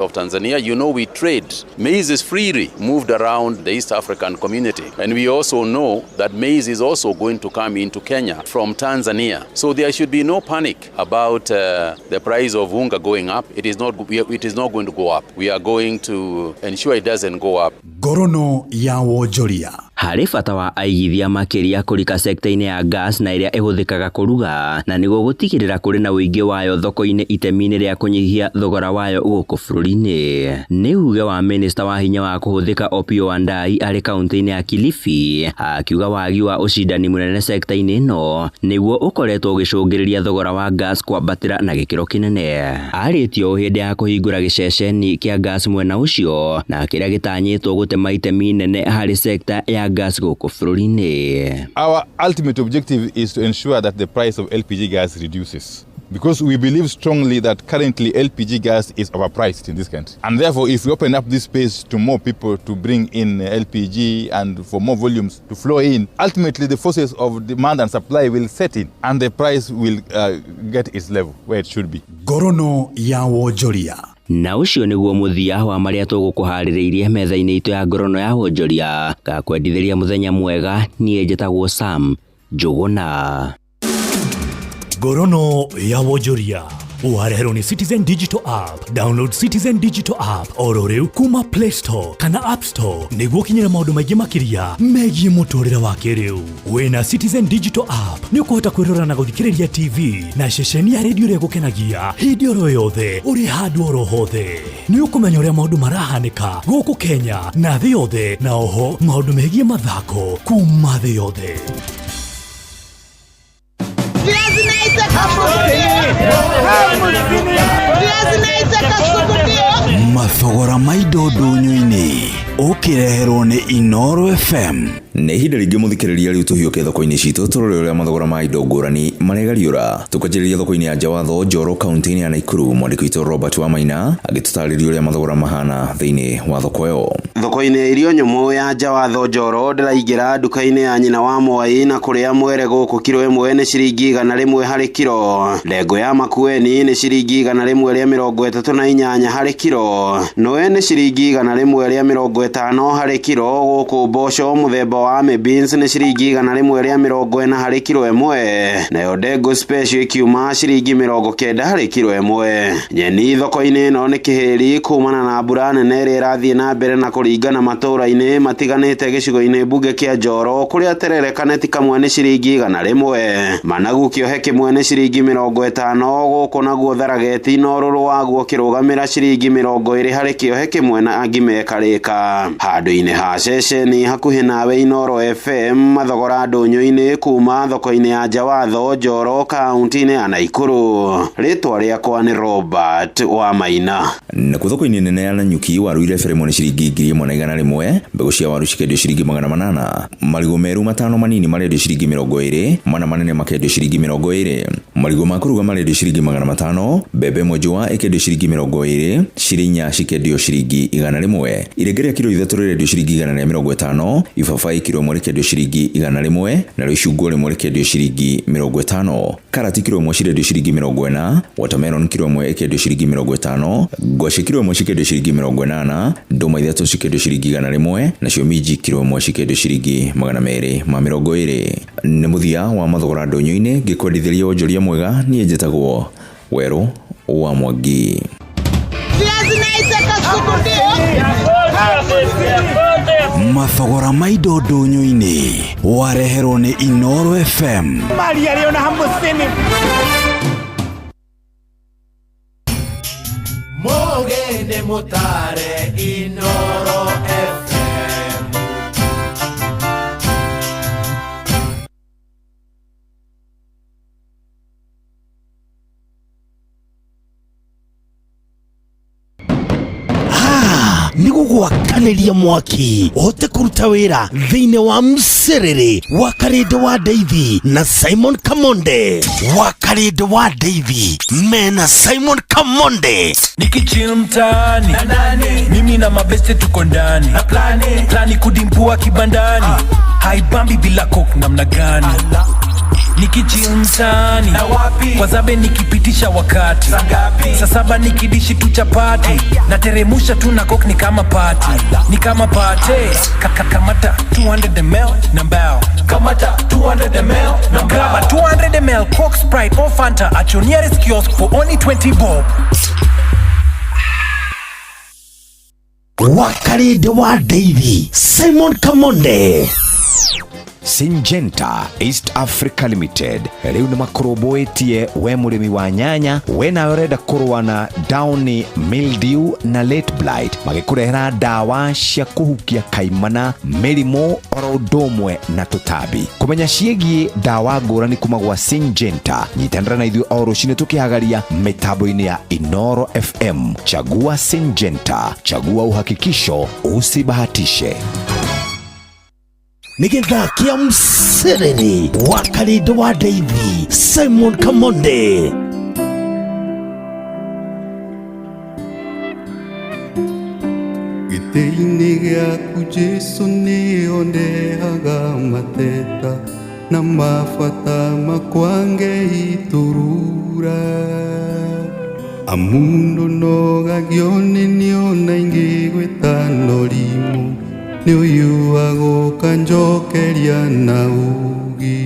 Of Tanzania, we trade. Maize is freely moved around the East African community. And we also know that maize is also going to come into Kenya from Tanzania. So there should be no panic about the price of unga going up. It is not going to go up. We are going to ensure it doesn't go up. Ngorono ya wonjoria. Harĩ bata wa aigithia makĩria kũrika sekta-inĩ ya gas na ĩrĩa ĩhũthĩkaga kũruga na nĩguo gũtigĩrĩra kũrĩ na ũingĩ wayo thoko-inĩ itemi-inĩ rĩa kũnyihia thogora wayo gũkũ bũrũri-inĩ. Nĩ uge wa minista wa hinya wa kũhũthĩka Opiyo Wandayi arĩ kaunti-inĩ ya Kilifi, akiuga wagi wa ũcindani mũnene sekta-inĩ ĩno nĩguo ũkoretwo ũgĩcũngĩrĩria thogora wa gas kwambatĩra na gĩkĩro kĩnene. Arĩtie ũũ hĩndĩ ya kũhingũra gĩceceni kĩa gas mwena ũcio na kĩrĩa gĩtanyĩtwo gũtema itemi inene harĩ sekta ya gas gũkũ bũrũri-inĩ. Our ultimate objective is to ensure that the price of LPG gas reduces, because we believe strongly that currently LPG gas is overpriced in this country. And therefore, if we open up this space to more people to bring in LPG and for more volumes to flow in, ultimately the forces of demand and supply will set in and the price will get its level where it should be. Ngorono ya wonjoria. Na ũcio nĩguo mũthia wa marĩa tũgũkũharĩrĩirie metha-inĩ itũ ya ngorono ya wonjoria. Ngakwendithĩria mũthenya mwega. Niĩ njĩtagwo Sam Njũgũna. Ngorono ya wonjoria wareherwo nĩ Citizen Digital App. Download Citizen Digital App oro rĩu kuma Play Store kana App Store nĩguo ũkinyĩre maũndũ maingĩ makĩria megiĩ mũtũrĩre wa kĩrĩu. Wĩna Citizen Digital App nĩ ũkũhota kwĩrora na gũthikĩrĩria TV na ceceni ya redio ĩrĩa ĩgũkenagia hĩndĩ oro yothe, ũrĩ handũ oro hothe. Nĩ ũkũmenya ũrĩa maũndũ marahanĩka gũkũ Kenya na thĩ yothe, na oho maũndũ megiĩ mathako kuma thĩ yothe. Viazi naitaka viazi naitaka sukudio. Mathogora ma indo ndũnyũ-inĩ ũkĩreherwo nĩ Inoro FM. Nĩ ihinda rĩngĩ, mũthikĩrĩria. Rĩu tũhiũke thoko-inĩ citũ tũrore ũrĩa mathogora ma indo ngũrani maregariũra. Tũkanjĩrĩria thoko-inĩ ya Njawatho Njoro, kaunti-inĩ ya Naikuru. Mwandĩki witũ Robert Wamaina agĩtũtarĩria ũrĩa mathogora mahana thĩinĩ wa thoko ĩyo. Thoko-inĩ ya irio nyũmũ ya Njawatho Njoro, ndĩraingĩra nduka-inĩ ya nyina wa Mwai na kũrĩa mwere gũkũ kiro ĩmwe nĩ ciringi 100 harĩ kiro. Ndengũ ya Makueni nĩ ciringi 138 harĩ kiro. Nũe nĩ ciringi 150 harĩ kiro. Gũkũ mboco mũthemba wa beans nĩ ciringi 140 harĩ kiro ĩmwe, nayo ndengũ special ikiuma ciringi 90 harĩ kiro ĩmwe. Nyeni thoko-inĩ ĩno nĩ kĩhĩri kumana na mbura nene ĩrĩa ĩrathiĩ na mbere na kũringana matũũra-inĩ matiganĩte gĩcigo-inĩ mbunge kĩa Njoro, kũrĩa terere kaneti kamwe nĩ ciringi 100, managu kĩohe kĩmwe nĩ ciringi 50. Gũkũ naguo tharageti na ũrũrũ waguo kĩrũgamĩra ciringi 20 harĩ kĩohe kĩmwe na ngima ĩkarĩka. Handũ-inĩ ha ceceni hakuhĩ nawe Inoro FM, mathogora ndũnyũ-inĩ kuma thoko-inĩ ya Njawatho Njoro, kaunti-inĩ ya Naikuru, rĩtwa rĩakwa nĩ Robert Wamaina. Nakuo thoko-inĩ nene ya Nanyuki, waru irebe rĩmwe nĩ ciringi 1100, mbegũ cia waru cikendio ciringi 800, marigũ meru matano manini marendio ciringi 20, mana manene makendio ciringi 20, marigũ ma kũruga marendio ciringi 500, mbembe ĩmwe njũa ĩkendio ciringi 20, cirĩ inya cikendio ciringi 100, irenge rĩa kiro 3 rĩrendio ciringi 150, ibabaĩ kiro ĩmwe rĩkendio ciringi 100, narĩo icungwa rĩmwe rĩkendio ciringi 50, karati kiro ĩmwe cirendio ciringi 40, watermelon kiro ĩmwe ĩkendio ciringi 50, ngwacĩ kiro ĩmwe cikendio ciringi 80, ndũma 3 cikendio ciringi 100, nacio minji kiro ĩmwe cikendio ciringi 220. Nĩ mũthia wa mathogora ndũnyũ-inĩ. Ngĩkwendithĩria wonjoria mwega. Niĩ njĩtagwo Werũ wa Mwangi. Viazi naitaka sukudio. Mathogora ma indo ndũnyũ-inĩ wareherwo nĩ Inoro FM. Mali yaliyo na 50. Mugende mutare Inoro FM. Nĩ gũgwakanĩria mwaki ũhote kũruta wĩra thĩinĩ wa mcerere wa Karĩndĩ wa Ndeithi na Simon Kamonde. Wa Karĩndĩ wa Ndeithi mena Simon Kamonde. Nikichill mtaani, mimi na mabeste tuko ndani na plani, plani kudimbua kibandani, haibambi bila coke namna gani? Nikichill mtaani kwa zabe nikipitisha wakati saa saba nikidishi tu chapati nateremusha tu na coke ni kama party ni kama party. Kamata 200 ml na mbao, kamata 200 ml na grab a 200 ml Coke, Sprite or Fanta at your nearest kiosk for only 20 bob. Wakarĩndĩ wa Ndeithi Simon Kamonde. Syngenta East Africa Limited rĩu nĩ makũrũmbũĩtie we mũrĩmi wa nyanya, we nawe ũrenda kũrũa na downy mildew na late blight, magĩkũrehera ndawa cia kũhukia kaimana, mĩrimũ oro ũndũ ũmwe na tũtambi. Kũmenya ciĩgiĩ ndawa ngũrani kuma gwa Syngenta, nyitanĩra na ithuĩ o rũcinĩ tũkĩhagaria mĩtambo-inĩ ya Inoro FM. Chagua Syngenta, chagua uhakikisho, usibahatishe. Nĩ gĩthaa kĩa msereri wa Karĩndĩ wa Ndeithi Simon Kamonde. Gĩtĩ-inĩ gĩaku Jesũ nĩho ndehaga mateta na mabata makwa ngeiturura amundu nogagio nĩ nĩona ingĩgwĩta norimũ nĩ ũyũ agũka njokeria na ũgĩ.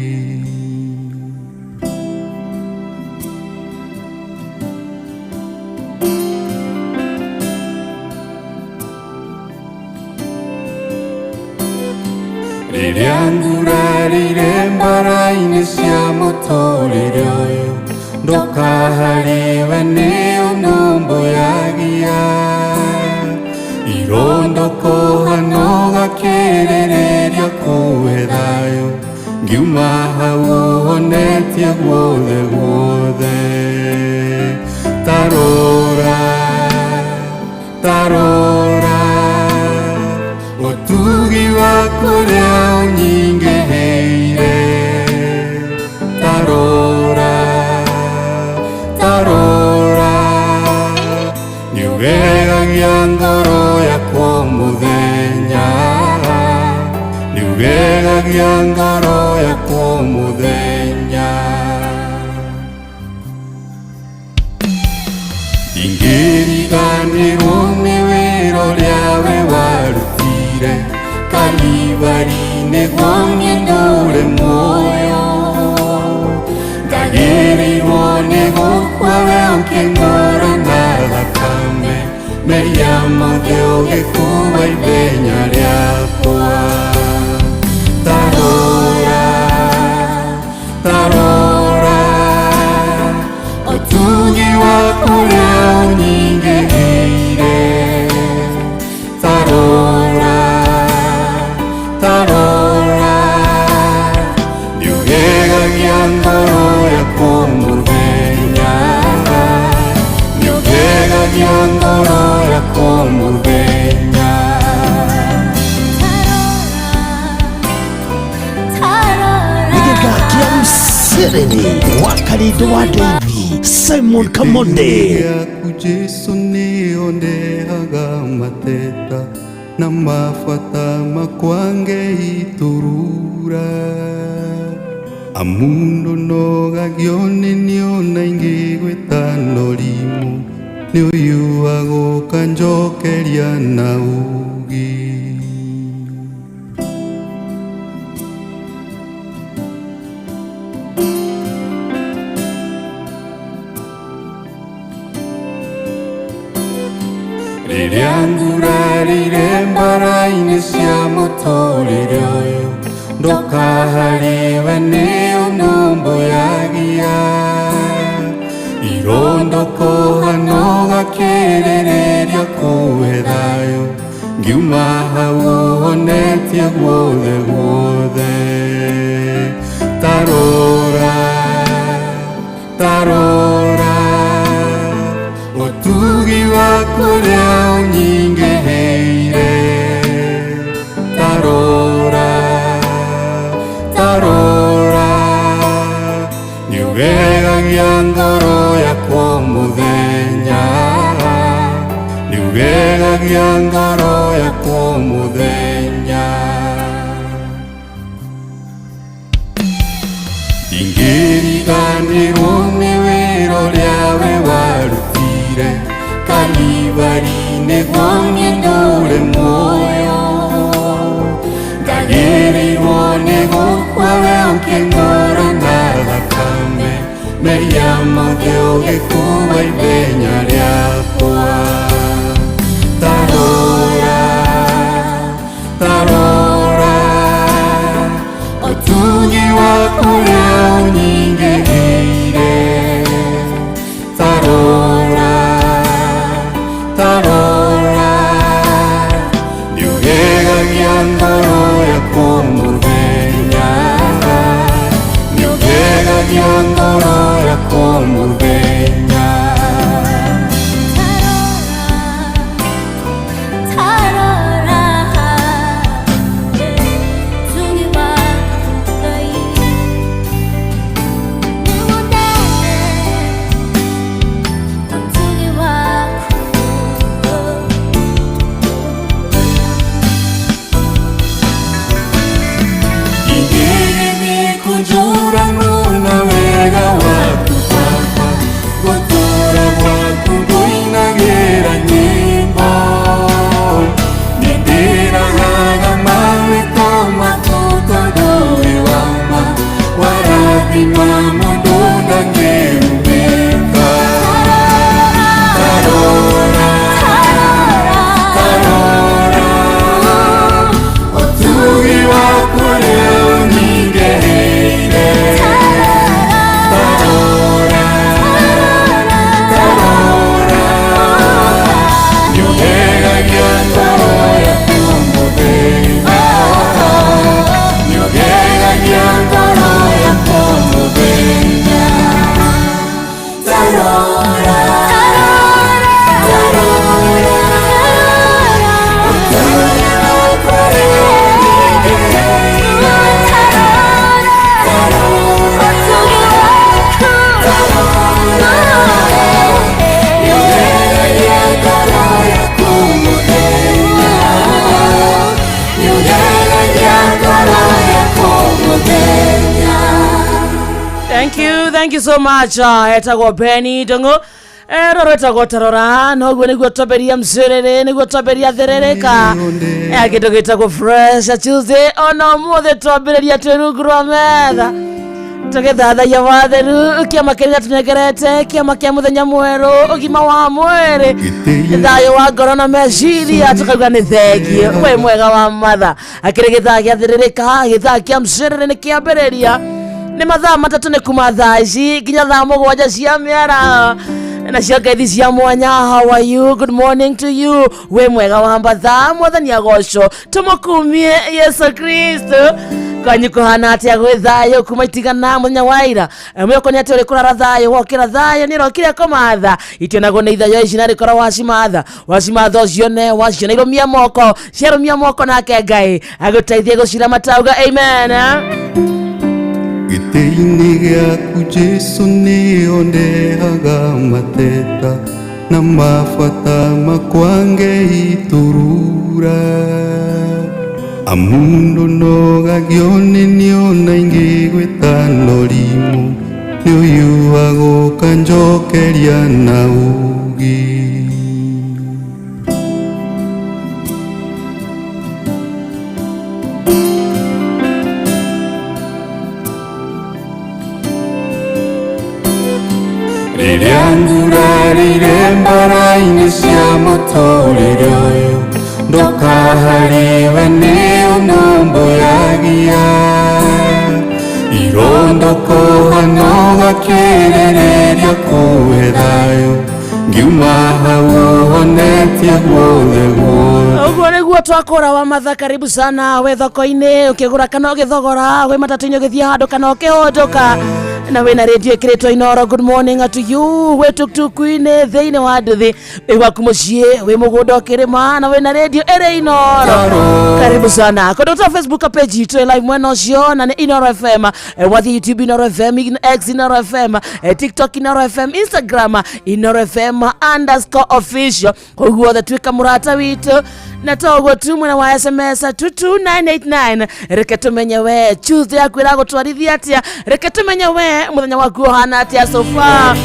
Rĩrĩa ngurarire mbara-inĩ cia mũtũrĩre ũyũ ndoka harĩwe nĩ ũnũmbũyagia irondoko hano gakĩrĩrĩria kũhe thayũ ngiuma hau ũhonetie guothe guothe. Tarora tarora ũtugi waku ũrĩa ũnyingĩhĩire, tarora tarora nĩũgegagia ngoro yakwa mũthenya, nĩũgegagia ngoro yakwa mũthenya. Ingĩriganĩrwo nĩ wĩra ũrĩa we warutire Kalivari nĩguo niĩ ndũre muoyo, ndagĩrĩirwo nĩ gũkua we ũkĩngũra na thakame mehia mothe ũgĩkua ithenya rĩakwa. Tarora tarora ũtugi waku ũrĩa ũnyingĩhĩire, tarora tarora nĩũgegagia ngoro yakwa mũthenya, nĩũgegagia ngoro yakwa mũthenya. Nĩ gĩthaa kĩa msereri wa Karĩndĩ wa Ndeithi Simon Kamonde. Gĩaku Jesũ nĩho ndehaga mateta na mabata makwa ngeiturura amundu nogagio nĩ nĩona ingĩgwĩta norimũ nĩ ũyũ agũka njokeria na ũgĩ. Rĩrĩa ngurarire mbara-inĩ cia mũtũrĩre ũyũ ndoka harĩwe nĩ ũnũmbũyagia irondoko hano gakĩrĩrĩria kũhe thayũ ngiuma hau ũhonetie guothe guothe. Tarora tarora ũtugi waku ũrĩa ũnyingĩhĩire, tarora tarora nĩũgegagia ngoro yakwa mũthenya, nĩũgegagia ngoro yakwa mũthenya. Ndariganĩrwo nĩ wĩra ũrĩa we warutire Kalivari nĩguo niĩ ndũre muoyo. Ndagĩrĩirwo nĩ gũkua we ũkĩng'ora na thakame, mehia mothe ũgĩkua ithenya rĩakwa. Tarora, tarora, ũtugi waku ũrĩa ũnyingĩhĩire. Tarora, tarora, nĩũgegagia ngoro yakwa mũthenya, nĩũgegagia ngoro yakwa mũthenya. Ingĩgĩthiĩ na wega waku Baba, gũtũũra gwaku ngũinagĩra nyĩmbo. Nĩndĩrahaga mawĩko maku tondũ wĩ wa ma, warathima mũndũ ndangĩrumĩka. Tarora, tarora, ũtugi waku ũrĩa ũnyingĩhĩire. Tarora, tarora, nĩũgegagia ngoro yakwa mũthenya, nĩũgegagia ngoro yakwa mũthenya. Tarora, tarora, ũtugi waku ũrĩa ũnyingĩhĩire. Tarora, tarora, nĩũgegagia ngoro yakwa mũthenya, nĩũgegagia ngoro yakwa mũthenya. Thank you, thank you so much. Etagwo Benny Ndung'u. Roro etagwo Tarora, noguo nĩguo twambĩria mcĩrĩrĩ, nĩguo twambĩrĩria thĩrĩrĩka ya kĩndũ gĩtagwo Fresh Tuesday. Ona ũmũthĩ twambĩrĩria twĩ rungu rwa metha tũgĩthathaia watheru kĩama kĩrĩa tũnengerete, kĩama kĩa mũthenya mwerũ, ũgima wa mwĩrĩ, thayũ wa ngoro na meciria, tũkauga nĩ thengiũ wĩ mwega wa matha. Akĩrĩ gĩthaa gĩa thĩrĩrĩka, gĩthaa kĩa mcĩrĩrĩ nĩ kĩambĩrĩria. Nĩ mathaa 3 nĩ kuma thaa ici nginya thaa 7 cia mĩaraho, nacio ngeithi cia mwanya. How are you? Good morning to you. Wĩ mwega wa mbatha, mwathani agocwo, tũmũkumie Yesu Kristo. Kwanyu kũhana atĩa? Gwĩ thayũ kuma itigana mũthenya wa ira? Mwĩoko nĩ atĩ ũrĩ kũrara thayũ, wokĩra thayũ, nĩ ũrokire kũmatha itionagwo nĩ ithayo ici, na rĩkorwo wacimatha, wacimatha ũcione, waciona irũmia moko, ciarũmia moko, nake Ngai agũteithie gũciramata. Uga amen. Gĩtĩ-inĩ gĩaku Jesu nĩo ndehaga mateta na mabata makwa ngeiturura, amundu nogagio nĩ niona ingĩgwĩta norimũ nĩ ũyua gũka njokeria na ũgĩ. Rĩrĩa ngurarire mbara-inĩ cia mũtũrĩre ũyũ, ndoka harĩwe nĩ ũnũmbũyagia, irondokoha no gakĩrĩrĩria kũhe thayũ, ngiuma hau ũhonetie guothe guothe. Ũguo nĩguo twakũra wa matha. Karibu sana wĩ thoko-inĩ ũkĩgũra kana ũgĩthogora, wĩ matatũ-inĩ ũgĩthiĩ handũ kana ũkĩhũndũka, na wĩna radio ĩkĩrĩtwo Inoro. Good morning to you. Wĩ tuktuku-inĩ, thĩinĩ wa nduthi, wĩ gwaku mũciĩ, wĩ mũgũnda ũkĩrĩma, na wĩna radio ĩrĩ Inoro, karibu sana. Kũndũ ta Facebook page itũ ĩ live mwena ũcio na nĩ Inoro FM. Wathiĩ YouTube Inoro FM, X Inoro FM, TikTok Inoro FM, Instagram Inoro FM underscore official. Koguo othe tuĩka mũrata witũ Na toguo tu mwena wa SMS 22989 reke tumenye we Tuesday yaku ĩragũtwarithia atĩa, reke tumenye we mũthenya waku ũhana atĩa so far.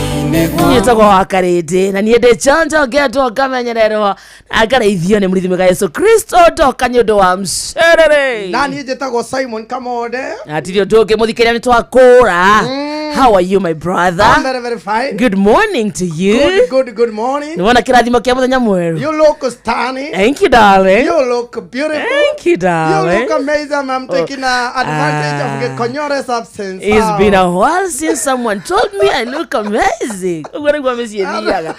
Nyĩtagwo wa Karĩndĩ na niĩ ndĩ chonjo ngendwo ngamenyererwo na ngareithio nĩ mũrithi mwega Yesu Kristo ndoka nĩ ũndũ wa mcerere. Na niĩ njĩtagwo Simon Kamonde. Hatirĩ ũndũ ũngĩ mũthikĩrĩria nĩ twakũra. How are you my brother? I'm very very fine. Good morning to you. Good good good morning. Nĩwona kĩrathimo kĩa mũthenya mwerũ. You look stunning. Thank you darling. You look beautiful. Thank you darling. You look amazing. I'm taking advantage of Gikonyore's absence. It's been a while since someone told me I look amazing. Ũguo nĩguo mĩciĩ ĩthiaga.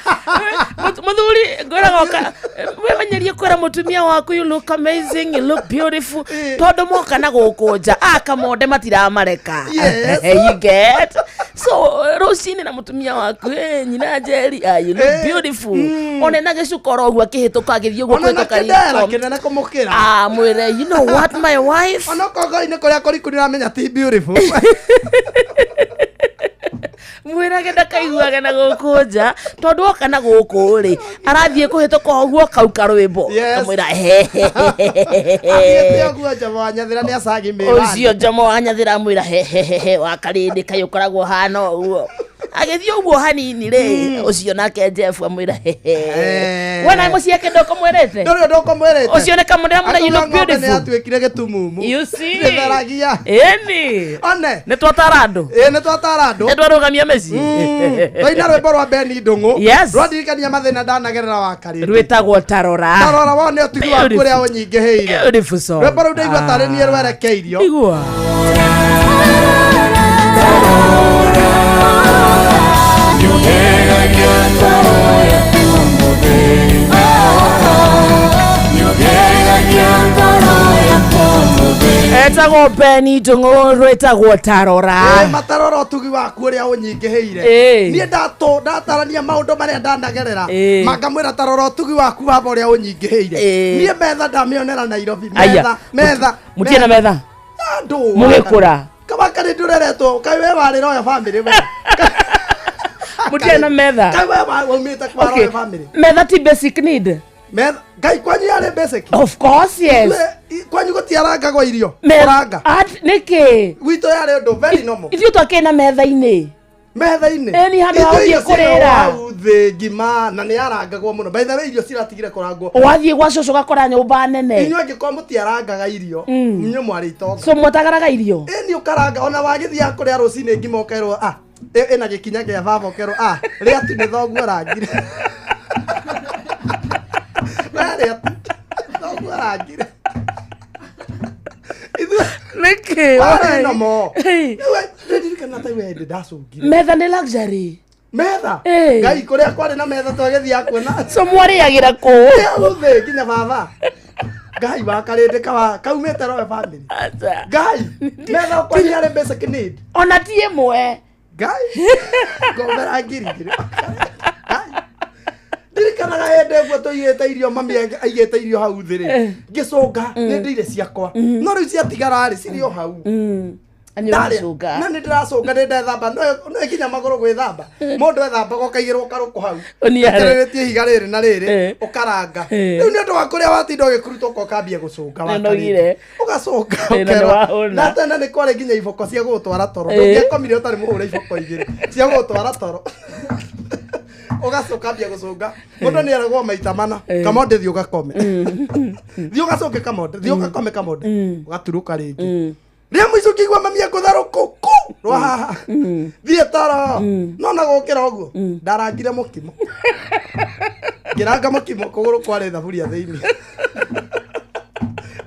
Mũthuri ngwĩraga ũka wĩmenyerie kwĩra mũtumia waku you look amazing, you look beautiful, tondũ moka na gũkũ nja akamonde matiramareka. Yes. You get? So rũcinĩ na mũtumia waku, nyina Njeri, you look beautiful. One na gĩcukoro ũguo akĩhĩtũka agĩthiĩ ũguo Ona na kũhĩtũka kĩndera riko. kĩnene kũmũkĩra. Ah, mwĩre, you know what my wife? Ona kongo-inĩ kũrĩa kũriku nĩramenya ti beautiful. Mwĩrage ndakaiguage na gũkũ nja tondũ oka na gũkũ rĩ arathiĩ kũhĩtũka ũguo kauka rwĩmbo kamwĩra Athiĩte ũguo Njomo wa Nyathĩra nĩ acagi mĩwani. Ũcio Njomo wa Nyathĩra amwĩra hehehehe wa Karĩndĩ kaĩ ũkoragwo hana ũguo agĩthiĩ ũguo hanini rĩ ũcio nake Jeff amwĩra hehe we na mũciĩ ndũkũmwĩrĩte Ndũrĩ ũndũ ũkũmwĩrĩte. Ũcio nĩ kamũndĩra mũna you look Akauga ng'ombe nĩ beautiful. yatuĩkire gĩtumumu. You see? Ndĩtheragia. Ĩni. One. Nĩ twatara andũ. Ĩ nĩ twatara andũ. Nĩ twarũgamia mĩciĩ. Twaina rwĩmbo rwa Beni Ndũng'ũ. Yes. Rwandirikania mathĩna ndanagerera wa Karĩndĩ. Rwĩtagwo Tarora. Tarora wone ũtugi waku ũrĩa ũnyingĩhĩire. Beautiful song. Rwĩmbo rũu ndaigua tarĩ niĩ rwerekeirio. Igua. Etagwo Beni Ndũng'ũ rwĩtagwo Tarora. Matarora ũtugi waku ũrĩa ũnyingĩhĩire. Niĩ ndatarania maũndũ marĩa ndanagerera makamwĩra tarora ũtugi waku baba ũrĩa ũnyingĩhĩire. Niĩ metha ndamĩonera Nairobi. Metha metha. Mũtirĩ na metha? Andũ. Mũgĩkũra. Kaba karĩ ndũreretwo kaĩ we warĩ royal family we. Mũtirĩ na metha? Kaĩ we waumĩte kwa royal family. Metha ti basic need. Metha ngai kwanyu yarĩ basic. Of course yes. Kwanyu gũtiarangagwo irio. Kũranga. Nĩkĩ? Gwitũ yarĩ ũndũ very normal. Ithuĩ twakĩrĩ na metha-inĩ. Metha-inĩ. Ĩni handũ ha gũthiĩ kũrĩra. Hau thĩ ngima na nĩ yarangagwo mũno. By the way irio ciratigire kũrangwo. Wathiĩ gwa cũcũ ũgakora nyũmba nene. Inyuĩ angĩkorwo mũtiarangaga irio, inyuĩ mwarĩ itonga. So mwatagaraga irio? Ĩni ũkaranga ona wagĩthiaga kũrĩa rũcinĩ ngima ũkerwo ah ĩna gĩkinya kĩa baba ũkerwo ah rĩa tu nĩ thoguo arangire. Rĩa tu thoguo arangire. Nĩkĩ? Warĩ nomo. Ndirikana ta iwe hĩndĩ ndacũngire. Metha nĩ luxury. Metha? Ngai kũrĩa kwarĩ na metha twagĩthiaga kuona. So mwarĩagĩra kũ? Thĩ nginya baba. Ngai wa Karĩndĩ kaumĩte royal family. Ngai metha kwanyu yarĩ basic need. Ona ti ĩmwe. Ngai ngombera ngiri igĩrĩ. Ndirikanaga hĩndĩ ĩmwe tũigĩte irio mami aigĩte irio hau thĩ rĩ ngĩcũnga nĩ ndĩire ciakwa no rĩu ciatigara rĩ cirĩ o hau. Na nĩ ndĩracũnga nĩ ndethamba no nginya magũrũ gwĩthamba mũndũ ethambaga ũkaigĩrwo karũkũ hau ũkerĩrĩtie ihiga rĩrĩ na rĩrĩ ũkaranga rĩu nĩ ũndũ wa kũrĩa watinda ũgĩkuruta ũkambia gũcũnga wakarĩndĩ ũgacũnga ũkerwo na tene nĩ kwarĩ nginya iboko cia gũgũtwara toro ndũngĩakomire ũtarĩ mũhũre iboko igĩrĩ cia gũgũtwara toro ũgacoka ambia gũcũnga mũndũ nĩ eragwo maita mana Kamonde thiĩ ũgakome thiĩ ũgacũnge Kamonde thiĩ ũgakome Kamonde ũgaturũka rĩngĩ rĩa mũico ũkĩigua mami ekũtharũkũ kũ rwa haha thiĩ toro no na gũkĩra ũguo ndarangire mũkimo ngĩranga mũkimo kũgũrũ kwarĩ thaburia thĩinĩ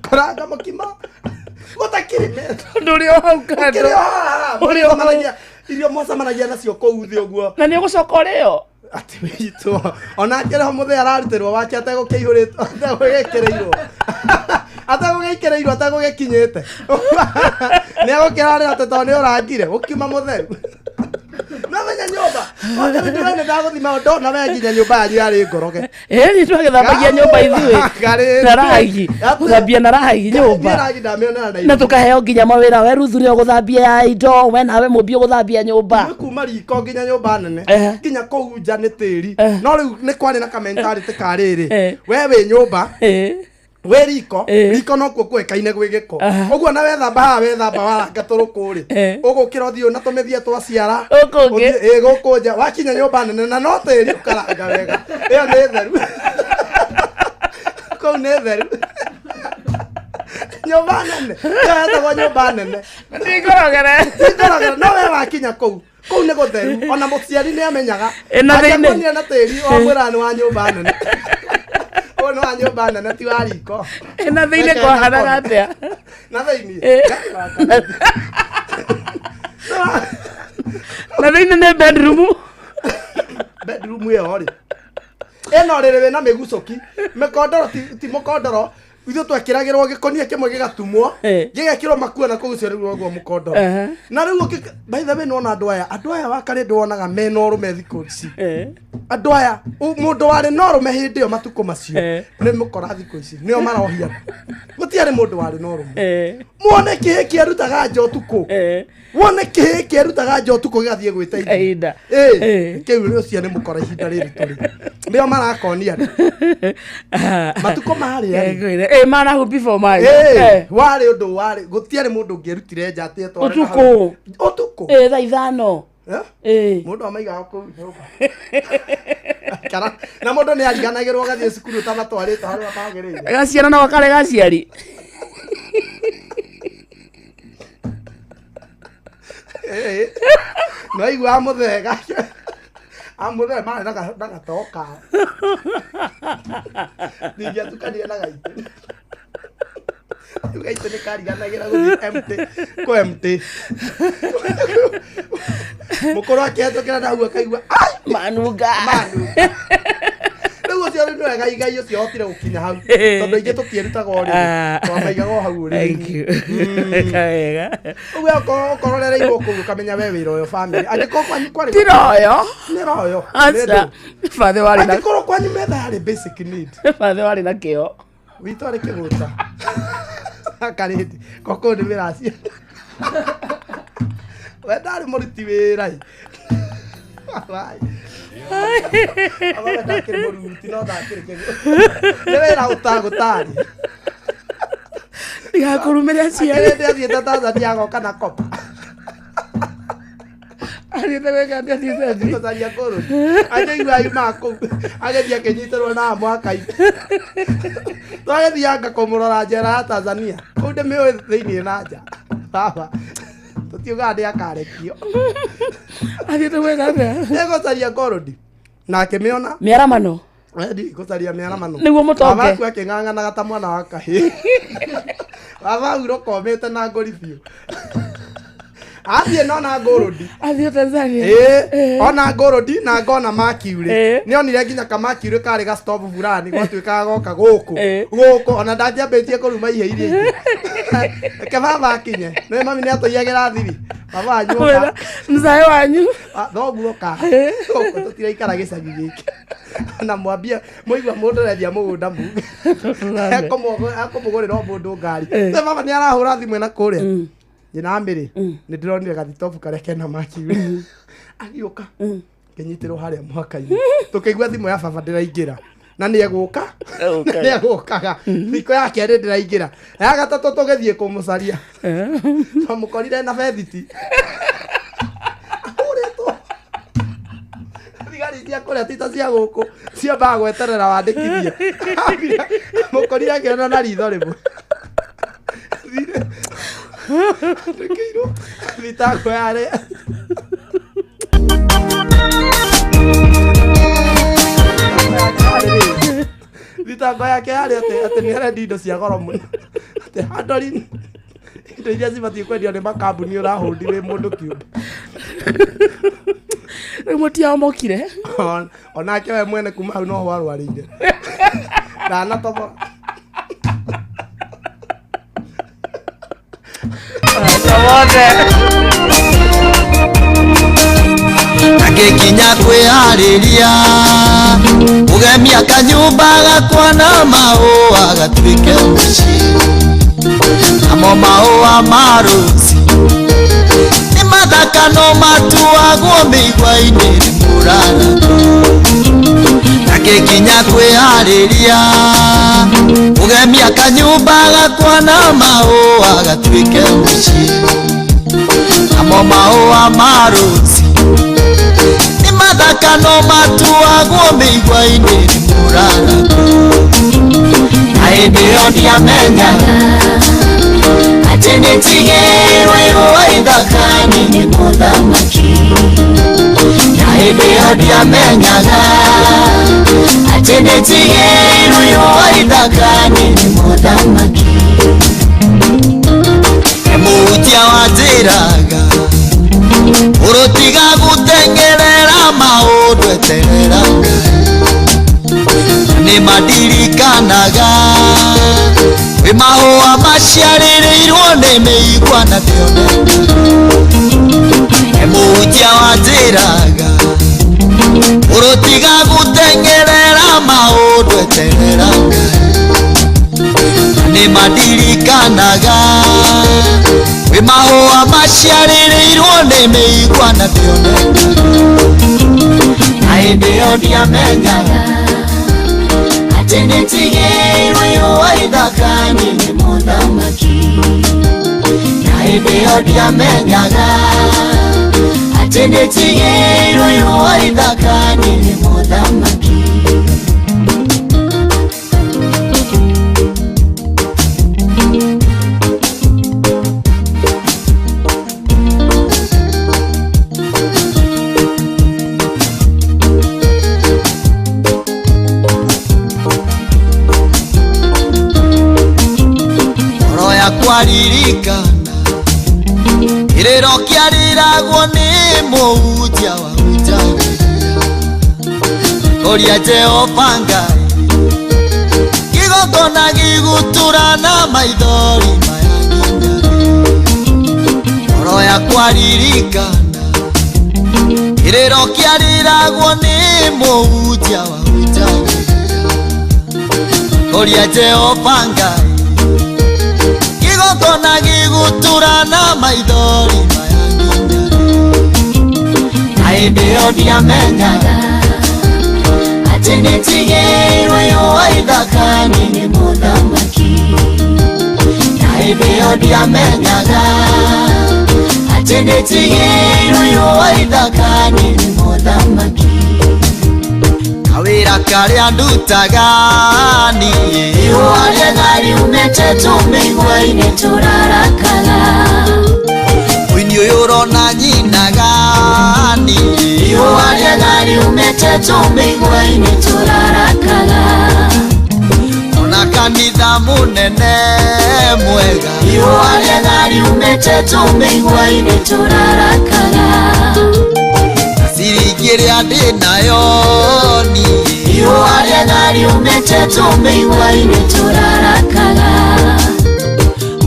kũranga mũkimo gũtakĩrĩ metha tondũ ũrĩ o hau kando ũkĩrĩ o haha ũrĩ o hau irio mwacemanagia nacio kũu thĩ ũguo na nĩ ũgũcoka ũrĩo atĩ witũ ona akĩrĩ ho mũthee ararutĩrwo wake ategũkĩihũrĩtwo ategũgĩkĩrĩirwo ategũgĩikĩrĩirwo ategũgĩkinyĩte nĩ egũkĩrarĩra atĩ tondũ nĩ ũrangire ũkiuma mũtheru Namenya nyũmba wakarĩndĩ we ndagũthima ndona we nginya nyũmba yanyu yarĩ ngoroge. Ĩni twagĩthambagia nyũmba ithuĩ na ragi gũthambia na ragi nyũmba na tũkaheo nginya mawĩra we Ruthu nĩ ũgũthambia indo we nawe Mũmbi ũgũthambia nyũmba kuma riko nginya nyũmba nene nginya kũu nja nĩ tĩri no rĩu nĩ kwarĩ na kamentality ka rĩrĩ we wĩ nyũmba Wĩ riko riko nokuo kũĩkaine gwĩ gĩko ũguo na wethamba haha wethamba waranga tũrũkũ rĩ ũgũkĩra ũthiĩ na tũmĩthia twa ciara ĩ gũkũ nja wakinya nyũmba nene na no tĩri ũkaranga wega ĩyo nĩ theru kũu nĩ theru nyũmba nene ĩyo yetagwo nyũmba nene Ndingorogere. Ndingorogere no we wakinya kũu kũu nĩ gũtheru ona mũciari nĩ amenyaga Ĩ, na thĩinĩ? Angĩkuonire na tĩri wamwĩra nĩ wa nyũmba nene ũyũ nĩ wa nyũmba nene ti wa riko Na thĩinĩ kwahanaga atĩa? Na thĩinĩ Na thĩinĩ nĩ bedroom. Bedroom ĩyo rĩ ĩno rĩrĩ wĩna mĩgucũki mĩkondoro ti mũkondoro ithuĩ twekĩragĩrwo gĩkonia kĩmwe gĩgatumwo gĩgekĩrwo makuo na kũu ũcio rĩu noguo mũkondoro na rĩu by the way nĩwona andũ aya wakarĩ ndwonaga mena ũrũme thikũ ici andũ aya mũndũ warĩ na ũrũme hĩndĩ ĩyo matukũ macio nĩ mũkora thikũ ici nĩo marohia gũtiarĩ mũndũ warĩ na ũrũme muone kĩhĩ kĩarutaga nja ũtukũ wone kĩhĩ kĩarutaga nja ũtukũ gĩgathiĩ gwĩteithia ihinda kĩu rĩ ũcio nĩ mũkora ihinda rĩrĩ tũrĩ nĩo marakonia andũ matukũ marĩa rĩ Ĩ manahu before mai. Warĩ ũndũ warĩ gũtiarĩ mũndũ ũngĩerutire nja atĩ etware na Ũtukũ. hau. Ũtukũ. Ĩ thaa 5. Mũndũ amaigaga kũu nyũmba Kana na mũndũ nĩ ariganagĩrwo agathiĩ cukuru ũtamatwarĩte harĩa magĩrĩire Gaciana no karĩ gaciari. No igua amũthee amũthee marĩ na gatoo kao ndingĩatukanire na gaitũ rĩu gaitũ nĩ kariganagĩra gũthiĩ empty kũ empty mũkũrũ akĩhetũkĩra na hau akaigua "Ai!" Manunga. Manunga. Rĩu ũcio rĩu nĩwe gai gai ũcio hotire gũkinya hau tondũ aingĩ tũtiĩrutaga ũrĩrĩ twamaigaga o hau ũrĩrĩ Thank you. Wega. ũguo okorwo ũrereirwo kũu ũkamenya we wĩra ũyũ family angĩkorwo kwanyu kwarĩ Ti royo. Nĩ royo Aca. Bathe warĩ na angĩkorwo kwanyu metha yarĩ basic need bathe warĩ na kĩo. Witũ arĩ kĩgũta karĩndi koko nĩ mĩracia we ndarĩ mũruti wĩra ĩ. Wai. Aba we ndakĩrĩ mũruti no ndakĩrĩ kĩgũta nĩ wĩra ũtagũtarĩ Ndigakũrumĩre aciari. Akĩrĩ athiĩte Tanzania agoka na kopa Athiĩte gwĩka atĩa TZ? Gũcaria ngũrũ akĩigua yumaga kũu agĩthiĩ akĩnyitĩrwo na mwaka-inĩ twagĩthianga kũmũrora njera ya Tanzania kũu ndĩmĩũĩ thĩiniĩ na nja baba tũtiugaga nĩ akarekio Athiĩte gwĩka atĩa? Nĩgũcaria ngũrũndi na akĩmĩona Mĩaramano. Endi gũcaria mĩaramano Nĩguo mũtonge. Baba aku akĩng'ang'anaga ta mwana wa kahĩĩ baba ahurũka omĩte na ngũri biũ athiĩ nona ngũrũndi Athiĩ Tanzania. Ĩĩ, ona ngũrũndi na ngona makiurĩ nĩ onire nginya kamakiurĩ karĩ ga stop fulani gwatuĩkaga goka gũkũ gũkũ ona ndangĩambĩtie kũruma ihe iria ingĩ reke baba akinye nĩ mami nĩ atũiyagĩra thiri baba wanyu ũka Mzae wanyu thoguo ũka gũkũ tũtiraikara gĩcagi gĩkĩ na mwambie mũigua mũndũ arendia mũgũnda muge akũmũgũrĩra o mũndũ ngari Rĩu baba nĩ arahũra thimũ ĩna kũrĩa nyina mĩrĩ nĩ ndĩronire gathitobu karĩa kena makiurĩ agĩũka ngĩnyitĩrwo harĩa mwaka-inĩ tũkĩigua thimũ ya baba ndĩraingĩra na nĩ egũka nĩ egũkaga thikũ ya kerĩ ndĩraingĩra ya gatatũ tũgĩthiĩ kũmũcaria twamũkorire na bethiti ahũrĩtwo thigari cia kũrĩa ti ta cia gũkũ ciambaga gweterera wandĩkithie mũkorire akĩona na ritho rĩmwe andĩkĩirwo thitango yarĩ thitango yake yarĩ atĩ nĩ arendia indo cia goro mũno atĩ handori indo iria cibatiĩ kwendio nĩ makambuni ũrahũndi wĩ mũndũ kĩũmbe Rĩu mũtiamokire. Onake we mwene kuma hau noho arwarĩire ndanatobora Ngĩkinya kwĩharĩria kũgemia kanyũmba gakwa na mahũa gatuĩke mũciĩ namo mahũa ma rũci nĩ mathaka no matuagwo mĩigua-inĩ nĩ mũrarako na ngĩkinya kwĩharĩria kũgemia Kũgemia kanyũmba gakwa na mahũa gatuĩke mũciĩ, namo mahũa ma rũci nĩ mathaka no matuagwo mĩigua-inĩ nĩ mũrarako. Na hĩndĩ ĩyo ndiamenyaga atĩ nĩtigĩirwo ihũa ithaka-inĩ nĩ mũthamaki. Na hĩndĩ ĩyo ndiamenyaga atĩ nĩtigĩirwo ihũa ithaka-inĩ nĩ mũthamaki. Nĩ mũhutia wanjĩraga ũrũtiga gũteng'erera maũndũ eterera Ngai, nĩ mandirikanaga kwĩ mahũa maciarĩrĩirwo nĩ mĩigua na ndĩoneka. Nĩ mũhutia wanjĩraga ũrũtiga gũteng'erera maũndũ eterera Ngai, nĩ mandirikanaga kwĩ mahũa maciarĩrĩirwo nĩ mĩigua na ndĩoneka. Na hĩndĩ ĩyo ndiamenyaga atĩ nĩtigĩirwo ihũa ithaka-inĩ nĩ mũthamaki. Na hĩndĩ ĩyo ndiamenyaga atĩ nĩtigĩirwo ihũa ithaka-inĩ nĩ mũthamaki. Ngoro yakwa ririkana kĩrĩro kĩarĩragwo nĩ mũhunjia wahunjagĩria kũria Jehova Ngai kĩgongona gĩgũtũra na maithori maya nginya rĩ. Ngoro yakwa ririkana kĩrĩro kĩarĩragwo nĩ mũhunjia wahunjagĩria kũria Jehova Ngai kĩgongona gĩgũtũra na maithori maya nginya rĩ. Na hĩndĩ ĩyo ndiamenyaga atĩ nĩtigĩirwo ihũa ithaka-inĩ nĩ mũthamaki. Na hĩndĩ ĩyo ndiamenyaga atĩ nĩtigĩirwo ihũa ithaka-inĩ nĩ mũthamaki. Kawĩra karĩa ndutaga niĩ Ihũa rĩega riumĩte tũmĩigua-inĩ tũrarakaga. Mũini ũyũ ũrona nyinaga niĩ Ihũa rĩega riumĩte tũmĩigua-inĩ tũrarakaga. Ona kanitha mũnene mwega Ihũa rĩega riumĩte tũmĩigua-inĩ tũrarakaga. Na ciringi ĩrĩa ndĩnayo niĩ Ihũa rĩega riumĩte tũmĩigua-inĩ tũrarakaga.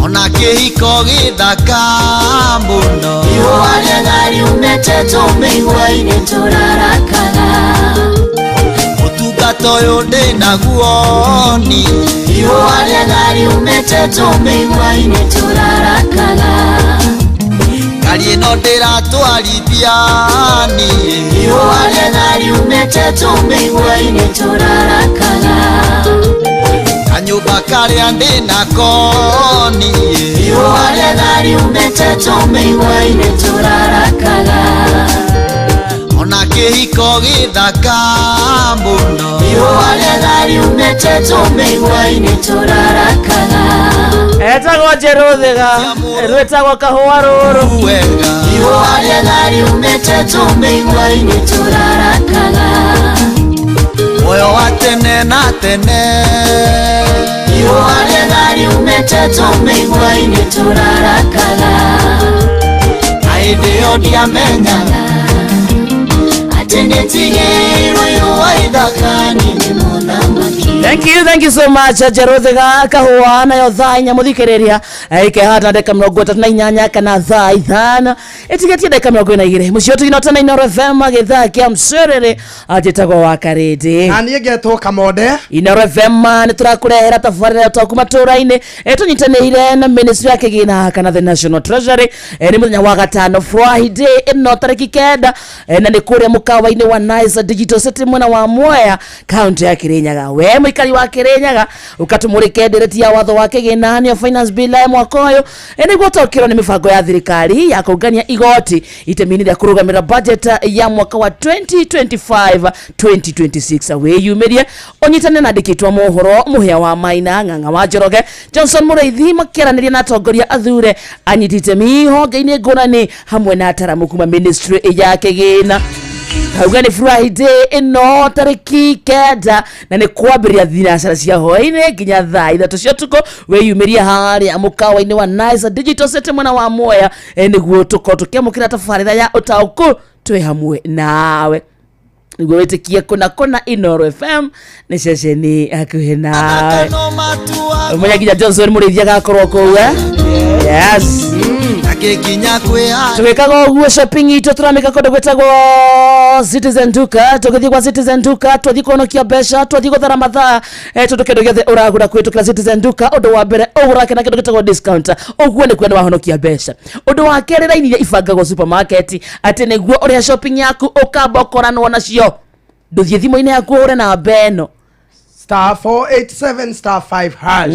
Ona kĩhiko gĩthaka mũno Ihũa rĩega riumĩte tũmĩigua-inĩ tũrarakaga. Ũtungata ũyũ ndĩnaguo niĩ Ihũa rĩega riumĩte tũmĩigua-inĩ tũrarakaga. Ngari ĩno ndĩratwarithia niĩ Ihũa rĩega riumĩte tũmĩigua-inĩ tũrarakaga. Kanyũmba karĩa ndĩnako niĩ Ihũa rĩega riumĩte tũmĩigua-inĩ tũrarakaga. Ona kĩhiko gĩthaka mũno Ihũa rĩega riumĩte tũmĩigua-inĩ tũrarakaga. Etagwo Njerũthiga rwĩtagwo kahũa rũrũ. Ihũa rĩega riumĩte tũmĩigua-inĩ tũrarakaga. Muoyo wa tene na tene Ihũa rĩega riumĩte tũmĩigua-inĩ tũrarakaga. Na hĩndĩ ĩyo ndiamenyaga atĩ nĩtigĩirwo ihũa ithaka-inĩ nĩ mũthamaki. Thank you so much Njerũthiga kahũa nayo thaa inya mũthikĩrĩria ikehata ndagĩka 38 kana thaa 5 ĩtigĩtie ndagĩka 42 mũciĩ ũtugino tena Inooro FM gĩthaa kĩa mcerere njĩtagwo wa Karĩndĩ Na niĩ ngetwo Kamonde. Inooro FM nĩ tũrakũrehera tabarĩra twaku matũra-inĩ tũnyitanĩire na Ministry ya Kĩgĩna kana the National Treasury. Nĩ mũthenya wa gatano Friday ĩno tarĩki 9 na nĩ kũrĩa mũkawa-inĩ wa Nice Digital City mwena wa Mwea kaunti ya Kirinyaga. We mũikari Mũikari wa Kĩrĩnyaga ũkatũmũrĩke ndereti ya watho wa kĩgĩna nĩyo finance bill ya mwaka ũyũ. Nĩguo ũtaũkĩrwo nĩ mĩbango ya thirikari ya kũngania igoti itemi-inĩ rĩa kũrũgamĩrĩra budget ya mwaka wa 2025 2026. Wĩyumĩrie ũnyitane na andĩkĩtwo mohoro Mũhĩa wa Maina, Ng'ang'a wa Njoroge, Johnson Mũrĩithi makĩaranĩria na atongoria athure anyiti itemi honge-inĩ ngũrani hamwe na ataramu kuma ministry ya kĩgĩna. Hauga nĩ Friday ĩno tarĩki 9 na nĩ kwambĩrĩria thinacara cia hwaĩ-inĩ nginya thaa 3 cia ũtukũ. Wĩyumĩrie harĩa mũkawa-inĩ wa Nice Digital City mwena wa Mwea, nĩguo tũkorwo tũkĩamũkĩra tabarĩra ya ũtaũku twĩ hamwe nawe nĩguo wĩtĩkie kũna kũna Inooro FM nĩ ceceni hakuhĩ nawe. Ũmenye nginya Johnson Mũrĩithi agakorwo kũu, eh? Yes. Agĩkinya kwĩ Tũgĩkaga ũguo shopping itũ tũramĩka kũndũ gwĩtagwo Citizen Duka. Tũgĩthiĩ gwa Citizen Duka twathiĩ kũhonokia mbeca, twathiĩ gũthara mathaa, tondũ kĩndũ gĩothe ũragũra kũhĩtũkĩra Citizen Duka, ũndũ wa mbere ũgũraga na kĩndũ gĩtagwo discount, ũguo nĩ kuona wahonokia mbeca. Ũndũ wa kerĩ, raini iria ibangagwo supermarket atĩ nĩguo ũrĩhe shopping yaku ũkamba ũkoranwo nacio, ndũthiĩ thimũ-inĩ yaku ũhũre namba ĩno Star 487 star 5 hash.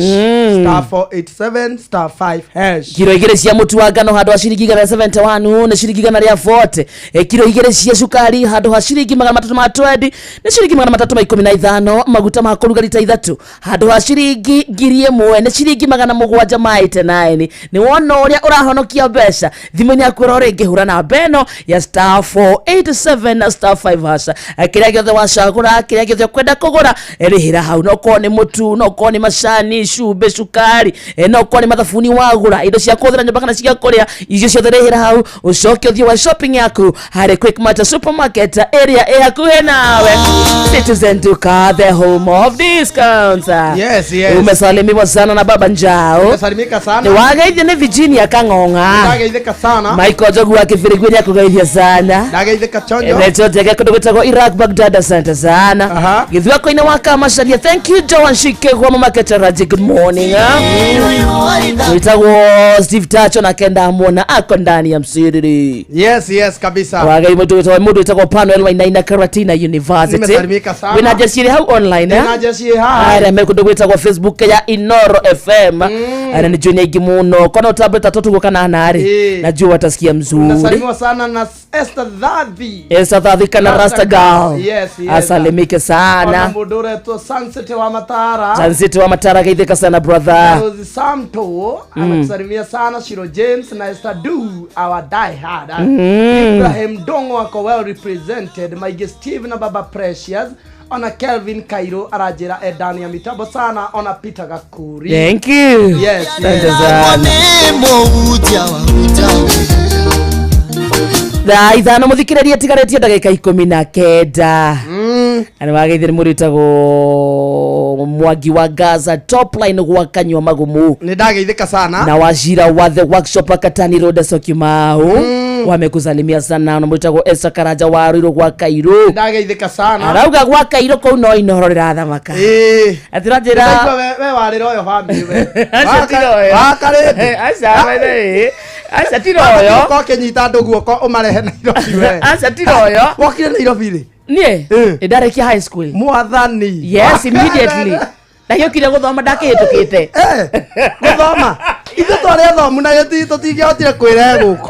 Star 487 star 5 hash. Kiro 2 cia mũtu wa ngano handũ ha ciringi 171 nĩ ciringi 140. Kiro 2 cia cukari handũ ha ciringi 320 nĩ ciringi 315. Maguta ma kũruga rita 3 handũ ha ciringi 1000 nĩ ciringi 789. Nĩ wona ũrĩa ũrahonokia mbeca thimũ-inĩ yaku ĩro rĩngĩ hũra namba ĩno ya star 487 star 5 hash. Kĩrĩa gĩothe wacagũra, kĩrĩa gĩothe ũkwenda kũgũra, rĩhĩra hau, no korwo nĩ mũtu, no korwo nĩ macani, cumbĩ, cukari, no korwo nĩ mathabuni wagũra, indo cia kũhũthĩra nyũmba kana cia kũrĩa, icio ciothe rĩhĩra hau, ũcoke ũthiĩ wa shopping yaku harĩ Quickmart supermarket ĩrĩa ĩ hakuhĩ nawe. Citizen Duka, the home of discounts. Yes, yes. Umesalimiwa sana na baba Njao. Umesalimika sana. Nĩ wageithio nĩ Virginia Kang'ong'a. Ndageithĩka sana. Michael Njogu wa Kĩbĩrĩgwe nĩ akũgeithia sana. Ndageithĩka chonjo. Recho Njege kũndũ gwĩtagwo Iraq Baghdad, asante sana. Gĩthwako-inĩ wa Kamacaria, thank you Joan Shikegwa, mama Ketaraji, good morning. Wĩtagwo Steve Tacho na kenda muona ako ndani ya msiriri. Yes, yes, kabisa. Wagai mũndũ wĩtagwo Panuel Wainaina Karatina University. Nimesalimika sana. Wĩna jeshi ĩrĩ hau online, eh? Ndĩna jeshi ĩ haha. Arĩa me kũndũ gwĩtagwo Facebook ya Inooro FM. Arĩa nĩ juni aingĩ mũno kona ũtambĩta tũtugo kana narĩ, najua watasikia mzuri. Nasalimiwa sana na Esther Dhathi. Esther Thathi kana Rasta Girl. Yes, yes. Asalimike Ona sana. mũndũ ũretwo Sunset wa Matara. Sunset wa Matara, geithĩka sana brother. Rose Samto anakusalimia sana, Shiro James na Esther Du, our die hard. Ibrahim Dongo ako well represented, Maige Steve na Baba Precious, ona Kelvin Cairo arajira edani ya mitambo sana, ona Peter Gakuri. Thank you. Yes, Asante yes. sana. Thaa 5 mũthikĩrĩria tigarĩtie ndagĩka 19. Na nĩ wageithire mũndũ wĩtagwo Mwangi wa Gaza top line gwa Kanyua Magumu. Nĩ ndageithĩka sana. Na Wajira wa the workshop Akatani Road Syokimau. Wamekusalimia sana. Na mwitagwo Esther Karanja wa Ruiru gwa Kairu. Ndageithĩka sana. Arauga gwa Kairu kũu no Inooro rĩrathamaka. Atĩ ũranjĩra Ndaigua we warĩra ũyũ family we. Aca tiroyo. Wakarĩte. Aca we. Aca tiroyo. Ũka ũkĩnyita andũ guoko ũmarehe Nairobi we. Aca tiroyo. Wokire Nairobi rĩ? Niĩ nĩndarĩkia high school. Mwathani. Yes, immediately. Ndagiũkire gũthoma ndakĩhĩtũkĩte. Gũthoma. Ithuĩ twarĩ athomu na tũtingĩahotire kwĩrehe gũkũ.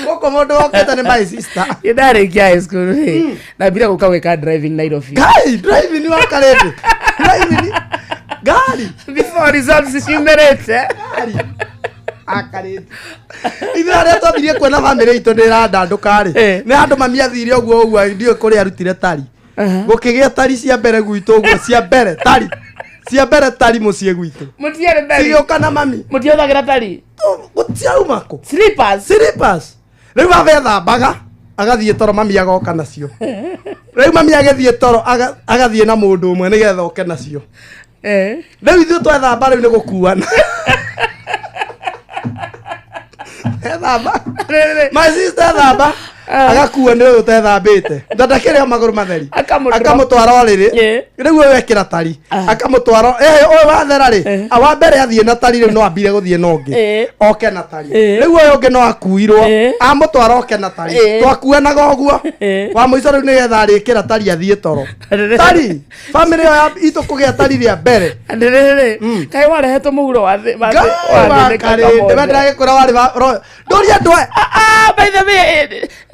Gũkũ mũndũ wokĩte nĩ my sister. Nĩndarĩkia high school rĩ, ndambire gũka gwĩka driving Nairobi. Kai, driving wakarĩte. Driving ngari. Before results ciumĩrĩte. Ngari. Akarĩte. Ithuĩ arĩa twambirie kuona bamĩrĩ itũ nĩ ĩrandandũka rĩ, nĩ handũ mami athire ũguo ũguo, ndiũĩ kũrĩa arutire tari. Gũkĩgĩa tari cia mbere gwitũ ũguo, cia mbere tari. Cia mbere tari mũciĩ gwitũ. Mũtiarĩ tari. Cigĩũka na mami. Mũtiahũthagĩra tari. Gũtiauma kũ. Slippers. Slippers. Rĩu baba ethambaga agathiĩ toro, mami agoka nacio. Rĩu mami agĩthiĩ toro agathiĩ na mũndũ ũmwe nĩgetha oke nacio. Rĩu ithuĩ twethamba rĩu nĩ gũkuana. Ethamba. My sister ethamba Agakuo nĩ ũyũ ũtethambĩte. Ndakĩrĩ o magũrũ matheri. Akamũtwara ũrĩrĩ. Rĩu ũyũ ekĩra tari. Akamũtwara ũyũ wathera rĩ. Wa mbere athiĩ na tari rĩu no ambire gũthiĩ na ũngĩ. Oke na tari. Rĩu ũyũ ũngĩ no akuirwo. Amũtwara oke na tari. Twakuanaga ũguo. Wa mũico rĩu nĩgetha arĩkĩra tari athiĩ toro. Tari. Family ĩyo itũ kũgĩa tari rĩa mbere. Atĩrĩrĩ, kaĩ warehetwo mũhuro wa thĩ wa thĩ wa thĩ Ngai ndagĩkũra warĩ wa ndũria andũ aya. By the way,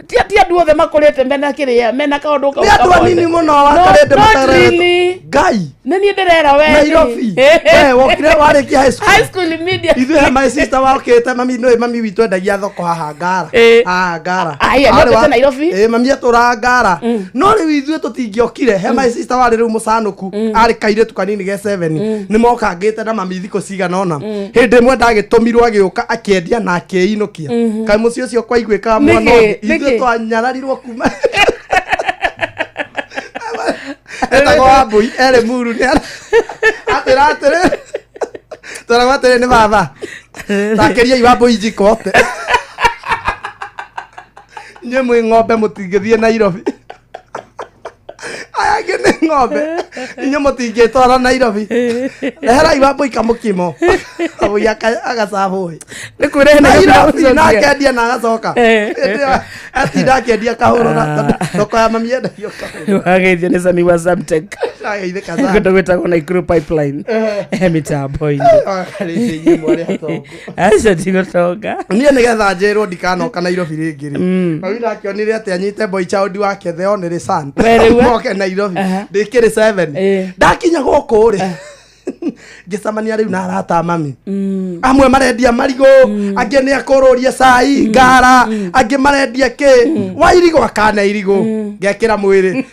ti andũ othe makũrĩte mena kĩrĩa mena kaũndũ kau Nĩ andũ anini mũno wakarĩte matareretwo. Ngai. Nĩ niĩ ndĩrera we. Nairobi. We wokire warĩkia high school. High school immediately. Ithuĩ he my sister wakĩte mami nĩ mami witũ endagia thoko haha Ngara. Ah Ngara. Aya, nĩ okĩte Nairobi? Ĩ mami atũraga Ngara. No rĩu ithuĩ tũtingĩokire he my sister warĩ rĩu mũcanũku arĩ kairĩtu kanini ge 7 nĩ mokangĩte na mami thikũ cigana ũna. Hĩndĩ ĩmwe ndagĩtũmirwo agĩũka akĩendia na akĩinũkia. Kaĩ mũciĩ ũcio kwaiguĩkaga mwana Nĩkĩ? ũngĩ. Ithuĩ Nĩkĩ? twanyararirwo kuma etagwo Wambui erĩ muru nĩ atĩra atĩrĩ tweragwo atĩrĩ nĩ baba takĩriai Wambui njikote inyuĩ mwĩ ng'ombe mũtingĩthiĩ Nairobi aya angĩ nĩ ng'ombe inyuĩ mũtingĩtwara Nairobi reherai Wambui kamũkimo Wambui agacabũĩ Nĩ kwĩrehe Nairobi na akendia na agacoka atinda akĩendia kahũrũ na thoko ya mami endagio kahũrũ Wageithio nĩ Sami wa Samtech. Ageithĩka sana. Kũndũ gwĩtagwo Nakuru Pipeline. Mĩtambo-inĩ. Acio ti gũtonga. Niĩ nĩgetha njĩrwo ndikanoka Nairobi rĩngĩ rĩ mami ndakĩonire atĩ anyite boy child wake the only son We rĩu, eh? moke Nairobi ndĩkĩrĩ 7 ndakinya gũkũ rĩ ngĩcemania rĩu na arata a mami amwe marendia marigũ angĩ nĩ akũrũria cai ngara angĩ marendia kĩ wa irigũ akana irigũ ngekĩra mwĩrĩ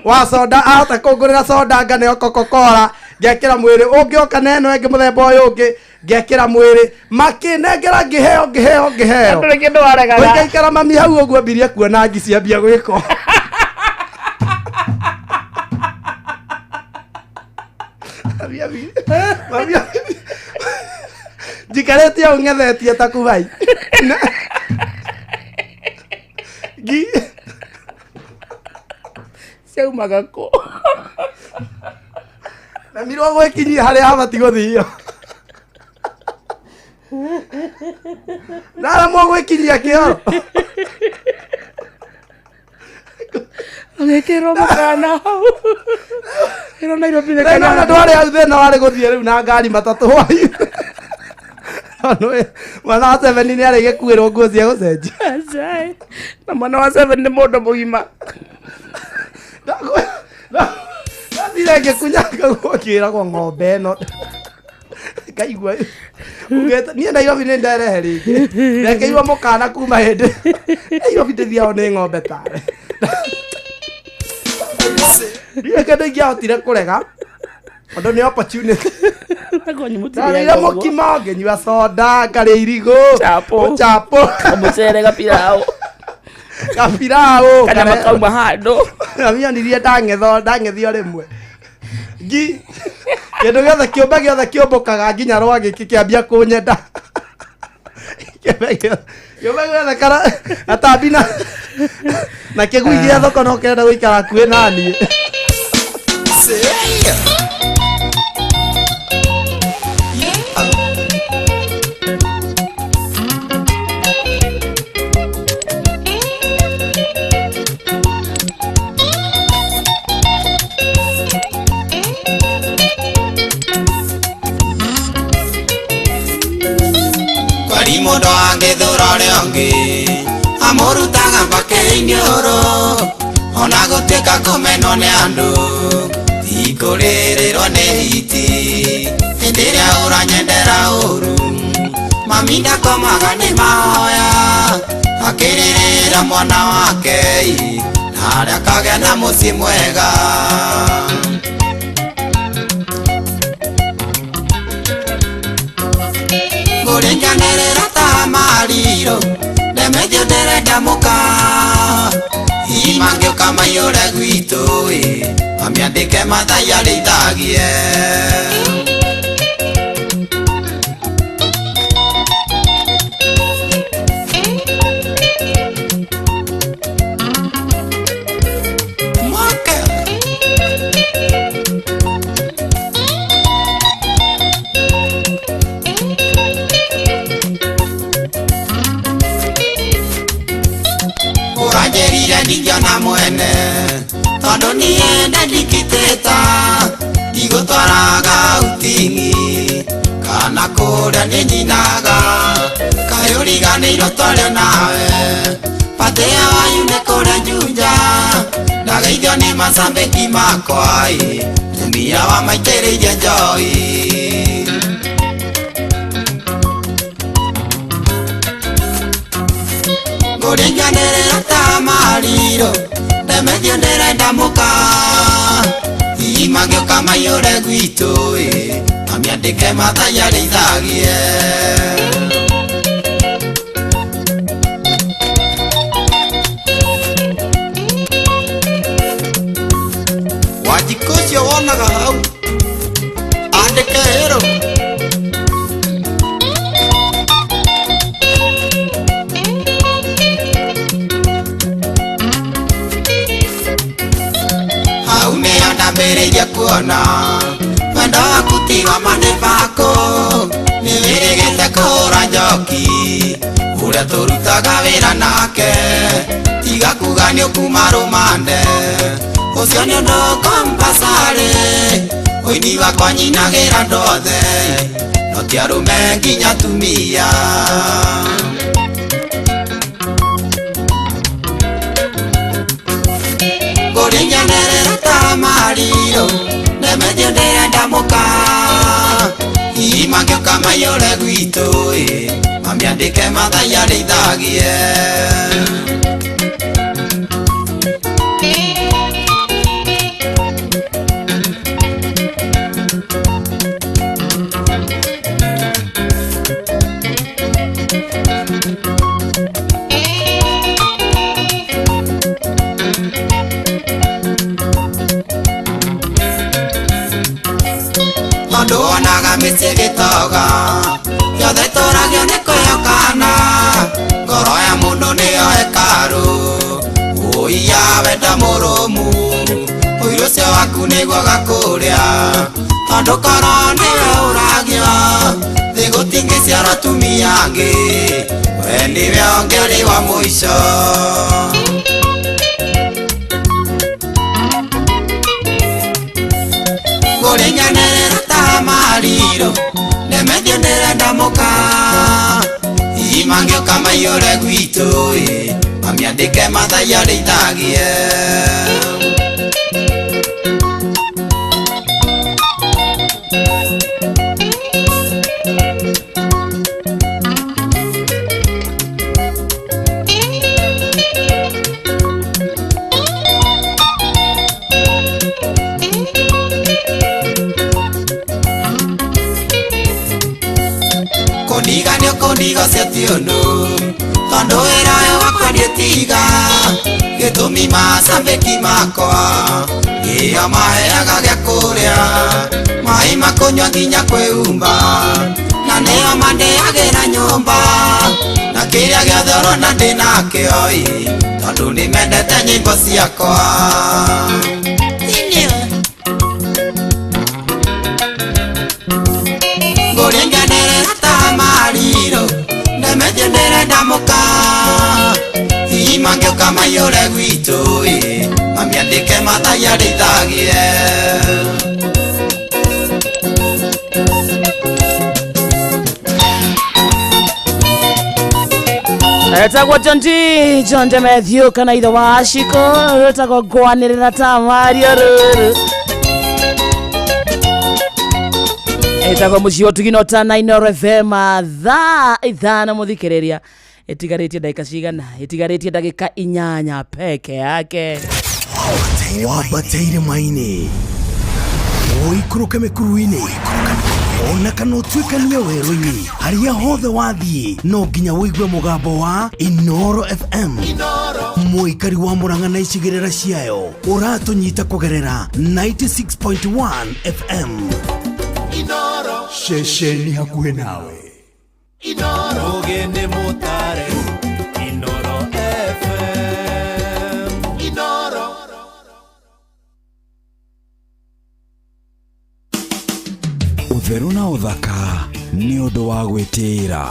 wa soda ahota kũngũrĩra soda nganeo Coca-Cola ngekĩra mwĩrĩ ũngĩoka na ĩno ĩngĩ mũthemba ũyũ ũngĩ ngekĩra mwĩrĩ makĩnengera ngĩheo ngĩheo ngĩheo Ndũrĩ kĩndũ waregaga. Gũikaikara mami hau ũguo mbirie kuona ngi ciambia gwĩko njikarĩte hau ng'ethetie ta kubai ngi Ciaumaga kũ? namirwo gwĩkinyia harĩa habati gũthio ndaramwo gwĩkinyia kĩoro Ũgĩkĩrwo mũkana hau. Ĩro Nairobi nĩ Rĩu kana. ona ndwarĩ hau thĩna warĩ gũthiĩ rĩu na ngari matatũ hwaĩ mwana wa seven nĩ arĩ gĩkuĩrwo nguo cia gũcenjia Acai. Na mwana wa seven nĩ mũndũ mũgima. Ndathire ngĩkunyanga guo ngĩragwo ng'ombe ĩno ngaigua ugĩte niĩ Nairobi nĩ nderehe rĩngĩ ndekeirwo mũkana kuma hĩndĩ Nairobi ndĩthiagwo nĩ ng'ombe tarĩ ndirĩ kĩndũ ingĩahotire kũrega tondũ nĩ opportunity ndarĩire mũkimo ngĩnyua soda ngarĩa irigũ chapo Kamũcere gapiraũ. gapiraũ Kanyama kauma handũ. Namionirie ndang'etho ndang'ethio rĩmwe ngi kĩndũ gĩothe kĩũmbe gĩothe kĩũmbũkaga nginya rwagĩ kĩkĩambia kũnyenda kĩũmbe gĩothe kana gatambi na na kĩgui gĩa thoko no kĩrenda gũikara hakuhĩ na niĩ Kwari mũndũ angĩthũra ũrĩa ũngĩ amũrutaga mpaka iniũrũ ona gũtuĩka kũmenwo nĩ andũ tikũrĩrĩrwo nĩ hiti hĩndĩ ĩrĩa ũranyendera ũru mami ndakomaga nĩ mahoya akĩrĩrĩra mwana wake na harĩa akagĩa na mũciĩ mwega. Ngũringanĩrĩra ta mariro ndemethio ndĩrenda mũka hihi mangĩũka maiyũre gwitũ ĩ mamĩandĩke mathai arĩithagie. Ndikiteta Ndigũtwaraga utingi Kana kũrĩa nĩ nyinaga Kaĩ ũriganĩirwo twaria nawe Patea wanyu nĩ kũrĩa Juja Ndageithio nĩ macambĩki makwa ĩ Tumia wa maitĩrĩirie njohi Ngũringanĩrĩra ta mariro Ndemethio ndĩrenda mũka Hihi mangĩũka maiyũre gwitũ ĩ Mamiandĩke Maathai arĩithagie Wanjikũ ũcio wonaga hau andĩke hĩrũ Hau nĩho ndambĩrĩirie kuona wendo waku ti wa ma nĩ bako nĩ wĩrĩgĩte kũhũra njoki ũrĩa tũrutaga wĩra nake tiga kuga nĩ ũkuma rũmande ũcio nĩ ũndũ kompasarĩ ũini wakwa nyinagĩra andũ othe no ti arũme nginya atumia Ngũringanĩrĩra ta mariro Ndemethio ndĩrenda mũka Hihi mangĩũka maiyũre gwitũ ĩ Mamiandĩke Maathai arĩithagie Tondũ wonaga mĩciĩ gĩtoga Yothe ĩtũragio nĩ kwĩhokana Ngoro ya mũndũ nĩyo hekarũ Ũiya wenda mũrũmu Ũiru ũcio waku nĩguo gakũrĩa Tondũ korwo nĩwe ũragio Thĩ gũtingĩciarwo atumia angĩ We nĩwe ũngĩarĩ wa mũico Ngũringanĩrĩra ta mariro Ndemethio ndĩrenda mũka Hihi mangĩũka maiyũre gwitũ ĩ Mamiandĩke Maathai arĩithagie Kũndiga nĩ ũkũndiga ũcio ti ũndũ Tondũ wĩra ũyũ wakwa ndiũtiga Gĩtũmi macambĩki makwa Nĩo maheaga gĩa kũrĩa Maĩ ma kũnyua nginya kwĩhumba Na nĩo mandĩagĩra nyũmba Na kĩrĩa gĩothe ũrona ndĩnakĩo ĩ Tondũ nĩmendete nyĩmbo ciakwa Ngũringanĩrĩra ta mariro Ndemethio ndĩrenda mũka Hihi mangĩũka maiyũre gwitũ ĩ Mamiandĩke Maathai arĩithagie Etagwo John D John D Matthew kana ithe wa Shiko etagwo ngwanĩrĩra ta Mario rũrũ etagwo mũciĩ ũtugino ta Inooro FM thaa 5 mũthikĩrĩria ĩtigarĩtie ndagĩka cigana ĩtigarĩtie ndagĩka 8 peke yake wambateire maini ũikũrũke mĩkuru-inĩ ona kana ũtuĩkanie werũ-inĩ harĩa hothe wathiĩ no nginya ũigue mũgambo wa Inooro FM mũikari wa Murang'a na icigĩrĩra ciayo ũratũnyita kũgerera 96.1 FM ceceni hakuhĩ nawe Ũgĩ nĩ mũtare Inooro FM Inooro Ũtheru na ũthaka nĩ ũndũ wa gwĩtĩĩra.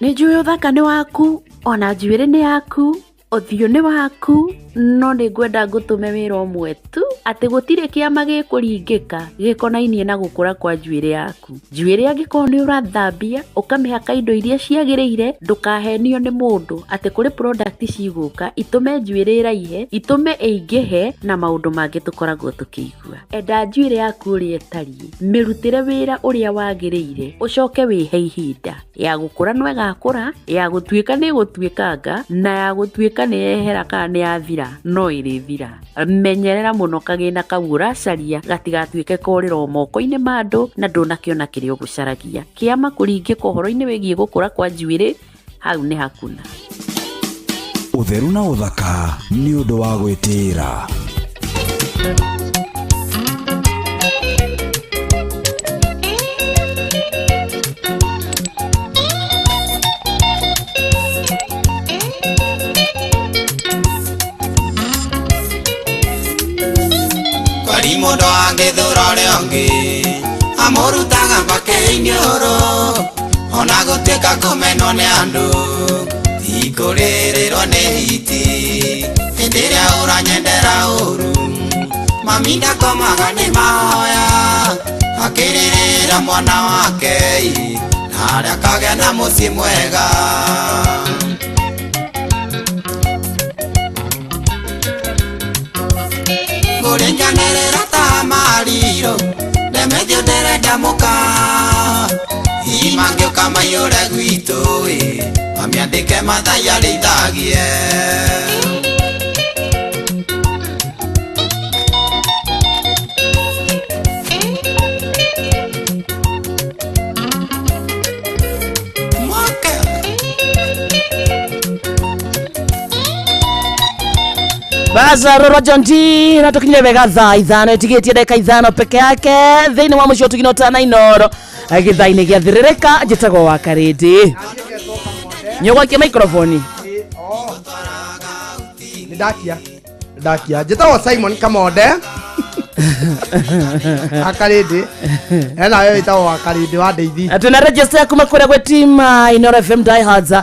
Nĩ njũĩ ũthaka nĩ waku ona njuĩrĩ nĩ yaku ũthiũ nĩ waku no nĩ ngwenda ngũtũme wĩra ũmwe tu Atĩ gũtirĩ kĩama gĩkũringĩka gĩkonainie na gũkũra kwa njuĩrĩ yaku. Njuĩrĩ angĩkorwo nĩ ũrathambia ũkamĩhaka indo iria ciagĩrĩire, ndũkahenio nĩ mũndũ atĩ kũrĩ product cigũka itũme njuĩrĩ ĩraihe, itũme ĩingĩhe na maũndũ mangĩ tũkoragwo tũkĩigua. Enda njuĩrĩ yaku ũrĩa ĩtariĩ, mĩrutĩre wĩra ũrĩa wagĩrĩire, ũcoke wĩhe ihinda. Ya gũkũra no ĩgakũra, ya gũtuĩka nĩ ĩgũtuĩkanga, na ya gũtuĩka nĩ yehera kana nĩ yathira no ĩrĩthira. Menyerera mũno kagĩna kau ũracaria gatigatuĩke korĩro moko-inĩ ma andũ na ndũnakĩona kĩrĩa ũgũcaragia. Kĩama kũringĩka ũhoro-inĩ wĩgiĩ gũkũra kwa njuĩrĩ, hau nĩ hakuna. Ũtheru na ũthaka nĩ ũndũ wa gwĩtĩĩra. Kwari mũndũ angĩthũra ũrĩa ũngĩ amũrutaga mbake iniũrũ ona gũtuĩka kũmenwo nĩ andũ tikũrĩrĩrwo nĩ hiti hĩndĩ ĩrĩa ũranyendera ũru mami ndakomaga nĩ mahoya akĩrĩrĩra mwana wake na harĩa akagĩa na mũciĩ mwega. Ngũringanĩrĩra ta mariro ndemethio ndĩrenda mũka hihi mangĩũka maiyũre gwitũ ĩ mamiandĩke mathai arĩithagie. Baza roro John D na tukinyire wega thaa 5 itigitie ndagĩka 5 peke yake thĩinĩ wa mũciĩ ũtugino tana inoro gĩthaa-inĩ gĩa thĩrĩrĩka njĩtagwo wa Karĩndĩ nyũgwakia microphone. Nĩ ndakia ndakia njĩtagwo Simon Kamonde Akarĩndĩ enawe wĩtagwo Wakarĩndĩ wa Ndeithi. Tuna register kuma kũrĩa gwĩ team Inoro FM Diehards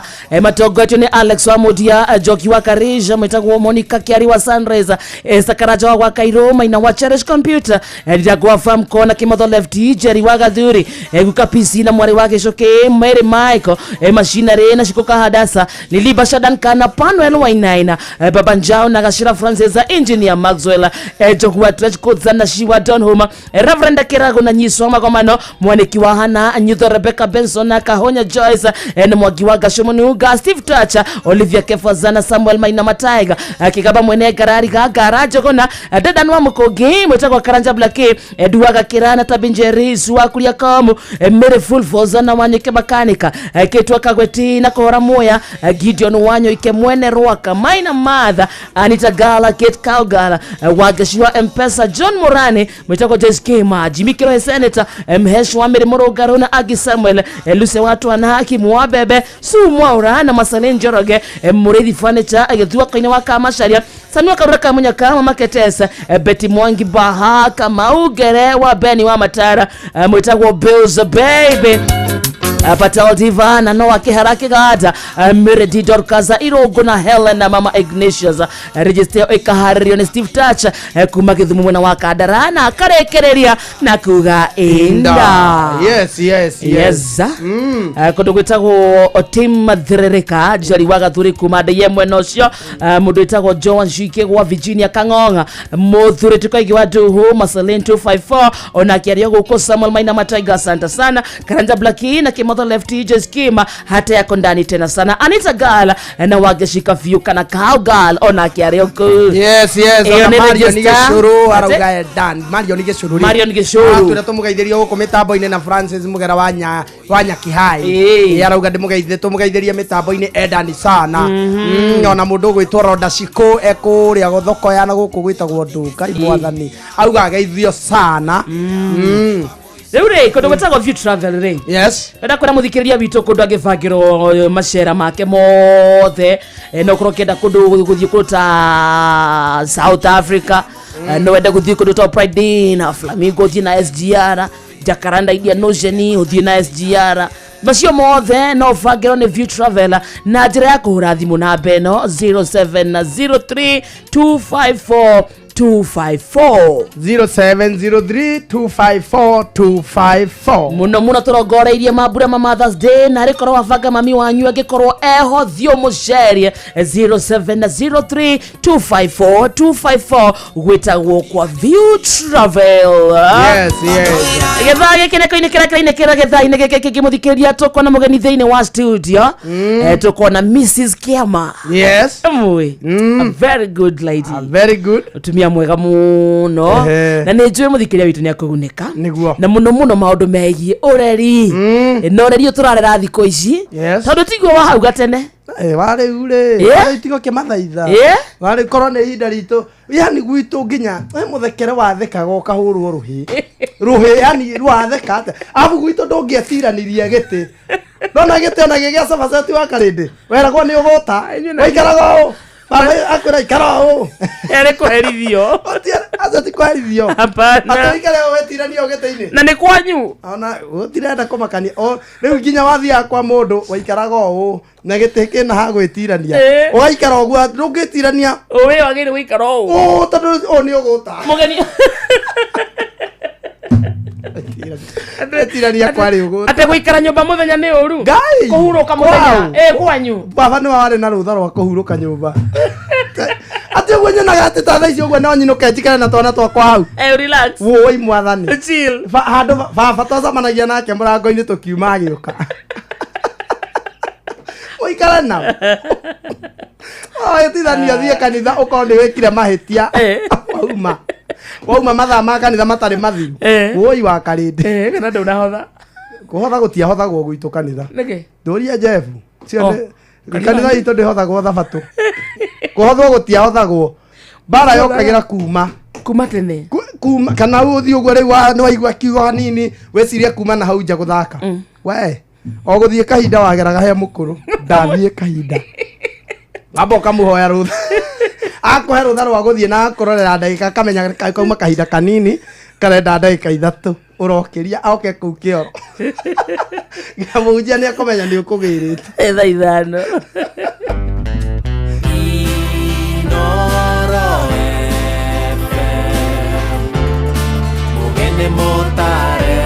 matongoretio nĩ Alex wa Mudia, Njoki wa Karija mwĩtagwo Monica Kiari wa Sunrise, Sakaraja wa Kairo Maina wa Cherish Computer, Ndirango wa Famco na Kimotho Left, Jerry wa Gathuri, Guka PC na mwarĩ wa Gĩcũkĩ Mary Michael, Machinery na Shiko Kahadasa Liliba Shadan kana Panuel Wainaina, Baba Njao na Gashira Francis, Engineer Maxwell, Njogu wa Trench Coats na Shiwa Don Homa, Reverend Kirago na Nyiso Magomano mwaniki wa Hana Nyutho Rebecca Benson na Kahonya Joyce, na Mwangi wa Gashomunuga Steve Tacha Olivia Kefazana Samuel Maina Mataiga, Kigaba mwene Garari Gagara Jogona, Dedan wa Mukogi mwetagwa Karanja Black, Duaga Kirana Tabinjeri Suwa Kulia Kamu, Mary Full Fozana Wanyike Makanika, Ketwa Kagweti na Kohora Moya, Gideon Wanyo Ike mwene Rwaka Maina Madha Anita Gala Kate Kaugala, Wagashiwa Mpesa John Morane mwetagwa Joyce Kema Jimmy Kirohe Senator, Mhesh wa Mary Morogarona Agi Samuel, Luce watu ana haki Mwabebe Su Mwaura na Masale Njoroge, Mureithi Furniture agĩthua koine wa Kamacharia Sanua Karura Kamunyaka Mama Ketesa, Betty Mwangi Baha Kamaugere wa Beni wa Matara, mwetagwo Bills Baby Patel Diva na Noah Kihara Kigada, Miredi Dorkaza Irogo na Helen na Mama Ignatius, register ikaharĩrio nĩ Steve Touch kuma Gĩthumo mwena wa Kandara na akarekereria na kuga inda. Yes yes yes. Kũndũ gwĩtagwo Tim Thĩrĩrĩka Njeri wa Gathuri kuma ndĩye mwena ũcio, mũndũ wĩtagwo Joan Shike gwa Virginia Kang'ong'a mũthuri tukaigi wa Duhu Masalin 254 ona akĩaria gũkũ Samuel Maina Mataiga asante sana Karanja Black na Kimotho Left Joyce Kima hata yako ndani tena sana Anita Gala na wageshika view kana Cowgirl ona akĩaria kũ. Yes yes. Ĩyo ona nĩ Mario nĩ register. Gĩcũrũ Ate? arauga dan Mario nĩ Gĩcũrũ rĩ. Mario nĩ Gĩcũrũ. Tũrĩa tũmũgeithĩria gũkũ mĩtambo-inĩ na Francis Mũgera wa nya wa Nyakihai. Ĩĩ. Ĩ, arauga ndĩmũgeithie tũmũgeithĩrie mĩtambo-inĩ endani sana. Ona mũndũ ũgwĩtwo Ronda Shiko ekũrĩa thoko ya na gũkũ gwĩtagwo Nduka imwathani auga ageithio sana. Rĩu rĩ kũndũ gwĩtagwo View Travel rĩ. Yes. Wenda kwĩra mũthikĩrĩria witũ kũndũ angĩbangĩrwo macera make mothe, no ũkorwo ũkĩenda kũndũ gũthiĩ kũndũ ta South Africa, no wende gũthiĩ kũndũ ta Pride na Flamingo ũthiĩ na SGR, Jacaranda Indian Ocean ũthiĩ na SGR, macio mothe no ũbangĩrwo nĩ View Travel na njĩra ya kũhũra thimũ namba ĩno 0703 254 254. 0703 254 254. Muno muno turongoreirie mambura ma Mother's Day, na rikorwo wabanga mami wanyu angikorwo eho thio mucerie 0703 254 254 gwitagwo kwa View Travel. Yes, yes. Githaa gĩkĩ nĩko-inĩ kĩrĩa kĩrainĩ kĩra gĩthaa-inĩ gĩkĩ kĩngĩmũthikĩrĩria, tũkona mũgeni thĩinĩ wa studio. Tũkona Mrs. Kiama. Yes. Mui. A very good lady. A very good. Mutumia mwega mũno. Na nĩ njũĩ mũthikĩrĩria witũ nĩ akũgunĩka. Nĩguo. Na mũno mũno maũndũ megiĩ ũreri. Na ũreri ũyũ tũrarera thikũ ici. Yes. Tondũ tiguo wa hau gatene. Warĩu rĩ, warĩu tigo kĩmathaitha. Warĩu korwo nĩ ihinda ritũ, yani gwitũ nginya mũthekere wathekaga ũkahũrwo rũhĩ. Rũhĩ yani rwatheka atĩa. Arabu gwitũ ndũngĩetiranirie gĩtĩ. Ndona gĩtĩ ona gĩgĩa cabaceti wa karĩndĩ. Weragwo nĩ ũgũta. Waikaraga ũũ. Baba akwĩra ikara ũũ. Erĩ kũherithio. Acio ti kũherithio. Hapana. Atĩ ũikare ũũ wetiranie ũũ gĩtĩ-inĩ. Na nĩ kwanyu. Ona gũtirenda kũmakania. Rĩu nginya wathiaga kwa mũndũ waikaraga ũũ na gĩtĩ kĩna ha gwĩtirania. Ũgaikara ũguo ndũngĩtirania. Ũĩ wagĩrĩire gũikara ũũ. Ũũ tondũ ũũ nĩ ũgũta. Mũgeni. Tirania kwarĩ ũguo. Atĩ gũikara nyũmba mũthenya nĩ ũru. Ngai. Kũhurũka mũthenya. Kwanyu. Baba nĩwe warĩ na rũtha rwa kũhurũka nyũmba. Atĩ ũguo nyonaga atĩ ta thaa ici ũguo no nyinũke njikare na twana twakwa hau. Relax. Woi mwathani. Chill. Handũ baba twacemanagia nake mũrango-inĩ tũkiuma agĩũka. Ũikare nao. Tithania thiĩ kanitha ũkorwo nĩ wĩkire mahĩtia. Wauma. Wauma mathaa ma kanitha matarĩ mathiru. Woi wa karĩndĩ. Kana ndũnahotha. Kũhotha gũtiahothagwo gwitũ kanitha. Nĩkĩ? Ndũria Jeff. Kanitha itũ ndĩhothagwo thabatũ. Kũhothwo gũtiahothagwo. Mbara yokagĩra kuma. Kuma tene. Kuma kana ũthiĩ ũguo rĩu nĩ waigua kiugo hanini wĩcirie kuma na hau nja gũthaka. We o gũthiĩ kahinda wageraga he mũkũrũ. Ndathiĩ kahinda. Wamba ũkamũhoya rũtha. Akũhe rũtha rwa gũthiĩ na akũrorera ndagĩka akamenya kauma kahinda kanini karenda ndagĩka ithatũ ũrokĩria oke kũu kĩoro. Nginya mũhunjia nĩ akũmenya nĩ ũkũgĩrĩte. Thaa ithano. Inoro FM, mũgeni mũtare,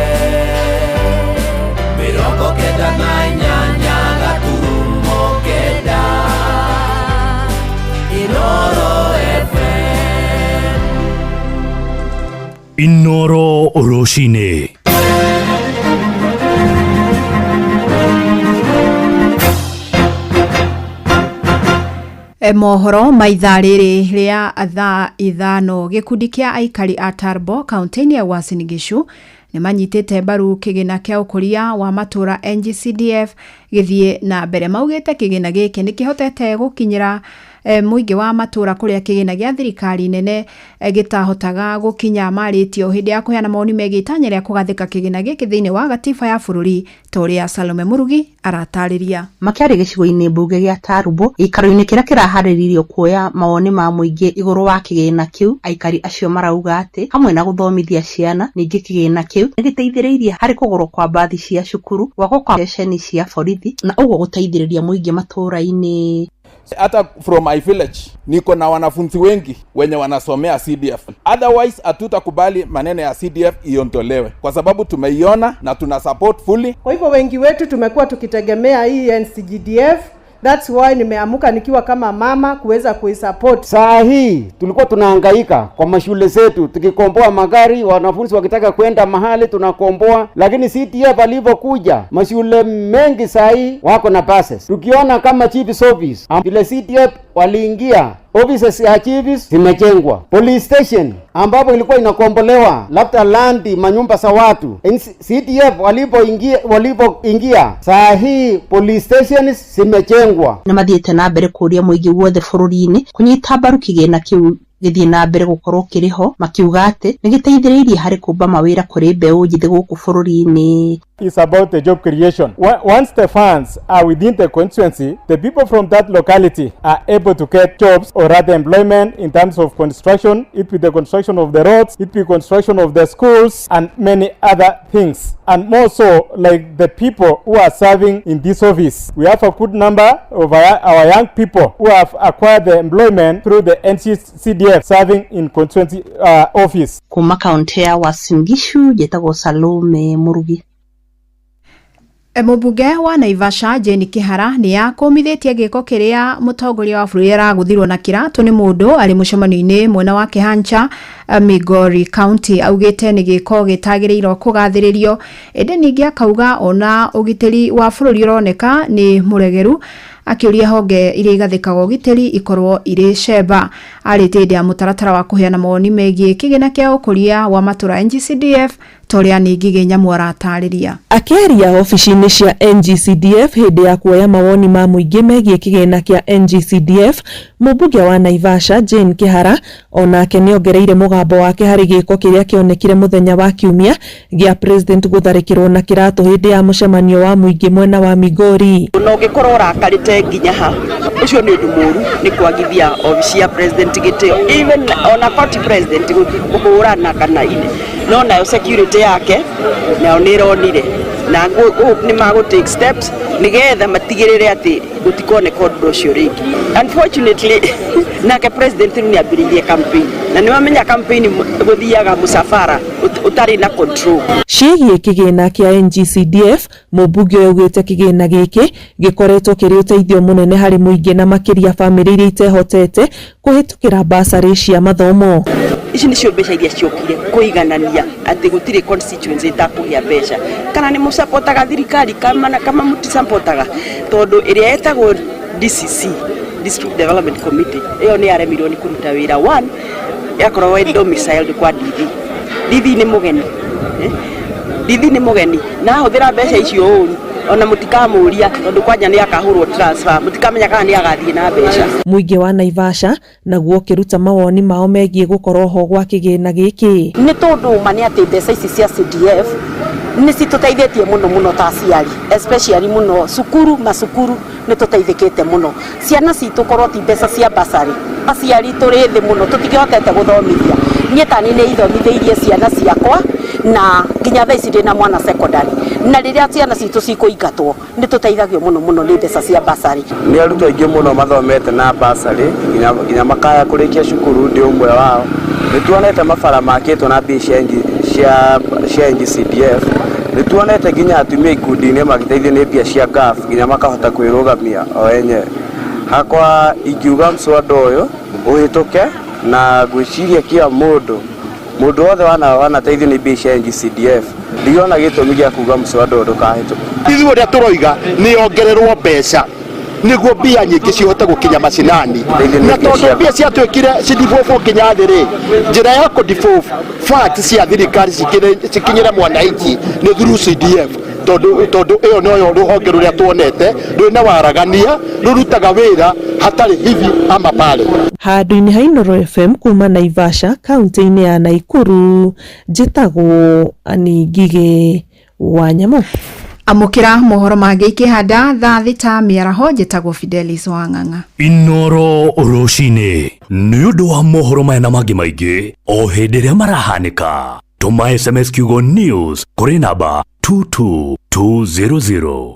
98 gaturumo 9. Inoro FM. Inoro rũcinĩ. Mohoro ma ithaa rĩrĩ rĩa thaa 5. Gĩkundi kĩa aikari a Turbo kaunti-inĩ ya Uasin Gishu nĩ manyitĩte mbaru kĩgĩna kĩa ũkũria wa matũra NGCDF gĩthiĩ na mbere. Maugĩte kĩgĩna gĩkĩ nĩ kĩhotete gũkinyĩra mũingĩ wa matũra kũrĩa kĩgĩna gĩa thirikari nene gĩtahotaga gũkinya. Marĩtio hĩndĩ ya kũheana mawoni megiĩ itanya rĩa kũgathĩka kĩgĩna gĩkĩ thĩinĩ wa gatiba ya bũrũri, ta ũrĩa Salome Murugi aratarĩria. Makĩaria gĩcigo-inĩ mbunge gĩa Tarubo gĩikaro-inĩ kĩrĩa kĩraharĩrĩirio kuoya mawoni ma mũingĩ igũrũ wa kĩgĩna kĩu, aikari acio marauga atĩ hamwe na gũthomithia ciana, ningĩ kĩgĩna kĩu nĩgĩteithĩrĩirie harĩ kũgũrwo kwa mbathi cia cukuru, gwakwo kwa ceceni cia borithi na ũguo gũteithĩrĩria mũingĩ matũra-inĩ. Hata from my village niko na wanafunzi wengi wenye wanasomea CDF. Otherwise hatutakubali maneno ya CDF iondolewe kwa sababu tumeiona na tuna support fully. Kwa hivyo wengi wetu tumekuwa tukitegemea hii NCGDF. That's why nimeamuka nikiwa kama mama kuweza kuisupport. Saa hii tulikuwa tunahangaika kwa mashule zetu tukikomboa magari, wanafunzi wakitaka kwenda mahali tunakomboa, lakini CDF alivyokuja mashule mengi saa hii wako na buses. Tukiona kama chief's office vile CDF waliingia, offices ya chiefs zimejengwa, police station ambapo ilikuwa inakombolewa labda landi manyumba za watu, CDF walipoingia saa hii police stations zimejengwa. Nĩ mathiĩte na mbere kũria mũingĩ wothe bũrũri-inĩ kũnyita mbaru kĩgĩna kĩu gĩthiĩ na mbere gũkorwo kĩrĩ ho, makiuga atĩ nĩ gĩteithĩrĩirie harĩ kũmba mawĩra kũrĩ mbeũ njĩthĩ gũkũ bũrũri-inĩ. Is about the job creation. Once the funds are within the constituency, the people from that locality are able to get jobs or rather employment in terms of construction, it be the construction of the roads, it be construction of the schools and many other things. And more so, like the people who are serving in this office. We have a good number of our young people who have acquired the employment through the NCCDF. CDF serving in constituency office. Kuma kaunti ya Uasin Gishu njĩtagwo Salome Murugi. Mũmbunge wa Naivasha Jane Kihara nĩ akũmithĩtie gĩko kĩrĩa mũtongoria wa bũrũri aragũthirwo na kĩratũ nĩ mũndũ arĩ mũcemanio-inĩ mwena wa Kĩhancha, Migori County. Augĩte nĩ gĩko gĩtagĩrĩirwo kũgathĩrĩrio, ĩndĩ ningĩ akauga ona ũgitĩri wa bũrũri ũroneka nĩ mũregeru, akĩũria honge iria igathĩkaga ũgitĩri ikorwo irĩ cemba. Arĩtie hĩndĩ ya mũtaratara wa kũheana mawoni megiĩ kĩgĩna kĩa ũkũria wa matũra NGCDF, ta ũrĩa Ningĩ Nyamu aratarĩria. Akĩaria obici-inĩ cia NGCDF hĩndĩ ya kuoya mawoni ma mũingĩ megiĩ kĩgĩna kĩa NGCDF, mũmbunge wa Naivasha Jane Kihara onake nĩongereire mũgambo wake harĩ gĩko kĩrĩa kĩonekire mũthenya wa Kiumia gĩa president gũtharĩkĩrwo na kĩratũ hĩndĩ ya mũcemanio wa mũingĩ mwena wa Migori. Na ũngĩkorwo ũrakarĩte nginya ha, ũcio nĩ ũndũ mũru, nĩ kwagithia obici ya president gĩtĩo, even ona court president kũhũrana kana ine no nayo security yake nayo nĩ ĩronire na nĩ magũ take steps nĩgetha matigĩrĩre atĩ gũtikoneka ũndũ ũcio rĩngĩ. Unfortunately, nake president rĩu nĩ ambĩrĩirie campaign, na nĩ wamenya campaign gũthiaga mũcabara ũtarĩ na control. Ciĩgiĩ kĩgĩna kĩa NGCDF, mũmbunge ũyũ augĩte kĩgĩna gĩkĩ gĩkoretwo kĩrĩ ũteithio mũnene harĩ mũingĩ na makĩria bamĩrĩ iria itehotete kũhĩtũkĩra basarĩ cia mathomo. Ici nĩcio mbeca iria ciokire kũiganania atĩ gũtirĩ constituency ĩtakũgĩa mbeca, kana nĩ mũcapotaga thirikari kama mũticapotaga, tondũ ĩrĩa ĩtagwo DCC, District Development Committee, ĩyo nĩ yaremirwo nĩ kũruta wĩra. One, yakoragwo ĩ domiciled kwa DV. DV nĩ mũgeni, DV nĩ mũgeni na ahũthĩra mbeca icio ũru, ona mũtikamũria, tondũ kwanja nĩ akahũrwo transfer, mũtikamenya kana nĩ agathiĩ na mbeca. Mũingĩ wa Naivasha naguo ũkĩruta mawoni mao megiĩ gũkorwo ho gwa kĩgĩna gĩkĩ. Nĩ tondũ ma nĩ atĩ mbeca ici cia CDF nĩ citũteithĩtie mũno mũno ta aciari, especially mũno cukuru, macukuru nĩ tũteithĩkĩte mũno. Ciana citũ korwo ti mbeca cia basarĩ, aciari tũrĩ thĩ mũno, tũtikĩhotete gũthomithia. Niĩ ta niĩ nĩ ithomithĩirie ciana ciakwa na nginya thaa ici ndĩna mwana secondary, na rĩrĩa ciana citũ cikũingatwo nĩ tũteithagio mũno mũno nĩ mbeca cia basarĩ. Nĩ arutwo aingĩ mũno mathomete na basarĩ nginya makaya kũrĩkia cukuru, ndĩ ũmwe wao. Nĩ tuonete mabara makĩtwo na mbia cia NGCDF, nĩ tuonete nginya atumia ikundi-inĩ magĩteithio nĩ mbia cia GAF nginya makahota kwĩrũgamia o enyewe. Hakwa ingiuga mswada ũyũ ũhĩtũke, na ngwĩciria kila mũndũ wothe wanateithio nĩ mbia cia NGCDF, ndiona gĩtũmi gĩa kuga mswada ũyũ ndũkahĩtũke. Ithuĩ ũrĩa tũroiga nĩ ongererwo mbeca nĩguo mbia nyingĩ cihote gũkinya macinani, na tondũ mbia ciatuĩkire cidevolve nginya thĩ rĩ, njĩra ya kũdevolve funds cia thirikari cikinyĩre mwananchi nĩ through CDF, tondũ ĩyo noyo rũhonge rũrĩa tuonete rwĩna waragania, rũrutaga wĩra hatarĩ hivi ama pale. Handũ-inĩ ha Inooro FM kuma Naivasha kaunti-inĩ ya Nakuru, njĩtagwo Annie Ngigĩ wa Nyamu. Amũkĩra mohoro mangĩ ikĩhanda thaa 6 mĩaraho. Njĩtagwo Fidelis Wang'ang'a. Inooro rũcinĩ nĩ ũndũ wa mohoro maya na mangĩ maingĩ o hĩndĩ ĩrĩa marahanĩka, tũma SMS kiugo news kũrĩ namba 22200.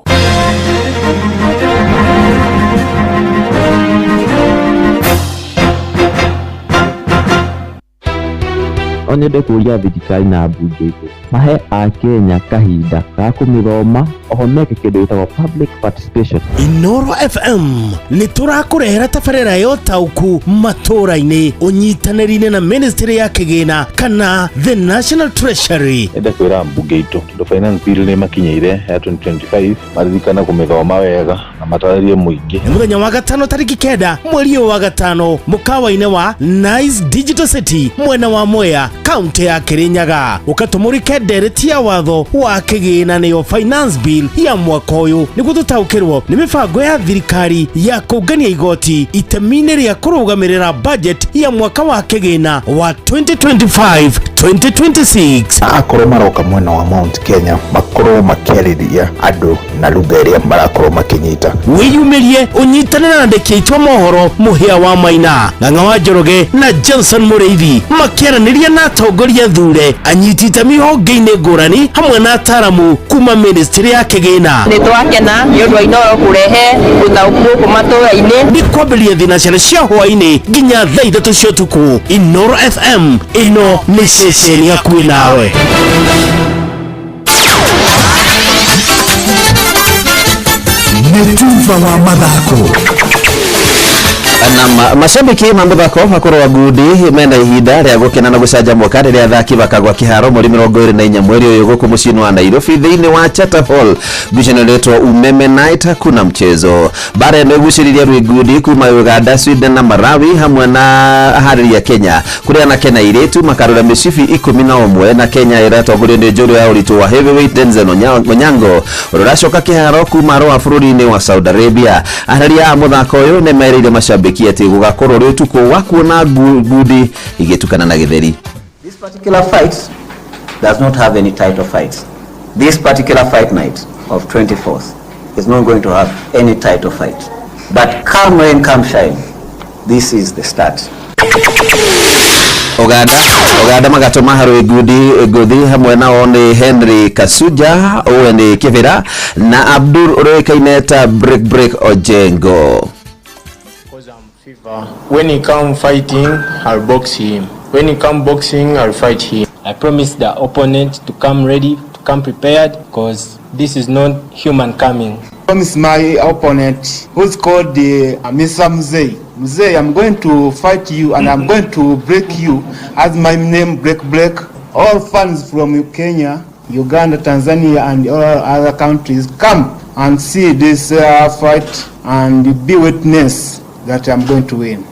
No nyende kũria thirikari na mbunge itũ mahe akenya kahinda ga kũmĩthoma, oho meke kĩndũ gĩtagwo public participation. Inooro FM nĩ tũrakũrehera tabarĩra ya ũtaũku matũra-inĩ ũnyitanĩri-inĩ na ministry ya kĩgĩna kana the National Treasury. Enda kwĩra mbunge itũ tondũ finance bill nĩ makinyĩire ya 2025, maririkane kũmĩthoma wega na matarĩrie mũingĩ. Nĩ mũthenya wa gatano tarĩki 9 mweri ũyũ wa gatano mũkawa-inĩ wa Nice Digital City mwena wa Mwea kaunti ya Kirinyaga, ũkatũmũrĩke ndereti ya watho wa kĩgĩna nĩyo finance bill ya mwaka ũyũ, nĩguo tũtaũkĩrwo nĩ mĩbango ya thirikari ya kũngania igoti itemi-inĩ rĩa kũrũgamĩrĩra budget ya mwaka wa kĩgĩna wa 2025-2026. Akorwo maroka mwena wa Mount Kenya makorwo makĩarĩria andũ na lugha ĩrĩa marakorwo makĩnyita. Wĩyumĩrie ũnyitanĩre na andĩki aitũ a mohoro Mũhĩa wa Maina, Ng'ang'a wa Njoroge na Johnson Mũrĩithi makĩaranĩria na Atongoria thure, anyiti itemi honge-inĩ ngũrani hamwe na ataramu kuma ministry ya kĩgĩna. Nĩ twakena nĩ ũndũ wa Inooro kũrehe ũtaũku gũkũ matũra-inĩ. Nĩ kwambĩrĩria thinacara cia hwaĩ-inĩ nginya thaa 3 cia ũtukũ. Inooro FM, ĩno nĩ ceceni hakuhĩ nawe. Nĩ tuba wa mathako. Na mashabiki ma muthako wa wa ngundi mena ihinda rĩa gũkena na gũcanjamũka rĩrĩa athaki bakagwa kĩharo mweri 24 mweri ũyũ gũkũ mũciĩ-inĩ wa Nairobi thĩinĩ wa Charter Hall. Ngucanio ĩretwo Umeme Night, hakuna mchezo. Bara ĩno ĩgucĩrĩria rwĩ ngundi kuma Uganda, Sweden na Malawi hamwe na aharĩria Kenya, kũrĩa anake na airĩtu makarora mĩcibi 11 na Kenya ĩratongorio nĩ njorua ya ũritũ wa heavyweight Denzel Onyango ũrĩa ũracoka kĩharo kuma Rũa bũrũri-inĩ wa Saudi Arabia. Aharĩria a mũthako ũyũ nĩ merĩire mashabiki atĩ gũgakorwo rĩ ũtukũ wa kuona ngundi igĩtukana na gĩtheri. This particular fight does not have any title fights. This particular fight night of 24th is not going to have any title fight. But come rain, come shine, this is the start. Uganda magatũma harĩ ngundi ngũthi hamwe nao nĩ Henry Kasuja ũwe nĩ Kĩbĩra na Abdul ũrĩkaine ta Break Break Ojengo. When he come fighting, I'll box him. When he come boxing, I'll fight him. I promise the opponent to come ready, to come prepared, because this is not human coming. Promise my opponent, who's called the Mr. Mzee. Mzee, I'm going to fight you and I'm going to break you as my name, Break Break. All fans from Kenya, Uganda, Tanzania and all other countries, come and see this fight and be witness that I'm going to win.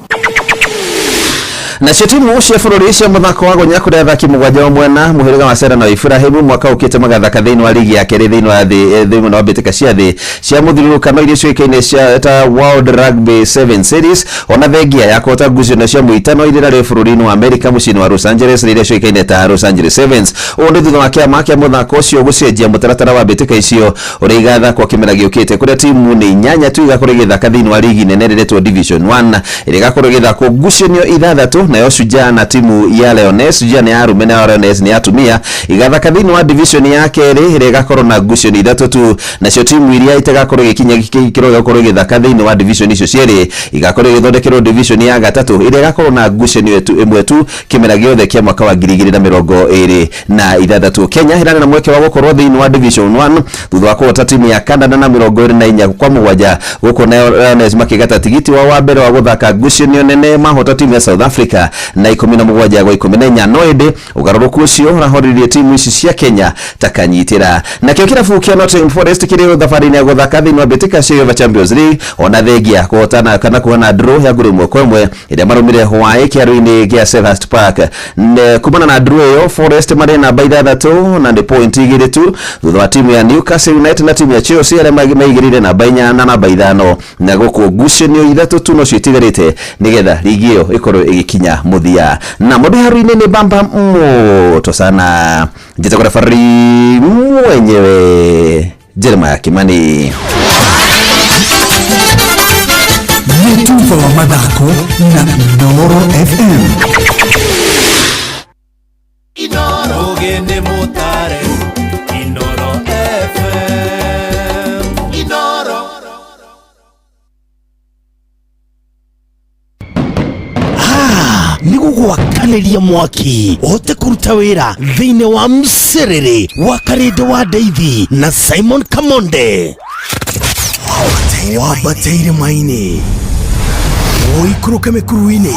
Nacio timu cia bũrũri cia mũthako wa gonya kũrĩa athaki 7 wa mwena mũhĩrĩga wa Serena Ibrahimu mwaka ũkĩte magathaka thĩinĩ wa ligi ya kerĩ thĩinĩ wa thĩ thĩinĩ wa mbĩtĩka cia thĩ cia mũthiũrũrũkano iria ciũĩkaine cia ta World Rugby 7 Series, ona thengia ya kũhota ngucanio cia mũitano iria irarĩ bũrũri-inĩ wa Amerika mũciĩ-inĩ wa Los Angeles iria ciũĩkaine ta Los Angeles Sevens. Ũũ nĩ thutha wa kĩama kĩa mũthako ũcio gũcenjia mũtaratara wa mbĩtĩka icio ũrĩa igathakwo kĩmera gĩũkĩte, kũrĩa timu nĩ 8 tu igakorwo igĩthaka thĩinĩ wa ligi nene ĩrĩa ĩretwo Division 1 ĩrĩa ĩgakorwo ĩgĩthakwo ngucanio 6, nayo Shujaa na timu ya Leones, Shujaa nĩ ya arũme na Leones nĩ ya atumia, igathaka thĩinĩ wa division ya kerĩ ĩrĩa ĩgakorwo na ngucanio 3 tu, nacio timu iria itagakorwo igĩkinya gĩkĩro gĩa gũkorwo igĩthaka thĩinĩ wa division icio cierĩ igakorwo igĩthondekerwo division ya gatatũ ĩrĩa ĩgakorwo na ngucanio ĩmwe tu kĩmera gĩothe kĩa mwaka wa 2026. Kenya ĩrarĩ na mweke wa gũkorwo thĩinĩ wa division 1 thutha wa kũhota timu ya Canada na 24 kwa 7, gũkũ nayo Leones makĩgata tigiti wa mbere wa gũthaka ngucanio nene mahota timu ya South Africa na 17 kwa 14. No ĩndĩ ũgarũrũku ũcio ũrahoririe timu ici cia Kenya takanyitĩra. Nakĩo kĩrabu kĩa Nottingham Forest kĩrĩ thabarĩ-inĩ ya gũthaka thĩinĩ wa mbĩtĩka cia UEFA Champions League, ona thengia kũhotana kana kuhana draw ya ngũrũ 1-1 ĩrĩa marũmire hwaĩ kĩharo-inĩ gĩa Selhurst Park. Kumana na draw ĩyo, Forest marĩ namba 6 na nĩ point 2 tu thutha wa timu ya Newcastle United na timu ya Chelsea arĩa maigĩrĩire namba 4 na namba 5, na gũkũ ngucanio 3 tu nocio itigarĩte nĩgetha ligi ĩyo ĩkorwo ĩgĩkinya mũthia. Na mũndũ haru-inĩ nĩ bamba moto sana, njĩtagwo referee mwenyewe Jeremiah Kimani. Nĩ tuba wa mathako na Inooro FM. Inooro mutare Inooro FM. Inooro. Nĩ gũgwakanĩria mwaki ũhote kũruta wĩra thĩinĩ wa mcerere wa Karĩndĩ wa Ndeithi na Simon Kamonde. Wambate irĩma-inĩ, ũikũrũke mĩkuru-inĩ,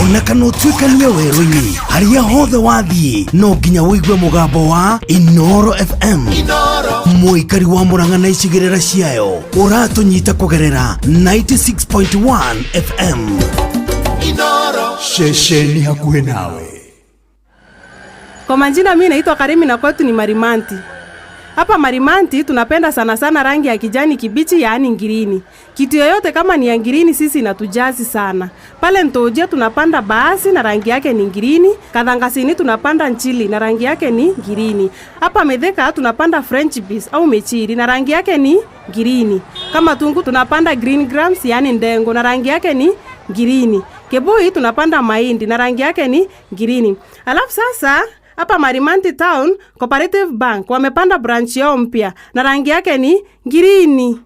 ona kana ũtuĩkanie werũ-inĩ, harĩa hothe wathiĩ no nginya ũigue mũgambo wa Inooro FM. Mũikari wa Murang'a na icigĩrĩra ciayo ũratũnyita kũgerera 96.1 FM. Ceceni hakuhĩ nawe. Kwa majina mimi naitwa Karimi na kwetu ni Marimanti. Hapa Marimanti tunapenda sana sana rangi ya kijani kibichi, yaani ngirini. Kitu yoyote kama ni ya ngirini sisi inatujazi sana. Pale Ntojia tunapanda baasi na rangi yake ni ngirini, Kathangasini tunapanda nchili na rangi yake ni ngirini. Hapa Medheka tunapanda French beans au mechiri na rangi yake ni ngirini. Kama Tungu tunapanda green grams, yaani ndengo na rangi yake ni ngirini. Kibui tunapanda mahindi na rangi yake ni ngirini. Alafu sasa hapa Marimanti Town Cooperative Bank wamepanda branch yao mpya na rangi yake ni ngirini.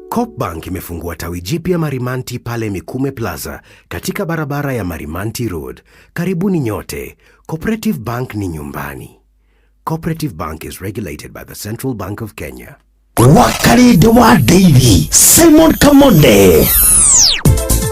Coopbank imefungua tawi jipya Marimanti pale Mikume Plaza katika barabara ya Marimanti Road. Karibuni nyote. Cooperative Bank ni nyumbani. Cooperative Bank is regulated by the Central Bank of Kenya. Wakarĩndĩ wa Ndeithi Simon Kamonde.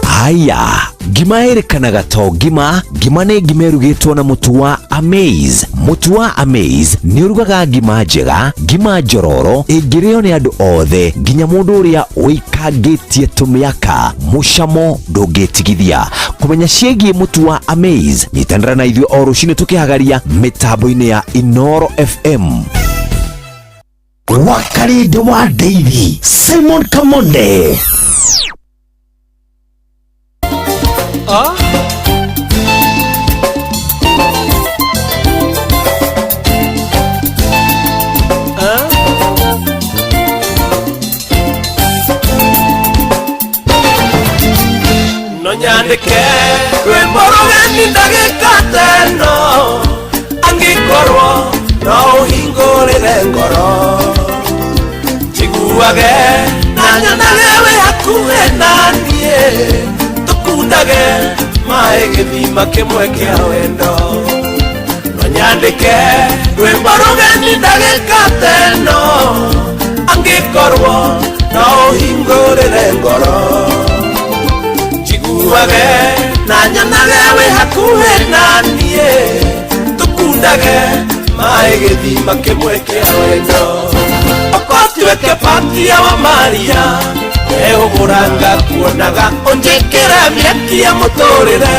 Haya, ngima ĩrĩkanaga to ngima. Ngima nĩ ngima ĩrugĩtwo na mũtu wa Amaze. Mũtu wa Amaze nĩ ũrugaga ngima njega, ngima njororo ĩngĩrĩo nĩ andũ othe, nginya mũndũ ũrĩa ũikangĩtie tũmĩaka. Mũcamo ndũngĩtigithia. Kũmenya ciĩgiĩ mũtu wa Amaze, nyitanĩra na ithuĩ o rũcinĩ tũkĩhagaria mĩtambo-inĩ ya Inoro FM. Wakarĩndĩ wa Ndeithi Simon Kamonde. Ah. No nyandĩke rwĩmbo rũgeni ndagĩka teno angĩkorwo no ũhingũrĩre ngoro njiguage na nyonage wĩ hakuhĩ na niĩ tũkundage maĩ gĩthima kĩmwe kĩa wendo. No nyandĩke rwĩmbo rũgeni ndagĩka teno angĩkorwo no ũhingũrĩre ngoro njiguage na nyonage wĩ hakuhĩ na niĩ tũkundage maĩ gĩthima kĩmwe kĩa wendo. Okotuĩke patia wa Maria ehũgũranga kuonaga ũnjĩkĩre mĩaki ya mũtũrĩre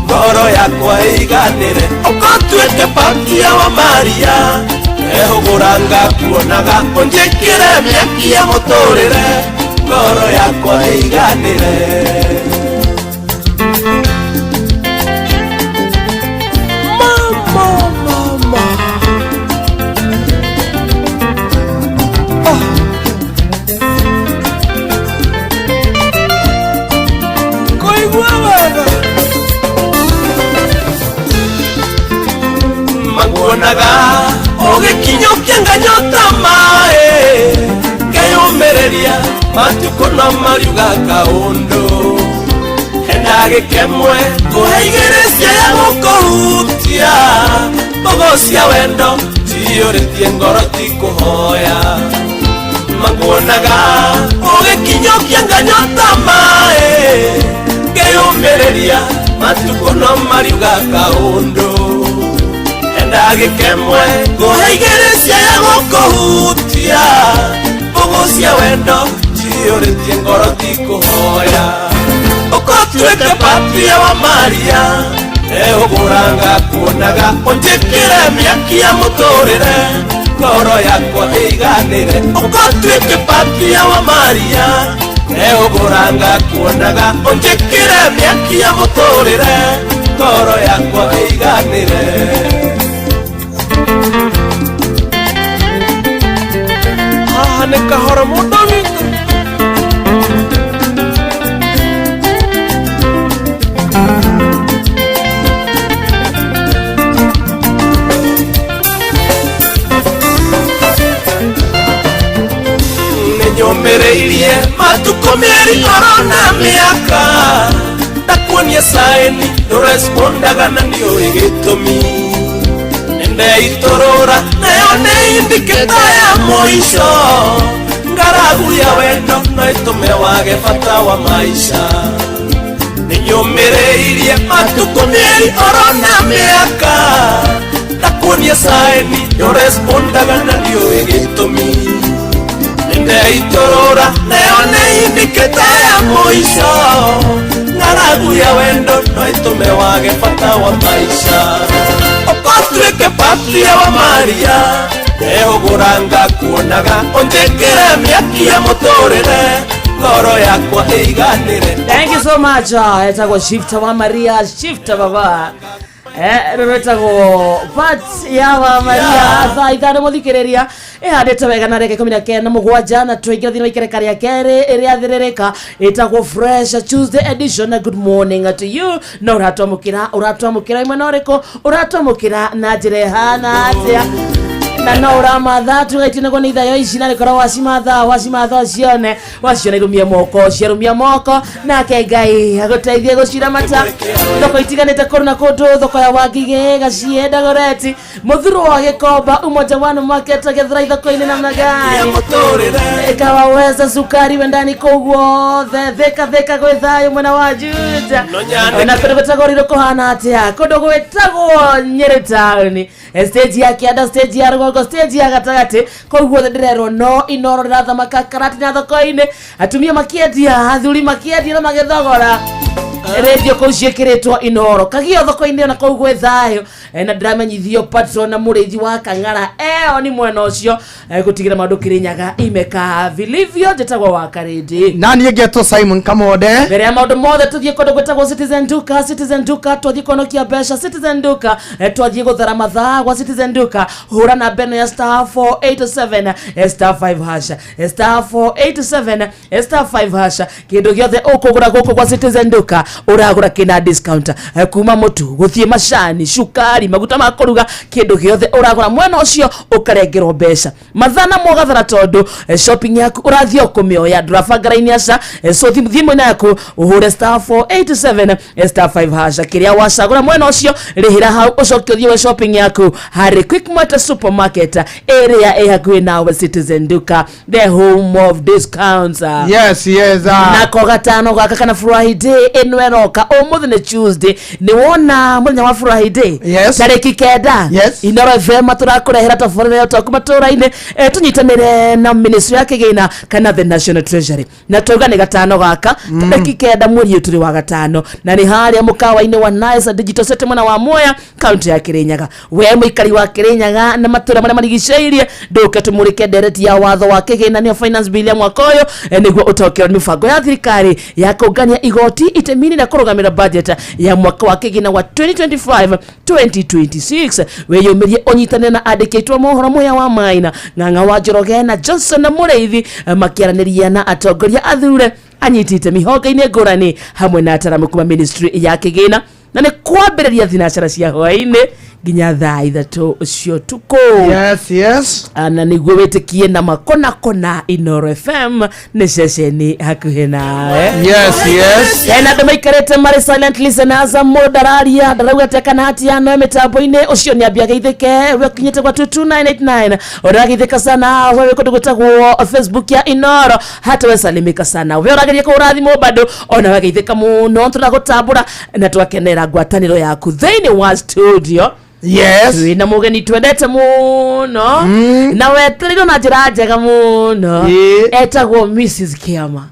ngoro yakwa ĩiganĩre. Okotuĩke patia wa Maria ehũgũranga kuonaga ũnjĩkĩre mĩaki ya mũtũrĩre ngoro yakwa ĩiganĩre. Mama, mama. Maguonaga ũgĩkinyũkia nganyota maĩ ngeyũmĩrĩria matukũ no mariuga kaũndũ hena gĩkemwe kũhe igĩrĩ cia gũkũhutia mbogo cia wendo ciyũrĩtie ngoro ti kũhoya. Maguonaga ũgĩkinyũkia nganyota maĩ ngeyũmĩrĩria matukũ no mariuga kaũndũ ndagĩkemwe kũhe igĩrĩ cia gũkũhutia mbogo cia wendo ciyũrĩtie ngoro ti kũhoya. Ũkotuĩke patia wa Maria ehũgũranga kuonaga ũnjĩkĩre mĩaki ya mũtũrĩre ngoro yakwa ĩiganĩre. Ũkotuĩke patia wa Maria ehũgũranga kuonaga ũnjĩkĩre mĩaki ya mũtũrĩre ngoro yakwa ĩiganĩre. Haha nĩ kahoro mũndũ witũ. Nĩnyũmĩrĩirie matukũ mĩeri oro na mĩaka ndakuonia saĩni ndũrespondaga na nĩũĩ gĩtũmi nĩndeitũrũra nayo nĩ indikĩta ya mũico ngaragu ya wendo no ĩtũme wage bata wa maica. Nĩnyũmĩrĩirie matukũ mĩeri oro na mĩaka ndakuonia saĩni ndũrespondaga na nĩũĩ gĩtũmi nĩndeitũrũra nayo nĩ indikĩta ya mũico ngaragu ya wendo no ĩtũme wage bata wa maica. Ũkotuĩke patia wa Maria ehũgũranga kuonaga ũnjĩkĩre mĩaki ya mũtũrĩre ngoro yakwa ĩiganĩre. Thank you so much. Etagwo Shifter wa Maria, Shifter baba. Rwĩtagwo Pat ya wa Maria thaa ithano mũthikĩrĩria ĩhandĩte wega na reke 97 na twaingĩra thĩinĩ wa ikereka rĩa kerĩ ĩrĩa thĩrĩrĩka ĩtagwo Fresh Tuesday edition. Good morning to you. Na ũratwamũkĩra imwe ũrĩkũ ũratwamũkĩra na njĩra ĩhana atĩa na no ũramatha tugaitie nĩguo nĩ ithayo ici na rĩkorwo wacimatha ũcione waciona irumie moko ciarumia moko nake Ngai agũteithie gũciramata thoko itiganĩte kũndũ na kũndũ thoko ya Wangigĩ Gaciĩ Dagoretti Mũthurwo wa Gĩkomba Umoja One Market Gĩthurai thoko-inĩ namna gani Ĩkawa sukari wendani kũu guothe thĩka thĩka gwĩ thayũ mwena wa Juja na kũndũ gwĩtagwo Ruiru kũhana atĩa kũndũ gwĩtagwo Nyĩrĩ taũni stage ya kĩanda stage ya rũgongo stage ya gatagatĩ kũu guothe ndĩrerwo no Inoro rĩrathamaka Karatina thoko-inĩ atumia makĩendia athuri makĩendia na magĩthogora radio kũu ciĩkĩrĩtwo Inoro Kagio thoko-inĩ ona kũu gwĩ thayũ na ndĩramenyithio patron na mũrĩithi wa Kang'ara eo ni mwena ũcio gũtigĩra maũndũ Kĩrĩnyaga imeka vilivyo njĩtagwo wa Karĩndĩ na niĩ ngetwo Simon Kamonde mbere ya maũndũ mothe tũthiĩ kũndũ gwĩtagwo Citizen Duka twathiĩ kũhonokia mbeca Citizen Duka twathiĩ gũthara mathaa gwa Citizen Duka hũra namba ĩno ya star 487 star 5 hash star 487 star 5 hash kĩndũ gĩothe ũkũgũra gũkũ gwa Citizen Duka ũragũra kĩna discount kuma mũtu gũthiĩ macani cukari maguta ma kũruga kĩndũ gĩothe ũragũra mwena ũcio ũkarengerwo mbeca mathana mogathara tondũ shopping yaku ũrathiĩ ũkũmĩoya ndũrabanga raini aca so thimũ-inĩ yaku ũhũre star 487 star 5 hash kĩrĩa wacagũra mwena ũcio rĩhĩra hau ũcoke ũthiĩ we shopping yaku harĩ Quickmart supermarket ĩrĩa ĩ hakuhĩ nawe Citizen Duka the home of discounts. Yes yes. Nako gatano gaka kana Friday ĩno ĩroka ũmũthĩ nĩ Tuesday nĩ wona mũthenya wa Friday tarĩki 9 Inoro FM tũrakũrehera tabarĩra ya ũtaũku matũra-inĩ tũnyitanĩre na ministry ya kĩgĩna kana the National Treasury na twauga nĩ gatano gaka tarĩki 9 mweri ũyũ tũrĩ wa gatano na nĩ harĩa mũkawa-inĩ wa Nice Digital City mwena wa Mwea kaunti ya Kĩrĩnyaga we mũikari wa Kĩrĩnyaga na matũra marĩa marigicĩirie ndũke tũmũrĩke ndereti ya watho wa kĩgĩna nĩyo finance bill ya mwaka ũyũ nĩguo ũtaũkĩrwo nĩ mĩbango ya thirikari ya kũngania igoti itemi-inĩ rĩa kũrũgamĩrĩra budget ya mwaka wa kĩgĩna wa 2025 2026 wĩyũmĩrie ũnyitanĩre na andĩki aitũ a mohoro Mũhĩa wa Maina Ng'ang'a wa Njoroge na Johnson na Mũrĩithi makĩaranĩria na atongoria athure anyitĩte mĩhonge-inĩ ngũrani hamwe na ataramu kuma ministry ya kĩgĩna na nĩ kwambĩrĩria thinacara cia hwaĩ-inĩ nginya thaa 3 cia ũtukũ. Yes yes. Na nĩguo wĩtĩkie na makona kona Inoro FM nĩ ceceni hakuhĩ nawe. Yes yes. Hena andũ maikarĩte marĩ silent listeners mũndũ ndararia ndarauga atĩa kana atĩa no mĩtambo-inĩ ũcio nĩ ambia geithĩke we ũkinyĩte gwa 22989 ũrageithĩka sana we wĩ kũndũ gwĩtagwo Facebook ya Inoro hata we salimika sana we ũrageria kũhũra thimũ bado ona wageithĩka mũno tũragũtambũra na twakenera ngwatanĩro yaku thĩinĩ wa studio. Yes. Twĩna mũgeni twendete mũno na wetereirwo na njĩra njega mũno etagwo Mrs. Kiama.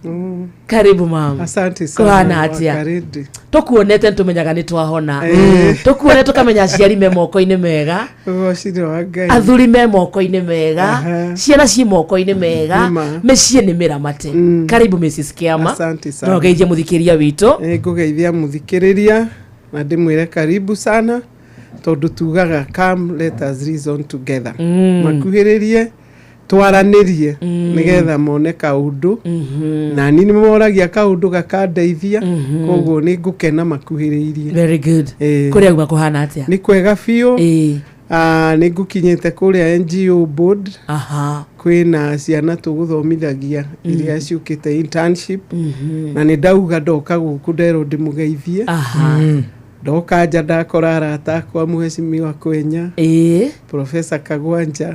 Karibu mama. Asante sana. Kũhana atĩa? Wakarindi. Tũkuonete nĩtũmenyaga nĩ twahona tũkuone tũkamenya aciari me moko-inĩ mega Ũgocire wa Ngai. athuri me moko-inĩ mega ciana ciĩ moko-inĩ mega Nĩma. mĩciĩ nĩ mĩramate. Karibu Mrs. Kiama. Asante sana. No geithie mũthikĩrĩria witũ. Ngũgeithia mũthikĩrĩria na ndĩmwĩre karibu sana tondũ tugaga come let us reason together. Makuhĩrĩrie twaranĩrie nĩgetha mone kaũndũ na niĩ nĩmoragia kaũndũ gakandeithia koguo nĩ ngũkena makuhĩrĩirie. Very good. Kũrĩa gwa kũhana atĩa? Nĩ kwega biũ. Nĩ ngũkinyĩte kũrĩa NGO board. Kwĩna ciana tũgũthomithagia iria ciũkĩte internship na nĩ ndauga ndoka gũkũ nderwo ndĩmũgeithie. Ndoka nja ndakora arata akwa mũhecimiwa Kwenya, Professor Kagwanja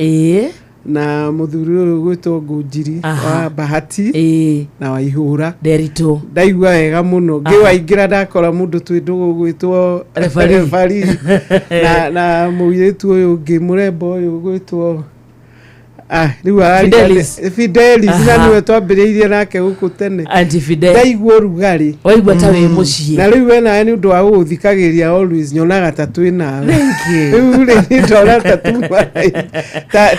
na mũthuri ũyũ gwĩtwo Ngũnjiri wa Bahati na wa Ihũra Nderitu. Ndaigua wega mũno ngĩwaingĩra ndakora mũndũ twĩ ndũgũ gwĩtwo Referee. na mũirĩtu ũyũ ũngĩ mũrembo ũyũ gwĩtwo rĩu Fidelis. Fidelis na nĩwe twambĩrĩirie nake gũkũ tene. Auntie Fidel. Ndaigua ũrugarĩ. Waigua ta wĩ mũciĩ. Na rĩu we nawe nĩ ũndũ wa gũgũthikagĩria always nyonaga ta twĩ nawe. Thank you. Rĩu rĩ niĩ ndona ta tuma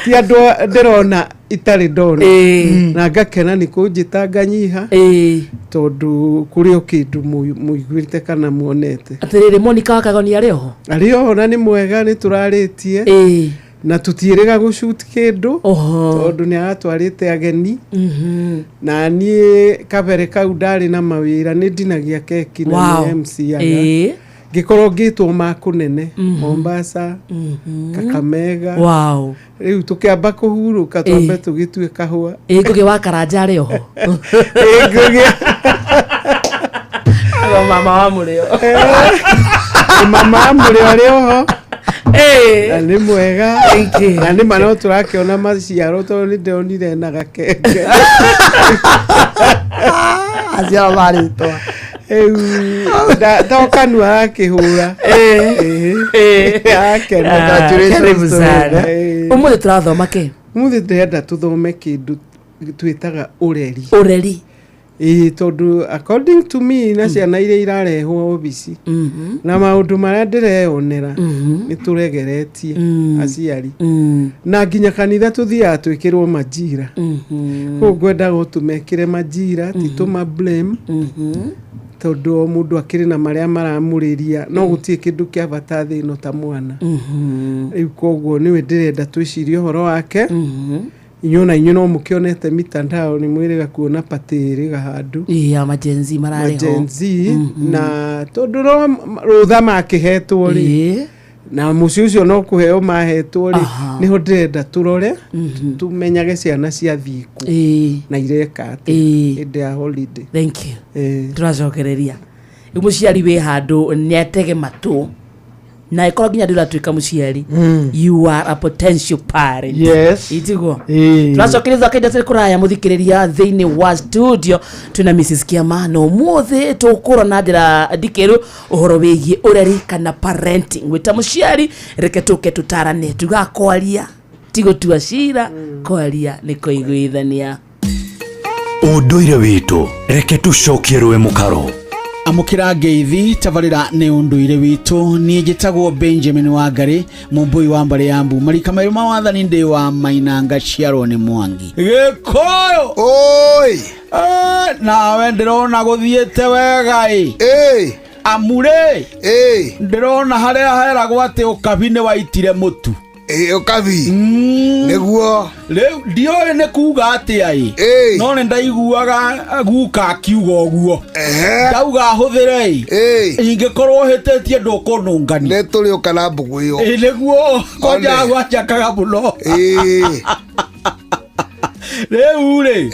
ti andũ ndĩrona Itarĩ ndona. Ĩĩ. Na ngakena nĩ kũnjĩta nganyiha tondũ kũrĩ o kĩndũ mũiguĩte kana muonete. Atĩrĩrĩ, Monica wa Kagoni arĩ oho? Arĩ oho na nĩ mwega, nĩ tũrarĩtie na tũtiĩrĩga gũcut kĩndũ tondũ nĩ aratwarĩte ageni na niĩ kabere kau ndarĩ na mawĩra, nĩ ndinagia keki na nĩ MC-aga. Ngĩkorwo ngĩtwo ma kũnene, Mombasa, Kakamega. Rĩu tũkĩamba kũhurũka, twambe tũgĩtue kahũa. Ĩ Ngũgĩ wa Karanja arĩ oho? Ĩ, Ngũgĩ. Agwo mama wa mũrĩo. Ĩ, mama wa mũrĩo arĩ oho na nĩ mwega na nĩ ma no tũrakĩona maciaro tondũ nĩ ndonire na gakenge. Aciaro marĩtwa. Rĩu to kanua arakĩhũra. Ĩĩ. Arakena. Karibu sana. Ũmũthĩ tũrathoma kĩ? Ũmũthĩ ndĩrenda tũthome kĩndũ twĩtaga ũreri. Ũreri. Ĩĩ, tondũ according to me na ciana iria irarehwo obici na maũndũ marĩa ndĩreyonera, nĩ tũregeretie aciari na nginya kanitha tũthiaga twĩkĩrwo majira. Koguo ngwendaga tũmekĩre majira, ti tũma blame, tondũ o mũndũ akĩrĩ na marĩa maramũrĩria, no gũtirĩ kĩndũ kĩa bata thĩ ĩno ta mwana. Rĩu koguo nĩwe ndĩrenda twĩcirie ũhoro wake. Inyuĩ na inyuĩ no mũkĩonete mitandao, nĩ mwĩrĩga kuona patĩ ĩrĩga handũ. Ĩĩ, ya ma-Gen Z mararĩ ho. Ma-Gen Z, na tondũ no rũtha makĩhetwo rĩ, na mũciĩ ũcio no kũheo mahetwo rĩ, nĩho ndĩrenda tũrore, tũmenyage ciana ciathiĩ kũ na ireka atĩa hĩndĩ ya holiday. Thank you. Tũracokereria rĩu mũciari wĩ handũ nĩ atege matũ, na ĩkorwo nginya ndũratuĩka mũciari, you are a potential parent. Itiguo? Tũracokereria kahinda tũrĩ kũraya mũthikĩrĩria. Thĩinĩ wa studio twĩna Mrs Kiama, na ũmũthĩ tũkũrora na njĩra ndikĩru ũhoro wĩgiĩ ũreri kana parenting. Wĩta mũciari, reke tũke tũtarane. Tugaga kwaria ti gũtua cira, kwaria nĩ kũiguithania. Ũndũire witũ, reke tũcokie rũĩ mũkaro. Amũkĩra ngeithi, tabarĩra nĩ ũndũire witũ. Niĩ njĩtagwo Benjamin Wangari, mũmbũi wa mbarĩ ya mbu marika merũ ma wathani, ndĩ wa Mainanga, ciarwo nĩ Mwangi Gĩkũyũ. Oi. Nawe ndĩrona gũthiĩte wega ĩ amurĩ ndĩrona harĩa heragwo atĩ ũkabi nĩ waitire mũtu. Ũkabi nĩguo. Rĩu ndiũĩ nĩ kuga atĩa ĩ, no nĩ ndaiguaga guka akiuga ũguo, ndauga hũthĩre ĩ, ingĩkorwo hĩtĩtie ndũkũnũngani. Nĩ tũrĩũka na mbũgũ ĩyo. Ĩ, nĩguo kwanja gwanjakaga mũno. Rĩu rĩ,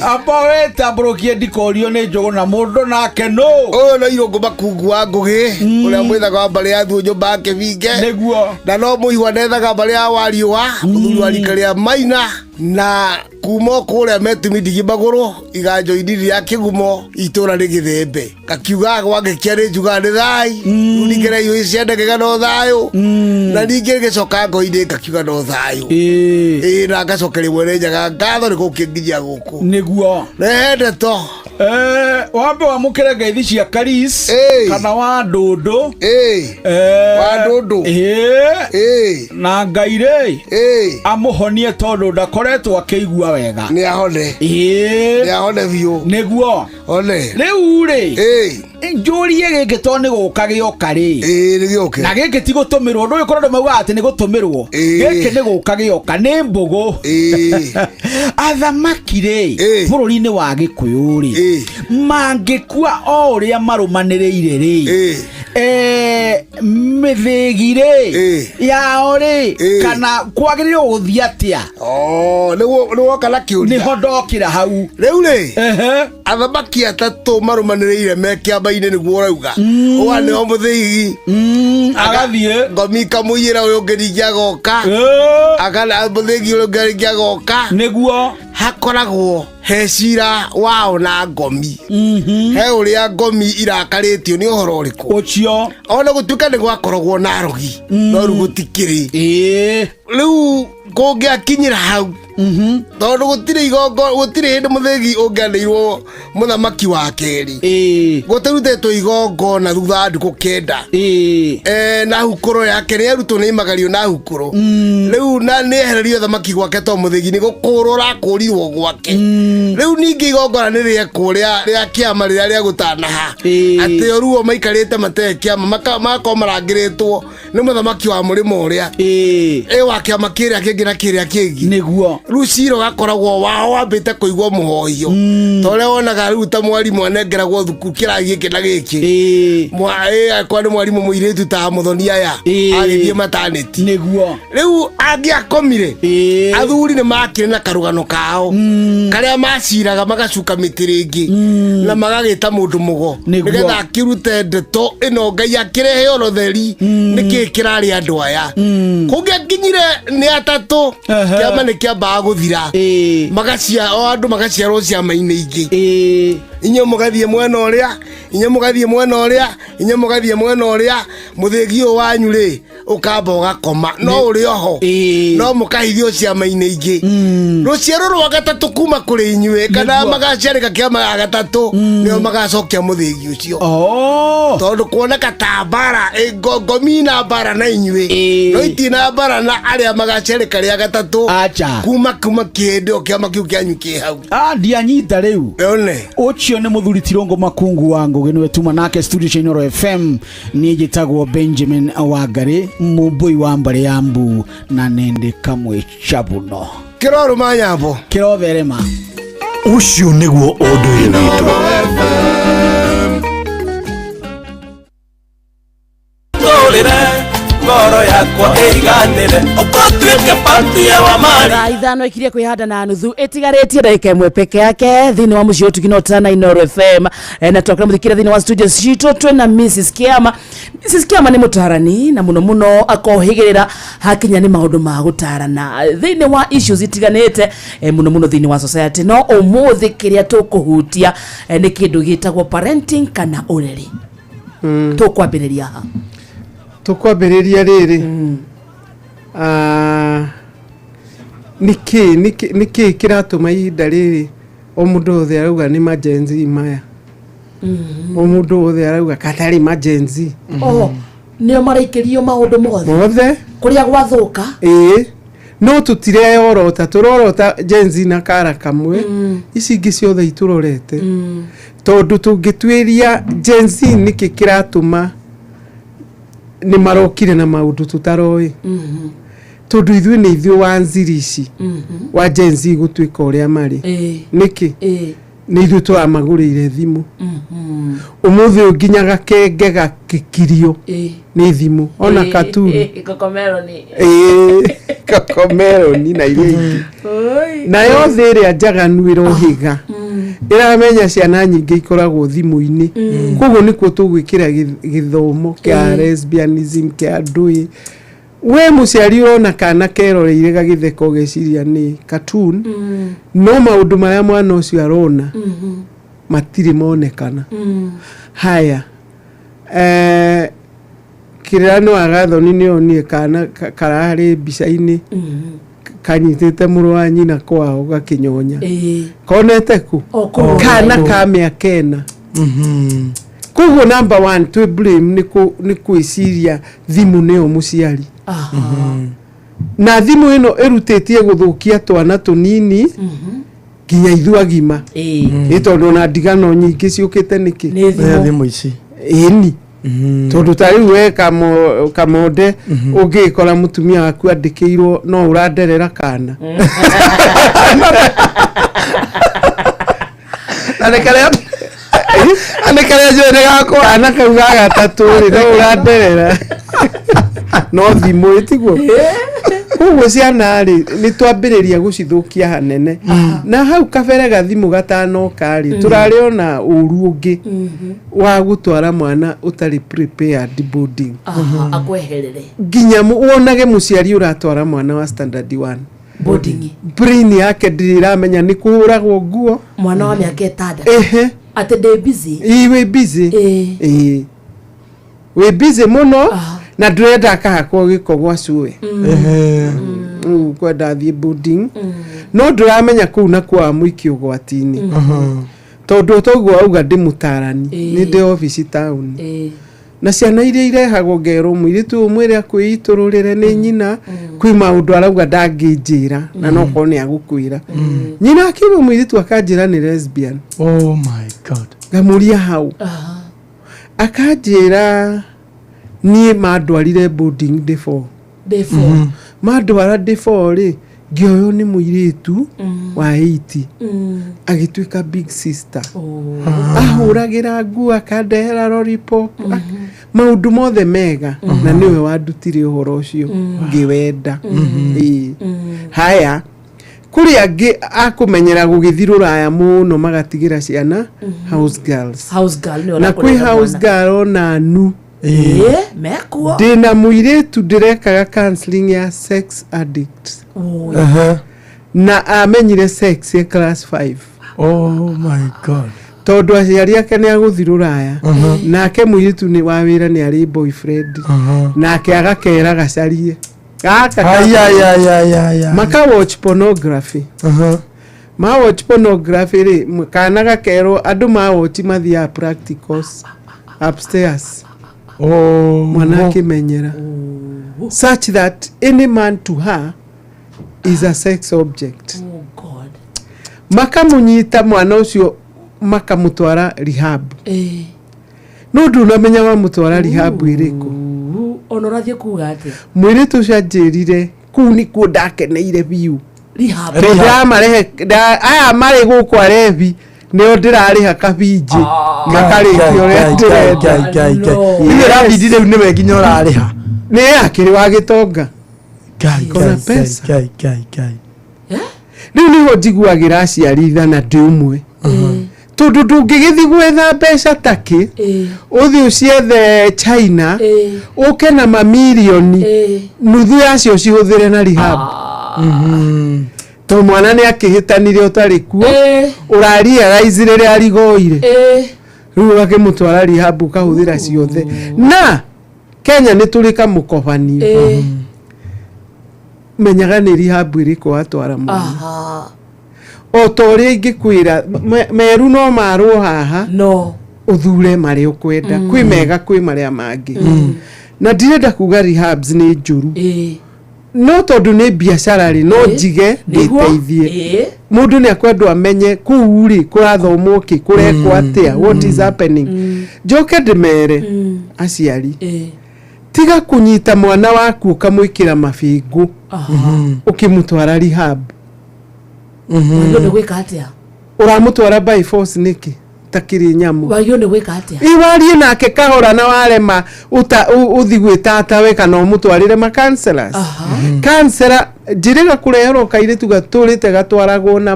amba wĩtambũrũkie ndikorio nĩ njũgũ na mũndũ nake nũ. Ũyũ nĩ Irũngũ Makungu wa Ngũgĩ, ũrĩa mwĩthaga wa mbarĩ ya Thuo, nyũmba ya Kĩbinge. Nĩguo. Na no mũihwa nethaga mbarĩ ya Wariũa, mũthuri wa rika rĩa Maina, na kuma o kũrĩa metumi ndigi magũrũ iganjo-inĩ rĩa Kĩgumo, itũra nĩ Gĩthembe. Gakiugaga gwangĩkia nĩ njugaga nĩ thai, rĩu ningĩ irio ciendekega no thayũ, na ningĩ gĩcoka ngo-inĩ ngakiuga no thayũ. Ĩĩ, na ngacokeria mwene Nyaga ngatho nĩ gũkĩnginyia gũkũ. Nĩguo. Rehe ndeto. Wambe wamũkĩre ngeithi cia Karis kana wa ndũndũ. Wa ndũndũ. Na Ngai rĩ amũhonie tondũ ndakoretwo akĩigua wega. Nĩ ahone. Nĩ ahone biũ. Nĩguo. One. Rĩu rĩ, njũrie gĩkĩ tondũ nĩ gũka gĩoka rĩ. Nĩ gĩũke. Na gĩkĩ ti gũtũmĩrwo, ndũĩ kũrĩ andũ maugaga atĩ nĩ gũtũmĩrwo. Gĩkĩ nĩ gũka gĩoka, nĩ mbũgũ. Athamaki rĩ, bũrũri-inĩ wa Gĩkũyũ rĩ, mangĩkua o ũrĩa marũmanĩrĩire rĩ, mĩthĩgi rĩ yao rĩ, kana kwagĩrĩirwo gũthiĩ atĩa? Nĩ woka na kĩũria. Nĩho ndokĩra hau. Rĩu rĩ, athamaki atatũ marũmanĩrĩire me kĩamba-inĩ, nĩguo ũrauga ũga nĩo mũthĩgi agathiĩ ngomi ikamũiyĩra, ũyũ ũngĩ ningĩ agoka, akana mũthĩgi ũyũ ũngĩ ningĩ agoka. Nĩguo. Hakoragwo he cira wao na ngomi, he ũrĩa ngomi irakarĩtio nĩ ũhoro ũrĩkũ ũcio. Ona gũtuĩka nĩ gwakoragwo na arogi, no rĩu gũtikĩrĩ. Rĩu kũngĩakinyĩra hau Tondũ gũtirĩ igongo gũtirĩ hĩndĩ mũthĩgi ũngĩanĩirwo mũthamaki wa kerĩ gũtarutĩtwo igongona thutha wa ndukũ 9. Na hukũrũ yake nĩ yarutwo nĩ imagario na hukũrũ rĩu na nĩ ehererio thamaki gwake to mũthĩgi nĩ gũkũrwo ũrakũrirwo gwake. Rĩu ningĩ igongona nĩ rĩekwo rĩa kĩama rĩrĩa rĩa gũtanaha atĩ oruo maikarĩte matarĩ kĩama magakorwo marangĩrĩtwo nĩ mũthamaki wa mũrĩmo ũrĩa ĩ wa kĩama kĩrĩa kĩngĩ na kĩrĩa kĩngĩ. Nĩguo rĩu cira ũgakoragwo wao wambĩte kũigwo mũhohio ta ũrĩa wonaga rĩu ta mwarimũ anengeragwo thukuru kĩrathi gĩkĩ na gĩkĩ. Angĩkorwo nĩ mwarimũ mũirĩtu ta mũthoni aya agĩthiĩ mataneti. Nĩguo rĩu angĩakomire athuri nĩ makire na karũgano kao karĩa maciraga magacuka mĩtĩ rĩngĩ na magagĩta mũndũ mũgo nĩgetha akĩrute ndeto ĩno Ngai akĩrehe orotheri nĩkĩĩ kĩrarĩ andũ aya. Kũngĩakinyire nĩ atatũ kĩama nĩ kĩambaga gũthira magacia o andũ magaciarwo ciama-inĩ ingĩ. Inyuĩ mũgathiĩ mwena ũrĩa, inyuĩ mũgathiĩ mwena ũrĩa, inyuĩ mũgathiĩ mwena ũrĩa, mũthĩgi ũyũ wanyu rĩ ũkamba ũgakoma no ũrĩ oho no mũkahithio ciama-inĩ ingĩ. Rũciaro rwa gatatũ kuma kũrĩ inyuĩ kana magaciarĩka kĩama gĩa gatatũ nĩo magacokia mũthĩgi ũcio. Tondũ kuoneka ta mbara ngomi na mbara na inyuĩ no itirĩ na mbara na arĩa magaciarĩka rĩa gatatũ kuma kĩhĩndĩ o kĩama kĩu kĩanyu kĩ hau. Ndianyita rĩu. One. Ũcio nĩ mũthuri Tirongo Makungu wa Ngũgĩ nĩwe tuma nake studio cia Inooro FM. Niĩ njĩtagwo Benjamin Wangari mũmbũi wa mbarĩ ya Mbu na nĩndĩ kamwe chabuno. Kĩrorũma nyambo. Kĩrotherema. Ũcio nĩguo ũndũire witũ. Tũrĩre ngoro yakwa ĩiganĩre ũkũtuĩke pati ya wa mari. Thaa 5 ikirie kwĩhanda na nuthu ĩtigarĩtie ndagĩka 1 peke yake thĩinĩ wa mũciĩ ũtugi no tana Inooro FM. Na twakĩra mũthikĩria thĩinĩ wa studio citũ twĩna Mrs Kiama. Mrs Kiama nĩ mũtarani na mũno mũno akohĩgĩrĩra hakinya nĩ maũndũ ma gũtarana thĩinĩ wa issues itiganĩte, mũno mũno thĩinĩ wa society. No ũmũthĩ kĩrĩa tũkũhutia nĩ kĩndũ gĩtagwo parenting kana ũreri. Tũkwambĩrĩria ha? Tũkwambĩrĩria rĩrĩ. Nĩkĩ kĩratũma ihinda rĩrĩ o mũndũ wothe arauga nĩ ma Gen Z maya? O mũndũ wothe arauga katarĩ ma Gen Z. Nĩo maraikĩrio maũndũ mothe. Mothe. Kũrĩa gwathũka. No tũtireyorota, tũrorota Gen Z na kara kamwe. Ici ingĩ ciothe itũrorete. Tondũ tũngĩtuĩria Gen Z nĩkĩ kĩratũma nĩ marokire na maũndũ tũtaroĩ. Tondũ ithuĩ nĩ ithuĩ wa nziri ici. Wa Gen Z gũtuĩka ũrĩa marĩ. Nĩkĩ? Nĩ ithuĩ tũramagũrĩire thimũ. Ũmũthĩ ũyũ nginya gakenge gakĩkirio nĩ thimũ. Ona katuni. Kokomeroni. Kokomeroni na iria ingĩ. Nayo thĩ ĩrĩa njaganu ĩrohĩga. Ĩramenya ciana nyingĩ ikoragwo thimũ-inĩ. Koguo nĩkuo tũgwĩkĩra gĩthomo kĩa lesbianism, kĩa ndũĩ. We mũciari ũrona kana keroreire gagĩtheka ũgeciria nĩ cartoon. No maũndũ marĩa mwana ũcio arona matirĩ monekana. Haya. Kĩrĩra nĩ wa Gathoni nĩ onire kana kararĩ mbica-inĩ kanyitĩte mũrũ wa nyina kwao gakĩnyonya. Konete ku? Kana ka mĩaka 4. Koguo number 1 twĩ blame nĩ kwĩciria thimũ nĩyo mũciari. Na thimũ ĩno ĩrutĩtie gũthũkia twana tũnini nginya ithuĩ agima. Ĩ tondũ ona ndigano nyingĩ ciũkĩte nĩkĩ? Nĩ thimũ. Nĩ thimũ ici. Ĩni. Tondũ ta rĩu we kamonde ũngĩkora mũtumia waku andĩkĩirwo no ũranderera kana. Na nĩ karĩa nĩ karĩa njũĩ nĩ gakwa. Kana kau ga gatatũ rĩ, no ũranderera. No thimũ ĩtiguo. Koguo ciana rĩ, nĩ twambĩrĩria gũcithũkia hanene. Na hau kabere gathimũ gatanoka rĩ, tũrarĩ ona ũru ũngĩ wa gũtwara mwana ũtarĩ prepared boarding. Akweherere. Nginya wonage mũciari ũratwara mwana wa standard 1. Boarding. Brain yake ndĩrĩ ĩramenya nĩ kũhũragwo nguo. Mwana wa mĩaka 6. Atĩ ndĩ busy. Ĩ, wĩ busy. Wĩ busy mũno na ndũrenda akahakwo gĩko gwa cuĩ. Rĩu kwenda athiĩ boarding no ndũramenya kũu nakuo wamũikia ũgwati-inĩ tondũ toguo auga ndĩ mũtarani nĩ ndĩ obici taũni na ciana iria irehagwo ngerwo mũirĩtu ũyũ mwĩre akwĩitũrũrĩre nĩ nyina kwĩ maũndũ arauga ndangĩnjĩra na no korwo nĩ agũkwĩra nyina akiuga mũirĩtu akanjĩra nĩ lesbian. Oh my God. Ngamũria hau akanjĩra niĩ mandwarire boarding day four. Day four. Mandwara day four rĩ, ngĩoywo nĩ mũirĩtu wa 80 agĩtuĩka big sister, ahũragĩra nguo, akandehera lollipop, maũndũ mothe mega, na nĩwe wandutire ũhoro ũcio ngĩwenda. Ĩĩ. Haya, kũrĩ angĩ akũmenyera gũgĩthiĩ rũraya mũno magatigĩra ciana house girls. House girl nĩwe Na kwĩ ũrakũrera house mwana. girl onanu. Ĩĩ, mekuo. Ndĩna mũirĩtu ndĩrekaga counseling ya sex addict na amenyire sex ya class 5. Oh my God. Tondũ aciari ake nĩ agũthiĩ rũraya, nake mũirĩtu nĩ wa wĩra nĩ arĩ boyfriend, nake agakera gacarie gaka. Ai, ai, ai, ai, ai, ai. Maka watch pornography. Ma watch pornography rĩ, kana gakerwo andũ ma watch mathiaga practicals upstairs. Oh. Mwana akĩmenyera such that any man to her is a sex object. Makamunyita mwana ũcio makamũtwara rehab, no ndunamenya wamũtwara rehab ĩrĩkũ. Ona ũrathiĩ kuga atĩa? Mũirĩtu ũcio anjĩrire kũu nĩkuo ndakeneire biũ. Rehab. Tondũ ndĩramarehe aya marĩ gũkũ arebi nĩo ndĩrarĩha kabinjĩ makarĩkia ũrĩa ndĩrenda. Ithe rabindi rĩu nĩwe nginya ũrarĩha. Nĩ akĩrĩ wa gĩtonga. Kona Ngai, pesa. Ngai, Ngai, Ngai. Rĩu nĩho njiguagĩra aciari tha na ndĩ ũmwe, tondũ ndũngĩgĩthiĩ gwetha mbeca takĩ ũthiĩ ũciethe China ũke na mamirioni nuthu yacio cihũthĩre na rehab, tondũ mwana nĩ akĩhĩtanire ũtarĩ kuo ũrarealize rĩrĩa arigoire, rĩu ũgakĩmũtwara rehab ũkahũthĩra ciothe. Na Kenya nĩ tũrĩ kamũkobanio, menyaga nĩ rehab ĩrĩkũ watwara mwana. O ta ũrĩa ingĩkwĩra meru no marwo haha no ũthure marĩa ũkwenda, kwĩ mega kwĩ marĩa mangĩ, na ndirenda kuga rehabs nĩ njũru, no tondũ nĩ biacara rĩ, no njige ndĩteithie. Mũndũ nĩ akwendwo amenye kũu rĩ kũrathomwo kĩ, kũrekwo atĩa, what is happening. Njoke ndĩmere aciari, tiga kũnyita mwana waku ũkamwĩkĩra mabĩngũ ũkĩmũtwara rehab. Wagĩrĩirwo nĩ gwĩka atĩa? Ũramũtwara by force nĩkĩ takĩrĩ nyamũ? Wagĩrĩirwo nĩ gwĩka atĩa? Iwarie nake kahora na warema ũthi gwĩ tatawe kana ũmũtwarĩre ma counselors. Counselor njĩrĩga kũreherwo kairĩtu gatũrĩte gatwaragwo na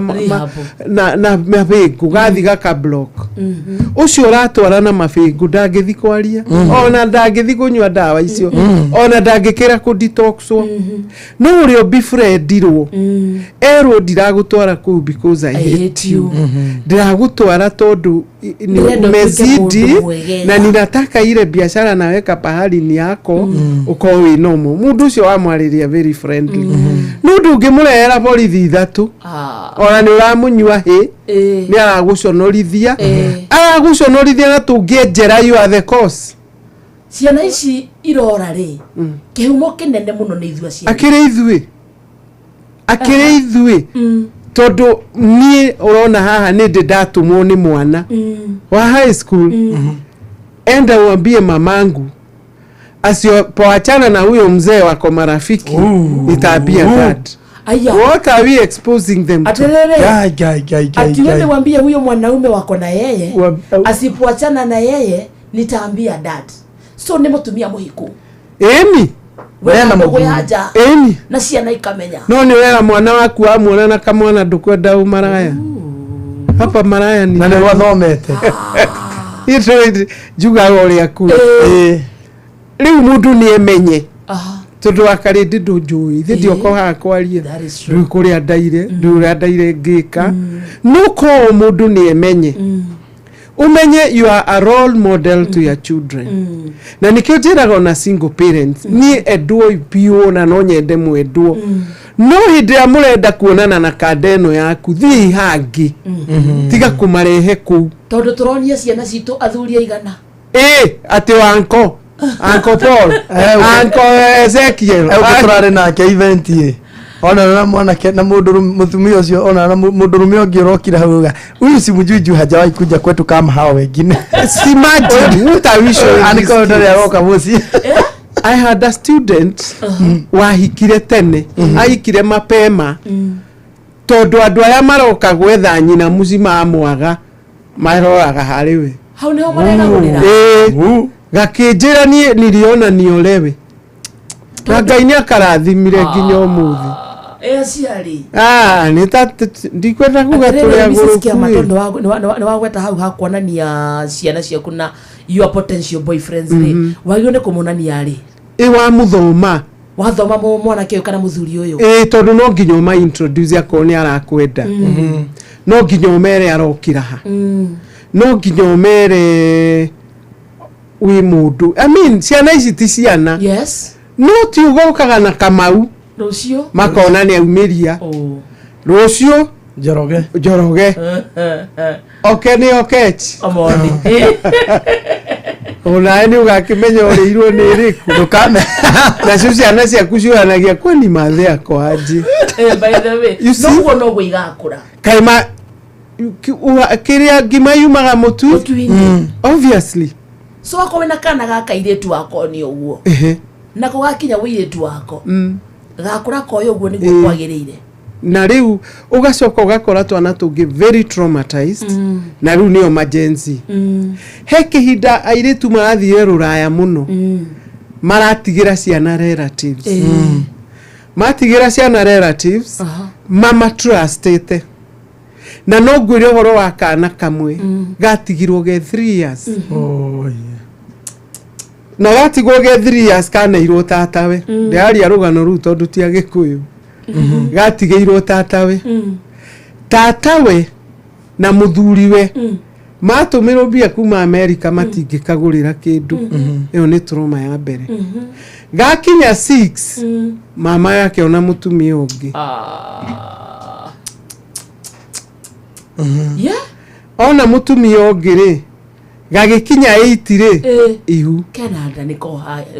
na mabĩngũ gathi gaka block. Ũcio ũratwara na mabĩngũ ndangĩthi kwaria, ona ndangĩthi kũnyua ndawa icio, ona ndangĩkĩra kũ detoxwo. No ũrĩa ũbefriendirwo erwo ndiragũtwara kũu because I hate you, ndĩragũtwara tondũ ni Ndĩrenda ũtuĩke umezidi mũndũ mwegega. na ninataka ile biashara naweka pahali ni yako ukorwo wĩ normal. Mũndũ ũcio wamwarĩria very friendly, no ndũngĩmũrehera borithi ithatũ ona nĩ ũramũnyua hĩ, nĩ aragũconorithia, aragũconorithia na tũngĩenjera you are the cause. Ciana ici irora rĩ, kĩhumo kĩnene mũno nĩ ithuĩ aciari. Akĩrĩ ithuĩ, akĩrĩ ithuĩ, tondũ niĩ ũrona haha nĩ ndĩ ndatũmwo nĩ mwana wa high school, enda uambie mamangu asipoachana na huyo mzee wako marafiki nitaambia dad. Aya. What are we exposing them to? Atiriri. Ngai, Ngai, Ngai, Ngai, Ati wewe Ngai. wambie huyo mwanaume wako na yeye asipoachana na yeye nitaambia dad. So nĩ mũtumia mũhiku. Ĩni. We handũ gwĩ anja. Ĩni. Na ciana ikamenya. No nĩ wera mwana waku wamuona na kamwana ndũkwenda ũmaraya hapa maraya ni Na nĩ gwathomete. Itũ njugaga ũrĩa kuo rĩu mũndũ nĩ emenye tondũ wa karĩndĩ ndũnjũĩ ithe ndioka haha kwaria ndũĩ kũrĩa ndaire, ndũĩ ũrĩa ndaire ngĩka, no korwo mũndũ nĩ emenye, umenye you are a role model to your children. Na nikĩo njĩraga ona single parents, niĩ endwo biũ na no nyende mwendwo, No hĩndĩ ĩrĩa mũrenda kuonana na kanda ĩno yaku, thiĩ hangĩ, tiga kũmarehe kũu. Tondũ tũronia ciana citũ athuri aigana. Ĩ atĩ wanko Uncle Paul, Uncle Ezekiel. Ũngĩ tũrarĩ nake event ĩ onana na mwanake na mũndũ mũtumia ũcio, onana na mũndũrũme ũngĩ ũrokire hau uga, "Huyu simjui juu hajawahi kuja kwetu kama hao wengine." Imagine what are we showing these Aniko ndarĩ kids? aroka mũciĩ. I had a student wahikire tene, ahikire mapema tondũ andũ arĩa maroka gwetha nyina mũcima amwaga maroraga harĩ we. Hau nĩho maregagũrĩra. Ĩĩ, gakĩnjĩra niĩ niliona niolewe, na Ngai nĩ akarathimire nginya ũmũthĩ. Ĩ aciari. Ah, nĩ ta ndikwenda kuga tũrĩ Atĩrĩrĩ, Mrs. Kĩama, agũrũku. tondũ nĩ wagweta hau ha kuonania ciana ciaku na your potential boyfriends rĩ, wagĩrĩirwo nĩ kũmonania rĩ? Ĩ wamuthoma. Wathoma mwanake ũyũ kana mũthuri ũyũ. Ĩ tondũ no nginya ũma introduce akorwo nĩ arakwenda, no nginya ũmere arokira ha, no nginya ũmere wĩ mũndũ. I mean, ciana ici ti ciana. Yes. No ti ũgokaga na Kamau rũciũ makona nĩ aumĩria rũciũ. Njoroge. Njoroge oke nĩ Okech. Omondi. Onawe nĩ ũgakĩmenya ũrĩirwo nĩ ĩrĩkũ. Ndũkame. Nacio ciana ciaku ciũranagia, "Kwani mathe akwa anjĩ?" By the way, You see? noguo noguo igakũra. Kaima kĩrĩa ngima yumaga mũtu. Mũtu-inĩ. Obviously. So akorwo wĩna kana ga kairĩtu wako nĩ ũguo, nako gakinya wĩirĩtu wako, gakũra koyo ũguo nĩguo kwagĩrĩire. Na rĩu ũgacoka ũgakora twana tũngĩ very traumatized, na rĩu nĩo majenzi. He kĩhinda airĩtu marathire rũraya mũno, maratigĩra ciana relatives. Matigĩra ciana relatives mama trustĩte, na no ngwĩre ũhoro wa kana kamwe gatigirwo ge 3 years, na gatigwo ge 3 years kaneirwo tatawe. Ndĩraria rũgano rũu tondũ ti Agĩkũyũ. Gatigĩirwo tatawe, tatawe na mũthuriwe matũmĩrwo mbia kuma Amerika, matingĩkagũrĩra kĩndũ. Ĩyo nĩ trauma ya mbere. Gakinya 6, mama yake ona mũtumia ũngĩ. Ona mũtumia ũngĩ rĩ, gagĩkinya 8 rĩ, ihu. Kenanda nĩ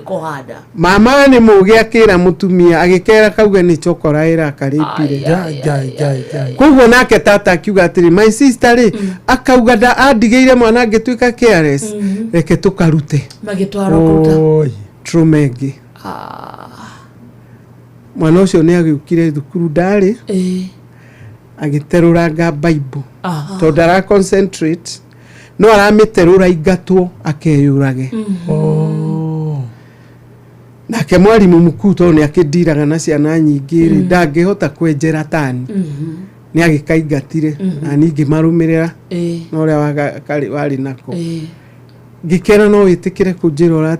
kohanda. Mama nĩ mũgĩ, akĩra mũtumia, agĩkera kauge nĩ chokora ĩrakarĩpire. Koguo nake tata akiuga atĩrĩ, "My sister rĩ, akauga nda andigĩire mwana angĩtuĩka careless, reke tũkarute." Magĩtwarwo kũruta. Trauma ĩngĩ. Mwana ũcio nĩ agĩũkire thukuru ndarĩ, agĩterũranga Bible tondũ ara concentrate, no aramĩterũra ingatwo akeyũrage. Nake mwarimũ mkuu, tondũ nĩ akĩndiraga na ciana nyingĩ rĩ, ndangĩhota kwenjera tani, nĩ agĩkaingatire na ningĩ marũmĩrĩra na ũrĩa warĩ nako. Ngĩkena no wĩtĩkĩre kũnjĩra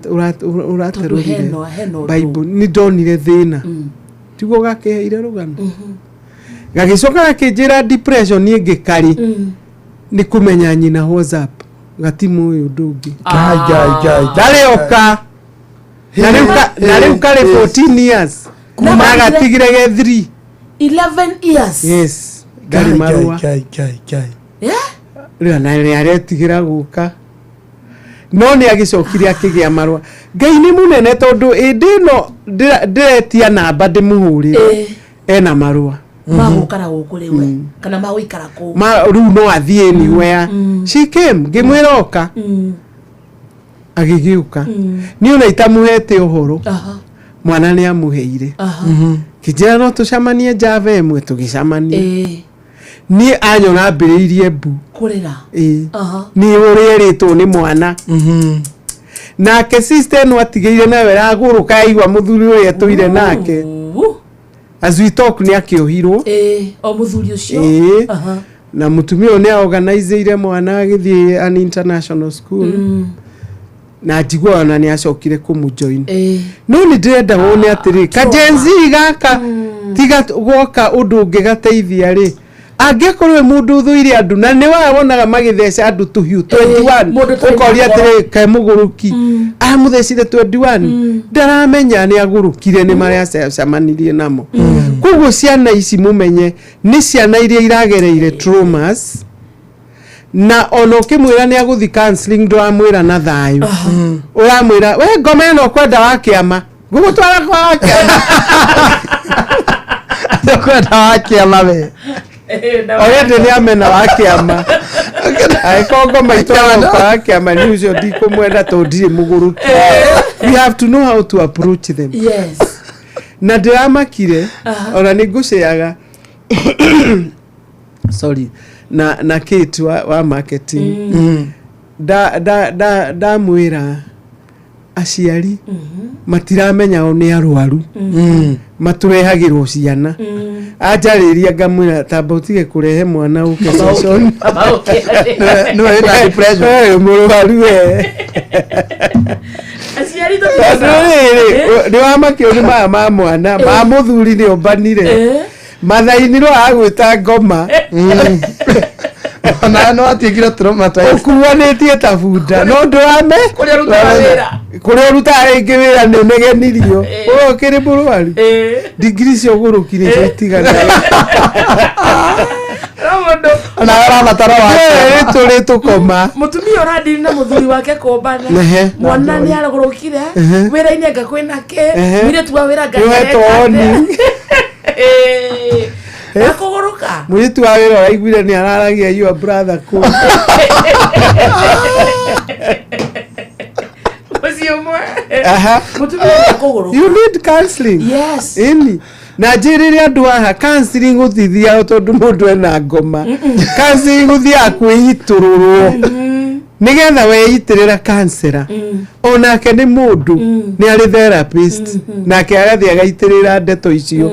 ũraterũrire hena ũndũ. Bible. Nĩ ndonire thĩna, tiguo gakĩheire rũgano, gagĩcoka gakĩnjĩra depression ĩngĩ karĩ nĩ kũmenya nyina WhatsApp gatimũĩ ũndũ ũngĩ. Ndarĩ oka na rĩu karĩ 14 years Kuma- na gatigire ge 3. 11 years. Yes, ndarĩ marũa. Rĩu na nĩ aretigĩra gũka, no nĩ agĩcokire akĩgĩa marũa. Ngai nĩ mũnene, tondũ ĩndĩ ĩno ndĩretia namba ndĩmũhũrĩre, ena marũa. Magũkara gũkũ rĩu kana magũikara kũu? Ma rĩu no athiĩ anywhere. She came, ngĩmwĩra oka, agĩgĩũka. Niĩ ona itamũhete ũhoro, mwana nĩ amũheire. Kĩnjĩra no tũcemanie Java ĩmwe, tũgĩcemania. Niĩ anyona ambĩrĩirie mbu. Kũrĩra. Ĩĩ. Nĩ ũrĩa erĩtwo nĩ mwana. Nake sister ĩno atigĩire nayo ĩragũrũka, yaigua mũthuri ũrĩa tũire nake. As we talk, nĩ akĩohirwo. Ĩĩ, o mũthuri ũcio. Ĩĩ. Na mũtumia ũyũ nĩ aorganizeire mwana agĩthiĩ an international school, na njigua ona nĩ acokire kũmũjoin. No nĩ ndĩrenda wone atĩrĩ, kajenzi gaka tiga gwoka ũndũ ũngĩ gateithia rĩ, Angĩkorwo wĩ mũndũ ũthũire andũ na nĩ wawonaga magĩtheca andũ tũhiũ 21, Mũndũ ũtarĩ ũkoria na ngoro. atĩrĩ, kaĩ mũgũrũki aramũthecire 21, ndaramenya nĩ agũrũkire nĩ marĩa acemanirie namo. Koguo ciana ici mũmenye nĩ ciana iria iragereire traumas, na ona ũkĩmwĩra nĩ agũthi counseling, ndũramwĩra na thayũ, ũramwĩra we ngoma ĩno ũkwenda wa kĩama, ngũgũtwara kwa wa kĩama. Kwenda wa kĩama we. Already nĩ amena wa kĩama. Angĩkorwo ngoma itwaragwo kwa wa kĩama, nĩ ũcio ndikũmwenda tondũ ndirĩ mũgũrũki. We have to know how to approach them. Na ndĩramakire ona nĩ ngũceaga, sorry, na Kate wa marketing, da da da ndamwĩra aciari matiramenya o nĩ arwaru, matũrehagĩrwo ciana. Anjarĩria ngamwĩra tamba ũtige kũrehe mwana ũke session. Nĩwe wĩna depression. Eh, mũrwaru we. Aciari. Tondũ rĩrĩ, nĩ wamakio nĩ maya ma mwana ma mũthuri nĩ ombanire mathainirwo agwĩta ngoma. Ona no atiĩkire traumatized. Ũkuanĩtie ta bunda no ndũrame. Kũrĩa ũrutaga wĩra. Kũrĩa ũrutaga rĩngĩ wĩra nĩ ũnegenirio ũyũ ũkĩrĩ mũrwaru, ndigiri cio ũgũrũki nĩcio itigana. No mũndũ Ona arabatara wa Ĩ, tũrĩ tũkoma. Mũtumia ũrandini na mũthuri wake kũmbana, mwana nĩ aragũrũkire, wĩra-inĩ anga kwĩna kĩ, mũirĩtu wa wĩra anga. Nĩũhetwo warning. Akũgũrũka. Mũirĩtu wa wĩra ũraiguire nĩ araragia your brother kũu. Mũciĩ ũmwe. Mũtumia akũgũrũka. You need counseling. Yes. Ĩni na njĩrĩre andũ haha, counseling gũtithiaga tondũ mũndũ ena ngoma. Counseling gũthiaga kwĩitũrũrwo nĩgetha weitĩrĩra counselor, onake nĩ mũndũ, nĩ arĩ therapist, nake agathiĩ agaitĩrĩra ndeto icio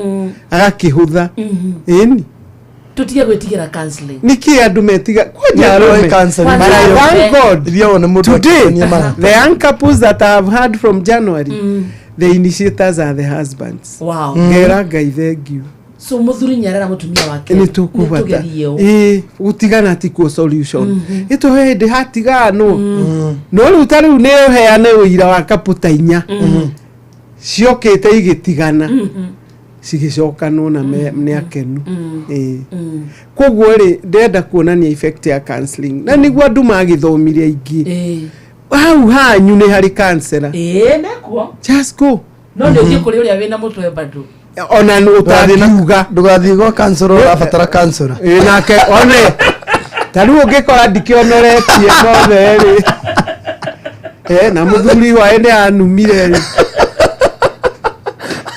agakĩhũtha. Ĩni. Tũtige gwĩtigĩra counseling. Nĩkĩ andũ metiga kwanja Nĩ arũme? counseling. But I thank God Thiĩ wone mũndũ today akĩhonia mara. the young couples that I have had from January, the initiators are the husbands. Ngera Ngai thank you. So mũthuri nĩ arera mũtumia wake, nĩ tũkũbata. "Nĩtũgerie ũũ." Ĩ, gũtigana ti kuo solution. Ĩtũhe hĩndĩ hatiganwo, no rĩu ta rĩu nĩ ũheane ũira wa kapu ta 4 ciokĩte igĩtigana, cigĩcokanwo na nĩ akenu. Ĩ, koguo rĩ, ndĩrenda kuonania effect ya counseling na nĩguo andũ magĩthomire aingĩ hau hanyu nĩ harĩ counselor. Ĩĩ, mekuo. Just go. No nĩ ũthiĩ kũrĩ ũrĩa wĩna mũtwe bado. Ona ũtangiuga. Ndũgathiĩ gwa counselor ũrabatara counselor. Ĩ, nake one ta rĩu ũngĩkora ndikĩonoretie mothe rĩ. Eh, na mũthuri wae nĩ anumire rĩ.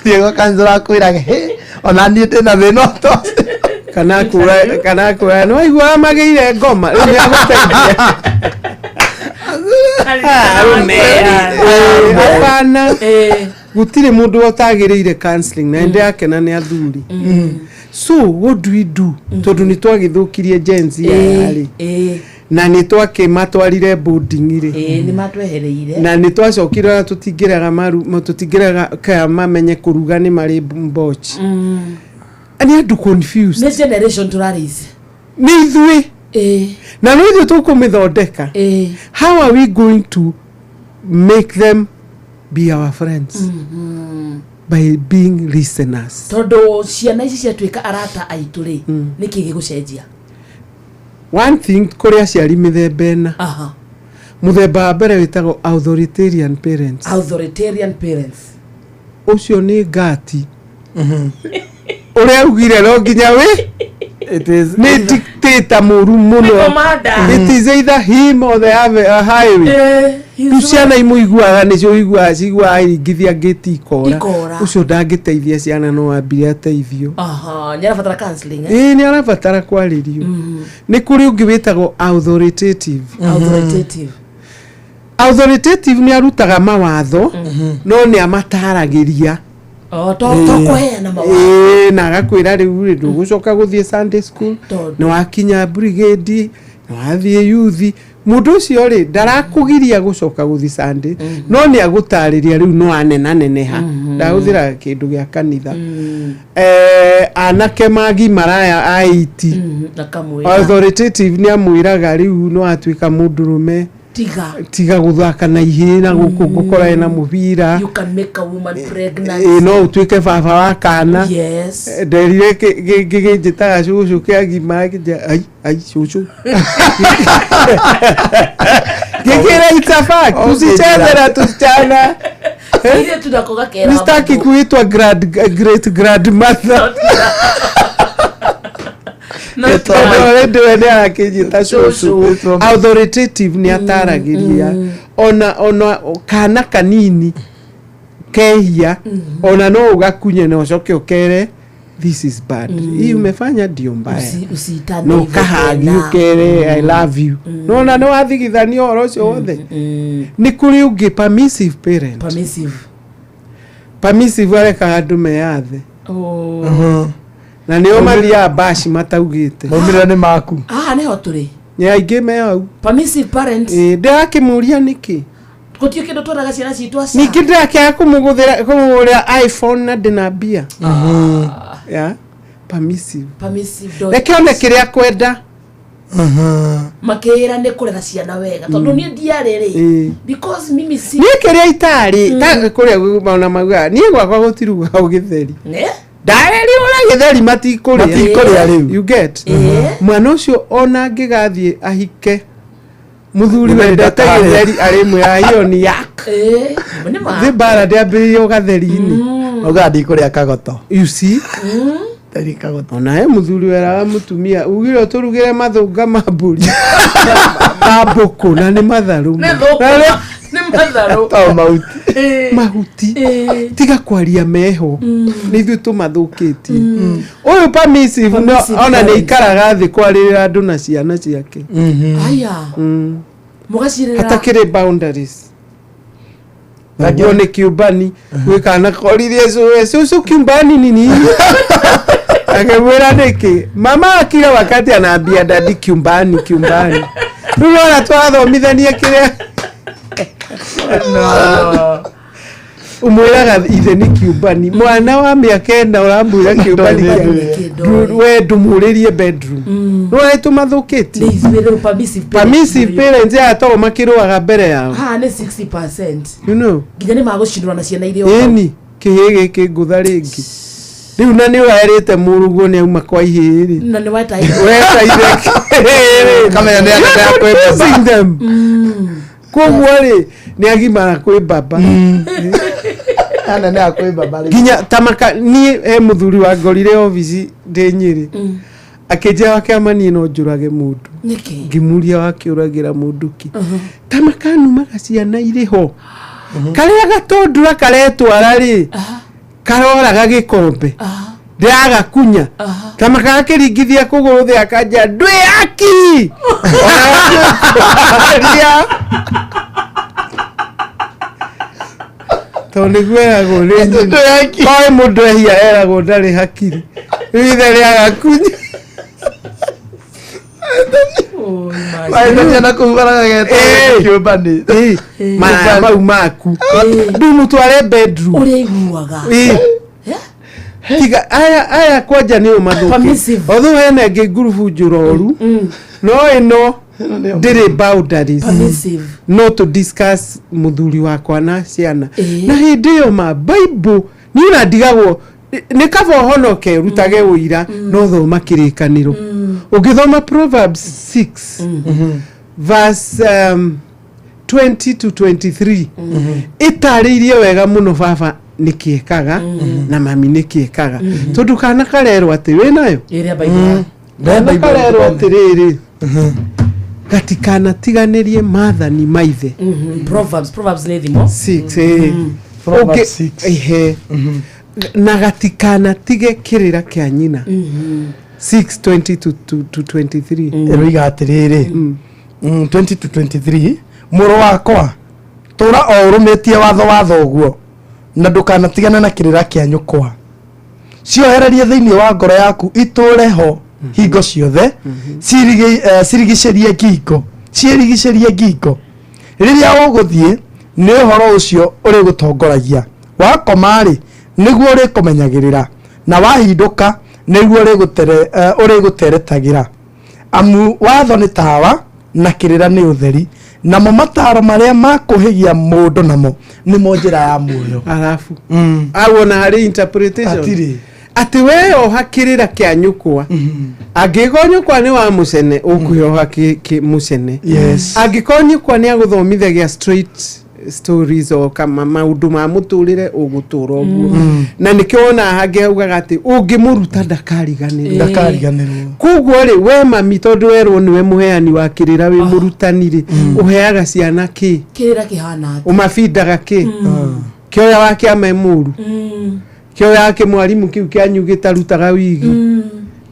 Thiĩ gwa counselor akwĩrage, "Hĩ, ona niĩ ndĩna thĩna ũto." Kana kũra nĩ waiguaga magĩire ngoma, rĩu nĩ agũteithia. Eh, hapana, gũtirĩ mũndũ ũtagĩrĩire counseling na ndĩrakena nĩ athuri. So what do we do? Tondũ nĩ twagĩthũkirie Gen Z aya rĩ, na nĩ twakĩmatwarire boarding rĩ. Ĩĩ, nĩ matwehereire. Na nĩ twacokire ona tũtingĩraga maru tũtingĩraga kaya mamenye kũruga nĩ marĩ mbochi, nĩ andũ confused. Nĩ generation tũrarĩici. Nĩ ithuĩ na no ithuĩ tũkũmĩthondeka. How are we going to make them be our friends? By being listeners. Tondũ ciana ici ciatuĩka arata aitũ rĩ, nĩ kĩ gĩgũcenjia? One thing, kũrĩ aciari mĩthemba 4. Mũthemba wa mbere wĩtagwo authoritarian parents. Authoritarian parents. Ũcio nĩ ngati ũrĩa augire no nginya wĩ nĩ dictator mũru mũno. Nĩ commander. It is either him or the highway. Rĩu ciana imũiguaga nĩcio iguaga ciguaga iringithia ngĩti ikora. Ikora. Ũcio ndangĩteithia ciana, no ambire ateithio. Aha, nĩ arabatara counseling, eh? Ĩĩ, nĩ arabatara kwarĩrio. Nĩ kũrĩ ũngĩ wĩtagwo authoritative. Authoritative. Authoritative nĩ arutaga mawatho no nĩ amataragĩria. Oh, to kũheana mawatho. Ĩĩ, na agakwĩra rĩu rĩ, ndũgũcoka gũthiĩ Sunday school, Tondũ. nĩ wakinya brigade, Nĩ wathiĩ yuthi, mũndũ ũcio rĩ ndarakũgiria gũcoka gũthi Sunday, no nĩ agũtarĩria rĩu no anenaneneha. Ndahũthĩra kĩndũ gĩa kanitha. Anake magimara aya aiti Akamwĩra. Authoritative nĩ amwĩraga rĩu no atuĩka mũndũrũme, tiga tiga gũthaka na ihĩĩ na gũkũ ngũkora ena mũbira. You can make a woman pregnant. Ĩ, no ũtuĩke baba wa kana. Nderire ngĩgĩnjĩtaga cũcũ kĩagimara kĩnjĩra ai ai cũcũ ngĩkĩra, "It's a fact, tusicheze na tusichana." Ile tunakoga kera. Nistaki kuitwa great grandmother tondũ already we nĩ arakĩnjĩta cũcũ. Authoritative nĩ ataragĩria ona kana kanini kehia, ona no ũgakunye na ũcoke ũkere, "This is bad, hii umefanya ndio mbaya." Usiitane No hivyo kahagi tena. ũkere, "I love you." Nona nĩ wathigithania ũhoro ũcio wothe. Nĩ kũrĩ ũngĩ permissive parent. Permissive. Permissive arekaga andũ meyathe. Oh. Na nĩo mathiaga baci mataugĩte. Maumĩrĩra nĩ maku. Haha nĩho tũrĩ. Nĩ aingĩ me hau. Permissive parents. Ĩ, ndĩrakĩmũria nĩkĩ. Gũtirĩ kĩndũ twĩraga ciana citũ aca. Ningĩ ndĩrakĩaga kũmũgũrĩra iPhone na ndĩna mbia ya permissive. Permissive dot. Reke one kĩrĩa kwenda. Makĩĩra nĩ kũrera ciana wega tondũ niĩ ndiarĩ rĩ because mimi si Niĩ kĩrĩa itarĩ ta kũrĩa ona maugaga niĩ gwakwa gũtirugagwo gĩtheri. Ne? Ndareri ũrĩa gĩtheri matikũrĩa. Matikũrĩa rĩu. You get? Mwana ũcio ona angĩgathiĩ ahike mũthuri wendete gĩtheri arĩmwĩra hiyo ni yak. Nĩ ma. Thĩ mbara ndĩambĩrĩirio gatheri-inĩ. Augaga ndikũrĩa kagoto. You see? Ndari kagoto. Ona he mũthuri weraga mũtumia ugire ũtũrugĩre mathũnga ma mbũri ma mbũkũ na nĩ matharũ. Nĩ thũkũma, nĩ matharũ. To mahuti. Mahuti tiga kwaria meho nĩ ithuĩ tũmathũkĩtie. Ũyũ permissive no Permissive ona nĩ parent. ikaraga thĩ kwarĩrĩra andũ na ciana ciake. Aya. Mũgacirĩra. Hatakĩrĩ boundaries. Naguo nĩ kiumbani gwĩ kana koririe cũwe, "Cũcũ, kiumbani ni nini?" Akĩmwĩra nĩkĩ mama kila wakati anaambia dadi kiumbani kiumbani. Rĩu ona twathomithania kĩrĩa ũmwĩraga ithe nĩ kiumbani, mwana wa mĩaka 4 ũramwĩra kiumbani we ndũmũrĩrie bedroom nĩwona tũmathũkĩtie. Nĩ ithuĩ rĩu permissive parents. Permissive parents aya to makĩrũaga mbere yao. Haha nĩ 60%. You know? Nginya nĩ magũcindũra na ciana iria o. Ĩni kĩhĩ gĩkĩ ngũtha rĩngĩ rĩu na nĩ ũrerĩte mũrũguo nĩ auma kwa ihĩĩ rĩ. Na nĩ weta. Weta ithe kĩhĩ. Kamenya nĩ anene a kwĩ baba. Confusing them. Koguo rĩ nĩ agimara kwĩ baba. Anene a kwĩ baba rĩu. Nginya tamaka niĩ he mũthuri wangorire obici ndĩ Nyĩrĩ akĩnjĩra wakĩama niĩ no njũrage mũndũ. Nĩkĩ? Ngĩmũria wakĩũragĩra mũndũ kĩ tamakanumaga ciana irĩ ho karĩa gatondura karetwara rĩ karoraga gĩkombe ndĩragakunya tamaka gakĩringithia kũgũrũ thĩ akanja ndwĩ aki ria tondũ nĩguo eragwo nĩ nyina. Oĩ mũndũ ehia eragwo ndarĩ hakiri rĩu ithe rĩagakunya. Mahĩtania na kũu baragagetwo kiumbani. Maraya mau maku rĩu mũtware bedroom. Ũrĩa iguaga. Ĩ. Tiga aya aya kwanja nĩ ũmathũke. Permissive. Although hena ĩngĩ ngurubu njũroru no ĩno ndĩrĩ boundaries. Permissive. No to discuss mũthuri wakwa na ciana Ĩ. na hĩndĩ ĩyo ma bible niĩ ona ndigagwo nĩ kaba ũhonoke ũrutage ũira no thoma kĩrĩkanĩro ũngĩthoma Proverbs 6 verse 20 to 23 ĩtarĩirie wega mũno baba nĩkĩ ekaga na mami nĩkĩ ekaga tondũ kana karerwo atĩ wĩnayo. Ĩrĩa Bible. Kana karerwo atĩrĩrĩ gatikanatiganĩrie maathani ma ithe. Proverbs nĩ thimo. Six, eh. Proverbs Ũngĩ- ehe. Na gatikanatige kĩrĩra kĩa nyina. 6:20 to 23. Ĩroiga atĩrĩrĩ, 20 to 23, mũrũ wakwa tũra o ũrũmĩtie watho wa thoguo na ndũkanatigane na kĩrĩra kĩa nyũkwa, ciohererie thĩinĩ wa ngoro yaku itũũre ho. Hingo ciothe cirigicĩrie ngingo, ciĩrigicĩrie ngingo. Rĩrĩa ũgũthiĩ, nĩ ũhoro ũcio ũrĩgũtongoragia. Wakoma-rĩ, nĩguo ũrĩkũmenyagĩrĩra, na wahindũka, nĩguo ũrĩgũteretagĩra. Amu watho nĩ tawa na kĩrĩra nĩ ũtheri, namo mataro marĩa makũhĩgia mũndũ namo nĩmo njĩra ya muoyo. Arabu au ona harĩ interpretation. Hatirĩ. Atĩ we oha kĩrĩra kĩa nyũkwa, angĩkorwo nyũkwa nĩ wa mũcene, ũkwĩoha mũcene. Angĩkorwo nyũkwa nĩ agũthomithagia straight stories o kama maũndũ ma mũtũrĩre, ũgũtũra ũguo. Na nĩkĩo wonaga hangĩ haugaga atĩ ũngĩmũruta ndakariganĩrwo. Ndakariganĩrwo. Koguo rĩ, we mami, tondũ werwo nĩwe mũheani wa kĩrĩra, wĩ mũrutani rĩ, ũheaga ciana kĩ? Kĩrĩra kĩhana atĩa? Ũmabindaga kĩ? Kĩoya wa kĩama ĩ mũru, kĩoya kĩ mwarimũ kĩu kĩanyu gĩtarutaga wigi.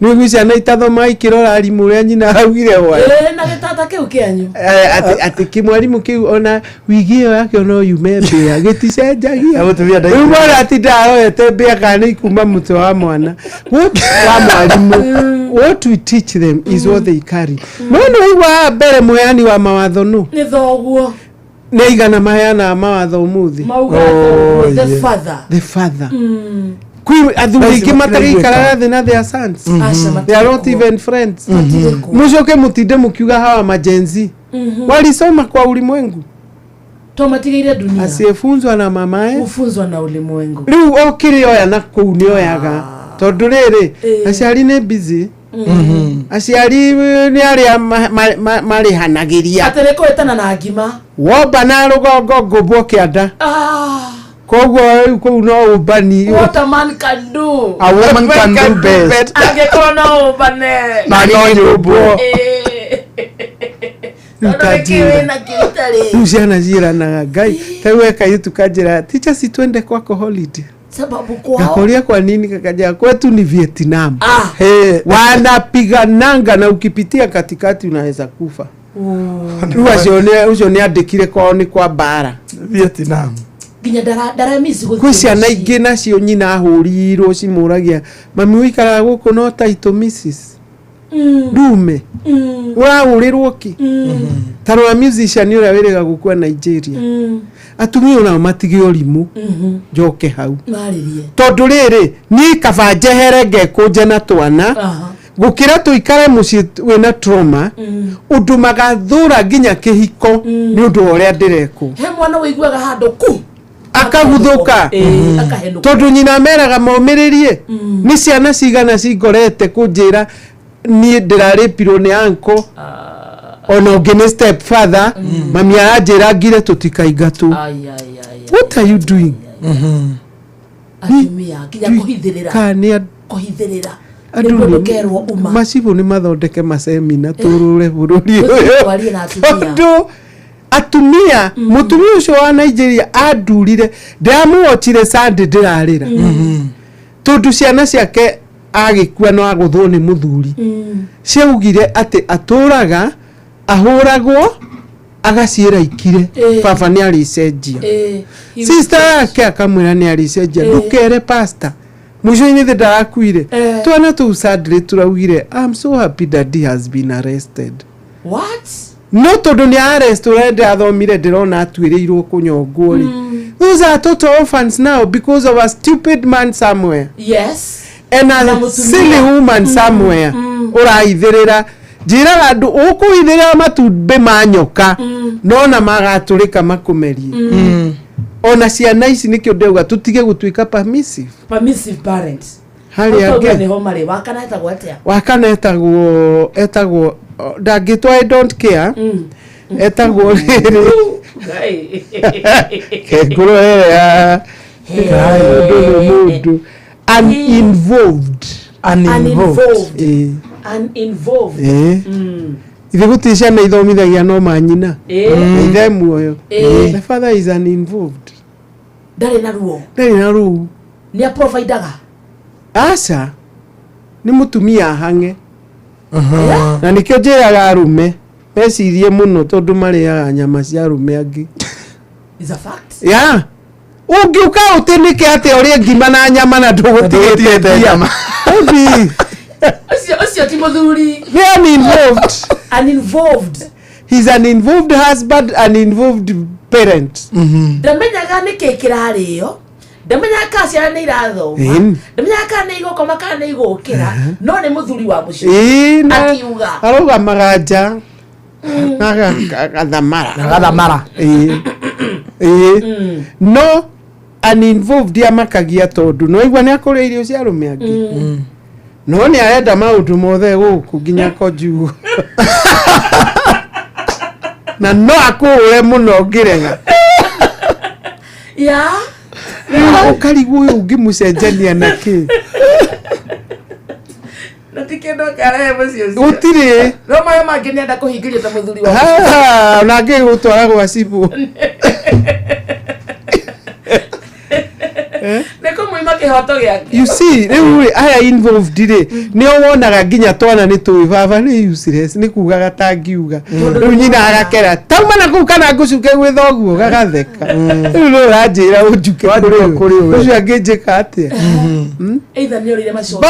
Nĩ ũguo ciana itathomaga ikĩrora arimũ ũrĩa nyina augire hwaĩ. Ĩĩ, na gĩtata kĩu kĩanyu. Atĩ kĩmwarimũ kĩu ona wigi ĩyo yake no yume mbĩa gĩticenjagia. Mũtumia Rĩu mwana atinda aroete mbĩa kana nĩ ikuma mũtwe wa mwana. Wa mwarimũ, what we teach them is what they carry. No nĩ waigua haha mbere mũheani wa mawatho nũ? Nĩ thoguo. Nĩ aigana maheanaga mawatho ũmũthĩ? Mauga thoguo, the father. The father. Kwĩ athuri aingĩ matagĩikaraga thĩ na their sons. Aca. They are not even friends. Mũcoke mũtinde mũkiuga hawa majenzi walisoma kwa ulimwengu. To matigĩire dunia. Asiyefunzwa na mamae hufunzwa na ulimwengu. Rĩu o kĩrĩa oya na kũu nĩ oyaga, tondũ rĩrĩ, aciari nĩ busy. Aciari nĩ arĩa marĩhanagĩria. Atĩ nĩ kũhĩtana na ngima. Womba na rũgongo, ngũmbwo kĩanda. Koguo rĩu kũu no ũmbani. What a man can do. A woman can do best. Angĩkorwo no ũmbane. Na no nyũmbwo. Rĩu Tondũ ta nĩkĩ njĩra. wĩna kĩu ũtarĩ? Rĩu ciana ciĩranaga, Ngai, ta rĩu kairĩtu kanjĩra, "Teacher, si twende kwako holiday?" Sababu kwao. Ngakoria, "Kwa nini?" Kakaja, "Kwetu ni Vietnam." Ah. Wanapigananga na ukipitia katikati unaweza kufa. Rĩu acio ũcio nĩ andĩkire kwao nĩ kwa mbara. Vietnam. Nginya ndaremisi gũthiĩ Kwĩ ciana mũciĩ. ingĩ nacio nyina ahũrirwo cimũragia, "Mami, ũikaraga gũkũ no taitũ Mrs. Ndume ũrahũrĩrwo kĩ?" Ta rora musician ũrĩa wĩrĩga gũkua Nigeria. Atumia onao matige ũrimũ. Njoke hau. Marĩrie. Tondũ rĩrĩ, niĩ kaba njehere ngekũnje na twana gũkĩra tũikare mũciĩ wĩna trauma, ũndũ magathũra nginya kĩhiko nĩ ũndũ wa ũrĩa ndĩrekwo. He mwana ũiguaga handũ ku Akaguthũka. Ĩĩ, akahenũka. Tondũ nyina meraga momĩrĩrie. Nĩ ciana cigana cingorete kũnjĩra niĩ ndĩrarĩpirwo nĩ anko, ona ũngĩ nĩ step father, mami aranjĩra ngire tũtikaingatwo. Ai, ai, ai. What are you doing? Atumia nginya kũhithĩrĩra. Kana nĩ Kũhithĩrĩra andũ nĩguo ndũkerwo uma. Macibũ nĩ mathondeke macemina tũrũre bũrũri Gũthiĩ ũyũ. twarie na atumia. Tondũ atumia, mũtumia ũcio wa Nigeria andurire ndĩramuochire Sunday ndĩrarĩra, tondũ ciana ciake agĩkua no agũthwo nĩ mũthuri. Ciaugire atĩ atũraga ahũragwo, agaciĩra ikire. Baba nĩ arĩcenjia. Sister yake akamwĩra nĩ arĩcenjia. Ndũkere pastor. Mũico-inĩ thĩ ndarakuire. Twana tũu sadly tũraugire, "I'm so happy daddy has been arrested." What? No tondũ nĩ arrest ũrĩa ndĩrathomire, ndĩrona atuĩrĩirwo kũnyongwo rĩ, those are total orphans now because of a stupid man somewhere and Na a mũtumia. silly woman somewhere ũrahithĩrĩra. Njĩraga andũ, ũkũhithĩrĩra matumbĩ ma nyoka nona magatũrĩka makũmerie. Ona ciana ici, nĩkĩo ndauga tũtige gũtuĩka permissive. Permissive parents. Harĩ Ũkauga angĩ. nĩho marĩ wakana etagwo atĩa? Wakana etagwo ndangĩtwo, I don't care, etagwo rĩrĩ. Ngai. Kengũrũ ya ũndũ nĩ mũndũ uninvolved. Uninvolved. Ĩĩ. Uninvolved. Ĩĩ. Ithe gũtirĩ ciana ithomithagia no manyina. Na ithe muoyo. The father is uninvolved. Ndarĩ na ruo. Ndarĩ na rũu. Nĩ aprovidaga. Aca, nĩ mũtumia ahang'e, na nĩkĩo njĩraga arũme mecirie mũno, tondũ marĩaga nyama cia arũme angĩ. Is a fact. Ya ũngĩũka ũtĩnĩke atĩ ũrĩe ngima na nyama na ndũgũtigĩte Ndũgũtigĩte mbia. nyama. Obi. Ũcio ũcio ti mũthuri. Nĩ uninvolved. Uninvolved. He's an involved husband, an involved parent. Ndamenyaga nĩkĩ kĩrarĩo, ndamenyaga kana ciana nĩ irathoma, Ĩni. ndamenyaga kana nĩ igũkoma kana nĩ igũkĩra, no nĩ mũthuri wa mũciĩ. Ĩĩ, na Akiuga. arũgamaga nja na agathamara. Agathamara. Ĩĩ. Ĩĩ. No uninvolved amakagia tondũ no igua nĩ akũrĩa irio cia arũme angĩ. No nĩ arenda maũndũ mothe gũkũ nginya konjugo. Na no akũhũre mũno ũngĩrega. Ya. Rĩu ũkarigwo ũyũ ũngĩmũcenjania na kĩ? Na ti kĩndũ akarehe mũciĩ ũcio. Gũtirĩ. No maya mangĩ nĩ enda kũhingĩrio ta mũthuri wa mũciĩ. Ah, na ngĩgũtwara gwa cibũ. Nĩ kũmũima kĩhoto gĩake. You see, rĩu rĩ aya involved rĩ nĩo wonaga nginya twana nĩ tũĩ baba nĩ useless, nĩ kuga gatangiuga. Rĩu nyina agakera tauma na kũu kana ngũcuke gwĩ thoguo, gagatheka. Rĩu no ũranjĩra ũnjuke kũrĩ we, ũcio angĩnjĩka atĩa? Either nĩ orĩire macoki But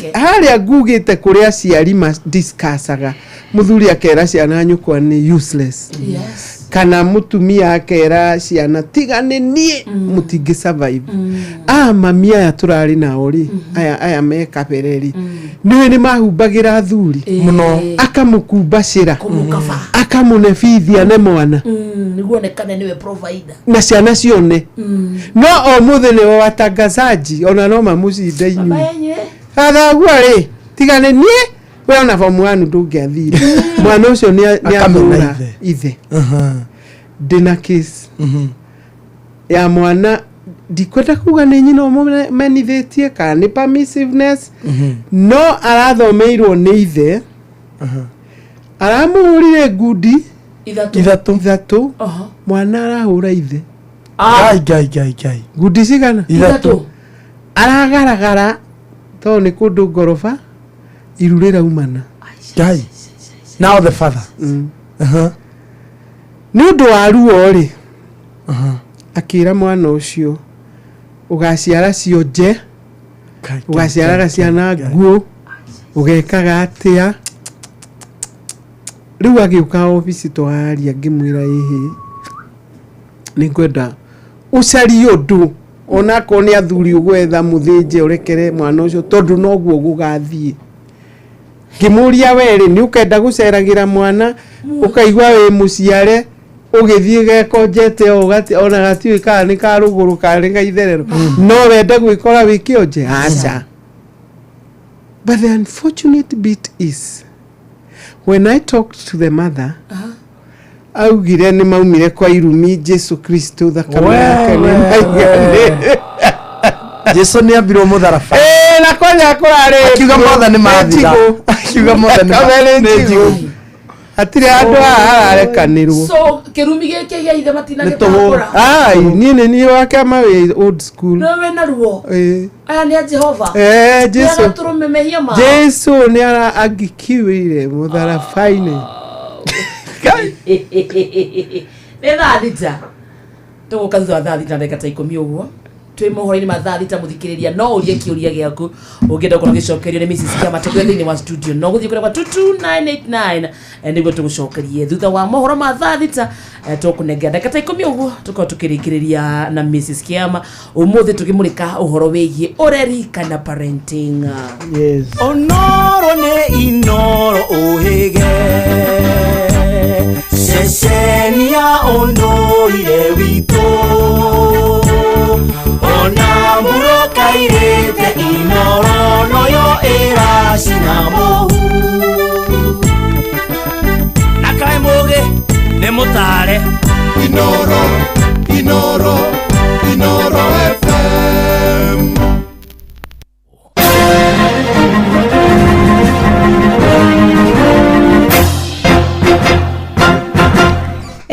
make. harĩa ngugĩte kũrĩ aciari madiscussaga, mũthuri akera ciana nyũkwa nĩ useless, Yes. kana mũtumia akera ciana tiga nĩ niĩ mũtingĩ survive. Aya mami aya tũrarĩ nao rĩ, aya me kabere rĩ, nĩwe nĩ mahumbagĩra athuri Mũno. Akamũkumbacĩra, Kũmũkaba. akamũne bithi ane mwana Nĩguo onekane nĩwe provider. Na ciana cione. No ũmũthĩ nĩo watangazaji ona no mamũcinde Baba inyuĩ. yenyu. Athagua rĩ, tiga nĩ niĩ we ona form one ndũngĩathire. Mwana ũcio nĩ Akamena athũra ithe. Ndĩna case ya mwana, ndikwenda kuga nĩ nyina ũmũmenithĩtie kana nĩ permissiveness, no arathomeirwo nĩ ithe, aramũhũrire ngundi Ithatũ. Ithatũ. Ithatũ. Oho. Mwana arahũra ithe. Ngai ngai ngai ngai. Ngundi cigana? Ithatũ. Aragaragara tondũ nĩ kũndũ ngoroba iru rĩraumana. Ngai. Now the father. Nĩ ũndũ wa ruo rĩ, akĩra mwana ũcio ũgaciara cionje, ũgaciaraga ciana nguũ, ũgekaga atĩa. Rĩu agĩũka obici twaria, ngĩmwĩra ĩhĩ nĩ ngwenda ũcarie ũndũ onakorwo nĩ athuri ũgwetha mũthĩnje ũrekere mwana ũcio tondũ noguo gũgathiĩ. Ngĩmũria werĩ nĩ ũkenda gũceragĩra mwana ũkaigua wĩ mũciare ũgĩthiĩ gekonjete o ona gatiũĩ kana nĩ ka rũgũrũ kana nĩ ka itherero, no wende gwĩkora wĩ kĩonje? Aca. But the unfortunate bit is when I talked to the mother, augire nĩ maumire kwa irumi Jesu Kristo thakame yake nĩ maiganĩre. Jesu nĩ ambirwo mũtharaba. Ĩĩ, na kwanja kũrarĩ Akiuga mothe nĩ mathira. Akiuga mothe nĩ Thakame nĩ nĩ njigũ. njigũ. Hatirĩ handũ haha hararekanĩrwo. So kĩrumi gĩkĩ gĩa ithe matinagĩtambũra. Ai, niĩ nĩ niĩ wa kĩama wĩ old school. No wĩna ruo. Ĩĩ. Aya nĩ a Jehova. Eh, Jesu. Nĩ agatũrũme mehia mao. Jesu nĩ ara angikiwire mũtharaba-inĩ. Nĩ 6:00, tũgũka thutha wa 6:00 ndagĩka ta 10 ũguo twĩ mohoro-inĩ ma 6:00. Mũthikĩrĩria, no ũrie kĩũria gĩaku ũngĩenda gũkorwo ũgĩcokerio nĩ Mrs. Kĩama tũkĩo thĩinĩ wa studio, no gũthiĩ kũrĩa kwa 22989, nĩguo tũgũcokerie thutha wa mohoro ma 6:00. Tũkũnengera ndagĩka ta 10 ũguo tũkorwo tũkĩrĩkĩrĩria na Mrs. Kĩama ũmũthĩ tũkĩmũrĩka ũhoro wĩgiĩ ũreri kana parenting. Yes. Onoro nĩ inoro ũhĩge ceceni ya ũndũire witũ, ona mbura kairĩte inoro noyo ĩracina mũhu na kaĩ mũgĩ nĩ mũtare. Inoro, Inoro, Inoro FM.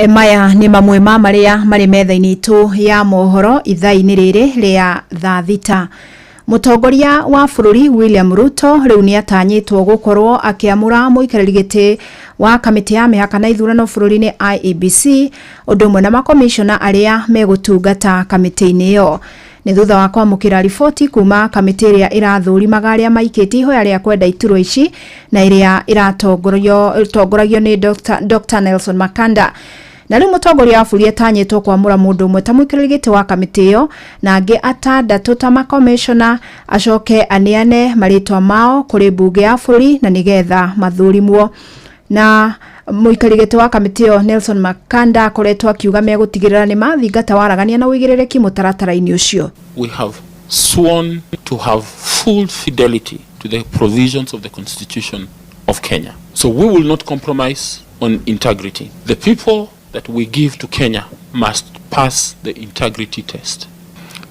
Maya nĩ mamwe ma marĩa marĩ metha-inĩ itũ ya mohoro ithaa-inĩ rĩrĩ rĩa 6:00. Mũtongoria wa bũrũri William Ruto rĩu nĩ atanyĩtwo gũkorwo akĩamũra mũikarĩri gĩtĩ wa kamĩtĩ ya mĩhaka na ithurano bũrũri-inĩ IEBC, ũndũ ũmwe na makomishona arĩa megũtungata kamĩtĩ-inĩ ĩyo. Nĩ thutha wa kwamũkĩra riboti kuma kamĩtĩ ĩrĩa ĩrathũrimaga arĩa maikĩtie ihoya rĩa kwenda iturwa ici na ĩrĩa ĩratongoragio nĩ Dr. Nelson Makanda. Na rĩu mũtongoria wa bũrũri atanyĩtwo kwamũra mũndũ ũmwe ta mũikarĩri gĩtĩ wa kamĩtĩ ĩyo na angĩ atandatũ ta makomishona, acoke aneane marĩtwa mao kũrĩ mbunge ya bũrũri na nĩgetha mathũrimwo. Na mũikarĩri gĩtĩ wa kamĩtĩ ĩyo Nelson Makanda akoretwo akiuga megũtigĩrĩra nĩ mathingata waragania na ũigĩrĩrĩki mũtaratara-inĩ ũcio. We have sworn to have full fidelity to the provisions of the Constitution of Kenya. So we will not compromise on integrity. The people that we give to Kenya must pass the integrity test.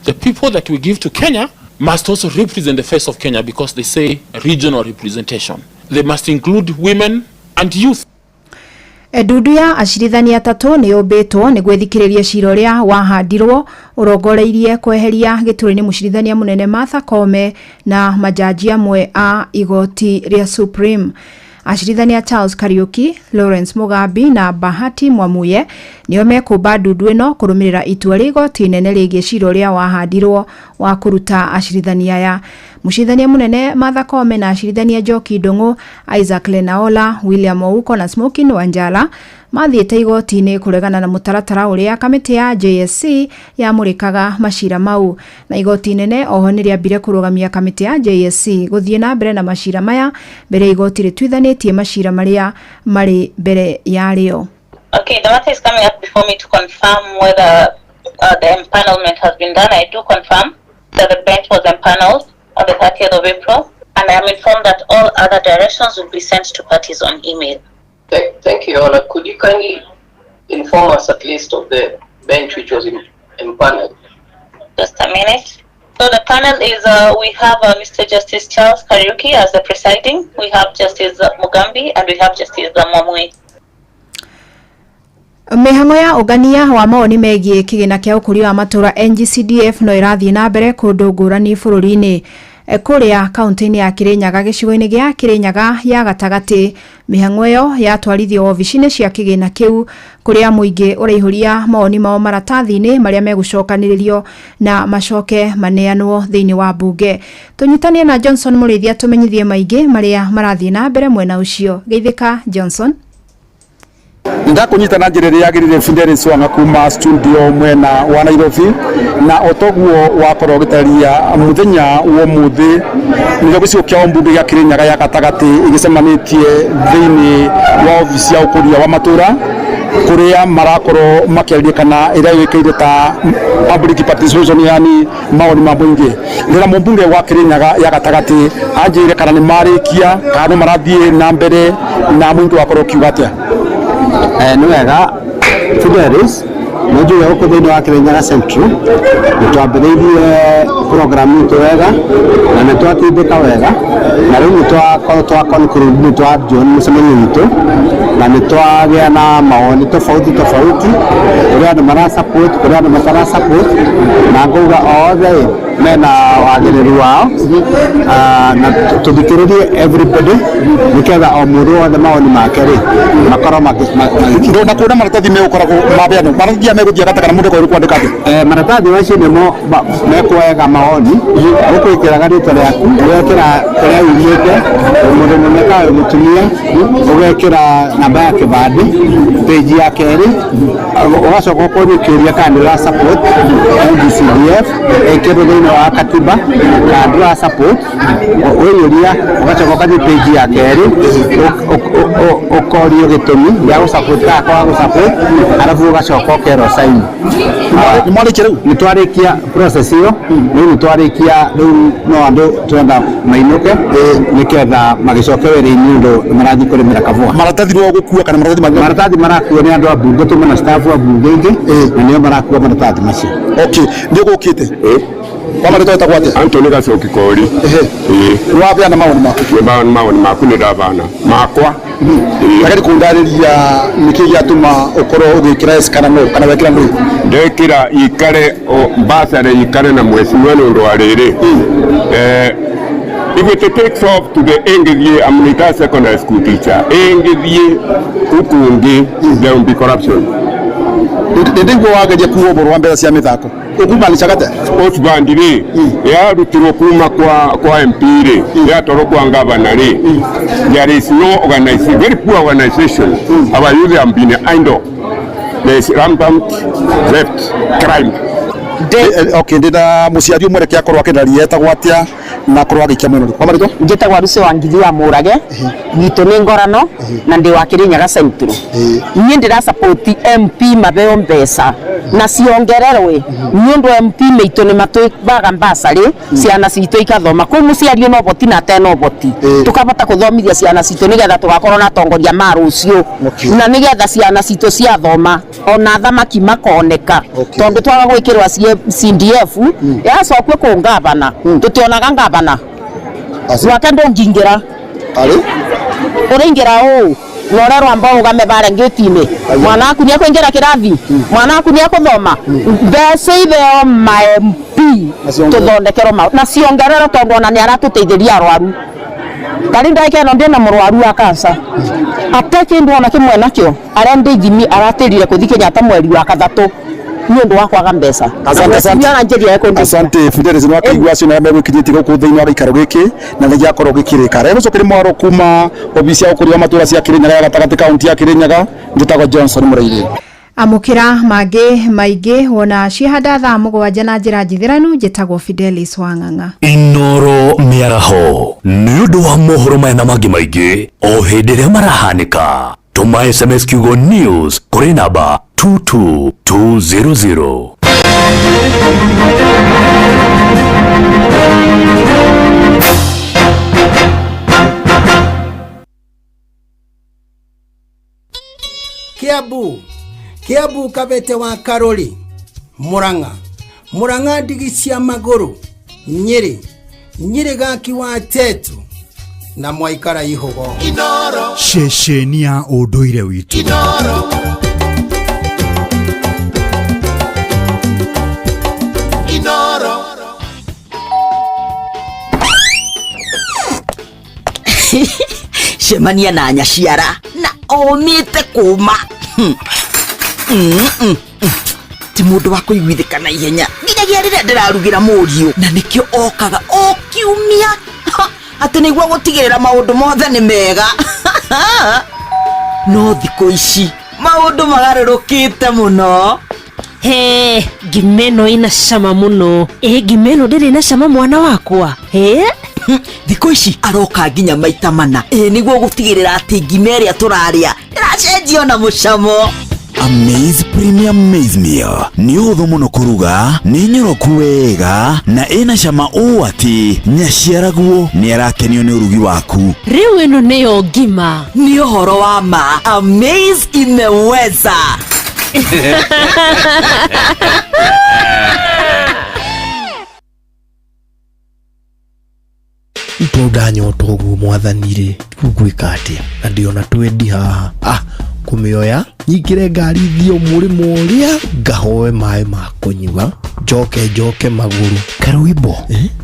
The people that we give to Kenya must also represent the face of Kenya, because they say regional representation. They must include women and youth. Ndundu ya acirithania atatũ nĩ yũmbĩtwo nĩguo ĩthikĩrĩrie cira ũrĩa wahandirwo ũrongoreirie kweheria gĩturwa-inĩ mũcirithania mũnene Martha Koome na majaji amwe a igoti rĩa Supreme. Acirithania Charles Kariuki, Lawrence Mugambi na Bahati Mwamuye nĩo mekũmba ndundu ĩno kũrũmĩrĩra itua rĩa igoti inene rĩgiĩ cira ũrĩa wahandirwo wa kũruta acirithania aya. Mũcirithania mũnene Martha Koome na acirithania Njoki Ndung'u, Isaac Lenaola, William Ouko na Smokin Wanjala mathiĩte igoti-inĩ kũregana na mũtaratara ũrĩa kamĩtĩ ya JSC yamũrĩkaga macira mau. Na igoti inene oho nĩrĩambire kũrũgamia kamĩtĩ ya JSC gũthiĩ na mbere na macira maya mbere igoti rĩtuithanĩtie macira marĩa marĩ mbere yarĩo. Okay, the matter is coming up before me to confirm whether the empanelment has been done. I do confirm that the bench was empaneled on the 30th of April, and I am informed that all other directions will be sent to parties on email. Thank you, Your Honor. Could you kindly inform us at least of the bench which was empaneled? Just a minute. So the panel is, we have Mr. Justice Charles Kariuki as the presiding, we have Justice Mugambi, and we have Justice Mwamuye. Mĩhang'o ya ũngania wa mawoni megiĩ kĩgĩna kĩa ũkũria wa matũũra NGCDF no ĩrathiĩ na mbere kũndũ ngũrani bũrũri-inĩ. Kũrĩa kaunti-inĩ ya Kirinyaga gĩcigo-inĩ gĩa Kirinyaga ya gatagatĩ, mĩhang'o ĩyo yatwarithio wabici-inĩ cia kĩgĩna kĩu kũrĩa mũingĩ ũraihũria mawoni mao maratathi-inĩ marĩa megũcokanĩrĩrio na macoke maneanwo thĩinĩ wa mbunge. Tũnyitanie na Johnson Mũrĩithia tũmenyithie maingĩ marĩa marathiĩ na mbere mwena ũcio. Geithĩka Johnson. Ndakunyita na njĩra ĩrĩa yagĩrĩire Fidelis Wanga kuma studio mwena wa Nairobi, na otoguo wakorwo ũgĩtarĩria mũthenya wa ũmũthĩ nĩrĩo gĩcigo kĩa mbunge gĩa Kirinyaga ya gatagatĩ ĩgĩcemanĩtie thĩinĩ wa obici ya ũkũria wa matũra kũrĩa marakorwo makĩarĩria kana ĩrĩa yũĩkaine ta public participation, yani mawoni ma mũingĩ. Ndĩra mũmbunge wa Kirinyaga ya gatagatĩ anjĩre kana nĩ marĩkia kana no marathiĩ na mbere na mũingĩ wakorwo ũkiuga atĩa. Nĩ wega Fidelis, nĩ njuge gũkũ thĩinĩ wa Kirinyaga Central nĩ twambĩrĩirie program itũ wega na nĩ twatindĩka wega na rĩu nĩ twakorwo twa conclude, nĩ twa join mũcemanio witũ na nĩ twagĩa na mawoni tofauti tofauti, kũrĩ andũ mara support, kũrĩ andũ matara support, na ngauga othe mena wagĩrĩru wao, na tũthikĩrĩrie everybody nĩgetha o mũndũ wothe mawoni make rĩ makorwo na kuona maratathi megũkoragwo mabeanwo, maratathi aya megũthiĩ gata kana mũndũ akorwo kwandĩka atĩa? Maratathi macio nĩmo mekuoyaga mawoni, ũkwĩkĩraga rĩtwa rĩaku, ũgekĩra kũrĩa umĩte, wĩ mũndũ mũrũme kana wĩ mũtumia, ũgekĩra namba ya kĩbandĩ, page ya kerĩ, ũgacoka ũkorio kĩũria kana nĩ ũra support NGCDF ĩkĩrwo thĩinĩ wa katiba kana ndũra support, ũiyũria, ũgacoka ũgathiĩ page ya kerĩ, ũkorio gĩtũmi gĩa gũ support kana kwaga gũ support, arabu ũgacoka ũkerwo sign. Nĩ mwarĩkia rĩu? Nĩ twarĩkia process ĩyo, rĩu nĩ twarĩkia, rĩu no andũ twenda mainũke nĩgetha magĩcoke wĩra-inĩ ũndũ marathiĩ kũrĩmĩra kabũa. Maratathi no gũkua kana maratathi mangĩ? Maratathi marakuo nĩ andũ a mbunge, tuma na staff a mbunge ingĩ na nĩo marakua maratathi macio. Okay, nĩ ũgũkĩte? Kwa marĩtwa wĩtagwo atĩa? Anthony Gacoki Kori. Nĩwabeana mawoni maku? Nĩ mawoni maku nĩ ndabana makwa. Ndageri kũndarĩria nĩkĩ gĩatũma ũkorwo ũgĩkĩra yes kana no kana wekĩra no? Ndekĩra ikare basarĩ ikare na mheshimiwa nĩ ũndũ wa rĩrĩ. If it takes off to the ĩngĩthiĩ, I'm retired secondary school teacher, ĩngĩthiĩ kũu kũngĩ there will be corruption. Ndĩndĩguo wageria kuga ũhoro wa mbeca cia mĩthako. Ũkumaanisha atĩa? Sports fund rĩ yarutirwo kuma kwa MP rĩ, yatwarwo kwa governor rĩ, there is no organization, very poor organization. Our youth have been idle. There is rampant theft, crime. Okay, ndĩna mũciari ũmwe reke akorwo akĩndaria etagwo atĩa na akorwo agĩikia mwena ũrĩkũ. Kwa marĩtwa? Njĩtagwo Arusi wa Ngithi wa Mũrage, gwitũ nĩ Ngorano na ndĩ wa Kĩrĩnyaga Central. Niĩ ndĩra support MP mabeo mbeca na ciongererwe nĩ ũndũ MP maitũ nĩ matwĩbaga mbasarĩ ciana citũ ikathoma kwĩ mũciari ũna ũhoti na atena ũhoti tũkabota kũthomithia ciana citũ nĩgetha tũgakorwo na atongoria ma rũciũ na nĩgetha ciana citũ ciathoma ona thamaki makoneka tondũ twaga gwĩkĩrwo CDF yacokwe kũ ngavana tũtionaga ngavana gwake ndũngĩingĩra ũraingĩra ũũ na ũrerwo amba ũrũgame barĩa ngĩti-inĩ mwana waku nĩekũingĩra kĩrathi mwana waku nĩekũthoma mbeca itheo ma MP tũthondekerwo na ciongererwo tondũ ona nĩaratũteithĩria arwaru tarĩ ndagĩka ĩno ndĩna mũrwaru wa kansa ate kĩndũ ona kĩmwe nakĩo arĩa ndĩ ithimi aratĩrire kũthiĩ Kenyatta mweri wa kathatũ nĩ ũndũ wa kwaga mbeca. Asante, asante. Asante Fidelis nĩ wakĩigua acio na megwĩkinyĩtie gũkũ thĩinĩ wa gĩikaro gĩkĩ na nĩ gĩakorwo gĩkĩrĩka. Rero ũcokere mwaro kuma obici ya ũkũria wa matũũra cia Kĩrĩnyaga ya gatagatĩ kaunti ya Kĩrĩnyaga, njĩtagwo Johnson Mũraithi. Amũkĩra mangĩ maingĩ wona ciahanda thaa 7 na njĩra njithĩranu. Njĩtagwo Fidelis Wang'ang'a. Inoro mĩaraho nĩ ũndũ wa mohoro maya na mangĩ maingĩ o hĩndĩ ĩrĩa marahanĩka. Tũma SMS kiugo news kũrĩ namba 22200. Kiambu Kiambu Kabete wa Karori Murang'a Murang'a ndigi cia magũrũ Nyĩrĩ Nyĩrĩ gaki wa Tetu na mwaikara ihogo. Inoro ceceni ya ũndũire witũ. Inoro Inoro cemania na nyaciara na omĩte kũma. Ti mũndũ wa kũiguithĩka na ihenya nginyagia rĩrĩa ndĩrarugĩra mũriũ na nĩkĩo okaga o kiumia atĩ nĩguo gũtigĩrĩra maũndũ mothe nĩ mega. No thikũ ici maũndũ magarũrũkĩte mũno. He, ngima ĩno ĩna cama mũno. Ĩ ngima ĩno ndĩrĩ na cama mwana wakwa. He? Thikũ ici aroka nginya maita mana ĩ nĩguo gũtigĩrĩra atĩ ngima ĩrĩa tũrarĩa ĩracenjio na mũcamo. Amaze Premium Maize Meal nĩ ũhũthũ mũno kũruga, nĩ nyoroku wega na ĩna cama ũũ atĩ nyaciaraguo nĩ arakenio nĩ ũrugi waku. Rĩu ĩno nĩyo ngima. Nĩ ũhoro wa ma. Amaze imeweza. Ndanyota ũguo mwathani rĩ ngwĩka atĩa na ndĩona twendi haha kũmĩoya nyingĩre ngari thiĩ mũrĩmo ũrĩa ngahoe maĩ ma kũnyua njoke magũrũ. Karwĩmbo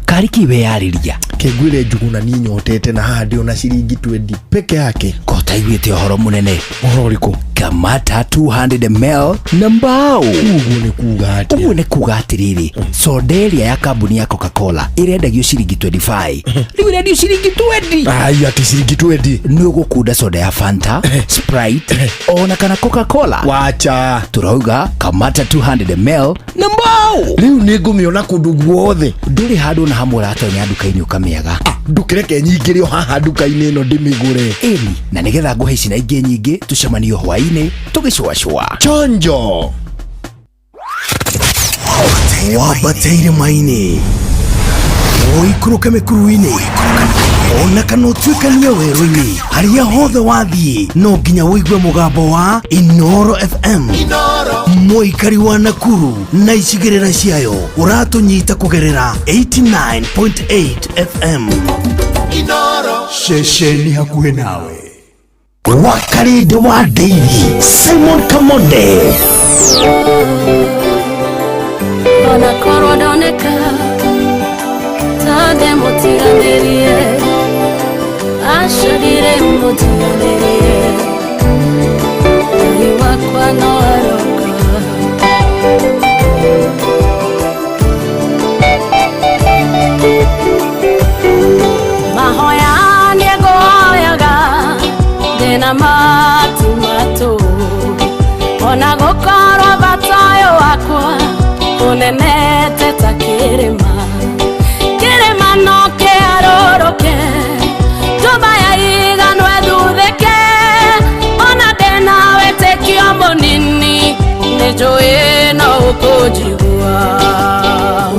karĩ kĩ weyarĩria kĩngwĩre Njuguna niĩ nyotete na haha ndĩona ciringi 20 peke yake. Ko taiguĩte ũhoro mũnene? Ũhoro ũrĩkũ? Kamata 200 ml na mbao. Ũguo nĩ kuga atĩa? Ũguo nĩ kuga atĩrĩrĩ, soda ĩrĩa ya kambuni ya Coca-Cola ĩrendagio ciringi 25 rĩu ĩrendio ciringi 20. Ai atĩ ciringi 20? Nĩ ũgũkunda soda ya Fanta, Sprite ona kana Coca-Cola. Wacha turauga Kamata 200 ml na mbao. Rĩu nĩ ngũmĩona kũndũ guothe. Ndũrĩ handũ na hamwe ũratonya nduka-inĩ ũkamĩaga. Ndũkĩreke nyingĩre o haha nduka-inĩ ĩno ndĩmĩgũre. Ĩni, na nĩgetha ngũhe ici na ingĩ nyingĩ tũcemanio hwaĩ-inĩ tũgĩcũacũa. Chonjo wambateire maini ũikũrũke mĩkuru-inĩ ona kana ũtuĩkanie werũ-inĩ harĩa hothe wathiĩ no nginya ũigue mũgambo wa Inoro FM. Mũikari wa Nakuru na icigĩrĩra ciayo ũratũnyita kũgerera 89.8 FM. Inoro ceceni hakuhĩ nawe. Wakarĩndĩ wa Ndeithi Simon Kamonde. Onakorwo ndoneka ta ndĩmũtiganĩrie, aca ndirĩmũtiganĩrie, Ngai wakwa no aroka. Ndĩna matu matũ ona gũkorwo bata ũyũ wakwa ũnenete ta kĩrĩma kĩrĩma no kĩarũrũke njũmba ya iganwe thuthĩke ona ndĩna wĩtĩkio mũnini nĩ njũĩ no ũkũnjigua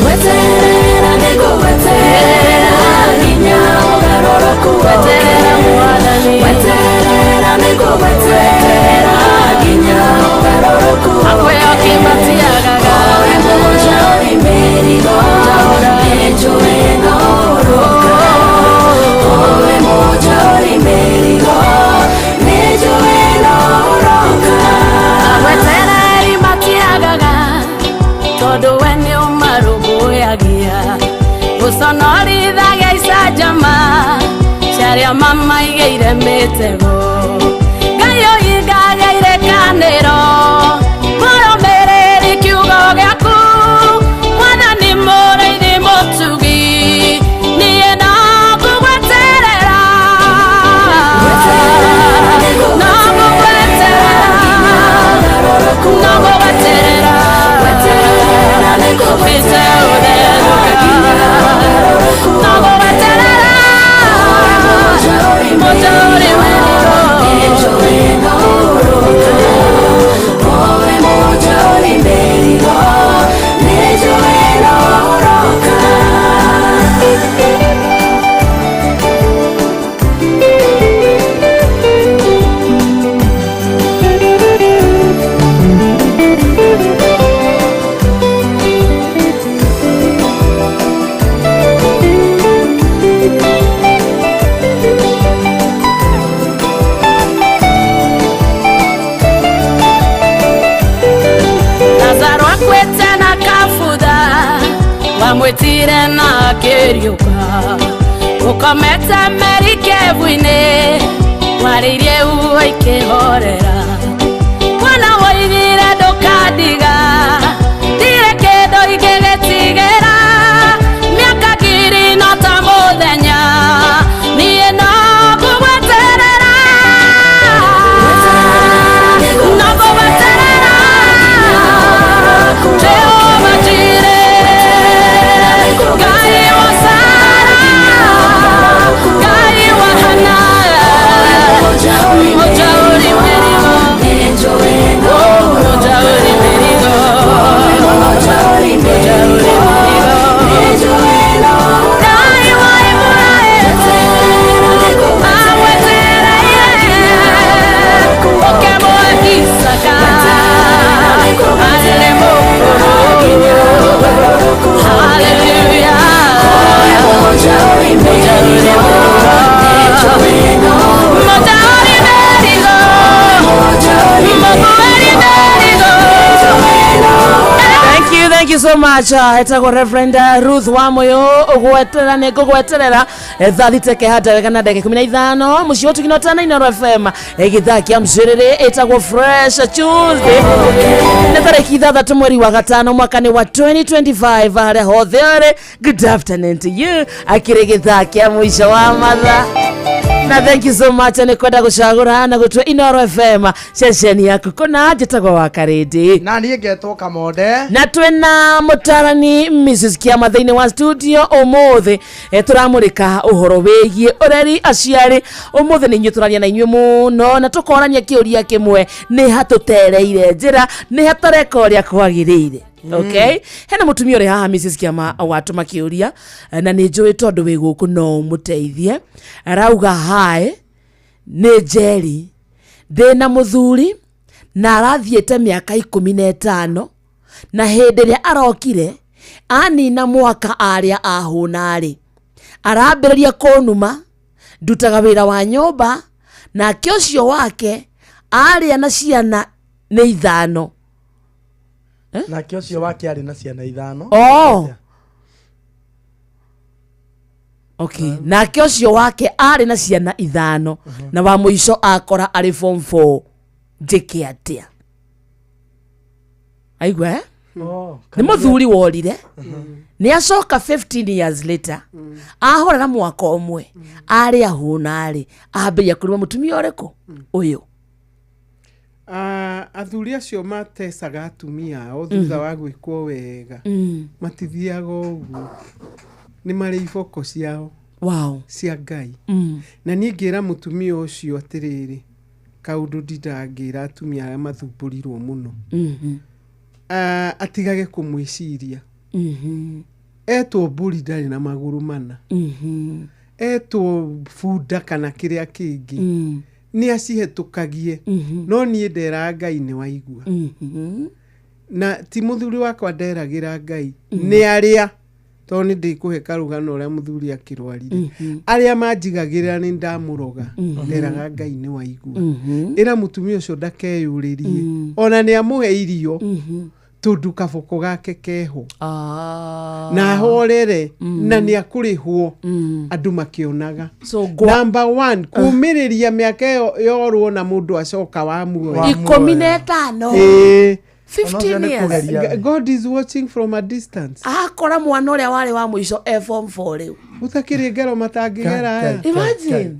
weterera nĩngũgweterera nginya ũgarũrũku weterera mwathani weterera nĩngũgweterera nginya ũgarũrũku akwĩo kĩmatiagaga owe mũja ũrĩ mĩrigo nĩnjũĩ no ũrũka owe mũja ũrĩ mĩrigo nĩnjũĩ no ũroka agwetereri matiagaga tondũ we nĩ ũmarũmbũyagia gũconorithagia icanjama ciarĩa mamaigĩire mĩtego Ngai ũhingagia irĩkanĩro mũrũmĩrĩri kiugo gĩaku Mwathani mũrĩithi mũtugi niĩ no ngũgweterera no ngũgweterera no ngũgweterera mĩte ũtherũka no ngũgweterera mũja ũrĩ Lazaro akwete na kabutha wamwĩtire na akĩriũka ũkomete merikebu-inĩ warĩirie uo ikĩhorera mwana woigire ndũkandiga ndirĩ kĩndũ ingĩgĩtigĩra mĩaka ngiri no ta mũthenya niĩ no ngũgweterera no ngũgweterera Jehova Jireh Ngai wa Sara Ngai wa Hana Mũja ũrĩ mĩrigo Mũja ũrĩ mĩrigo Mũja ũrĩ mĩrigo Ngai wa Iburahĩmu agwetereire ũkĩmũhe Isaka arĩ mũkũrũ Hallelujah Mũja ũrĩ mĩrigo Mũja ũrĩ mĩrigo Mũkuĩri mĩrigo Thank you, thank you so much. Etagwo Reverend Ruth Wamuyu ugweterera nĩ ngũgweterera thaa thita kehanda wega na ndagĩka 15 mũciĩ wa Tugino Tana Inooro FM gĩthaa kĩa mcĩrĩrĩ ĩtagwo Fresh Tuesday nĩ tarĩki 6 mweri wa gatano mwaka nĩ wa 2025 harĩa hothe ũrĩ good afternoon to you akĩrĩ gĩthaa kĩa mũico wa mathaa na thank you so much nĩ kwenda gũcagũra na gũtua Inooro FM ceceni yaku kũna njĩtagwo wa Karĩndĩ na niĩ ngetwo Kamonde na twĩna mũtarani Mrs Kiama thĩinĩ wa studio ũmũthĩ tũramũrĩka ũhoro wĩgiĩ ũreri aciari ũmũthĩ nĩ inyuĩ tũraria na inyuĩ mũno na tũkorania kĩũria kĩmwe nĩ hatũtereire njĩra nĩ hatareka ũrĩa kwagĩrĩire okay hena mũtumia ũrĩ haha Mrs Kiama watũma kĩũria na nĩ njũĩ tondũ wĩ gũkũ no ũmũteithie arauga hae nĩ Njeri ndĩna mũthuri na arathiĩte mĩaka 15 na hĩndĩ ĩrĩa arokire anina mwaka arĩa ahũna-rĩ arambĩrĩria kũnuma ndutaga wĩra wa nyũmba nake ũcio wake arĩa na ciana nĩ 5 nake ũcio wake arĩ na ciana 5 oh okay nake ũcio wake arĩ na ciana 5 na wa mũico akora arĩ form 4 njĩke atĩa aigua eh? Nĩ mũthuri worire, nĩ acoka 15 years later, ahorera mwaka ũmwe, arĩ ahũna rĩ, ambĩrĩria kũruma mũtumia ũrĩkũ ũyũ. Ah, athuri acio matecaga atumia ao thutha wa gwĩkwo wega, matithiaga ũguo, nĩ marĩ iboko ciao cia Ngai. Na niĩ ngĩra mũtumia ũcio atĩrĩrĩ, kaũndũ ndindaga ngĩra atumia arĩa mathumbũrirwo mũno, ah, atigage kũmwĩciria. Etwo mbũri ndarĩ na magũrũ mana, etwo bunda kana kĩrĩa kĩngĩ, nĩ acihetũkagie. No niĩ nderaga Ngai nĩ waigua, na ti mũthuri wakwa nderagĩra Ngai, nĩ arĩa, tondũ nĩ ndĩkũhe karũgano ũrĩa mũthuri akĩrwarire, arĩa manjigagĩrĩra nĩ ndamũroga. Nderaga Ngai nĩ waigua. Ĩra mũtumia ũcio ndakeyũrĩrie, ona nĩ amũhe irio, tondũ kaboko gake keho, na ahorere, na nĩ akũrĩhwo andũ makĩonaga. So gwa Number one, kumĩrĩria mĩaka ĩyo yorwo na mũndũ acoka wa muoyo. 15. Ĩĩ. 15 years. God is watching from a distance. Akora mwana ũrĩa warĩ wa mũico e form 4 rĩu. Ũtakĩrĩ ngero matangĩgera aya. Imagine.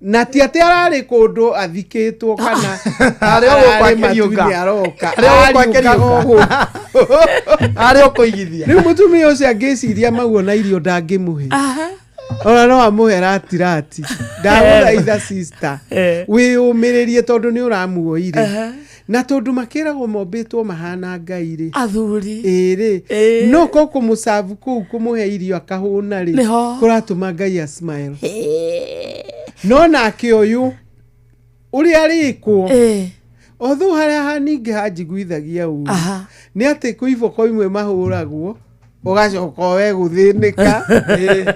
Na ti atĩ ararĩ kũndũ athikĩtwo kana Arĩ o gũkũ ararĩ akĩriũka. matu-inĩ aroka. Arĩ o gũkũ Ariũkaga akĩriũka. o gũkũ. Arĩ o kũigithia. Rĩu mũtumia ũcio angĩciria maguo na irio ndangĩmũhe, ona no amũhe ratirati. Ndagũthaitha sister, wĩyũmĩrĩrie, tondũ nĩ ũramuoire, na tondũ makĩragwo mombĩtwo mahana Ngai rĩ. Athuri. Ĩrĩ no ko kũmũcabu kũu, kũmũhe irio akahũna rĩ, Nĩho. kũratũma Ngai a smile. No nake ũyũ ũrĩa arĩkwo, although harĩa haningĩ hanjiguithagia ũru nĩ atĩ kwĩ iboko imwe mahũragwo ũgacoka we gũthĩnĩka,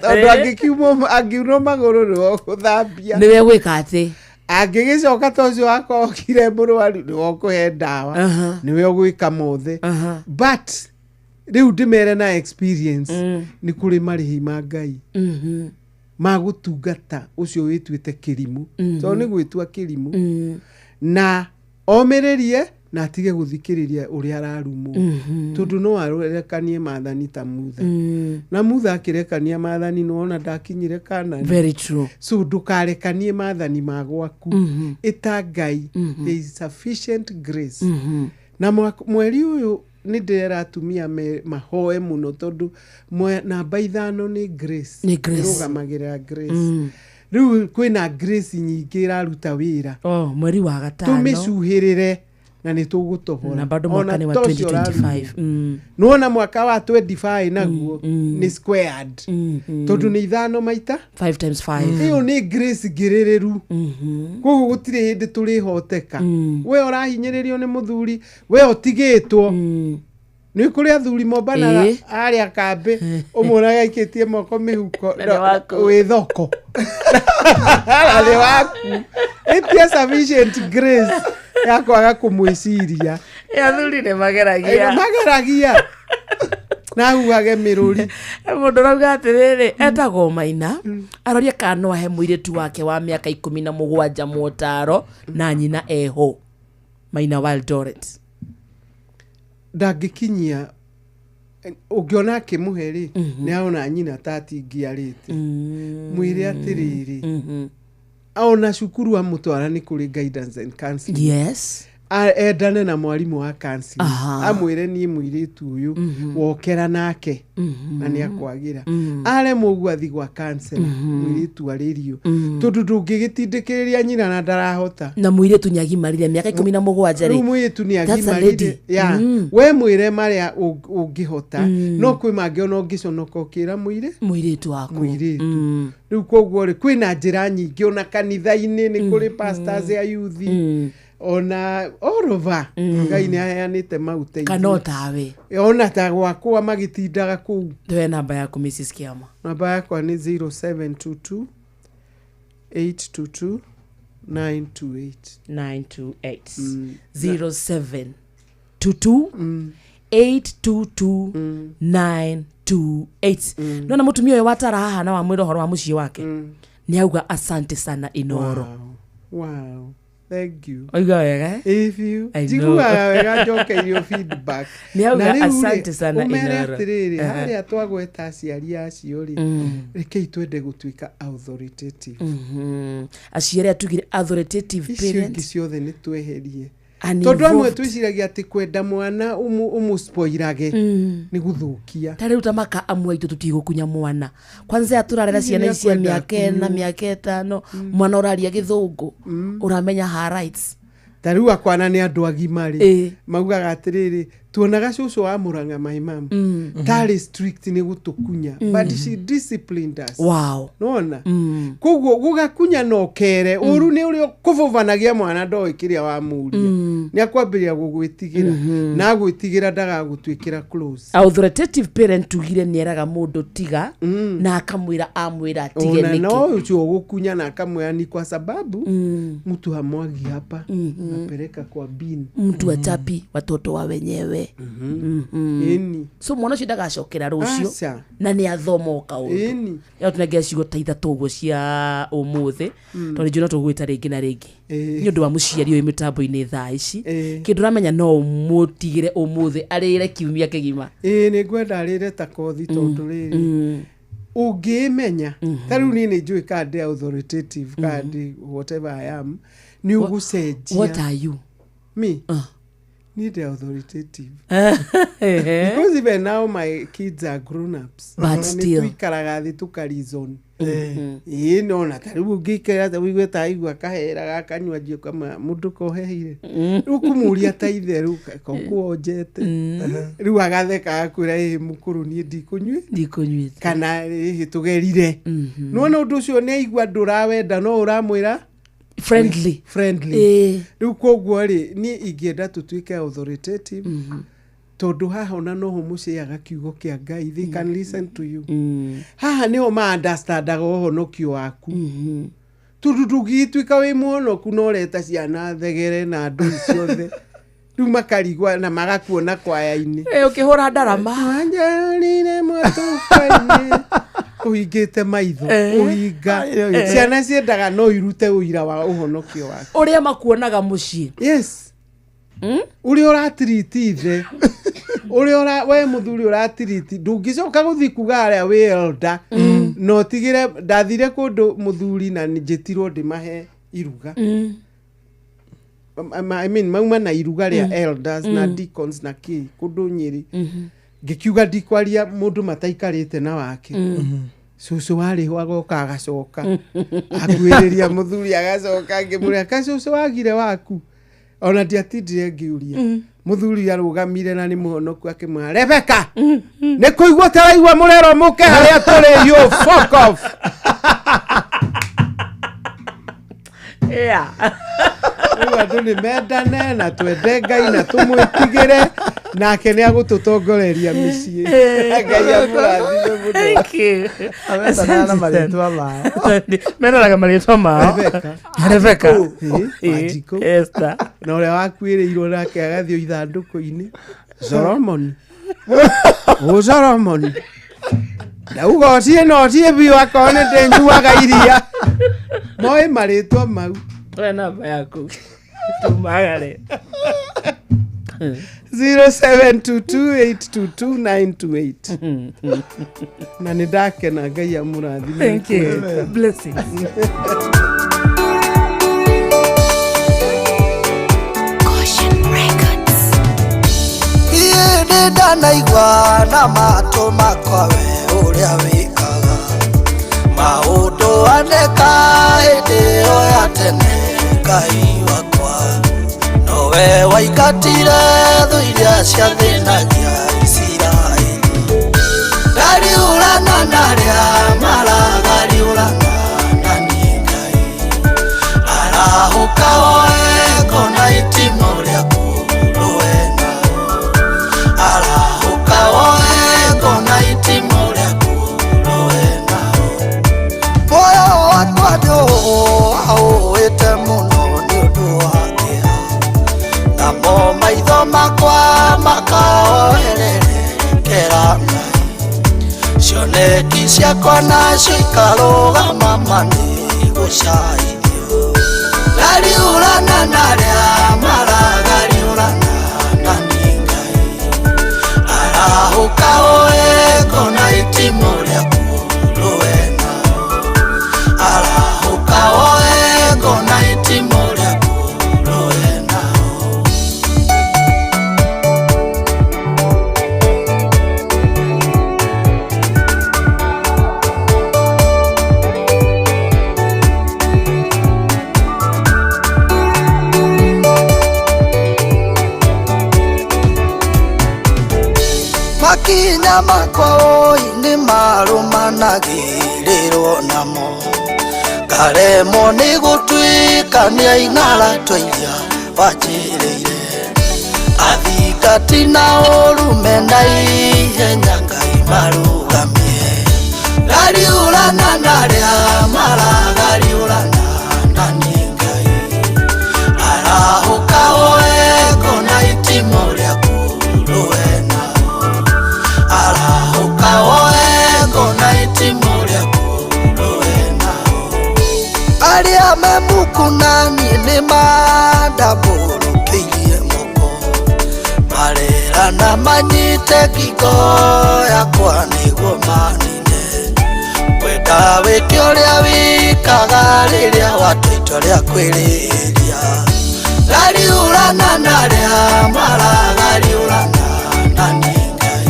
tondũ angĩkiumwo, angiunwo magũrũ nĩwe ũgũthambia. Nĩwe gwĩka atĩ Angĩgĩcoka ta ũcio wakokire mũrwaru, nĩwe ũkũhe ndawa, nĩwe ũgwĩka mothe. But rĩu ndĩmere na experience, nĩ kũrĩ marĩhi ma Ngai ma gũtungata ũcio wĩtuĩte kĩrimũ, tondũ nĩ gwĩtua kĩrimũ. Na omĩrĩrie na atige gũthikĩrĩria ũrĩa ararumwo, tondũ no arekanie maathani ta Mutha. Na Mutha akĩrekania maathani, nĩwona ndakinyire Kanani. Very true. So ndũkarekanie maathani ma gwaku. Ĩta Ngai. There is sufficient grace. Na mweri ũyũ nĩ ndĩrera atumia mahoe mũno, tondũ namba 5 nĩ grace. Nĩ grace. Ĩrũgamagĩrĩra grace. Rĩu kwĩna grace nyingĩ ĩraruta wĩra. Oh, mweri wa gatano. Tũmĩcuhĩrĩre na nĩ tũgũtobora. Na bado mwaka Ona nĩ wa to ũcio 2025. ũrarumwo. Nĩwona mwaka wa 25 naguo nĩ squared, tondũ nĩ ithano maita 5 times 5. Ĩyo nĩ grace ngĩrĩrĩru. Koguo gũtirĩ hĩndĩ tũrĩhoteka. We ũrahinyĩrĩrio nĩ mũthuri, we ũtigĩtwo, nĩ kũrĩ athuri mombanaga arĩa kambĩ, ũmwonaga aikĩtie moko mĩhuko. Na nĩ waku. Wĩ thoko na nĩ waku. Ĩtia sufficient grace ya kwaga kũmwĩciria. Athuri nĩ mageragia. Mageragia na huhage mĩrũri. Mũndũ ũrauga atĩrĩrĩ, etagwo Maina, aroria kana no ahe mũirĩtu wake wa mĩaka 17 motaro na nyina eho. Maina wa Eldoret. Ndangĩkinyia. Ũngĩona akĩmũhe rĩ, nĩ arona nyina ta atingĩarĩte. Mwĩre atĩrĩrĩ, ona cukuru amũtwara nĩ kũrĩ guidance and counseling. Endane na mwarimũ wa counseling, amwĩre niĩ mũirĩtu ũyũ wokera nake na nĩ akwagĩra. Aremwo ũguo, athi gwa counselor, mũirĩtu arĩrio, tondũ ndũngĩgĩtindĩkĩrĩria nyina na ndarahota. Na mũirĩtu nĩ agimarire mĩaka 17 rĩ. Rĩu mũirĩtu nĩ That's a lady. agimarire ya. We mwĩre marĩa ũngĩhota, no kwĩ mangĩ ona ũngĩconoka ũkĩra mũirĩ mũirĩtu waku. Mũirĩtu rĩu. Koguo rĩ, kwĩna njĩra nyingĩ, ona kanitha-inĩ nĩ kũrĩ pastors a youth, ona all over Ngai nĩ aheanĩte maũteithio. Kana o tawe. Ona ta gwakwa magĩtindaga kũu. Tuhe namba yaku, Mrs Kiama. Namba yakwa nĩ 0722 822 928. 928. 0722 822 928. Nona mũtumia ũyũ watara haha na wamwĩra ũhoro wa mũciĩ wake, nĩ auga asante sana Inoro. Wow. Thank you. Oiga wega, eh? Ĩ biũ. I know. Njiguaga wega njokeirio feedback. Nĩ auga Na rĩu rĩ, asante sana, ũmere Inoro. atĩrĩrĩ, Aha. harĩa twagweta aciari acio rĩ, rekei twende gũtuĩka authoritative. Aciari atugire authoritative Icio ingĩ parents. ciothe nĩ tweherie. Uninvolved. Tondũ amwe twĩciragia atĩ kwenda mwana ũmũspoirage nĩ gũthũkia. Ta rĩu ta maka amwe aitũ tũtigũkunya mwana kwanza ya tũrarera Hihi ciana ici cia nĩakwenda mĩaka ĩna, akunywo. mĩaka 5, mwana ũraria gĩthũngũ, ũramenya her rights. Ta rĩu akwana nĩ andũ agima rĩ, Ĩ. maugaga atĩrĩrĩ, tuonaga cũcũ wa Mũrang'a, my mum, tarĩ strict nĩ gũtũkunya, but she disciplined us. Wow. Nona koguo gũgakunya no kere ũru nĩ ũrĩa kũbũbanagia mwana ndoĩ kĩrĩa wamũria, nĩ akwambĩrĩria gũgwĩtigĩra, na agwĩtigĩra ndagagũtuĩkĩra close. Authoritative parent tugire nĩ eraga mũndũ tiga, na akamwĩra amwĩra atige Ona nĩkĩ. no ũcio ũgũkunya na akamwĩra ni kwa sababu mtu hamwagi hapa, napeleka kwa bin. Mtu achapi watoto wa wenyewe. Ĩni. So mwana ũcio ndagacokera rũciũ Aca. na nĩ athoma o kaũndũ. Ĩni. Ĩyo tũnengera ciugo ta ithatũ ũguo cia ũmũthĩ, tondũ njũĩ no tũgwĩta rĩngĩ na rĩngĩ Ĩĩ. nĩ ũndũ wa mũciari ũyũ mĩtambo-inĩ thaa ici. Ĩĩ. Kĩndũ ũramenya no ũmũtigĩre ũmũthĩ arĩre kiumia kĩgima. Ĩĩ, nĩ ngwenda arĩre ta kothi, tondũ rĩrĩ, ũngĩmenya ta rĩu niĩ nĩ njũĩ kana ndĩ authoritative kana ndĩ whatever I am, nĩ ũgũcenjia. What are you? Me? Niĩ ndĩ authoritative because even now my kids are grown ups. But Na nĩ still. tũikaraga thĩ tũka-reason. Ĩĩ, nona ta rĩu ũngĩikara ta ũigue ta aigua kahera gakanyua njio kama mũndũ koheire, rĩu kũmũria ta ithe rĩu kokuonjete, rĩu agatheka agakwĩra, ĩĩ mũkũrũ, niĩ ndikũnyue ndikũnyuĩte kana ĩhĩ tũgerire. Nĩwona ũndũ ũcio nĩ aigua ndũrawenda no ũramwĩra friendly. Friendly. Ĩĩ. Rĩu koguo rĩ, niĩ ingĩenda tũtuĩke authoritative, tondũ haha ona noho mũciaga kiugo kĩa Ngai, they can listen to you. Haha nĩho ma-understandaga ũhonokio waku, tondũ ndũngĩgĩtuĩka wĩ mũhonoku na ũreta ciana thegere na andũ ciothe, rĩu makarigwa na magakuona kwaya-inĩ. Ĩ, ũkĩhũra ndarama. Wanjarire mwatũka-inĩ ũhingĩte maitho. Ũhinga. Ciana ciendaga no irute ũira wa ũhonokio waku. Ũrĩa makuonaga mũciĩ. Yes, ũrĩa ũratiriti ithe, ũrĩa we mũthuri ũratiriti, ndũngĩcoka gũthiĩ kuga harĩa wĩ elder na ũtigĩre. Ndathire kũndũ mũthuri na njĩtirwo ndĩmahe iruga. I mean, mauma na iruga rĩa elders na deacons na kĩ kũndũ Nyĩrĩ, ngĩkiuga ndikwaria mũndũ mataikarĩte na wake. Cũcũ warĩho agoka agacoka akuhĩrĩria mũthuri, agacoka ngĩmũrĩa ka cũcũ wagire waku, ona ndiatindire ngĩũria. Mũthuri arũgamire na nĩ mũhonoku, akĩmwĩra, "Rebeka, nĩ kũigua taraigua mũrero mũke harĩa tũrĩ, you fuck off." Rĩu andũ nĩ mendane na twende Ngai na tũmwĩtigĩre, nake nĩ agũtũtongoreria mĩciĩ. Ngai amũrathime mũno. Thank you. Ametanaga na marĩtwa mao. Menanaga marĩtwa mao. Rebecca. Rebecca. Ĩĩ, Wanjikũ. Esther. Na ũrĩa wakuĩrĩirwo nake agathiĩ ithandũkũ-inĩ, Solomoni, ũ Solomoni, ndauga ũciĩ na ũciĩ biũ akorwo nĩ ndĩnyuaga iria, moĩ marĩtwa mau. Oya namba yaku tumagare. 0722822928, na nĩ ndakena. Ngai amũrathime. Thank you. Blessings. Niĩ nĩ ndanaigua na matũ makwa we ũrĩa wĩkaga maũndũ aneka hĩndĩ ĩyo ya tene. Ngai wakwa, nowe waingatire thũ iria ciathĩnagia Isiraeli. Ngariũrana na arĩa maragariũrana na niĩ. Ngai, arahũka woe ngona itimũ rĩaku rũe nao. Arahũka woe ngona itimũ rĩaku rũe nao. Muoyo wakwa nĩũũĩte mũno nĩ ũndũ wa kĩeha, namo maitho makwa makaoererekera Ngai. Cioneki ciakwa nacio ikarũgama ma nĩ gũcaithio. Ngariũrana Makinya makwa oi nĩ marũmanagĩrĩrwo namo karemwo nĩ gũtuĩka nĩ aing'ara iria wanjĩrĩire athingati na ũrume na ihenya Ngai marũgamie gariũrana na arĩa maragariũrana na niĩ Ngai arahũka woe ngona itimũ rĩaku rũe nao arahũka woe ngona itimũ rĩaku rũe nao arĩa me muku na niĩ nĩ mandambũrũkĩirie moko marerana manyite ngingo yakwa nĩguo manine kwenda wĩke ũrĩa wĩkaga rĩrĩa watua itua rĩa kwĩrĩria gariũrana na arĩa maragariũrana na niĩ Ngai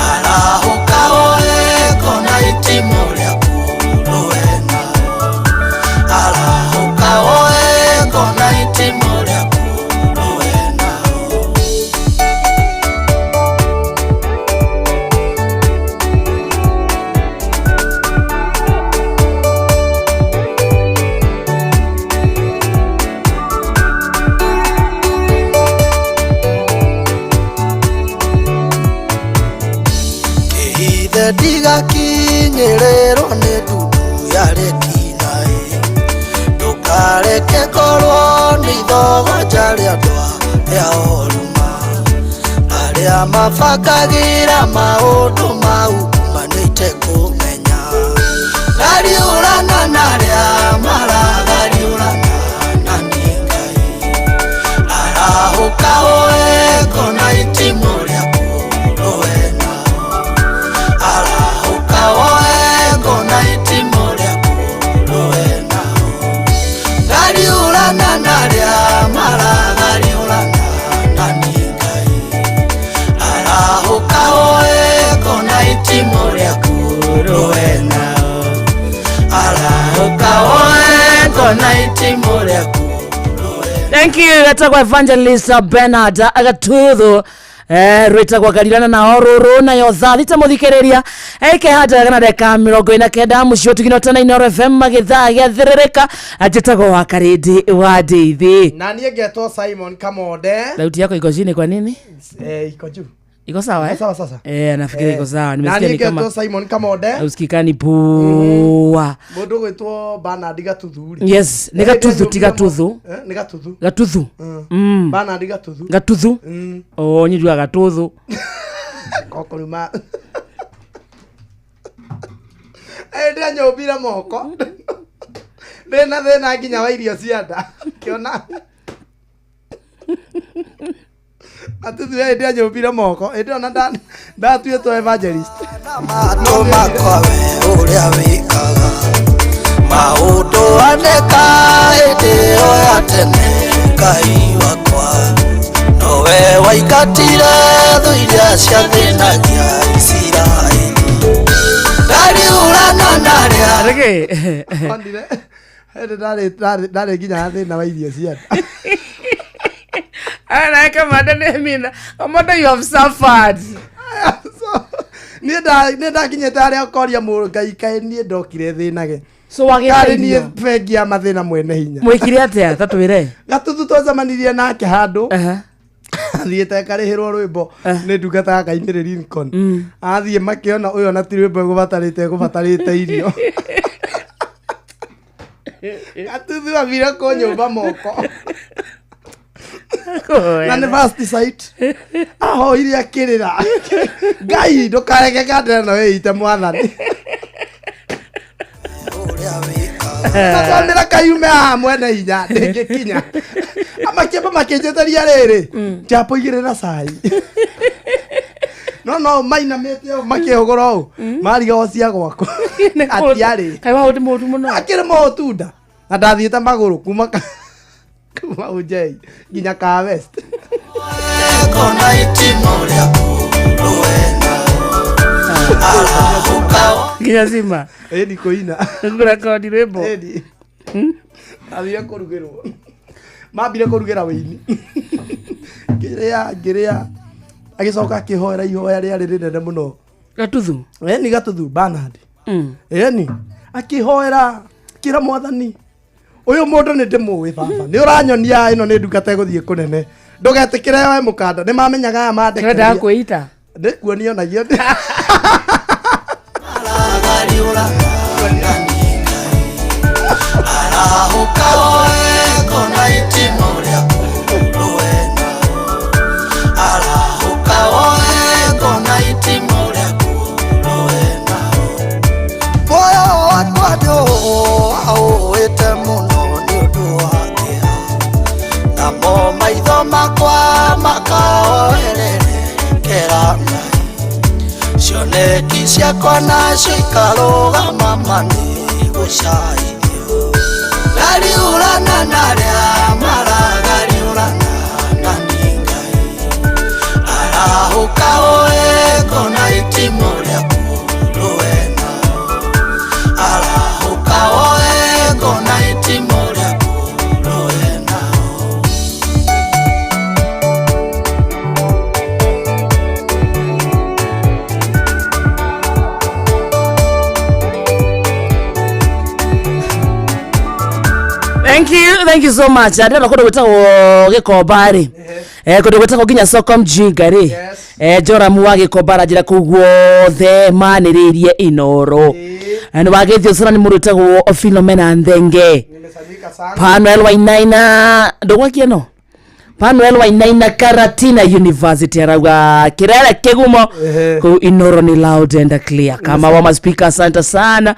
arahũka woe ngona itimũ rĩaku rũe nao arahũka woe ngona itimũ rĩaku rũe nao. Kĩhithe ndigakinyĩrĩrwo nĩ ndundu ya rĩkinaĩ ndũkareke ngorwo nĩ ithogoja rĩa andũ arĩa oruma arĩa mabangagĩra maũndũ mau manĩte kũmenya gariũrana na arĩa maragariũrana na niĩ Ngai arahũka woe ngona itimũ rĩaku rũe nao arahũka woe ngona itimũ rĩaku rũe nao gariũrana na arĩa maragariũrana na niĩ Ngai arahũka woe ngona itimũ rĩaku rũe nao arahũka woe ngona itimũ rĩaku. Thank you. Etagwo Evangelist Bernard Gatuthu. Rwĩtagwo Garirana na orũrũ nayo thaa thita mũthikĩrĩria ĩkĩhanda na ndagĩka 49 mũciĩ ũtugino tena Inooro FM gĩthaa gĩathĩrĩrĩka njĩtagwo wa Karĩndĩ wa Ndeithi. Na niĩ ngetwo Simon Kamonde. Sauti yako iko chini kwa nini? Iko juu. Iko sawa eh? Sawa sasa. Nafikiri iko sawa. Na Nimesikia niĩ ni kama ngetwo Simon Kamonde. usikikani poa. Mũndũ ũgwĩtwo Bernard Gatuthu rĩ. Yes, nĩ Gatuthu ti Gatuthu. Nĩ Gatuthu. Gatuthu. Bernard Gatuthu. Gatuthu. Oh, njugaga Gatuthu. Kokoruma. Ndĩranyũmbire moko. Ndĩna thĩna nginya wa irio cia nda. Kĩona. Gatuthu ndĩranyũmbire moko. Ĩndĩ ona ndatuĩtwo evangelist. Matũ makwa we ũrĩa wĩkaga maũndũ aneka hĩndĩ ĩyo ya tene Ngai wakwa nowe waingatire thũ iria ciathĩnagia Isiraeli ngariũrana na arĩa Rĩgĩ. Onire. Hĩndĩ ndarĩ nginya na thĩna wa irio cia nda. Ana Kamanda nĩ Kamanda, you have suffered. Niĩ ndakinyĩte harĩa ũkoria mũndũ Ngai kaĩ niĩ ndokire thĩnage. So wagĩte Karĩ irio? niĩ bengi ya mathĩna mwene hinya. Mwĩkire atĩa ta twĩre? Gatuthu twacemanirie nake handũ. Athiĩte akarĩhĩrwo rwĩmbo nĩ ndungata ya Ngai nĩ Lincoln. Athiĩ makĩona ũyũ ona ti rwĩmbo egũbatarĩte irio. Gatuthu athire kũnyũmba moko. Na nĩ first sight. Ahoire akĩrĩra. Ngai ndũkareke kandĩra no ĩite mwathani. Natwambĩra kaiume haha mwene hinya ndĩngĩkinya. Makĩamba makĩnjĩtĩria rĩrĩ chapo igĩrĩ na cai. No mainamĩte ũũ makĩhũgũra ũũ marigagwo cia gwakwa. Atiarĩ. Kaĩ wa ũndũ mũũru mũno. Akĩrĩ mũtunda. Na ndathiĩte magũrũ kuma Ujei nginya Kaa West. Ngona itimũ rĩaku rũe nao arahũka Nginya cima. Ĩni kũina. Kũrekondi rwĩmbo. Ĩni. Athire kũrugĩrwo. Mambire kũrugĩra wĩini. Ngĩrĩa. Agĩcoka akĩhoera ihoya rĩarĩ rĩnene mũno. Gatuthu. Ĩni Gatuthu Bernard. Ĩni akĩhoera kĩra mwathani ũyũ mũndũ nĩ ndĩmũĩ baba nĩ ũranyonia ĩno nĩ ndungata ĩgũthiĩ kũnene ndũgetĩkĩre we mũkanda nĩ mamenyaga aya Nĩwendaga mandekeria kwĩita. nĩ kuonio naguo Arahũka oe ngona itimũ rĩaku rũena. Arahũka oe ngona itimũ rĩaku rũena. Muoyo wakwa nĩũũĩte mũno nĩ ũndũ wa kĩeha. Namo maitho makwa makaoererekera Ngai. Cioneki ciakwa nacio ikarũgama ma nĩ gũcaithio. Gariũrana na arĩa maragariũrana na niĩ Ngai. Arahũka oe ngona itimũ rĩaku rũena. Arahũka oe ngona itimũ rĩaku rũena. Thank you, thank you so much. Ndĩrona kũndũ gwĩtagwo Gĩkomba rĩ. Kũndũ gwĩtagwo nginya soko mjinga rĩ. Joramu wa Gĩkomba aranjĩra kũu guothe manĩrĩirie Inoro. Nĩ wagĩthio cora nĩ mũndũ wĩtagwo Philomena Nthenge. Panuel Wainaina ndũgwakia no Panuel Wainaina Karatina University arauga kirere kigumo kuu Inoro ni loud and clear kama wa maspika asante sana.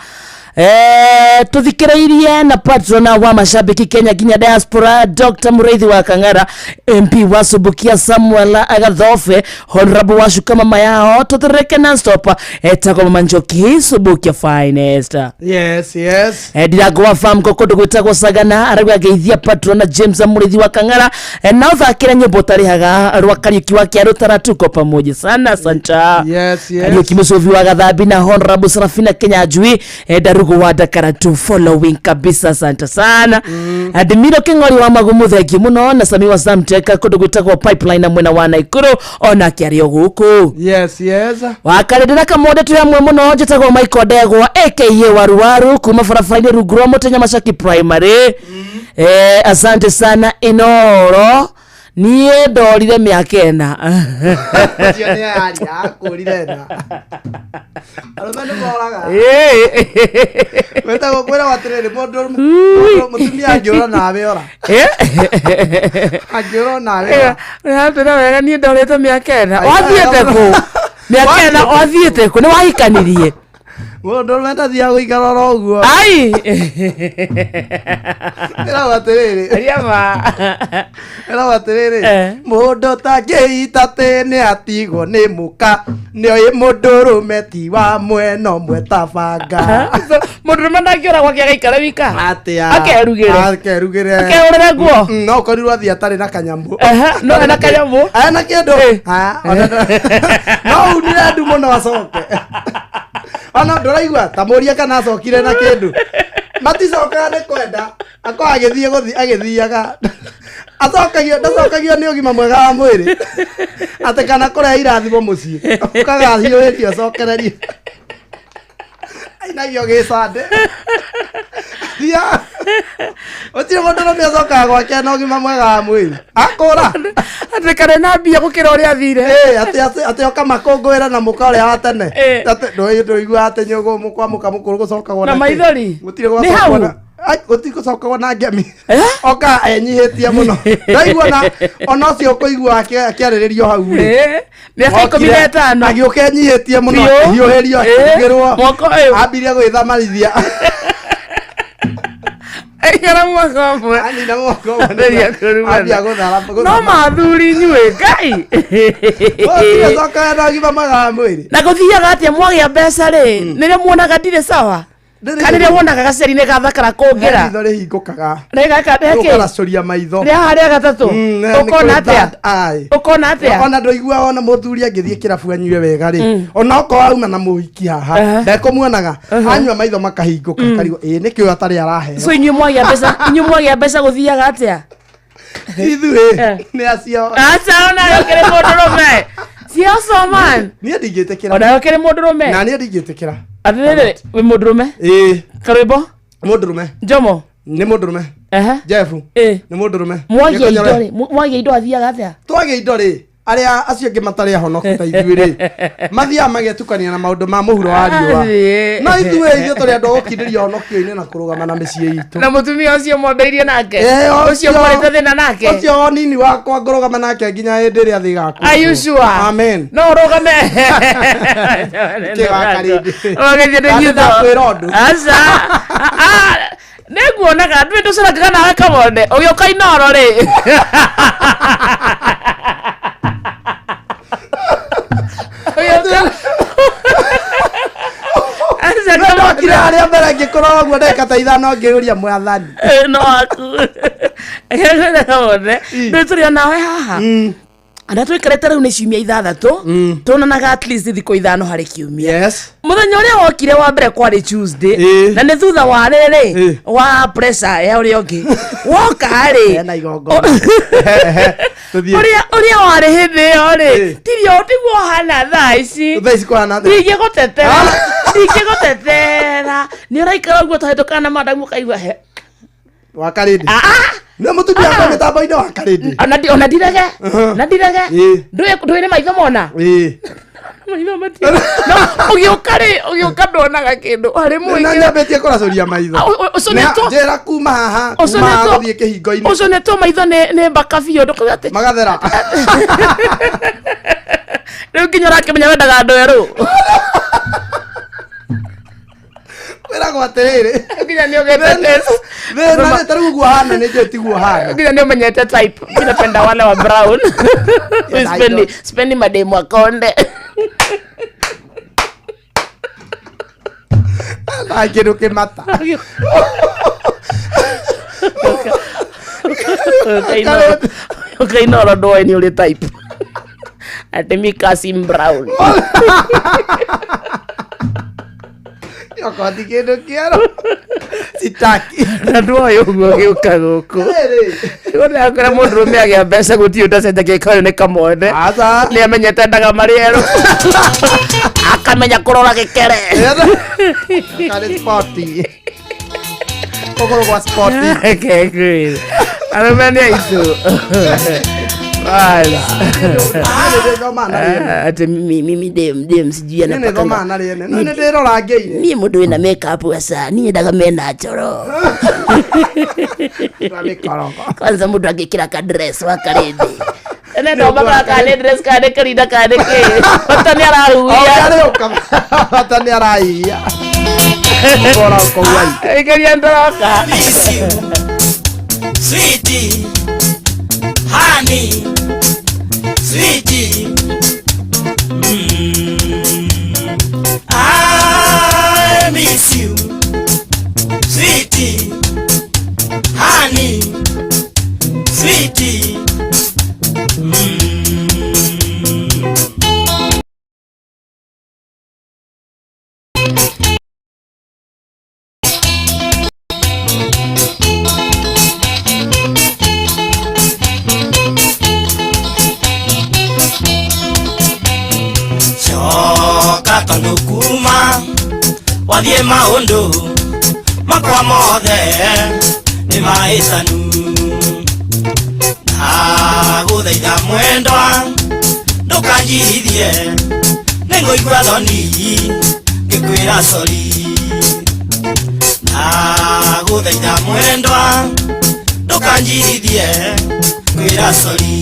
Tuthikireirie na patrona wa mashabiki Kenya nginya diaspora Dr. Mureithi wa Kang'ara MP wa Subukia Samuel Agathofe Honorable wa Shuka mama yao tuthirike non-stop etagwo Mama Njoki Subukia finest. Yes, yes. Ndirango wa farm ko kundu gwitagwo Sagana arauga ngeithia patrona James Murithi wa Kang'ara na uthakire nyimbo utarihaga rwa Kariuki wa Kiaru tuko pamoja sana asante. Yes, yes. Kariuki Mucubi wa Gathambi na Honorable Serafina Kinyanjui Ndarugu wa Ndakaratu following kabisa asante sana. Admiro King'ori wa Magumu thengiũ mũno na Sami wa Samtech kundu gwitagwo Pipeline na mwena wa Naikuru onake arĩ o gũkũ. Yes, yes. Wakarĩndĩra kamũndĩ twĩ hamwe mũno njĩtagwo Michael Ndegwa aka Waruwaru kuma barabara-inĩ rungu rwa mũtĩ Nyamacaki Primary. Asante sana Inoro niĩ ndorire mĩaka ĩna. Ũcio nĩ aria akũrire na arũme nĩ moraga. Wetagwo kwĩragwo atĩrĩrĩ mũndũ mũtumia angĩũra nawe ora angĩũra nawe ora. Ũratwĩra wega niĩ ndorĩte mĩaka ĩna wathiĩte kũ mĩaka ĩna wathiĩte kũ nĩ wahikanirie Mũndũ ũrũme ndathiaga gũikara oro ũguo. Ai Ĩragwo atĩrĩrĩ ĩragwo atĩrĩrĩ mũndũ ũtangĩita atĩ nĩ atigwo nĩ mũka nĩoĩ mũndũrũme ti wa mwena ũmwe ta banga. Mũndũrũme ndangĩũra gwake agaikara wika Atĩa akerugĩre akerugĩre Akehũrĩre nguo. No ũkorirwo athiĩ atarĩ na kanyamũ. No ena kanyamũ ena kĩndũ. No unire ndu mũno acoke ona ndũraigua ta mũria kana acokire na kĩndũ maticokaga nĩ kwenda akorwo agĩthiĩ gũthiĩ agĩthiaga acokagio ndacokagio nĩ ũgima mwega wa mwĩrĩ atĩ kana kũrehe irathimo mũciĩ ũkagahiũhĩrio acokererio ainagio gĩcande thia gũtirĩ mũndũ ũrũme acokaga gwake na ũgima mwega wa mwĩrĩ akũra atĩ kana na mbia gũkĩra ũrĩa athire. Atĩ oka makũngũĩra na mũka ũrĩa wa tene atĩ ndũiguaga atĩ nyũgũ kwa mũka mũkũrũ gũcokagwo Na kĩ? maithori? Gũtirĩ Nĩ gwacokwo hau? na gũtirĩ gũcokagwo na ngemi oka enyihĩtie mũno ndaigua ona ũcio ũkũigua akĩarĩrĩrio hau rĩ Mĩaka 15 agĩũka enyihĩtie mũno Biũ. akĩhiũhĩrio akĩrugĩrwo Mwaka ũyũ. ambirie gwĩthamarithia Aigana mwaka ũmwe. Anina mwaka ũmwe. Ambĩrĩria kũrumana. Ambia gũthara No mathuri inyuĩ Ngai. Gũtirĩ cokaga na ũgima mwega wa mwĩrĩ. Na gũthiaga atĩa mwagĩa mbeca rĩ nĩrĩo muonaga ndirĩ sawa kana nĩrĩo wonaga gaceri-inĩ gathakara kũngĩra He ritho rĩhingũkaga Rĩgaka rĩkĩ? Ũkaracũria maitho Rĩa haha rĩa gatatũ nĩ Ũkona kũrĩ atĩa? third eye. Ũkona atĩa? Ona ndũigua ona mũthuri angĩthiĩ kĩrabu anyue wega rĩ ona okorwo auma na mũhiki haha ndekũmuonaga anyua maitho makahingũka karigwo ĩĩ nĩkĩo atarĩ araheo So inyuĩ mwagĩa mbeca inyuĩ mwagĩa mbeca gũthiaga atĩa? Ithuĩ nĩ acio Aca ona ũkĩrĩ mũndũrũme. Siasa man. Niĩ ndingĩtĩkĩra. Ona ũkĩrĩ mũndũrũme. Na niĩ ndingĩtĩkĩra. Atĩrĩrĩ, wĩ mũndũrũme? Ĩĩ. Karwĩmbo? Mũndũrũme. Njomo? Nĩ mũndũrũme. Ehe. Jeff. Ĩĩ. Nĩ mũndũrũme. Mwagia indo Gĩkonyore. rĩ, mwagia indo athiaga atĩa? Twagia indo rĩ, arĩa acio angĩ matarĩ ahonoku ta ithuĩ rĩ, mathiaga magetukania na maũndũ ma mũhuro wa riũa. Athiĩ. No ithuĩ ithuĩ tũrĩ andũ a gũkindĩria honokio-inĩ na kũrũgama na mĩciĩ itũ. Na mũtumia ũcio mwambĩrĩirie nake? Eh, Ũcio mwarĩte thĩna nake? Ũcio nini wakwa ngũrũgama nake nginya hĩndĩ ĩrĩa thĩ ĩgakũrwo. Are you sure? Amen. No ũrũgame. Kĩgakarĩndĩ. Ũgĩthiĩ nĩ Nda- nyitho. ndakwĩra ũndũ. Aca. Ah, nĩnguonaga ndũĩ tũcarangaga nawe kamone ũgĩũka inoro rĩ. Ũgĩũka- Aca, Nĩ ndokire harĩa mbere ngĩkorwo ũguo ndagĩka ta ithano ngĩũria mwathani. Eh, no aku kamone ndũĩ tũrĩ o nawe haha na tũikarĩte rĩu nĩ ciumia ithathatũ tuonanaga at least thikũ ithano harĩ kiumia. Yes. Mũthenya ũrĩa wokire wa mbere kwarĩ Tuesday na nĩ thutha wa rĩrĩ wa pressure ya ũrĩa ũngĩ woka rĩ Hena igongona. Tũthiĩ. ũrĩa ũrĩa warĩ hĩndĩ ĩyo rĩ tirio tiguo hana thaa ici. Thaa ici kũhana atĩa? Ndingĩgũtetera, ndingĩgũtetera, nĩ ũraikara ũguo tũhetũkana na madamu ũkaigua he Wakarĩndĩ. Nĩ mũtumia wakwa mĩtambo-inĩ wakarĩndĩ. Ona ona ndirege na ndirege ndũĩ ndũĩ nĩ maitho mona. Ĩĩ. Maitho mati no ũgĩũka rĩ ũgĩũka nduonaga kĩndũ harĩ Na mũingĩ. nyambĩtie kũracũria maitho. Ah, ũcũnĩtwo- Na njĩra kuma haha, kuma haha Ũcũnĩtwo- gũthiĩ kĩhingo-inĩ. ũcũnĩtwo maitho nĩ mbaka biũ ndũkauga atĩ Magathera. Rĩu nginya ũrakĩmenya wendaga andũ erũ. Kwĩragwo atĩrĩrĩ. Nginya nĩ ũgĩte test. Thĩna nĩ ta rĩu ũguo hana nĩ njũĩ tiguo hana. Nginya nĩ ũmenyete type. Mimi napenda wale wa brown. Yes, I Sipendi don't. sipendi mademu akonde. Na kĩndũ kĩmata. Ũkainoro ndũĩ nĩ ũrĩ type. Ati mi Kasim Brown. Okorwo ti kĩndũ kĩerũ. Sitaki. Na ndwoĩ ũguo gĩũka gũkũ. Ũrakora mũndũrũme agĩa mbeca gũtirĩ ũtacenjagia ĩkorwo nĩ kamone. Nĩ amenyete endaga marĩ erũ. Akamenya kũrora gĩkere. Karĩ sporty. Kũgũrũ gwa sporty. Okay, great. Arũme nĩ aitũ. Bas. Ah, ati mimi dem dem sijui Niĩ anapakanga. nĩthomaga na rĩene. No nĩ ndĩrora ngĩire. Niĩ mũndũ wĩna makeup aca niĩ nyendaga mena njoro. Kwanza mũndũ angĩkĩra ka dress wa karĩndĩ. Tene ndombaga kana nĩ dress kana nĩ karinda kana nĩ kĩ. Bata nĩ arahuhia. Bata nĩ arahihia. Ũkora ũkauga Ikeria ndoroka. Sweetie, honey, sweetie. I miss you, sweetie, honey, sweetie. Coka tondu kuma wathiĩ maũndũ makwa mothe nĩ mahĩtanu ndagũthaitha mwendwa ndũkanjirithie nĩngũigua thoni ngĩkwĩra sori ndagũthaitha mwendwa ndũkanjirithie ngwĩra sori.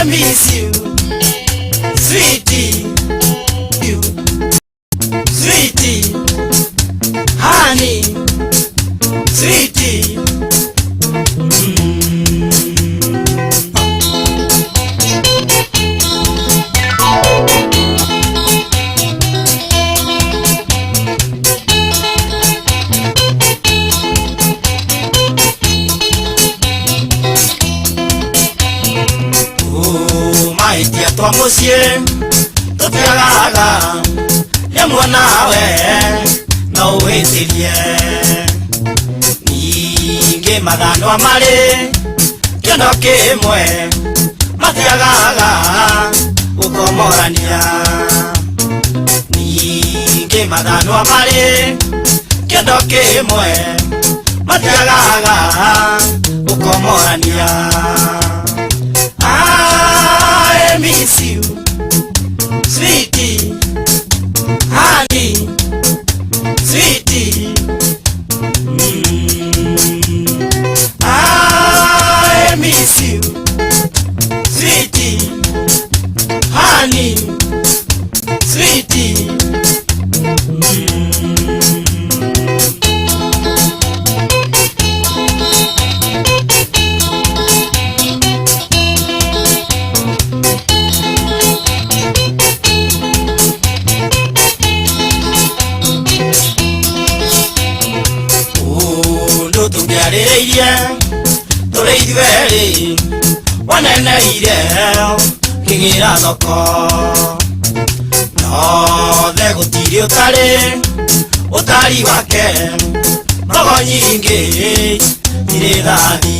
I miss you, sweetie, you, sweetie, honey, sweetie. Mahĩtia twa mũciĩ tũtiagaga nĩmuonawe no ũhĩtĩrie ningĩ mathanwa marĩ kĩondo kĩmwe Matiagaga gũkomorania. Ningĩ mathanwa marĩ kĩondo kĩmwe matiagaga gũkomorania. I miss you, sweetie, honey, sweetie. I miss you, sweetie, honey, sweetie. Ũndũ tũngĩarĩrĩirie tũrĩ ithuerĩ waneneire kĩgĩra thoko nothe gũtirĩ ũtarĩ ũtari wake rogo nyingĩ irĩ thathi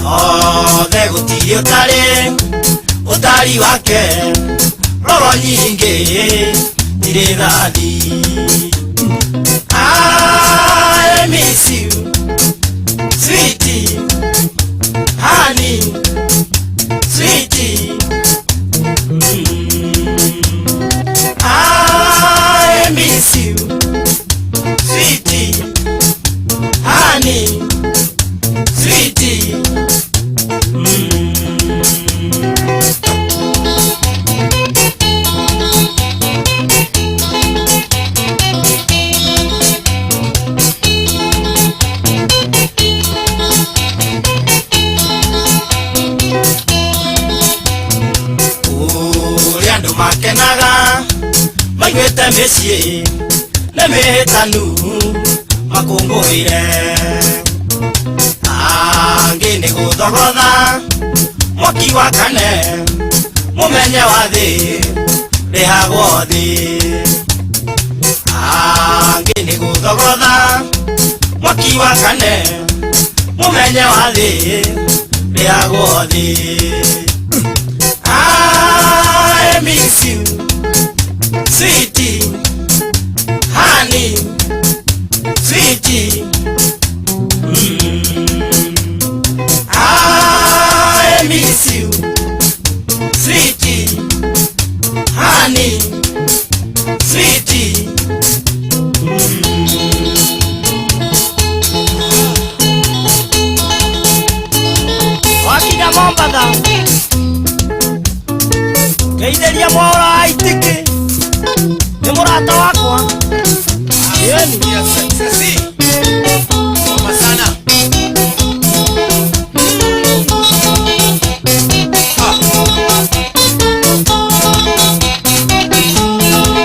nothe gũtirĩ ũtarĩ ũtari wake rogo nyingĩ irĩ thathi. I miss you, sweetie, honey, sweetie. I miss you, sweetie, honey, sweetie. Ũrĩa andũ makenaga maiguĩte mĩciĩ nĩ mĩhĩtanu makũngũĩre angĩ nĩ gũthogotha mwaki wakane mũmenye wa thĩ rĩhagwo thĩ angĩ nĩ gũthogotha mwaki wakane mũmenye wa thĩ rĩhagwo thĩ. I miss you, sweetie, honey, sweetie. I miss you, sweetie, honey, sweetie. Wakinya Mombatha ngeithĩria Mwaũra wa Itĩkĩ nĩ mũrata wakwa. Yeni. Noma sana.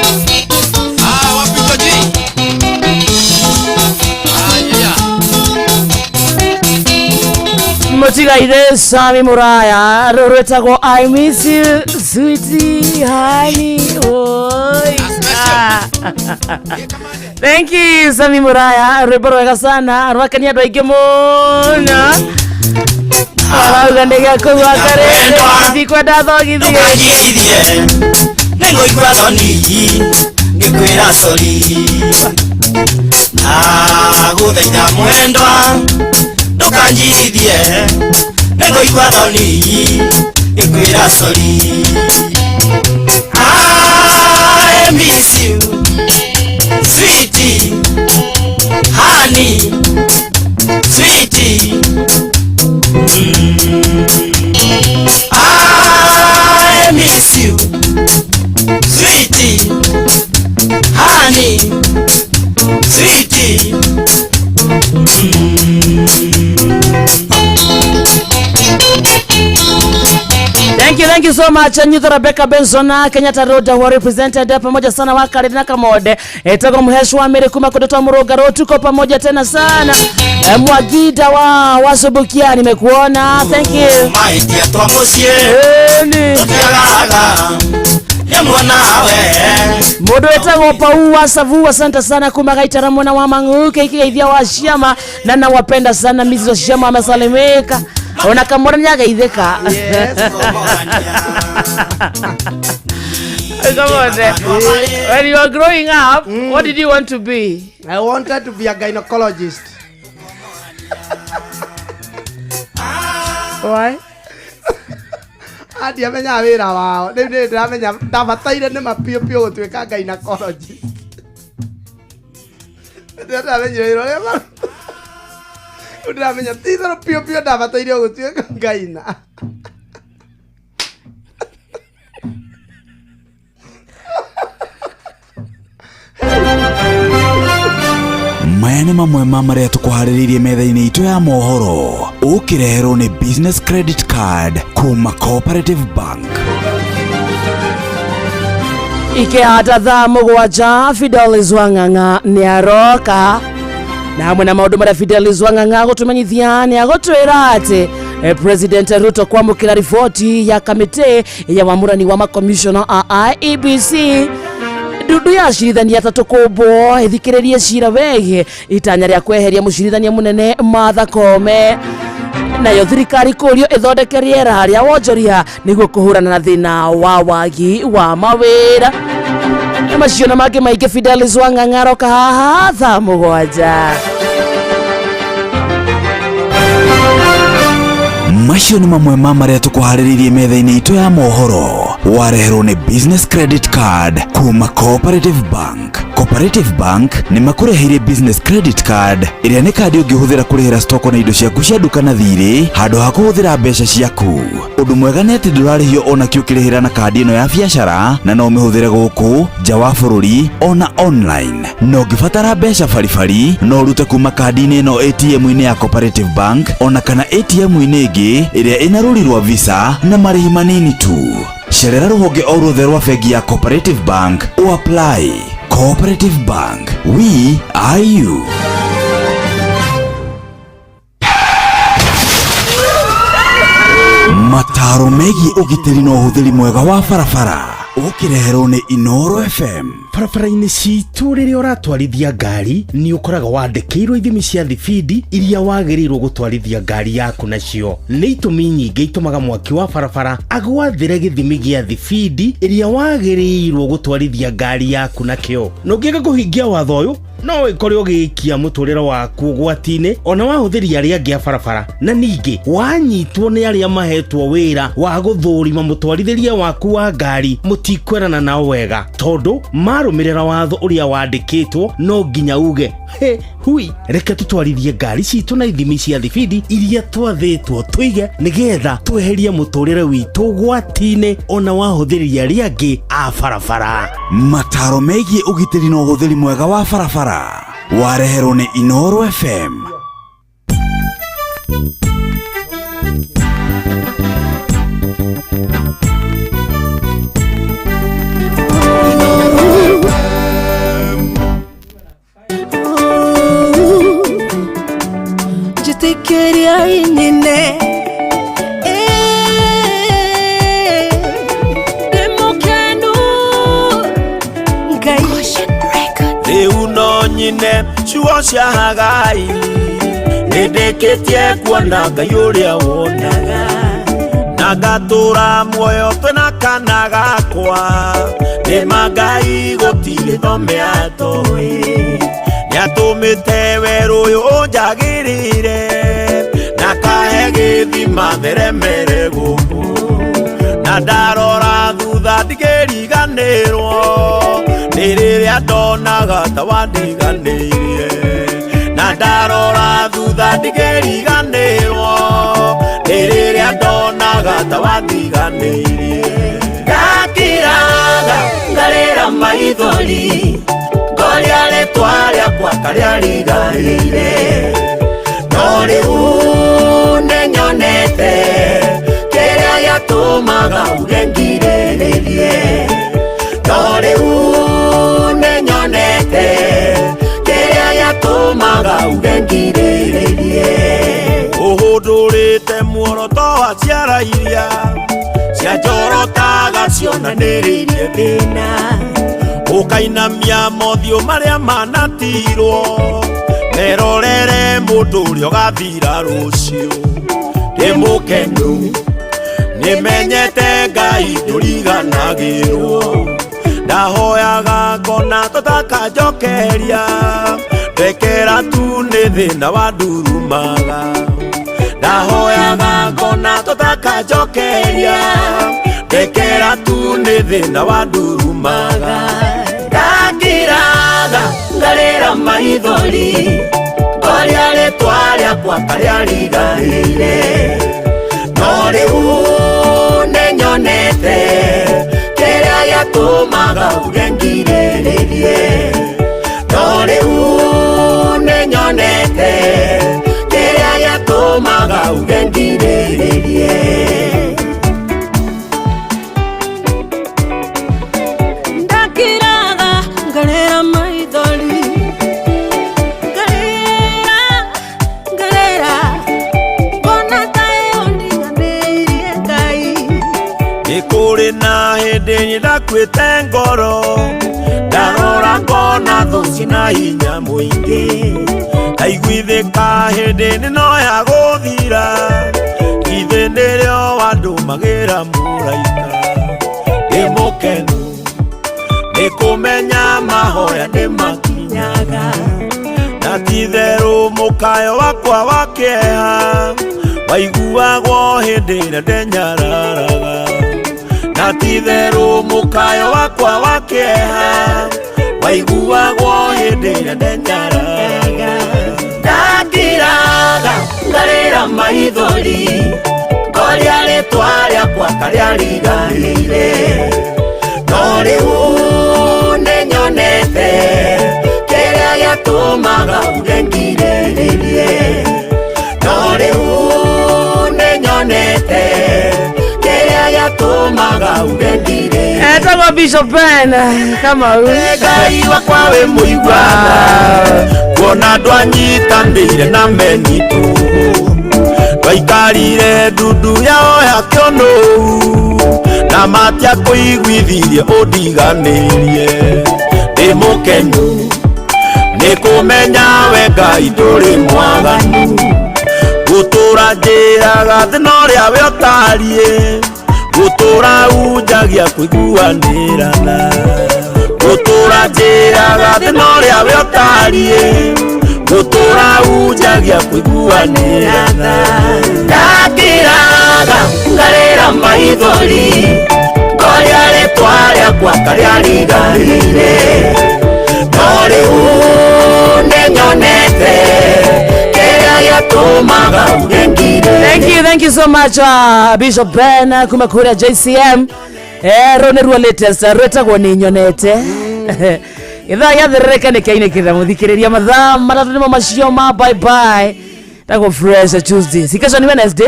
Ah, wapi Koji? Ah, yeah. Mũtigaire Sami Muraya rũrũ rwĩtagwo I miss you sweetie honey oi. Thank you Sami Muraya, rwĩmbo rwega sana rwakenia andũ aingĩ mũno. Arauga nĩ gĩa kũu akarĩrĩ ndikwenda thogithi. Ndũkanjirithie nĩngũigua thoni ngĩkwĩra sori ndagũthaitha mwendwa ndũkanjirithie nĩngũigua thoni ngĩkwĩra sori. I miss you, sweetie, honey, sweetie. I miss you, sweetie, honey, sweetie. Thank you so much Nyutho Rebecca Benson Kenyatta Road wa represented pamoja sana wa Karina Kamode etago mheshwa Mary kuma kudotoa Murugaro tuko pamoja tena sana. Mwagida wa Wasubukia nimekuona, thank you. Maitia twa muciĩ tũtiagaga nĩ mwonawe. Mundu wetagwo Pau wa Savu, asante sana kuma Gaitara mwana wa Mang'u kigeithia wa Ciama na nawapenda sana Mrs. Ciama amesalimika. Ona kamwana nĩ ageithĩka. Come on, eh. When you were growing up, what did you want to be? I wanted to be a gynecologist. Why? Andiamenyaga wĩra wao rĩu nĩ ndĩramenya ndabataire nĩ ma piũ piũ gũtuĩka gynecologist. Rĩrĩa ndamenyire wĩra ũrĩa rĩu ndĩramenya ti itherũ piũ piũ ndabataire gũtuĩka gyna. Maya nĩ mamwe ma marĩa tũkũharĩrĩirie metha-inĩ itũ ya mohoro ũkĩreherwo nĩ business credit card kuma Cooperative Bank. Ikĩhata thaa 7 Fidelis Wang'ang'a nĩ aroka na hamwe na maũndũ marĩa Fidelis Wang'ang'a gũtũmenyithia nĩ agũtwĩra atĩ President Ruto kwamũkĩra riboti ya kamĩtĩ ya wamũrani wa makomishona a IEBC. Ndundu ya acirithania atatũ kũmbwo ĩthikĩrĩrie cira wĩgiĩ itanya rĩa kweheria mũcirithania mũnene Martha Koome. Nayo thirikari kũrio ĩthondeke rĩera rĩa wonjoria nĩguo kũhũrana na thĩna wa wagi wa mawĩra. Macio na mangĩ maingĩ Fidelis Wang'ang'a aroka haha thaa 7. Macio nĩ mamwe ma marĩa tũkũharĩrĩirie metha-inĩ itũ ya mohoro wareherwo nĩ business credit card kuma Cooperative Bank. Cooperative Bank nĩ makũreheire business credit card ĩrĩa nĩ kandi ũngĩhũthĩra kũrĩhĩra stoko na indo ciaku cia nduka na thirĩ handũ ha kũhũthĩra mbeca ciaku. Ũndũ mwega nĩ atĩ ndũrarĩhio ona kĩ ũkĩrĩhĩra na kandi ĩno ya biacara na no ũmĩhũthĩre gũkũ nja wa bũrũri ona online. Na ũngĩbatara mbeca baribari no ũrute kuma kandi-inĩ ĩno ATM-inĩ ya Cooperative Bank ona kana ATM-inĩ ĩngĩ ĩrĩa ĩna rũri rwa Visa na marĩhi manini tu. Cerera rũhonge o ruothe rwa bengi ya Cooperative Bank o apply. Cooperative Bank, we are you. Mataro megiĩ ũgitĩri na ũhũthĩri mwega wa barabara ũkĩreherwo nĩ Inoro FM. Barabara-inĩ citũ rĩrĩa ũratwarithia ngari nĩ ũkoraga wandĩkĩirwo ithimi cia thibindi iria wagĩrĩirwo gũtwarithia ngari yaku nacio. Nĩ itũmi nyingĩ itũmaga mwaki wa barabara agwathĩre gĩthimi gĩa thibindi ĩrĩa wagĩrĩirwo gũtwarithia ngari yaku nakĩo. Na ũngĩaga kũhingia watho ũyũ no ĩkore ũgĩikia mũtũrĩre waku ũgwati-inĩ ona wahũthĩri arĩa angĩ a barabara. Na ningĩ wanyitwo nĩ arĩa mahetwo wĩra wa gũthũrima mũtwarithĩrie waku wa ngari mũtikwerana nao wega tondũ marũmĩrĩra watho ũrĩa wandĩkĩtwo no nginya uge he hui. Reke tũtwarithie ngari citũ na ithimi cia thibindi iria twathĩtwo tũige nĩgetha tweherie mũtũrĩre witũ ũgwati-inĩ ona wahũthĩri arĩa angĩ a barabara. Mataro megiĩ ũgitĩri na ũhũthĩri mwega wa barabara wareherwo nĩ Inoro FM. Njĩtĩkĩria inyine ndĩ mũkenu Ngai. Rĩu no nyine ciugo cia Hagai nĩndĩkĩtie kuona Ngai ũrĩa wonaga na ngatũra muoyo twĩna kana gakwa nĩma Ngai gũtirĩ thome atoĩ nĩatũmĩte werũ ũyũ ũnjagĩrĩire na kahe gĩthima theremere gũkũ na ndarora thutha ndigĩriganĩrwo nĩ rĩrĩa ndonaga ta wandiganĩirie na ndarora thutha ndigĩriganĩrwo nĩ rĩrĩa ndonaga ta wandiganĩirie ngakiraga ngarĩra maithori ngoria rĩtwa rĩakwa karĩa riganĩire no rĩu nĩnyonete kĩrĩa gĩatũmaga uge ngirĩrĩrie no rĩu nĩnyonete kĩrĩa gĩatũmaga uge ngirĩrĩrie ũhũndũrĩte muoroto wa ciara iria cianjorotaga cionanĩrĩirie thĩna ũkainamia mothiũ marĩa manatirwo merorere mũndũ ũrĩa ũgathira rũciũ Ndĩ mũkenu nĩmenyete Ngai ndũriganagĩrwo ndahoyaga ngona tũtakanjokeria ndekera tu nĩ thĩna wa ndurumaga ndahoyaga ngona tũtakanjokeria ndekera tu nĩ thĩna wa ndurumaga ndakiraga ngarĩra maithori ngoria rĩtwa rĩakwa karĩa riganĩire no rĩu nĩnyonete kĩrĩa gĩatũmaga uge ngirĩrĩrie no rĩu nĩnyonete kĩrĩa gĩatũmaga uge ngirĩrĩrie. Ndakiraga ngarĩra maithori ngarĩra ngarĩra ngona ta ĩyo ndiganĩirie Ngai. Nĩ kũrĩ na hĩndĩ ndakuĩte ngoro ndarora ngona thũ cina hinya mũingĩ ndaiguithĩka hĩndĩ nĩno ya gũthira ithe nĩrĩo wandũmagĩra mũraika. Ndĩ mũkenu nĩ kũmenya mahoya nĩ makinyaga na ti-itherũ mũkayo wakwa wa kĩeha waiguagwo hĩndĩ ĩrĩa ndenyararaga na ti-itherũ mũkayo wakwa wa kĩeha waiguagwo hĩndĩ ĩrĩa ndenyararaga. Ndakiraga ngarĩra maithori ngoria rĩtwa rĩakwa karĩa riganĩire no rĩu nĩnyonete kĩrĩa gĩatũmaga uge ngirĩrĩrie no rĩu nĩnyonete kĩrĩa gĩatũmaga uge ngirĩrĩrie. Etagwo Bishop Ben Kamau. Ngai wakwa wĩ mũiguana kuona ndwanyitanĩire na menitũ twaikarire ndundu yao ya kĩonou na matiakũiguithirie ũndiganĩrie. Ndĩ mũkenu nĩ kũmenya we Ngai ndũrĩ mwaganu gũtũra njĩraga thĩna ũrĩa we ũtariĩ gũtũra unjagia kũiguanĩrana gũtũra njĩraga thĩna ũrĩa we ũtariĩ gũtũra unjagia kũiguanĩrana. Ndakiraga ngarĩra maithori ngoria rĩtwa rĩakwa karĩa riganĩire no rĩu nĩnyonete kĩrĩa gĩatũmaga uge ngirĩrĩrie. Thank you so much Bishop Ben kuma kũrĩa JCM. Rũnĩ ruo latest rwĩtagwo nĩ nyonete. Ithaa gĩathĩrĩrĩka nĩ kĩainĩkĩrĩra mũthikĩrĩria mathaa matatũ nĩmo macio ma bye bye. Tago Fresh Tuesday. Si kesho ni Wednesday.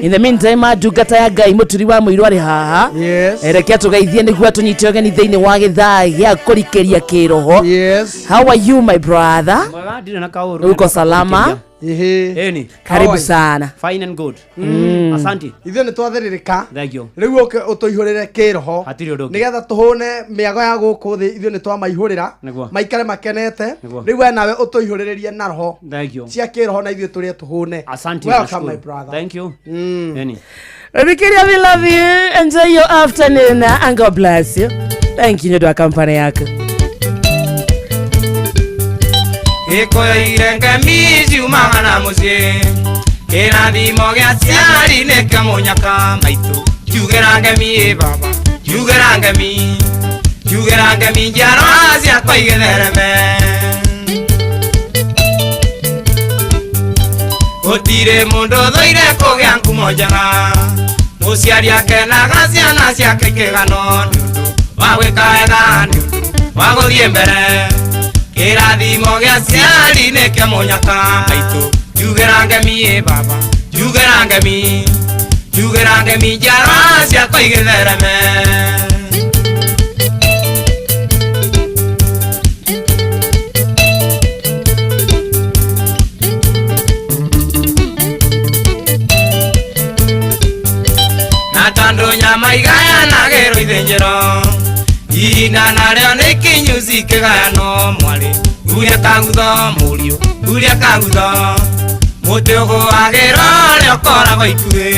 In the meantime ndungata ya Ngai mũturi wa mũirũ arĩ haha. Yes. Reke atũgeithie nĩguo atũnyite ũgeni thĩinĩ wa gĩthaa gĩa kũrikĩria kĩroho. Yes. How are you my brother? Mwega, ndirĩ na kaũru. Uko salama? Ĩni. Karibu sana. Fine and good. Asante. Ithuĩ nĩ twathĩrĩrĩka. Thank you. Rĩu ũke ũtũihũrĩre kĩroho Hatirĩ ũndũ ũngĩ. nĩgetha tũhũne mĩago ya gũkũ thĩ ithuĩ nĩ twamaihũrĩra Nĩguo. maikare makenete Nĩguo. rĩu we nawe ũtũihũrĩrĩrie na roho Thank you. cia kĩroho na ithuĩ tũrĩe tũhũne. Asante. Welcome nashukuru. my brother. Thank you. Ĩni. Bikiria, we love you. Enjoy your afternoon and God bless you. Thank you nĩ ũndũ wa kampani yaku. Gĩkũyũ ngemi ciumaga na mũciĩ kĩrathimo gĩa ciari nĩ kĩa mũnyaka maitũ njugĩra ngemi ĩ baba njugĩra ngemi njugĩra ngemi njiarwa ciakwa igĩthereme gũtirĩ mũndũ ũthũire kũgĩa ngumo njega mũciari akenaga ciana ciake ikĩgano nĩ ũndũ wa gwĩka wega nĩ ũndũ wa gũthiĩ mbere kĩrathimo gĩa ciari nĩ kĩa mũnyaka maitũ njugĩra ngemi ĩ baba njugĩra ngemi njugĩra ngemi njiarwa ciakwa igĩthereme. Na tondũ nyama igayanagĩrwo ithĩnjĩro ihinda narĩo nĩ kinyu cikĩgayanwo mwarĩ huria kagutho mũriũ huria kagutho Mũtĩ ũgũagĩra ũrĩa ũkoragwo ikuĩ.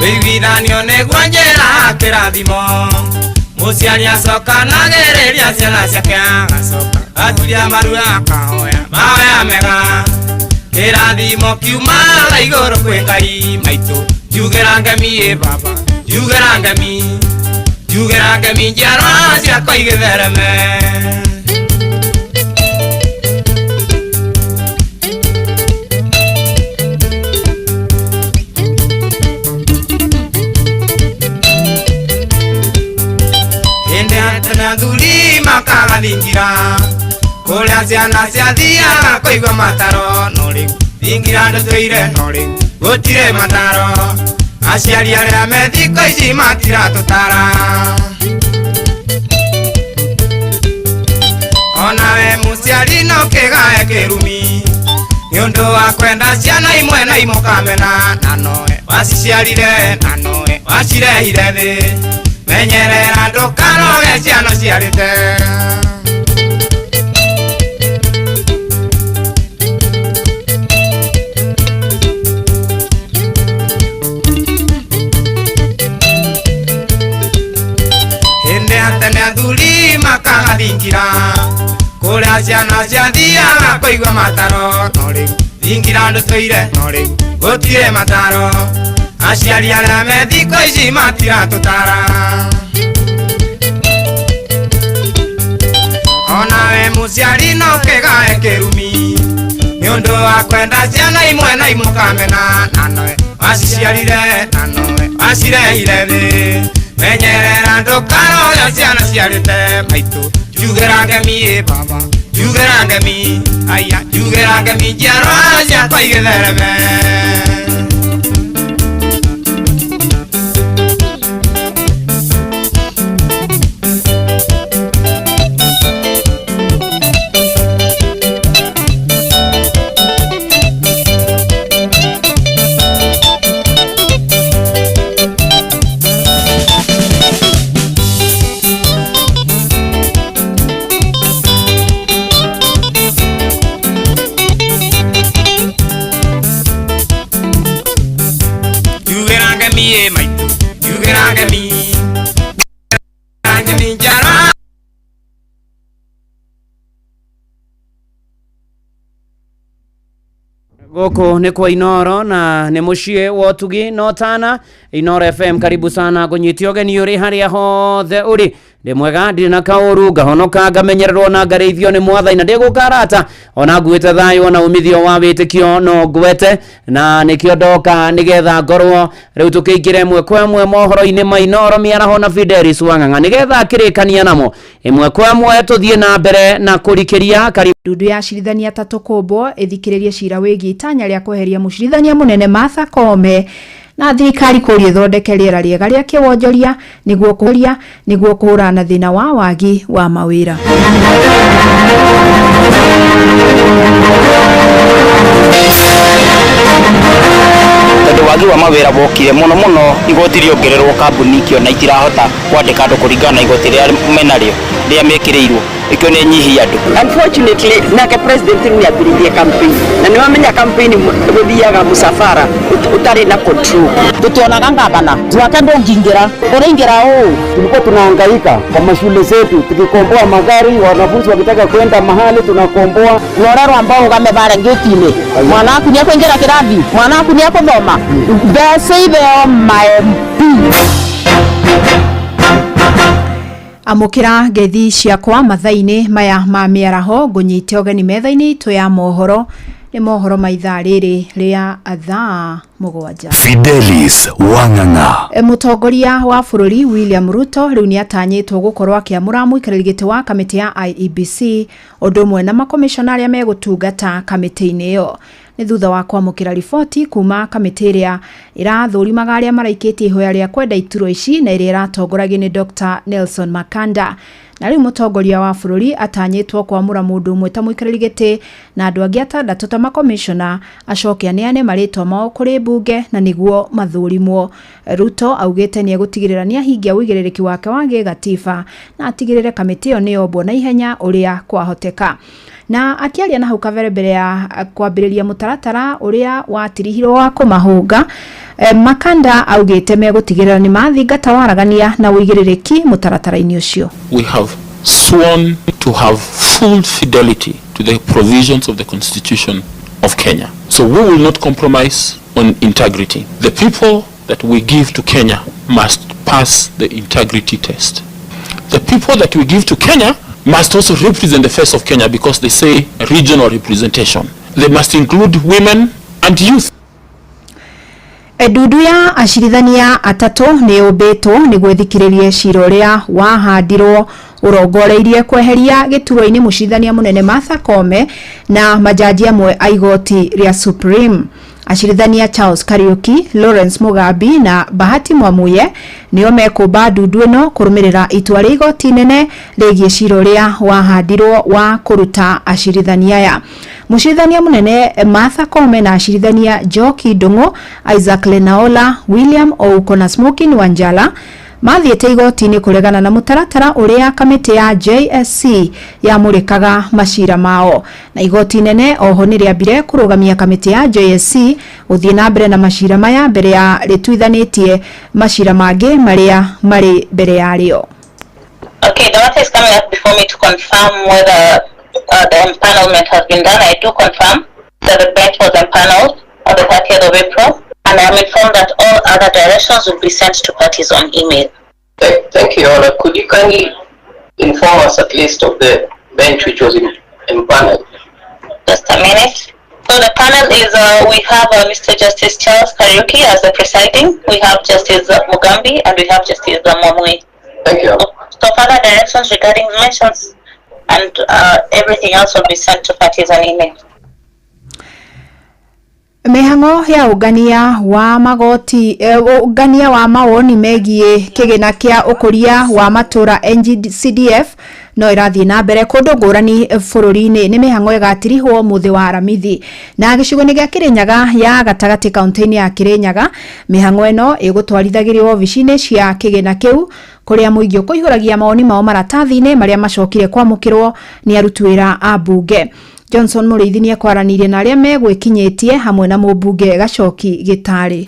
Wĩiguithanio nĩguo njĩra kĩrathimo. Mũciari acokanagĩrĩria ciana ciake agacoka aturia maru akahoya mahoya mega. Kĩrathimo kiumaga igũrũ kwĩ Ngai maitũ. Njugĩra ngemi ĩ baba, njugĩra ngemi, njugĩra ngemi njiarwa ciakwa igĩthereme. Hĩndĩ ya tene athuri makaga thingira kũrĩa ciana ciathiaga kũigua mataro, no rĩu thingira ndũtũire, no rĩu gũtirĩ mataro. Aciari arĩa me thikũ ici matiratũtara. Onawe mũciari no kĩgae kĩrumi nĩ ũndũ wa kwenda ciana imwe na imũkamena, na nowe waciciarire, na nowe wacirehire thĩ. Menyerera ndũkaroge ciana ciarĩte. Hĩndĩ ya tene athuri makaga thingira kũrĩa ciana ciathiaga kũigua mataro, no rĩu thingira ndũtũire, no rĩu gũtirĩ mataro. Aciari arĩa me thikũ ici matiratũtara. Onawe mũciari no kĩgae kĩrumi nĩ ũndũ wa kwenda ciana imwe na imũkamena, na nowe waciciarire, na nowe wacirehire thĩ. Menyerera ndũkaroge ciana ciarĩte maitũ. Njugĩra ngemi ĩ baba, njugĩra ngemi, aya njugĩra ngemi njiarwa ciakwa igĩthereme. Gũkũ nĩ kwa Inoro na nĩ mũciĩ wa ũtugi no tana Inoro FM. Karibu sana kũnyitio ũgeni ũrĩ harĩa hothe ũrĩ. Ndĩ mwega, ndirĩ na kaũru, ngahonoka, ngamenyererwo na ngarĩithio nĩ mwathani, na ndĩgũkarata ona nguĩte thayũ ona umithio wa wĩtĩkio no ngwete, na nĩkĩo ndoka nĩgetha ngorwo rĩu tũkĩingĩra ĩmwe kwa ĩmwe mohoro-inĩ ma Inoro mĩaraho na Fidelis Wang'ang'a nĩgetha akĩrĩkania namo ĩmwe kwa ĩmwe tũthiĩ na mbere na kũrikĩria. Karibu. Ndundu ya acirithania atatũ kũmbwo ĩthikĩrĩrie cira wĩgiĩ itanya rĩa kweheria mũcirithania mũnene Martha Koome na thirikari kũria ĩthondeke rĩera rĩega rĩa kĩwonjoria nĩguo kũhũrana na thĩna wa wagi wa mawĩra. Tondũ wagi wa mawĩra wokire mũno mũno, igoti rĩongererwo kambuni ikĩona itirahota kwandĩka andũ kũringana na igoti rĩrĩa menarĩo rĩrĩa mekĩrĩirwo, ikĩo nĩ nyihia andũ. Unfortunately nake president nĩ ambĩrĩirie campaign na nĩ wamenya campaign gũthiaga mũcabara ũtarĩ na control. Tutionaga ngavana twake ndũngĩingĩra ũraingĩra ũũ. Tulikuwa tunahangaika kwa mashule zetu tukikomboa magari, wanafunzi wakitaka kwenda mahali tunakomboa. Rora rwamba ũgame bare ngĩti-inĩ, mwana waku nĩ ekũingĩra kĩrathi, mwana waku nĩ ekũthoma, mbeca itheo ma MP. Amũkĩra ngeithi ciakwa mathaa-inĩ maya ma mĩaraho, ngũnyite ũgeni metha-inĩ itũ ya mohoro. Nĩ mohoro ma ithaa rĩrĩ rĩa thaa 7. Fidelis Wang'ang'a. Mũtongoria wa bũrũri William Ruto rĩu nĩ atanyĩtwo gũkorwo akĩamũra mũikarĩri gĩtĩ wa kamĩtĩ ya IEBC ũndũ ũmwe na makomishona arĩa megũtungata kamĩtĩ-inĩ ĩyo. Nĩ thutha wa kwamũkĩra riboti kuma kamĩtĩ ĩrĩa ĩrathũrimaga arĩa maraikĩtie ihoya rĩa kwenda iturwa ici na ĩrĩa ĩratongoragio nĩ Dr. Nelson Makanda. Na rĩu mũtongoria wa bũrũri atanyĩtwo kwamũra mũndũ ũmwe ta mũikarĩri gĩtĩ na andũ angĩ atandatũ ta makomishona, acoke aneane marĩtwa mao kũrĩ mbunge na nĩguo mathũrimwo. Ruto augĩte nĩ egũtigĩrĩra nĩ ahingia ũigĩrĩrĩki wake wa gĩgatiba na atigĩrĩre kamĩtĩ ĩyo nĩ yombwo na ihenya ũrĩa kwahoteka. Na akĩaria na hau kabere mbere ya kwambĩrĩria mũtaratara ũrĩa watirihirwo wa kũmahũnga, Makanda augĩte megũtigĩrĩra nĩ mathingata waragania na ũigĩrĩrĩki mũtaratara-inĩ ũcio. We have sworn to have full fidelity to the provisions of the Constitution of Kenya. So we will not compromise on integrity. The people that we give to Kenya must pass the integrity test. The people that we give to Kenya must also represent the face of Kenya, because they say regional representation. They must include women and youth. Ndundu ya acirithania atatũ nĩ yũmbĩtwo nĩguo ĩthikĩrĩrie cira ũrĩa wahandirwo ũrongoreirie kweheria gĩturwa-inĩ mũcirithania mũnene Martha Koome na majaji amwe a igoti rĩa Supreme. Acirithania Charles Kariuki, Lawrence Mugambi na Bahati Mwamuye nĩo mekũmba ndundu ĩno kũrũmĩrĩra itua rĩa igoti inene rĩgiĩ cira ũrĩa wahandirwo wa kũruta acirithania aya. Mũcirithania mũnene Martha Koome na acirithania Njoki Ndung'u, Isaac Lenaola, William Ouko na Smokin Wanjala mathiĩte igoti-inĩ kũregana na mũtaratara ũrĩa kamĩtĩ ya JSC yamũrĩkaga macira mao. Na igoti inene oho nĩ rĩambire kũrũgamia kamĩtĩ ya JSC gũthiĩ na mbere na macira maya mbere ya rĩtuithanĩtie macira mangĩ marĩa marĩ mbere yarĩo. Okay, the matter is coming up before me to confirm whether the empanelment has been done. I do confirm that the bench was empaneled on the 30th of April, and I am informed that all other directions will be sent to parties on email. Thank you, Your Honor. Could you kindly inform us at least of the bench which was empaneled? Just a minute. So the panel is, we have Mr. Justice Charles Kariuki as the presiding, we have Justice Mugambi, and we have Justice Mwamuye. Thank you. So further directions regarding mentions and everything else will be sent to parties on email. Mĩhang'o ya ũngania wa magoti, ũngania wa mawoni megiĩ kĩgĩna kĩa ũkũria wa matũra NGCDF no ĩrathiĩ na mbere kũndũ ngũrani bũrũri-inĩ. Nĩ mĩhang'o ĩgatirihwo mũthĩ wa Aramithi. Na gĩcigo-inĩ gĩa Kĩrĩnyaga ya gatagatĩ kaunti-inĩ ya Kĩrĩnyaga, mĩhang'o ĩno ĩgũtwarithagĩrio obici-inĩ cia kĩgĩna kĩu kũrĩa mũingĩ ũkũihũragia mawoni mao maratathi-inĩ marĩa macokire kwamũkĩrwo nĩ aruti wĩra a mbunge. Johnson Mũrĩithi nĩ ekwaranĩirie na arĩa megwĩkinyĩtie hamwe na mũmbunge Gachoki Gĩtarĩ.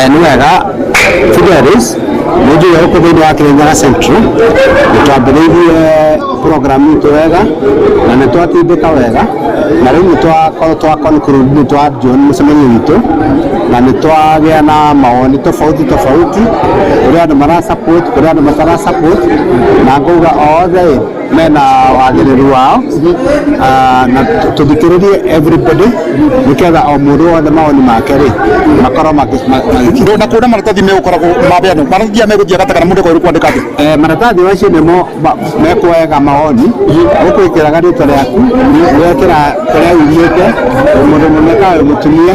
Nĩ wega Fidelis, nĩ njũĩ gũkũ thĩinĩ wa Kĩrĩnyaga Central nĩ twambĩrĩirie program itũ wega na nĩ twatindĩka wega, na rĩu nĩ twakorwo twa conclude, nĩ twa join mũcemanio witũ na nĩ twagĩa na mawoni tofauti tofauti, kũrĩ andũ mara support, kũrĩ andũ matara support, na ngauga othe mena wagĩrĩru wao, na tũthikĩrĩrie everybody nĩgetha o mũndũ wothe mawoni make rĩ makorwo na kuona maratathi megũkoragwo mabeanwo, maratathi aya megũthiĩ gata kana mũndũ akorwo kwandĩka atĩa? Maratathi macio nĩmo mekuoyaga mawoni, ũkwĩkĩraga rĩtwa rĩaku, ũgekĩra kũrĩa umĩte, wĩ mũndũ mũrũme kana wĩ mũtumia,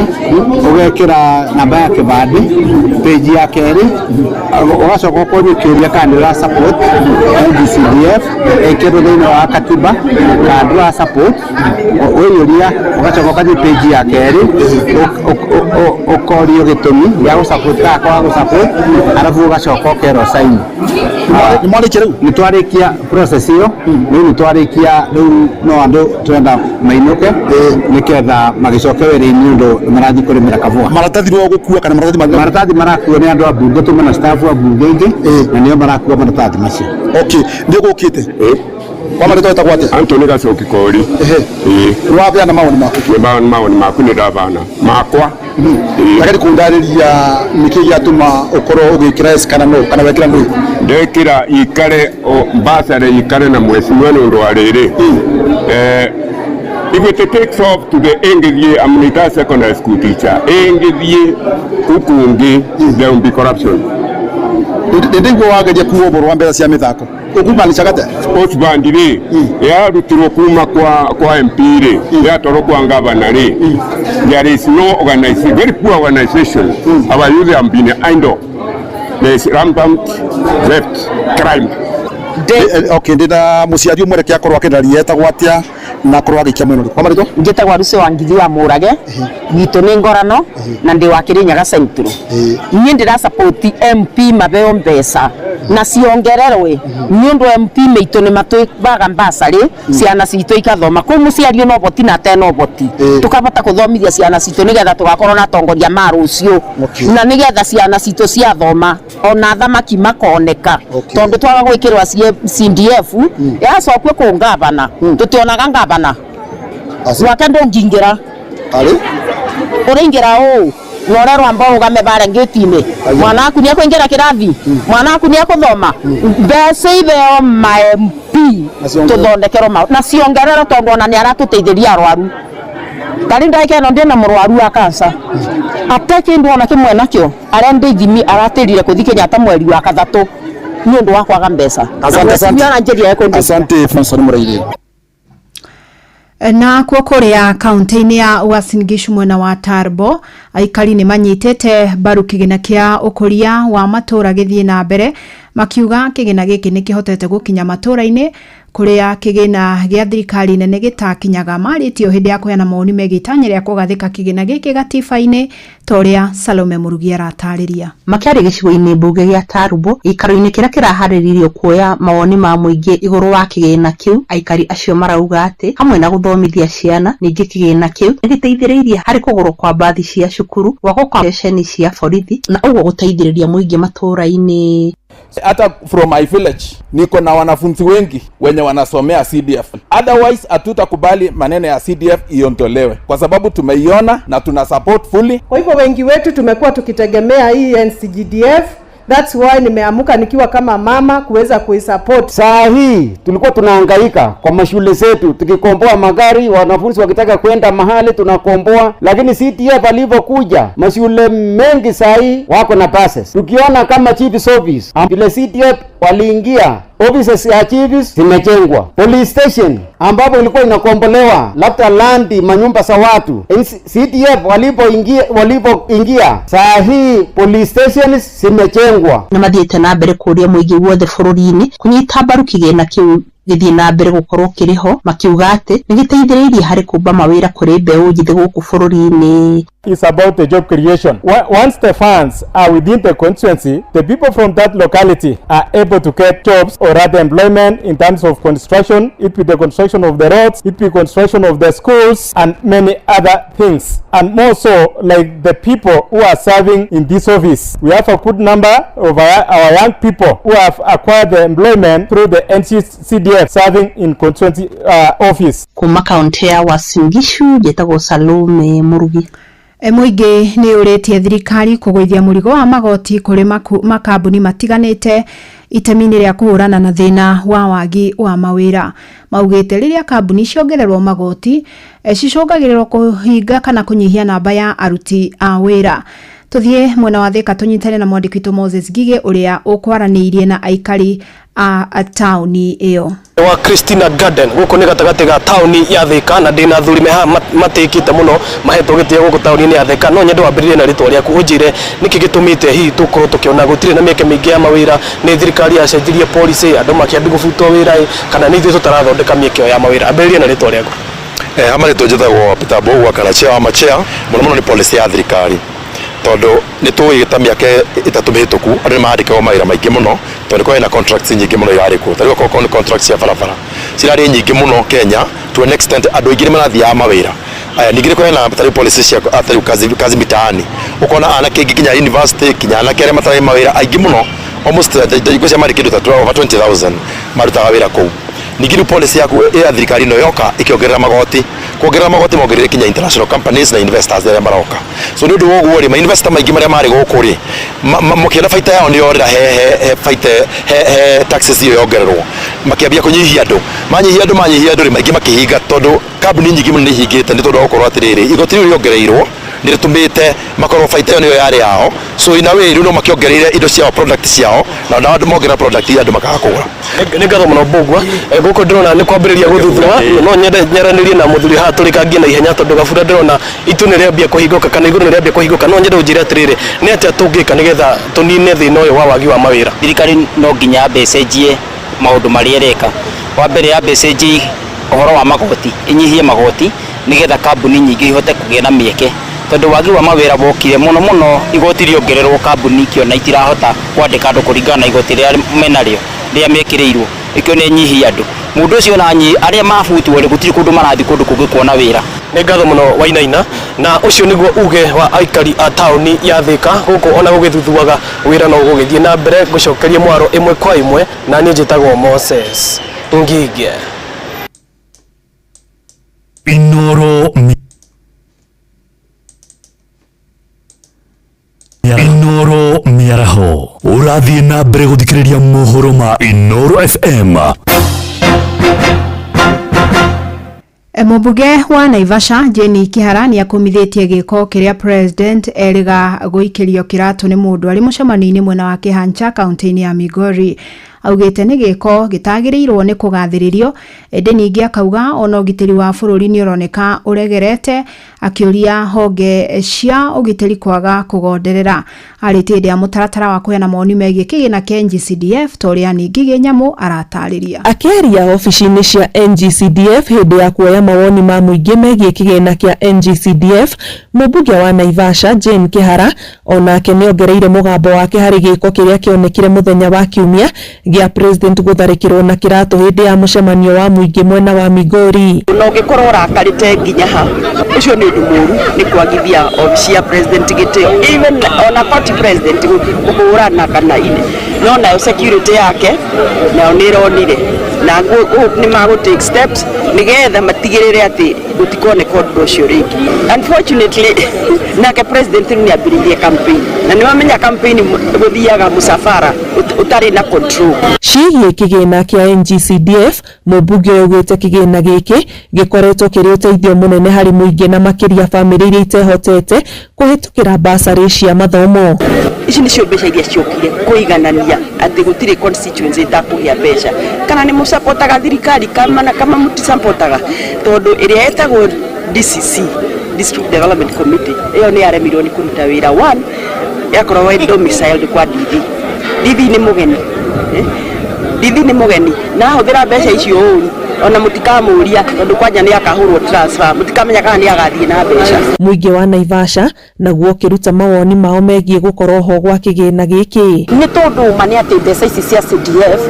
ũgekĩra namba ya kĩbandĩ, page ya kerĩ, ũgacoka ũkorio kĩũria kana nĩ ũra support NGCDF ĩkĩrwo thĩinĩ wa katiba kana ndũra support, ũiyũria, ũgacoka ũgathiĩ page ya kerĩ, ũkorio gĩtũmi gĩa gũ support kana kwaga gũ support, arabu ũgacoka ũkerwo sign. Nĩ mwarĩkia rĩu? Nĩ twarĩkia process ĩyo, rĩu nĩ twarĩkia, rĩu no andũ tũrenda mainũke nĩgetha magĩcoke wĩra-inĩ nĩ ũndũ nĩ marathiĩ kũrĩmĩra kabũa. Maratathi nĩo gũkua kana maratathi Maratathi marakuo nĩ andũ a mbunge, tuma na staff a mbunge ingĩ na nĩo marakua maratathi macio. Okay, nĩ ũgũkĩte? Kwa marĩtwa wĩtagwo atĩa? Anthony Gacoki Kori. Ĩĩ. Nĩ wabeana mawoni maku? Nĩ mawoni maku nĩ ndabana makwa. Ndagĩrĩ kũndarĩria nĩkĩ gĩatũma ũkorwo ũgĩkĩra yes kana no, kana wekĩra no? Ndekĩra ikare basarĩ ikare na mheshimiwa nĩ ũndũ wa rĩrĩ. If it takes off to the ĩngĩthiĩ, I'm retired secondary school teacher, ĩngĩthiĩ kũngĩ there will be corruption. Ndĩndĩguo wageria kuga ũhoro wa mbeca cia mĩthako, ũkumaanisha atĩa? Sports band rĩ yarutirwo kuma kwa MP rĩ yatwarwo kwa governor rĩ, there is no organization, very poor organization. Our youth have been idle. There is rampant theft, crime. Okay, ndĩna mũciari ũmwe reke akorwo akĩndaria, etagwo atĩa Na akorwo agĩikia mwena ũrĩkũ? Kwa marĩtwa? Njĩtagwo Arusi wa Ngithi wa Mũrage, gwitũ nĩ Ngorano na ndĩ wa Kĩrĩnyaga Central. Niĩ ndĩra support MP mabeo mbeca na ciongererwe nĩ ũndũ MP maitũ nĩ matwĩbaga mbasarĩ ciana citũ ikathoma kũu mũciari ona ũhoti na atena ũhoti tũkabota kũthomithia ciana citũ nĩgetha tũgakorwo na atongoria ma rũciũ na nĩgetha ciana citũ ciathoma ona thamaki makoneka tondũ twaga gwĩkĩrwa CDF yacokio kũ ngavana tũtionaga ngavana gwake ndũngĩingĩra ũraingĩra ũũ na ũrerwo amba ũrũgame barĩa ngĩti-inĩ mwana waku nĩ ekũingĩra kĩrathi mwana waku nĩ ekũthoma mbeca itheo ma MP tũthondekerwo na ciongererwo tondũ ona nĩ aratũteithĩria arwaru tarĩ ndagĩka ĩno ndĩna mũrwaru wa kansa ate kĩndũ ona kĩmwe nakĩo arenda ithimi aratĩrire kũthi Kenyatta mweri wa kathatũ nĩ ũndũ wa kwaga mbeca. Asante, asante. Ona njĩria ekũndĩkĩra. Asante Francois Mũraire. Na kuo kũrĩa kaunti-inĩ ya Uasin Gishu mwena wa Turbo aikari nĩ manyitĩte mbaru kĩgĩna kĩa ũkũria wa matũũra gĩthiĩ na mbere makiuga kĩgĩna gĩkĩ nĩ kĩhotete gũkinya matũũra-inĩ kũrĩa kĩgĩna gĩa thirikari nene gĩtakinyaga. Marĩtio hĩndĩ ya kũheana mawoni megiĩ itanya rĩa kũgathĩka kĩgĩna gĩkĩ gatiba-inĩ ta ũrĩa Salome Mũrugi aratarĩria. Makĩaria gĩcigo-inĩ mbunge gĩa Tarubo gĩikaro-inĩ kĩrĩa kĩraharĩrĩirio kuoya mawoni ma mũingĩ igũrũ wa kĩgĩna kĩu, aikari acio marauga atĩ hamwe na gũthomithia ciana, ningĩ kĩgĩna kĩu nĩgĩteithĩrĩirie harĩ kũgũrwo kwa mbathi cia cukuru, gwakwo kwa ceceni cia borithi na ũguo gũteithĩrĩria mũingĩ matũũra-inĩ. Hata from my village niko na wanafunzi wengi wenye wanasomea CDF. Otherwise hatutakubali maneno ya CDF iondolewe kwa sababu tumeiona na tuna support fully. Kwa hivyo wengi wetu tumekuwa tukitegemea hii NCGDF. That's why nimeamuka nikiwa kama mama kuweza kuisupport. Saa hii tulikuwa tunahangaika kwa mashule zetu tukikomboa magari, wanafunzi wakitaka kwenda mahali tunakomboa, lakini CDF alivyokuja mashule mengi saa hii wako na buses. Tukiona kama chief's office vile CDF waliingia, offices ya chiefs zimejengwa, police station ambapo ilikuwa inakombolewa labda landi manyumba za watu, CDF walipoingia saa hii police stations zimejengwa. Nĩ mathiĩte na mbere kũria mũingĩ guothe bũrũri-inĩ kũnyita mbaru kĩgĩna kĩu gĩthiĩ na mbere gũkorwo kĩrĩ ho, makiuga atĩ nĩ gĩteithĩrĩirie harĩ kũmba mawĩra kũrĩ mbeũ njĩthĩ gũkũ bũrũri-inĩ. It's about the job creation. Once the funds are within the constituency, the people from that locality are able to get jobs or rather employment in terms of construction, it be the construction of the roads, it be construction of the schools and many other things. And more so, like the people who are serving in this office. We have a good number of our young people who have acquired the employment through the NCCDF serving in constituency office. Kuma kaunti ya Uasin Gishu njĩtagwo Salome Mũrugi. Mũingĩ nĩ ũrĩtie thirikari kũgũithia mũrigo wa magoti kũrĩ makambuni matiganĩte itemi-inĩ rĩa kũhũrana na thĩna wa wagi wa mawĩra. Maugĩte rĩrĩa kambuni ciongererwo magoti cicũngagĩrĩrwo kũhinga kana kũnyihia namba ya aruti a wĩra. Tũthiĩ mwena wa Thika tũnyitane na mwandĩki witũ Moses Ngigĩ ũrĩa ũkwaranĩirie na aikari a taũni ĩyo. Wa Christina Garden guku ni gatagati ga tauni ya Thika na ndina athuri me haha matikite muno mahetwo gitio guku tauni-ini ya Thika. No nyende wambiririe na ritwa riaku unjire niki gitumite hihi tukorwo tukiona gutire na mieke mingi ya mawira, ni thirikari yacenjirie policy andu makiambia gubutwo wira kana ni ithuĩ tutarathondeka mieke ĩyo ya mawira? Ambiririe na ritwa riaku. Ama ritwa njĩtagwo Peter Mbugua kana chair wa machia. Muno muno ni policy ya thirikari tondu nĩ tũĩ ta mĩaka ĩtatũ mĩhĩtũku andũ nĩ mandĩkagwo mawĩra maingĩ mũno tondũ kwarĩ na contracts nyingĩ mũno irarĩ kuo. Ta rĩu okorwo nĩ contracts cia barabara cirarĩ nyingĩ mũno Kenya to an extent andũ aingĩ nĩ marathiaga mawĩra. Aya ningĩ nĩ kwarĩ na ta rĩu policy cia ta rĩu kazi mitaani, ũkona anake aingĩ nginya university nginya anake arĩa matarĩ mawĩra aingĩ mũno almost ngwĩciria marĩ kĩndũ ta over 20,000 marutaga wĩra kũu. Ningĩ rĩu policy yaku ya thirikari ĩno yoka ĩkĩongerera magoti, kuongerera magoti mongereire kinya international companies na investors arĩa maroka. So nĩ ũndũ wa ũguo rĩ, ma investor maingĩ marĩa marĩ gũkũ rĩ, makĩona baita yao nĩ yorĩra he baita he taxes iyo yongererwo, makĩambia kũnyihia andũ, manyihia andũ manyihia andũ rĩ, maingĩ makĩhinga tondũ kambuni nyingĩ mũno nĩ ihingĩte nĩ tondũ wa gũkorwo atĩrĩrĩ igoti rĩu rĩongereirwo nĩ rĩtũmĩte makorwo baita ĩyo nĩyo yarĩ yao. So in a way rĩu no makĩongereire indo ciao product ciao na nao andũ mongerera product andũ makaga kũgũra. Nĩ ngatho mũno Mbugua. Gũkũ ndĩrona nĩ kwambĩrĩria gũthuthuka, no nyende nyaranĩrie na mũthuri haha tũrĩkangie na ihenya tondũ gabura ndĩrona itu nĩ rĩambia kũhingũka kana igũrũ nĩ rĩambia kũhingũka. No nyende ũnjĩre atĩrĩrĩ, nĩ atĩa tũngĩka nĩgetha tũnine thĩna ũyũ wa wagi wa mawĩra? Thirikari no nginya yambe ĩcenjie maũndũ marĩa ĩreka. Wa mbere yambe ĩcenjie Ũhoro wa magoti, ĩnyihie magoti nĩgetha kambuni nyingĩ ihote kũgĩa na mĩeke, tondũ wagi wa mawĩra wokire mũno mũno igoti rĩongererwo, kambuni ikĩona itirahota kwandĩka andũ kũringana na igoti rĩrĩa menarĩo rĩrĩa mekĩrĩirwo, ĩkĩo nĩ nyihia andũ. Mũndũ ũcio ona arĩa mabutwo rĩ, gũtirĩ kũndũ marathiĩ kũndũ kũngĩ kuona wĩra. Nĩ ngatho mũno Wainaina, na ũcio nĩguo uge wa aikari a taũni ya Thika gũkũ ona gũgĩthuthuaga wĩra no gũgĩthiĩ na mbere ngũcokerie mwaro ĩmwe kwa ĩmwe, na niĩ njĩtagwo Moses Ngige. Inoro Inoro Mĩaraho, ũrathiĩ na mbere gũthikĩrĩria mohoro ma Inoro FM. Mũmbunge wa Naivasha Jane Kihara nĩ akũmithĩtie gĩko kĩrĩa president erĩga gũikĩrio kĩratũ nĩ mũndũ arĩ mũcemanio-inĩ mwena wa Kĩhancha kaunti-inĩ ya Migori. Augĩte nĩ gĩko gĩtagĩrĩirwo nĩ kũgathĩrĩrio, ĩndĩ ningĩ akauga ona ũgitĩri wa bũrũri nĩ ũroneka ũregerete, akĩũria honge cia ũgitĩri kwaga kũgonderera. Arĩtie hĩndĩ ya mũtaratara wa kũheana mawoni megiĩ kĩgĩna kĩa NGCDF ta ũrĩa Ningĩ Nyamũ aratarĩria. Akĩaria obici-inĩ cia NGCDF hĩndĩ ya kuoya mawoni ma mũingĩ megiĩ kĩgĩna kĩa NGCDF, mũmbunge wa Naivasha Jane Kihara onake nĩongereire mũgambo wake harĩ gĩko kĩrĩa kĩonekire mũthenya wa Kiumia gĩa president gũtharĩkĩrwo na kĩratũ hĩndĩ ya mũcemanio wa mũingĩ mwena wa Migori. Na ũngĩkorwo ũrakarĩte nginya ha, ũcio nĩ ũndũ mũũru, nĩ kwagithia obici ya president gĩtĩo, even ona party president kũhũrana kana ine, no nayo security yake nayo nĩ ĩronire, na nĩ magũ take steps nĩgetha matigĩrĩre atĩ gũtikoneka ũndũ ũcio rĩngĩ. Unfortunately, nake president rĩu nĩ ambĩrĩirie campaign, na nĩ wamenya campaign gũthiaga mũcabara ũtarĩ na control. Ciĩgiĩ kĩgĩna kĩa NGCDF, mũmbunge ũyũ augĩte kĩgĩna gĩkĩ gĩkoretwo kĩrĩ ũteithio mũnene harĩ mũingĩ na makĩria bamĩrĩ iria itehotete kũhĩtũkĩra basarĩ cia mathomo. Ici nĩcio mbeca iria ciokire kũiganania atĩ gũtirĩ constituency ĩtakũgĩa mbeca, kana nĩ mũcapotaga thirikari kana kama mũticapotaga, tondũ ĩrĩa ĩtagwo DCC, District Development Committee, ĩyo nĩ yaremirwo nĩ kũruta wĩra. One, yakoragwo ĩ domiciled kwa DD. DD nĩ mũgeni, DD nĩ mũgeni na ahũthĩra mbeca icio ũru, ona mũtikamũria, tondũ kwanja nĩ akahũrwo transfer, mũtikamenya kana nĩ agathiĩ na mbeca. Mũingĩ wa Naivasha naguo ũkĩruta mawoni mao megiĩ gũkorwo ho gwa kĩgĩna gĩkĩ. Nĩ tondũ ma nĩ atĩ mbeca ici cia CDF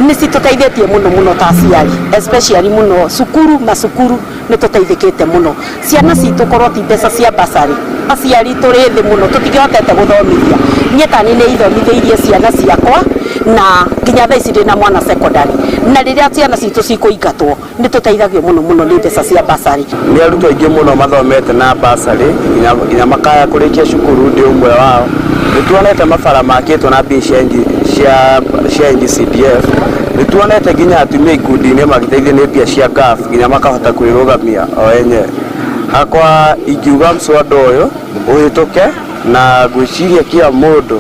nĩ citũteithĩtie mũno mũno ta aciari, especially mũno cukuru, macukuru nĩ tũteithĩkĩte mũno. Ciana citũ korwo ti mbeca cia basarĩ, aciari tũrĩ thĩ mũno, tũtingĩhotete gũthomithia. Niĩ ta niĩ nĩ ithomithĩirie ciana ciakwa na nginya thaa ici ndĩna mwana secondary, na rĩrĩa ciana citũ cikũingatwo nĩ tũteithagio mũno mũno nĩ mbeca cia basarĩ. Nĩ arutwo aingĩ mũno mathomete na basarĩ nginya makaya kũrĩkia cukuru, ndĩ ũmwe wao. Nĩ tuonete mabara makĩtwo na mbia cia NGCDF, nĩ tuonete nginya atumia ikundi-inĩ magĩteithio nĩ mbia cia GAF nginya makahota kwĩrũgamia o enyewe. Hakwa ingiuga mswada ũyũ ũhĩtũke, na ngwĩciria kila mũndũ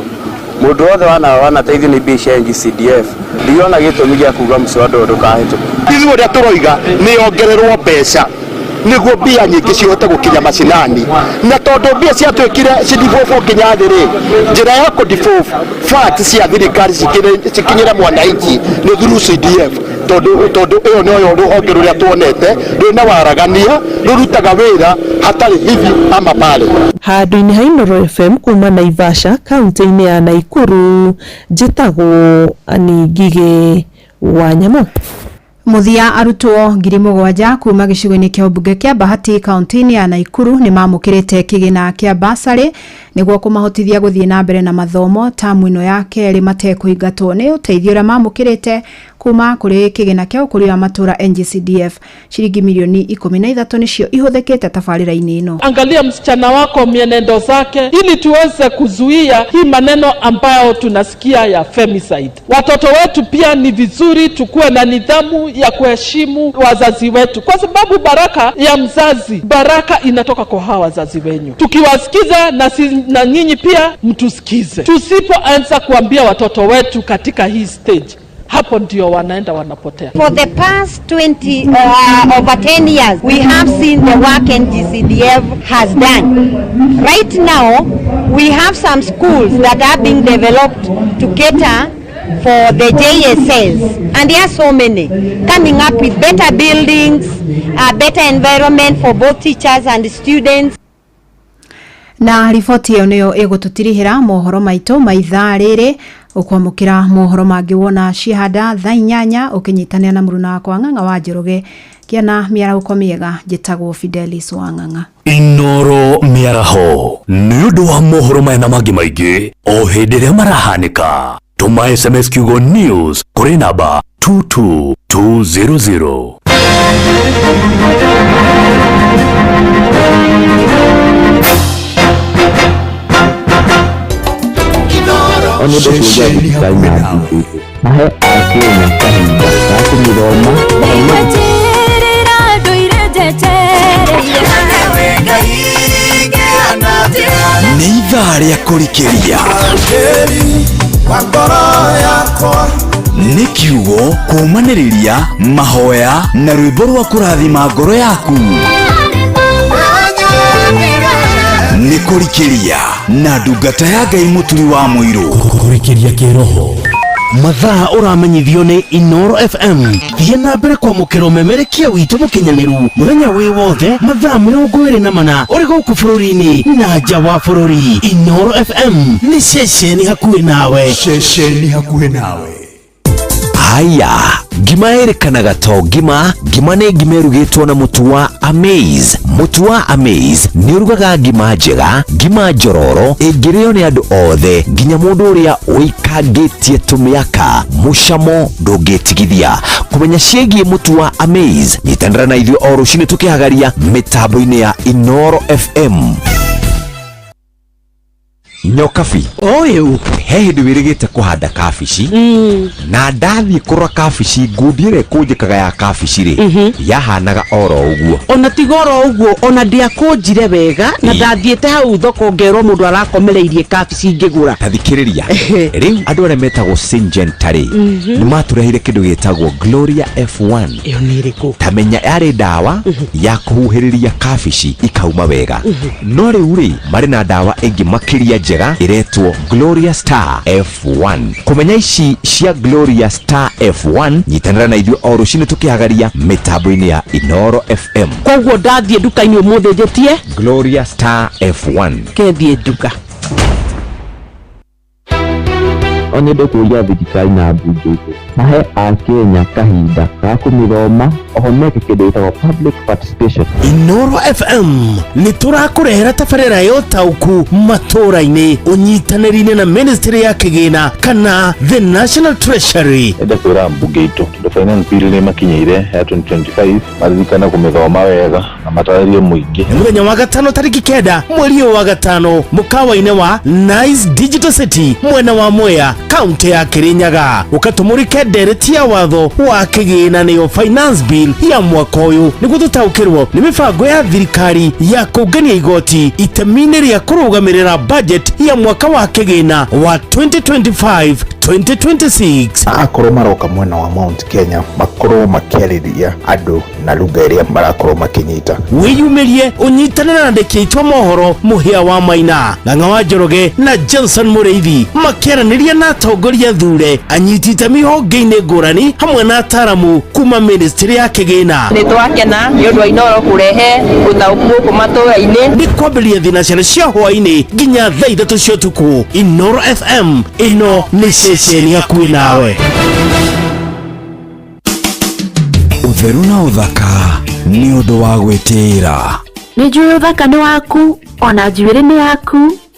wothe wanateithio nĩ mbia cia NGCDF, ndiriona gĩtũmi gĩa kuga mswada ũyũ ndũkahĩtũke. Ithuĩ ũrĩa tũroiga nĩ yongererwo mbeca nĩguo mbia nyingĩ cihote gũkinya macinani, na tondũ mbia ciatuĩkire cidevolve nginya thĩ rĩ, njĩra ya kũdevolve funds cia thirikari cikinyĩre mwananchi nĩ through CDF, tondũ ĩyo noyo rũhonge rũrĩa tuonete rwĩna waragania, rũrutaga wĩra hatarĩ hivi ama pale. Handũ-inĩ ha Inoro FM kuma Naivasha kaunti-inĩ ya Nakuru, njĩtagwo Annie Ngigĩ wa Nyamũ. Mũthia, arutwo 7,000 kuma gĩcigo-inĩ kĩa ũmbunge kĩa Bahati kaunti-inĩ ya Nakuru nĩ mamũkĩrĩte kĩgĩna kĩa basarĩ nĩguo kũmahotithia gũthiĩ na mbere na mathomo tamu ĩno ya kerĩ matekũingatwo. Nĩ ũteithio ũrĩa mamũkĩrĩte kuma kũrĩ kĩgĩna kĩa ũkũria wa matũũra NGCDF. Ciringi milioni 13 nĩcio ihũthĩkĩte tabarĩra-inĩ ĩno. Angalia msichana wako, mienendo zake, ili tuweze kuzuia hii maneno ambayo tunasikia ya femicide. Watoto wetu pia ni vizuri tukuwe na nidhamu ya kuheshimu wazazi wetu, kwa sababu baraka ya mzazi, baraka inatoka kwa hawa wazazi wenyu. Tukiwasikiza na nyinyi pia mtusikize. Tusipoanza kuambia watoto wetu katika hii stage, hapo ndio wanaenda wanapotea. For the past over 10 years, we have seen the work NGCDF has done. Right now, we have some schools that are being developed to cater for the JSS, and there are so many, coming up with better buildings, a better environment for both teachers and students. Na riboti ĩyo nĩyo ĩgũtũtirihĩra mohoro maitũ ma ithaa rĩrĩ. Ũkwamũkĩra mohoro mangĩ wona ciahanda thaa 8 ũkĩnyitanĩra na mũruna wakwa Ng'ang'a wa Njoroge. Kĩana mĩarahũko mĩega, njĩtagwo Fidelis wa Ng'ang'a. Inoro mĩaraho nĩ ũndũ wa mohoro maya na mangĩ maingĩ o hĩndĩ ĩrĩa marahanĩka. Tũma SMS kiugo news kũrĩ namba 22200. Ceceni hakuhĩ nawe. Mahe akenya kahinda ga kũmĩthoma. Nĩ ithaa rĩa kũrikĩria, nĩ kiugo kũũmanĩrĩria, mahoya na rwĩmbo rwa kũrathima ngoro yaku. Nĩ kũrikĩria na ndungata ya Ngai Mũturi wa Mũirũ. Kũrikĩria kĩroho. Mathaa ũramenyithio nĩ Inoro FM. Thiĩ na mbere kwamũkĩra ũmemerekia witũ mũkinyanĩru mũthenya wĩ wothe mathaa 24 ũrĩ gũkũ bũrũri-inĩ na nja wa bũrũri. Inoro FM nĩ ceceni hakuhĩ nawe. Ceceni hakuhĩ nawe. Haya, ngima ĩrĩkanaga to ngima. Ngima nĩ ngima ĩrugĩtwo na mũtu wa Amaze. Mũtu wa Amaze nĩ ũrugaga ngima njega, ngima njororo ĩngĩrĩo nĩ andũ othe, nginya mũndũ ũrĩa ũikangĩtie tũmĩaka. Mũcamo ndũngĩtigithia. Kũmenya ciĩgiĩ mũtu wa Amaze, nyitanĩra na ithuĩ o rũcinĩ tũkĩhagaria mĩtambo-inĩ ya Inoro FM. Nyokabi ũyũ he hĩndĩ wĩrĩgĩte kũhanda kabici, na ndathiĩ kũrora kabici, ngundi ĩrĩa ĩkũnjĩkaga ya kabici rĩ, yahanaga oro ũguo. Ona tiga oro ũguo, ona ndiakũnjire wega na ndathiĩte hau thoko ngerwo mũndũ arakomereirie kabici ngĩgũra. Ta thikĩrĩria, rĩu andũ arĩa metagwo Syngenta rĩ, nĩ matũreheire kĩndũ gĩtagwo Gloria F1. Ĩyo nĩ ĩrĩkũ? Tamenya yarĩ ndawa ya kũhuhĩrĩria kabici ikauma wega. No rĩu rĩ, marĩ na ndawa ĩngĩ makĩria njega ĩretwo Gloria Star F1. Kũmenya ici cia Gloria Star F1, nyitanĩra na ithuĩ o rũcinĩ tũkĩhagaria mĩtambo-inĩ ya Inoro FM. Koguo ndathiĩ nduka-inĩ ũmũthĩ njĩtie Gloria Star F1. Kethiĩ nduka. Nyende kũria thirikari na mbunge itũ mahe akenya kahinda ga kũmĩthoma, oho meke kĩndũ gĩtagwo public participation. Inoro FM nĩ tũrakũrehera tabarĩra ya ũtaũku matũũra-inĩ ũnyitanĩri-inĩ na Ministry ya Kĩgĩna kana the National Treasury. Enda kwĩra mbunge itũ tondũ finance bill nĩ makinyĩire ya 2025, maririkane kũmĩthoma wega na matarĩrie mũingĩ. Nĩ mũthenya wa gatano tarĩki 9 mweri ũyũ wa gatano mũkawa-inĩ wa Nice Digital City mwena wa Mwea, kaunti ya Kirinyaga. Ũkatũmũrĩke ndereti ya watho wa kĩgĩna nĩyo finance bill ya mwaka ũyũ, nĩguo tũtaũkĩrwo nĩ mĩbango ya thirikari ya kũngania igoti itemi-inĩ rĩa kũrũgamĩrĩra budget ya mwaka wa kĩgĩna wa 2025 2026. Akorwo maroka mwena wa Mount Kenya, makorwo makĩarĩria andũ na lugha ĩrĩa marakorwo makĩnyita. Wĩyumĩrie ũnyitanĩre na andĩki aitũ a mohoro Mũhĩa wa Maina, Ng'ang'a wa Njoroge na Johnson Mũrĩithi makĩaranĩria na atongoria thure, anyiti itemi honge-inĩ ngũrani hamwe na ataramu kuma Ministry ya Kĩgĩna. Nĩ twakena nĩ ũndũ wa Inoro kũrehe ũtaũku gũkũ matũũra-inĩ. Nĩ kwambĩrĩria thinacara cia hwaĩ-inĩ nginya thaa 3 cia ũtukũ. Inoro FM, ĩno nĩ ceceni hakuhĩ nawe. Ũtheru na ũthaka nĩ ũndũ wa gwĩtĩĩra. Nĩ njũĩ ũthaka nĩ waku, ona njuĩrĩ nĩ yaku,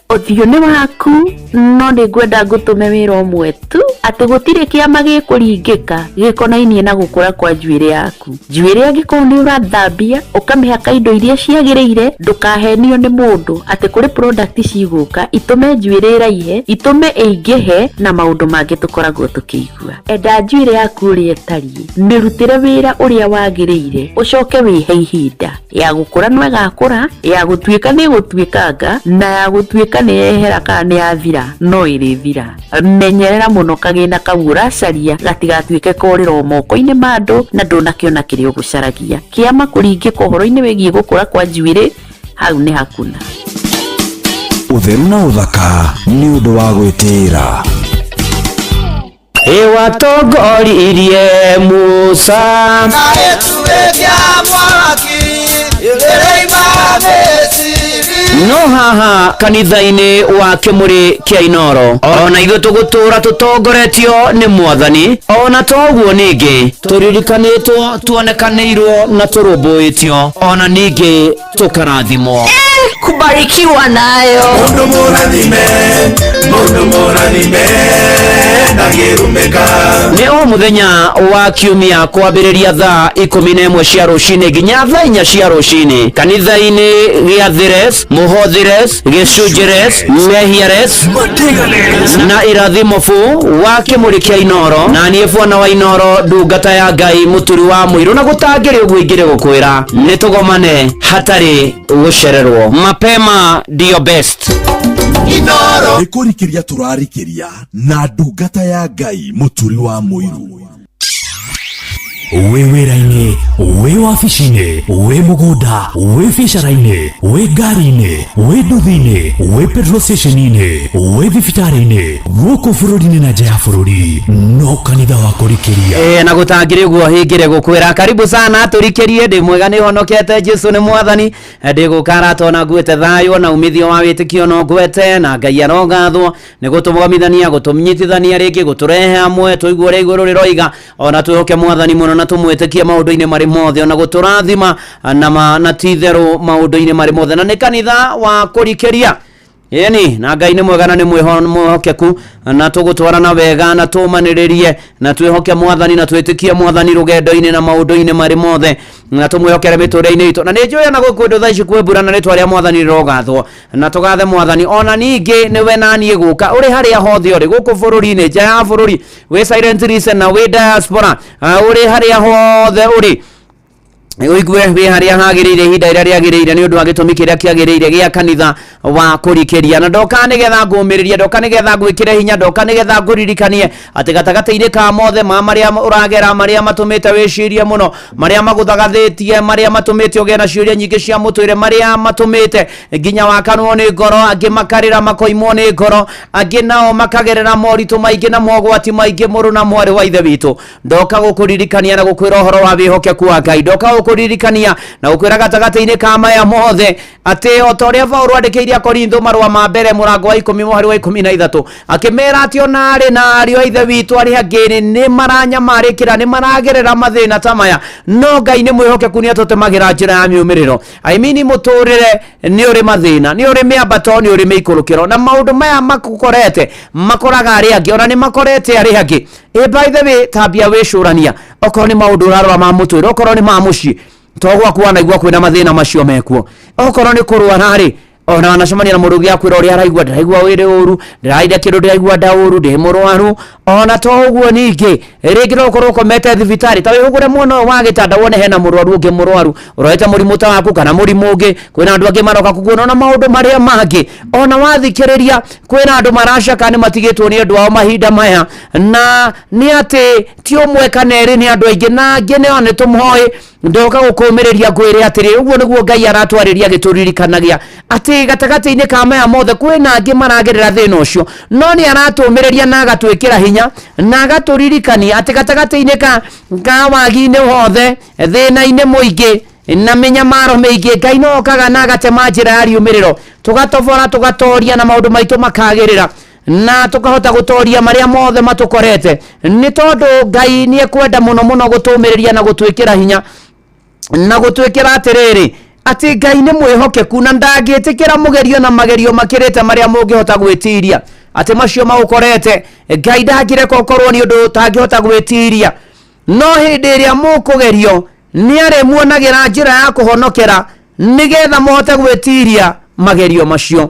ũthiũ nĩ waku, no nĩ ngwenda ngũtũme wĩra ũmwe tu, atĩ gũtirĩ kĩama gĩkũringĩka gĩkonainie na gũkũra kwa njuĩrĩ yaku. Njuĩrĩ angĩkorwo nĩ ũrathambia ũkamĩhaka indo iria ciagĩrĩire, ndũkahenio nĩ mũndũ atĩ kũrĩ product cigũka itũme njuĩrĩ ĩraihe, itũme ĩingĩhe na maũndũ mangĩ tũkoragwo tũkĩigua. Enda njuĩrĩ yaku ũrĩa ĩtariĩ, mĩrutĩre wĩra ũrĩa wagĩrĩire, ũcoke wĩhe ihinda ya gũkũra no ĩgakũra, ya gũtuĩka nĩ ĩgũtuĩkanga, na ya gũtuĩka nĩ yehera kana nĩ yathira no ĩrĩthira. Menyerera mũno kagĩna kau ũracaria gatigatuĩke korĩro moko-inĩ ma andũ na ndũnakĩona kĩrĩa ũgũcaragia. Kĩama kũringĩka ũhoro-inĩ wĩgiĩ gũkũra kwa njuĩrĩ, hau nĩ hakuna. Ũtheru na ũthaka nĩ ũndũ wa gwĩtĩĩra. Ĩwatongoririe Musa na gĩtugĩ kĩa mwaki ĩrĩima Misiri. No haha kanitha-inĩ wa kĩmũrĩ kĩa Inoro ona ithuĩ tũgũtũra tũtongoretio nĩ mwathani, ona toguo ningĩ tũririkanĩtwo, tuonekanĩirwo na tũrũmbũĩtio, ona ningĩ tũkarathimwo. Kubarikiwa nayo. Mundu mũrathime, mundu mũrathime ndangĩrumĩka. Nĩ o mũthenya wa kiumia kwambĩrĩria thaa 11 cia rũcinĩ nginya thaa 4 cia rũcinĩ kanitha-inĩ gĩa Thires, Mũhothires, Gĩcunjĩres, Mehiares na Irathimo bu wa kĩmũrĩ kĩa Inoro, na niĩ bwana wa Inoro, ndungata ya Ngai, mũturi wa mũirũ, na gũtangĩrĩ ũguo ingĩrĩ gũkwĩra nĩ tũgomane hatarĩ gũcererwo. Mapema ndio best. Nĩ kũrikĩria tũrarikĩria na ndungata ya Ngai mũturi wa mũiru. Wĩ wĩra-inĩ, wĩ wabici-inĩ, wĩ mũgũnda, wĩ biacara-inĩ, wĩ ngari-inĩ, wĩ nduthi-inĩ, wĩ petrol station-inĩ, wĩ thibitarĩ-inĩ, gũkũ bũrũri-inĩ na nja ya bũrũri, no kanitha wa kũrikĩria. Ĩĩ, na gũtangĩrĩ ũguo hingĩre gũkwĩra karibu sana tũrikĩrie. Ndĩ mwega, nĩ honokete, Jesu nĩ mwathani, ndĩ gũkara na nguĩte thayũ na umithio wa wĩtĩkio no ngwete, na Ngai arogathwo nĩ gũtũgomithania, gũtũnyitithania rĩngĩ, gũtũrehe hamwe tũigue ũrĩa igũrũ rĩroiga, ona twĩhoke mwathani mũno na tũmwĩtĩkie maũndũ-inĩ marĩ mothe, ona gũtũrathima na na ti itherũ maũndũ-inĩ marĩ mothe, na nĩ kanitha wa kũrikĩria. Ĩni na Ngai nĩ mwega na nĩ mwĩhokeku, na tũgũtwarana wega na tũmanĩrĩrie na twĩhoke mwathani na twĩtĩkie mwathani rũgendo-inĩ na maũndũ-inĩ marĩ mothe, na tũmwĩhokere mĩtũrĩre-inĩ itũ. Na nĩ njũĩ ona gũkũ ndũ thaa ici kwĩ mbura, na rĩtwa rĩa mwathani rĩrogathwo na tũgathe mwathani. Ona ningĩ nĩwe na niĩ gũka ũrĩ harĩa hothe ũrĩ gũkũ bũrũri-inĩ, nja ya bũrũri, wĩ silent listen na wĩ diaspora, ũrĩ harĩa hothe ũrĩ, ũigue wĩ harĩa hagĩrĩire ihinda rĩrĩa rĩagĩrĩire nĩ ũndũ wa gĩtũmi kĩrĩa kĩagĩrĩire gĩa kanitha wa kũrikĩria. Na ndoka nĩgetha ngũmĩrĩrie, ndoka nĩgetha ngwĩkĩre hinya, ndoka nĩgetha ngũririkanie atĩ gatagatĩ-inĩ ka mothe ma marĩa ũragera, marĩa matũmĩte wĩcirie mũno, marĩa magũthagathĩtie, marĩa matũmĩte ũgĩe na ciũria nyingĩ cia mũtũrĩre, marĩa matũmĩte nginya wakanwo nĩ ngoro, angĩ makarĩra makoimwo nĩ ngoro, angĩ nao makagerera moritũ maingĩ na mogwati maingĩ, mũrũ na mwarĩ wa ithe witũ, ndoka gũkũririkania na gũkwĩra ũhoro wa wĩhokeku wa Ngai. Ndoka gũkũririkania na gũkwĩra gatagatĩ-inĩ ka maya mothe atĩ o ta ũrĩa Paũlũ andĩkĩire Akorintho marũa ma mbere mũrango wa 10 mũhari wa 13, akĩmera atĩ ona arĩ na ariũ a ithe witũ arĩa angĩ nĩ maranyamarĩkĩra, nĩ maragerera mathĩna ta maya, no Ngai nĩ mwĩhokeku, nĩ atũtemagĩra njĩra ya miumĩrĩro. I mean, mũtũrĩre nĩ ũrĩ mathĩna, nĩ ũrĩ mĩambato, nĩ ũrĩ mĩikũrũkĩro, na maũndũ maya makũkorete makoraga arĩa angĩ, ona nĩ makorete arĩa angĩ. Ĩ by the way, tambia wĩcũrania, okorwo nĩ maũndũ ũrarora ma mũtũrĩre, okorwo nĩ ma mũciĩ, to gwaku wanaigua kwĩna mathĩna macio mekuo, okorwo nĩ kũrwara rĩ, ona wanacemania na mũndũ ũngĩ akwĩra ũrĩa araigua, ndĩraigua wĩrĩ ũru, ndĩraire kĩndũ, ndĩraigua nda ũru, ndĩ mũrwaru. Ona to ũguo ningĩ rĩngĩ no ũkorwo ũkomete thibitarĩ, ta wĩhũgũre mwena ũyũ wa gĩtanda wone hena mũrwaru ũngĩ mũrwaru ũrorete mũrimũ ta waku kana mũrimũ ũngĩ. Kwĩna andũ angĩ maroka kukuona, ona maũndũ marĩa mangĩ ona wathikĩrĩria, kwĩna andũ maracaka nĩ matigĩtwo nĩ andũ ao mahinda maya, na nĩ atĩ ti ũmwe kana erĩ, nĩ andũ aingĩ, na angĩ nĩo nĩ tũmoĩ. Ndoka gũkũmĩrĩria ngwĩre atĩrĩ, ũguo nĩguo Ngai aratwarĩria agĩtũririkanagia atĩ gatagatĩ-inĩ ka maya mothe kwĩna angĩ maragerera thĩna ũcio, no nĩ aratũmĩrĩria na agatwĩkĩra hinya na agatũririkania atĩ gatagatĩ-inĩ ka wagi-inĩ wothe, thĩna-inĩ mũingĩ na mĩnyamaro mĩingĩ, Ngai no okaga na agatema njĩra ya riumĩrĩro, tũgatobora, tũgatoria, na maũndũ maitũ makagĩrĩra na tukahota gutoria maria mothe matukorete, nĩ tondũ Ngai nĩ ekwenda mũno mũno gũtũmĩrĩria na gũtwĩkĩra hinya na gũtwĩkĩra atĩrĩrĩ atĩ Ngai nĩ mwĩhokeku na ndangĩtĩkĩra mũgerio na magerio makĩrĩte marĩa mũngĩhota gwĩtiria, atĩ macio maũkorete Ngai ndangĩreka ũkorwo nĩ ũndũ ũtangĩhota gwĩtiria, no hĩndĩ ĩrĩa mũkũgerio nĩ arĩmuonagĩra njĩra ya kũhonokera nĩgetha mũhote gwĩtiria magerio macio.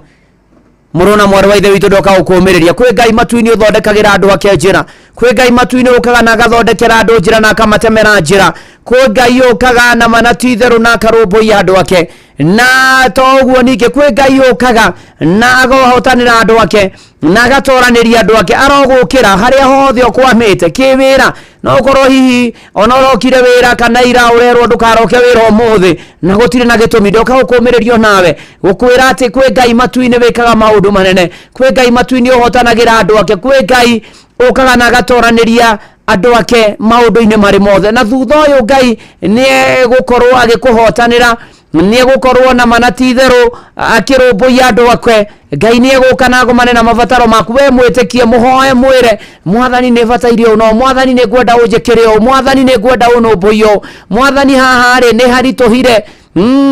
Mũrũ na mwarĩ wa ithe witũ, ndoka gũkũmĩrĩria kwĩ Ngai matu-inĩ ũthondekagĩra andũ ake njĩra, kwĩ Ngai matu-inĩ ũkaga na agathondekera andũ njĩra na akamatemera njĩra, kwĩ Ngai ũkaga na mana ti itherũ na akarũmbũiya andũ ake. Na to ũguo ningĩ, kwĩ Ngai ũkaga na akahotanĩra andũ ake na agatoranĩria andũ ake. Arogũkĩra harĩa hothe ũkwamĩte kĩwĩra, no ũkorwo hihi ona ũrokire wĩra kana ira ũrerwo ndũkaroke wĩra ũmũthĩ na gũtirĩ na gĩtũmi. Ndoka gũkũmĩrĩrio nawe gũkwĩra atĩ kwĩ Ngai matu-inĩ wĩkaga maũndũ manene, kwĩ Ngai matu-inĩ ũhotanagĩra andũ ake, kwĩ Ngai Ũkaga na agatoranĩria andũ ake maũndũ-inĩ marĩ mothe. Na thutha ũyũ Ngai nĩ egũkorwo agĩkũhotanĩra, nĩ egũkorwo na mana ti itherũ akĩrũmbũiya andũ ake. Ngai nĩ egũka na agomane na mabataro maku. We mwĩtĩkie, mũhoe, mwĩre Mwathani nĩ bataire ũũ, no Mwathani nĩ ngwenda ũnjĩkĩre ũũ, Mwathani nĩ ngwenda ũnũmbũiye ũũ, Mwathani haha rĩ nĩ haritũhire.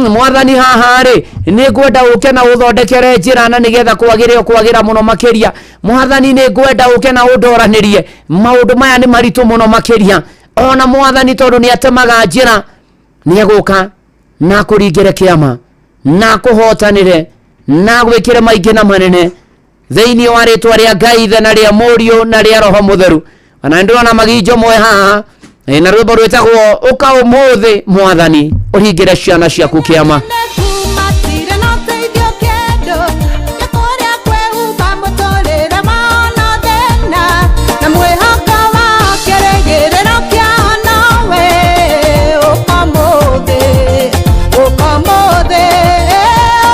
Mwathani haha rĩ nĩ ngwenda ũke na ũthondekere njĩra na nĩgetha kwagĩre o kwagĩra mũno makĩria. Mwathani nĩ ngwenda ũke na ũndoranĩrie, maũndũ maya nĩ maritũ mũno makĩria. Ona Mwathani tondũ nĩ atemaga njĩra, nĩ egũka na akũringĩre kĩama na akũhotanĩre na agwĩkĩre maingĩ na manene thĩinĩ wa rĩtwa rĩa Ngai Ithe na rĩa Mũriũ na rĩa Roho Mũtheru. Ona nĩndĩrona maginjo moe haha na rwĩmbo rwĩtagwo ũka ũmũthĩ Mwathani ũringĩre ciana ciaku kĩama. Matirĩ na ũteithio kĩndũ, nĩ kũrĩa kwĩhumba mũtũrĩre wao na thĩna, na mwĩhoko wao kĩrĩgĩrĩro kĩao nowe. Ũka ũmũthĩ, ũka ũmũthĩ,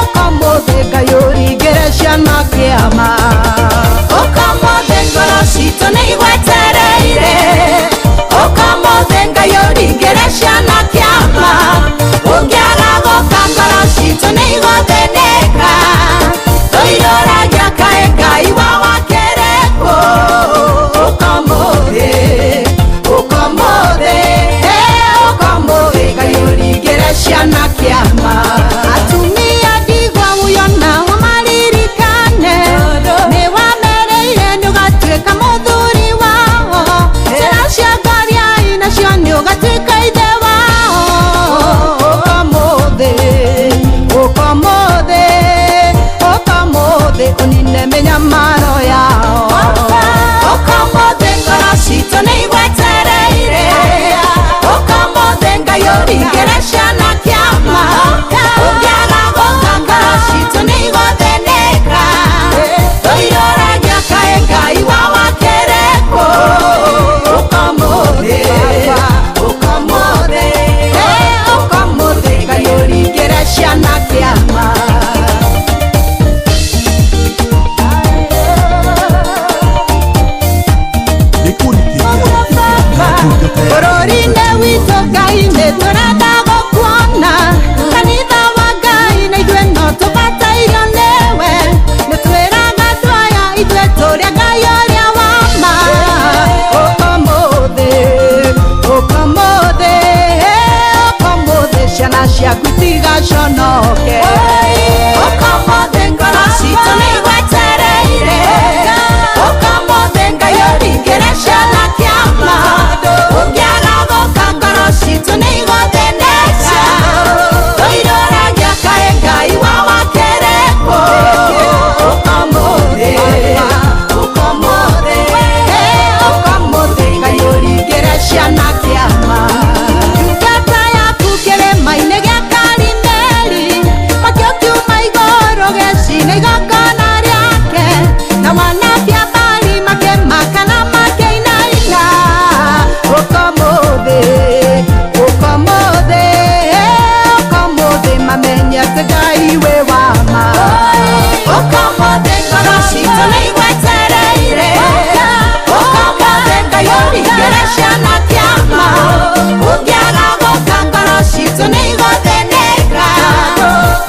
ũka ũmũthĩ, Ngai ũringĩre ciana kĩama. Ũka ũmũthĩ, ngoro citũ nĩ igwetereire. Ũka ũmũthĩ, Ngai ũringĩre ciana kĩama. Ũngĩaga gũka, ngoro citũ nĩ igũthĩnĩka. Tũirũragia kaĩ Ngai wa wakĩrĩkũ. Ũka ũmũthĩ, ũka ũmũthĩ, ũka ũmũthĩ, Ngai ũringĩre ciana kĩama. Atumia ndigwa uyo nao maririkane, nĩ wamereire nĩ ũgatuĩka mũthuri wao. Ciana cia ngoriai nacio nĩ ũgatuĩka ithe wao. Ũka ũmũthĩ, ũka ũmũthĩ, ũka ũmũthĩ, ũnine mĩnyamaro yao. Ũka ũmũthĩ, ngoro citũ nĩ igwetereire. Ũka ũmũthĩ, Ngai ũringĩre ciana kĩama. Ũngĩaga gũka, ngoro citũ nĩ igũthĩnĩka. Tũirũragia kaĩ Ngai wa wakĩrĩkũ. Ũka ũmũthĩ, ũka ũmũthĩ, ũka ũmũthĩ, Ngai ũringĩre ciana kĩama. Bũrũri-inĩ witũ Ngai nĩ tũrenda gũkuona, kanitha wa Ngai na ithuĩ no tũbatairio nĩwe. Nĩ twĩraga andũ aya ithuĩ tũrĩ Ngai ũrĩa wa ma. Ũka ũmũthĩ, ũka ũmũthĩ, ũka ũmũthĩ, ciana ciaku itigaconoke. Ũka ũmũthĩ, ngoro citũ nĩ igwetereire. Ũka ũmũthĩ, Ngai ũringĩre ciana kĩama. Ũngĩaga gũka, ngoro citũ nĩ igũthĩnĩka. Tũirũragia kaĩ Ngai wa wakĩrĩkũ. Ũka ũmũthĩ, ũka ũmũthĩ, ũka ũmũthĩ, Ngai ũringĩre ciana kĩama. Ndungata yaku kĩrĩma-inĩ gĩa Karimeli, mwaki ũkiuma igũrũ gĩcina igongona rĩake, na anabii a Baali makĩmaka na makĩinaina. Ũka ũmũthĩ, ũka ũmũthĩ, ũka ũmũthĩ, mamenye atĩ Ngai wĩ wa ma. Ũka ũmũthĩ, ngoro citũ nĩ igwetereire. Ũka ũmũthĩ, Ngai ũringĩre ciana kĩama. Ũngĩaga gũka, ngoro citũ nĩ igũthĩnĩka.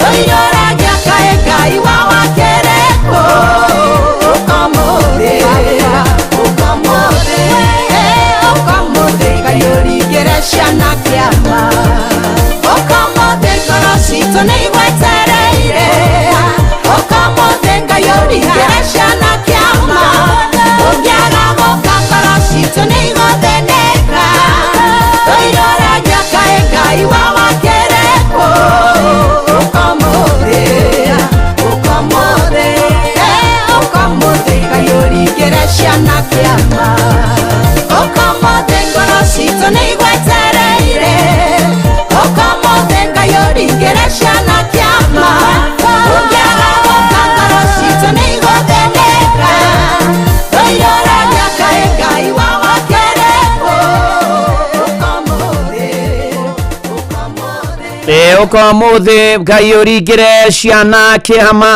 Tũirũragia kaĩ Ngai wa wakĩrĩkũ. Ũka ũmũthĩ, ũka ũmũthĩ, ũka ũmũthĩ, Ngai ũringĩre ciana kĩama. Ũka ũmũthĩ, ngoro citũ nĩ igwetereire. Ũka ũmũthĩ, Ngai ũringĩre ciana kĩama. Ũngĩaga gũka, ngoro citũ nĩ igũthĩnĩka. Tũirũragia kaĩ Ngai wa wakĩrĩkũ. Ũka ũmũthĩ, ũka ũmũthĩ, ũka ũmũthĩ, Ngai ũringĩre ciana kĩama. Ũka ũmũthĩ, ngoro citũ nĩ igwetereire. Ũka ũmũthĩ, Ngai ũringĩre ciana kĩama. Ũngĩaga gũka, ngoro citũ nĩ igũthĩnĩka. Tũirũragia kaĩ Ngai wa wakĩrĩkũ. Ũka ũmũthĩ, ũka ũmũthĩ. Ũka ũmũthĩ, Ngai ũringĩre ciana kĩama.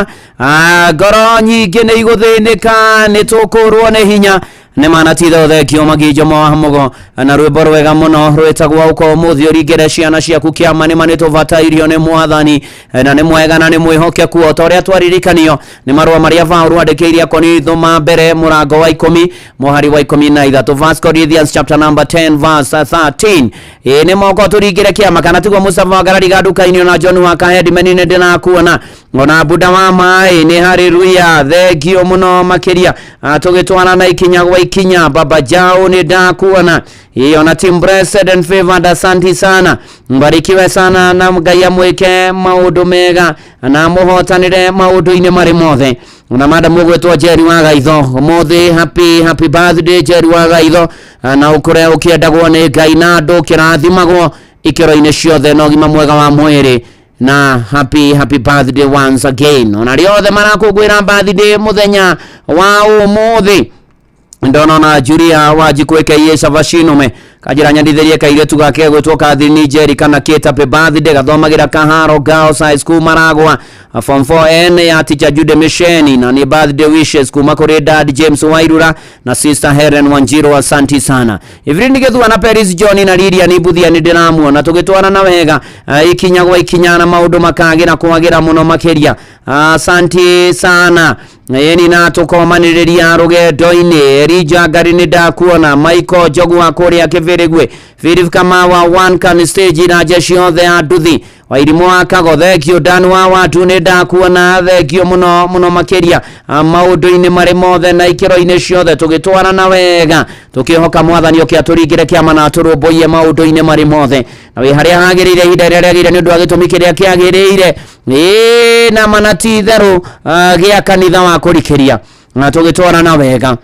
Ngoro nyingĩ nĩ igũthĩnĩka, nĩ tũkũrwo nĩ hinya. Nĩ manatitha thengio maginjo ma mũgo na rwĩmbo rwega mũno rwĩtagwo ũka ũmũthĩ ũringĩre ciana ciaku kĩama. Nĩ ma nĩtũbatairio nĩ mwathani na nĩ mwega na nĩ mwĩhokeku, o ta ũrĩa twaririkanio nĩ marũa marĩa Paũlũ andĩkĩire Akorintho ma mbere mũrango wa 10 mũhari wa 13, First Corinthians chapter number 10 verse 13. Ĩĩ nĩ moko tũringĩre kĩama kana tiguo? Mustafa Wagarariga nduka-inĩ ona John wa Kahedimeni nĩ ndĩrakuona, ona Buda wa maĩ nĩ haleluya, thengio mũno makĩria. Tũgĩtwarana ikinya gwa ikinya. Baba Jao nĩ ndakuona. Ĩĩ ona team Blessed and Favored, asanti sana, mbarikiwe sana na Ngai amwĩke maũndũ mega na mũhotanĩre maũndũ-inĩ marĩ mothe. Ona madam ũgwĩtwo Jerry wa Gaitho, ũmũthĩ happy happy birthday Jerry wa Gaitho, na ũkũre ũkĩendagwo nĩ Ngai na andũ, ũkĩrathimagwo ikĩro-inĩ ciothe na ũgima mwega wa mwĩrĩ, na happy happy birthday once again. Ona arĩa othe marakũngũĩra birthday mũthenya wa ũmũthĩ, ndona ona Julia Wanjikũ aka Savashinome kanjĩra nyandithĩrie kairĩtu gake gwĩtwo Catherine Njeri kana Kate, happy birthday, gathomagĩra Kaharo Girls High School Maragwa, form 4N ya teacher Jude Misheni, na nĩ birthday wishes kuma kũrĩ dad James Wairura na sister Helen Wanjiru, asanti sana. Evelyn Gĩthua na Paris John na Lilian Ibuthia nĩ ndĩramuona tũgĩtwarana wega, ikinya gwa ikinya na maũndũ makagĩra kwagĩra mũno makĩria, asanti sana. Ĩni na tũkomanĩrĩria rũgendo-inĩ. Elija Ngari nĩ ndakuona, Michael Njogu wa kũrĩa Kĩbĩrĩgwe, Philip Kamawa one can stage na jeshi othe a nduthi Wairimũ wa Kago, thengio. Dan wa watu nĩ ndakuona, thengio mũno mũno makĩria. Maũndũ-inĩ marĩ mothe na ikĩro-inĩ ciothe tũgĩtwarana wega, tũkĩhoka mwathani ũke atũringĩre kĩama na atũrũmbũiye maũndũ-inĩ marĩ mothe, na wĩ harĩa hagĩrĩire ihinda rĩrĩa rĩagĩrĩire nĩ ũndũ wa gĩtũmi kĩrĩa kĩagĩrĩire. Ĩĩ na mana ti itherũ, gĩa kanitha wa kũrikĩria na tũgĩtwarana wega.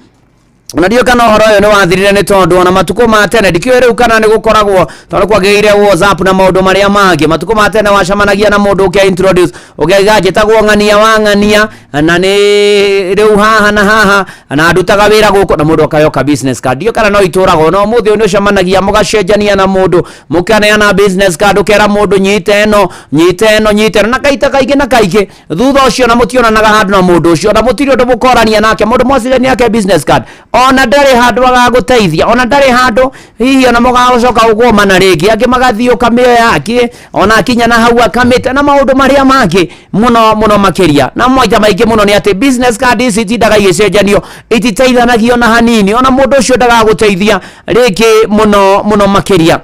Ona ndiũĩ kana ũhoro ũyũ nĩ wathirire, nĩ tondũ ona matukũ ma tene ndikĩũĩ rĩu kana nĩ gũkoragwo, tondũ kwagĩrĩire WhatsApp na maũndũ marĩa mangĩ. Matukũ ma tene wacemanagia na mũndũ ũkĩa introduce, ũkĩauga njĩtagwo ng'ania wa ng'ania na nĩ rĩu haha na haha na ndutaga wĩra gũkũ, na mũndũ akayoka business card. Ndiũĩ kana no itũragwo no ũmũthĩ ũyũ nĩ ũcemanagia mũgacenjania na mũndũ, mũkaneana business card, ũkera mũndũ nyite ĩno, nyite ĩno, nyite ĩno, na kaita kaingĩ na kaingĩ thutha ũcio na mũtionanaga handũ na mũndũ ũcio, na mũtirĩ ũndũ mũkorania nake. Mũndũ mwacenjania nake business card, ona ndarĩ handũ agagũteithia, ona ndarĩ handũ hihi ona mũgagũcoka gũgomana rĩngĩ. Angĩ magathiĩ ũkamĩoya, angĩ ona akinya na hau akamĩte na maũndũ marĩa mangĩ mũno mũno makĩria. Na maita maingĩ mũno nĩ atĩ business card ici itindaga igĩcenjanio, ititeithanagia ona hanini, ona mũndũ ũcio ndagagũteithia rĩngĩ mũno mũno makĩria.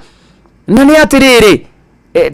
Na nĩ atĩrĩrĩ,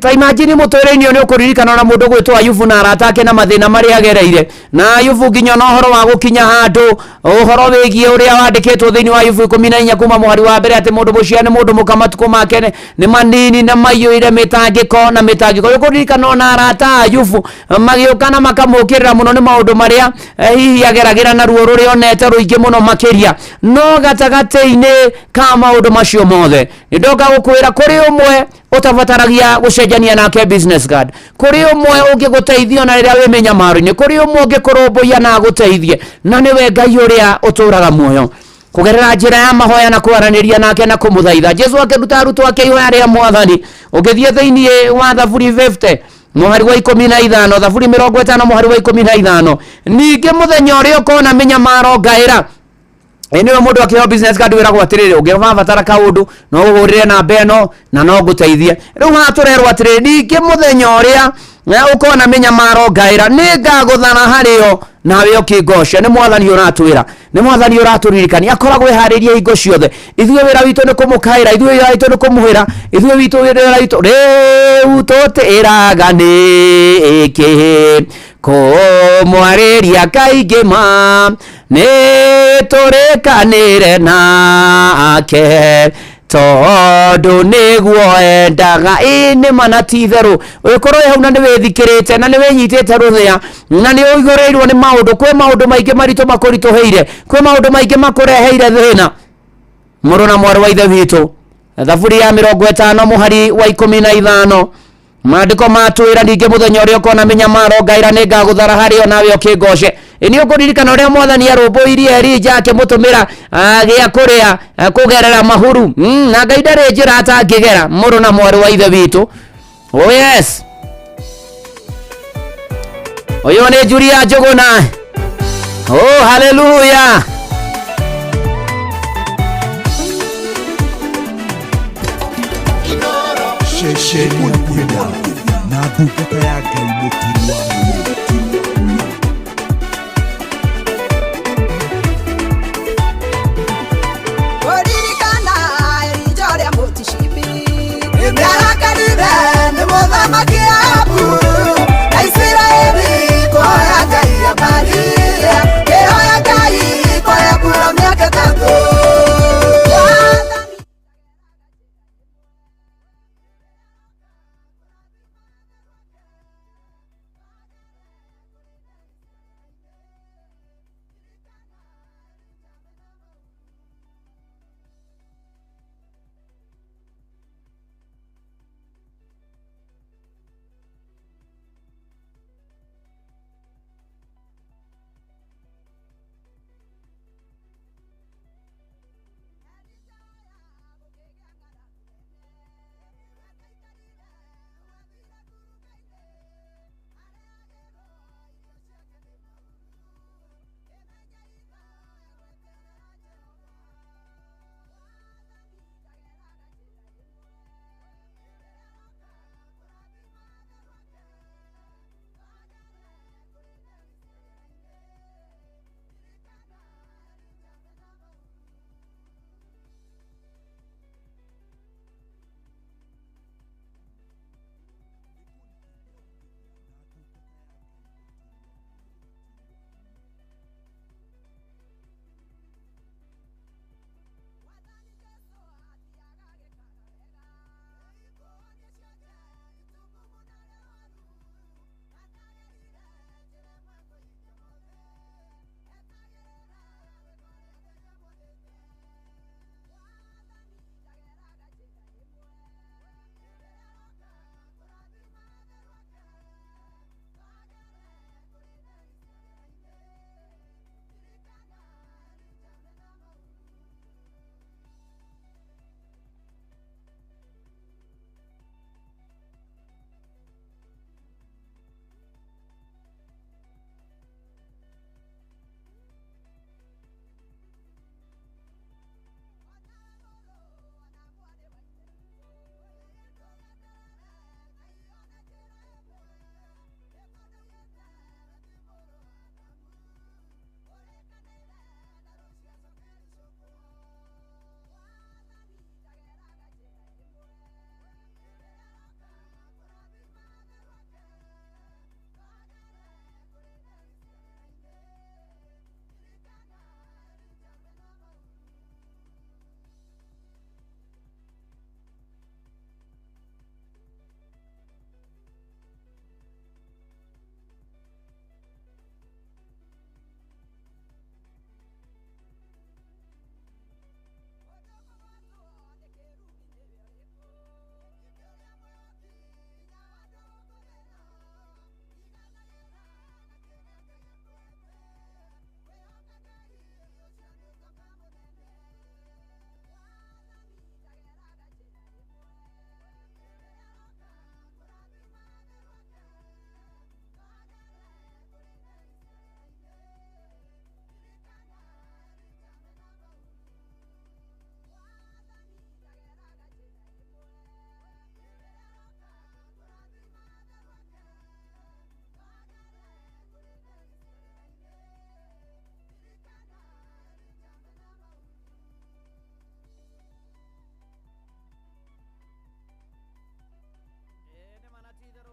ta imagine mũtũrĩre-inĩ ũyũ nĩ ũkũririkana ona mũndũ gwĩtwo Ayubu na arata ake na mathĩna marĩa agereire na Ayubu, nginya ona ũhoro wa gũkinya handũ, ũhoro wĩgiĩ ũrĩa wandĩkĩtwo thĩinĩ wa Ayubu 14 kuma mũhari wa mbere, atĩ mũndũ mũciare nĩ mũndũ mũka matukũ make nĩ manini na maiyũire mĩtangĩko na mĩtangĩko. Ũkũririkana ona arata a Ayubu magĩũka na makamũkĩrĩra mũno nĩ maũndũ marĩa hihi ageragĩra na ruo rũrĩa onete rũingĩ mũno makĩria. No gatagatĩ-inĩ ka maũndũ macio mothe, nĩ ndoka gũkwĩra kũrĩ ũmwe ũtabataragia gũcenjania nake business card, kũrĩ ũmwe ũngĩgũteithia ona rĩrĩa wĩ mĩnyamaro-inĩ, kũrĩ ũmwe ũngĩkũrũmbũiya na agũteithie, na nĩwe Ngai ũrĩa ũtũraga muoyo kũgerera njĩra ya mahoya na kwaranĩria nake na kũmũthaitha. Jesu akĩruta arutwo ake ihoya rĩa mwathani, ũngĩthiĩ thĩinĩ wa Thaburi 50 mũhari wa 15, Thaburi 50 mũhari wa 15, ningĩ mũthenya ũrĩa ũkona mĩnyamaro ngaĩra. Ĩ nĩwe mũndũ akĩheo business card wĩragwo atĩrĩrĩ, ũngĩbabatara kaũndũ no ũhũrĩre namba ĩno na no ngũteithie. Rĩu haha tũrerwo atĩrĩrĩ, ningĩ mũthenya ũrĩa ũkona mĩnyamaro ngaĩra, nĩ ngagũthara harĩo nawe ũkĩngoca. Nĩ mwathani ũratwĩra, nĩ mwathani ũratũririkania, akoragwo eharĩrie hingo ciothe. Ithuĩ wĩra witũ nĩ kũmũkaĩra, ithuĩ wĩra witũ nĩ kũmũhĩra, ithuĩ witũ wĩra witũ rĩu tũtĩraga nĩkĩ kũmwarĩria kaingĩ, ma nĩ tũrĩkanĩre nake tondũ nĩguo endaga. Ĩ nĩ mana ti itherũ, ũgĩkorwo wĩ hau na nĩ wĩthikĩrĩte na nĩ wĩnyitĩte rũthĩa na nĩ ũihũrĩirwo nĩ maũndũ, kwĩ maũndũ maingĩ maritũ makũritũhĩire, kwĩ maũndũ maingĩ makũreheire thĩna, mũrũ na mwarĩ wa ithe witũ, Thaburi ya 50 mũhari wa 15, maandĩko matwĩra ningĩ mũthenya ũrĩa ũkona mĩnyamaro ngaĩra, nĩ ngagũthara harĩo nawe ũkĩngoce. Ĩ nĩ ũkũririkana ũrĩa mwathani arũmbũirie Elija akĩmũtũmĩra gĩa kũrĩa kũgerera mahuru? Na Ngai ndarĩ njĩra atangĩgera, mũrũ na mwarĩ wa ithe witũ. Oh yes, ũyũ nĩ Julia Njũgũna. Oh haleluya. Ceceni ya kwenda na ndungata ya Ngai Mũturi wa Mũirũ. Kũririkana Elija ũrĩa Mũtishibi, nĩarakarire nĩ mũthamaki Ahabu, na Isiraeli kũhoya Ngai amarie, kĩhoya Ngai kũhe mbura mĩaka ĩtatũ.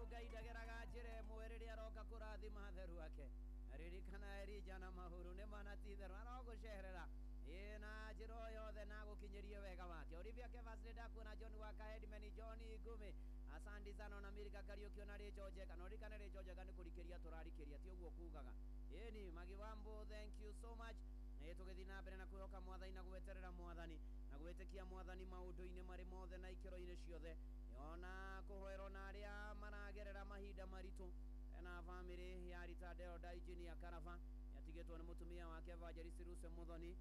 Ngai ndageraga njĩra ĩmwe rĩrĩa aroka kũrathima atheru ake. Ririkana Elija na mahuru nĩ mana ti itherũ arogũcerera ĩ na njĩra o yothe na agũkinyĩrie wega wake. Olivia Kevas nĩ ndakuona, John Waka Headman, John Ngumi, asante sana ona Milika Kariũki ona Rĩcho Njega. Na ũririkane Rĩcho Njega nĩ kũrikĩria tũrarikĩria, ti ũguo kugaga. Ĩni Magiwambo, thank you so much. Nĩ tũgĩthiĩ na mbere na kwĩhoka mwathani na gweterera mwathani na gwĩtĩkia mwathani maũndũ-inĩ marĩ mothe na ikĩro-inĩ ciothe, ona kũhoerwo na arĩa maragerera mahinda maritũ. Na bamĩrĩ ya retired Elder Engineer Karaba yatigĩtwo nĩ mũtumia wake Evangelist Ruse Muthoni,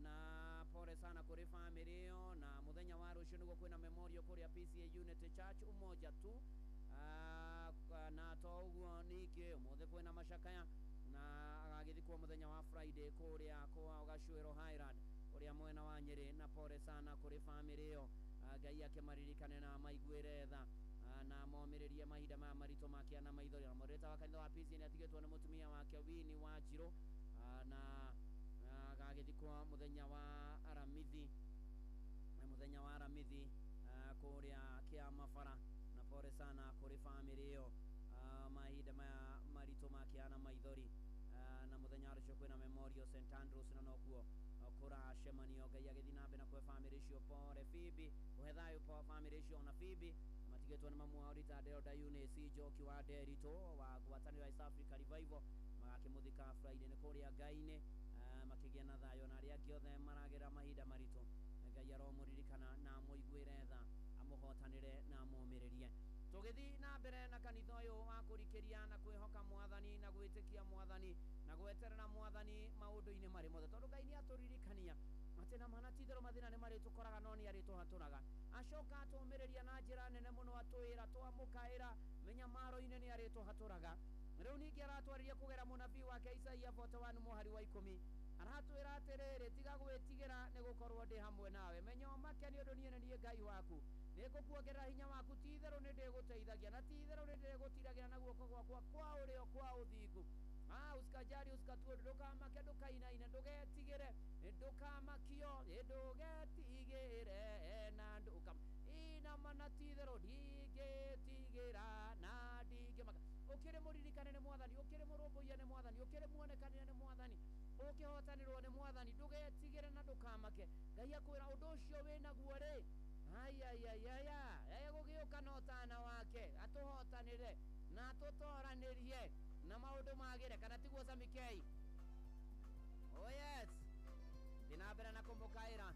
na pole sana kũrĩ bamĩrĩ ĩyo. Na mũthenya wa rũciũ nĩguo kwĩna memorial kũrĩa PCA Unity Church Umoja tu. Na to ũguo ningĩ ũmũthĩ kwĩna macakaya na agagĩthikwo mũthenya wa Friday kũrĩa kwa Gacuĩro Highland kũrĩa mwena wa Nyĩrĩ, na pole sana kũrĩ bamĩrĩ ĩyo. Ngai akĩmaririkane na amaiguĩre tha, na momĩrĩrie mahinda maya maritũ makĩa na maithori. Na moderator wa kanitha wa PCEA nĩ atigĩtwo nĩ mũtumia wake Winnie Wanjirũ, na agagĩthikwo mũthenya wa Aramithi, mũthenya wa Aramithi kũrĩa Kĩamabara. Na pole sana kũrĩ famĩlĩ ĩyo, mahinda maya maritũ makĩa na maithori. Na mũthenya wa rũciũ kwĩna Memorial St Andrews, na nokuo kũracemanio. Ngai agĩthiĩ na mbere na kũhe famĩlĩ icio pole. Phoebe ũhe thayũ famĩlĩ icio, na Phoebe matigĩtwo nĩ mamu wao Rita Delda Eunice Njoki wa Nderitũ wa ngwatanĩro ya East Africa Revival. Magakĩmũthika Friday nĩ kũrĩa Ngai-inĩ, makĩgĩa na thayũ. Na arĩa angĩ othe maragera mahinda maritũ, Ngai aromũririkana na amũiguĩre tha, amũhotanĩre na amũmĩrĩrie. Tũgĩthiĩ na mbere na kanitha ũyũ wa kũrikĩria na kwĩhoka mwathani na gwĩtĩkia mwathani na gweterera mwathani maũndũ-inĩ marĩ mothe, tondũ Ngai nĩ atũririkania atĩ na mana ti itherũ mathĩna nĩ marĩtũkoraga no nĩ arĩtũhatũraga. Acoka atũmĩrĩria na njĩra nene mũno, atwĩra twamũkaĩra mĩnyamaro-inĩ nĩ arĩtũhatũraga. Rĩu ningĩ aratwarĩria kũgera mũnabii wake Isaia 41 mũhari wa 10, aratwĩra atĩrĩrĩ, tiga gwĩtigĩra nĩ gũkorwo ndĩ hamwe nawe, menya ũmake nĩ ũndũ niĩ nĩ niĩ Ngai waku, nĩ ngũkuongerera hinya waku, ti itherũ nĩ ndĩgũteithagia na ti itherũ nĩ ndĩgũtiragĩra na guoko gwakwa kwa ũrĩo kwa ũthingu. Usikajali usikatue, ndũkamake, ndũkainaine, ndũgetigĩre, ndũkamakio, ndũgetigĩre na ndũkam inama na ti itherũ ndingĩtigĩra na ndingĩmaka. Ũkĩrĩ mũririkane nĩ mwathani, ũkĩrĩ mũrũmbũiye nĩ mwathani, ũkĩrĩ muonekanĩre nĩ mwathani, ũkĩhotanĩrwo nĩ mwathani, ndũgetigĩre na ndũkamake. Ngai akwĩra ũndũ ũcio wĩnaguo rĩ, ayayayaya, egũgĩũka na ũtana wake atũhotanĩre na atũtoranĩrie na maũndũ magĩre, kana tiguo Samikei? Oh yes, thiĩ na mbere na kũmũkaĩra.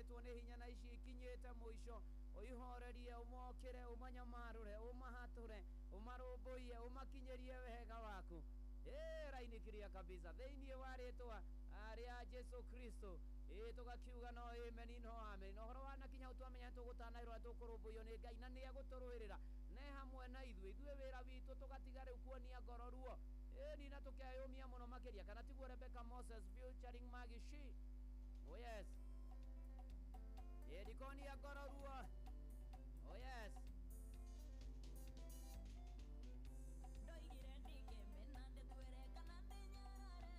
ciũrĩtwo nĩ hinya na ici ikinyĩte mũico ũihorerie ũmokĩre ũmanyamarũre ũmahatũre ũmarũmbũiye ũmakinyĩrie wega waku. Rainikiria kabisa thĩinĩ wa rĩtwa rĩa Jesu Kristo. Tũgakiuga no amen no amen. Na ũhoro wanakinya twamenya nĩtũgũtanaĩrwo tũkũrũmbũiyo nĩ Ngai na nĩegũtũrũĩrĩra ne hamwe na ithuĩ. Ithuĩ wĩra witũ tũgatiga rĩu kuonia ngoro ruo ni na tũkeyũmia mũno makĩria, kana tiguo Rebecca Moses featuring Maggie Shi. Oh yes, ndikonia ngoro ruo. Oh yes. Ndoigire ndikĩmena ndĩtwĩre kana ndĩnyarare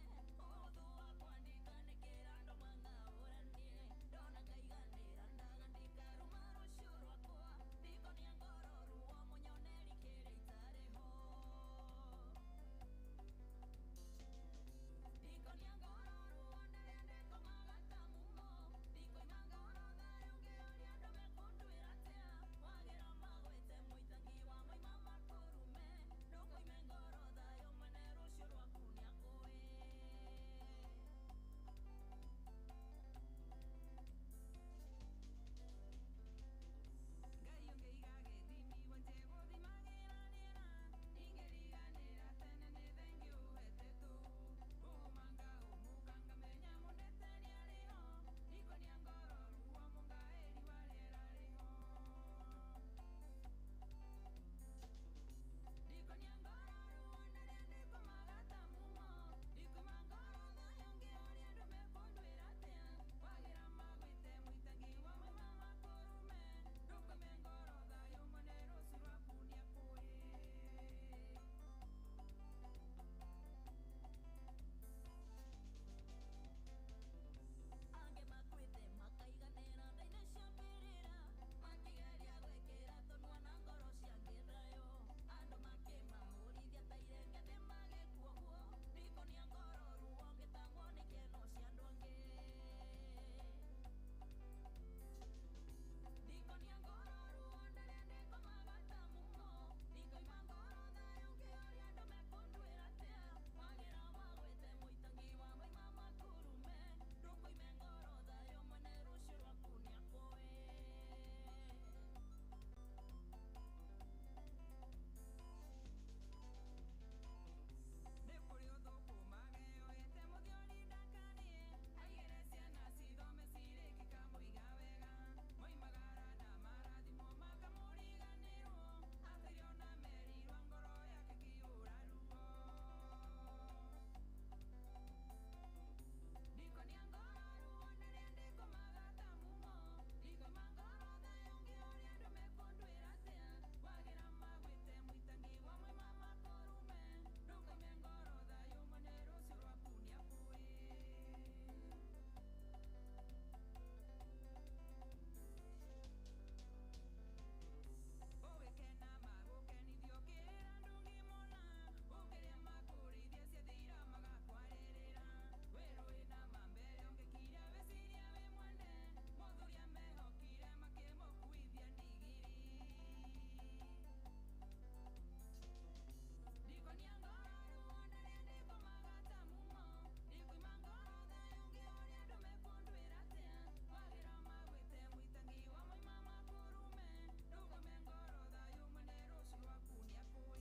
ũthũ wakwa ndikanĩkĩra andũ mang'aũranie ndona ngaiganĩra ndaga ndikaruma rũciũ rwakwa ndikonia ngoro ruo mũnyoneri kĩrĩa itarĩ ho ndikonia ngoro ruo ndĩrĩa ndĩkomaga ta mumo ndikoima ngoro thayũ ngĩũria andũ mekũnduĩra atĩa wagĩra magwĩte mũitangi wa maima makũrume ndũkoime ngoro thayũ mwene rũciũ rwaku nĩakũĩ. Ngai ũngĩiga gĩthimi wanje gũthimagĩra rĩera ingĩriganĩra tene nĩ thengi ũhete tu ũmanga ũmũka ngamenya mũndeteri arĩ ho ndikonia ngoro ruo mũngaĩri wa rĩera rĩ ho ndikonia ngoro ruo ndĩrĩa ndĩkomaga ta mumo ndikoima ngoro thayũ ngĩũria andũ mekũnduĩra atĩa wagĩra magwĩte mũitangi wa maima makũrume ndũkoime ngoro thayũ mwene rũciũ rwaku nĩakũĩ. Angĩ makuĩte makaiganĩra nda-inĩ cia mbĩrĩra makĩgeria gwĩkĩra tũnua na ngoro cia ngĩthayũ andũ makĩmahũrithia ta irenge nĩ magĩkua ũguo ndikonia ngoro ruo ngĩtangwo nĩ kĩeno cia andũ angĩ ndikonia ngoro ruo ndĩrĩa ndĩkomaga ta mumo ndikoima ngoro thayũ ngĩũria andũ mekũnduĩra atĩa wagĩra magwĩte mũitangi wa maima makurume ndũkoime ngoro thayũ mwene rũciũ rwaku nĩakũĩ. Nĩ kũrĩ ũthũ kũmageoete mũthiori ndakanie aigĩre ciana cithome cirĩke kamũiga wega moimagara na marathimo makamũriganĩrwo atĩrĩ ona merirwo ngoro yake kĩũra ruo ndikonia ngoro ruo ndĩrĩa ndĩkomaga ta mumo ndikoima ngoro thayũ ngĩũria andũ mekũnduĩra atĩa wagĩra magwĩte mũitangi wa maima makũrume ndũkoime ngoro thayũ mwene rũciũ rwaku nĩakũĩ. Ũgĩkena magũkenithio ũkĩrĩra ndũngĩmona ũkĩrĩa makũrĩithia ciathira magakwarĩrĩra wĩrũ wĩna mambere ũngĩkiria wĩciria wĩ mwene mũthuri amehokire makĩmũkuithia ndigiri ndikonia ngoro ruo ndĩrĩa ndĩkomaga ta mumo ndikoima ngoro thayũ ngĩũria andũ mekũnduĩra atĩa wagĩra magwĩte mũitangi wa maima makũrume ndũkome ngoro thayũ mwene rũciũ rwaku nĩakũĩ.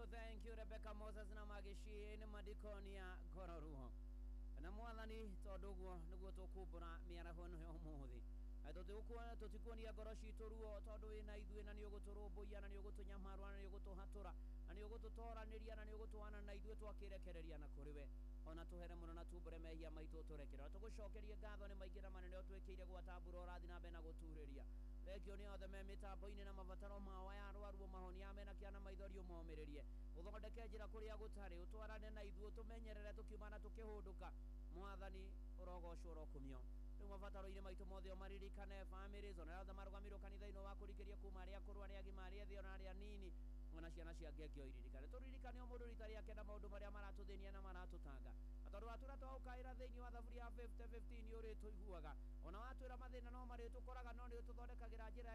Thank you Rebecca Moses na Maggie Shi nĩ mandikonia ngoro ruo na mwathani tondũ ũguo nĩguo tũkumbũra mĩaraho ĩno ya ũmũthĩ. Tũtikuonia ngoro citũ ruo tondũ wĩna ithuĩ na nĩũgũtũrũmbũiya na nĩũgũtũnyamarũa na nĩũgũtũhatũra na nĩũgũtũtoranĩria na nĩũgũtwana na ithuĩ twakĩrekereria na kũrĩ we ona tũhere mũno na tumbũre mehia maitũ tũrekere tũgũcokerie ngatho nĩ maingĩ na manene ũtwĩkĩire gwata mbura ũrathiĩ na mbere na gũturĩria thengio nĩ othe me mĩtambo-inĩ na mabataro mao aya arwaru mahonia mena kĩana maithori ũmomĩrĩrie ũthondeke njĩra kũrĩa gũtarĩ ũtwarane na ithuĩ ũtũmenyerere tũkiuma na tũkĩhũndũka mwathani ũrogocwo ũrokumio rĩu mabataro-inĩ maitũ mothe ũmaririkane families ona arĩa othe marũgamĩirwo kanitha-inĩ wa kũrikĩria kuma arĩa akũrũ arĩa agima arĩa ethĩ ona arĩa anini ona ciana cia ngenge iririkane tũririkane o mũndũ rita rĩake na maũndũ marĩa maratũthĩnia na maratũtanga na tondũ watwĩra twaũkaĩra thĩinĩ wa thaburia ya 50:15 nĩ ũrĩtũiguaga ona watwĩra mathĩna no marĩtũkoraga no nĩ ũtũthondekagĩra njĩra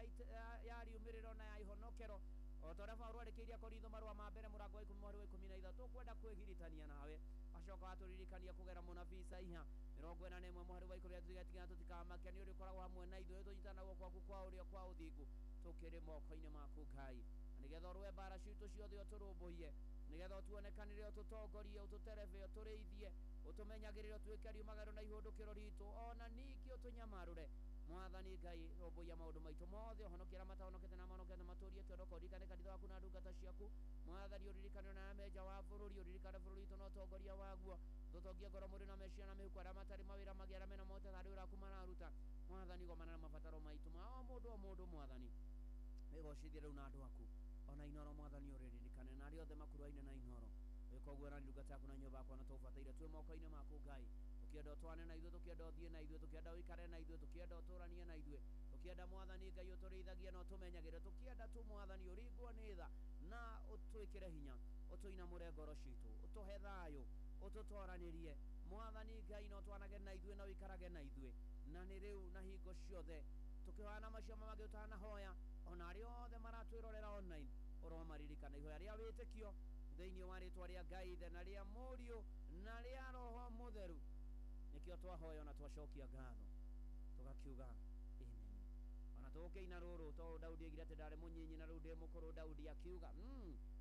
ya riumĩrĩro na ya ihonokero O ta ũrĩa Paũlũ andĩkĩire Korintho marũa ma mbere mũrango wa 10 mũhari wa 13, tũkwenda kwĩgiritania nawe. Acoka watũririkania kũgera mũnabii Isaia 41 mũhari wa 10, tũtikamake nĩ ũrĩkoragwo hamwe na ithuĩ, tũnyitana na guoko gwaku kwa ũrĩo kwa ũthingu, tũkĩrĩ moko-inĩ maku Ngai, na nĩgetha ũrũe mbara citũ ciothe ũtũrũmbũiye, nĩgetha ũtuonekanĩre, ũtũtongorie, ũtũterebe, ũtũrĩithie, ũtũmenyagĩrĩre, ũtuĩke riumagaro na ihũndũkĩro ritũ, ona ningĩ ũtũnyamarũre. Mwathani Ngai, rũmbũiya maũndũ maitũ mothe, ũhonokie arĩa matahonokete na mahonokete, matũrie kĩonoko, ũririkane kanitha waku na ndungata ciaku. Mwathani, ũririkane na amenja wa bũrũri, ũririkane bũrũri witũ na ũtongoria waguo, tũtongie ngoro mũrĩ na meciria na mĩhuko, arĩa matarĩ mawĩra magĩa, arĩa mena mote harĩ ũraku mararuta. Mwathani, gomana na mabataro maitũ ma o mũndũ o mũndũ. Mwathani, wĩgocithie rĩu na andũ aku, ona Inoro Mwathani ũrĩririkane na arĩa othe makuruaine na Inoro. Wĩka ũguo na ndungata yaku na nyũmba yakwa, na tũbataire twĩ moko-inĩ maku Ngai. Tũkĩenda ũtwane na ithuĩ, tũkĩenda ũthiĩ na ithuĩ, tũkĩenda ũikare na ithuĩ, tũkĩenda ũtũranie na ithuĩ, tũkĩenda Mwathani Ngai ũtũrĩithagie na ũtũmenyagĩre, tũkĩenda tu Mwathani ũringwo nĩ tha na ũtwĩkĩre hinya, ũtũinamũre ngoro citũ, ũtũhe thayũ, ũtũtoranĩrie Mwathani Ngai, na ũtwanage na ithuĩ na ũikarage na ithuĩ, na nĩ rĩu na hingo ciothe. Tũkĩhoya na macio mangĩ ũtanahoya, ona arĩa othe maratwĩrorera online, ũromaririkana ihoya rĩa wĩtĩkio thĩinĩ wa rĩtwa rĩa Ngai Ithe na rĩa Mũriũ na rĩa Roho Mũtheru. Nĩkĩo twahoya na twacokia ngatho tũgakiuga amen. Ona tũgũkĩina rũrũ tondũ Daudi oigire atĩ ndarĩ mũnyinyi na rĩu ndĩ mũkũrũ. Daudi akiuga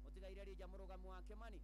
mũtigaire Rija mũrũgamu wa Kĩmani.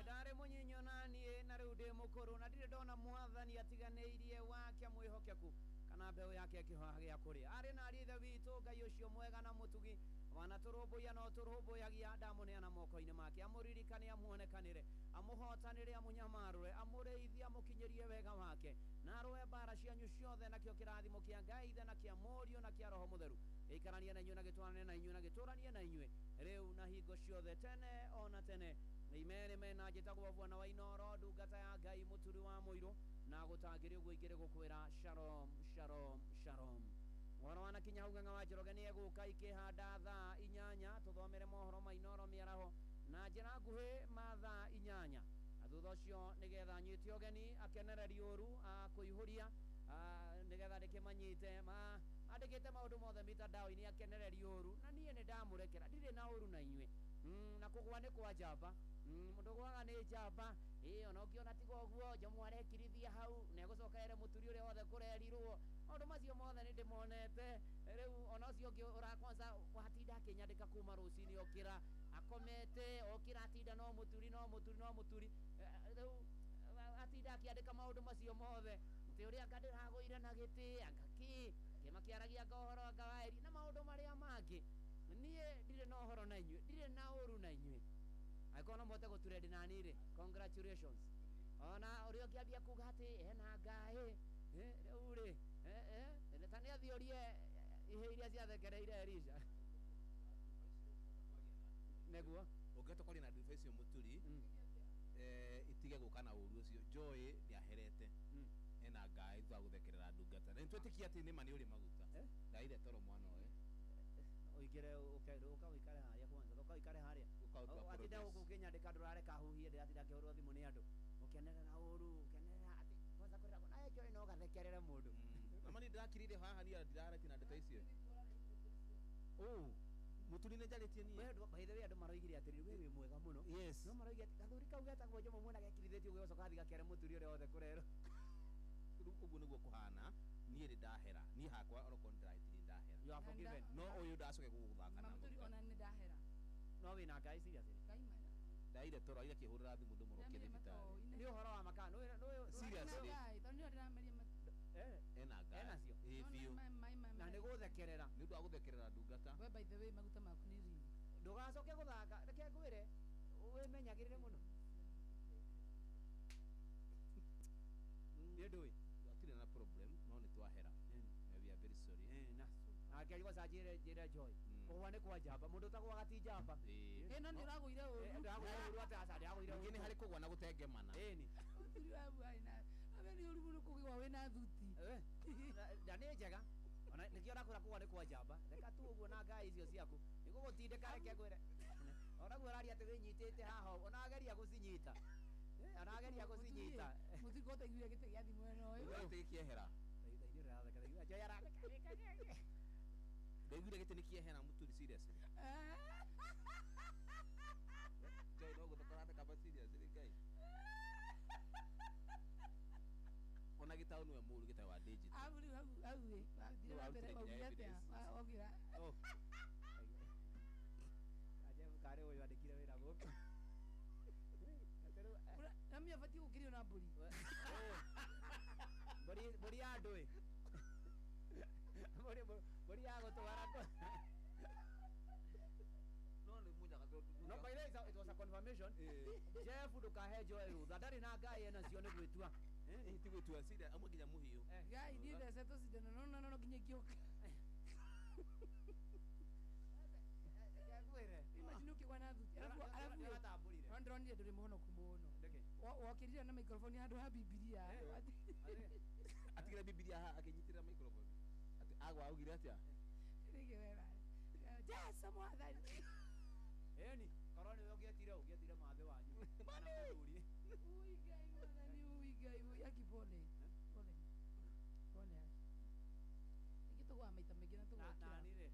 Ndarĩ mũnyinyi naniĩ na rĩu ndĩ mũkũrũ, na ndirĩ ndona Mwathani atiganĩirie wake mwĩhokeku kana mbeũ yake ĩkĩhoya gĩa kũrĩa. Arĩ na ariĩ Ithe witũ Ngai ũcio mwega na mũtugi, wanatũrũmbũiya na ũtũrũmbũyagia, ndamũneana moko-inĩ make, amũririkane, amuonekanĩre, amũhotanĩre, amũnyamarũre, amũrĩithie, amũkinyĩrie wega wake, na arũe mbara cianyu ciothe, nakĩo kĩrathimo kĩa Ngai Ithe na kĩa Mũriũ na kĩa Roho Mũtheru gĩikaranie na inyuĩ na gĩtwarane na inyuĩ na gĩtũranie na inyuĩ rĩu na hingo ciothe, tene ona tene. Amen, amen. Na njĩtagwo Bwana wa Inoro, ndungata ya Ngai, mũturi wa mũirũ, na gũtangĩrĩ ũguo ingĩrĩ gũkwĩra shalom, shalom, shalom. Ũhoro wanakinya hau Ng'ang'a wa Njoroge nĩ egũka ikĩhanda thaa 8, tũthomere mohoro ma Inoro mĩaraho na njĩra nguhĩ ma thaa 8, na thutha ũcio nĩgetha nyite ũgeni akenereri ũru akũihũria, nĩgetha ndĩkĩmanyite mandĩkĩte maũndũ mothe mitandao-inĩ, akenereri ũru, na niĩ nĩ ndamũrekera, ndirĩ na ũru na inyuĩ. Na kũgwa nĩ kwa njamba, mũndũ gwaga nĩ njamba. Ona ũngĩona tiga ũguo njomu arekirithia hau na egũcoka ere mũturi ũrĩa wothe kũrerirwo, maũndũ macio mothe nĩ ndĩmonete rĩu. Ona ũcio ũngĩ ũrakwanza watinda akĩnyandĩka kuma rũcinĩ, okĩra akomete, okĩra atinda no mũturi, no mũturi, no mũturi, rĩu atinda akĩandĩka maũndũ macio mothe, atĩ ũrĩa anga ndĩragũire na gĩtĩ, anga kĩ kĩma kĩaragia anga ũhoro anga waeri na maũndũ marĩa mangĩ. Niĩ ndirĩ na ũhoro na inyuĩ, ndirĩ na ũru na inyuĩ. Angĩkorwo no mũhote gũturendi na niĩ rĩ, congratulations. Ona ũrĩa ũngĩambia kuga atĩ hena ngaĩ rĩu rĩ, ta nĩ athiĩ ũrie ihĩ iria ciathekereire Elisha nĩguo ũngĩhota kwaria na nduba icio mũturi, itige gũka na ũru ũcio. Joy nĩ aherete ena ngaĩ thutha wa gũthekerera ndungata, na nĩtwĩtĩkia atĩ nĩma nĩ ũrĩ maguta. Ndaire toro mwana ũyũ ũingĩre ũka ũikare harĩa kwanza, ũka ũikare harĩa. Ũka Atinda. Ndiratinda gũkũ ũkĩnyandĩka ndũrareka huhie ndĩratinda ngĩhũrwo thimũ nĩ andũ ũkenerera ũru ũkenerera atĩ kwanza kwĩragwo nawe Joy no gathekerere mũndũ. Nama ni ndirakirire haha niĩ ndiraratie na ndeto icio. Oh, mũturi nĩ njarĩtie niĩ. We by the way andũ maroigire atĩrĩrĩ we wĩ mwega mũno. Yes. No maroigire atĩ gathuri kau getagwo Jomo muona gekirithĩtio ũgĩcoka athiĩ gakere mũturi ũrĩa wothe kũrerwo. Rĩu ũguo nĩguo kũhana niĩ nĩ ndahera niĩ hakwa onokorwo nĩ ndĩrahĩtirie ndahera. You are forgiven. No ũyũ ndacoke gũgũthaka na Mamuturi ona nĩ ndahera. No wĩna ngai seriously. Ngai mana. Ndaire toro aira kĩhũrĩra thimũ ndĩmũrokie thibitarĩ. Nĩ ũhoro wa maka no Seriously. Ngai, tondũ nĩo ndĩrameria Ena ngai. Ena cio. Ĩ biũ. Na nĩ gũthekerera. Nĩ ũndũ wa gũthekerera ndungata. We by the way maguta maku nĩ rini. Ndũgacoke gũthaka reke ngwĩre wĩmenyagĩrĩre mũno. Nĩ ndũĩ. Hatirĩ na problem no nĩ twahera. We are very sorry. Na nake arigwo ca njĩre Joy. Kũgwa nĩ kwa njamba mũndũ ũtagwaga ti njamba. Ĩ no nĩ ũragũire ũru. Ndĩragũire ũru atĩ aca ndĩragũire Ningĩ ũru. nĩ harĩ kũgwa na gũtengemana. Ĩni. Mũturi wa bwana na abe nĩ ũru mũno kũgĩwa wĩna thuti. Na nĩ njega. Ona nĩkĩo ũrakwĩra kũgwa nĩ kwa njamba. Reka tu ũguo na ngai icio ciaku. Nĩgũgũtindĩka reke ngwĩre. Onaguo ũraria atĩ wĩnyitĩte haha ona ageria gũcinyita. Ona ageria gũcinyita. Mũturi ko ũtaiguire gĩtĩ gĩa thimũ ĩno ĩ. Ũguo gĩtĩ gĩkĩehera. Joy aratheka. Ndaiguire gĩtĩ nĩ kĩehera mũturi seriously. Joy no gũtheka ũratheka but seriously Ngai. Ona gĩtaũ nĩwe mũru gĩtaũ wa digital. Hau rĩu hau hau ĩ. Wathire Nĩ na mbere warutire nginya waugire atĩa? evidence. Waugire. Oh. Ajebu karĩ ũyũ andĩkire wĩra gũkũ. Na mimi abatiĩ gũkĩrio na mbũri. Mbũri mbũri ya andũ ĩ. Mbũri mbũri ya gũtwara kũ. No nĩ mũnyaga tondũ. No by the way it was a confirmation. Jeff ndũkahe Joy rũtha ndarĩ na ngai ena cio nĩ gwĩtua. Ti gwĩtua serious amwe nginya mũhiũ. Ngai niĩ thecetwo cindano no no no nginya ingĩũka. Ngwĩre. Imagine ũkĩgwa na thuti. Arabu arabu. Nĩratambũrire. No ndĩronire ndũrĩ mũhonoku mũno. Ndĩkĩ? Wokĩrire na microphone handũ ha Bibilia. Atigire Bibilia haha akĩnyitĩrĩra microphone. Atĩ agwa augire atĩa? Rĩngĩ wera. Jesu mwathani. Ĩni, korwo nĩwe ũngĩetire ũngĩetire mathĩ wanyu. Kana mũthuri. Ui Ngai mwathani ui Ngai ui aki pole. Pole. Pole aki. Nĩkĩ tũgũaga maita maingĩ na Na tũgokĩra. na nĩ rĩ.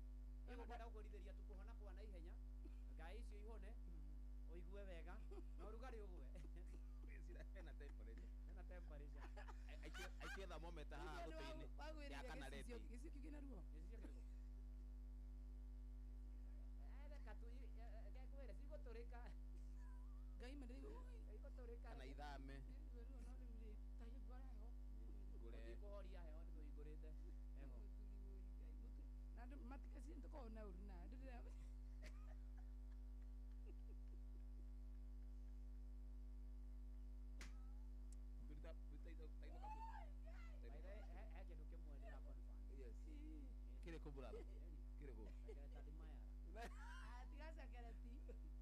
Nĩngũkwenda gũkũrithĩria tu kũhona kwa na ihenya. Ngai icio ihone. Ũigue wega. Na ũrugarĩ ũgwe. Hena temperature. Hena temperature. Aikie thermometer haha gũtũ-inĩ. Wagwĩrĩria Ya kana gĩcicio ready. gĩcicio kĩu kĩna ruo. Gĩcicio kĩrĩkũ? Reka tu ngwĩre cigũtũrĩka. Ngai ma ndĩraigua ui. Igũtũrĩka. Kana ithame. Ndĩraigua ruo no rĩu rĩ tahingũra heho. Ngũre. Ũthiĩ kũhoria heho nĩ tũhingũrĩte heho. Na andũ matikacire tũkoragwo na ũru na andũ ndĩra By the way, he kĩndũ kĩmwe ndĩra confirm. Yes. Kĩrĩkũ brother? Kĩrĩkũ? Secretary Mayara. Tiga secretary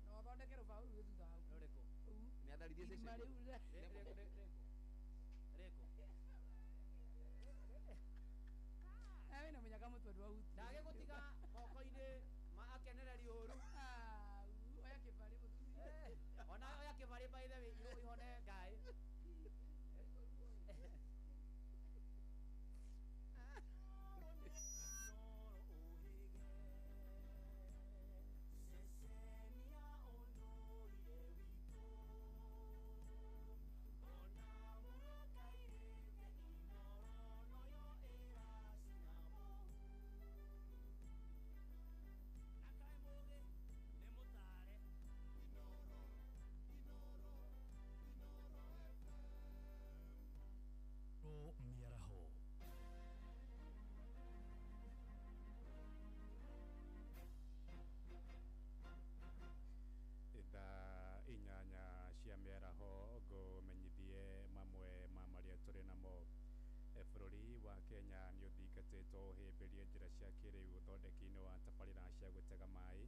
na ũthondeke rũbaũ rũu thutha waku. Rũrĩkũ? Rũu. Nĩ atharirie Irima session. rĩu rĩ- Rĩkũ? Rĩkũ? Nawe wĩna mũnyaka mũtwe ndwahutia. Ndagĩgũtiga moko-inĩ ma akenereri ũru. Oya kĩbarĩ mũthuri. Ona oya kĩbarĩ by the way ihone ngai. Mĩaraho. Thaa inyanya cia mĩaraho ngũmenyithie mamwe ma marĩa tũrĩ namo. Bũrũri wa Kenya nĩ ũthingatĩtwo ũhĩmbĩrie njĩra cia kĩrĩu ũthondeki-inĩ wa tabarĩra cia gũtega maĩ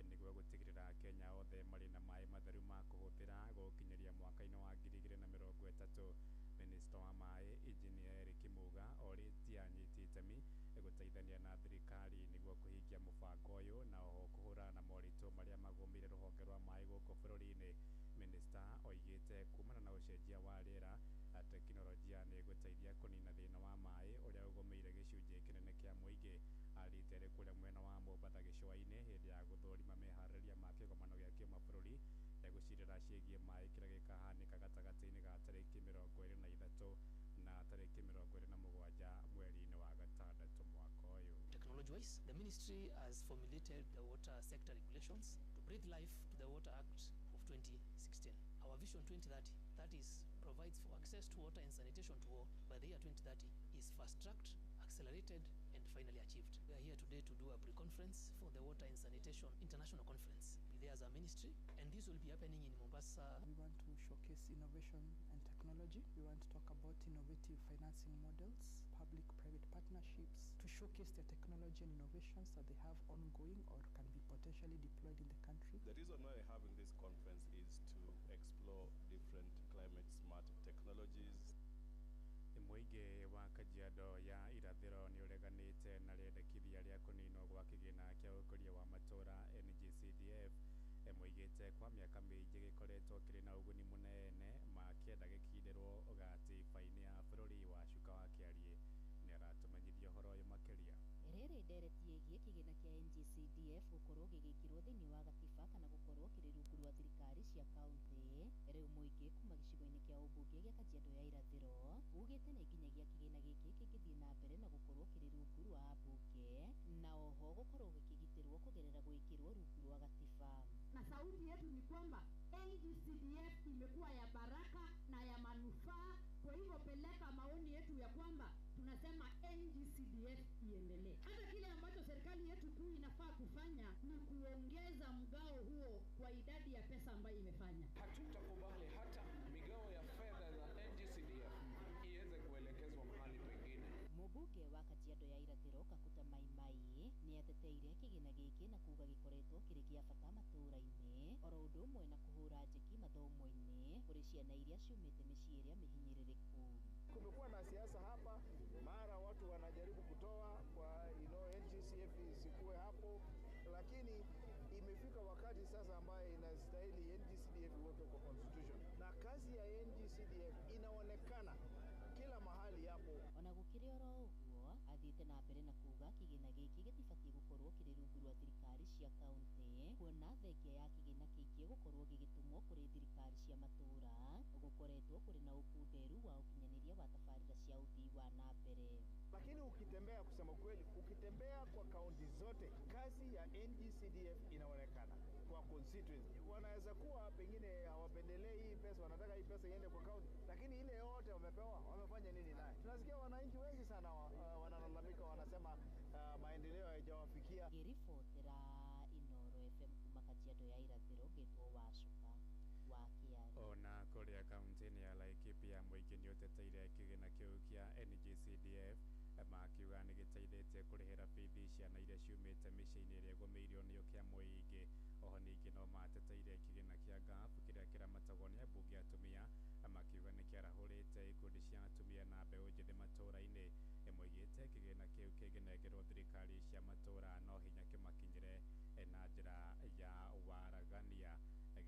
nĩguo gũtigĩrĩra Kenya othe marĩ na maĩ matheru ma kũhũthĩra gũkinyĩria mwaka-inĩ wa 2030. Minista wa maĩ Engineer Eric Muga orĩtie anyiti itemi gũteithania na thirikari nĩguo kũhingia mũbango ũyũ na oho kũhũrana na moritũ marĩa magũmĩire rũhonge rwa maĩ gũkũ bũrũri. Minista oigĩte kumana na ũcenjia wa rĩera teknolojia nĩ ĩgũteithia kũnina thĩna wa maĩ ũrĩa ũgũmĩire gĩcunjĩ kĩnene kĩa mũingĩ. Arĩte arĩ kũrĩa mwena wa Mombatha gĩcũa-inĩ hĩndĩ ya gũthũrima meharĩrĩria ma kĩgomano gĩa kĩmabũrũri gĩa gũcirĩra ciĩgiĩ maĩ kĩrĩa gĩkahanĩka gatagatĩ-inĩ ga tarĩki 23 na tarĩki 27 mweri-inĩ wa gatandatũ mwaka ũyũ. Technology wise, the ministry has formulated the water sector regulations to breathe life to the Water Act of 2016. Our Vision 2030, that is, provides for access to water and sanitation to all by the year 2030, is fast-tracked, accelerated, and finally achieved. We are here today to do a pre-conference for the Water and Sanitation International Conference. There is a ministry, and this will be happening in Mombasa. We want to showcase innovation and technology. We want to talk about innovative financing models, public-private partnerships, to showcase the technology and innovations that they have ongoing or can be potentially deployed in the country. The reason why we're having this conference is to explore different climate-smart technologies. Mũingĩ wa Kajiado ya irathĩro nĩ ũreganĩte na rĩendekithia rĩa kũninwo gwa kĩgĩna kĩa ũkũria wa matũũra NGCDF. Moigĩte kwa mĩaka mĩingĩ gĩkoretwo kĩrĩ na ũguni mũnene makĩenda gĩkindĩrwo gatiba-inĩ ya bũrũri. Wacuka wa Kĩariĩ nĩ aratũmenyithia ũhoro ũyũ makĩria. Rĩrĩ ndereti ĩgiĩ kĩgĩna kĩa NGCDF gũkorwo gĩgĩkĩrwo thĩinĩ wa gatiba kana gũkorwo kĩrĩ rungu rwa thirikari cia kaunti. Rĩu mũingĩ kuma gĩcigo-inĩ kĩa ũmbunge gĩa Kajiado ya irathĩro ugĩte nĩ nginyagia kĩgĩna gĩkĩ kĩngĩthiĩ na mbere na gũkorwo kĩrĩ rungu rwa ambunge na oho gũkorwo gĩkĩgitĩrwo kũgerera gwĩkĩrwo rungu rwa gatiba. Na sauti yetu ni kwamba NGCDF imekuwa ya baraka na ya manufaa. Kwa hivyo peleka maoni yetu ya kwamba tunasema NGCDF iendelee. Hata kile ambacho serikali yetu kuu inafaa kufanya ni kuongeza mgao huo kwa idadi ya pesa ambayo imefanya. Hatutakubali hata migao ya fedha za NGCDF iweze kuelekezwa mahali pengine. Mũmbunge wa Kajiado ya irathĩro Kakuta Maimai nĩ ateteire kĩgĩna gĩkĩ na kuga gĩkoretwo kĩrĩ gĩa bata matũũra-inĩ oro ũndũ ũmwe na kũhũra njeki mathomo-inĩ kũrĩ ciana iria ciumĩte mĩciĩ ĩrĩa mĩhinyĩrĩrĩku. Kumekuwa na siasa hapa, mara watu wanajaribu kutoa kwa NGCF isikuwe hapo, lakini imefika wakati sasa ambaye inastahili NGCDF iwekwe kwa constitution, na kazi ya NGCDF inaonekana kila mahali hapo. Ona gũkĩrĩ oro ũguo athiĩte na mbere na kuga kĩgĩna gĩkĩ gĩtibatiĩ gũkorwo kĩrĩ rungu rwa thirikari cia kaunti kuona thengia ya kĩgĩna kĩingĩ gũkorwo gĩgĩtũmwo kũrĩ thirikari cia matũũra gũkoretwo kũrĩ na ũkunderu wa ũkinyanĩria wa tabarĩra cia ũthii wa na mbere. Lakini ukitembea, kusema kweli, ukitembea kwa kaunti zote, kazi ya NGCDF inaonekana kwa constituency. Wanaweza kuwa pengine hawapendelei hii pesa, wanataka hii pesa iende kwa kaunti, lakini ile yote wamepewa, wamefanya nini naye? Tunasikia wananchi wengi sana wanalalamika, wanasema maendeleo hayajawafikia. Ngĩribotera Inooro FM kuma Kajiado ya irathĩro ngĩtwo Wacuka wa Kĩari. Ona kũrĩa kaunti-inĩ ya Laikipia mũingĩ nĩ ũteteire kĩgĩna kĩu kĩa NGCDF makiuga nĩ gĩteithĩtie kũrĩhĩra bithi ciana iria ciumĩte mĩciĩ-inĩ ĩrĩa ĩgũmĩirio nĩ ũkĩa mũingĩ. Oho ningĩ no mateteire kĩgĩna kĩa GAP kĩrĩa kĩramatagwo nĩ ambunge atumia makiuga nĩ kĩarahũrĩte ikundi cia atumia na mbeũ njĩthĩ matũũra-inĩ. Moigĩte kĩgĩna kĩu kĩngĩnengerwo thirikari cia matũũra no hinya kĩmakinyĩre na njĩra ya waragania.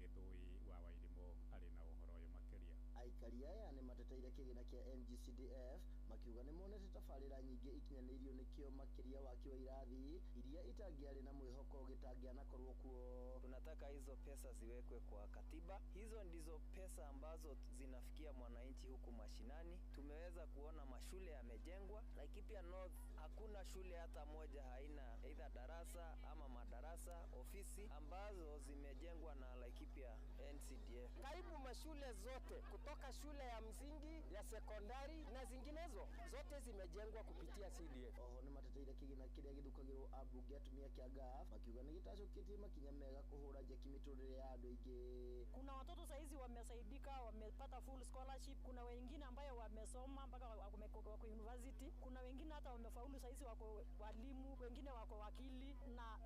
Gĩthũi wa Wairimũ arĩ na ũhoro ũyũ makĩria. Aikari aya nĩ mateteire kĩgĩna kĩa NGCDF makiuga nĩ monete tabarĩra nyingĩ ikinyanĩirio nĩkĩo makĩria waki wa irathi iria itangĩarĩ na mwĩhoko gĩtangĩanakorwo kuo. Tunataka hizo pesa ziwekwe kwa katiba. Hizo ndizo pesa ambazo zinafikia mwananchi huku mashinani. Tumeweza kuona mashule yamejengwa. Laikipia North hakuna shule hata moja haina either darasa ama madarasa, ofisi ambazo zimejengwa na Laikipia NCDF. Karibu mashule zote kutoka shule ya msingi, ya sekondari na zinginezo zote zimejengwa kupitia CDF. Oho nĩ mateteire kĩgĩna kĩrĩa gĩthukagĩrwo ambunge atumia kĩa GAF makiuga nĩ gĩtacũkĩtie makinya mega kũhũra njeki mĩtũrĩre ya andũ aingĩ. Kuna watoto saizi wamesaidika, wamepata full scholarship. Kuna wengine ambayo wamesoma mpaka wako university. Kuna wengine hata wamefaulu saizi wako walimu, wengine wako wakili na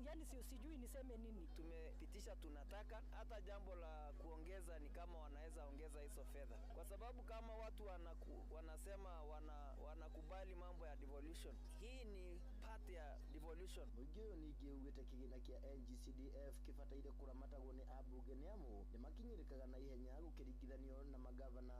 yani sijui niseme nini. Tumepitisha, tunataka hata jambo la kuongeza ni kama wanaweza ongeza hizo fedha, kwa sababu kama watu wanasema wanakubali mambo ya devolution, hii ni part ya devolution. Mũingĩ ũyũ ningĩ ugĩte kĩgĩna kĩa NGCDF kĩbataire kũramatagwo nĩ ambunge nĩ amu nĩ makinyĩrĩkaga na ihenya gũkĩringithanio na magavana.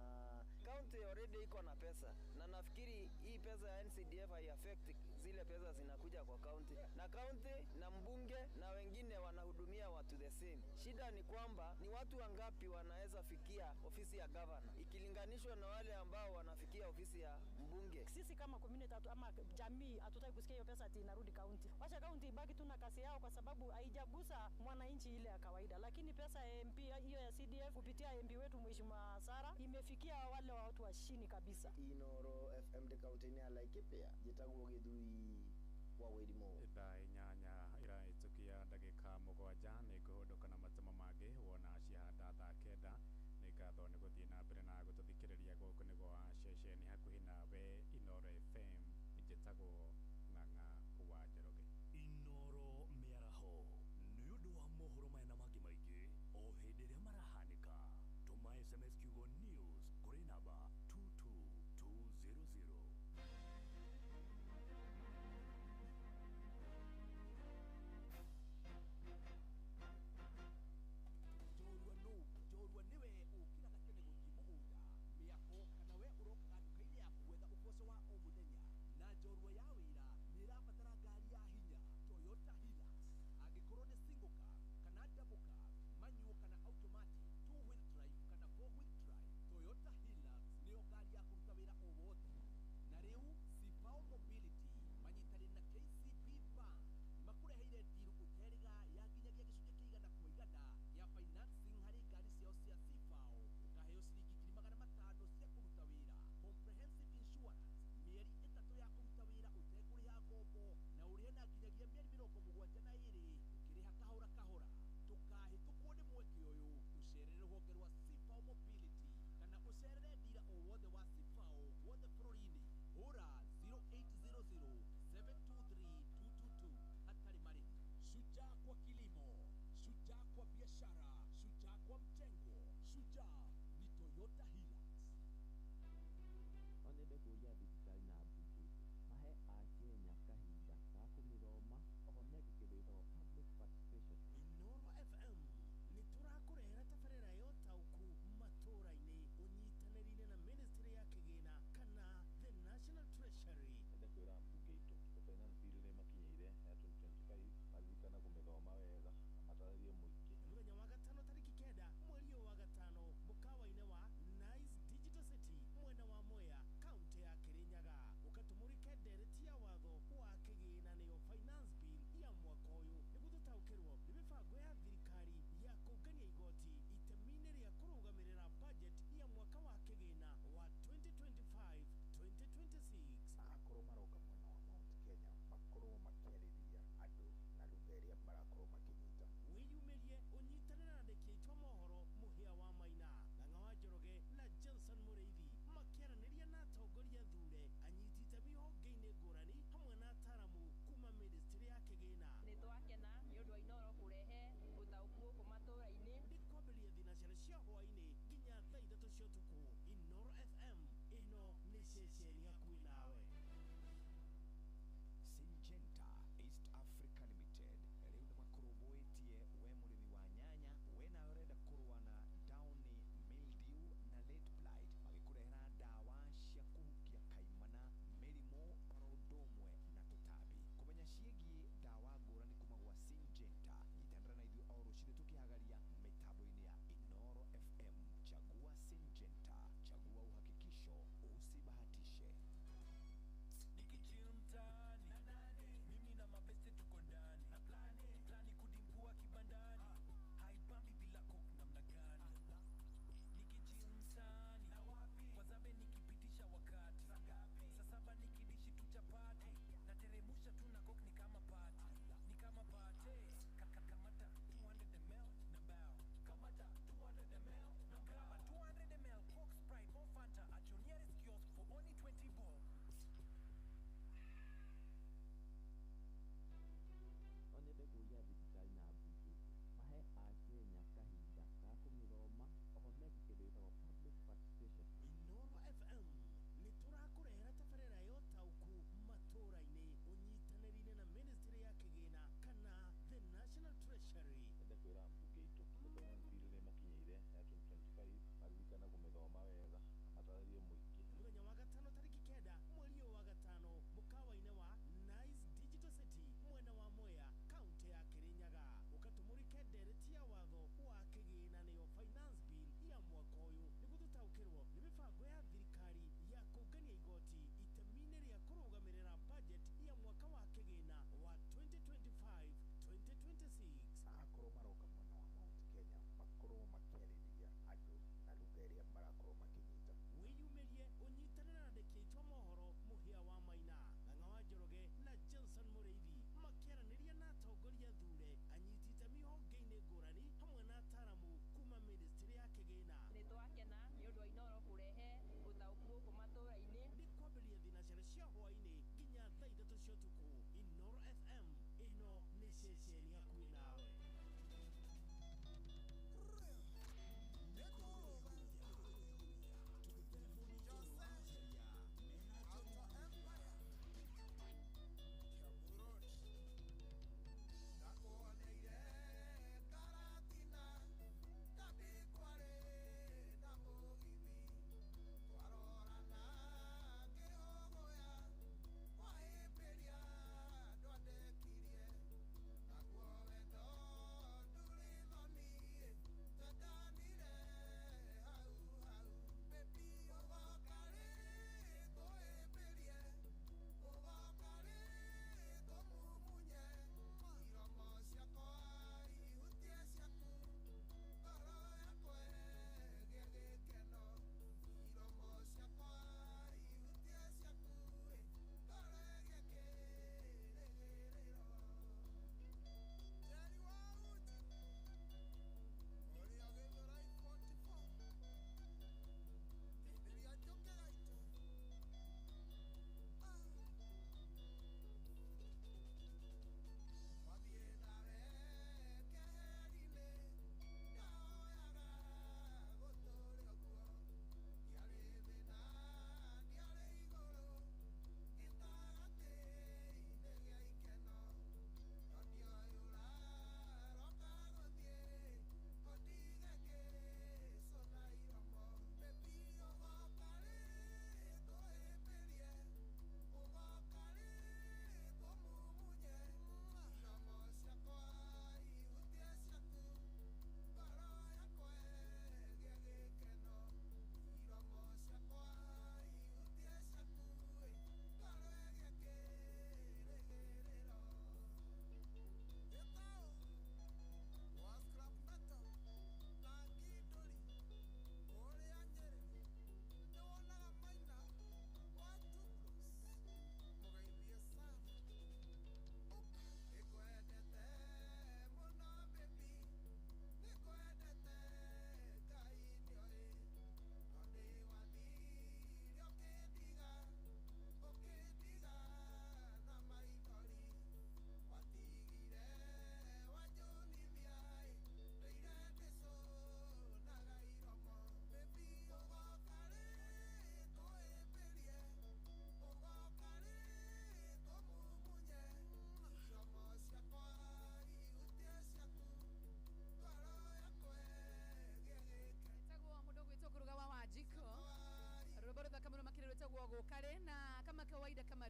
County already iko na pesa, na nafikiri hii pesa ya NCDF haiaffect zile pesa zinakuja kwa county, na county na mbunge na wengine wanahudumia watu the same. Shida ni kwamba ni watu wangapi wanaweza fikia ofisi ya governor ikilinganishwa na wale ambao wanafikia ofisi ya mbunge. Sisi kama community ama jamii hatutaki kusikia hiyo pesa ati inarudi county. Wacha county ibaki tu na kasi yao, kwa sababu haijagusa mwananchi ile ya kawaida. Lakini pesa ya MP hiyo ya CDF kupitia MP wetu Mheshimiwa Sara imefikia wale wa watu wa chini kabisa. Inoro FM ndĩ kaunti-inĩ ya Laikipia, njĩtagwo Gĩthui wa Wĩrimũ. Thaa 8 irahĩtũkia ndagĩka 7 nĩ ngũhũndũka na matemo mangĩ wona ciahanda thaa 9. Nĩ ngatho nĩ gũthiĩ na mbere na gũtũthikĩrĩria gũkũ nĩ gwa ceceni hakuhĩ nawe Inoro FM. Njĩtagwo Ng'ang'a wa Njoroge. Inoro mĩaraho nĩ ũndũ wa mohoro maya na mangĩ maingĩ o hĩndĩ ĩrĩa marahanĩka, tũma SMS kiugo news kũrĩ namba 22200. Njorua nũ? Njorua nĩwe ũkĩraga tene gũthiĩ mũgũnda, mĩako, kana we ũrokaga nduka-inĩ.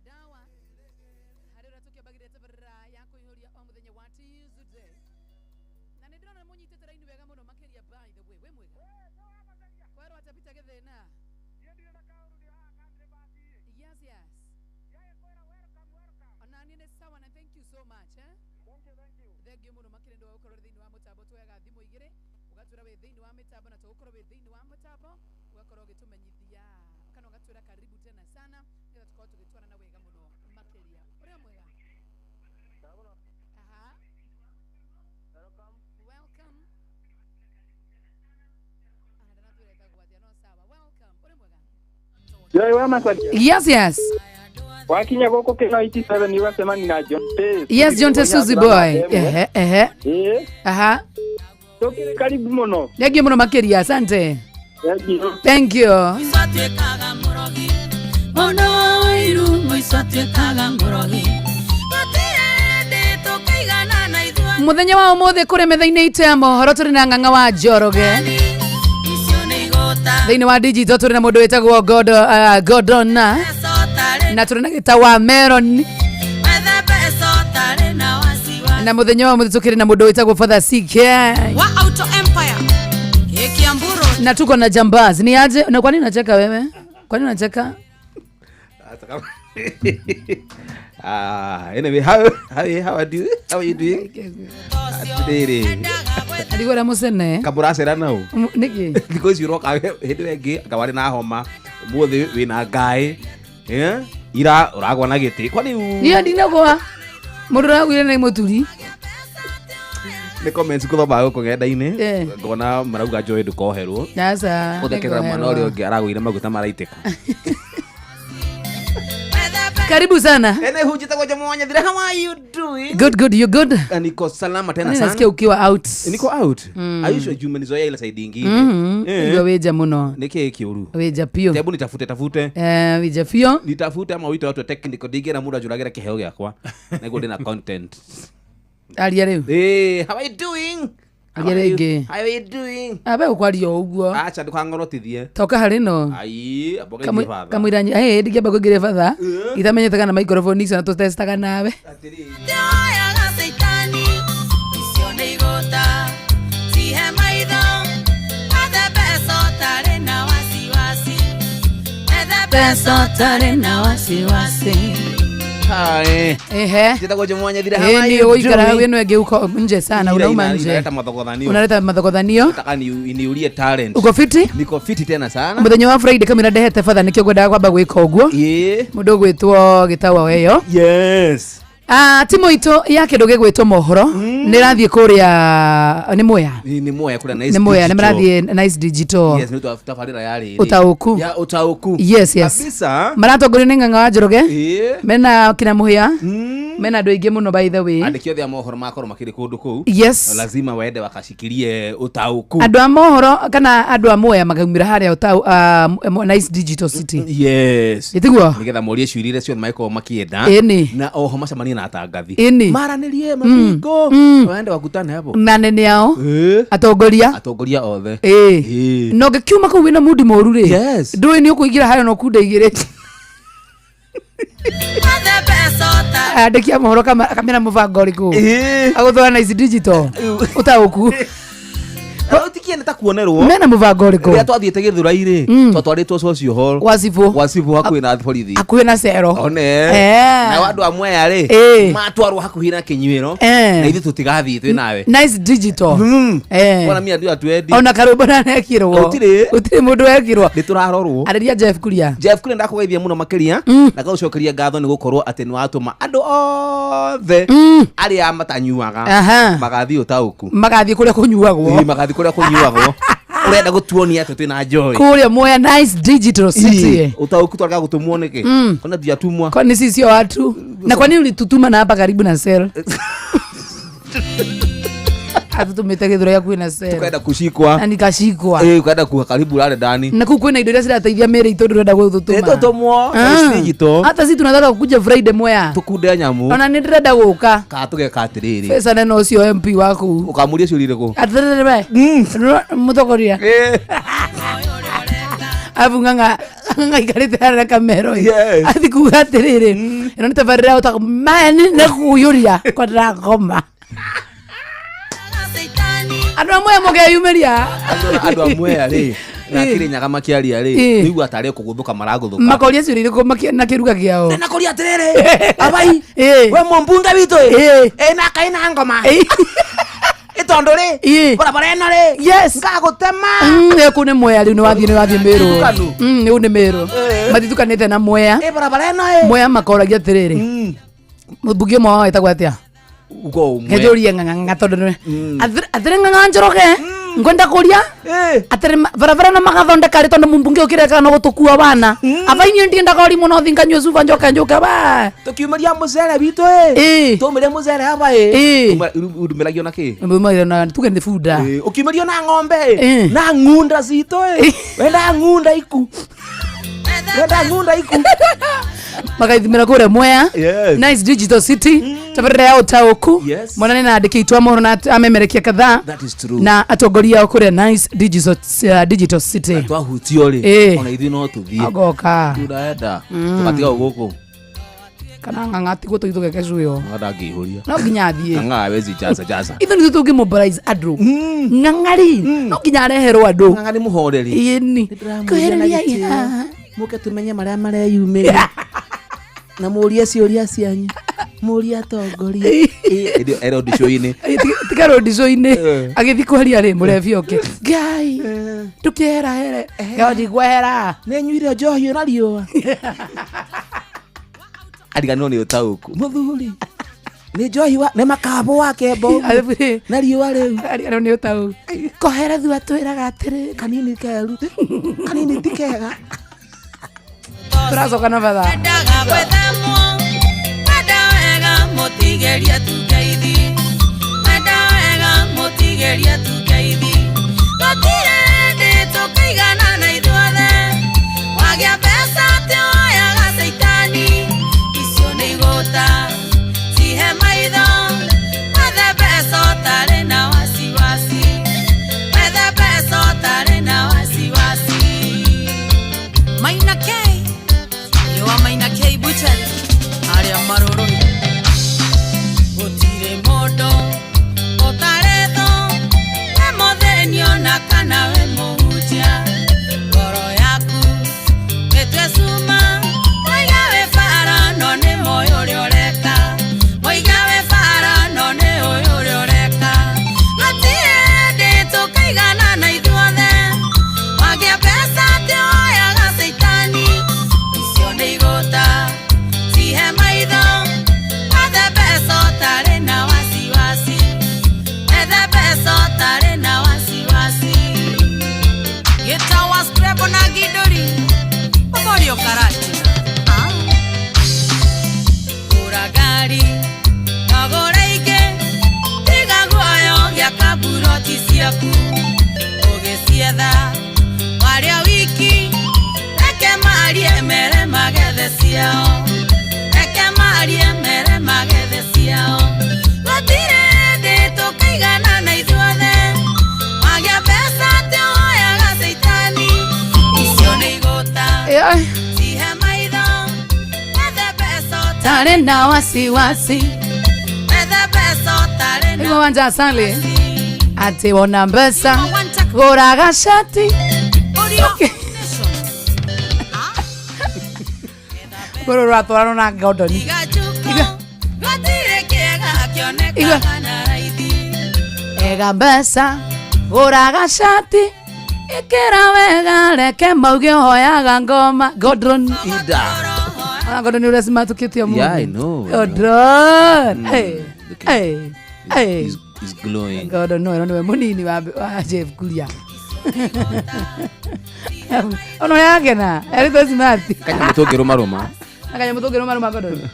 dawa harĩ ũrĩa tũkĩambagĩrĩria tabarĩra ya kũihũria o mũthenya wa Tuesday na nĩ ndĩrona mũnyitĩte raini wega mũno makĩria. By the way, wĩ mwega kwerwo atapita gĩthĩna. Yes, onaniĩ nĩ sawa na thank you so much, eh? Thank you mũno makĩria nĩ wa gũkorwo thĩinĩ wa mũtambo. Tuoyaga thimũ igĩrĩ ũgatwĩra wĩ thĩinĩ wa mĩtambo na tũgũkorwo wĩ thĩinĩ wa mũtambo ũgakorwo ũgĩtũmenyithia kana ũgatwĩra karibu tena sana nĩgetha tũkorwo tũgĩtwarana wega mũno makĩria. Ũrĩa mwega? Aha. Welcome. Ah, ndanatwĩra ĩtagwo atĩa no sawa. Welcome. Ũrĩ mwega? Joy wa Masakia. Yes. Wakinya gũkũ Kĩno 87 ũgacemania na John T. Yes, John T. Suzy Boy. Ehe, ehe. Ĩĩ. Aha. Tũkĩrĩ karibu mũno. Thank you mũno makĩria. Asante. Thank you. Thank you. Mũico mũrogi mũndũ wairu mũico atuĩkaga mũrogi gũtirĩ hĩndĩ tũkaigana na ithuĩ. Muthenya wa umuthi kuri metha-inĩ itũ ya mohoro tũrĩ na Ng'ang'a wa Njoroge. Icio nĩ igũta. Thĩinĩ wa digital tũrĩ na mũndũ wĩtagwo Gordon na tũrĩ na gĩta wa Meron. Wethe mbeca ũtarĩ na wasiwasi. Na muthenya wa umuthi tũkĩrĩ na mũndũ wĩtagwo Father CK wa Auto Empire Kiamburo. Na tuko na Jambaz. Ni aje? Na kwa nini unacheka wewe? Kwa nini unacheka? Ah, anyway, how are you doing? Atiriri. Ndigwĩra mũcene. Kamũracera nau. Nĩkĩ? Thikũ ici ũroka hĩndĩ ĩyo ĩngĩ anga warĩ na homa, ũmũthĩ wĩna ngaĩ. Eh? Ira ũragwa na gĩtĩ. Kwani Niĩ ndinagwa. Mũndũ ũragwire nĩ mũturi. Nĩ comments ngũthoma gũkũ ng'enda-inĩ. Eh. Ngona marauga Joy ndũkoherwo. Aca. Gũthekerera mwana ũrĩa ũngĩ aragũire maguta maraitĩka. Karibu sana. Ene hujitagwo Jamaa Thira, how are you doing? Good, good, you good? Niko salama tena Nani sana. nasikia ukiwa out. Niko out. Are you sure you umenizoea ile side ingine? Eh. Igua wĩnja mũno. Nĩkĩ kĩũru? Wĩnja piũ. Hebu nitafute tafute. Eh, wĩnja biũ. Nitafute ama wite watu wa technical ndingĩra mũndũ anjũragĩre kĩheo gĩakwa. Nĩguo ndĩna content. Aria rĩu. Eh, how are you doing? Aria rĩngĩ. How are you doing? Abe ũkwaria o ũguo. Acha ndũkang'orotithie. Toka harĩ no. Ai, amboga ithiĩ batha. Kamũira eh ndingĩamba kũingĩria batha. Itamenyete kana microphone icio na tũtestaga nawe. Oyaga caitani icio nĩ igũta cihe maitho wethe mbeca ũtarĩ na wasiwasi wethe mbeca ũtarĩ na wasiwasi. Hi. Ehe. Njĩtagwo Jamaa Thira, how Eh, are ni you ũikara hau doing? ĩno ĩngĩ uko nje sana unauma nje. Inaleta mathogothanio. Unaleta mathogothanio. Nataka iniulie talent. Uko fiti? Niko fiti tena sana. Muthenya wa Friday kamũira ndehete batha nĩkĩo ngwendaga kwamba gwĩka ũguo. Ĩĩ. Mũndũ ũgwĩtwo gĩtawa weyo. Yes. Ah, timu itũ ya kĩndũ gĩgwĩtwo mohoro nĩ ĩrathiĩ kũrĩa nĩ Mwea. Nĩ Mwea kũrĩa Nice Nĩ Mwea nĩ Digital. marathiĩ Nice Digital. Yes, nĩ tabarĩra ya rĩrĩ. Ũtaũku. Ya ũtaũku. Yes. Kabisa. Maratongorio nĩ Ng'ang'a wa Njoroge. Ĩĩ. Mena kina Mũhĩa. Mena andũ aingĩ mũno by the way. Andĩki othe a mohoro makorwo makĩrĩ kũndũ kũu. Yes. Lazima waende wakashikirie ũtaũku. Andũ a mohoro kana andũ a Mwea makaumĩra harĩa Nice Digital City. Yes. Ĩtiguo? Nĩgetha morie ciũria iria ciothe mangĩkorwo makĩenda. Ĩni. Na oho macemanie na atangathi. Ĩni. Maranĩrie mabingo. Waende wakutane hapo. Na nene ao. Ĩĩ. Atongoria. Atongoria othe. Ĩĩ. Ĩĩ. Na ũngĩkiuma kũu wĩna mundi mũru rĩ. Yes. Ndũĩ nĩ ũkũingĩra harĩa na ũkunde igĩrĩ. Wethe mbeca ũtarĩ Andĩki a mohoro kamena mũbango ũrĩkũ. Ĩĩ. Agũtwara Nice Digital. Ũtaũku. Ũtikie nĩ ta kuonerwo. Mena mũbango ũrĩkũ? Rĩrĩa twathiĩte Gĩthũrai rĩ, twatwarĩtwo social hall. Gwa cibũ. Gwa cibũ hakuhĩ na borithi. Hakuhĩ na cero. One. Eh. Nao andũ a Mwea rĩ, Ĩĩ. matwarwo hakuhĩ na kĩnyuĩro. Eh. Na ithuĩ tũtigathiĩ twĩ nawe. Nice Digital. Eh. Ona mimi andũ atwendi. Ona karũmbo ndanekirwo. Gũtirĩ. Gũtirĩ mũndũ wekirwo. Nĩ tũrarorwo. Arĩria Jeff Kuria. Jeff Kuria ndakũgeithia mũno makĩria na ngagũcokeria ngatho nĩ gũkorwo atĩ nĩ watũma andũ othe arĩa matanyuaga Aha. magathiĩ ũtaũku. Magathiĩ kũrĩa kũnyuagwo. Ĩĩ, magathiĩ kũrĩa kũnyuagwo. Ũrenda gũtuonia atĩ twĩna joy. Kũrĩa Mwea Nice Digital City. Ĩĩ, ũtaũku twarega gũtũmwo nĩkĩ? Kwani hatujatumwa? Kwani sisi sio watu? Na kwa nini ulitutuma na hapa karibu na cell? Atutumĩte Gĩthũrai hakuhĩ na cell. Tukaenda kushikwa. Na nikashikwa. Ĩĩ, ukaenda kuha karibu urare ndani. Na kuu kwĩna indo iria cirateithia mĩĩrĩ itũ ndũrenda gũtũtũma. Nĩtũtũmwo Nice Digital. Hata sisi tunataka kukuja Friday Mwea. Tũkunde nyamũ. Ona nĩ ndĩrenda gũka. Kana tũgeka atĩrĩrĩ. Pesa nene ũcio MP waku. Ũkamũria ciũria irĩkũ? Atĩrĩrĩ we. Mũtongoria. Arabu ng'ang'a Kang'ang'a ikarĩte harĩa kamero ĩ. Athi kuga atĩrĩrĩ, ĩno nĩ tabarĩra ya ũtaũku. Maya nĩ kũiyũria kwa ndĩrakoma. Andũ amwe mũkeyumĩria. Andå amwe rä na Kirinyaga makiaria rä nĩigua tarĩ kũgũthũka maragũthũka. Makoria ciũria irĩkũ na kĩruga kĩao? Na kũria atĩrĩrĩ, abai we mũmbunge witũ ĩ ĩ na kaĩ na ngoma ĩ tondũ rĩ barabara ĩno rĩ ngagũtema. Kũu nĩ Mwea rĩu nĩ wathiĩ Mĩrũ. Thitũkanu. Rĩu nĩ Mĩrũ matitukanĩte na Mwea. Ĩ barabara ĩno ĩ Mwea makoragia atĩrĩrĩ, mũmbunge ũmwe wao etagwo atĩa? Ugo ũmwe. Ngenjũrie ng'ang'a tondũ nĩ atĩrĩ ng'ang'a Njoroge, ngwenda kũria atĩrĩ barabara na magathondeka rĩ, tondũ mũmbunge ũkĩreka no gũtũkua wana abainie ndiendaga ori mũno thi nganyue cuba njoke njũke wa Tũkiumĩria mũcere witũ ĩ tũmĩre mũcere aba ĩ umĩragio na kĩ? Umagĩra na tuge nĩ bunda. Ũkiumĩrio na ng'ombe ĩ na ng'unda citũ ĩ wenda ng'unda iku, wenda ng'unda iku. Magaithimĩra kũrĩa Mwea. Nice Digital City, tabarĩra ya ũtaũku. Mwanani na andĩki itũ a mohoro na amemerekia kadhaa That is true. na atongoria ao kũrĩa Nice Digital City. Twahutio rĩ, ona ithuĩ no tũthiĩ. Agoka. Tunaenda tũgatiga gũkũ. Kana ng'ang'a tigwo tũthiĩ tũgeke cuyo. Ng'ang'a ndangĩihũria. No nginya athiĩ. Ng'ang'a hawezi jaza jaza. Ithuĩ nithuĩ tũngĩ mobilize andũ. Ng'ang'a rĩ, no nginya areherwo andũ. Ng'ang'a nĩ mũhoreri. Ĩni kwĩhereria iha. Mũke tũmenye marĩa mareyumĩria na mũrie ciũria cianyu, mũrie atongoria ero ndicũ-inĩ. Tiga rũndicũ-inĩ agĩthiĩ kwaria rĩ, mũrebi oke, ngai ndũkĩherahere ngao ndikwehera. Nĩ nyuire njohi na riũa, ariganĩrwo nĩ ũtaũku mũthuri nĩ njohi wa nĩ makabũ wake mbogu na riũa rĩu. Ariganĩrwo nĩ ũtaũku kohere thua twĩraga atĩrĩ kanini keru kanini ti kega. Tũracoka na batha. Endaga gwĩthemwo, wenda wega mũtigerie tũkeithi, wenda wega mũtigerie tũkeithi, tũtirĩ hĩndĩ tũkĩigana na ithuothe, wagĩa mbeca tĩoyaga caitani, icio nĩ igũta cihe maitho, wethe mbeca ũtarĩ na wasiwasi, wethe mbeca ũtarĩ na wasiwasi. Maina K Yoa Maina K Butchery arĩa marũrũ gũtirĩ mũndũ ũtarĩ thũ, we mũthĩni ona kana we mũhunjia, ngoro yaku ĩtue cuma, moiga wĩ bara no nĩ moĩ ũrĩa ũreka, moiga wĩ bara no nĩ ũĩ ũrĩa ũreka, gũtirĩ hĩndĩ tũkaigana na ithuothe, wagĩa mbeca tĩoyaga caitani, icio nĩ igũta cihe maitho, wethe mbeca ũtarĩ na wasiwasi, wethe mbeca ũtarĩ na wasiwasi, gĩtawa scrabble na ngindũri ũkorio karati. Ah. Gũra ngari nogũre ingĩ, tiga guoya ũgĩaka mburoti ciaku, ũgĩcietha warĩa wiki, reke marie mere magethe ciao, reke marie mere magethe ciao, gũtirĩ hĩndĩ tũkaigana na ithuothe, wagĩa mbeca tĩoyaga caitani, icio nĩ igũta cihe maitho, wethe mbeca tarĩ na wasiwasi, wethe mbeca ũtarĩ na Igua wanja asale atĩ wona mbeca gũraga cati. Ũrio. Rũrũ rũratwarana na ngondoni. Gũtirĩ kĩega kĩonekaga na raithi. Ega mbeca gũraga cati, ĩkĩra wega, reke mauge hoyaga ngoma Godron. Ida. Ah, Godron ũrĩa cimatũkĩtio mũno. Yeah, I know, I know. Godron. Hey, hey, hey. He's glowing. Godron no nĩwe mũnini wa Jeff Kuria. Ona ũrĩa agena erĩtwo smart. Kanyamũ tũngĩrũmarũma. Akanyamũ tũngĩrũmarũma Godron.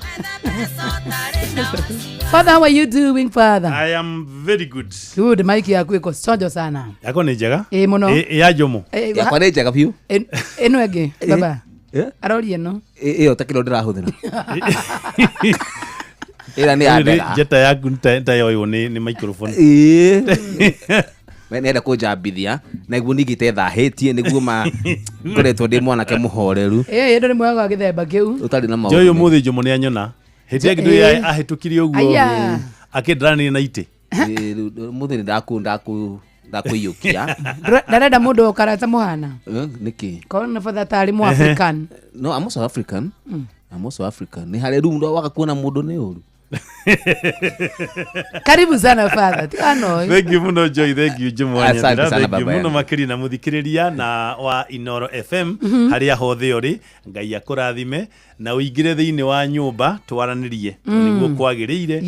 Father, how are you doing, father? I am very good. Good, mic yaku iko chonjo sana. Yako nĩ njega? Ĩ mũno. Ĩ ya Jomo. Yakwa nĩ njega biũ. Ĩno ĩngĩ, baba. Aroria ĩno. Ĩyo ta kĩro ndĩrahũthĩra ĩra nĩ ya ndega. Njata yaku nĩ ta yoywo nĩ microphone. Ĩĩ. Nĩenda kũnjambithia na guo ningĩ tethahĩtie nĩguo ma ngoretwo ndĩ mwanake mũhoreru. Ĩĩ, ndũrĩ mwega wa gĩthemba kĩu. Ũtarĩ na maũndũ. Joy ũmũthĩ Jomo nĩ anyona hĩndĩ ĩngĩ ndũĩ ahĩtũkire ũguo Aya. akĩndaranĩria na itĩ. Ĩĩ, rĩu ũmũthĩ nĩ ndakũiyũkia. Ndarenda mũndũ ũkarata mũhana. Eh, nĩkĩ? Korwo nĩ batha tarĩ mũ African. No, I'm also African. I'm also African. Nĩ harĩa rĩu waga kuona mũndũ nĩ ũru. Karibu sana, father, tigano. Thank you muno, Joy. Thank you, Jomo. Asante Wanyandĩra. sana, Thank you baba muno yangu. makĩria na mũthikĩrĩria na wa Inoro FM harĩa hothe ũrĩ. Ngai akũrathime na ũingĩre thĩinĩ wa nyũmba twaranĩrie nĩguo kwagĩrĩire.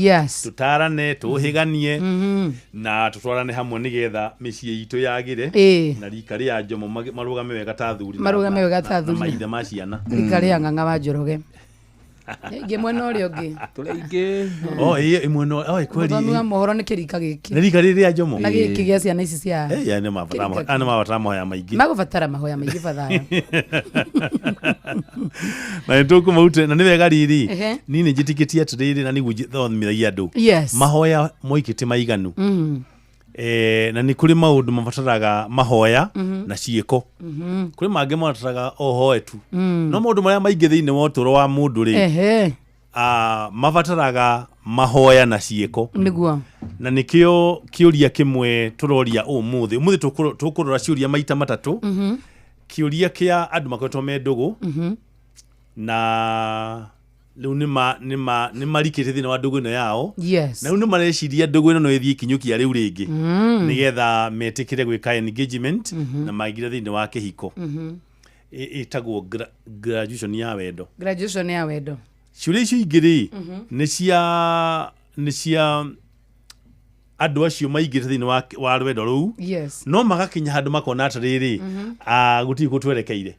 Tũtarane, tũhĩganie na tũtwarane hamwe nĩgetha mĩciĩ itũ yagĩre na rika rĩa Jomo marũgame wega ta athuri Marũgame wega ta na athuri. maithe ma ciana. Rika rĩa Ng'ang'a wa Njoroge. Nĩ aingĩ mwena ũrĩa ũngĩ. Tũrĩ aingĩ. Oh, ĩĩ, ĩmwe no oh, kweli. Mũthomi wa mohoro nĩ kĩrika gĩkĩ. Nĩ rika rĩrĩ rĩa Jomo. Na gĩkĩ gĩa ciana ici cia Eh, ya nĩ mabatara Kĩrika aya nĩ mabatara mahoya maingĩ. Magũbatara mahoya maingĩ bathaya. Na nĩ tũkũmaute na nĩ wega riri niĩ nĩ njĩtĩkĩtie atĩrĩrĩ na nĩguo thomithagia andũ mahoya moikĩte maiganu. Eh, na nĩ kũrĩ maũndũ mabataraga mahoya na ciĩko. Kũrĩ mangĩ mabataraga o hoe tu. No maũndũ marĩa maingĩ thĩinĩ wa ũtũũro wa mũndũ rĩ, mabataraga mahoya na ciĩko. Na nĩkĩo kĩũria kĩmwe tũroria ũmũthĩ. Ũmũthĩ tũkũrora ciũria maita matatũ. Kĩũria kĩa andũ makoretwo me ndũgũ na rĩu nĩ marikĩte thĩinĩ wa ndũgũ ĩno yao na rĩu nĩ mareciria ndũgũ ĩno no ĩthiĩ ikinyũkia rĩu rĩngĩ nĩgetha metĩkĩre gwĩka engagement na maingĩre thĩinĩ wa kĩhiko. Ĩtagwo graduation ya wendo. Graduation ya wendo. Ciũria icio ingĩ rĩ, nĩ cia andũ acio maingĩrĩte thĩinĩ wa rwendo rũu no magakinya handũ makona atĩrĩrĩ, ah, gũtirĩ kũ twerekeire,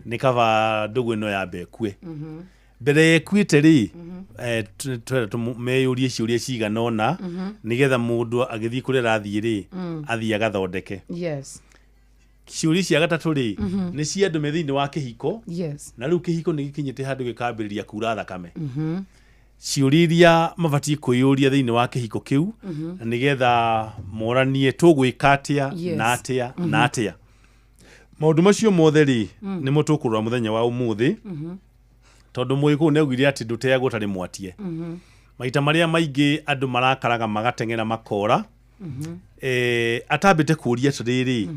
nĩ kaba ndũgũ ĩno yambe ĩkue. Mbere ĩkuĩte rĩ, twenda meyũrie ciũria cigana ũna nĩgetha mũndũ agĩthiĩ kũrĩa arathiĩ rĩ, athiĩ agathondeke. Ciũria cia gatatũ rĩ, nĩ cia andũ me thĩinĩ wa kĩhiko na rĩu kĩhiko nĩ gĩkinyĩte handũ gĩkambĩrĩria kura thakame. Ciũria iria mabatiĩ kwĩyũria thĩinĩ wa kĩhiko kĩu na nĩgetha moranie tũgwĩka atĩa na atĩa na atĩa. Maũndũ macio mothe rĩ, nĩmo tũkũrora mũthenya wa ũmũthĩ tondũ mũgĩkũyũ nĩ augire atĩ ndũteagwo ũtarĩ mwatie. Maita marĩa maingĩ andũ marakaraga magateng'era makora atambĩte kũũria atĩrĩrĩ,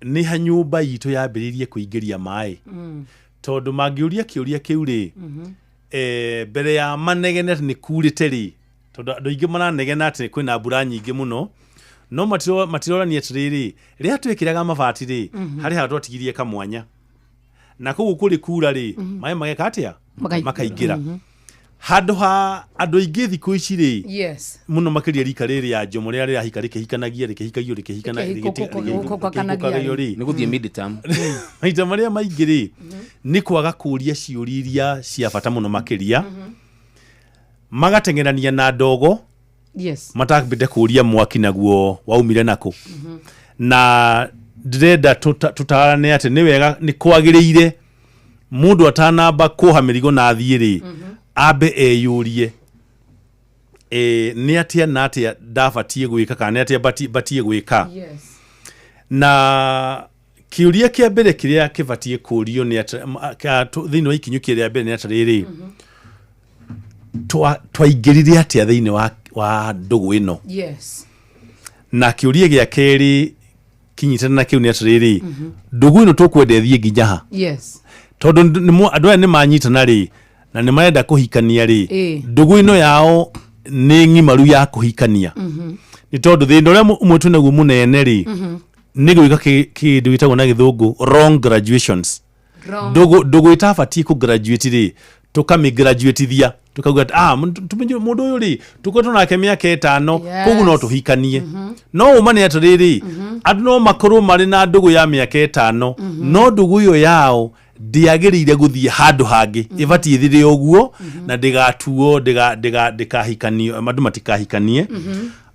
nĩ ha nyũmba itũ yambĩrĩirie kũingĩria maĩ? Tondũ mangĩũria kĩũria kĩu rĩ, mbere ya manegene atĩ nĩ kurĩte rĩ, tondũ andũ aingĩ maranegena atĩ kwĩna mbura nyingĩ mũno, no matirorania atĩrĩrĩ, rĩrĩa twĩkĩraga mabati rĩ, harĩ handũ twatigirie kamwanya na koguo kũrĩ kura rĩ, maĩ mageka atĩa? Makaingĩra. Handũ ha andũ aingĩ thikũ ici rĩ, mũno makĩria rika rĩrĩ ya Njomo rĩrĩa rĩrahika rĩkĩhikanagia rĩkĩhikagio rĩkĩhikana Rĩkĩhikũkanagia rĩ, Nĩ gũthiĩ midterm. Maita marĩa maingĩ rĩ, nĩ kwaga kũria ciũria iria cia bata mũno makĩria, magateng'erania na ndogo matambĩte kũria mwaki naguo waumire nakũ. Na ndĩrenda tũtarane atĩ nĩ wega, nĩ kwagĩrĩire mũndũ atanamba kuoha mĩrigo na athiĩ rĩ, ambe eyũrie nĩ atĩa na atĩa ndabatiĩ gwĩka kana nĩ atĩa batiĩ gwĩka. Na kĩũria kĩa mbere kĩrĩa kĩbatiĩ kũrio nĩ thĩinĩ wa ikinyũkia rĩa mbere nĩ atĩrĩrĩ, twaingĩrire atĩa thĩinĩ wa ndũgũ ĩno? Na kĩũria gĩa kerĩ kĩnyitana na kĩu nĩ atĩrĩrĩ, ndũgũ ĩno tũkwenda ĩthiĩ nginya ha? Tondũ andũ aya nĩ manyitana rĩ, na nĩ marenda kũhikania rĩ, ndũgũ ĩno yao nĩ ng'imaru ya kũhikania? Nĩ tondũ thĩna ũrĩa ũmwe twĩnaguo mũnene rĩ, nĩ gwĩka kĩndũ gĩtagwo na Gĩthũngũ wrong graduations. Wrong. Ndũgũ ĩtabatiĩ kũ graduate rĩ, tũkamĩ graduatithia tukauga atĩ, ah, tũmenye mũndũ ũyũ rĩ, tũkoretwo nake mĩaka 5, koguo no tũhikanie. No ũma nĩ atĩrĩrĩ, andũ no makorwo marĩ na ndũgũ ya mĩaka 5, no ndũgũ ĩyo yao ndĩagĩrĩire gũthiĩ handũ hangĩ, ĩbatiĩ ĩthire ũguo na ndĩgatuo ndĩkahikanio, andũ matikahikanie.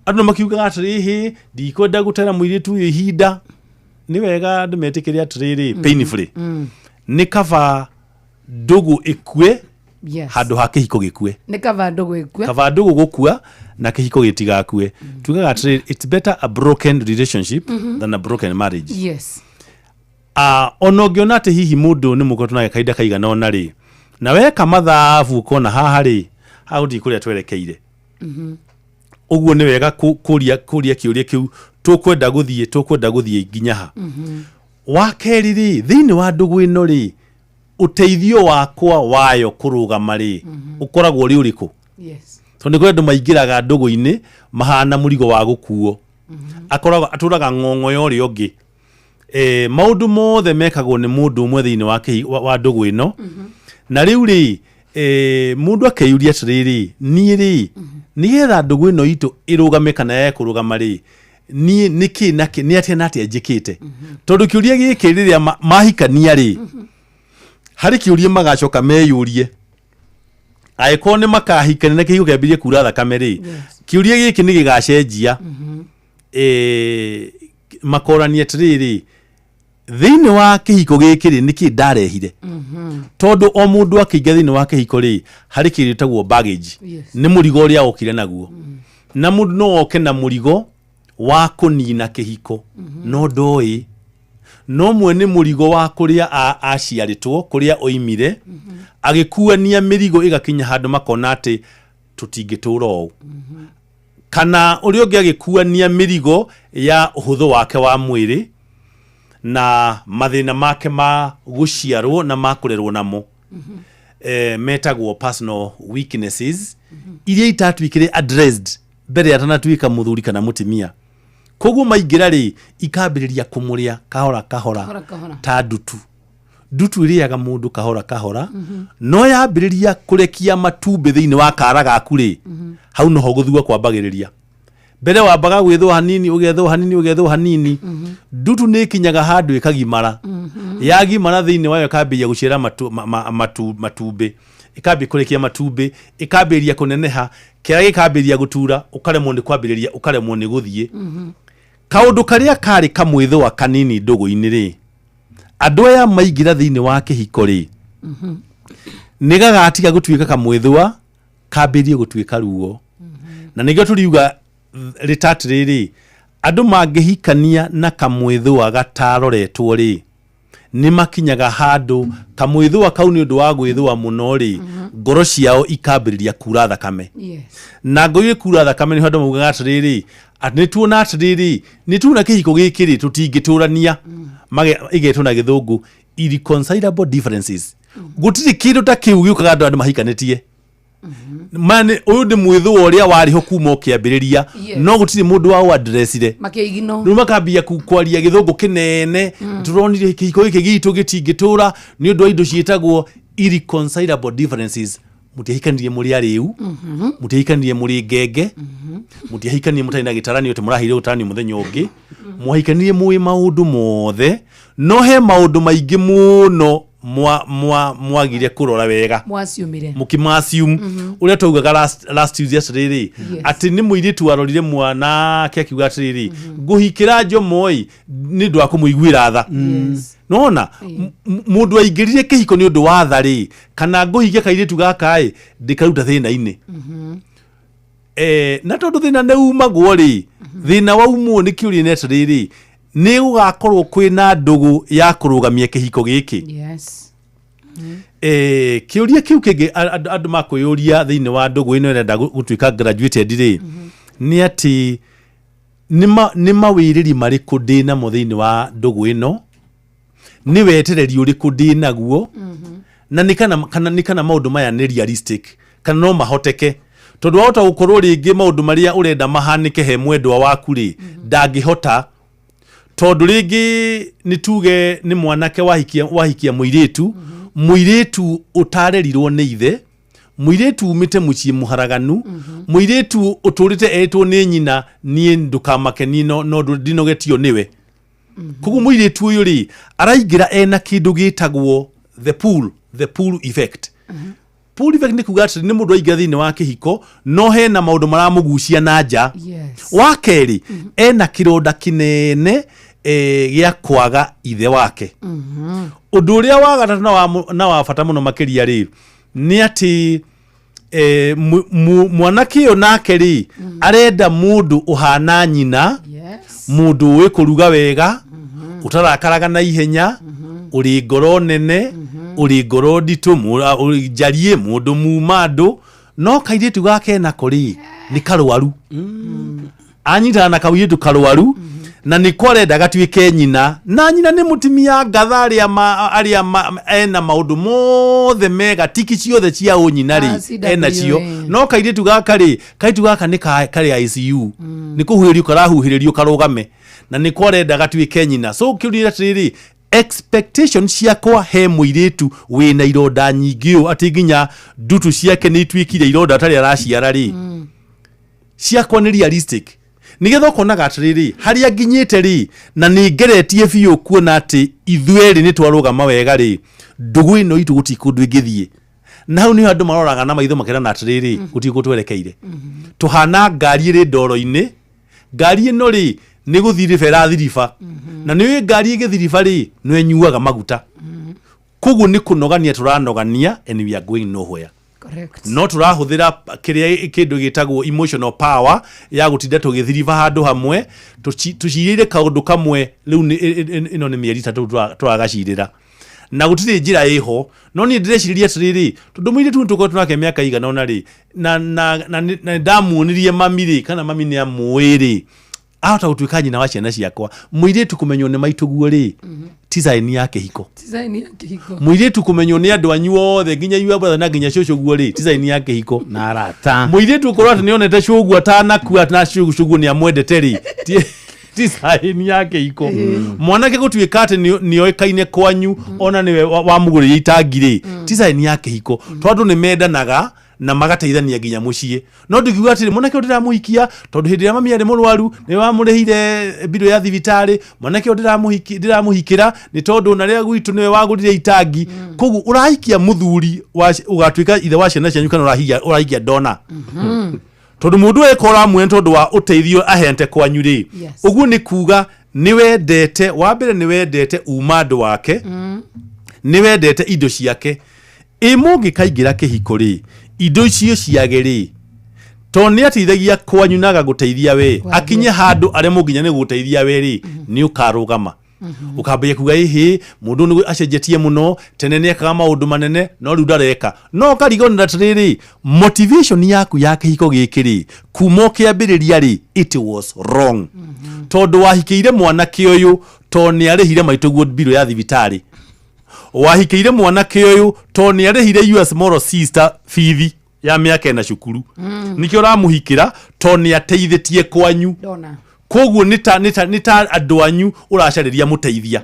Andũ no makiugaga atĩrĩrĩ, ndikwenda gũtera mũirĩtu ũyũ ihinda. Nĩ wega andũ metĩkĩre atĩrĩrĩ, painfully, nĩ kaba ndũgũ ĩkue. Yes. Handũ ha kĩhiko gĩkue. Nĩ kaba ndũgũ ĩkue. Kaba ndũgũ gũkua na kĩhiko gĩtigakue. Tugaga atĩrĩrĩ, it's better a broken relationship than a broken marriage. Ah, ona ũngĩona atĩ hihi mũndũ nĩ mũkoretwo nake kahinda kaigana ũna rĩ, na weka mathabu ũkona haha rĩ, haha gũtirĩ kũrĩa twerekeire. Ũguo nĩ wega kũria kĩũria kĩu, tũkwenda gũthiĩ nginya ha? Wa kerĩ rĩ, thĩinĩ wa ndũgũ ĩno rĩ, ũteithio wakwa wayo kũrũgama rĩ, ũkoragwo ũrĩ ũrĩkũ? Tondũ nĩ kũrĩ andũ maingĩraga ndũgũ-inĩ mahana mũrigo wa gũkuo, akoragwo atũraga ng'ong'o ya ũrĩa ũngĩ. Maũndũ mothe mekagwo nĩ mũndũ ũmwe thĩinĩ wa ndũgũ ĩno. Na rĩu rĩ, mũndũ akeyũria atĩrĩrĩ, niĩ rĩ, nĩgetha ndũgũ ĩno itũ ĩrũgame kana yage kũrũgama rĩ, niĩ nĩkĩ na kĩ, nĩ atĩa na atĩa njĩkĩte? Tondũ kĩũria gĩkĩ rĩrĩa mahikania rĩ, harĩ kĩũria magacoka meyũrie angĩkorwo nĩ makahikania na kĩhiko kĩambĩrĩrie kura thakame rĩ. Kĩũria gĩkĩ nĩ gĩgacenjia. Makorania atĩrĩrĩ, thĩinĩ wa kĩhiko gĩkĩ rĩ, nĩkĩ ndarehire? Tondũ o mũndũ akĩingĩra thĩinĩ wa kĩhiko rĩ, harĩ kĩndũ gĩtagwo baggage. Nĩ mũrigo ũrĩa okire naguo. Na mũndũ no oke na mũrigo wa kũnina kĩhiko, no ndoĩ no mwe nĩ mũrigo wa kũrĩa aciarĩtwo, kũrĩa oimire, agĩkuania mĩrigo ĩgakinya handũ makona atĩ tũtingĩtũra ũũ, kana ũrĩa ũngĩ agĩkuania mĩrigo ya ũhũthũ wake wa mwĩrĩ na mathĩna make ma gũciarwo na ma kũrerwo namo, metagwo personal weaknesses, iria itatuĩkire addressed mbere atanatuĩka mũthuri kana mũtumia. Koguo maingĩra rĩ, ikambĩrĩria kũmũrĩa kahora kahora. Kahora kahora. Ta ndutu. Ndutu ĩrĩaga mũndũ kahora kahora. No yambĩrĩria kũrekia matumbĩ thĩinĩ wa kara gaku rĩ, hau noho gũthua kwambagĩrĩria. Mbere wambaga gwĩthũa hanini, ũgethũa hanini, ũgethũa hanini. Ndutu nĩ ĩkinyaga handũ ĩkagimara. Yagimara, thĩinĩ wayo ĩkambĩrĩria gũciara matumbĩ, ĩkambia kũrekia matumbĩ, ĩkambĩrĩria kũneneha, kĩara gĩkambĩrĩria gũtura, ũkaremwo nĩ kwambĩrĩria, ũkaremwo nĩ gũthiĩ. Kaũndũ karĩa karĩ kamwĩthũa kanini ndũgũ-inĩ rĩ, andũ aya maingĩra thĩinĩ wa kĩhiko rĩ, nĩ gagatiga gũtuĩka kamwĩthũa, kambĩrĩrie gũtuĩka ruo. Na nĩkĩo tũriuga rĩtat rĩrĩ, andũ mangĩhikania na kamwĩthũa gataroretwo rĩ, nĩ makinyaga handũ kamwĩthũa kau nĩ ũndũ wa gwĩthũa mũno rĩ, ngoro ciao ikambĩrĩria kura thakame. Na ngoro ikura thakame nĩ andũ maugaga atĩrĩrĩ, atĩ nĩ tuona atĩrĩrĩ, nĩ tuona kĩhiko gĩkĩ rĩ, tũtingĩtũrania. Igetwo na Gĩthũngũ irreconcilable differences. Gũtirĩ kĩndũ ta kĩu gĩũkaga andũ mahikanĩtie. Maya ũyũ nĩ mwĩthũa ũrĩa warĩ ho kuma o kĩambĩrĩria. No gũtirĩ mũndũ wa ũaddressire. Makĩigino. Rĩu makambia kwaria Gĩthũngũ kĩnene. Tũronire kĩhiko gĩkĩ gitũ gĩtingĩtũra nĩ ũndũ wa indo ciĩtagwo irreconcilable differences. Mũtiahikanirie mũrĩ arĩu, mũtiahikanirie mũrĩ ngenge, mũtiahikanirie mũtarĩ na gĩtaranio atĩ mũraheirwo gĩtaranio mũthenya ũngĩ. Mwahikanirie mũĩ maũndũ mothe, no he maũndũ maingĩ mũno mwagire kũrora wega. Mwaciumire. Mũkĩmacium ũrĩa twaugaga last Tuesday atĩrĩrĩ, atĩ nĩ mũirĩtu warorire mwanake akiuga atĩrĩrĩ, ngũhikĩra Njomo-ĩ nĩ ũndũ wa kũmũiguĩra tha. Nona mũndũ aingĩrire kĩhiko nĩ ũndũ wa tha rĩ, kana ngũhikia kairĩtu gaka-ĩ ndĩkaruta thĩna-inĩ. Na tondũ thĩna nĩ umagwo rĩ, thĩna waumwo nĩ kĩũria nĩ atĩrĩrĩ, nĩ gũgakorwo kwĩna ndũgũ ya kũrũgamia kĩhiko gĩkĩ? Kĩũria kĩu kĩngĩ andũ makwĩyũria thĩinĩ wa ndũgũ ĩno ĩrenda gũtuĩka graduated rĩ, nĩ atĩ nĩ mawĩrĩri marĩkũ ndĩ namo thĩinĩ wa ndũgũ ĩno, nĩ wetereri ũrĩkũ ndĩ naguo, na nĩ kana maũndũ maya nĩ realistic kana no mahoteke? Tondũ wahota gũkorwo rĩngĩ maũndũ marĩa ũrenda mahanĩke he mwendwa waku rĩ, ndangĩhota, tondũ rĩngĩ nĩ tuge nĩ mwanake wahikia mũirĩtu ũtarerirwo nĩ ithe, mũirĩtu umĩte mũciĩ mũharaganu, mũirĩtu ũtũrĩte etwo nĩ nyina, niĩ ndũkamake, niĩ no ndinogetio nĩwe. Koguo mũirĩtu ũyũ rĩ, araingĩra ena kĩndũ gĩtagwo the pull effect. Pull effect nĩ kuga atĩ nĩ mũndũ aingĩra thĩinĩ wa kĩhiko, no hena maũndũ maramũgucia na nja. Wa kerĩ, ena kĩronda kĩnene gĩa kwaga ithe wake. Ũndũ ũrĩa wa gatatũ na wa bata mũno makĩria rĩ, Nĩ atĩ mwanake ũyũ nake rĩ, arenda mũndũ ũhana nyina, mũndũ ũĩ kũruga wega, ũtarakaraga na ihenya, ũrĩ ngoro nene, ũrĩ ngoro nditũ, ũrĩ njariĩ, mũndũ muma andũ. No kairĩtu gake nako rĩ, nĩ karwaru, anyitana na kairĩtu karwaru, na nĩko arenda gatuĩke nyina, na nyina nĩ mũtumia ngatha arĩa ena maũndũ mothe mega, tiki ciothe cia ũnyina rĩ, CWA. Ena cio. No kairĩtu gaka rĩ, kairĩtu gaka nĩ karĩ ICU, nĩ kũhuhĩrĩrio karahuhĩrĩrio karũgame, na nĩko arenda gatuĩke nyina. So kĩũria atĩrĩrĩ, expectation ciakwa he mũirĩtu wĩna ironda nyingĩ ũũ atĩ nginya ndutu ciake nĩ ituĩkire ironda atarĩ araciara rĩ, ciakwa nĩ realistic, nigetha ũkonaga atĩrĩrĩ, harĩa nginyĩte rĩ, na nĩ ngeretie biũ kuona atĩ ithuerĩ nĩ twarũgama wega rĩ, ndũgũ ĩno itũ gũtirĩ kũndũ ĩngĩthiĩ. Na hau nĩho andũ maroraga na maitho makerana atĩrĩrĩ, gũtirĩ kũndũ twerekeire, tũhana ngari ĩrĩ ndoro-inĩ. Ngari ĩno rĩ, nĩ gũthiriba ĩrathiriba, na nĩ ũĩ ngari ĩgĩthiriba rĩ, nĩ ĩnyuaga maguta. Koguo nĩ kũnogania tũranogania, and we are going nowhere. No tũrahũthĩra kĩrĩa kĩndũ gĩtagwo emotional power ya gũtinda tũgĩthiriba handũ hamwe, tũcirĩire kaũndũ kamwe. Rĩu ĩno nĩ mĩeri 3 tũragacirĩra na gũtirĩ njĩra ĩho. No niĩ ndĩrecirĩria atĩrĩrĩ, tondũ mũirĩtu nĩ tũkoretwo nake mĩaka igana ũna rĩ, na nĩ ndamuonirie mami rĩ, kana mami nĩ amũĩ rĩ, ahota gũtuĩka nyina wa ciana ciakwa. Mũirĩtu kũmenywo nĩ maitũguo rĩ, ti sign ya kĩhiko. Design ya kĩhiko. Mũirĩtu kũmenywo nĩ andũ anyu othe, nginya your brother na nginya cũcũ guo rĩ, ti sign ya kĩhiko. Na arata. Mũirĩtu ũkorwo atĩ nĩonete cũguo atanakua na cũguo nĩ amwendete rĩ, ti sign ya kĩhiko. Mwanake gũtuĩka atĩ nĩoĩkaine kwanyu, ona nĩwe wamũgũrĩire itangi rĩ, ti sign ya kĩhiko, tondũ nĩ mendanaga na magateithania nginya mũciĩ. No ndingiuga atĩrĩ, mwanake ũyũ ndĩramũhikia tondũ hĩndĩ ĩrĩa mami arĩ mũrwaru nĩwe wamũrĩhire mbirũ ya thibitarĩ. Mwanake ũyũ ndĩramũhikĩra nĩ tondũ na rĩrĩa gwitũ nĩwe wagũrire itangi. Koguo ũrahikia mũthuri ũgatuĩka ithe wa ciana cianyu, kana ũrahikia ndona, tondũ mũndũ ũyũ eko ũramuona tondũ wa ũteithio aheanĩte kwanyu rĩ. Ũguo nĩ kuga nĩ wendete, wa mbere nĩ wendete uma andũ wake, nĩ wendete indo ciake. Ĩ mũngĩkaingĩra kĩhiko rĩ, indo icio ciage rĩ, tondũ nĩ ateithagia kwanyu na agagũteithia we, akinye handũ aremwo nginya nĩ gũgũteithia we rĩ, nĩ ũkarũgama ũkambĩrĩria kuga, ĩhĩ, mũndũ ũyũ nĩ acenjetie mũno, tene nĩ ekaga maũndũ manene no rĩu ndareka. No ũkarigwo atĩrĩrĩ, motivation yaku ya kĩhiko gĩkĩ rĩ, kuma ũkĩambĩrĩria rĩ, it was wrong, tondũ wahikĩire mwanake ũyũ tondũ nĩ arĩhire maitũguo mbirũ ya thibitarĩ, wahikĩire mwanake ũyũ tondũ nĩ arĩhire your small sister bithi ya mĩaka 4 cukuru, nĩkĩo ũramũhikĩra tondũ nĩ ateithĩtie kwanyu. Ndona. Koguo nĩ ta andũ anyu ũracarĩria mũteithia,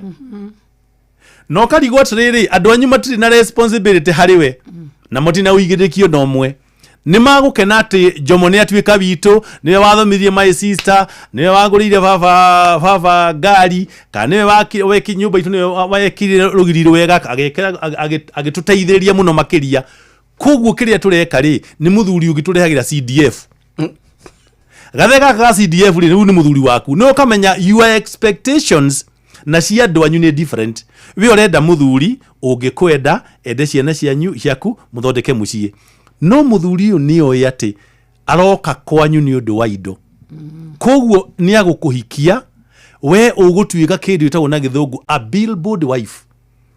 na ũkarigwo atĩrĩrĩ, andũ anyu matirĩ na responsibility harĩ we, na matirĩ na ũigĩrĩrĩki ona ũmwe. Nĩ magũkena atĩ Jomo nĩ atuĩka witũ, nĩwe wathomithirie my sister, nĩwe wagũrĩire baba ngari, kana nĩwe weki nyũmba itũ, nĩwe wekire rũgiri rwega, agĩkĩra agĩtũteithĩrĩria mũno makĩria. Koguo kĩrĩa tũreka rĩ, nĩ mũthuri ũngĩ tũrehagĩra CDF, gathe gaka ga CDF rĩ, rĩu nĩ mũthuri waku. Nĩ ũkamenya your expectations na cia andũ anyu nĩ different. We ũrenda mũthuri ũngĩkwenda, ende ciana cianyu ciaku, mũthondeke mũciĩ, no mũthuri ũyũ nĩ oĩ atĩ aroka kwanyu nĩ ũndũ wa indo. Koguo nĩ agũkũhikia, we ũgũtuĩka kĩndũ gĩtagwo na Gĩthũngũ a billboard wife.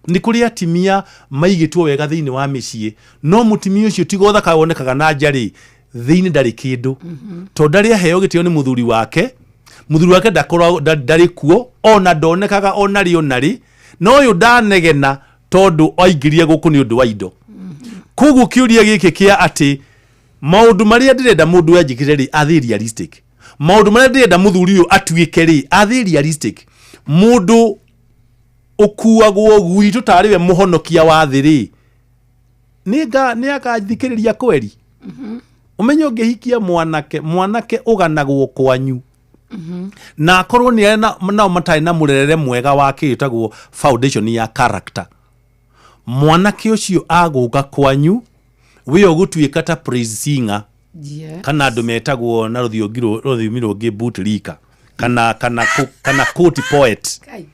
Nĩ kũrĩ atimia maigĩtwo wega thĩinĩ wa mĩciĩ, no mũtimia ũcio tiga ũthaka wonekaga na nja rĩ, thĩinĩ ndarĩ kĩndũ, tondũ ndarĩ aheo gĩtĩo nĩ mũthuri wake. Mũthuri wake ndakoragwo ndarĩ kuo, ona ndonekaga ona rĩ ona rĩ, no ũyũ ndanegena tondũ aingĩrire gũkũ nĩ ũndũ wa indo. Koguo kĩũria gĩkĩ kĩa atĩ maũndũ marĩa ndĩrenda mũndũ ũyũ anjĩkĩre rĩ, are they realistic? Maũndũ marĩa ndĩrenda mũthuri ũyũ atuĩke rĩ, are they realistic? Mũndũ ũkuagwo gwitũ tarĩ we mũhonokia wa thĩ rĩ, nĩ agathikĩrĩria kweri? Ũmenye ũngĩhikia mwanake ũganagwo kwanyu na akorwo nĩ arĩa nao matarĩ na mũrerere mwega wa kĩtagwo foundation ya character, mwanake ũcio agũka kwanyu we ũgũtuĩka ta praise singer, kana andũ metagwo na rũthiomi rũngĩ bootlicker, kana court poet. Kai.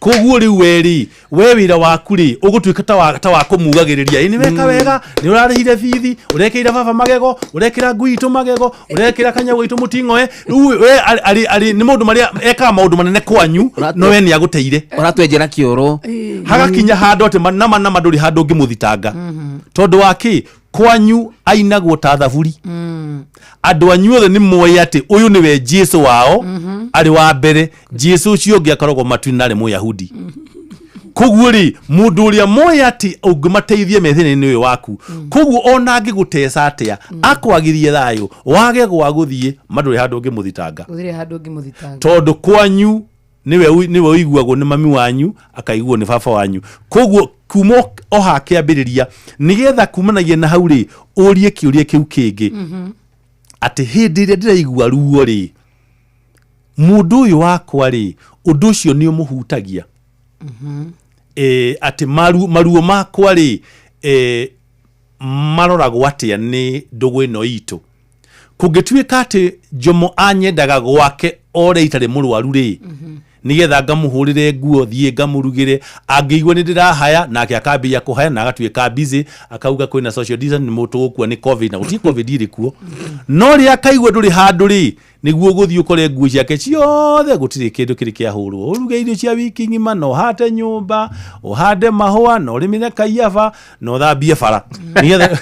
Koguo rĩu we rĩ, we wĩra waku rĩ ũgũtuĩka ta wa kũmugagĩrĩria, ĩ nĩ weka wega, nĩ ũrarĩhire bithi, ũrekĩire baba magego, ũrekĩra ngui itũ magego, ũrekĩra kanyau gaitũ mũting'oe. Rĩu we arĩ nĩ maũndũ marĩa ekaga maũndũ manene kwanyu, no we nĩ agũteire. Ũratwenjera kĩoro. Hagakinya handũ atĩ nama nama ndũrĩ handũ ũngĩmũthitanga, tondũ wa kĩ? Kwanyu ainagwo ta thaburi. Andũ anyu othe nĩ moĩ atĩ ũyũ nĩwe Jesu wao arĩ wa mbere. Jesu ũcio ũngĩ akoragwo matu-inĩ na arĩ Mũyahudi. Koguo rĩ, mũndũ ũrĩa moĩ atĩ ũngĩmateithia me thĩna-inĩ ũyũ waku, koguo ona angĩgũteca atĩa, akwagirie thayũ, wage gwa gũthiĩ, ma ndũrĩ handũ ũngĩmũthitanga. Gũtirĩ handũ ũngĩmũthitanga. Tondũ kwanyu nĩwe ũiguagwo nĩ mami wanyu, akaiguo nĩ baba wanyu. Koguo kuma o ha kĩambĩrĩria, nĩgetha kumanagia na hau rĩ, ũrie kĩũria kĩu kĩngĩ atĩ hĩndĩ ĩrĩa ndĩraigua ruo rĩ, mũndũ ũyũ wakwa rĩ, ũndũ ũcio nĩ ũmũhutagia? Atĩ maruo makwa rĩ, maroragwo atĩa nĩ ndũgũ ĩno itũ? Kũngĩtuĩka atĩ Jomo anyendaga gwake ore itarĩ mũrwaru rĩ, nĩgetha ngamũhũrĩre nguo, thiĩ ngamũrugĩre, angĩigua nĩ ndĩrahaya, nake akambĩrĩria kũhaya na agatuĩka busy, akauga kwĩna social distance, nĩ tũgũkua nĩ COVID, na gũtirĩ COVID ĩrĩ kuo. No rĩrĩa akaigua ndũrĩ handũ rĩ, nĩguo ũgũthiĩ ũkore nguo ciake ciothe gũtirĩ kĩndũ kĩrĩ kĩahũrwo, ũruge irio cia wiki ng'ima, na ũhate nyũmba, ũhande mahũa, na ũrĩmĩre kaiyaba, na ũthambie bara, nĩgetha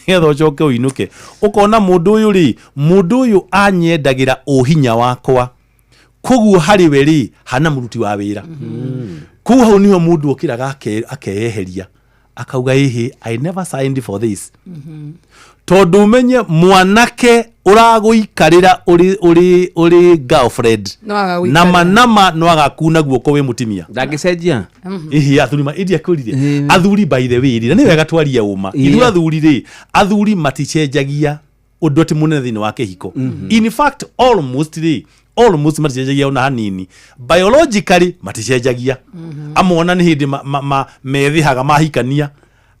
ũcoke ũinũke. Ũkona mũndũ ũyũ rĩ, mũndũ ũyũ anyendagĩra ũhinya wakwa, koguo harĩ we rĩ, hana mũruti wa wĩra. Koguo hau nĩho mũndũ okĩraga akeyeheria, akauga, ĩhĩ, I never signed for this. Tondũ ũmenye mwanake ũragũikarĩra ũrĩ girlfriend No agagũikarĩra. Nama nama no agakuna guoko wĩ mũtimia. Ndangĩcenjia. Ihi athuri ma iria kwĩrire athuri, by the way rĩ, na nĩ wega twarie ũma. Ithuĩ athuri rĩ, athuri maticenjagia ũndũ atĩ mũnene thĩinĩ wa kĩhiko. In fact, almost rĩ, almost maticenjagia ona hanini. Biologically maticenjagia. Amona nĩ hĩndĩ methĩhaga mahikania,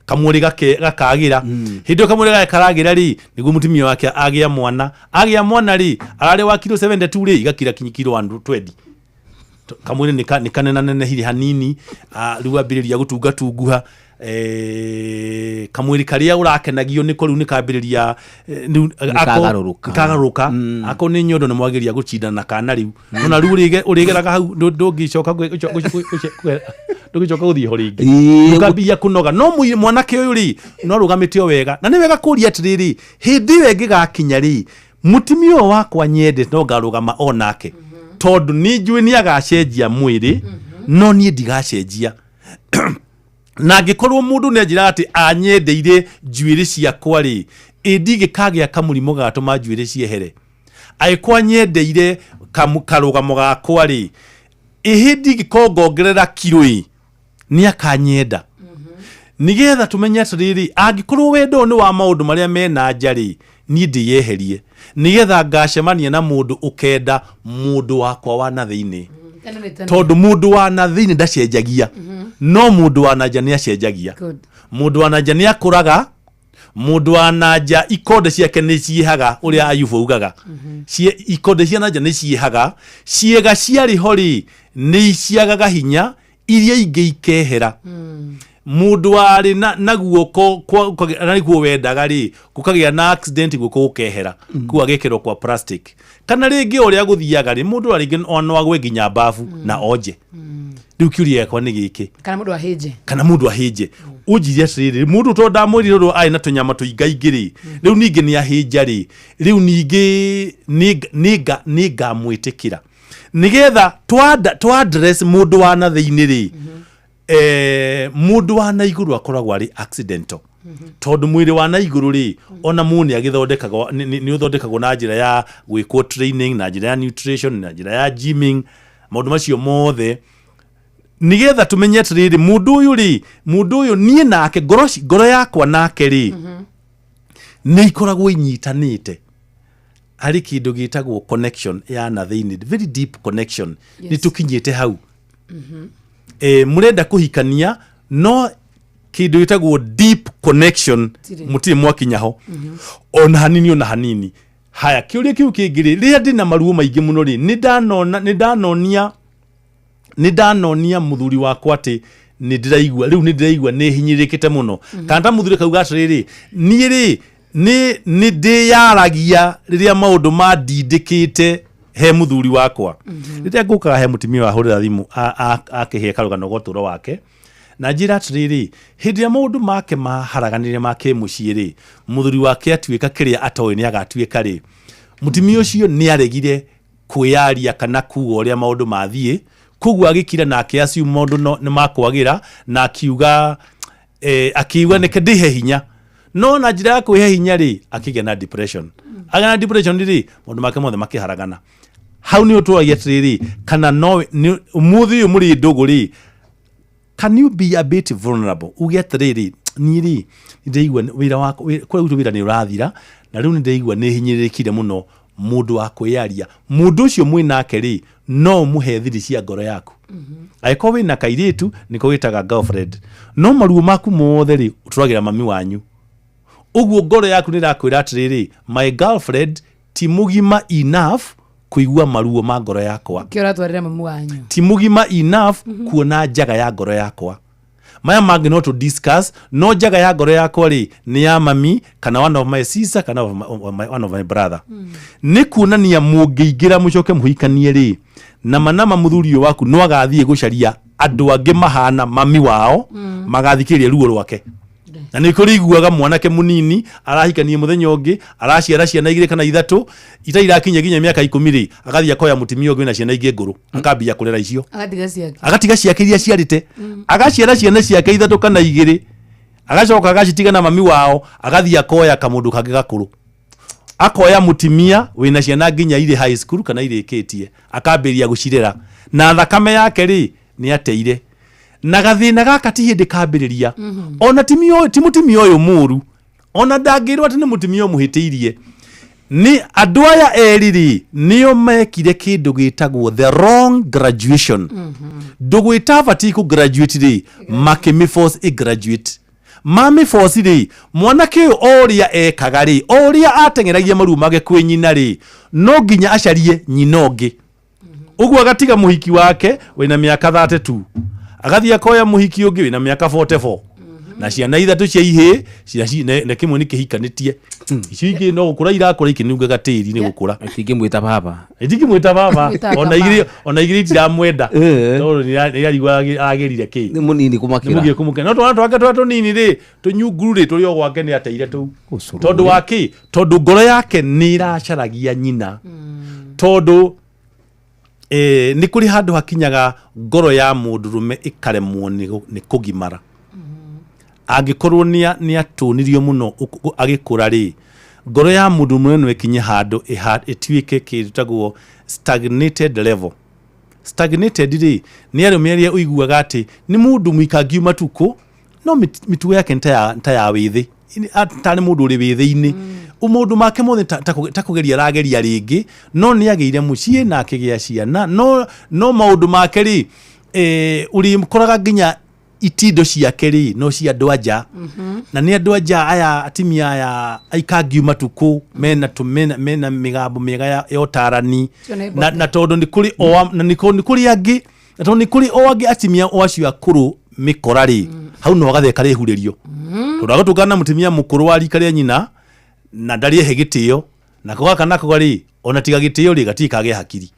kamwĩrĩ gakagĩra. Hĩndĩ ĩyo kamwĩrĩ gake karagĩra rĩ, nĩguo mũtumia wake agĩa mwana. Agĩa mwana rĩ, ararĩ wa kilo 72 rĩ, igakira kinya kilo 120. Kamwĩrĩ nĩ kanenanenehire hanini. Rĩu ambĩrĩria gũtungatunguha. Kamwĩrĩ karĩa ũrakenagio nĩko rĩu nĩkambĩrĩria, rĩu Nĩkagarũrũka. Nĩkagarũrũka. Akorwo nĩ nyondo, nĩ mwagĩria gũcindana na kana rĩu. Ona rĩu ũrĩgeraga hau, ndũngĩcoka gũthiĩ ho rĩngĩ. Ndũkambĩrĩria kũnoga. No mwanake ũyũ rĩ, no arũgamĩte o wega. Na nĩ wega kũria atĩrĩrĩ, hĩndĩ ĩyo ĩngĩgakinya rĩ, mũtumia ũyũ wakwa nyendete no ngarũgama o nake, tondũ nĩ njũĩ nĩ agacenjia mwĩrĩ, no niĩ ndigacenjia. Na angĩkorwo mũndũ nĩ anjĩraga atĩ anyendeire njuĩrĩ ciakwa rĩ, ĩ ndingĩkagĩa kamũrimũ gatũma njuĩrĩ ciehere? Angĩkorwo anyendeire karũgamo gakwa rĩ, ĩhĩ ndingĩkorwo ngongerera kiro ĩ nĩ akanyenda? Nĩgetha tũmenye atĩrĩrĩ, angĩkorwo wendo ũyũ nĩ wa maũndũ marĩa mena nja rĩ, niĩ ndĩyeherie, nĩgetha ngacemania na mũndũ ũkenda mũndũ wakwa wa na thĩinĩ. Tene nĩ tene. Tondũ mũndũ wa na thĩinĩ ndacenjagia, no mũndũ wa na nja nĩ acenjagia. Mũndũ wa na nja nĩ akũraga. Mũndũ wa na nja ikonde ciake nĩ ciĩhaga, ũrĩa Ayubu augaga. Ikonde cia na nja nĩ ciĩhaga, ciĩga ciarĩ ho rĩ, nĩ ciagaga hinya, iria ingĩ ikehera. Mũndũ warĩ na guoko na nĩguo wendaga rĩ, gũkagĩa na accident, guoko gũkehera, kũu agekĩrwo kwa plastic. Kana rĩngĩ ũrĩa gũthiaga rĩ, mũndũ rĩngĩ no agwe nginya babu na onje. Rĩu kĩũria gĩakwa nĩ gĩkĩ. Kana mũndũ ahĩnje. Kana mũndũ ahĩnje. Ũnjire atĩrĩrĩ, mũndũ tondũ ndamwĩrire ũndũ arĩ na tũnyama tũingaingĩ rĩ, rĩu ningĩ nĩ ahĩnja rĩ, rĩu ningĩ nĩ ngamwĩtĩkĩra, nĩgetha twa address mũndũ wa na thĩinĩ rĩ, mũndũ wa na igũrũ akoragwo arĩ accidental, tondũ mwĩrĩ wa na igũrũ rĩ, ona mũndũ nĩ agĩthondekagwo, nĩ ũthondekagwo na njĩra ya gwĩkwo training, na njĩra ya nutrition, na njĩra ya gymming, maũndũ macio mothe, nĩgetha tũmenye atĩrĩrĩ, mũndũ ũyũ rĩ, mũndũ ũyũ niĩ nake ngoro yakwa nake rĩ, nĩ ikoragwo inyitanĩte harĩ kĩndũ gĩtagwo connection ya na thĩinĩ, very deep connection. Nĩ tũkinyĩte hau, mũrenda kũhikania, no kĩndũ gĩtagwo deep connection Tirĩ. Mũtirĩ mwakinya ho ona hanini, ona hanini. Haya, kĩũria kĩu kĩngĩ rĩ, rĩrĩa ndĩna maruo maingĩ mũno rĩ, nĩ ndanonia. Nĩ ndanonia mũthuri wakwa atĩ nĩ ndĩraigua rĩu, nĩ ndĩraigua nĩ hinyĩrĩkĩte mũno, kana ta mũthuri kauga atĩrĩrĩ, niĩ rĩ nĩ ndĩyaragia rĩrĩa maũndũ mandindĩkĩte he mũthuri wakwa. Rĩrĩa ngũkaga he mũtumia wahũrĩra thimũ akĩhe karũgano ga ũtũũro wake na njĩra atĩrĩrĩ, hĩndĩ ĩrĩa maũndũ make maharaganire ma kĩmũciĩ rĩ, mũthuri wake atuĩka kĩrĩa atoĩ nĩ agatuĩka rĩ, mũtumia ũcio nĩ aregire kwĩyaria kana kuga ũrĩa maũndũ mathiĩ. Koguo agĩkira na akĩ assume maũndũ no nĩ makwagĩra, na akiuga nĩke ndĩhe hinya. No na njĩra ya kwĩhe hinya rĩ, akĩgĩa na depression. Agĩa na depression rĩ, maũndũ make mothe makĩharagana. Hau nĩ ũtũragia atĩrĩrĩ, kana no ũmũthĩ ũyũ mũrĩ ndũgũ rĩ, can you be a bit vulnerable, uge atĩrĩrĩ, niĩ rĩ nĩndĩraigua wĩra wakwa kũrĩa gwitũ wĩra nĩ ũrathira, na rĩu nĩndĩraigua nĩ hinyĩrĩrĩkire mũno. Mũndũ wa kwĩyaria, mũndũ ũcio mwĩ nake rĩ, no ũmũhe thiri cia ngoro yaku. Angĩkorwo wĩna kairĩtu nĩko wĩtaga girlfriend, no maruo maku mothe rĩ, ũtũragĩra mami wanyu. Ũguo ngoro yaku nĩ ĩrakwĩra atĩrĩrĩ, my girlfriend ti mũgima enough kũigua maruo ma ngoro yakwa. Kĩo ũratwarĩra mamu wanyu. Ti mũgima enough kuona njaga ya ngoro yakwa. Maya mangĩ no to discuss, no njaga ya ngoro yakwa rĩ, nĩ ya mami kana one of my sister kana one of my brother. Nĩ kuonania mũngĩingĩra mũcoke mũhikanie rĩ, nama nama mũthuri ũyũ waku no agathiĩ gũcaria andũ angĩ mahana mami wao, magathikĩrĩria ruo rwake. Na nĩ kũrĩ iguaga mwanake mũnini arahikanie mũthenya ũngĩ, araciara ciana igĩrĩ kana ithatũ itarĩ irakinya nginya mĩaka 10 rĩ, agathiĩ akoya mũtumia ũngĩ wĩna ciana ingĩ ngũrũ, akambia kũrera icio. Agatiga ciake. Agatiga ciake iria ciarĩte, agaciara ciana ciake ithatũ kana igĩrĩ, agacoka agacitiga na mami wao, agathiĩ akoya kamũndũ kangĩ gakũrũ, akoya mũtumia wĩna ciana nginya irĩ high school kana irĩkĩtie, akambĩrĩria gũcirera, na thakame yake rĩ nĩ ateire. Na gathĩna gaka ti hĩndĩ kambĩrĩria. Ona ti mũtumia ũyũ mũru, ona ndangĩrwo atĩ nĩ mũtumia ũmũhĩtĩirie. Nĩ andũ aya erĩ rĩ, nĩo mekire kĩndũ gĩtagwo the wrong graduation. Ndũgũ ĩtabatiĩ kũ graduate rĩ, makĩmĩforce ĩ graduate. Mamĩforce rĩ, mwanake ũyũ o ũrĩa ekaga rĩ, o ũrĩa ateng'eragia maruo make kwĩ nyina rĩ, no nginya acarie nyina ũngĩ. Ũguo agatiga mũhiki wake wĩna mĩaka 32, agathiĩ akoya mũhiki ũngĩ wĩna mĩaka 44, na ciana ithatũ cia ihĩĩ na kĩmwe nĩ kĩhikanĩtie. Icio ingĩ no gũkũra irakũra ikĩnungaga tĩri nĩ gũkũra. Itingĩmwĩta baba. Itingĩmwĩta baba. Mwĩtaga Ona baba. igĩrĩ itiramwenda. Tondũ nĩ arigua agĩrire kĩ. Nĩ mũnini kũmakĩra. Nĩ mũnini kũmũkĩra. No twana twake tũrĩa tũnini rĩ, tũnyunguru rĩ, tũrĩ o gwake nĩ ateire tũu. Tondũ wa kĩ? Tondũ ngoro yake nĩ ĩracaragia nyina. Tondũ nĩ kũrĩ handũ hakinyaga ngoro ya mũndũrũme ĩkaremwo nĩ kũgimara. Angĩkorwo nĩ atũnirio mũno agĩkũra rĩ, ngoro ya mũndũrũme no ĩkinye handũ ĩtuĩke kĩndũ tagwo stagnated level. Stagnated rĩ, nĩ arũme arĩa ũiguaga atĩ nĩ mũndũ mũikangi matukũ, no mĩtugo yake nĩ ta ya wĩthĩ. Ta nĩ mũndũ ũrĩ wĩthĩ-inĩ. Maũndũ make mothe ta kũgeria arageria rĩngĩ, no nĩ agĩire mũciĩ na akĩgĩa ciana, no maũndũ make rĩ, ũrĩkoraga nginya itindo ciake rĩ, no cia andũ anja. Na nĩ andũ anja aya, atimia aya aikangi matukũ, mena mĩgambo mĩega ya ũtarani. Cio nĩ Na mbote. tondũ nĩ kũrĩ o a-, na nĩ kũ-, nĩ kũrĩ angĩ, na tondũ nĩ kũrĩ o angĩ atimia o acio akũrũ mĩkora rĩ, hau no agathiĩ akarĩhurĩrio. Tondũ agũtũngana na mũtumia mũkũrũ wa rika rĩa nyina, na ndarĩ ehe gĩtĩo, nako gaka nako rĩ, ona tiga gĩtĩo rĩ, gatirĩ kagĩa hakiri.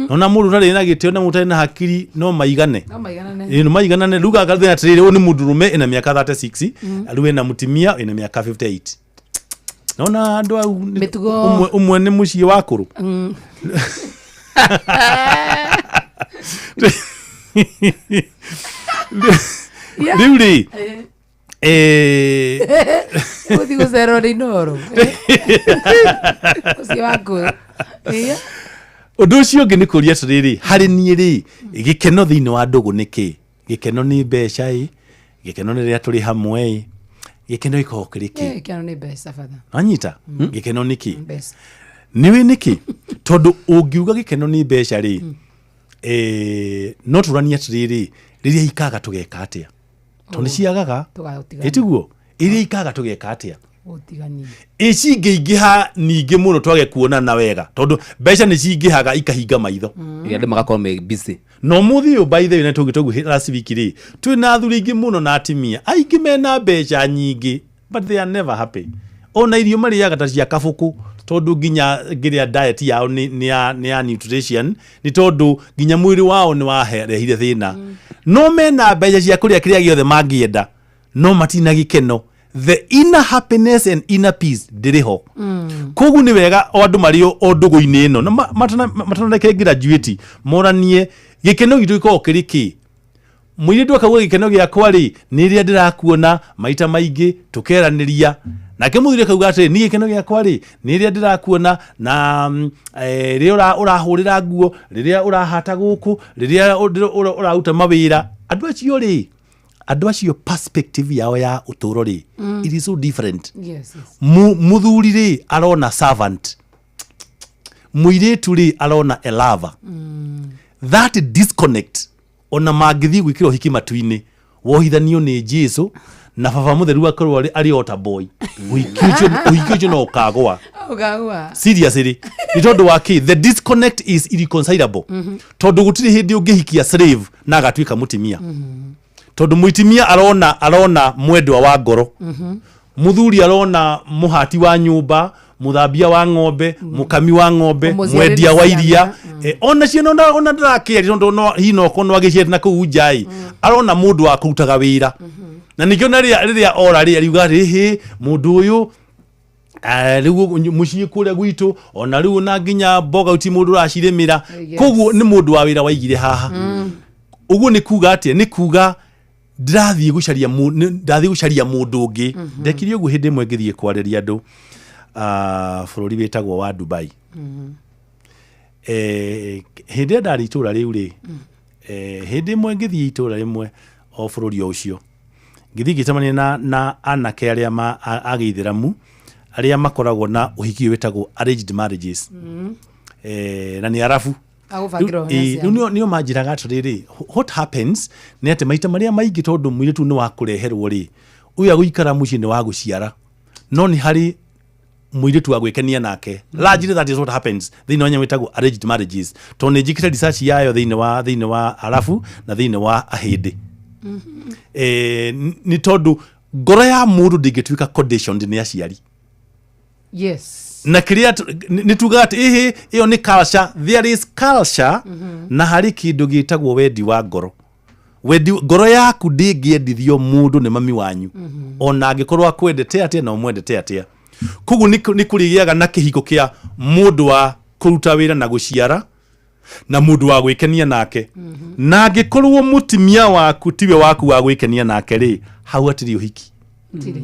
Nona mũndũ ũtarĩ na gĩtĩo na mũndũ ũtarĩ na hakiri no maigane. No maiganane. Ĩĩ, no maiganane. Rĩu gaka thĩna atĩrĩrĩ, ũyũ nĩ mũndũrũme ena mĩaka 36, rĩu ena mũtumia ena mĩaka 58. Nona andũ au nĩ Mĩtugo. ũmwe nĩ mũciĩ wa kũrũ. Rĩu rĩ, Gũthiĩ gũcererwo nĩ Inooro. Ũcio wa kũrũ. Ũndũ ũcio ũngĩ nĩ kũria atĩrĩrĩ, harĩ niĩ rĩ, gĩkeno thĩinĩ wa ndũgũ nĩ kĩ? Gĩkeno nĩ mbeca ĩ, gĩkeno nĩ rĩrĩa tũrĩ hamwe ĩ, gĩkeno gĩkoragwo kĩrĩ kĩ? Gĩkeno nĩ mbeca batha. Wanyita? Gĩkeno nĩ kĩ? Mbeca. Nĩũĩ nĩ kĩ? Tondũ ũngiuga gĩkeno nĩ mbeca rĩ, no tũranie atĩrĩrĩ, rĩrĩa ikaga tũgeka atĩa? Tondũ nĩ ciagaga. Tũgatigana. Ĩtiguo? Rĩrĩa ikaga tũgeka atĩa? Gũtigania. Ĩ cingĩingĩha ningĩ mũno twage kuonana wega, tondũ mbeca nĩ cingĩhaga ikahinga maitho. Ĩ, andũ magakorwo me busy. Na ũmũthĩ ũyũ, by the way, na tũngĩ last week rĩ, twĩna athuri aingĩ mũno na atimia aingĩ mena mbeca nyingĩ, but they are never happy. Ona irio marĩaga ta cia kabũkũ, tondũ nginya ngĩrĩa diet yao nĩ ya nutrition, nĩ tondũ nginya mwĩrĩ wao nĩ warehire thĩna. No mena mbeca cia kũrĩa kĩrĩa gĩothe mangĩenda, no matina gĩkeno. The inner happiness and inner peace ndĩrĩ ho. Koguo nĩ wega o andũ marĩ o ndũgũ-inĩ ĩno na matanareke graduate moranie gĩkeno gitũ gĩkoragwo kĩrĩ kĩ. Mũirĩtu akauga, "Gĩkeno gĩakwa rĩ, nĩ rĩrĩa ndĩrakuona maita maingĩ tũkeranĩria." Nake mũthuri akauga atĩrĩ, "Niĩ gĩkeno gĩakwa rĩ, nĩ rĩrĩa ndĩrakuona na rĩrĩa ũrahũrĩra nguo, rĩrĩa ũrahata gũkũ, rĩrĩa ũraruta mawĩra." Andũ acio rĩ, andũ acio perspective yao ya ũtũũro rĩ, it is so different. Mũthuri rĩ, arona servant, mũirĩtu rĩ, arona a lover. That disconnect, ona mangĩthiĩ gwĩkĩra ũhiki matu-inĩ, wohithanio nĩ Jesu na baba mũtheru akorwo arĩ altar boy, ũhiki ũcio no ũkagũa. Ũkagũa. Seriously, nĩ tondũ wa kĩ? The disconnect is irreconcilable, tondũ gũtirĩ hĩndĩ ũngĩhikia slave na agatuĩka mũtimia, tondũ mũitimia arona mwendwa wa ngoro, mũthuri arona mũhati wa nyũmba, mũthambia wa ng'ombe, mũkami wa ng'ombe, Ũmũciarĩri mwendia wa ciana. iria. Ona ciana ona ndarakĩaria, tondũ no hihi no korwo no agĩciarĩte na kũu nja-ĩ, arona mũndũ wa kũrutaga wĩra. Na nĩkĩo na rĩrĩa ora rĩ, ariuga rĩhĩ mũndũ ũyũ, rĩu mũciĩ kũrĩa gwitũ, ona rĩu ona nginya mboga ti mũndũ ũracirĩmĩra. Koguo nĩ mũndũ wa wĩra waigire haha. Ũguo nĩ kuga atĩa? Nĩ kuga ndĩrathiĩ gũcaria ndathiĩ gũcaria mũndũ ũngĩ. Ndekire ũguo hĩndĩ ĩmwe ngĩthiĩ kwarĩria andũ bũrũri wĩtagwo wa Dubai. Hĩndĩ ĩrĩa ndarĩ itũra rĩu rĩ, hĩndĩ ĩmwe ngĩthiĩ itũra rĩmwe o bũrũri o ũcio, ngĩthiĩ ngĩcemania na anake arĩa a gĩithĩramu arĩa makoragwo na ũhiki ũyũ wĩtagwo arranged marriages. Na nĩ Arabu. Agũbangĩrwo Rĩu ciana. Rĩu nĩo manjĩraga atĩrĩrĩ, what happens nĩ atĩ maita marĩa maingĩ, tondũ mũirĩtu nĩ wa kũreherwo rĩ, ũyũ agũikara mũciĩ nĩ wa gũciara, no nĩ harĩ mũirĩtu wa gwĩkenia nake. Largely that is what happens thĩinĩ wa nyamũ ĩtagwo arranged marriages, tondũ nĩ njĩkĩte research yayo thĩinĩ wa Arabu na thĩinĩ wa Ahĩndĩ. Nĩ tondũ ngoro ya mũndũ ndĩngĩtuĩka conditioned nĩ aciari. Na kĩrĩa nĩ tugaga atĩ ĩhĩ ĩyo nĩ culture, there is culture, na harĩ kĩndũ gĩtagwo wendi wa ngoro. Wendi ngoro yaku ndĩngĩendithio mũndũ nĩ mami wanyu, ona angĩkorwo akwendete atĩa na ũmwendete atĩa. Koguo nĩ kũrĩgĩaga na kĩhiko kĩa mũndũ wa kũruta wĩra na gũciara na mũndũ wa gwĩkenia nake. Na angĩkorwo mũtimia waku tiwe waku wa gwĩkenia nake rĩ, hau hatirĩ ũhiki. Tirĩ.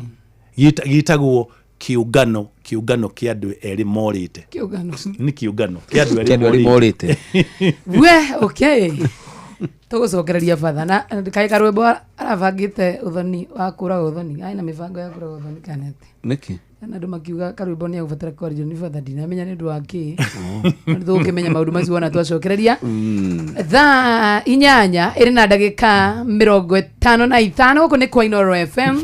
Gĩtagwo kĩũngano kĩa andũ erĩ morĩte. Kĩũngano. Nĩ kĩũngano kĩa andũ Kĩa andũ erĩ morĩte. We, okay, tũgũcokereria batha na kaĩ karwĩmbo arabangĩte ũthoni wa kũraga ũthoni, arĩ na mĩbango ya kũraga ũthoni kana atĩa? Nĩkĩ? Na andũ makiuga karwĩmbo nĩ agũbatara kwario nĩ batha, ndinamenya nĩ ũndũ wa kĩ. No nĩ tũgũkĩmenya maũndũ macio wona twacokereria. Thaa 8 ĩrĩ na ndagĩka 55, gũkũ nĩ kwa Inooro FM.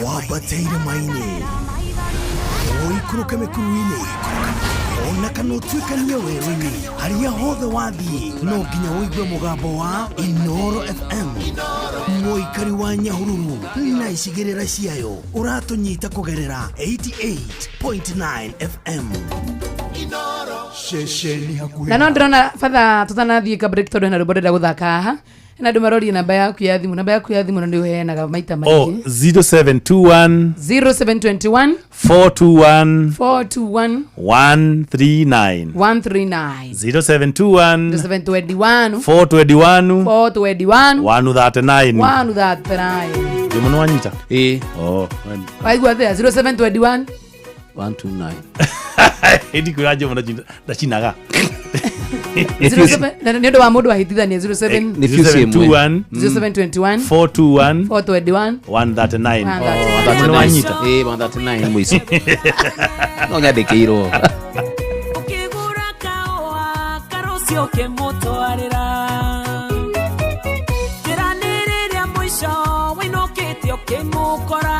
Wambate irĩma-inĩ, ũikũrũke mĩkuru-inĩ, ona kana ũtuĩkanie werũ-inĩ, harĩa hothe wathiĩ no nginya ũigue mũgambo wa Inooro FM. Mũikari wa Nyahururu na icigĩrĩra ciayo, ũratũnyita kũgerera 88.9 FM ceceni hakuhĩ. Na no ndĩrona batha tũtanathiĩ ka break, tondũ hena rwĩmbo ndĩrenda gũthaka haha, hena andũ maroria namba yaku ya thimũ, namba yaku ya thimũ, na nĩ ũheanaga maita O maingĩ. 0721 0721 421 421 139. 139. 0721 0721 421 421 139. 139. Ndĩ mũno wanyita. Ĩĩ. Oh. Waigua atĩa? 0721 129. Ndikwĩra Jomo ndacinaga. 07 na nĩ ũndũ wa mũndũ ahĩtithania 07 Nĩ fuse ĩmwe. 0721 0721 421 421 139. 139. Nĩ wanyita. Ĩĩ, 139 mũico no nyandĩkĩirwo. Ũkĩgũra kahũa karũciũ ũkĩmũtwarĩra, njĩra nĩ rĩrĩa mũico wĩinũkĩte ũkĩmũkora.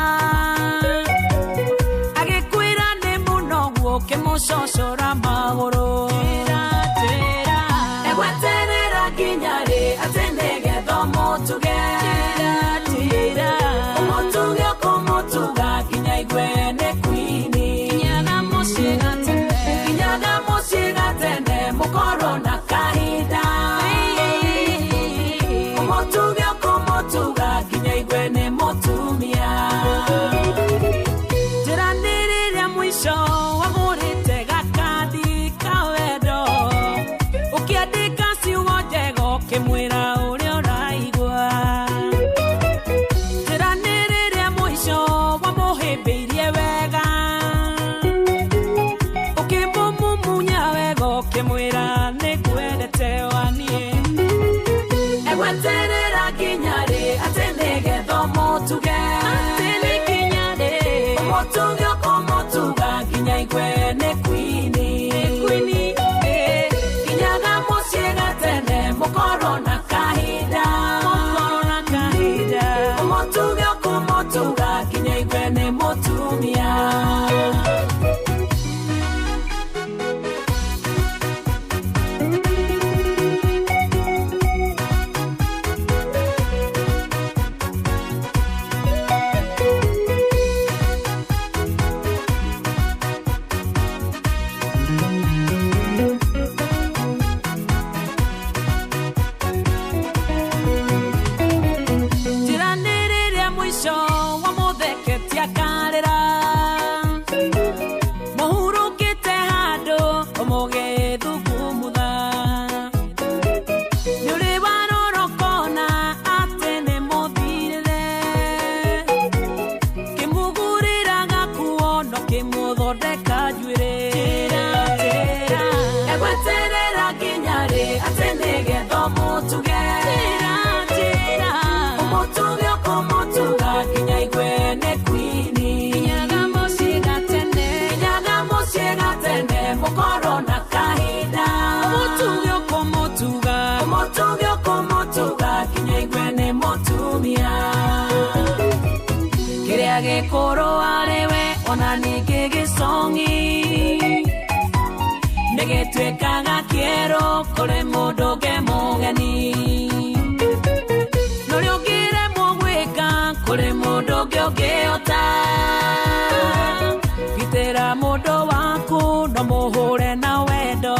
Egweterera nginya rĩ atĩ nĩgetha ũmũtuge atĩ nĩ nginya rĩ ũmũtuge ũkũmũtuga nginya igue nĩ kwini kwini nginyaga mũciĩ gatene mũkorwo na kahinda mũkorwo na kahinda ũmũtuge ũkũmũtuga nginya igue nĩ mũtumia. Gĩkũrũ arĩwe ona ningĩ gĩcong'i nĩgĩtuĩkaga kĩerũ kũrĩ mũndũ ũngĩ mũgeni nũrĩa ũngĩremwo gwĩka kũrĩ mũndũ ũngĩ ũngĩhota gitĩra mũndũ waku no mũhũre na wendo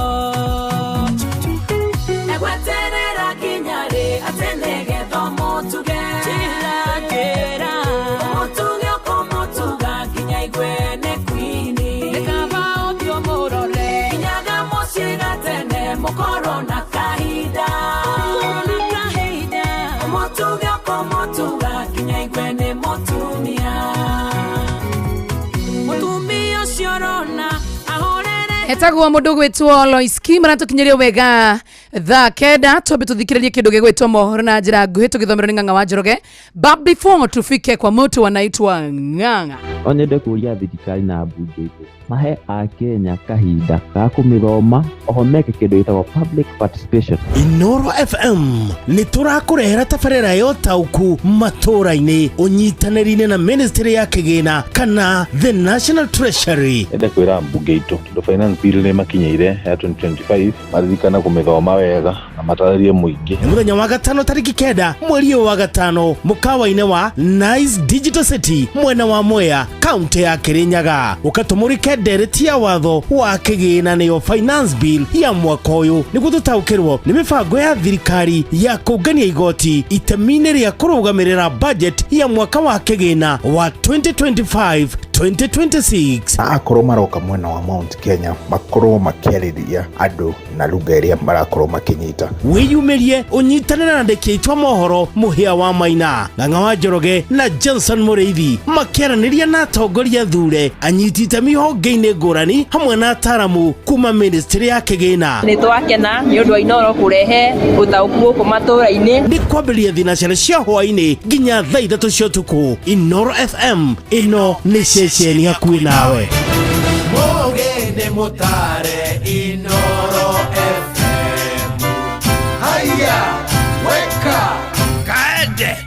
egweterera nginya rĩ atĩ nĩgetha ũmũtuge njĩra njĩra ũmũtuge ũkũmũtuga nginya igue nĩ kwini nĩ kaba ũthiũ mũrore nginyaga mũciĩ gatene mũkorwo na kahinda mũkorwo na kahinda ũmũtuge ũkũmũtuga nginya igue nĩ mũtumia mũtumia ũcio ũrona ahorere. Etagwo mundu gwitwo Loiski maratukinyiria wega thaa 9 twambe tuthikiririe kindu gigwitwo mohoro na njira nguhi tugithomerwo ni Ng'ang'a wa Njoroge. But before tufike kwa mutu anaitwa Ng'ang'a, no nyende kuria thirikari na mbunge itũ mahe akenya kahinda ga kũmĩthoma oho meke kĩndũ gĩtagwo public participation. Inoro FM nĩ tũrakũrehera tabarĩra ya ũtaũku matũra-inĩ ũnyitanĩri-inĩ na Ministry ya Kĩgĩna kana the National Treasury. Nyende kwĩra mbunge itũ tondũ finance bill nĩ makinyĩire ya 2025 maririkana kũmĩthoma wega na matarĩrie mũingĩ. Nĩ mũthenya wa gatano tarĩki 9 mweri ũyũ wa gatano mũkawa-inĩ wa Nice Digital City mwena wa Mwea kaunti ya Kirinyaga ũkatũmũrĩke ndereti ya watho wa kĩgĩna nĩyo finance bill ya mwaka ũyũ nĩguo tũtaũkĩrwo nĩ mĩbango ya thirikari ya kũngania igoti itemi-inĩ rĩa kũrũgamĩrĩra budget ya mwaka wa kĩgĩna wa 2025 2026. Akorwo maroka mwena wa Mount Kenya makorwo makĩarĩria andũ na lugha ĩrĩa marakorwo makĩnyita. Wĩyumĩrie ũnyitanĩre na andĩki aitũ a mohoro Mũhĩa wa Maina, Ng'ang'a wa Njoroge na Johnson Mũrĩithi makĩaranĩria na atongoria thure anyiti itemi honge-inĩ ngũrani hamwe na ataramu kuma Ministry ya Kĩgĩna. Nĩ twakena nĩ ũndũ wa Inoro kũrehe ũtaũku gũkũ matũra-inĩ. Nĩ kwambĩrĩria thinacara cia hwaĩ-inĩ nginya thaa 3 cia ũtukũ. Inoro FM ĩno nĩ ceceni hakuhĩ nawe. Mũgĩ mũtare Inoro FM. Haya, weka kaende.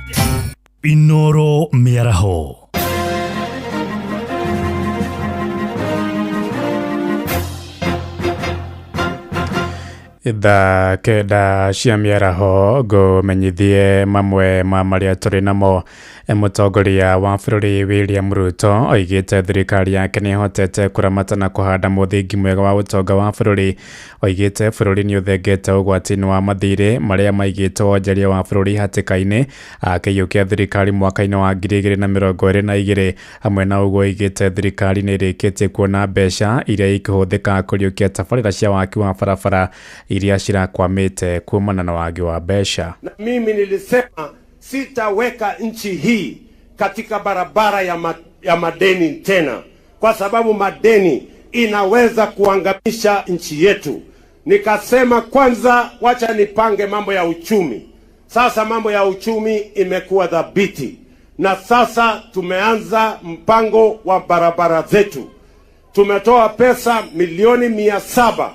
Inoro mĩaraho. Thaa 9 cia mĩaraho ngũmenyithie mamwe ma marĩa tũrĩ namo. Mũtongoria wa bũrũri William Ruto oigĩte thirikari yake nĩ ĩhotete kũramata na kũhanda mũthingi mwega wa ũtonga wa bũrũri. Oigĩte bũrũri nĩ ũthengete ũgwati-inĩ wa mathirĩ marĩa maigĩtwo wonjoria wa bũrũri hatĩka-inĩ akĩiyũkia thirikari mwaka-inĩ wa 2022. Hamwe na ũguo oigĩte thirikari nĩ ĩrĩkĩtie kuona mbeca iria ikũhũthĩka kũriũkia tabarĩra cia waki wa barabara iria cirakwamĩte kuumana na wagi wa mbeca. Na mimi nilisema sitaweka nchi hii katika barabara ya madeni tena, kwa sababu madeni inaweza kuangamisha nchi yetu. Nikasema kwanza wacha nipange mambo ya uchumi. Sasa mambo ya uchumi imekuwa dhabiti, na sasa tumeanza mpango wa barabara zetu. Tumetoa pesa milioni 700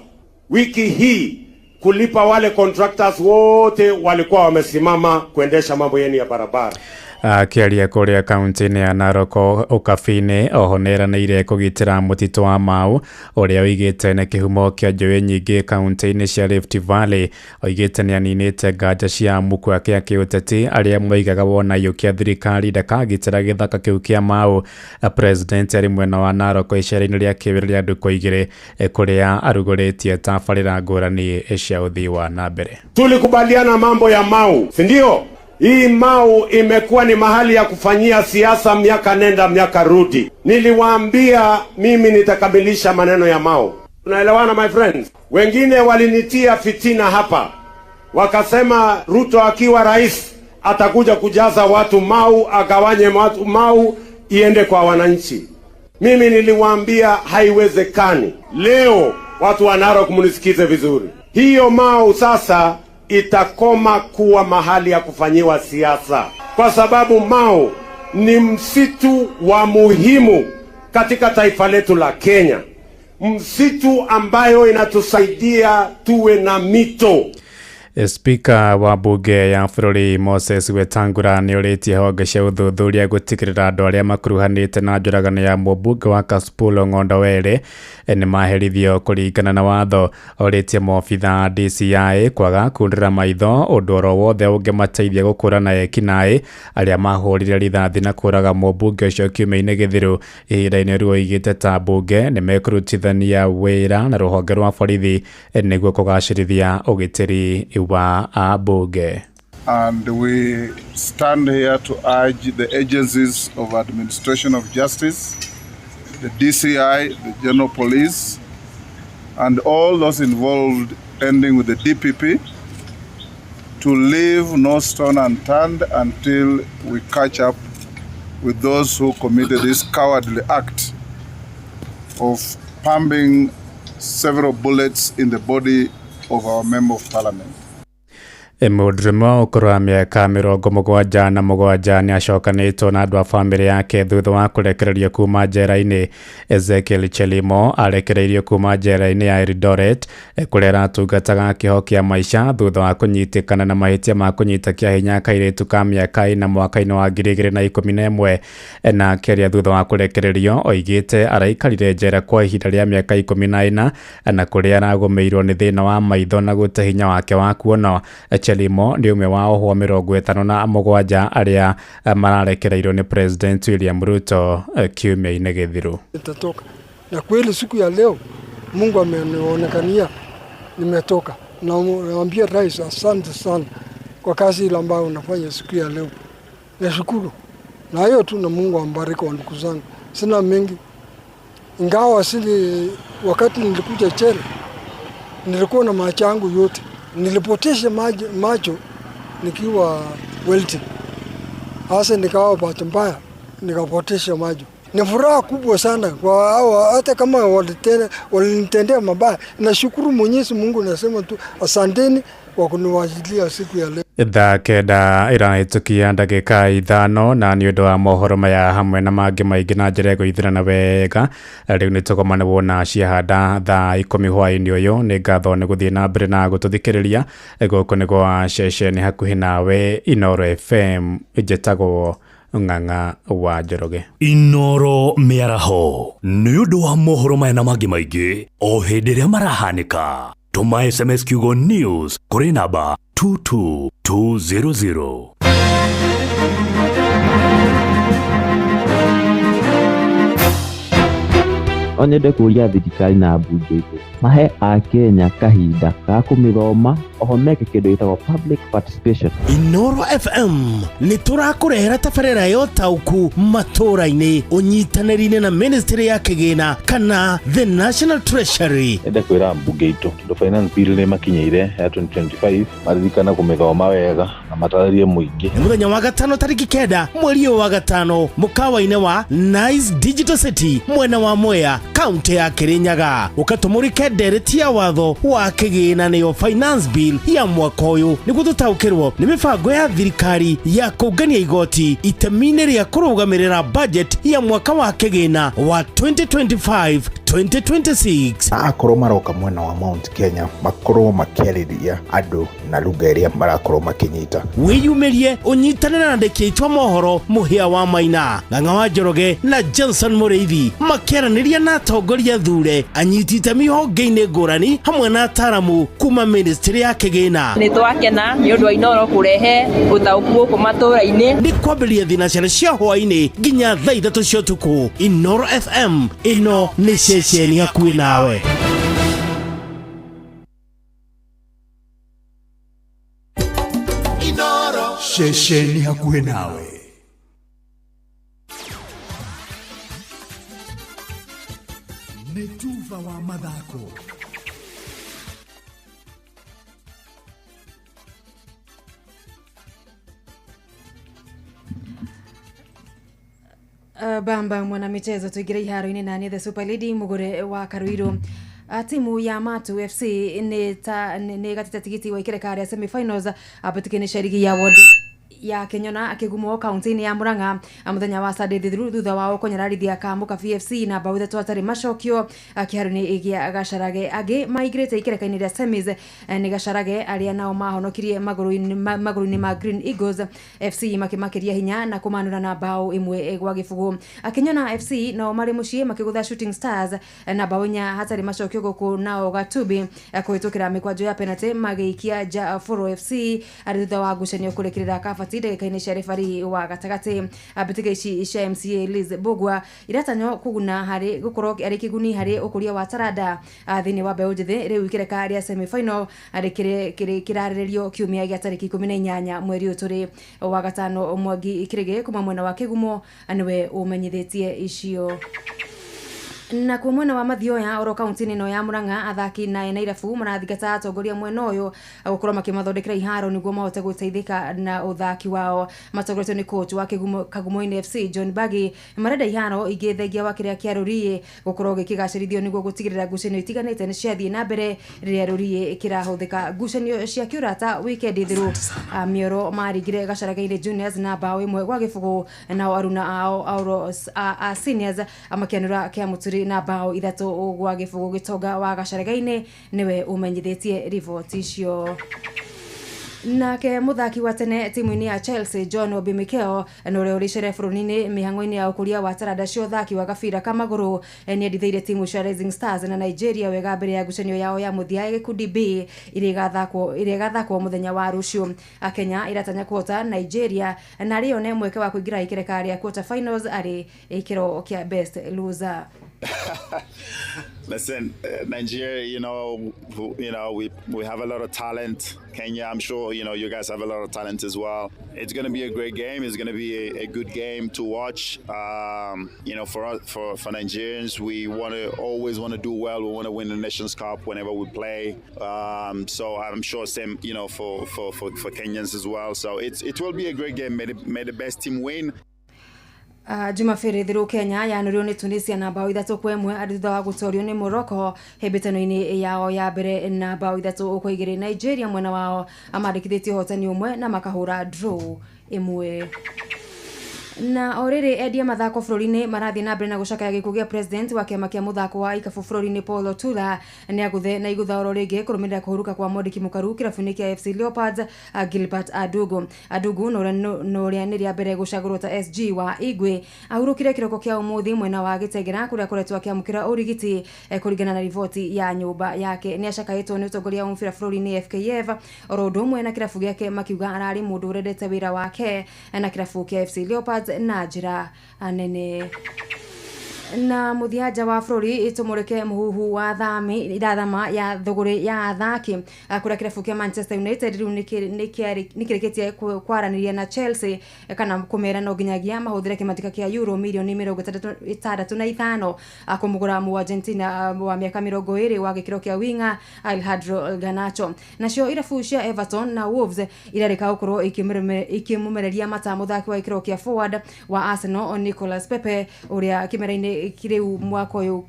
wiki hii kulipa wale contractors wote walikuwa wamesimama kuendesha mambo yenu ya barabara. Akĩaria kũrĩa kaunti-inĩ ya Narok Ũkabi-inĩ oho nĩeranĩire kũgitĩra mũtitũ wa Mau ũrĩa oigĩte nĩ kĩhumo kĩa njũĩ nyingĩ kaunti-inĩ cia Rift Valley. Oigĩte nĩaninĩte nganja cia amuku ake a kĩũteti arĩa moigaga wona aiyũkia thirikari ndakagitĩra gĩthaka kĩu kĩa Mau. President arĩ mwena wa Narok icera-inĩ rĩa kĩwĩra rĩa ndukũ igĩrĩ kũrĩa arugũrĩtie tabarĩra ngũrani cia ũthii wa na mbere. Tulikubaliana mambo ya Mau, si ndio? Hii Mau imekuwa ni mahali ya kufanyia siasa miaka nenda miaka rudi. Niliwaambia mimi nitakamilisha maneno ya Mau. Tunaelewana my friends? Wengine walinitia fitina hapa, wakasema Ruto akiwa rais atakuja kujaza watu Mau, agawanye watu Mau iende kwa wananchi. Mimi niliwaambia haiwezekani. Leo watu wa Narok mnisikize vizuri. Hiyo Mau sasa itakoma kuwa mahali ya kufanyiwa siasa, kwa sababu Mau ni msitu wa muhimu katika taifa letu la Kenya, msitu ambayo inatusaidia tuwe na mito. Spika wa bunge ya bũrũri Moses Wetangula nĩorĩtie honge cia ũthuthuria gũtigĩrĩra andũ arĩa makuruhanĩte na njũragano ya mũmbunge wa Kasipul Ong'ondo Were nĩmaherithio kũringana na watho. Orĩtie maobitha a DCI kwaga kundĩra maitho ũndũ oro wothe ũngĩmateithia gũkũrana ekinaĩ arĩa mahũrire rithathi na kũraga mũmbunge ũcio kiumia-inĩ gĩthiru. Ihinda-inĩ rĩu oigĩte ta mbunge nĩmekũrutithania wĩra na rũhonge rwa borithi nĩguo kũgacĩrithia ũgitĩri wa ambunge. And we stand here to urge the agencies of administration of justice, the DCI, the General Police, and all those involved, ending with the DPP, to leave no stone unturned until we catch up with those who committed this cowardly act of pumping several bullets in the body of our Member of Parliament. Mũndũrũme ũkũrũ wa mĩaka 77 nĩacokanĩtwo na andũ a bamĩrĩ yake thutha wa kũrekererio kuma njera-inĩ. Ezekiel Chelimo arekereirio kuma njera-inĩ ya Eldoret kũrĩa aratungataga kĩoho kĩa maica thutha wa kũnyitĩkana na mahĩtia ma kũnyita kĩa hinya kairĩtu ka mĩaka 4 mwaka-inĩ wa 2011. Na akĩaria thutha wa kũrekererio oigĩte araikarire njera kwa ihinda rĩa mĩaka 14 na kũrĩa aragũmĩirwo nĩ thĩna wa maitho na gũte hinya wake wa kuona. Chelimo nĩ ũmwe wa ohwo 57 arĩa mararekereirio nĩ President William Ruto kiumia-inĩ gĩthiru. Nitatoka. Na kweli siku ya leo Mungu amenionekania nimetoka. Na naambia rais asante sana kwa kazi ile ambayo unafanya siku ya leo. Nashukuru. Na hiyo tu, na Mungu ambariki wa ndugu zangu. Sina mengi. Ingawa sili wakati nilikuja Chele nilikuwa na macho yangu yote. Nilipotesha macho nikiwa welding. Hasa nikawa bahati mbaya nikapotesha macho. Ni furaha kubwa sana kwa hawa, hata kama walinitendea mabaya. Nashukuru Mwenyezi Mungu, nasema tu asanteni kwa kuniwajilia siku ya leo. Thaa 9 ĩrahĩtũkia ndagĩka 5 na nĩ ũndũ wa mohoro maya hamwe na mangĩ maingĩ na njĩra ĩgũithĩrana wega. Rĩu nĩ tũgomane wona ciahanda thaa 10 hwaĩ-inĩ ũyũ. Nĩ ngatho nĩ gũthiĩ na mbere na gũtũthikĩrĩria. Gũkũ nĩ gwa ceceni hakuhĩ nawe Inooro FM. Njĩtagwo Ng'ang'a wa Njoroge. Inooro mĩaraho nĩ ũndũ wa mohoro maya na mangĩ maingĩ o hĩndĩ ĩrĩa marahanĩka. Tũma SMS kiugo news kũrĩ namba 22200. No nyende kũria thirikari na mbunge itũ mahe akenya kahinda ga kũmĩthoma oho meke kĩndũ gĩtagwo public participation. Inooro FM nĩ tũrakũrehera tabarĩra ya ũtaũku matũra-inĩ ũnyitanĩri-inĩ na Ministry ya Kĩgĩna kana the National Treasury. Nyende kwĩra mbunge itũ tondũ finance bill nĩ makinyĩire ya 2025 maririkana kũmĩthoma wega na matarĩrie mũingĩ. Nĩ mũthenya wa gatano tarĩki 9 mweri ũyũ wa gatano mũkawa-inĩ wa Nice Digital City mwena wa Mwea kaunti ya Kirinyaga. Ũkatũmũrĩke Tũmũrĩke ndereti ya watho wa kĩgĩna nĩyo finance bill ya mwaka ũyũ nĩguo tũtaũkĩrwo nĩ mĩbango ya thirikari ya kũngania igoti itemi-inĩ rĩa kũrũgamĩrĩra budget ya mwaka wa kĩgĩna wa 2025 2026. Na akorwo maroka mwena wa Mount Kenya makorwo makĩarĩria andũ na lugha ĩrĩa marakorwo makĩnyita. Wĩyumĩrie ũnyitanĩre na andĩki aitũ a mohoro Mũhĩa wa Maina, Ng'ang'a wa Njoroge na Johnson Mũrĩithi makĩaranĩria na atongoria thure anyiti itemi honge-inĩ ngũrani hamwe na ataramu kuma ministry ya kĩgĩna. Nĩ twakena nĩ ũndũ wa Inooro kũrehe ũtaũku gũkũ matũũra-inĩ. Nĩ kwambĩrĩria thinacara cia hwaĩ-inĩ nginya thaa 3 cia ũtukũ. Inooro FM, ĩno nĩ ceceni hakuhĩ nawe. Inooro ceceni hakuhĩ nawe. Nĩ tuba wa mathako. Bamba mwanamichezo tuingire iharo-inĩ na nĩ the Super Lady Mugure wa Karuiru. Timu ya Matu FC nĩ ĩgatĩte tigiti wa ikereka rĩa semifinals abĩtũkĩinĩ cia rigi ya wodi ya Kenyona akĩgumwo kaunti-inĩ ya Murang'a mũthenya wa Sunday thithiru thutha wao kũnyararithia Kamuka VFC na bao 3 hatarĩ macokio kĩharo-inĩ gĩa Gacarage. Angĩ maingĩrĩte ikereka-inĩ rĩa semis nĩ Gacarage arĩa nao mahonokirie magũrũ-inĩ ma Green Eagles FC makĩmakĩria hinya na kũmanũra na bao 1-0. Kenyona FC nao marĩ mũciĩ makĩgũtha Shooting Stars na bao 4 hatarĩ macokio gũkũ nao Gatubi kũhĩtũkĩra mĩkwanjo ya penalty magĩikia nja Foro FC arĩ thutha wa ngucanio kũrĩkĩrĩra Kabati ndagĩka-inĩ cia refari wa gatagatĩ. Mbĩtĩka ici cia MCA Liz Mbugua iratanywo kũguna harĩ gũkorwo arĩ kĩguni harĩ ũkũria wa taranda thĩinĩ wa mbeũ njĩthĩ. Rĩu ikereka rĩa semifinal kĩrarĩrĩrio kiumia gĩa tarĩki 18 mweri ũyũ tũrĩ wa gatano. Mwangi Kĩrĩgĩ kuma mwena wa Kĩgumo nĩwe ũmenyithĩtie icio. Na kuo mwena wa Mathioya oro kaunti-inĩ ĩno ya Murang'a athaki na ena irabu marathingata atongoria mwena ũyũ gũkorwo makĩmathondekera iharo nĩguo mahote gũteithĩka na ũthaki wao. Matongoretio nĩ coach wa Kagumo-inĩ FC John Bagi marenda iharo ingĩ thengia wa kĩrĩa kĩa Rũriĩ gũkorwo gĩkĩgacĩrithio nĩguo gũtigĩrĩra ngucanio itiganĩte nĩ ciathiĩ na mbere rĩrĩa Rũriĩ kĩrahũthĩka. Ngucanio cia kĩũrata wikendi thiru Mĩoro maringire Gacarage-inĩ Juniors na bao 1-0 nao aruna ao auro a seniors makĩanũra Kĩamũturi na bao 3-0. Gĩtonga wa Gacarage-inĩ nĩwe ũmenyithĩtie riboti icio. Nake muthaki wa tene timu-inĩ ya Chelsea John Obi Mikel na ũrĩa ũrĩcere bũrũri-inĩ mĩhang'o-inĩ ya ũkũria wa taranda cia ũthaki wa gabira ka magũrũ nĩendithĩire timu cia Rising Stars na Nigeria wega mbere ya ngucanio yao ya mũthia ya gĩkundi B ĩrĩa ĩgathakwo mũthenya wa rũciũ. Kenya ĩratanya kũhota Nigeria na arĩ yone mweke wa kũingĩra ikereka rĩa quarter finals arĩ gĩkĩro kĩa best loser. Listen, Nigeria, you know, we have a lot of talent. Kenya, I'm sure, you know, you guys have a lot of talent as well. It's going to be a great game. It's going to be a good game to watch. You know, for Nigerians, we always want to do well. We want to win the Nations Cup whenever we play. So I'm sure same, you know, for Kenyans as well. So it will be a great game. May the best team win. Jumapili thiru Kenya yanurio ni Tunisia na bao 3-1 arĩ thutha wa gũtorio nĩ Morocco hĩmbĩtano-inĩ yao ya mbere na bao 3-2. Nigeria mwena wao amandĩkithĩtie ũhotani ũmwe na makahũra draw ĩmwe. Na o rĩrĩ endia mathako bũrũri-inĩ marathiĩ na mbere na gũcakaya gĩkuũ gĩa president wa kĩama kĩa mũthako wa ikabu bũrũri-inĩ Paul Otula nĩ agũthe na igũtha oro rĩngĩ kũrũmĩrĩra kũhurũka kwa mwandĩki mũkaru kĩrabu-inĩ kĩa FC Leopards Gilbert Adugu. Adugu na ũrĩa nĩ rĩa mbere gũcagũrwo ta SG wa Igwe ahurũkire kĩroko kĩa ũmũthĩ mwena wa Gĩtengera kũrĩa akoretwo akĩamũkĩra ũrigiti kũringana na riboti ya nyũmba yake. Nĩ acakaĩtwo nĩ ũtongoria wa mũbira bũrũri-inĩ FKF oro ũndũ ũmwe na kĩrabu gĩake makiuga ararĩ mũndũ ũrendete wĩra wake na kĩrabu kĩa FC Leopards na njĩra nene. Na mũthia wa bũrũri ĩtũmũrĩke mũhuhu wa thami irathama ya thũgũrĩ ya athaki kũrĩa kĩrabu kĩa Manchester United rĩu nĩkĩrĩkĩtie kwaranĩria na Chelsea kana kũmera no nginyagia mahũthĩre kĩmatĩka kĩa euro mirioni 65 kũmũgũra mu Argentina wa mĩaka 20 wa gĩkĩro kĩa winger Alejandro Garnacho. Nacio irabu cia Everton na Wolves irarĩka gũkorwo ikĩmũmereria mata mũthaki wa gĩkĩro kĩa forward wa Arsenal Nicolas Pepe ũrĩa kĩmera-inĩ Rĩu mwaka ũyũ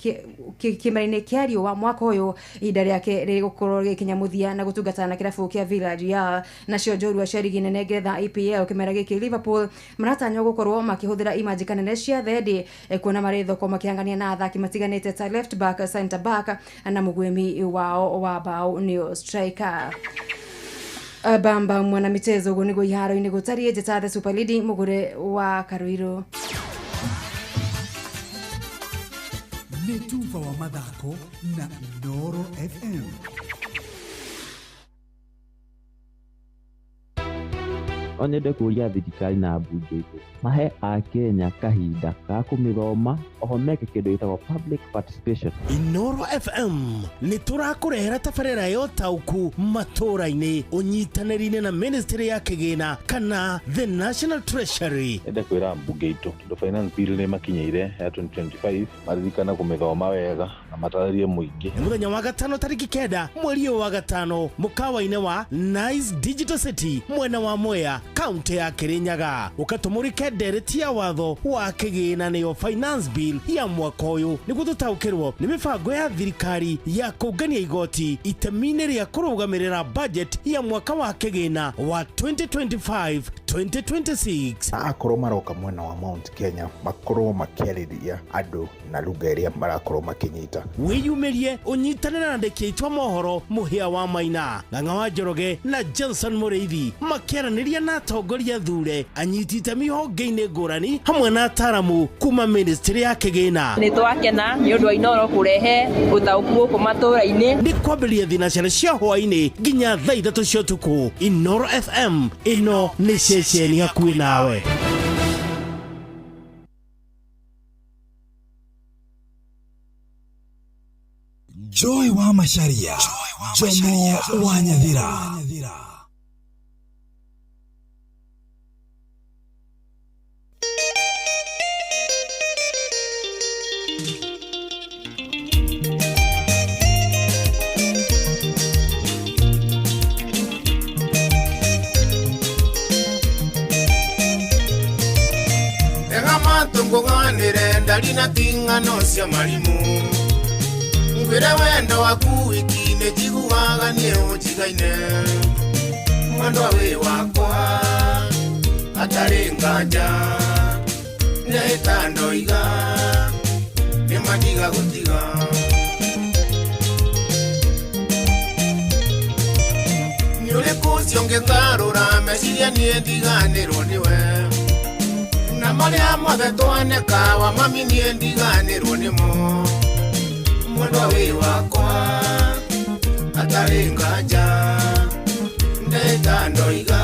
kĩmera-inĩ kĩa riũa mwaka ũyũ ihinda rĩake rĩgũkorwo rĩgĩkinya mũthia na gũtungata na kĩrabu kĩa Villarreal. Nacio njorua cia rigi nene Ngeretha EPL kĩmera gĩkĩ Liverpool maratanywo gũkorwo makĩhũthĩra imanjĩka nene cia thendi kuona marĩ thoko makĩhangania na athaki matiganĩte ta left back, center back na mũgwĩmi wao wa bao nĩo striker. Bamba mwana michezo ũguo nĩguo iharo-inĩ gũtariĩ. Njĩta the Super Lady mũgũre wa Karuirũ. Nĩ tuba wa mathako na Inooro FM. No nyende kũria thirikari na ambunge aitũ mahe akenya kahinda ga kũmĩthoma oho meke kĩndũ gĩtagwo public participation. Inooro FM nĩ tũrakũrehera tabarĩra ya ũtaũku matũũra-inĩ ũnyitanĩri-inĩ na ministry ya kĩgĩna kana the National Treasury. Nyende kwĩra mbunge aitũ tondũ finance bill nĩ makinyĩire ya 2025 maririkane kũmĩthoma wega na matarĩrie mũingĩ. Nĩ mũthenya wa gatano tarĩki 9 mweri ũyũ wa gatano mũkawa-inĩ wa Nice Digital City mwena wa Mwea kaunti ya Kirinyaga ũkatũmũrĩke ndereti ya watho wa kĩgĩna nĩyo finance bill ya mwaka ũyũ nĩguo tũtaũkĩrwo nĩ mĩbango ya thirikari ya kũngania igoti itemi-inĩ rĩa kũrũgamĩrĩra budget ya mwaka wa kĩgĩna wa 2025 2026. Na akorwo maroka mwena wa Mount Kenya makorwo makĩarĩria andũ na lugha ĩrĩa marakorwo makĩnyita. Wĩyumĩrie ũnyitanĩre na andĩki aitũ a mohoro Mũhĩa wa Maina, Ng'ang'a wa Njoroge na Johnson Mũrĩithi makĩaranĩria na atongoria thure anyiti itemi honge-inĩ ngũrani hamwe na ataramu kuma ministry ya kĩgĩna. Nĩ twakena nĩ ũndũ wa Inooro kũrehe ũtaũku gũkũ matũũra-inĩ. Nĩ kwambĩrĩria thinacara cia hwaĩ-inĩ nginya thaa 3 cia ũtukũ. Inooro FM ĩno nĩ ceceni hakuhĩ nawe. Joy wa Macharia, Jomo wa Nyathira. Tũngũganĩre ndari na ting'ano cia marimũ ngwĩre wendo waku wiki-inĩ njiguaga niĩ ũnjigaine mwendwa wĩ wakwa hatarĩ nganja nĩhĩta ndoiga nĩmandiga gũtiga. Nĩ ũrĩkũ ũcio ngĩgarũra meciria niĩ ndiganĩrwo nĩwe na marĩa mothe twaneka wa mami niĩ ndiganĩrwo nĩmo mwendwa wĩ wakwa hatarĩ nganja ndeta ndoiga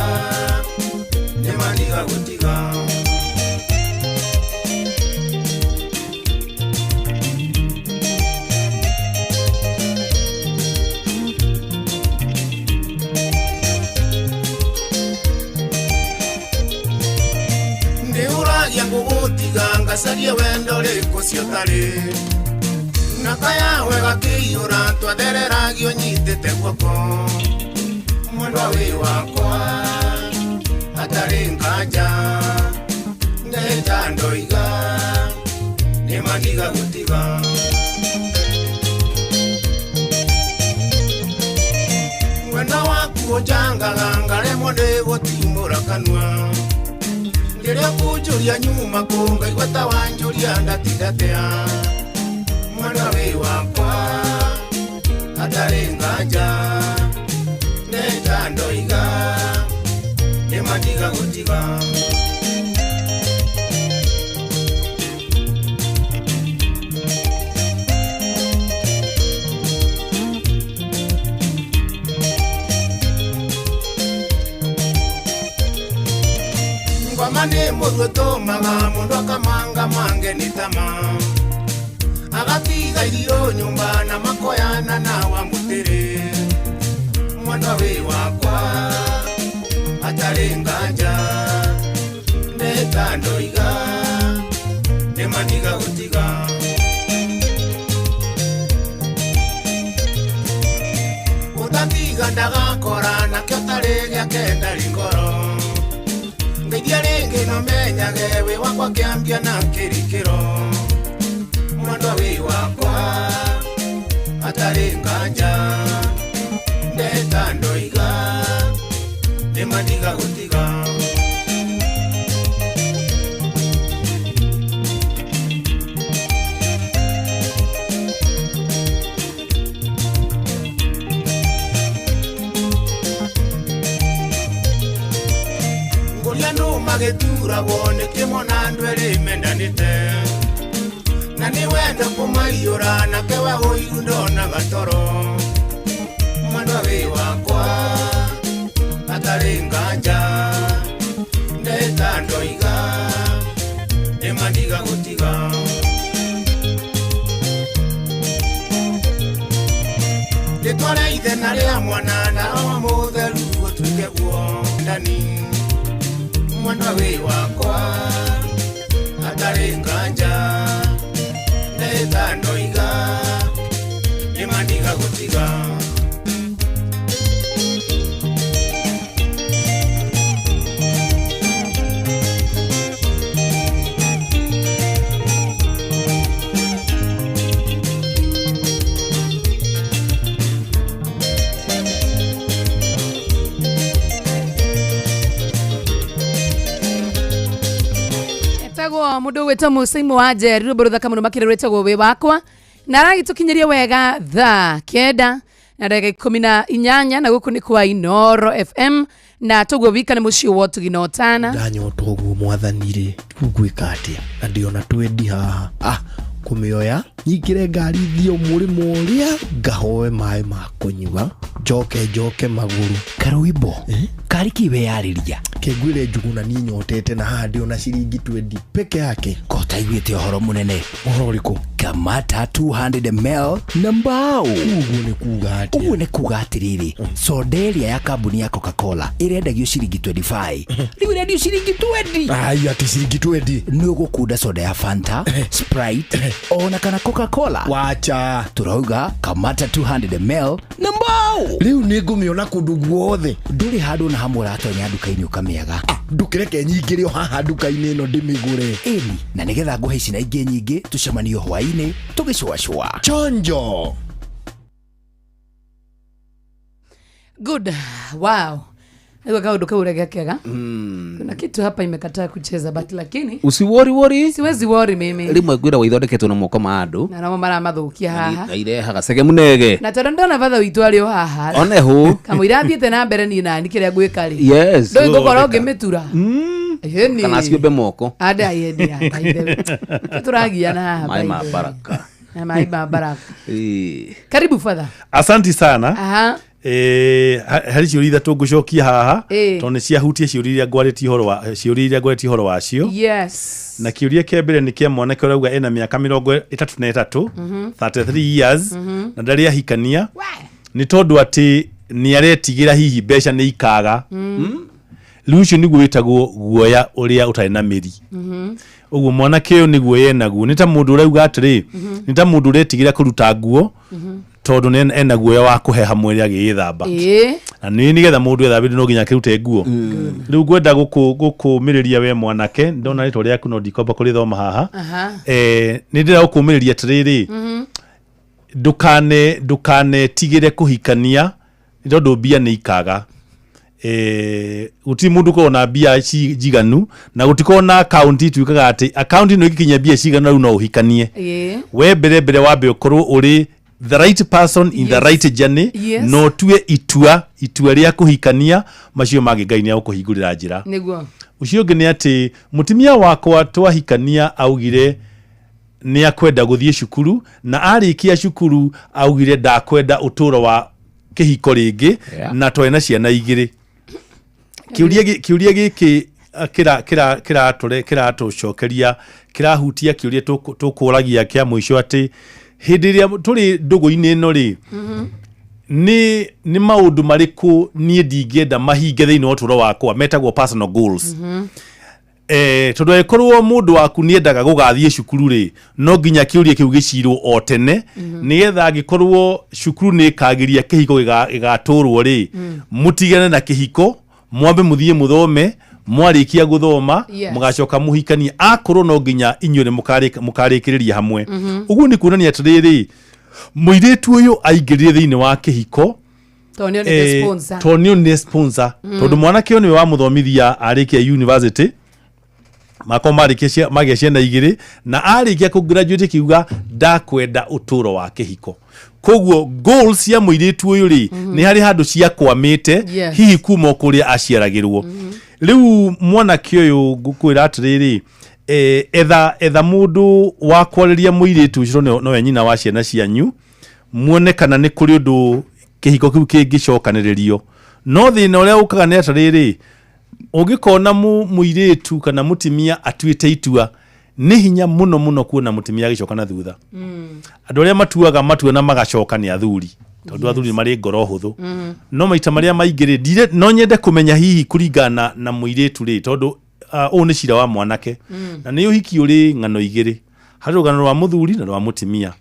nĩmandiga gũtiga. Ngũgũtiga ngacarie wendo rĩkũ ciũtarĩ na kaya wega kĩiyũra twathereragio nyitĩte guoko mwendwa wĩ wakwa hatarĩ nganja ndeta ndoiga nĩmandiga gũtiga. Mwenda waku ũnjangaga ngaremwo nĩ gũtimũra kanua rĩrĩa kũnjũria nyuma kũ ngaigua ta wanjũria ndatindatea mwendwa wĩ wakwa hatarĩ nganja ndeta ndoiga nĩmandiga gũtiga. Ngoma nĩ mũru ũtũmaga mũndũ akamanga mange nĩ tama agatiga irio nyũmba na makoyana na wa mũtĩrĩ mwendwa wĩ wakwa hatarĩ nganja ndeta ndoiga nĩmandiga gũtiga. Ũtatiga ndagakora nakĩo tarĩ gĩake ndarĩ ngoro ngeithia rĩngĩ no menyage wĩ wakwa kĩambia na kĩrĩkĩro Nĩmandiga gũtiga. Ngũria nũ magĩturagwo nĩ kĩmo na andũ erĩ mendanĩte na nĩ wendo kũmaiyũra nake wa ũiru ndonaga toro mwendwa wĩ wakwa atarĩ nganja ndeta ndoiga nĩmandiga gũtiga. Rĩtwa rĩa ithe na rĩa mwana na roho mũtheru gũtuĩke guo ndani mwendwa wĩ wakwa atarĩ nganja ndeta ndoiga nĩmandiga gũtiga. Etagwo mundu gwitwo Mucaimu wa Njeri, rwimbo ruthaka muno makĩria rwĩtagwo wĩ wakwa, na aragĩtũkinyĩria wega thaa 9 na ndagĩka 18, na gũkũ nĩ kwa Inoro FM, na tũguo wika nĩ mũciĩ wa ũtugi na ũtana. Ndanyota ũguo mwathani rĩ, rĩu ngwĩka atĩa na ndĩona twendi haha kũmĩoya nyingĩre ngari thiĩ mũrĩmo ũrĩa ngahoe maĩ ma kũnyua njoke njoke magũrũ. Karwimbo karĩ kĩ weyarĩria? Kĩngwĩre Njuguna niĩ nyotete na haha ndĩona ciringi twendi peke yake. Ko taiguĩte ũhoro mũnene? Ũhoro ũrĩkũ? Kamata 200 ml na mbao. Ũguo nĩ kuga atĩa? Ũguo nĩ kuga atĩrĩrĩ, soda ĩrĩa ya kambuni ya Coca-Cola ĩrendagio ciringi 25, rĩu ĩrendio ciringi 20. Ai, atĩ ciringi 20? Nĩ ũgũkunda soda ya Fanta, Sprite ona kana Coca-Cola. Wacha. Tũrauga Kamata 200 ml na mbao. Rĩu nĩ ngũmĩona kũndũ guothe. Ndũrĩ handũ na hamwe ũratonya nduka-inĩ ũkamĩaga. Ndũkĩreke nyingĩre o haha nduka-inĩ ĩno ndĩmĩgũre. Ĩni, na nĩgetha ngũhe ici na ingĩ nyingĩ, tũcemanio hwaĩ-inĩ tũgĩcũacũa. Chonjo. Good. Wow. Ndio kaundu kau rege kega. Kuna kitu hapa imekataa kucheza but lakini usiwori wori siwezi worry mimi. Rimwe ngwira waithondeketwo na moko ma andu Na namo maramathukia haha. Na irehaga cege munege. Na tondu ndona batha witũ arĩ o haha. One hu. Kamũira thiĩte na mbere niĩ nani kĩrĩa ngwĩka rĩ. Yes. Ndũĩ ngũkorwo ngĩmĩtura. Ĩni. Kana ciũmbe moko. Anda yendia by the way. Tũragiana haha. Maĩ by ma the way. baraka. Na maĩ ma baraka. Ĩĩ. Karibu father. Asanti sana. Aha. Harĩ ciũria ithatũ ngũcokia haha Ĩĩ. tondũ nĩ ciahutia ciũria iria ngwarĩtie ũhoro wa ciũria iria ngwarĩtie ũhoro wacio. Yes. Na kĩũria kĩa mbere nĩ kĩa mwanake ũrauga ena mĩaka 33, 33 years, na ndarĩ ahikania nĩ tondũ atĩ nĩ aretigĩra hihi mbeca nĩ ikaga. Rĩu ũcio nĩguo wĩtagwo guoya ũrĩa ũtarĩ na mĩri. Ũguo mwanake ũyũ nĩguo yenaguo, nĩ ta mũndũ ũrauga atĩrĩ, nĩ ta mũndũ ũretigĩra kũruta nguo tondũ nĩ ena guoya wa kũheha mwĩrĩ agĩgĩthamba. Ĩĩ. Na nĩ nĩgetha mũndũ ethambĩte no nginya akĩrute nguo. Rĩu ngwenda gũkũmĩrĩria we mwanake, ndona rĩtwa rĩaku no ndikwamba kũrĩthoma haha. Aha. Nĩ ndĩragũkũmĩrĩria atĩrĩrĩ, ndũkanetigĩre kũhikania nĩ tondũ mbia nĩ ikaga. Gũtirĩ mũndũ ũkoragwo na mbia njiganu na gũtikoragwo na akaunti ituĩkaga atĩ akaunti ĩno ĩngĩkinyia mbia cigana rĩu no ũhikanie. Ĩĩ. We mbere mbere wambe ũkorwo ũrĩ the right person in the right journey, no tue itua rĩa kũhikania, macio mangĩ Ngai nĩ agũkũhingũrĩra njĩra. Nĩguo. Ũcio ũngĩ nĩ atĩ mũtumia wakwa twahikania augire nĩ akwenda gũthiĩ cukuru, na arĩkia cukuru augire ndakwenda ũtũũro wa kĩhiko rĩngĩ, na twarĩ na ciana igĩrĩ. Kĩũria gĩkĩ kĩratũcokeria kĩrahutia kĩũria tũkũragia kĩa mũico atĩ hĩndĩ ĩrĩa tũrĩ ndũgũ-inĩ ĩno rĩ, nĩ maũndũ marĩkũ niĩ ndingĩenda mahinge thĩinĩ wa ũtũũro wakwa metagwo personal goals. Tondũ angĩkorwo mũndũ waku nĩendaga gũgathiĩ cukuru rĩ, no nginya kĩũria kĩu gĩcirwo o tene, nĩgetha angĩkorwo cukuru nĩ ĩkagĩria kĩhiko gĩgatũrwo rĩ, mũtigane na kĩhiko, mwambe mũthiĩ mũthome, mwarĩkia gũthoma mũgacoka mũhikanie, akorwo no nginya inyuĩ nĩ mũkarĩkĩrĩria hamwe. Ũguo nĩ kuonania atĩrĩrĩ, mũirĩtu ũyũ aingĩrire thĩinĩ wa kĩhiko Tondũ nĩo nĩ the sponsor. Tondũ nĩo nĩ sponsor. Tondũ mwanake ũyũ nĩwe wamũthomithia arĩkia university, makorwo marĩkia magĩa ciana igĩrĩ, na arĩkia kũ graduate kiuga ndakwenda ũtũro wa kĩhiko. Koguo goals cia mũirĩtu ũyũ rĩ, nĩ harĩ handũ ciakwamĩte. Hihi kuma o kũrĩa aciaragĩrwo. Rĩu mwanake ũyũ ngũkwĩra atĩrĩrĩ, etha mũndũ wa kwarĩria mũirĩtu ũcio, nowe nyina wa ciana cianyu, muone kana nĩ kũrĩ ũndũ kĩhiko kĩu kĩngĩcokanĩrĩrio. No thĩna ũrĩa ũkaga nĩ atĩrĩrĩ, ũngĩkona mũirĩtu kana mũtimia atuĩte itua, nĩ hinya mũno mũno kuona mũtimia agĩcoka na thutha. Andũ arĩa matuaga matua na magacoka nĩ athuri, tondũ athuri nĩ marĩ ngoro hũthũ. No maita marĩa maingĩ rĩ, no nyende kũmenya hihi kũringana na mũirĩtu rĩ, tondũ ũyũ nĩ cira wa mwanake. Na nĩ ũhiki ũrĩ ng'ano igĩrĩ, harĩ rũgano rwa mũthuri na rwa mũtimia.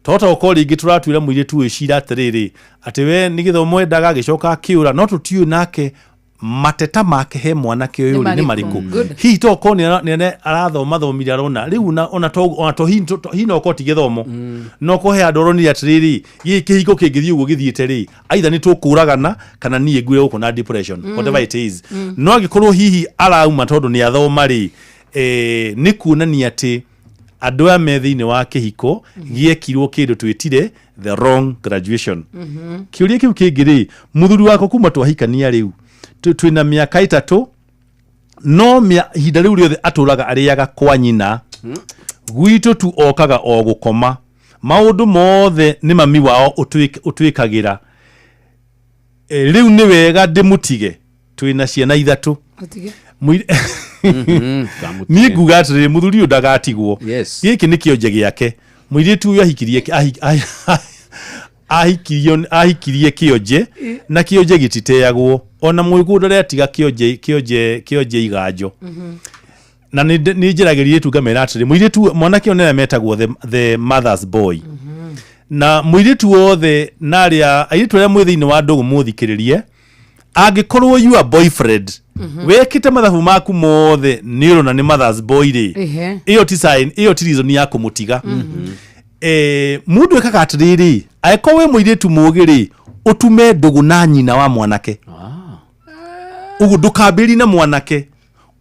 Tota gũkorwo rĩngĩ tũratuĩra mũirĩtu ũyũ cira atĩrĩrĩ, atĩ we nĩ gĩthomo endaga, agĩcoka akĩũra, no tũtiũĩ nake mateta make he mwanake ũyũ rĩ nĩ marĩkũ. Good. Hihi to korwo nĩ arathoma thomire, arona rĩu na ona to hihi no korwo ti gĩthomo, no korwo he handũ aronire atĩrĩrĩ, gĩkĩ kĩhiko kĩngĩthiĩ ũguo gĩthiĩte rĩ, either nĩ tũkũragana kana niĩ nguire gũkũ na depression, whatever it is. No angĩkorwo hihi arauma tondũ nĩ athoma rĩ, nĩ kuonania atĩ andũ aya me thĩinĩ wa kĩhiko gĩekirwo kĩndũ twĩtire the wrong graduation. Kĩũria kĩu kĩngĩ rĩ, mũthuri wakwa kuma twahikania rĩu twĩna mĩaka 3, no ihinda rĩu rĩothe atũraga arĩaga kwa nyina, gwitũ tu okaga o gũkoma, maũndũ mothe nĩ mami wao ũtwĩkagĩra. Rĩu nĩ wega ndĩmũtige? Twĩna ciana 3. Ũtige. Niĩ nguga atĩrĩrĩ, mũthuri ũyũ ndagatigwo. Gĩkĩ nĩ kĩonje gĩake. Mũirĩtu ũyũ ahikirie kĩonje, na kĩonje gĩtiteagwo. Ona mũgũnda ũrĩa atiga kĩonje iganjo. Na nĩ njeragĩria tu ngamera atĩrĩ, mũirĩtu mwanake ũyũ nĩwe metagwo the mother's boy. Na mũirĩtu wothe na arĩa airĩtu arĩa mwĩ thĩinĩ wa ndũgũ mũthikĩrĩrie, angĩkorwo your boyfriend wekĩte mathabu maku mothe nĩ ũrona nĩ mother's boy rĩ, ĩyo ti sign, ĩyo ti reason ya kũmũtiga. Mũndũ ekaga atĩrĩrĩ, angĩkorwo wĩ mũirĩtu mũũgĩ rĩ, ũtume ndũgũ na nyina wa mwanake. Ũguo ndũkambĩrĩrie na mwanake,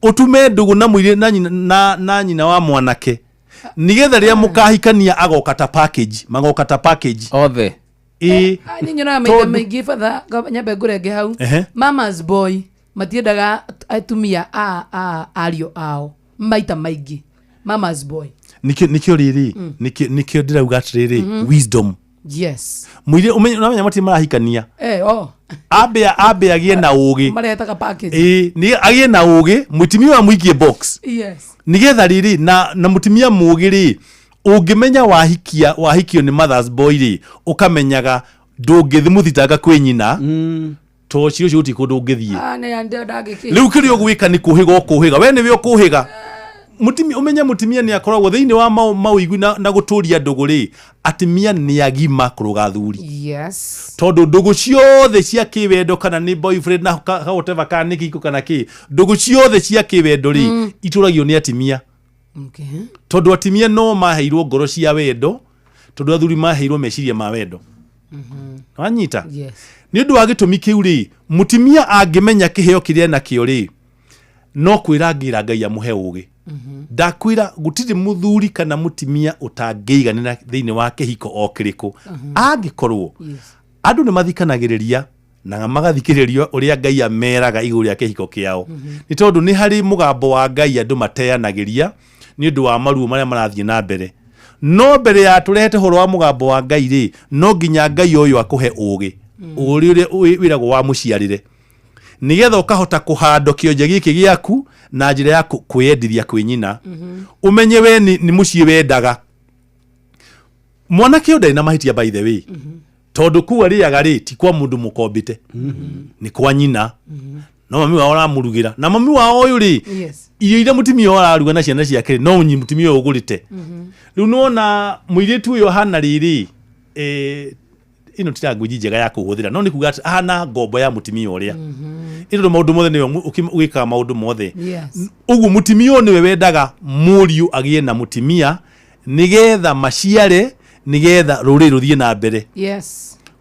ũtume ndũgũ na mũirĩ-, na nyina, na nyina wa mwanake, nĩgetha rĩrĩa mũkahikania agoka ta package, magoka ta package othe. Ĩĩ. Niĩ nyonaga maita maingĩ batha nyambe ngũrenge hau. Mama's boy matiendaga atumia a ariũ ao maita maingĩ, mama's boy. Nĩkĩo rĩrĩ, nĩkĩo ndĩrauga atĩrĩrĩ, wisdom. Mũirĩ ũmenye matirĩ marahikania. Oh. Ambe agĩe na ũgĩ. Maretaga package. Ĩĩ, nĩ agĩe na ũgĩ, mũtumia ũyũ amũikie box. Nĩgetha rĩrĩ, na mũtumia mũũgĩ rĩ, ũngĩmenya wahikio nĩ mother's boy rĩ, ũkamenyaga ndũngĩthiĩ mũthitanga kwĩ nyina, to cira ũcio gũtirĩ kũndũ ũngĩthiĩ. Ah, nĩ ndangĩkĩ. Rĩu kĩrĩa ũgwĩka nĩ kũhĩga ũkũhĩga, we nĩwe ũkũhĩga. Mũtumia, ũmenye mũtumia nĩ akoragwo thĩinĩ wa mawĩigwi na gũtũria ndũgũ rĩ, atumia nĩ agima kũrũga athuri. Tondũ ndũgũ ciothe cia kĩwendo, kana nĩ boyfriend na whatever, kana nĩ kĩhiko kana kĩ, ndũgũ ciothe cia kĩwendo rĩ, itũragio nĩ atumia. Tondũ atumia no maheirwo ngoro cia wendo, tondũ athuri maheirwo meciria ma wendo. Wanyita? Nĩ ũndũ wa gĩtũmi kĩu rĩ, mũtumia angĩmenya kĩheo kĩrĩa enakĩo rĩ, no kwĩra ngĩra Ngai amũhe ũgĩ. Ndakwĩra gũtirĩ mũthuri kana mũtumia ũtangĩiganĩra thĩinĩ wa kĩhiko o kĩrĩkũ. Angĩkorwo andũ nĩ mathikanagĩrĩria na magathikĩrĩria ũrĩa Ngai ameraga igũrũ rĩa kĩhiko kĩao. Nĩ tondũ nĩ harĩ mũgambo wa Ngai andũ mateanagĩria nĩ ũndũ wa maruo marĩa marathiĩ na mbere. No mbere ya tũrehete ũhoro wa mũgambo wa Ngai rĩ, no nginya Ngai ũyũ akũhe ũgĩ. Ũrĩ ũrĩa wĩragwo wa mũciarĩre. Nĩgetha ũkahota kũhanda kĩonje gĩkĩ gĩaku na njĩra ya kwĩyendithia kwĩ nyina. Ũmenye we nĩ mũciĩ wendaga. Mwanake ũyũ ndarĩ na mahĩtia by the way. Tondũ kũu arĩaga rĩ, ti kwa mũndũ mũkombĩte. Nĩ kwa nyina. No mami wao aramũrugĩra. Na mami wao ũyũ rĩ, irio iria mũtumia ũyũ araruga na ciana ciake rĩ, no mũtumia ũyũ ũgũrĩte. Rĩu nĩwona mũirĩtu ũyũ ahana rĩrĩ, ĩno ti language njega ya kũhũthĩra, no nĩ kuga atĩ ahana ngombo ya mũtumia ũrĩa. Ĩno nĩ maũndũ mothe nĩwe ũgĩkaga maũndũ mothe. Ũguo mũtumia ũyũ nĩwe wendaga mũriũ agĩe na mũtumia nĩgetha maciare, nĩgetha rũrĩrĩ rũthiĩ na mbere.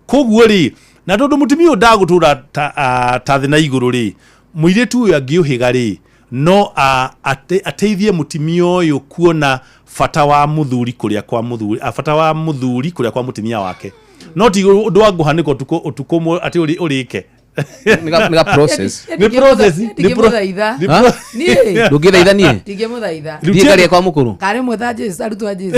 Koguo rĩ, Na tondũ mũtumia ũyũ ndagũtũra ta, ah, ta thĩ na igũrũ rĩ, mũirĩtu ũyũ angĩũhĩga rĩ, no ateithie mũtumia ũyũ kuona bata wa mũthuri kũrĩa kwa mũthuri, bata wa mũthuri kũrĩa kwa mũtumia wake. No ti ũndũ wa ngũhanĩka ũtukũ ũtukũ ũmwe atĩ ũrĩke. Nĩ ga process. Nĩ process, nĩ Ndingĩmũthaitha. nĩ Ha? Niĩ. Ndũngĩthaitha niĩ? Ndingĩmũthaitha. Thiĩ ngarie kwa mũkũrũ. Karĩ mwe ta Jesu, arutwo a Jesu.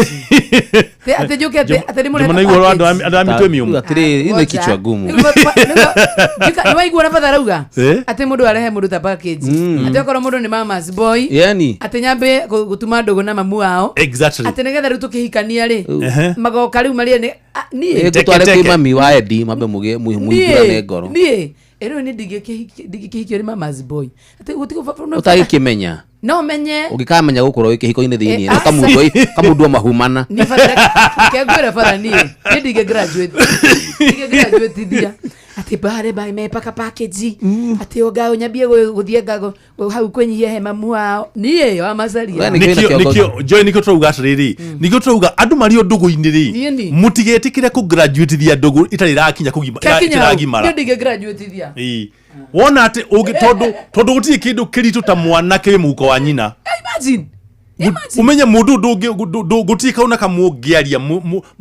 Atĩ njũke atĩ atĩ ndĩmũrehe Jomo naigua andũ andũ a mĩtwe mĩũmũ. Atĩrĩrĩ, ĩno kichwa ngumu. Nĩ waigua na batha arauga Eh? atĩ mũndũ arehe mũndũ ta package. Atĩ okorwo mũndũ nĩ mama's boy. Yani. Atĩ nyambe gũtuma ndũgũ na mamu wao. Exactly. Atĩ nĩgetha rĩu tũkĩhikania rĩ. Ehe. Magoka rĩu marĩe nĩ niĩ. Ngũtware kwĩ mami wa Eddie mambe mũgĩe mũiguane ngoro. Niĩ. Ĩrĩu nĩ ndingĩkĩhikio nĩ mama's boy. Atĩ gũtigũ Ũtagĩkĩmenya. No menye. Ũngĩkamenya gũkorwo wĩ kĩhiko-inĩ thĩiniĩ Eh, na kamundwo mahumana. Niĩ batha kengwĩra batha niĩ niĩ ndingĩ graduate ndingĩ graduate atĩ bare bare mepaka package atĩ ũnga nyambie gũthiĩ nga hau kwĩnyihia he mamu wao niĩ wa macaria Nĩkĩo nĩkĩo Joy nĩkĩo tũrauga atĩrĩrĩ, nĩkĩo tũrauga andũ marĩ o ndũgũ-inĩ rĩ, Niĩ ni. mũtigetĩkĩre kũgraduatithia ndũgũ ĩtarĩ ĩrakinya kũgima Kekinya hau, ĩtaragimara. niĩ ndingĩ graduatithia Ĩĩ. Wona atĩ ũngĩ tondũ tondũ gũtirĩ kĩndũ kĩritũ ta mwanake wĩ mũhuko wa nyina. Imagine. Ũmenye mũndũ ndũngĩ gũtirĩ kauna kamwe ũngĩaria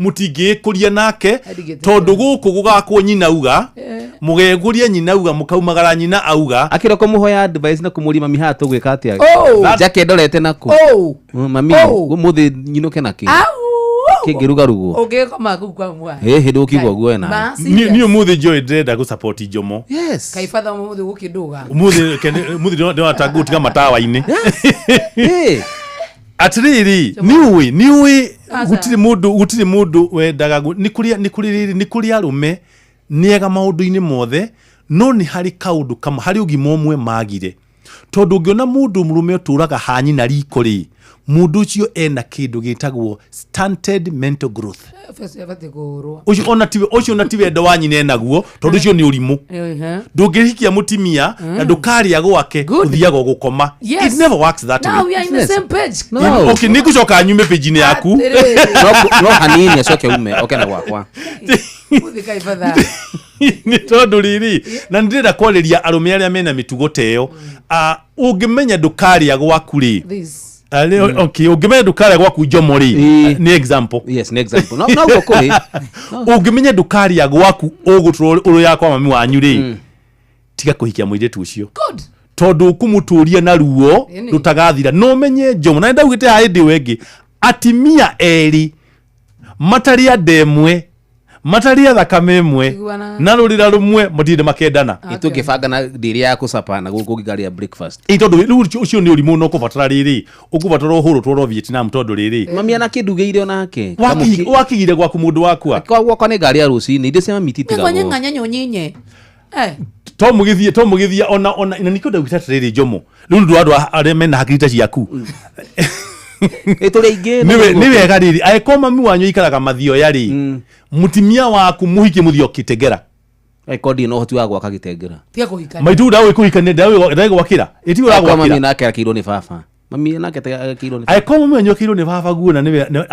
mũtingĩĩkũria nake tondũ gũkũ gũgakwo nyina auga mũgekũria nyina auga mũkaumagara nyina auga Akĩra kũmũhoya advice na kũmũria mami haha tũgwĩka atĩa. Oh. Jake ndorete nakũ. Oh. Mami Oh. ũmũthĩ nyinũke nakĩ. Kĩngĩrugarugwo. Ũngĩkoma kũu kwa mwa Ĩ hĩndĩ ũkiugua guoya nawe. Ma, Niĩ ũmũthĩ Joy ndĩrenda gũsupport Jomo. Yes. Kai batha ũmũthĩ gũkĩndũga Ũmũthĩ ũmũthĩ ndĩrona ngũtiga matawa-inĩ. Atĩrĩrĩ, nĩũĩ nĩũĩ Aca. gũtirĩ mũndũ gũtirĩ mũndũ wendaga nĩ kũrĩ nĩ kũrĩ rĩrĩ nĩ kũrĩ arũme nĩega maũndũ-inĩ mothe no nĩ harĩ kaũndũ kamwe harĩ ũgima ũmwe magire tondũ ũngĩona mũndũ mũrũme ũtũraga ha nyina riko rĩ, mũndũ ũcio ena kĩndũ gĩtagwo stunted mental growth. Besa yabatiĩ kũhũrwo. Ũcio ona tiwe ũcio ona ti wendo wa nyina enaguo tondũ ũcio nĩ ũrimũ. Ehe. Ndũngĩhikia mũtimia na ndũkarĩa gwake ũthiaga gũkoma. Yes. It never works that Now way. we are in the same page. No. Okay, nĩngũcoka nyume page-inĩ yaku. Atĩrĩrĩ. No hanini acoke ume oke na gwakwa. Ũmũthĩ kai batha. Nĩ tondũ rĩrĩ na nĩ ndĩrenda kwarĩria arũme arĩa mena mĩtugo ta ĩyo. Ũngĩmenya ndũkarĩa gwaku rĩ, This. Okay, ũngĩmenya ndũkarĩa gwaku Njomo rĩ, nĩ example. Yes, nĩ example. No no kũrĩ. Ũngĩmenya ndũkarĩa gwaku ũgũtũra ũrĩa kwa mami wanyu rĩ, tiga kũhikia mũirĩtu ũcio. Good. Tondũ ũkũmũtũria na ruo Ĩni. rũtagathira. No menye Njomo, na nĩndaugĩte haha hĩndĩ ĩyo ĩngĩ, atimia erĩ matarĩ a nda ĩmwe, matarĩ a thakame ĩmwe Iguana. na rũrĩra rũmwe matirĩ makendana. Tũngĩbanga na ndĩrĩ ya kũcapa na gũkũ ngĩkarĩa breakfast. Ĩ tondũ rĩu ũcio nĩ ũrimũ na ũkũbatara rĩrĩ, ũkũbatara ũhũrwo twarwo Vietnam tondũ rĩrĩ Mami anakĩndugĩire onake. Wakigire gwaku mũndũ wakua. Kwa gwakwa nĩ ngari ya rũcinĩ indo cia mami ititigagwo. Ng'anya nyonyinye. Eh. To mũgĩthiĩ to mũgĩthiĩ ona ona na nĩkĩo ndaugĩte atĩrĩrĩ Njomo, rĩu nĩ ũndũ wa andũ arĩa mena hakiri ta ciaku. Ĩ tũrĩ aingĩ. Nĩ wega rĩrĩ angĩkorwo mami wanyu aikaraga mathioya rĩ, mũtimia waku mũhikie mũthio Kĩtengera. Angĩkorwo ndirĩ na ũhoti wa gwaka Gĩtengera. Tiga kũhikania. Maitũ ndagũĩ kũhikania ndagwakĩra. Ĩtiwe Angĩkorwo mami ũragwakĩra. nake akĩirwo nĩ baba. Mami nake akĩirwo nĩ baba. Angĩkorwo mami wanyu akĩirwo nĩ baba guo na nĩwe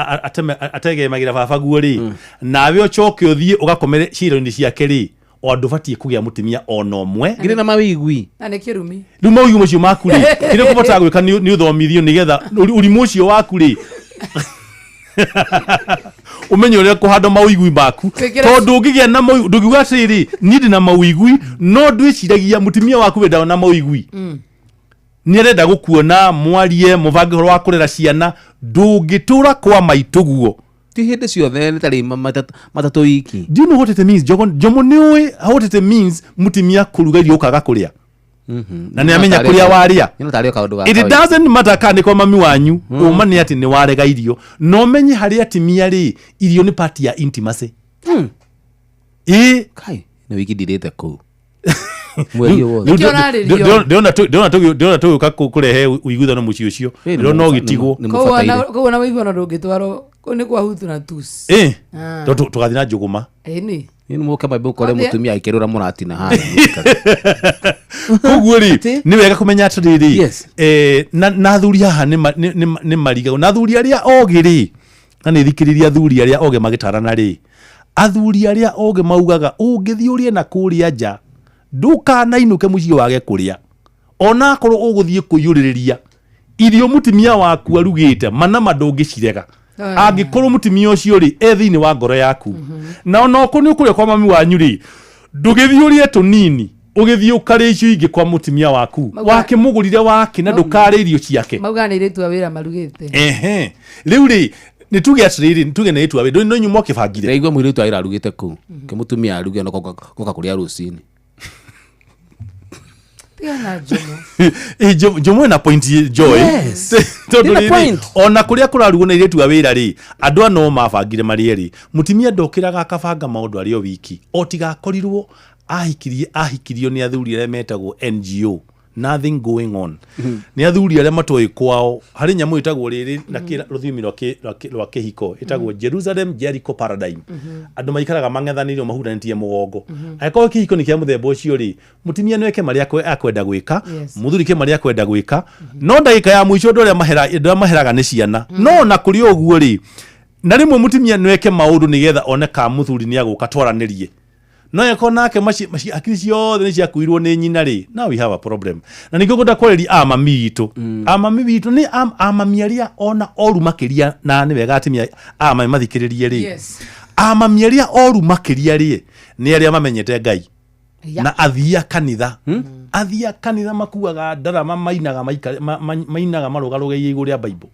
ategemagĩra baba guo rĩ, nawe ũcoke ũthiĩ ũgakomere ciĩro-inĩ ciake rĩ, o ndũbatiĩ kũgĩa mũtumia ona ũmwe. Ngĩrĩ na mawĩigwi. Na nĩ kĩrumi. Rĩu mawĩigwi macio maku rĩ, kĩrĩa ũkũbatara gwĩka nĩ ũthomithio nĩgetha ũrimũ ũcio waku rĩ, ũmenye ũrĩa kũhanda mawĩigwi maku. Twĩkĩre- Tondũ ũngĩgĩa na mawĩigwi, ndũngiuga atĩrĩrĩ, niĩ ndĩ na mawĩigwi, no ndwĩciragia mũtumia waku we ndarĩ na mawĩigwi. Nĩ arenda gũkuona mwarie mũbange ũhoro wa kũrera ciana, ndũngĩtũra kwa maitũ guo. Ti hĩndĩ ciothe nĩ tarĩ matatũ wiki. Do you know what it means? Jogo, Jomo nĩ ũĩ what it means mũtumia kũruga irio ũkaga kũrĩa. Na nĩ amenya kũrĩa warĩa. Nĩ tarĩ o kaũndũ ga It kawaida. doesn't matter kana nĩ kwa mami wanyu, ũma nĩ atĩ nĩ warega irio. No menye harĩ atimia rĩ, irio nĩ part ya intimacy. Ĩ. Kai, nĩ wiki ndirĩte kũu. Mweri wothe. Rĩu ndĩrona tũgĩũka kũrehe ũiguithano mũciĩ ũcio. Ndĩrona ũgĩtigwo. Koguo na wĩiguano ndũngĩtwarwo kũu nĩ kwa hutu na tusi. Ĩ. Ah. Tondũ tũgathiĩ na njũgũma. Ĩni. Nĩ mũke maimbo ũkore Othe- mũtumia akĩrũra mũratina haha. Koguo rĩ, nĩ wega kũmenya atĩrĩrĩ, na athuri haha nĩ marigagwo. Na athuri arĩa ogĩ rĩ, na nĩ thikĩrĩria athuri arĩa ogĩ magĩtarana rĩ, Athuri arĩa ogĩ maugaga ũngĩthiĩ ũrĩe na kũrĩa nja ndũkanainũke mũciĩ wage kũrĩa onakorwo ũgũthiĩ kũiyũrĩrĩria irio mũtumia waku arugĩte manama ndũngĩcirega. Angĩkorwo mũtumia ũcio rĩ e thĩinĩ wa ngoro yaku, na onokorwo nĩ ũkũrĩa kwa mami wanyu rĩ, ndũgĩthiĩ ũrĩe tũnini ũgĩthiĩ ũkarĩa icio ingĩ kwa mũtumia waku. Wakĩmũgũrire wake na ndũkarĩa irio ciake. Maugaga nĩ airĩtu a wĩra marugĩte. Ehe, rĩu rĩ nĩ tuge atĩrĩrĩ, nĩ tuge nĩ airĩtu a wĩra no inyuĩ mwakĩbangire. Ndaigua mũirĩtu wa wĩra arugĩte kũu kĩmũtumia aruge no goka kũrĩa rũcinĩ. Tigana Njomo. Ĩ, Njomo ĩna point Joy. Yes. Tondũ Ĩna rĩrĩ, point. ona kũrĩa kũrarugwo na airĩtu a wĩra rĩ, andũ a no mabangire marĩ erĩ. Mũtumia ndokĩraga akabanga maũndũ arĩ o wiki, o tiga akorirwo ahikirie ahikirio nĩ athuri arĩa metagwo NGO, nothing going on, nĩ athuri arĩa matoĩ kwao. Harĩ nyamũ ĩtagwo rĩrĩ na rũthiomi rwa kĩhiko ĩtagwo Jerusalem Jericho paradigm. Andũ maikaraga mang'ethanĩire mahutanĩtie mũgongo. Angĩkorwo kĩhiko nĩ kĩa mũthemba ũcio rĩ, mũtumia no eke marĩa akwenda gwĩka, mũthuri ke marĩa akwenda gwĩka, no ndagĩka ya mũico andũ arĩa maheraga nĩ ciana. No ona kũrĩ ũguo rĩ, na rĩmwe mũtumia no eke maũndũ nĩgetha one ka mũthuri nĩ agũka twaranĩrie, no eko nake hakiri ciothe nĩ ciakuirwo nĩ nyina rĩ, now we have a problem. Na ningĩ ngwenda kwarĩria amami witũ, amami witũ nĩ amami arĩa ona oru makĩria, na nĩ wega atumia amami mathikĩrĩrie rĩ. Amami arĩa oru makĩria rĩ, nĩ arĩa mamenyete Ngai na athia kanitha, athia kanitha makuaga ndarama, mainaga mainaga marũgarũgeie igũrũ rĩa Bible.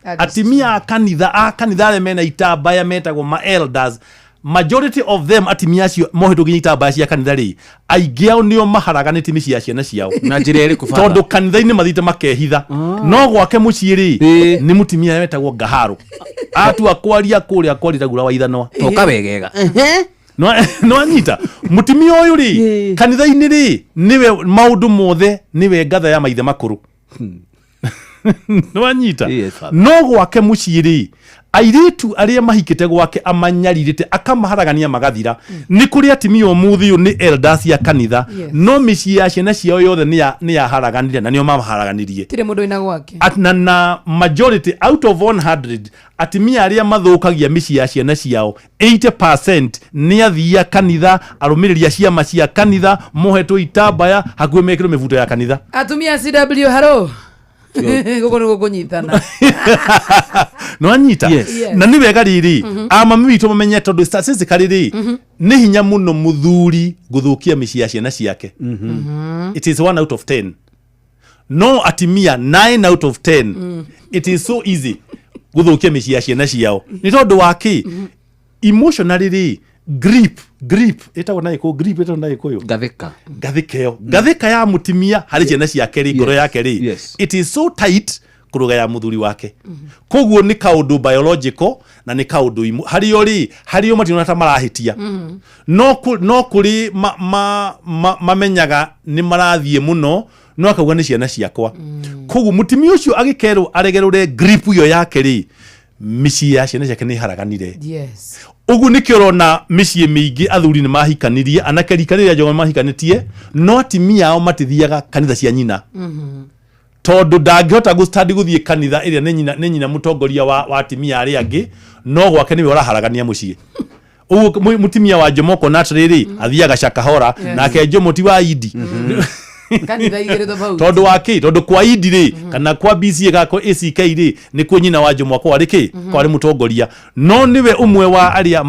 Atimia a kanitha arĩa mena itambaya metagwo ma elders, majority of them, atimia acio mohetwo nginya itambaya cia kanitha rĩ, aingĩ ao nĩo maharaganĩtie mĩciĩ ya ciana ciao. Na njĩra ĩrĩkũ, father? Tondũ kanitha-inĩ mathiĩte makehitha, no gwake mũciĩ rĩ, nĩ mũtimia wetagwo ngaharo atua kwaria kũrĩa kwaria gura wa ithanwa. Toka wegega. No anyita mũtimia ũyũ rĩ, kanitha-inĩ rĩ, nĩwe maũndũ mothe, nĩwe ngatha ya maithe makũrũ, no anyita. No gwake mũciĩ rĩ, airĩtu arĩa mahikĩte gwake amanyarirĩte akamaharagania magathira. Nĩ kũrĩ atimia ũmũthĩ ũyũ nĩ elders ya kanitha, no mĩciĩ ya ciana ciao yothe nĩ yaharaganire na nĩo mamaharaganirie. Tirĩ mũndũ wĩna gwake. Na majority out of 100 atimia arĩa mathũkagia mĩciĩ ya ciana ciao, 80% nĩ athia kanitha, arũmĩrĩri a ciama cia kanitha, mohetwo itambaya hakuhĩ mekĩrwo mĩbuto ya kanitha. Atumia a CW haro gũkũ nĩ gũkũnyitana. No anyita. Yes. Na nĩ wega rĩrĩ amami witũ mamenye, tondũ statistically rĩ, nĩ hinya mũno mũthuri gũthũkia mĩciĩ ya ciana ciake. It is 1 out of 10, no atimia 9 out of 10 it is so easy gũthũkia mĩciĩ ya ciana ciao. Nĩ tondũ wa kĩ? Emotionally rĩ, grip ĩtagwo na gĩkũyũ, grip ĩtagwo na gĩkũyũ Ngathĩka. Ngathĩka ĩyo, ngathĩka ya mũtimia harĩ ciana ciake rĩ, ngoro yake rĩ, it is so tight kũrũga ya mũthuri wake. Koguo nĩ kaũndũ biological na nĩ kaũndũ harĩo rĩ, harĩo matinona ta marahĩtia, no kũrĩ mamenyaga nĩ marathiĩ mũno, no akauga nĩ ciana ciakwa. Koguo mũtimia ũcio agĩkerwo aregerũre grip ĩyo yake rĩ, mĩciĩ ya ciana ciake nĩ ĩharaganire. Ũguo nĩkĩo ũrona mĩciĩ mĩingĩ athuri nĩ mahikanirie, anake rika rĩrĩa njogo mahikanĩtie, no atimia ao matithiaga kanitha cia nyina, tondũ ndangĩhota gũstand gũthiĩ kanitha ĩrĩa nĩ nyina mũtongoria wa atimia arĩa angĩ, no gwake nĩwe ũraharagania mũciĩ. Ũguo mũtimia wa Jomo ũkona atĩrĩrĩ, athiaga Shakahora. Nake Jomo ti wa Idi. Kanitha igĩrĩ tofauti. Tondũ wa kĩ? Tondũ kwa Idi rĩ, kana kwa BCA kana kwa ACK rĩ, nĩ kuo nyina wa Jomo akorwo arĩ kĩ, akorwo arĩ mũtongoria, no nĩwe ũmwe wa arĩa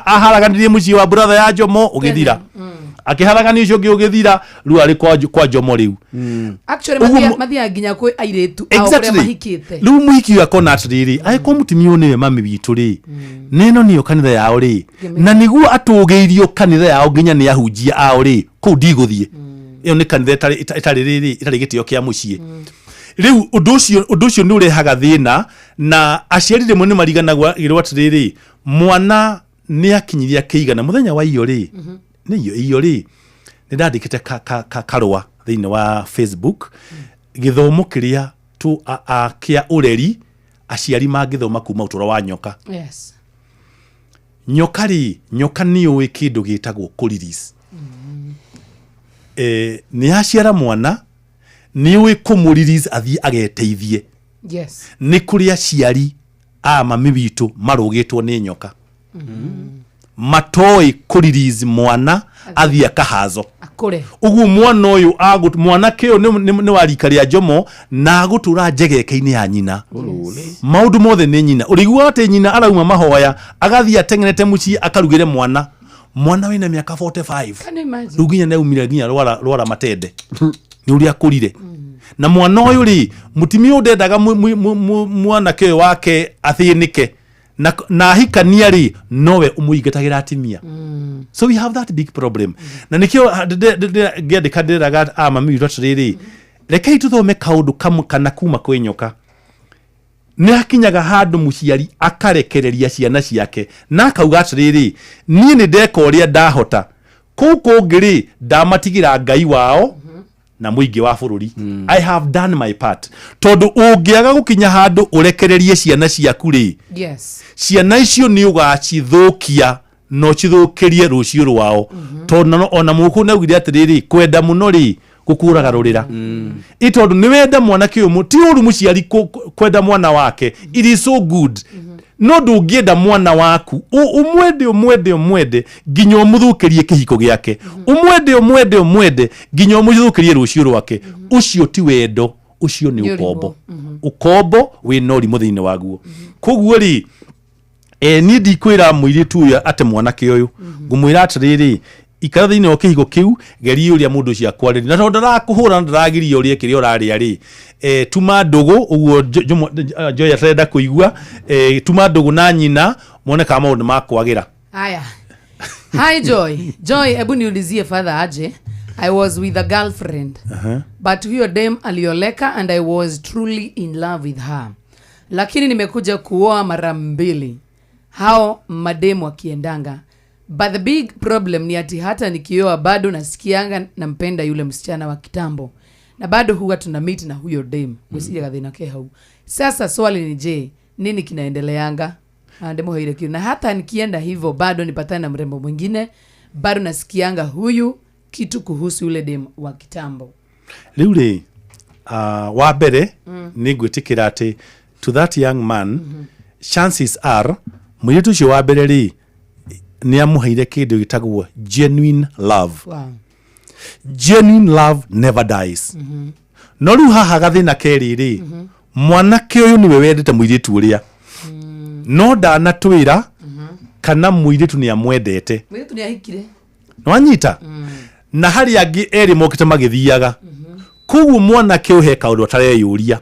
aharaganirie mũciĩ wa brother ya Jomo ũgĩthira, akĩharagania ũcio ũngĩ ũgĩthira, rĩu arĩ kwa Jomo rĩu. Actually, Ũguo mathiaga nginya kwĩ airĩtu ao kũrĩa mahikĩte. Rĩu mũhiki ũyũ akona atĩrĩrĩ, angĩkorwo mũtimia ũyũ nĩwe mami witũ rĩ, na ĩno nĩyo kanitha yao rĩ, na nĩguo atũgĩirio kanitha yao nginya nĩ ahunjia ao rĩ, kũu ndigũthiĩ. Ĩyo nĩ kanitha ĩtarĩ rĩrĩ, ĩtarĩ gĩtĩo kĩa mũciĩ. Rĩu ũndũ ũcio nĩ ũrehaga thĩna, na aciari rĩmwe nĩ mariganagwo atĩrĩrĩ, mwana nĩ akinyiria kĩigana mũthenya wa iyo rĩ, nĩ iyo rĩ, nĩ ndandĩkĩte karũa thĩinĩ wa Facebook, gĩthomo kĩrĩa tu kĩa ũreri aciari mangĩthoma kuma ũtũro wa nyoka. Nyoka rĩ, nyoka nĩ yũĩ kĩndũ gĩtagwo kũ-release. Nĩ yaciara mwana, nĩ yũĩ kũmũ-release athiĩ ageteithie. Nĩ kũrĩ aciari a mami witũ marũgĩtwo nĩ nyoka. Matoĩ kũ-release mwana athiĩ akahazo. Akũre. Ũguo mwana ũyũ mwanake ũyũ nĩ wa rika rĩa Njomo na agũtũra njegeke-inĩ ya nyina, maũndũ mothe nĩ nyina. Ũrĩiguaga atĩ nyina arauma mahoya, agathiĩ ateng'erete mũciĩ akarugĩre mwana, mwana wĩna mĩaka 45. Can you imagine? Rĩu nginya nĩaumire nginya rwara rwara matende nĩ ũrĩa akũrire. Na mwana ũyũ rĩ, mũtumia ũyũ ndendaga mwanake ũyũ wake athĩnĩke, na ahikania rĩ, nowe ũmũingatagĩra atimia. So we have that big problem, na nĩkĩo ngĩandĩka ndĩraga a mami witũ atĩrĩrĩ, rekei tũthome kaũndũ kamwe kana kuma kwĩ nyoka. Nĩ hakinyaga handũ mũciari akarekereria ciana ciake na akauga atĩrĩrĩ, niĩ nĩ ndeka ũrĩa ndahota, kũu kũngĩ rĩ, ndamatigĩra Ngai wao na mũingĩ wa bũrũri. I have done my part. Tondũ ũngĩaga gũkinya handũ ũrekererie ciana ciaku rĩ, ciana icio nĩ ũgacithũkia na ũcithũkĩrie rũciũ rwao, tondũ ona mũkũ nĩ augire atĩrĩrĩ, kwenda mũno rĩ, gũkũraga rũrĩra. Ĩ tondũ nĩ wenda mwanake ũyũ, ti ũru mũciari kwenda mwana wake, it is so good, no ndũngĩenda mwana waku ũmwende, ũmwende, ũmwende nginya ũmũthũkĩrie kĩhiko gĩake, ũmwende, ũmwende, ũmwende nginya ũmũthũkĩrie rũciũ rwake. Ũcio ti wendo, ũcio nĩ Nĩ ũrimũ. Ũkombo, ũkombo wĩna ũrimũ thĩinĩ waguo. Koguo rĩ, niĩ ndikwĩra mũirĩtu ũyũ ate mwanake ũyũ, ngũmwĩra atĩrĩrĩ, ikara thĩinĩ wa kĩhiko kĩu, geria ũrĩa mũndũ ũcio akwarĩria, na tondũ ndarakũhũra na ndaragiria ũrĩe kĩrĩa ũrarĩa rĩ, tuma ndũgũ ũguo Joy atarenda kũigua, tuma ndũgũ na nyina mone kana maũndũ makwagĩra. Haya. Hi Joy. Joy, hebu niulizie father aje. I was with a girlfriend. But huyo dem alioleka and I was truly in love with her. Lakini nimekuja kuoa mara mbili. Hao mademu wakiendanga. But the big problem ni ati hata nikioa bado nasikianga nampenda yule msichana wa kitambo. Na bado huwa tuna meet na huyo dem. Gwĩciria gathĩna ke hau. Sasa swali ni je, nini kinaendeleanga? Ndemuheire kiu. Na hata nikienda hivyo bado nipatane na mrembo mwingine, bado nasikianga huyu kitu kuhusu yule dem wa kitambo. Rĩu rĩ, wa mbere nĩ ngwĩtĩkĩra atĩ to that young man, chances are mũirĩtu ũcio wa mbere rĩ, nĩ amũheire kĩndũ gĩtagwo genuine love. Genuine love never dies. No rĩu haha gathĩna kerĩ rĩ, mwanake ũyũ nĩwe wendete mũirĩtu ũrĩa, no ndanatwĩra kana mũirĩtu nĩ amwendete. Mũirĩtu nĩ ahikire. Nĩwanyita? Na harĩ angĩ erĩ mokĩte magĩthiaga. Koguo mwanake ũyũ he kaũndũ atareyũria.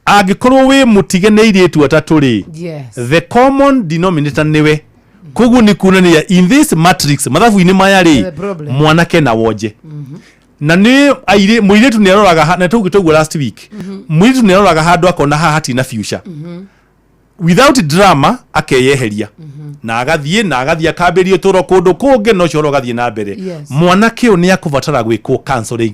Angĩkorwo wĩ mũtige nĩ airĩtu atatũ rĩ, the common denominator nĩwe. Koguo nĩ kuonania in this matrix, mathabu-inĩ maya rĩ, The problem. mwanake na wonje na nĩ mũirĩtu nĩ aroraga na tũguo tũguo last week, mũirĩtu nĩ aroraga handũ akona haha hatina future. Without drama akeyeheria na agathiĩ, na agathiĩ akambĩria ũtũũro kũndũ kũngĩ, na ũcio ũhoro ũgathiĩ na mbere. Mwanake ũyũ nĩ akũbatara gwĩkwo counseling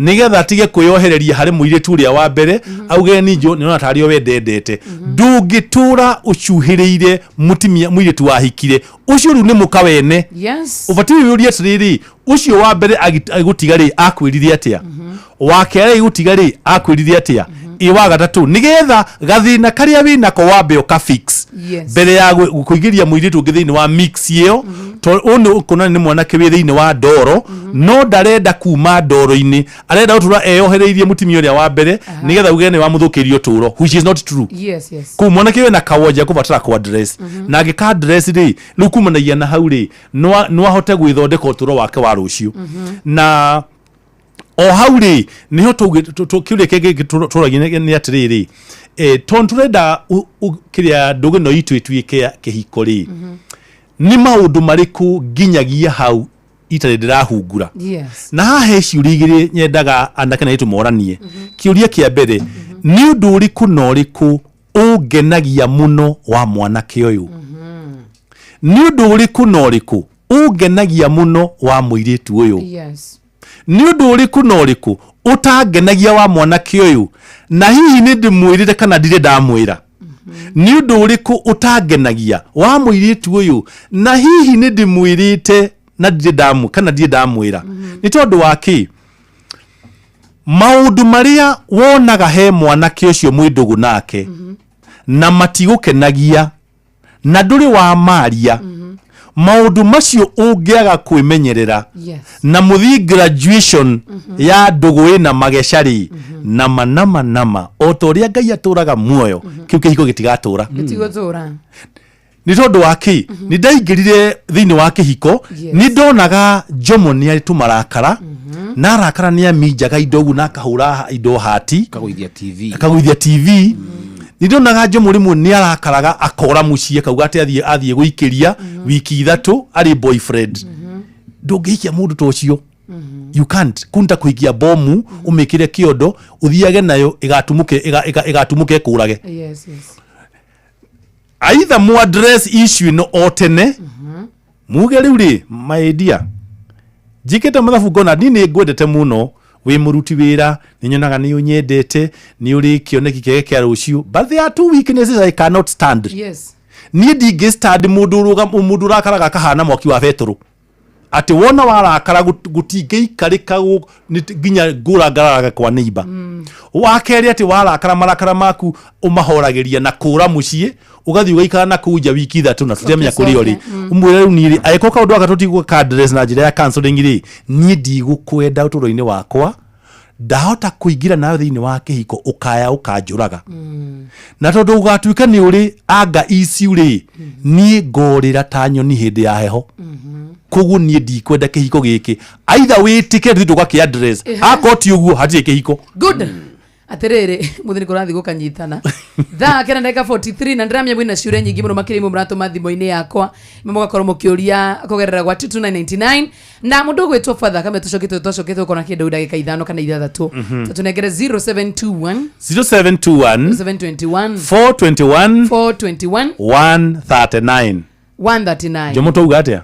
nĩgetha atige kwĩyohereria harĩ mũirĩtu ũrĩa wa mbere, auge ninjo nĩona tarĩ o wendendete. Ndũngĩtũra ũcuhĩrĩire mũtumia mũirĩtu wahikire ũcio, rĩu nĩ mũka wene. Ũbatiĩ wĩyũrie atĩrĩrĩ, ũcio wa mbere agĩgũtiga rĩ, akwĩrire atĩa? Wa kerĩ agĩgũtiga rĩ, akwĩrire atĩa? Ĩ wa gatatũ? Nĩgetha gathĩna karĩa wĩnako wambe ũka fix mbere ya kũingĩria mũirĩtu ũngĩ thĩinĩ wa mix ĩyo, tondũ ũyũ nĩ ũkuona nĩ mwanake wĩ thĩinĩ wa ndoro, no ndarenda kuma ndoro-inĩ, arenda gũtũra eyohereirie mũtumia ũrĩa wa mbere nĩgetha uge nĩ wamũthũkĩrie ũtũũro, which is not true. Kũu mwanake wĩna kawonje kũbatara kũ address, na angĩka address rĩ, rĩu kumanagia na hau rĩ, no ahote gwĩthondeka ũtũũro wake wa rũciũ. Na o hau rĩ, niho kĩũria kĩngĩ tũragia nĩ atĩrĩrĩ, tondũ tũrenda kĩrĩa ndũgũ ĩno itũ ĩtuĩke ya kĩhiko rĩ, nĩ maũndũ marĩkũ nginyagia hau itarĩ ndĩrahungura? Na haha he ciũria igĩrĩ nyendaga anake na airĩtu moranie. Kĩũria kĩa mbere, nĩ ũndũ ũrĩkũ na ũrĩkũ ũngenagia mũno wa mwanake ũyũ? Nĩ ũndũ ũrĩkũ na ũrĩkũ ũngenagia mũno wa mũirĩtu ũyũ? Nĩ ũndũ ũrĩkũ na ũrĩkũ ũtangenagia wa mwanake ũyũ, na hihi nĩ ndĩmwĩrĩte kana ndirĩ ndamwĩra? Nĩ ũndũ ũrĩkũ ũtangenagia wa mũirĩtu ũyũ, na hihi nĩ ndĩmwĩrĩte na ndirĩ ndamũ kana ndirĩ ndamwĩra? Nĩ tondũ wa kĩ maũndũ marĩa wonaga he mwanake ũcio mwĩ ndũgũ nake na matigũkenagia na ndũrĩ wa maria. Maũndũ macio ũngĩaga kwĩmenyerera Yes. na mũthiĩ graduation ya ndũgũ ĩna mageca rĩ, nama nama nama, o ta ũrĩa Ngai atũraga muoyo, kĩu kĩhiko gĩtigatũra. Gĩtigũtũra. Nĩ tondũ wa kĩ? Nĩ ndaingĩrire thĩinĩ wa kĩhiko, Yes. nĩ ndonaga Jomo nĩ arĩ tũmarakara, na arakara nĩ aminjaga indo ũguo na akahũra indo hati. Kagũithia TV. Akagũithia TV. Nĩ ndonaga Jomo rĩmwe nĩ arakaraga akora mũciĩ, akauga atĩ athiĩ gũikĩria wiki 3 arĩ boyfriend. Ndũngĩhikia mũndũ ta ũcio, you can't. Kũnta kũikia bomu ũmĩkĩre kĩondo ũthiage nayo ĩgatumuke ĩgatumuke ĩkũrage. Yes, yes. Aitha mu address issue ĩno o tene, muge rĩu rĩ, my dear, njĩkĩte mathabu ngona niĩ nĩ ngwendete mũno, wĩ mũruti wĩra, nĩ nyonaga nĩ ũnyendete, nĩ ũrĩ kĩoneki kĩega kĩa rũciũ, but there are two weaknesses I cannot stand. Yes. Niĩ ndingĩ stand mũndũ ũrakaraga akahana mwaki wa betũrũ, atĩ wona warakara gũtingĩikarĩka nginya ngũra ngararaga kwa neighbor. Wa kerĩ, atĩ warakara marakara maku ũmahoragĩria na kũra mũciĩ, ũgathiĩ ũgaikara na kũu nja wiki 3 na tũtiamenya kũrĩa ũrĩ. Ũmwĩre rĩu niĩ rĩ, angĩkorwo kaũndũ gaka tũtigũka address na njĩra ya counseling rĩ, niĩ ndigũkwenda ũtũũro-inĩ wakwa. Ndahota kũingĩra nawe thĩinĩ wa kĩhiko ũkaya ũkanjũraga, na tondũ ũgatuĩka nĩ ũrĩ anga issue rĩ, niĩ ngorĩra ta nyoni hĩndĩ ya heho. Koguo niĩ ndikwenda kĩhiko gĩkĩ. Aitha wĩtĩkĩre tũthiĩ tũgakĩ address, akorwo ti ũguo hatirĩ kĩhiko. Good. Atirĩrĩ, mũthĩ nĩ kũrathiĩ gũkanyitana thaa 9 ndagĩka 43, na ndĩramenya mwĩna ciũria nyingĩ mũno makĩria imwe mũratũma thimũ-inĩ yakwa, imwe mũgakorwo mũkĩũria kũgerera gwa 22999, na mũndũ ũgwĩtwo Father kame tũcokete twacokete gũkorwo na kĩndũ ndagĩka 5 kana 6. Tũtũnengere 0721. 0721. 721. 421. 421. 139. 139. Jomo, twauga atĩa?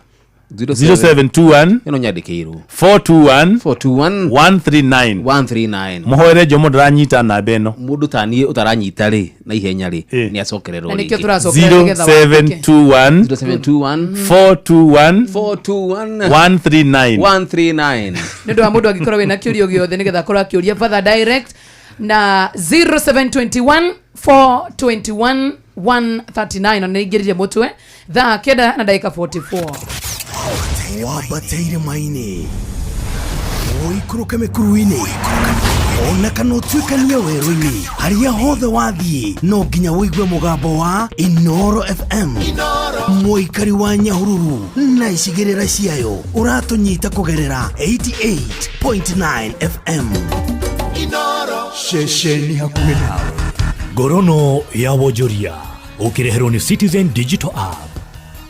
0721. Ĩno nyandĩkĩirwo. 421. 421. 139. 139. Mũhoere Jomo, ndĩranyita namba ĩno. Mũndũ ta niĩ ũtaranyita rĩ na ihenya rĩ, nĩ acokererwo. Na nĩkĩo tũracokerera nĩgetha wandĩke. 0721. 0721. 421. 421. 139. 139. Nĩ ũndũ wa mũndũ angĩkorwo wĩna kĩũria gĩothe nĩgetha akorwo akĩũria Father direct na 0721 421 139, na nĩ ingĩrire mũtwe thaa 9 na ndagĩka 44. Wambate irĩma-inĩ, ũikũrũke mĩkuru-inĩ, ona kana ũtuĩkanie werũ-inĩ, harĩa hothe wathiĩ no nginya ũigue mũgambo wa Inoro FM. Mũikari wa Nyahururu na icigĩrĩra ciayo, ũratũnyita kũgerera 88.9 FM. Ceceni hakuhĩ nawe. Ngorono ya wonjoria ũkĩreherwo nĩ Citizen Digital App.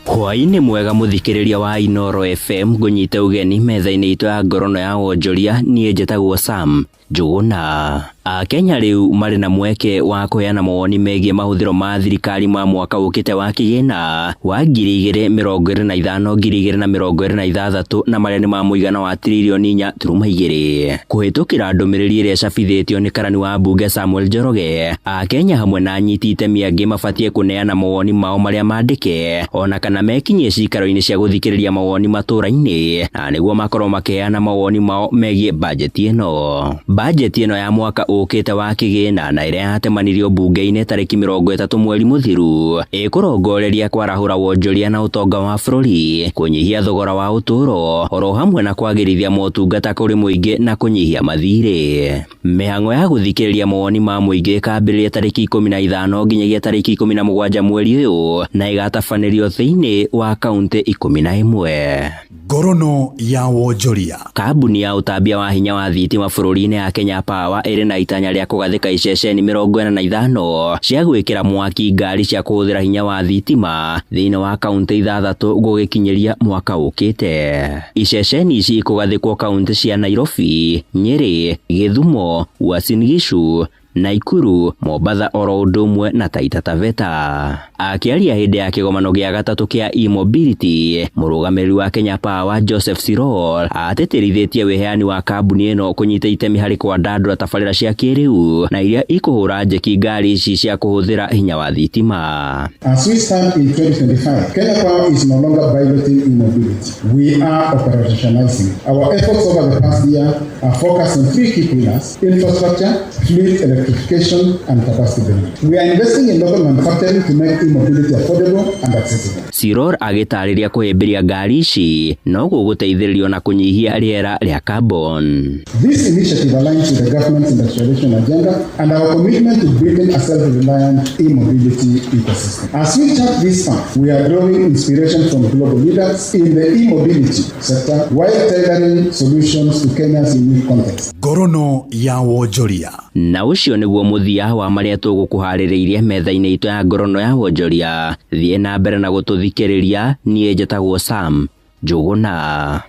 Hwaĩ-inĩ mwega mũthikĩrĩria wa Inoro FM, ngũnyite ũgeni metha-inĩ itũ ya ngorono ya wonjoria. Niĩ njĩtagwo Sam Njũgũna. Akenya rĩu marĩ na mweke wa kũheana mawoni megiĩ mahũthĩro ma thirikari ma mwaka ũkĩte wa kĩgĩna wa 2025 2026, na marĩa nĩ ma mũigana wa tiririoni 4.2 kũhĩtũkĩra ndũmĩrĩri ĩrĩa ĩcabithĩtio nĩ karani wa mbunge Samuel Njoroge. Akenya hamwe na anyiti itemi angĩ mabatiĩ kũneana mawoni mao marĩa mandĩke ona kana mekinyie cikaro-inĩ cia gũthikĩrĩria mawoni matũra-inĩ, na nĩguo makorwo makĩheana mawoni mao megiĩ bajeti ĩno. Bajeti ĩno ya mwaka ũkĩte wa kĩgĩna na ĩrĩa yatemanirio mbunge-inĩ tarĩki 30 mweri mũthiru ĩkũrongoreria kwarahũra wonjoria na ũtonga wa bũrũri, kũnyihia thogora wa ũtũũro oro hamwe na kwagĩrithia motungata kũrĩ mũingĩ na kũnyihia mathirĩ. Mĩhang'o ya gũthikĩrĩria mawoni ma mũingĩ ĩkambĩrĩria tarĩki 15 nginyagia tarĩki 17 mweri ũyũ, na ĩgatabanĩrio thĩinĩ wa kaũntĩ 11. Ngorono ya wonjoria. Kambuni ya ũtambia wa hinya wa thitima bũrũri-inĩ ya Kenya Power ĩrĩ na itanya rĩa kũgathĩka iceceni 45 cia gwĩkĩra mwaki ngari cia kũhũthĩra hinya wa thitima thĩinĩ wa kaũntĩ 6 gũgĩkinyĩria mwaka ũkĩte. Iceceni ici ikũgathĩkwo kaũntĩ cia Nairobi, Nyĩrĩ, Gĩthumo, Uasin Gishu, Naikuru, Mombatha oro ũndũ ũmwe na Taita Taveta. Akĩaria hĩndĩ ya kĩgomano gĩa gatatũ kĩa e-mobility, mũrũgamĩrĩri wa Kenya Power Joseph Sirol atĩtĩrithĩtie wĩheani wa kambuni ĩno kũnyita itemi harĩ kwandandũra tabarĩra cia kĩrĩu na iria ikũhũra njeki ngari ici cia kũhũthĩra hinya wa thitima. As we stand in 2025, Kenya Power is no longer piloting e-mobility. We are operationalizing. Our efforts over the past year are focused on three key pillars: infrastructure, fleet electrification, electrification and capacity building. We are investing in local manufacturing to make e-mobility affordable and accessible. Siror agĩtarĩria kũhĩmbĩria ngari ici no gũgũteithĩrĩrio na kũnyihia rĩera rĩa carbon. This initiative aligns with the government's industrialization agenda and our commitment to building a self-reliant e-mobility ecosystem. As we chart this path, we are drawing inspiration from global leaders in the e-mobility sector while tailoring solutions to Kenya's unique context. Ngorono ya wonjoria. Na ũcio nĩguo mũthia wa marĩa tũgũkũharĩrĩirie metha-inĩ itũ ya ngorono ya wonjoria. Thiĩ na mbere na gũtũthikĩrĩria. Niĩ njĩtagwo Sam Njũgũna.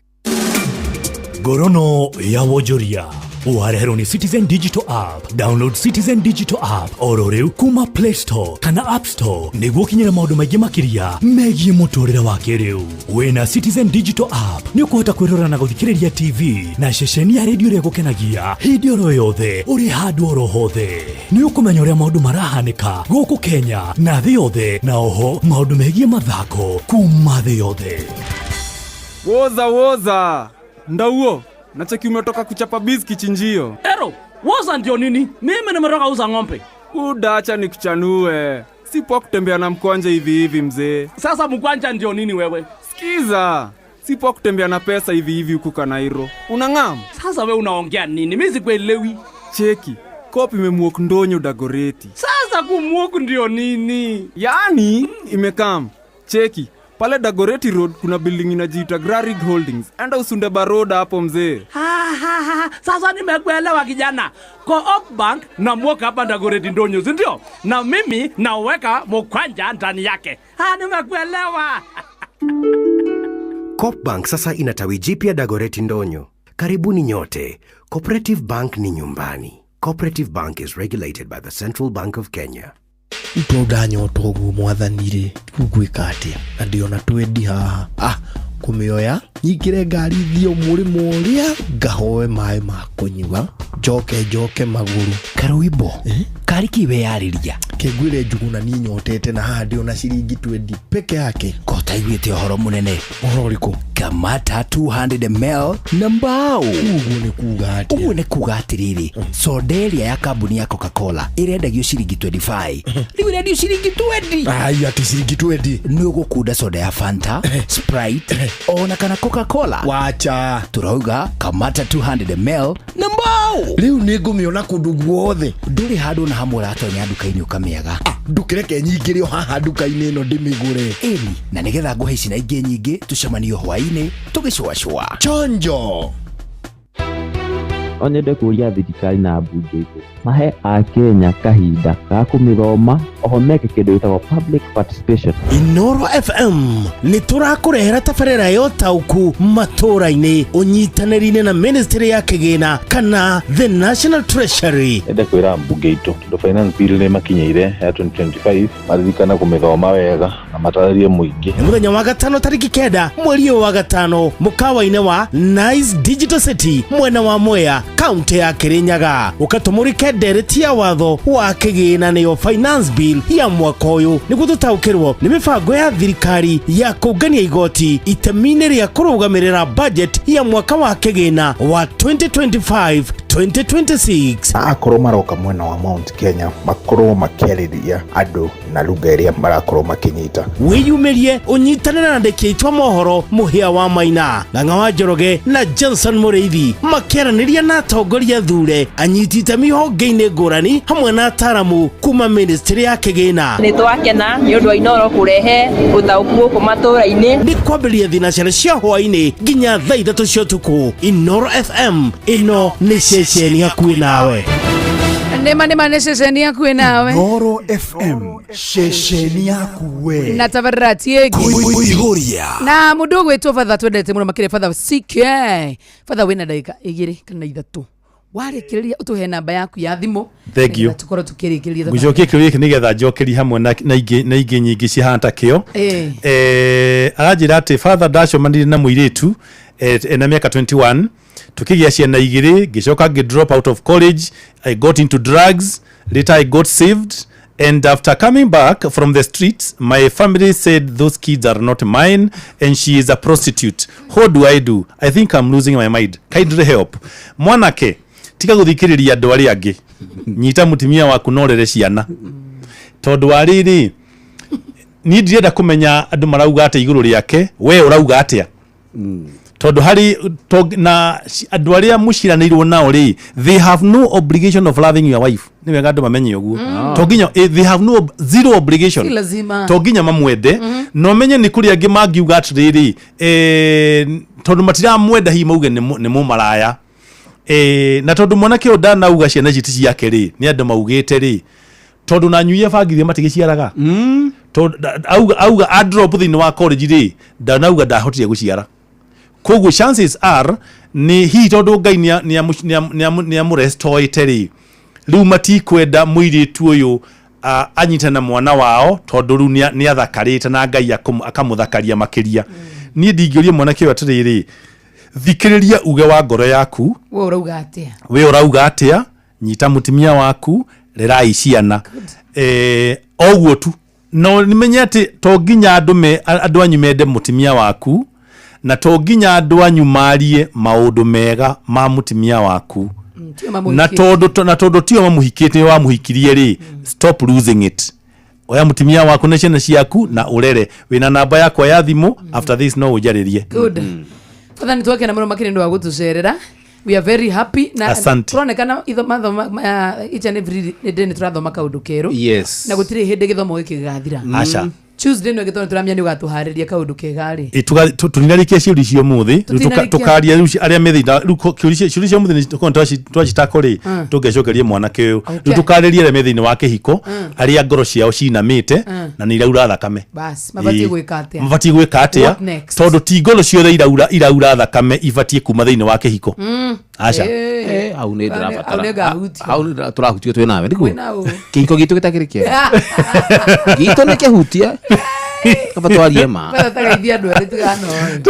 Ngorono ya wonjoria wareherwo nĩ Citizen Digital App. Download Citizen Digital App oro rĩu kuma Play Store kana App Store nĩguo ũkinyĩre maũndũ maingĩ makĩria megiĩ mũtũrĩre wa kĩrĩu. Wĩna Citizen Digital App nĩ ũkũhota kwĩrora na gũthikĩrĩria TV na ceceni ya redio ĩrĩa ĩgũkenagia hĩndĩ oro yothe ũrĩ handũ oro hothe. Nĩ ũkũmenya ũrĩa maũndũ marahanĩka gũkũ Kenya na thĩ yothe, na oho maũndũ megiĩ mathako kuma thĩ yothe. Woza woza ndauo nacheki umetoka kuchapa biz kichinjio. Ero, woza ndio nini? Mimi nimetoka uza ng'ombe. Udacha nikuchanue, si poa kutembea na mkwanja hivi hivi mzee. Sasa mkwanja ndio nini wewe? Sikiza, si poa kutembea na pesa hivi hivi huku Kanairo. Unang'am? Sasa we unaongea nini? Mimi sikuelewi. Cheki, kopi imemuok ndonyo Dagoreti. Sasa kumuok ndio nini? Yaani imekam. Cheki, pale Dagoreti Road kuna building inajiita Grarig Holdings. Enda usunde baroda hapo mzee. Ha, ha, ha. Sasa nimekuelewa kijana. Co-op Bank na mwoka hapa Dagoreti ndonyo, si ndio? Na mimi naweka mkwanja ndani yake. Ha, nimekuelewa. Co-op Bank sasa ina tawi jipya Dagoreti Ndonyo. Karibuni nyote. Cooperative Bank ni nyumbani. Cooperative Bank is regulated by the Central Bank of Kenya. To ndanyota ũguo mwathani rĩ, rĩu ngwĩka atĩa? Na ndĩona twendi haha. Ah, kũmĩoya nyingĩre ngari thiĩ mũrĩmo ũrĩa ngahoe maĩ ma kũnyua njoke njoke magũrũ. Karũimbo kari kĩ weyarĩria? Kĩnguire Njuguna niĩ nyotete na haha ndĩona ciringi twendi peke yake. Ko taiguĩte ũhoro mũnene? Ũhoro ũrĩkũ? Kamata 200 ml na mbao. Ũguo nĩ kuga atĩa? Ũguo nĩ kuga atĩrĩrĩ, soda ĩrĩa ya kambuni ya Coca-Cola ĩrendagio ciringi 25, rĩu ĩrendio ciringi 20. Ai, atĩ ciringi 20? Nĩ ũgũkunda soda ya Fanta, Sprite ona kana Coca-Cola. Wacha. Turauga kamata 200 ml na mbao. Rĩu nĩ ngũmĩona kũndũ guothe. Ndũrĩ handũ na hamwe ũratonya nduka-inĩ ũkamĩaga. Ndũkĩreke nyingĩre o haha nduka-inĩ ĩno ndĩmĩgũre. Ĩni, na nĩgetha ngũhe ici na ingĩ nyingĩ tũcemanio hwaĩ-inĩ tũgĩcũacũa. Chonjo. No nyende kũria thirikari na mbunge itũ mahe akenya kahinda ga kũmĩthoma oho meke kĩndũ gĩtagwo public participation. Inoro FM nĩ tũrakũrehera tabarĩra ya ũtaũku matũra-inĩ ũnyitanĩri-inĩ na ministry ya kĩgĩna kana the National Treasury. Nyende kwĩra mbunge itũ tondũ finance bill nĩ makinyĩire ya 2025 maririkane kũmĩthoma wega na matarĩrie mũingĩ. Nĩ mũthenya wa gatano tarĩki 9 mweri ũyũ wa gatano mũkawa-inĩ wa Nice Digital City mwena wa Mwea kaunti ya Kirinyaga. Ũkatũmũrĩke ndereti ya watho wa kĩgĩna nĩyo finance bill ya mwaka ũyũ nĩguo tũtaũkĩrwo nĩ mĩbango ya thirikari ya kũngania igoti itemi-inĩ rĩa kũrũgamĩrĩra budget ya mwaka wa kĩgĩna wa 2025 2026. Na akorwo maroka mwena wa Mount Kenya makorwo makĩarĩria andũ na lugha ĩrĩa marakorwo makĩnyita. Wĩyumĩrie ũnyitanĩre na andĩki aitũ a mohoro Mũhĩa wa Maina, Ng'ang'a wa Njoroge na Johnson Mũrĩithi makĩaranĩria na atongoria thure anyiti itemi honge-inĩ ngũrani hamwe na ataramu kuma ministry ya kĩgĩna. Nĩ twakena nĩ ũndũ wa Inoro kũrehe ũtaũku gũkũ matũra-inĩ. Nĩ kwambĩrĩria thinacara cia hwaĩ-inĩ nginya thaa 3 cia ũtukũ. Inoro FM ĩno nĩ ceceni hakuhĩ nawe. Nĩma nĩma nĩ ceceni hakuhĩ nawe. Inoro FM ceceni yaku we. Na tabarĩra ti ĩngĩ. Kũihũria. Na mũndũ ũgwĩtwo batha twendete mũno makĩria batha CK. Batha wĩna ndagĩka 2 kana 3. Warĩkĩrĩria ũtũhe namba yaku ya thimũ. Thank you. Tũkorwo tũkĩrĩkĩrĩria. Ngũcokie kĩũria gĩkĩ nĩgetha njokerie hamwe na ingĩ nyingĩ cihana ta kĩo. Aranjĩra atĩ father ndacemanirie na mũirĩtu ena mĩaka 21 tukĩgĩa ciana 2 ngĩcoka ngĩ drop out of college. I got into drugs, later I got saved, and after coming back from the streets my family said those kids are not mine and she is a prostitute. What do I do? I think I'm losing my mind. Kindly help. Mwanake Tiga gũthikĩrĩria andũ arĩa angĩ, nyita mũtumia waku na ũrere ciana, tondũ wa rĩrĩ, niĩ ndirenda kũmenya andũ marauga atĩa igũrũ rĩake, we ũrauga atĩa, tondũ harĩ na andũ arĩa mũciranĩirwo nao rĩ, they have no obligation of loving your wife. Nĩ wega andũ mamenye ũguo. To nginya they have no zero obligation. Si lazima. To nginya mamwende. Na ũmenye nĩ kũrĩ angĩ mangiuga atĩrĩrĩ, tondũ matiramwenda, hihi mauge nĩ mũmaraya, na tondũ mwanake ũyũ ndanauga ciana ici ti ciake rĩ, nĩ andũ maugĩte rĩ, tondũ na nyuia bangi matigĩciaraga. Tondũ auga a drop thĩinĩ wa college rĩ, ndanauga ndahotire gũciara, koguo chances are nĩ hihi tondũ Ngai nĩamũrestoete rĩ, rĩu matikwenda mũirĩtu ũyũ anyite na mwana wao, tondũ rĩu nĩathakarĩte na Ngai akamũthakaria makĩria. Niĩ ndingĩũria mwanake ũyũ atĩrĩrĩ, thikĩrĩria uge wa ngoro yaku. We ũrauga atĩa? We ũrauga atĩa? Nyita mũtumia waku, rerai ciana, oguo tu. No nimenye atĩ to nginya andũ anyu mende mũtumia waku, na to nginya andũ anyu marie maũndũ mega ma mũtumia waku. Tio na mamũhikĩtie. Tondũ tio mamuhikĩtie, wamuhikirie rĩ, stop losing it. Oya mũtumia waku na ciana ciaku na ũrere. Wĩna namba yakwa ya thimũ, after this no ũnjarĩrie. Good. Father, nĩ twakena mũno makĩria nĩ ũndũ wa gũtũcerera. We are very happy na Asante. tũronekana mathoma each and every day nĩ tũrathoma kaũndũ kerũ. Na gũtirĩ hĩndĩ gĩthomo gĩkĩ gĩgathira. Aca. Tuesday no gĩthomo tũramenya nĩ ũgatũharĩria kaũndũ kega rĩ. Tũtinarĩkia ciũria cia ũmũthĩ. Rĩu Tũtinarĩkia. Tũkaria rĩu arĩa me thĩinĩ rĩu ciũria cia ũmũthĩ nĩ tũkorwo twacitako rĩ, tũngecokerie mwanake ũyũ. Rĩu tũkarĩria arĩa me thĩinĩ wa kĩhiko, arĩa ngoro ciao cinamĩte na nĩ iraura thakame. Bas, mabatiĩ gwĩka atĩa? Mabatiĩ gwĩka atĩa? What next? Tondũ ti ngoro ciothe iraura thakame ibatiĩ kuma thĩinĩ wa kĩhiko. Aca. Hau nĩ Hau nĩ ndĩrabatara ngahutio. Hau nĩ tũrahutio twĩ nawe nĩguo. Mwĩ na ũ. Kĩhiko gitũ gĩtakĩrĩ kĩega, gitũ nĩ kĩhutie, kaba twarie ma. Father, tagaithia andũ erĩ tiganoe.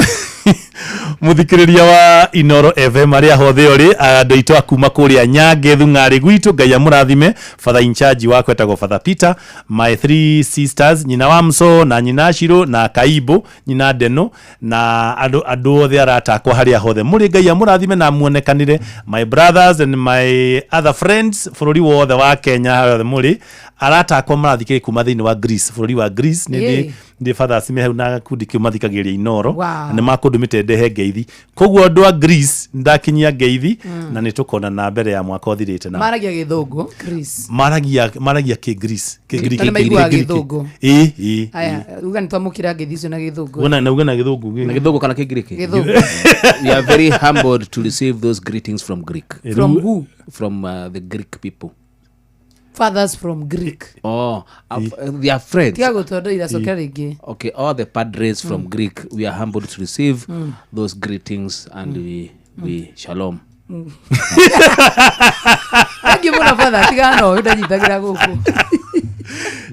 Muthikiriria wa Inoro FM aria hothe uri, andu aitũ akuma kuria Nyange Thung'arĩ gwitũ, Ngai amũrathime. Father in charge wakwa etagwo Father Peter, my three sisters, nyina wa Mso na nyina Shiro na Kaibo, nyina Ndeno, na andu othe arata akwa haria hothe muri, Ngai amũrathime na muonekanire. My brothers and my other friends bũrũri wothe wa Kenya, harĩa hothe muri, arata akwa marathikĩrĩria kuma thĩinĩ wa Greece, bũrũri wa Greece, nĩ Yay. Ndĩ fathers me hau na gakundi kĩu mathikagĩrĩria Inoro. Na nĩ makũndũmĩte ndehe ngeithi, koguo andũ a Greece ndakinyia ngeithi. Na nĩ tũkonana mbere ya mwaka ũthirĩte na Maragia gĩthũngũ, Chris? Maragia kĩ Greece, kĩ Greek. Na nĩ maiguaga gĩthũngũ? Ĩ. Aya, uga nĩ twamũkĩra ngeithi icio na gĩthũngũ. Na uga na gĩthũngũ. Na gĩthũngũ kana kĩngiriki? Gĩthũngũ. We are very humbled to receive those greetings from Greek. From who? From the Greek people. Fathers from Greek. Oh, they are friends. Tiga gũtondoira, iracoka rĩngĩ. Okay, all the padres from Greek, we are humbled to receive those greetings and we shalom. Thank you mũno, Father. Tigana ũyũ ndanyitagĩra gũkũ.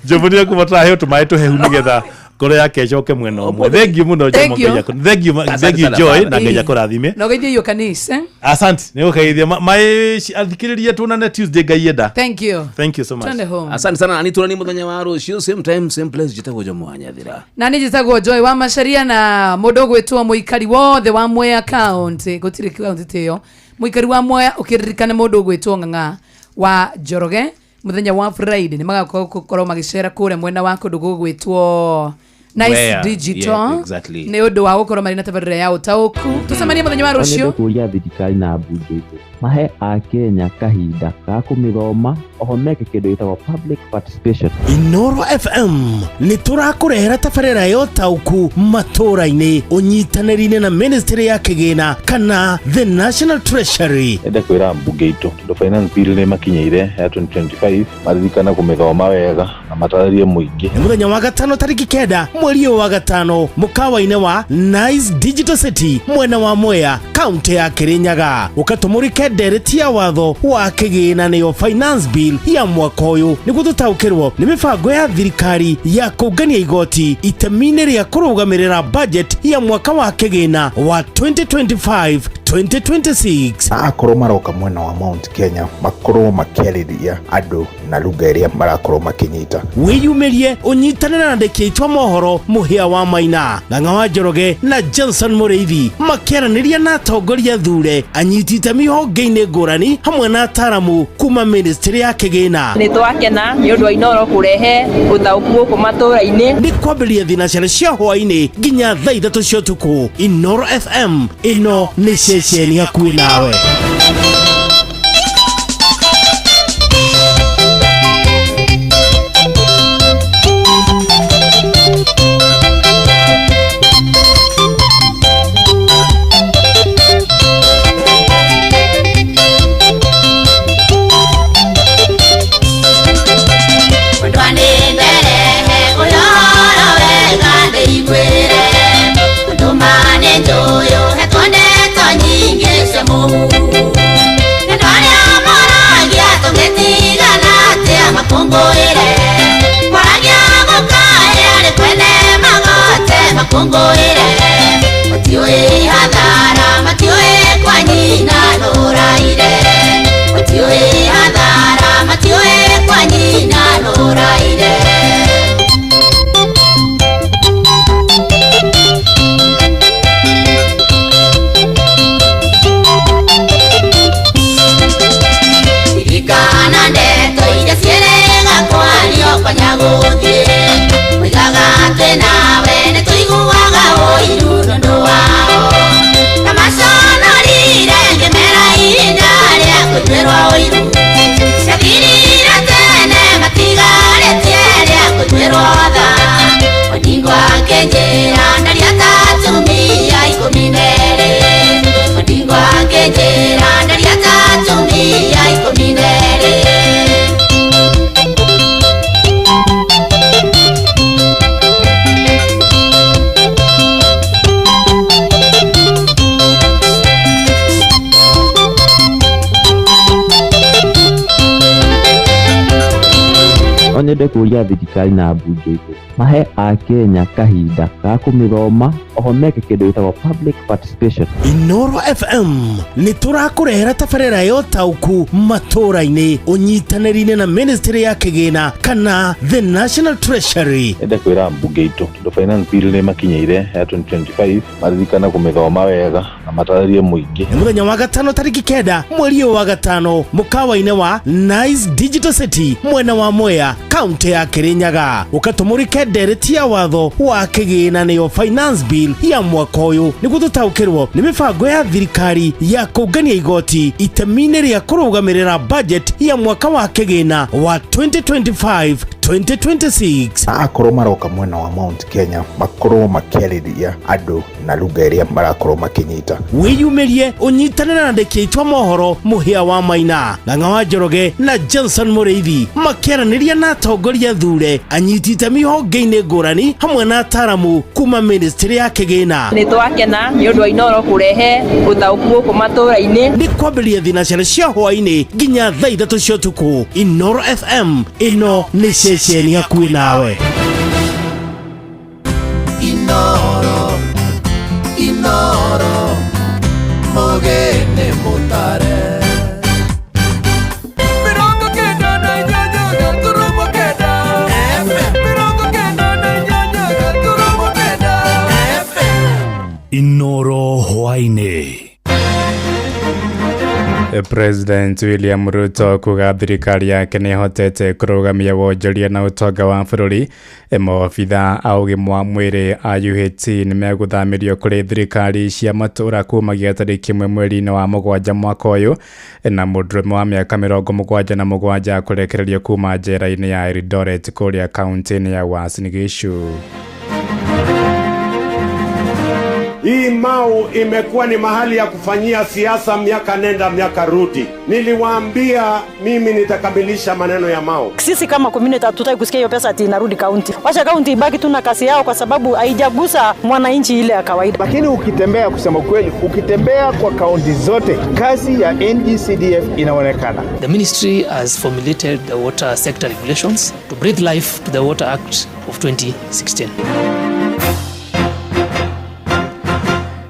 Njomo nĩ ekũbatara heo tũmaĩ tũhehu nĩgetha ngoro yake ĩcoke mwena ũmwe. Thank you mũno, Njomo. Thank you. Ngai thank you, thank you Joy, na Ngai akũrathime. Na ũgeithie iyo kanisa. Asante, nĩ gũkageithia maĩ athikĩrĩria, tuonane Tuesday Ngai enda. Thank you. Thank you so much. Twende home. Asante sana, na nĩ tuonani mũthenya wa rũciũ, same time, same place. Njĩtagwo Jomo wa Nyathira. Na nĩ njĩtagwo Joy wa Macaria, na mũndũ ũgwĩtwo mũikari wothe wa Mwea County, gũtirĩ county ta ĩyo, mũikari wa Mwea, ũkĩririkane mũndũ ũgwĩtwo Ng'ang'a wa Njoroge, mũthenya wa Friday nĩ magakorwo magĩcera kũrĩa mwena wa kũndũ gũgwĩtwo Nice Where? Digital. Yeah, exactly. Nĩ ũndũ wa gũkorwo marĩ na tabarĩra ya ũtaũku. Tũcemanie mũthenya wa No nyende rũciũ. kũria thirikari na mbunge itũ mahe akenya kahinda ga kũmĩthoma, oho meke kĩndũ gĩtagwo public participation. Inoro FM nĩ tũrakũrehera tabarĩra ya ũtaũku matũũra-inĩ ũnyitanĩri-inĩ na ministry ya kĩgĩna kana the National Treasury. Ende kwĩra mbunge itũ, tondũ finance bill nĩ makinyĩire ya 2025, maririkana kũmĩthoma wega na matarĩrie mũingĩ. Nĩ mũthenya wa gatano tarĩki 9 mweri ũyũ wa gatano, mũkawa-inĩ wa Nice Digital City, mwena wa Mwea, kaunti ya Kirinyaga, ũkatũmũrĩke ndereti ya watho wa kĩgĩna, nĩyo finance bill ya mwaka ũyũ, nĩguo tũtaũkĩrwo nĩ mĩbango ya thirikari ya kũngania igoti itemi-inĩ rĩa kũrũgamĩrĩra budget ya mwaka wa kĩgĩna wa 2025. 2026. Na akorwo maroka mwena wa Mount Kenya makorwo makĩarĩria andũ na lugha ĩrĩa marakorwo makĩnyita. Wĩyumĩrie ũnyitanĩre na andĩki aitũ a mohoro Mũhĩa wa Maina, Ng'ang'a wa Njoroge na Johnson Mũrĩithi makĩaranĩria na atongoria thure, anyiti itemi honge-inĩ ngũrani hamwe na ataramu kuma ministry ya kĩgĩna. Nĩ twakena nĩ ũndũ wa Inooro kũrehe ũtaũku gũkũ matũũra-inĩ. Nĩ kwambĩrĩria thinacara cia hwaĩ-inĩ nginya thaa 3 cia ũtukũ. Inooro FM, ĩno nĩ ceceni hakuhĩ nawe. No nyende kũria thirikari na mbunge itũ mahe akenya kahinda ga kũmĩthoma oho meke kĩndũ gĩtagwo public participation. Inooro FM nĩ tũrakũrehera tabarĩra ya ũtaũku matũũra-inĩ ũnyitanĩri-inĩ na ministry ya kĩgĩna kana the National Treasury. Nyende kwĩra mbunge itũ tondũ finance bill nĩ makinyĩire ya 2025 maririkane kũmĩthoma wega na matarĩrie mũingĩ. Nĩ mũthenya wa gatano tarĩki 9 mweri ũyũ wa gatano mũkawa-inĩ wa Nice Digital City mwena wa Mwea kaunti ya Kirinyaga. Ũkatũmũrĩke ndereti ya watho wa kĩgĩna nĩyo finance bill ya mwaka ũyũ nĩguo tũtaũkĩrwo nĩ mĩbango ya thirikari ya kũngania igoti itemi-inĩ rĩa kũrũgamĩrĩra budget ya mwaka wa kĩgĩna wa 2025-2026. Na akorwo maroka mwena wa Mount Kenya makorwo makĩarĩria andũ na lugha ĩrĩa marakorwo makĩnyita. Wĩyumĩrie ũnyitanĩre na andĩki aitũ a mohoro Mũhĩa wa Maina, Ng'ang'a wa Njoroge na Johnson Mũrĩithi makĩaranĩria na atongoria thure, anyiti itemi honge-inĩ ngũrani hamwe na ataramu kuma ministry ya kĩgĩna. Nĩ twakena nĩ ũndũ wa Inooro kũrehe ũtaũku gũkũ matũũra-inĩ. Nĩ kwambĩrĩria thinacara cia hwaĩ-inĩ nginya thaa 3 cia ũtukũ. Inooro FM, ĩno nĩ ceceni hakuhĩ nawe. Inooro, Inooro, mũgĩne mũtare. Inooro hwaĩ-inĩ. President William Ruto kuga thirikari yake nĩ ĩhotete kũrũgamia wonjoria na ũtonga wa bũrũri. Maobitha a ũgima wa mwĩrĩ a UHC nĩ megũthamĩrio kũrĩ thirikari cia matũũra kumagia tarĩki 1 mweri-inĩ wa 7 mwaka ũyũ, na mũndũrũme wa mĩaka 77 kũrekererio kuma njera-inĩ ya Eldoret kũrĩa kaunti-inĩ ya Uasin Gishu. Hii Mau imekuwa ni mahali ya kufanyia siasa miaka nenda miaka rudi. Niliwaambia mimi nitakamilisha maneno ya Mau. Sisi kama community hatutaki kusikia hiyo pesa ati inarudi county. Wacha county ibaki tu na kasi yao kwa sababu haijagusa mwananchi ile ya kawaida. Lakini ukitembea, kusema kweli, ukitembea kwa county zote, kazi ya NGCDF inaonekana. The ministry has formulated the water sector regulations to breathe life to the Water Act of 2016.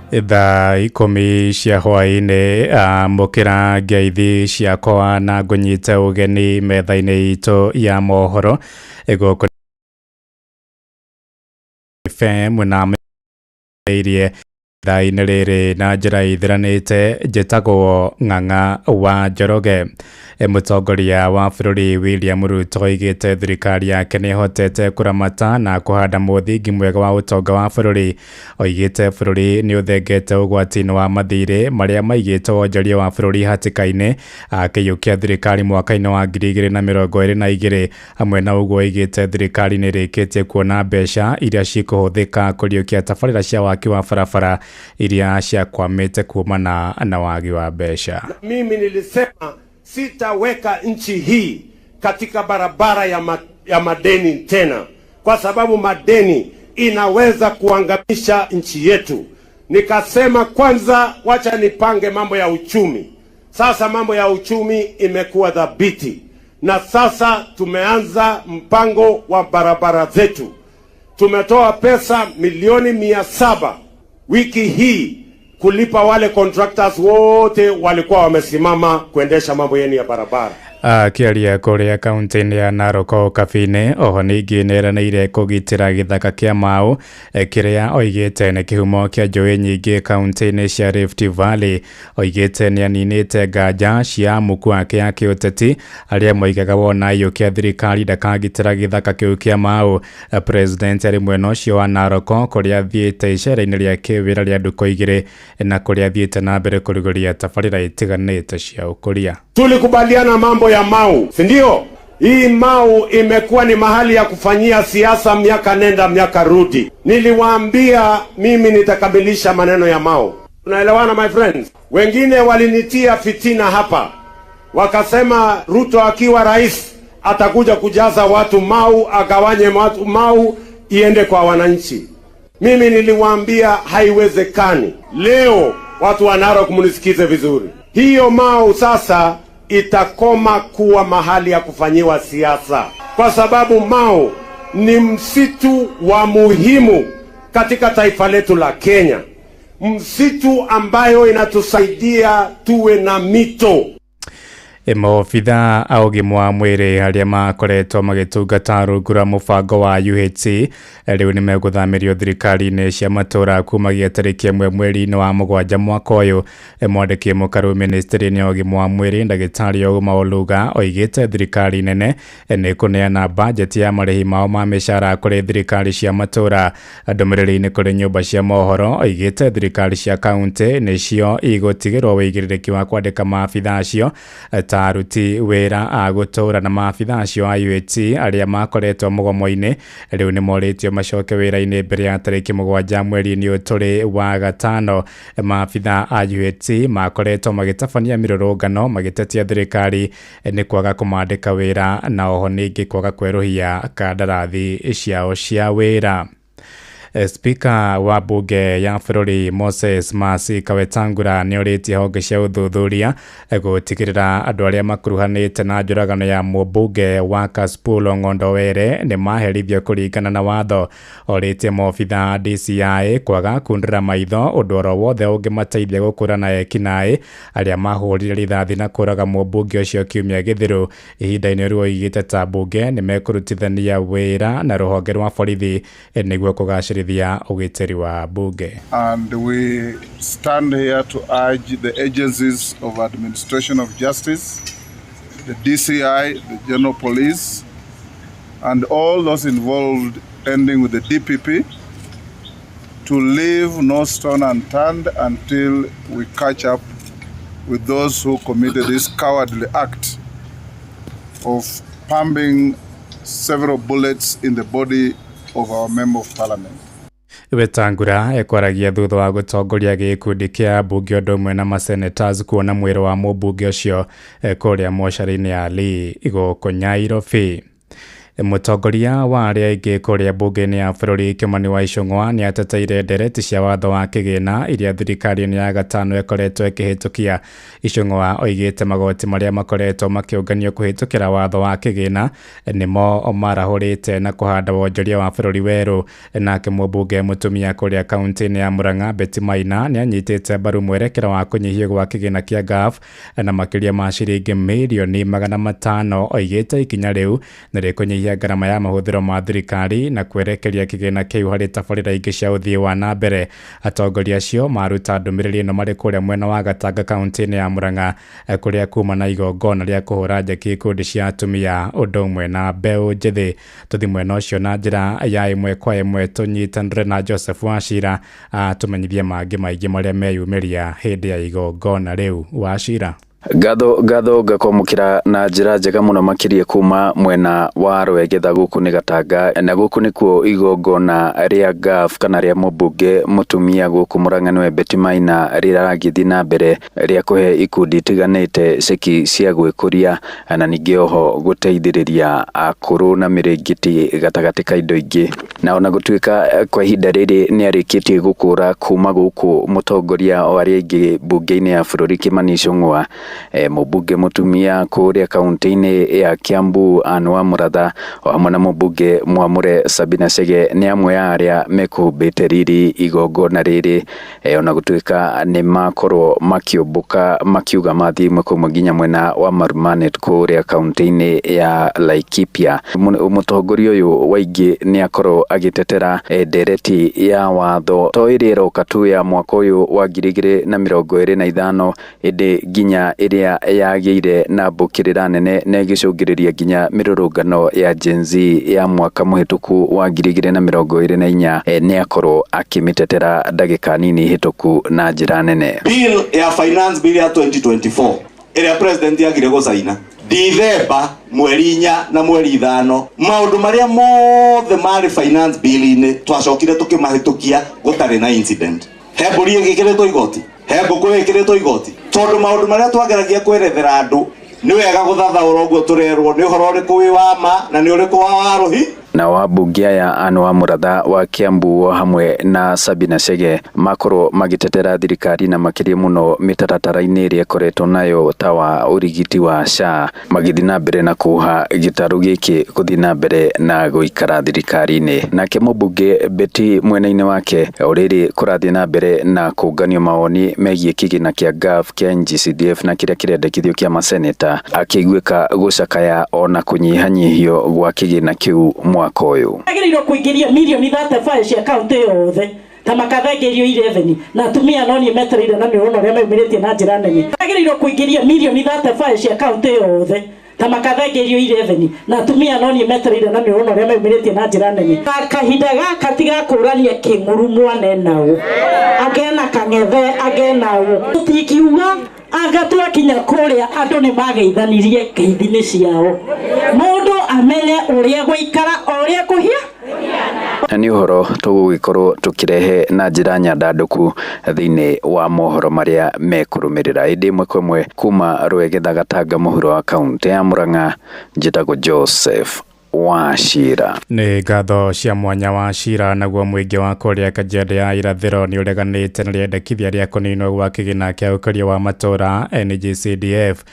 Thaa 10 cia hwaĩ-inĩ. Amũkĩra ngeithi ciakwa na ngũnyite ũgeni metha-inĩ itũ ya mohoro gũkũ FM na irie thaa-inĩ rĩrĩ na njĩra ithiranĩte. Njĩtagwo Ng'ang'a wa Njoroge. Mũtongoria wa bũrũri William Ruto oigĩte thirikari yake nĩ ĩhotete kũramata na kũhanda mũthingi mwega wa ũtonga wa bũrũri. Oigĩte bũrũri nĩ ũthengete ũgwati-inĩ wa mathirĩ marĩa maigĩte wonjoria wa bũrũri hatĩka-inĩ akĩiyũkia thirikari mwaka-inĩ wa 2022. Hamwe na ũguo, oigĩte thirikari nĩ ĩrĩkĩtie kuona mbeca iria cikũhũthĩka kũriũkia tabarĩra cia waki wa barabara iria ciakwamĩte kumana na wagi wa mbeca. Mimi nilisema sitaweka nchi hii katika barabara ya madeni tena, kwa sababu madeni inaweza kuangamisha nchi yetu. Nikasema kwanza, wacha nipange mambo ya uchumi. Sasa mambo ya uchumi imekuwa dhabiti, na sasa tumeanza mpango wa barabara zetu. Tumetoa pesa milioni 700 wiki hii kulipa wale contractors wote walikuwa wamesimama kuendesha mambo yenu ya barabara. Akĩaria kũrĩa kaunti-inĩ ya Narok Kabine, oho ningĩ nĩeranĩire kũgitĩra gĩthaka kĩa Mau, kĩrĩa oigĩte nĩ kĩhumo kĩa njũĩ nyingĩ kaunti-inĩ cia Rift Valley. Oigĩte nĩaninĩte nganja cia amuku ake ya kĩũteti arĩa moigaga wona aiyũkia thirikari ndakagitĩra gĩthaka kĩu kĩa Mau. President arĩ mwena ũcio wa Narok kũrĩa athiĩte icera-inĩ rĩa kĩwĩra rĩa ndukũ 2 na kũrĩa athiĩte na mbere kũrugũria tabarĩra itiganĩte cia ũkũria. Tulikubaliana mambo ya Mau, si ndio? Hii Mau imekuwa ni mahali ya kufanyia siasa miaka nenda miaka rudi. Niliwaambia mimi nitakamilisha maneno ya Mau. Tunaelewana, my friends? Wengine walinitia fitina hapa, wakasema Ruto akiwa rais atakuja kujaza watu Mau, agawanye watu Mau iende kwa wananchi. Mimi niliwaambia haiwezekani. Leo watu wa Narok, mnisikize vizuri, hiyo Mau sasa itakoma kuwa mahali ya kufanyiwa siasa, kwa sababu Mau ni msitu wa muhimu katika taifa letu la Kenya, msitu ambayo inatusaidia tuwe na mito. Maobitha a ũgima wa mwĩrĩ arĩa makoretwo magĩtungata rungu rwa mũbango wa UHC rĩu nĩ megũthamĩrio thirikari-inĩ cia matũũra kumagia tarĩki 1 mweri-inĩ wa 7 mwaka ũyũ. Mwandĩki mũkaru ministry-inĩ ya ũgima wa mwĩrĩ, ndagĩtarĩ Ouma Oluga, oigĩte thirikari nene nĩ kũneana bajeti ya marĩhi mao ma mĩcara kũrĩ thirikari cia matũũra. Ndũmĩrĩri-inĩ kũrĩ nyũmba cia mohoro, oigĩte thirikari cia kaunti nĩcio igũtigĩrwo wĩigĩrĩrĩki wa kwandĩka maabitha acio ta aruti wĩra a gũtũũra, na maabitha acio a UHC arĩa makoretwo mũgomo-inĩ rĩu nĩ morĩtio macoke wĩra-inĩ mbere ya tarĩki 7 mweri-inĩ ũyũ tũrĩ wa 5. Maabitha a UHC makoretwo magĩtabania mĩrũrũngano magĩtetia thirikari nĩ kwaga kũmandĩka wĩra na oho ningĩ kwaga kwerũhia kandarathi ciao cia wĩra. Spika wa bunge ya bũrũri Moses Masika Wetangula nĩ orĩtie honge cia ũthuthuria gũtigĩrĩra andũ arĩa makuruhanĩte na njũragano ya mũmbunge wa Kasipul Ong'ondo Were nĩ maherithio kũringana na watho. Orĩtie maobitha a DCI kwaga kundĩra maitho ũndũ oro wothe ũngĩmateithia gũkũrana ekinaĩ arĩa mahũrire rithathi na kũraga mũmbunge ũcio kiumia gĩthiru. Ihinda-inĩ rĩu oigĩte ta bunge nĩ mekũrutithania wĩra na rũhonge rwa borithi nĩguo kũgacĩrithia ũgitĩri wa bunge. And we stand here to urge the agencies of administration of justice, the DCI, the General Police, and all those involved, ending with the DPP, to leave no stone unturned until we catch up with those who committed this cowardly act of pumping several bullets in the body of our Member of Parliament. Wetangula ekwaragia thutha wa gũtongoria gĩkundi kĩa mbunge ũndũ ũmwe na masenators kuona mwĩrĩ wa mũmbunge ũcio kũrĩa mocarĩ-inĩ ya Lee gũkũ Nyairobi. Mũtongoria wa arĩa aingĩ kũrĩa mbunge-inĩ ya bũrũri Kimani wa Ichung'wa nĩ ateteire ndereti cia watho wa kĩgĩna iria thirikari ĩno ya gatano ĩkoretwo ĩkĩhĩtũkia. Ichung'wa oigĩte magoti marĩa makoretwo makĩũnganio kũhĩtũkĩra watho wa kĩgĩna nĩmo marahũrĩte na kũhanda wonjoria wa bũrũri werũ. Nake mũmbunge mũtumia kũrĩa kaunti-inĩ ya Murang'a Betty Maina nĩ anyitĩte mbaru mwerekera wa kũnyihio gwa kĩgĩna kĩa GAF na makĩria ma ciringi mirioni 500. Oigĩte ikinya rĩu nĩ rĩkũnyihia ngarama ya mahũthĩro ma thirikari na kwerekeria kĩgĩna kĩu harĩ tabarĩra ingĩ cia ũthii wa na mbere. Atongoria acio maruta ndũmĩrĩri ĩno marĩ kũrĩa mwena wa Gatanga kaunti-inĩ ya Murang'a kũrĩa kuma na igongona rĩa kũhũra njeki ikundi cia atumia ũndũ ũmwe na mbeũ njĩthĩ. Tũthi mwena ũcio na njĩra ya ĩmwe kwa ĩmwe tũnyitanĩre na Joseph Wachira atũmenyithie mangĩ maingĩ marĩa meyumĩria hĩndĩ ya igongona rĩu. Wachira. Ngatho ngatho ngakwamũkĩra na njĩra njega mũno makĩria kuma mwena wa Rwegetha gũkũ nĩ Gatanga, na gũkũ nĩkuo igongona rĩa GAF kana rĩa mũmbunge mũtumia gũkũ Murang'a nĩwe Betty Maina rĩragĩthiĩ na mbere rĩa kũhe ikundi itiganĩte ceki cia gwĩkũria na ningĩ oho gũteithĩrĩria akũrũ na mĩrĩngĩti gatagatĩ ka indo ingĩ. Na ona gũtuĩka kwa ihinda rĩrĩ nĩ arĩkĩtie gũkũra kuma gũkũ mũtongoria wa arĩa aingĩ mbunge-inĩ ya bũrũri Kimani Ichung'wa, mũmbunge mũtumia kũrĩa kaunti-inĩ ya Kiambu Anne wa Mũratha o hamwe na mũmbunge mwamũre Sabina Chege nĩ amwe a arĩa mekũhumbĩte riri igongona rĩrĩ, ona gũtuĩka nĩ makorwo makĩũmbũka makiuga mathiĩ ĩmwe kwa ĩmwe nginya mwena wa Marumanet kũrĩa kaunti-inĩ ya Laikipia. Mũtongoria ũyũ waingĩ nĩ akorwo agĩtetera ndereti ya watho to ĩrĩa ĩroka tu ya mwaka ũyũ wa 2025 ĩndĩ nginya ĩrĩa yagĩire na mbũkĩrĩra nene na ĩgĩcũngĩrĩria nginya mĩrũrũngano ya Gen Z ya mwaka mũhĩtũku wa 2024, nĩ akorwo akĩmĩtetera ndagĩka nini hĩtũku na njĩra nene. Bill ya finance bill ya 2024 ĩrĩa president yagire gũcaina Dithemba mweri 4 na mweri 5, maũndũ marĩa mothe marĩ finance bill-inĩ twacokire tũkĩmahĩtũkia gũtarĩ na incident. He mbũri ĩgĩkĩrĩtwo igoti, he ngũkũ ĩkĩrĩtwo igoti, tondũ maũndũ marĩa twageragia kwerethera andũ nĩ wega gũthathaũra ũguo tũrerwo nĩ ũhoro ũrĩkũ wĩ wa ma na nĩ ũrĩkũ wa warũhi. Na wambunge aya Anne wa Mũratha wa Kiambu hamwe na Sabina Chege makorwo magĩtetera thirikari na makĩria mũno mĩtaratara-inĩ ĩrĩa ĩkoretwo nayo ta wa ũrigiti wa SHA, magĩthiĩ na mbere na kuha gĩtarũ gĩkĩ gũthiĩ na mbere na gũikara thirikari-inĩ. Nake mũmbunge Betty mwena-inĩ wake o rĩrĩ kũrathiĩ na mbere na kũnganio mawoni megiĩ kĩgĩna kĩa GAF kĩa NGCDF na kĩrĩa kĩrendekithio kĩa maseneta, akĩiguĩka gũcakaya ona kũnyihanyihio gwa kĩgĩna kĩu mwaka ũyũ. Agĩrĩirwo kũingĩria mirioni 35 cia kaunti yothe ta makathengerio 11 na atumia no niĩ metereire na mĩũno ũrĩa meyumĩrĩtie na njĩra nene. Agĩrĩirwo kũingĩria mirioni 35 cia kaunti yothe ta makathengerio 11 na atumia no niĩ metereire na mĩũno ũrĩa meyumĩrĩtie na njĩra nene. Kahinda gaka tigakũrania kĩng'uru mwane nao agena kang'ethe agena ũ tũtingiuga anga twakinya kũrĩa andũ nĩ mageithanirie ngeithi-inĩ ciao, mũndũ amenye ũrĩa gũikara o ũrĩa kũhia. Na nĩ ũhoro tũgũgĩkorwo tũkĩrehe na njĩra nyandandũku thĩinĩ wa mohoro marĩa mekũrũmĩrĩra. Ĩndĩ ĩmwe kwa ĩmwe kuma Rwegetha Gatanga mũhuro wa kaunti ya Murang'a, njĩtagwo Joseph Wachira. Nĩ ngatho cia mwanya Wachira. Naguo mũingĩ wa kũrĩa Kajiado ya irathĩro nĩ ũreganĩte na rĩendekithia rĩa kũninwo gwa kĩgĩna kĩa ũkũria wa matũũra NGCDF.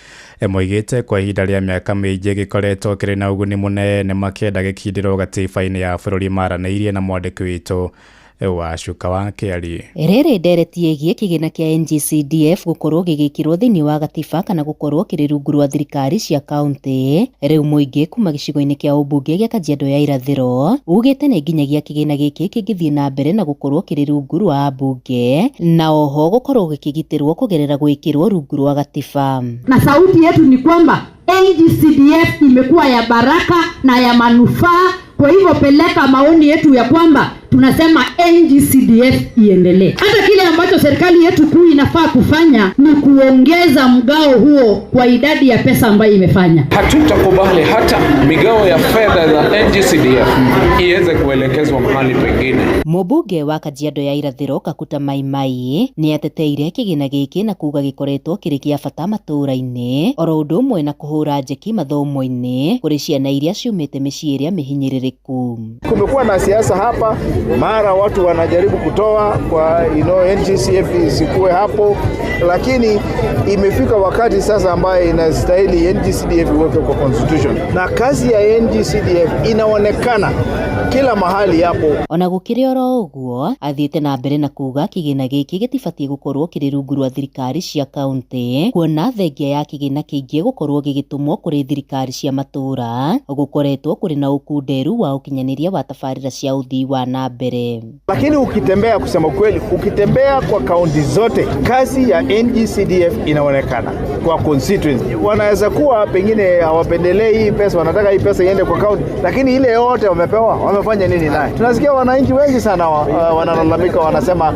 Moigĩte kwa ihinda rĩa mĩaka mĩingĩ gĩkoretwo kĩrĩ na ũguni mũnene makĩenda gĩkindĩrwo gatiba-inĩ ya bũrũri. Maranĩirie na mwandĩki witũ wa Cuka wa Kĩari. Rĩrĩ ndereti ĩgiĩ kĩgĩna kĩa NGCDF gũkorwo gĩgĩkĩrwo thĩinĩ wa gatiba kana gũkorwo kĩrĩ rungu rwa thirikari cia kaunti. Rĩu mũingĩ kuma gĩcigo-inĩ kĩa ũmbunge gĩa Kajiado ya irathĩro ugĩte nĩ nginyagia kĩgĩna gĩkĩ kĩngĩthiĩ na mbere na gũkorwo kĩrĩ rungu rwa ambunge na oho gũkorwo gĩkĩgitĩrwo kũgerera gwĩkĩrwo rungu rwa gatiba. Na sauti yetu ni kwamba NGCDF imekuwa ya baraka na ya manufaa. Kwa hivyo peleka maoni yetu ya kwamba Tunasema NGCDF iendelee. Hata kile ambacho serikali yetu kuu inafaa kufanya ni kuongeza mgao huo kwa idadi ya pesa ambayo imefanya. Hatutakubali hata migao ya fedha za NGCDF iweze kuelekezwa mahali pengine. Mũmbunge wa Kajiado ya Irathĩro Kakuta Maimai nĩ ateteire kĩgĩna gĩkĩ na kuga gĩkoretwo kĩrĩ kĩa bata matũũra-inĩ oro ũndũ ũmwe na kũhũra njeki mathomo-inĩ kũrĩ ciana iria ciumĩte mĩciĩ ĩrĩa mĩhinyĩrĩrĩku. Kumekuwa na siasa hapa, mara watu wanajaribu kutoa kwa NGCF isikuwe hapo, lakini imefika wakati sasa ambaye inastahili NGCDF iwekwe kwa constitution, na kazi ya NGCDF inaonekana kila mahali hapo. Ona gũkĩrĩ oro ũguo, athiĩte na mbere na kuga kĩgĩna gĩkĩ gĩtibatiĩ gũkorwo kĩrĩ rungu rwa thirikari cia kaunti, kuona thengia ya kĩgĩna kĩingĩ gũkorwo gĩgĩtũmwo kũrĩ thirikari cia matũũra gũkoretwo kũrĩ na ũkunderu wa ũkinyanĩria wa tabarĩra cia ũthii wa na mbere. Lakini ukitembea, kusema kweli, ukitembea kwa kaunti zote, kazi ya NGCDF inaonekana kwa constituency. Wanaweza kuwa pengine hawapendelei hii pesa, wanataka hii pesa iende kwa kaunti, lakini ile yote wamepewa, wamefanya nini naye? Tunasikia wananchi wengi sana wanalalamika, wanasema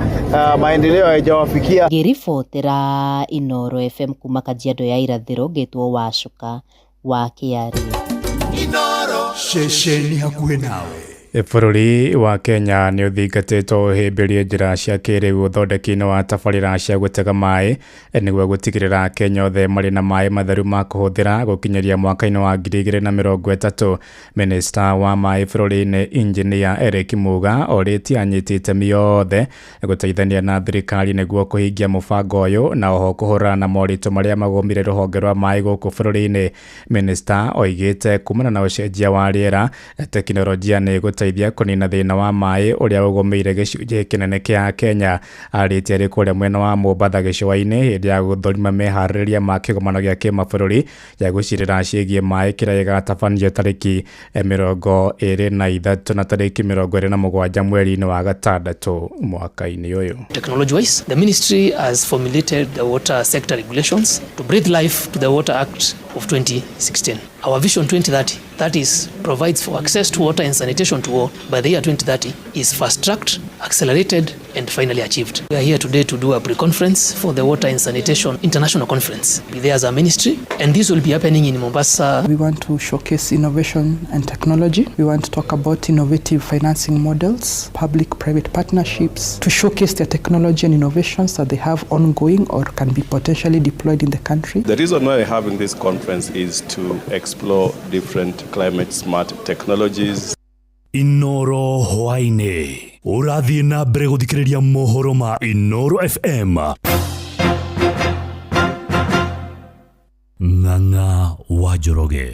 maendeleo hayajawafikia. Ngĩribotera Inooro FM kuma Kajiado ya Irathĩro, ngetwo Wacuka wa Kĩarĩ. Inooro ceceni hakuhĩ nawe. Bũrũri wa Kenya nĩ ũthingatĩtwo ũhĩmbĩrie njĩra cia kĩrĩu ũthondeki-inĩ wa tabarĩra cia gũtega maĩ nĩguo gũtigĩrĩra Akenya othe marĩ na maĩ matheru ma kũhũthĩra gũkinyĩria mwaka-inĩ wa 2030. Minista wa maĩ bũrũri-inĩ Engineer Eric Muga orĩtie anyiti itemi othe gũteithania na thirikari nĩguo kũhingia mũbango ũyũ na oho kũhũrana na moritũ marĩa magũmire rũhonge rwa maĩ gũkũ bũrũri-inĩ. Minista oigĩte kumana na ũcenjia wa rĩera tekinoronjia nĩ ĩgũteithia kũnina thĩna wa maĩ ũrĩa ũgũmĩire gĩcunjĩ kĩnene kĩa Kenya. Arĩtie arĩ kũrĩa mwena wa Mombatha gĩcũa-inĩ hĩndĩ ya gũthũrima meharĩrĩria ma kĩgomano gĩa kĩmabũrũri gĩa gũcirĩra ciĩgiĩ maĩ kĩrĩa gĩgatabanio tarĩki 23 na tarĩki 27 mweri-inĩ wa gatandatũ mwaka-inĩ ũyũ. Technology wise, the ministry has formulated the water sector regulations to breathe life to the Water Act of 2016. Our Vision 2030, that is, provides for access to water and sanitation to all by the year 2030, is fast-tracked, accelerated, and finally achieved. We are here today to do a pre-conference for the Water and Sanitation International Conference. Be there as a ministry, and this will be happening in Mombasa. We want to showcase innovation and technology. We want to talk about innovative financing models, public-private partnerships, to showcase their technology and innovations that they have ongoing or can be potentially deployed in the country. The reason why we're having this conference is to explore different climate smart technologies. Inooro hwaĩ-inĩ ũrathiĩ na mbere gũthikĩrĩria mohoro ma Inooro FM. Ng'ang'a wa Njoroge.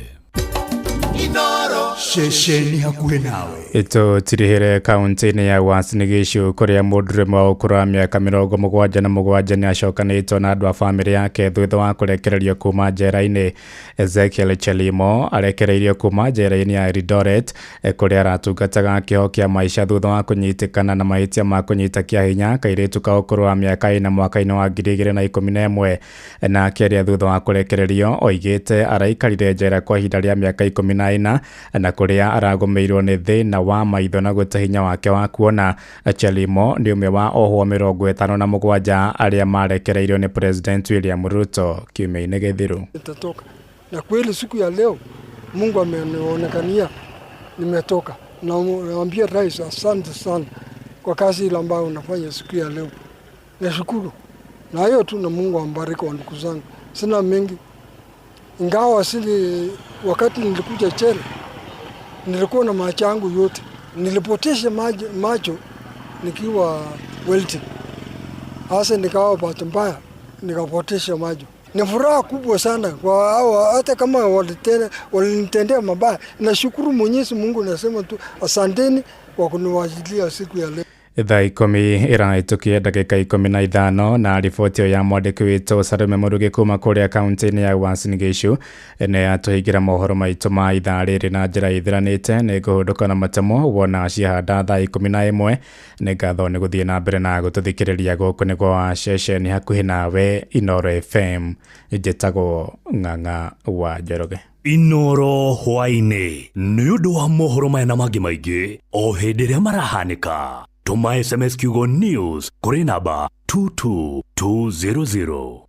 Inooro ceceni hakuhĩ nawe. Tũtirihĩre kaunti-inĩ ya Uasin Gishu kũrĩa mũndũrũme wa ũkũrũ wa mĩaka 77 nĩ acokanĩtwo na andũ a bamĩrĩ yake thutha wa kũrekererio kuma njera-inĩ. Ezekiel Chelimo arekereirio kuma njera-inĩ ya Eldoret kũrĩa aratungataga kĩoho kĩa maica thutha wa kũnyitĩkana na mahĩtia ma kũnyita kĩa hinya kairĩtu ka ũkũrũ wa mĩaka 4 mwaka-inĩ wa 2011. Na akĩaria thutha wa kũrekererio oigĩte araikarire njera kwa ihinda rĩa mĩaka 14 na kũrĩa aragũmĩirwo nĩ thĩna wa maitho na gũte hinya wake wa kuona. Chelimo nĩ ũmwe wa ohwo 57 arĩa marekereirio nĩ President William Ruto kiumia-inĩ gĩthiru. Nitatoka na kweli siku ya leo Mungu amenionekania nimetoka, na naambia rais asante sana kwa kazi ile ambayo unafanya siku ya leo, nashukuru. Na hiyo tu, na Mungu ambariki wa ndugu zangu. Sina mengi, ingawa sili wakati nilikuja Chele nilikuwa na macho yangu yote, nilipotesha macho nikiwa welding, hasa nikawa bahati mbaya nikapotesha macho. Ni furaha kubwa sana kwa hao, hata kama walinitendea mabaya, nashukuru Mwenyezi Mungu, nasema tu asanteni kwa kuniwajilia siku ya leo. Thaa 10 ĩrahĩtũkia ndagĩka 15 na riboti ĩyo ya mwandĩki witũ Salome Mũrugi kuma kũrĩa kaunti-inĩ ya Uasin Gishu nĩ yatũhingĩra mohoro maitũ ma ithaa rĩrĩ na njĩra ĩthiranĩte. Nĩ ngũhũndũka na matemo wona ciahanda thaa 11. Nĩ ngatho nĩ gũthiĩ na mbere na gũtũthikĩrĩria. Gũkũ nĩ gwa ceceni hakuhĩ nawe Inooro FM. Njĩtagwo Ng'ang'a wa Njoroge. Inoro hwaĩ-inĩ nĩ ũndũ wa mohoro maya na mangĩ maingĩ o hĩndĩ ĩrĩa marahanĩka. Tũma SMS kiugo news kũrĩ namba 22200.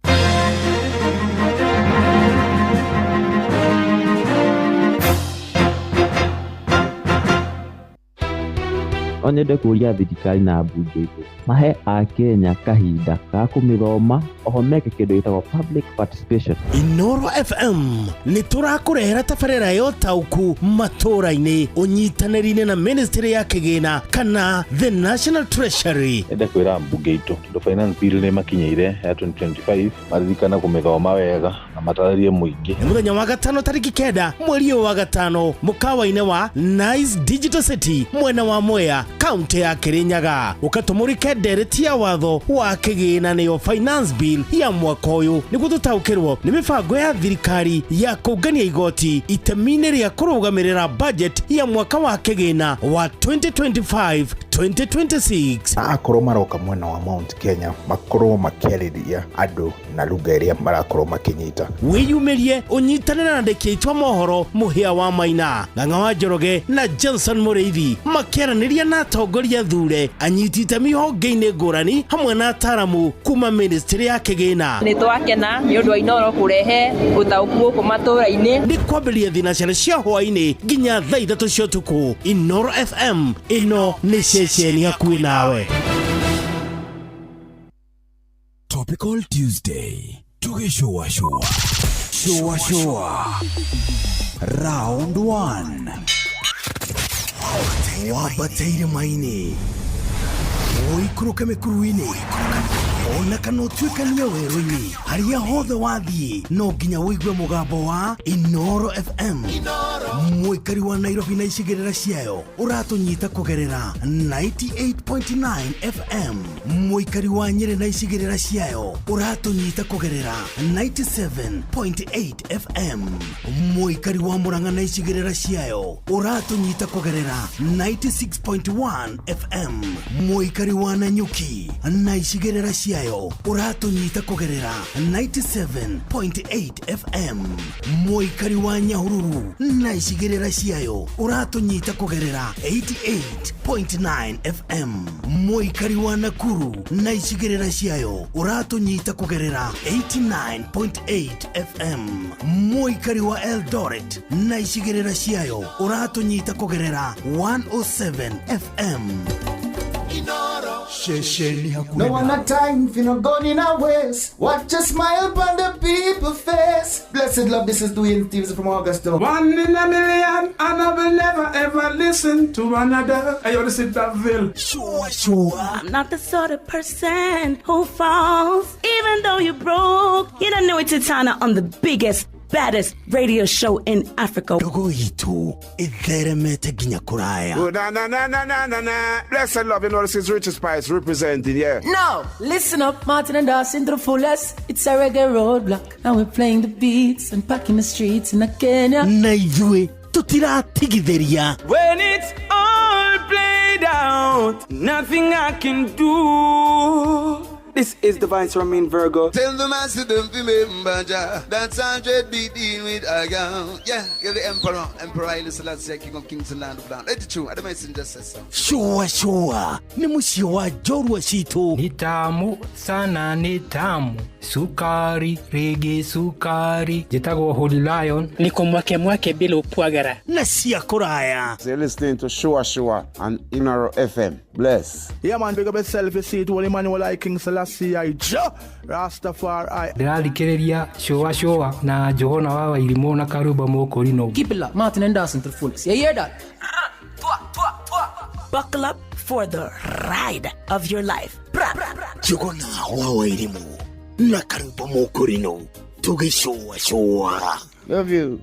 No nyende kũria thirikari na mbunge itũ mahe akenya kahinda ga kũmĩthoma oho meke kĩndũ gĩtagwo public participation. Inoro FM nĩ tũrakũrehera tabarĩra ya ũtaũku matũra-inĩ ũnyitanĩri-inĩ na ministry ya kĩgĩna kana the National Treasury. Nyende kwĩra mbunge itũ tondũ finance bill nĩ makinyĩire ya 2025 maririkane kũmĩthoma wega na matarĩrie mũingĩ. Nĩ mũthenya wa gatano tarĩki 9 mweri ũyũ wa gatano mũkawa-inĩ wa Nice Digital City mwena wa Mwea kaunti ya Kirinyaga. Ũkatũmũrĩke ndereti ya watho wa kĩgĩna nĩyo finance bill ya mwaka ũyũ nĩguo tũtaũkĩrwo nĩ mĩbango ya thirikari ya kũngania igoti itemi-inĩ rĩa kũrũgamĩrĩra budget ya mwaka wa kĩgĩna wa 2025 2026. Na akorwo maroka mwena wa Mount Kenya makorwo makĩarĩria andũ na lugha ĩrĩa marakorwo makĩnyita. Wĩyumĩrie ũnyitanĩre na andĩki aitũ a mohoro Mũhĩa wa Maina, Ng'ang'a wa Njoroge na Johnson Mũrĩithi makĩaranĩria na atongoria thure anyiti itemi honge-inĩ ngũrani hamwe na ataramu kuma ministry ya kĩgĩna. Nĩ twakena nĩ ũndũ wa Inoro kũrehe ũtaũku gũkũ matũra-inĩ. Nĩ kwambĩrĩria thinacara cia hwaĩ-inĩ nginya thaa 3 cia ũtukũ. Inoro FM ĩno nĩ ceceni hakuhĩ nawe. Topical Tuesday tugĩcũacũa cũacũa round 1 wambateire maini ũikũrũke mĩkuru-inĩ ona kana ũtuĩkanie werũ-inĩ harĩa hothe wathiĩ no nginya ũigue mũgambo wa Inoro FM. Mũikari wa Nairobi na icigĩrĩra ciayo ũratũnyita kũgerera 98.9 FM. Mũikari wa Nyĩrĩ na icigĩrĩra ciayo ũratũnyita kũgerera 97.8 FM. Mũikari wa Murang'a na icigĩrĩra ciayo ũratũnyita kũgerera 96.1 FM. Mũikari wa Nanyuki na icigĩrĩra ciayo ũratũnyita kũgerera 97.8 FM. Mũikari wa Nyahururu na icigĩrĩra ciayo ũratũnyita kũgerera 88.9 FM. Mũikari wa Nakuru na icigĩrĩra ciayo ũratũnyita kũgerera 89.8 FM. Mũikari wa Eldoret na icigĩrĩra ciayo ũratũnyita kũgerera 107 FM. No one a time for no gun in a waste. Watch a smile on the people face. Blessed love, this is Dwayne Stevens from Augusta. One in a million, and I will never ever listen to another. I want to sit that bill. Sure, sure. I'm not the sort of person who falls, even though you're broke. You don't know it's Titana on the biggest, baddest radio show in Africa. Ndogo itu itheremete nginya kuraya. Oh, na na na na na na na. Blessed love, you know this is Richard Spice representing, yeah. No, listen up, Martin and Dawson to the fullest. It's a reggae roadblock, and we're playing the beats and packing the streets in Kenya. Na ithuĩ tutiratigithĩria. When it's all played out, nothing I can do. This is the Vice Romain Virgo. Tell the master don't remember Jah. That's 100 be dealing with a girl. Yeah, you're the emperor. Emperor Haile Selassie, King of Kings and Land of Land. Let it true. I don't just say so. Shua shua. Ni mũciĩ wa njorua citũ. Ni tamu sana, ni tamu. Sukari, rege sukari. Njĩtagwo Holy Lion. Niko mwake mwake bila upwagara. Na cia kũraya. So you're listening to Shua Shua on Inoro FM. Bless. Yeah man, big up yourself, you see it. Holy Emmanuel I King Selassie I Jah Rastafari. Ndĩrathikĩrĩria Shua Shua na Johana wa Wairimũ na Karuba Mũkũrinũ. Keep it locked, Martin and Dawson to the fullest. You hear that? Buckle up for the ride of your life. Bra, bra, bra. Johana wa Wairimũ na Karuba Mũkũrinũ tũgĩcũa cũa. Love you.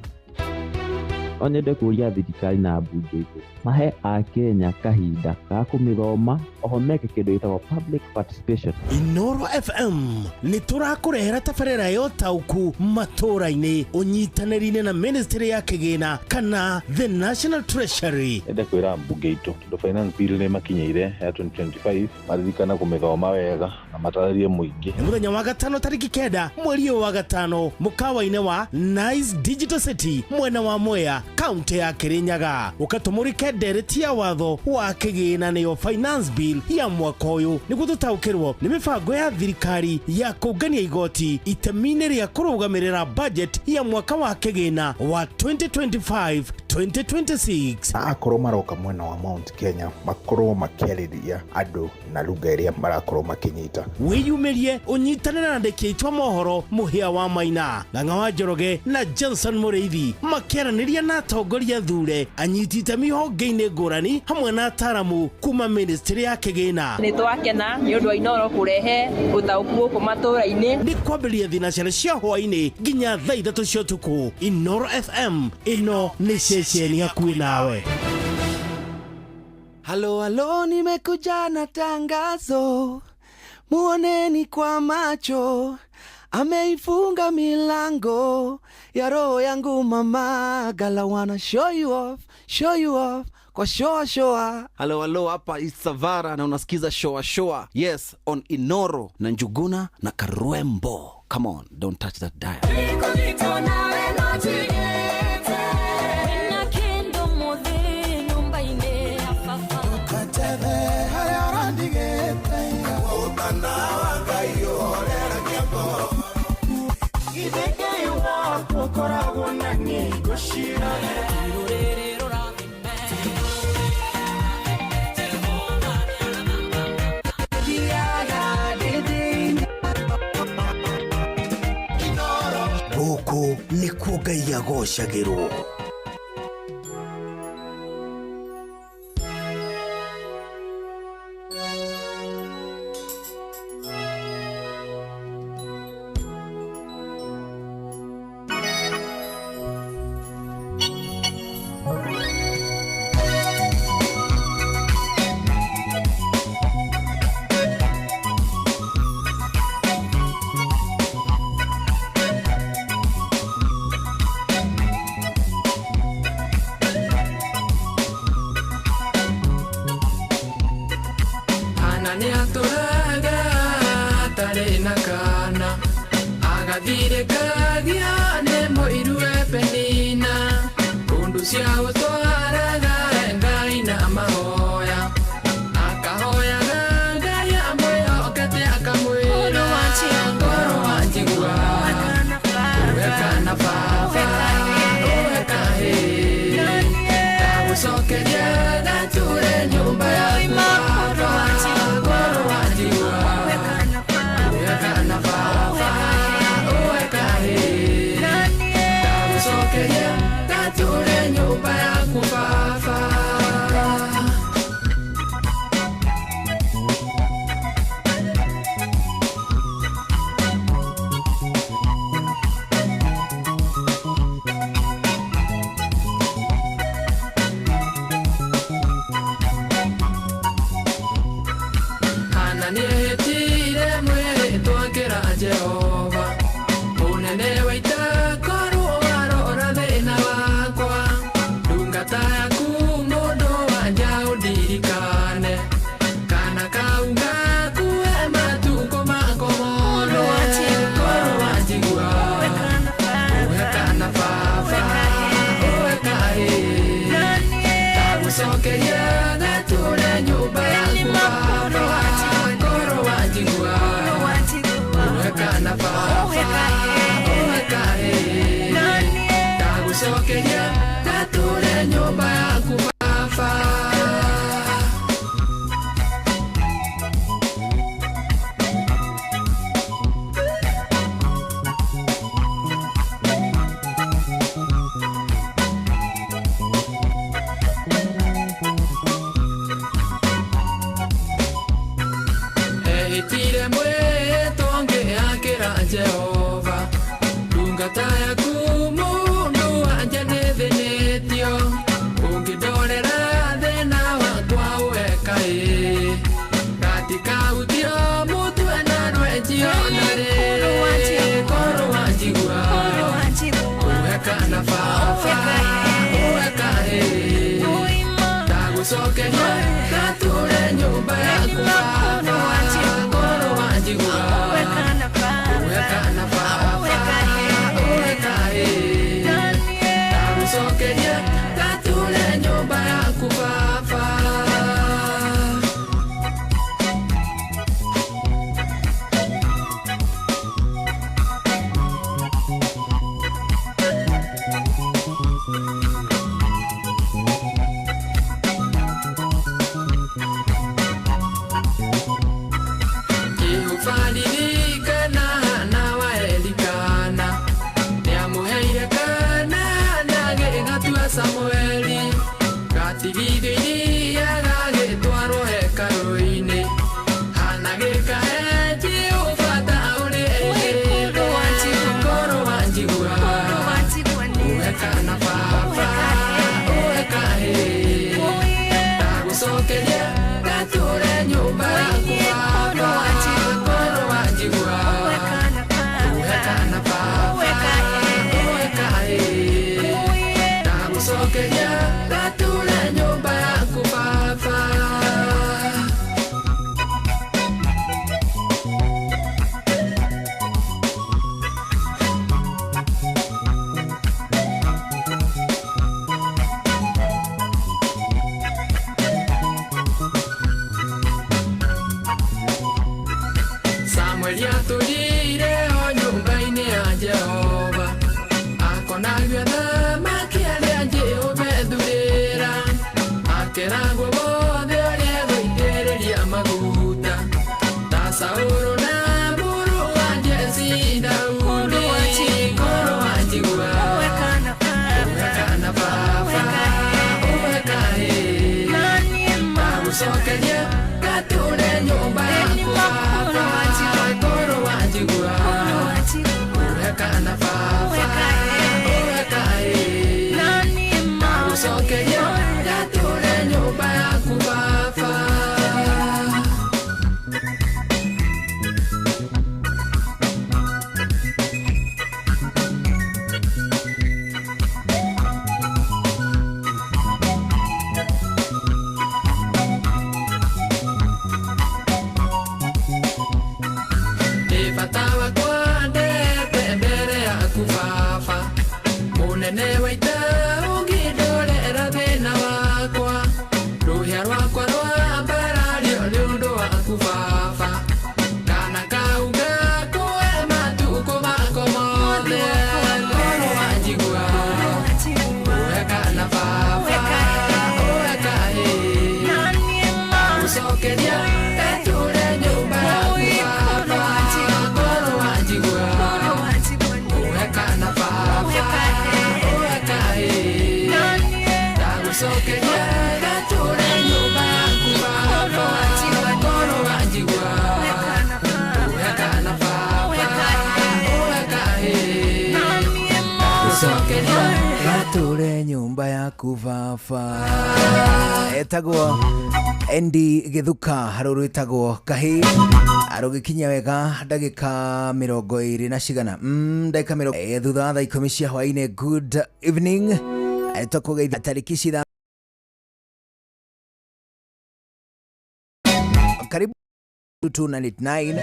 No nyende kũria thirikari na mbunge itũ mahe akenya kahinda ga kũmĩthoma oho meke kĩndũ gĩtagwo public participation. Inoro FM nĩ tũrakũrehera tabarĩra ya ũtaũku matũũra-inĩ ũnyitanĩri-inĩ na ministry ya kĩgĩna kana the National Treasury. Nyende kwĩra mbunge itũ tondũ finance bill nĩ makinyĩire ya 2025 maririkana kũmĩthoma wega na matarĩrie mũingĩ. Nĩ mũthenya wa gatano tarĩki 9 mweri wa gatano mũkawa-inĩ wa Nice Digital City mwena wa Mwea kaunti ya Kirinyaga ũkatũmũrĩke ndereti ya watho wa kĩgĩna nĩyo finance bill ya mwaka ũyũ nĩguo tũtaũkĩrwo nĩ mĩbango ya thirikari ya kũngania igoti itemi-inĩ rĩa kũrũgamĩrĩra budget ya mwaka wa kĩgĩna wa 2025-2026. Na akorwo maroka mwena wa Mount Kenya makorwo makĩarĩria andũ na lugha ĩrĩa marakorwo makĩnyita. Wĩyumĩrie ũnyitanĩre na andĩki aitũ a mohoro Mũhĩa wa Maina, Ng'ang'a wa Njoroge na Johnson Mũrĩithi makĩaranĩria na atongoria thure anyiti itemi honge-inĩ ngũrani hamwe na ataramu kuma ministry ya kĩgĩna. Nĩ twakena nĩ ũndũ wa Inoro kũrehe ũtaũku gũkũ matũũra-inĩ. Nĩ kwambĩrĩria thinacara cia hwaĩ-inĩ nginya thaa 3 cia ũtukũ. Inoro FM ĩno nĩ ceceni hakuhĩ nawe. Halo halo, nimekuja na tangazo, muoneni kwa macho, ameifunga milango ya roho yangu mama, gala wanna show you off kwa shoa shoa. Halo halo, hapa Isavara na unasikiza shoa shoa. Yes, on Inoro na Njuguna na Karwembo. Come on, don't touch that dial. Gũkũ nĩkuo Ngai agocagĩrwo. Tigithio ithiaga gĩtwarwo hekarũ-inĩ. Hana gĩkahe Jehova ta ũrĩa erĩte. Korwo wanjigua, uhe kana baba, uhe kahĩĩ. Ndagũcokeria ngatũre nyũmba yaku baba. Korwo wanjigua, uhe kana baba, uhe kahĩĩ. Ndagũcokeria ngatũre nyũmba yaku baba. Samueli atũrire o nyũmba-inĩ ya Jehova, akonagio athamaki arĩa Jehova ethurĩra, akeragwo bothe ũrĩa egũitĩrĩria maguta, ta Saũlũ na mũrũ wa Jesi Daudi. Korwo wanjigua, uhe kana baba, uhe kahĩĩ. Ndagũcokeria ngatũre nyũmba yaku baba. Korwo wanjigua, uhe kana baba, uhe kahĩĩ. Ndagũcokeria ngatũre nyũmba yaku baba. Nĩ bata wakwa ndete mbere yaku baba, mũnene wa ita ũngĩndorera thĩna wakwa, rũhĩa rwakwa rwambarario nĩ ũndũ waku baba, kana kau gakũhe matukũ mako mothe. Korwo wanjigua, uhe kana baba, uhe kahĩĩ. Ndagũcokeria ngatũre nyũmba yaku baba. Korwo wanjigua, uhe kana baba, uhe kahĩĩ. Ndagũcokeria ngatũre nyũmba yaku baba. Korwo wanjigua, uhe kana baba, uhe kahĩĩ. Ndagũcokeria gatũre nyũmba yaku baba. Etagwo Endi Githuka harũ rwĩtagwo kahĩ arũgĩkinya wega ndagĩka 20 na cigana, ndagĩka 20 thutha wa thaa 10 cia hwaĩ-inĩ. Good evening. Tũkũgeithia tarĩki citha karibu 299.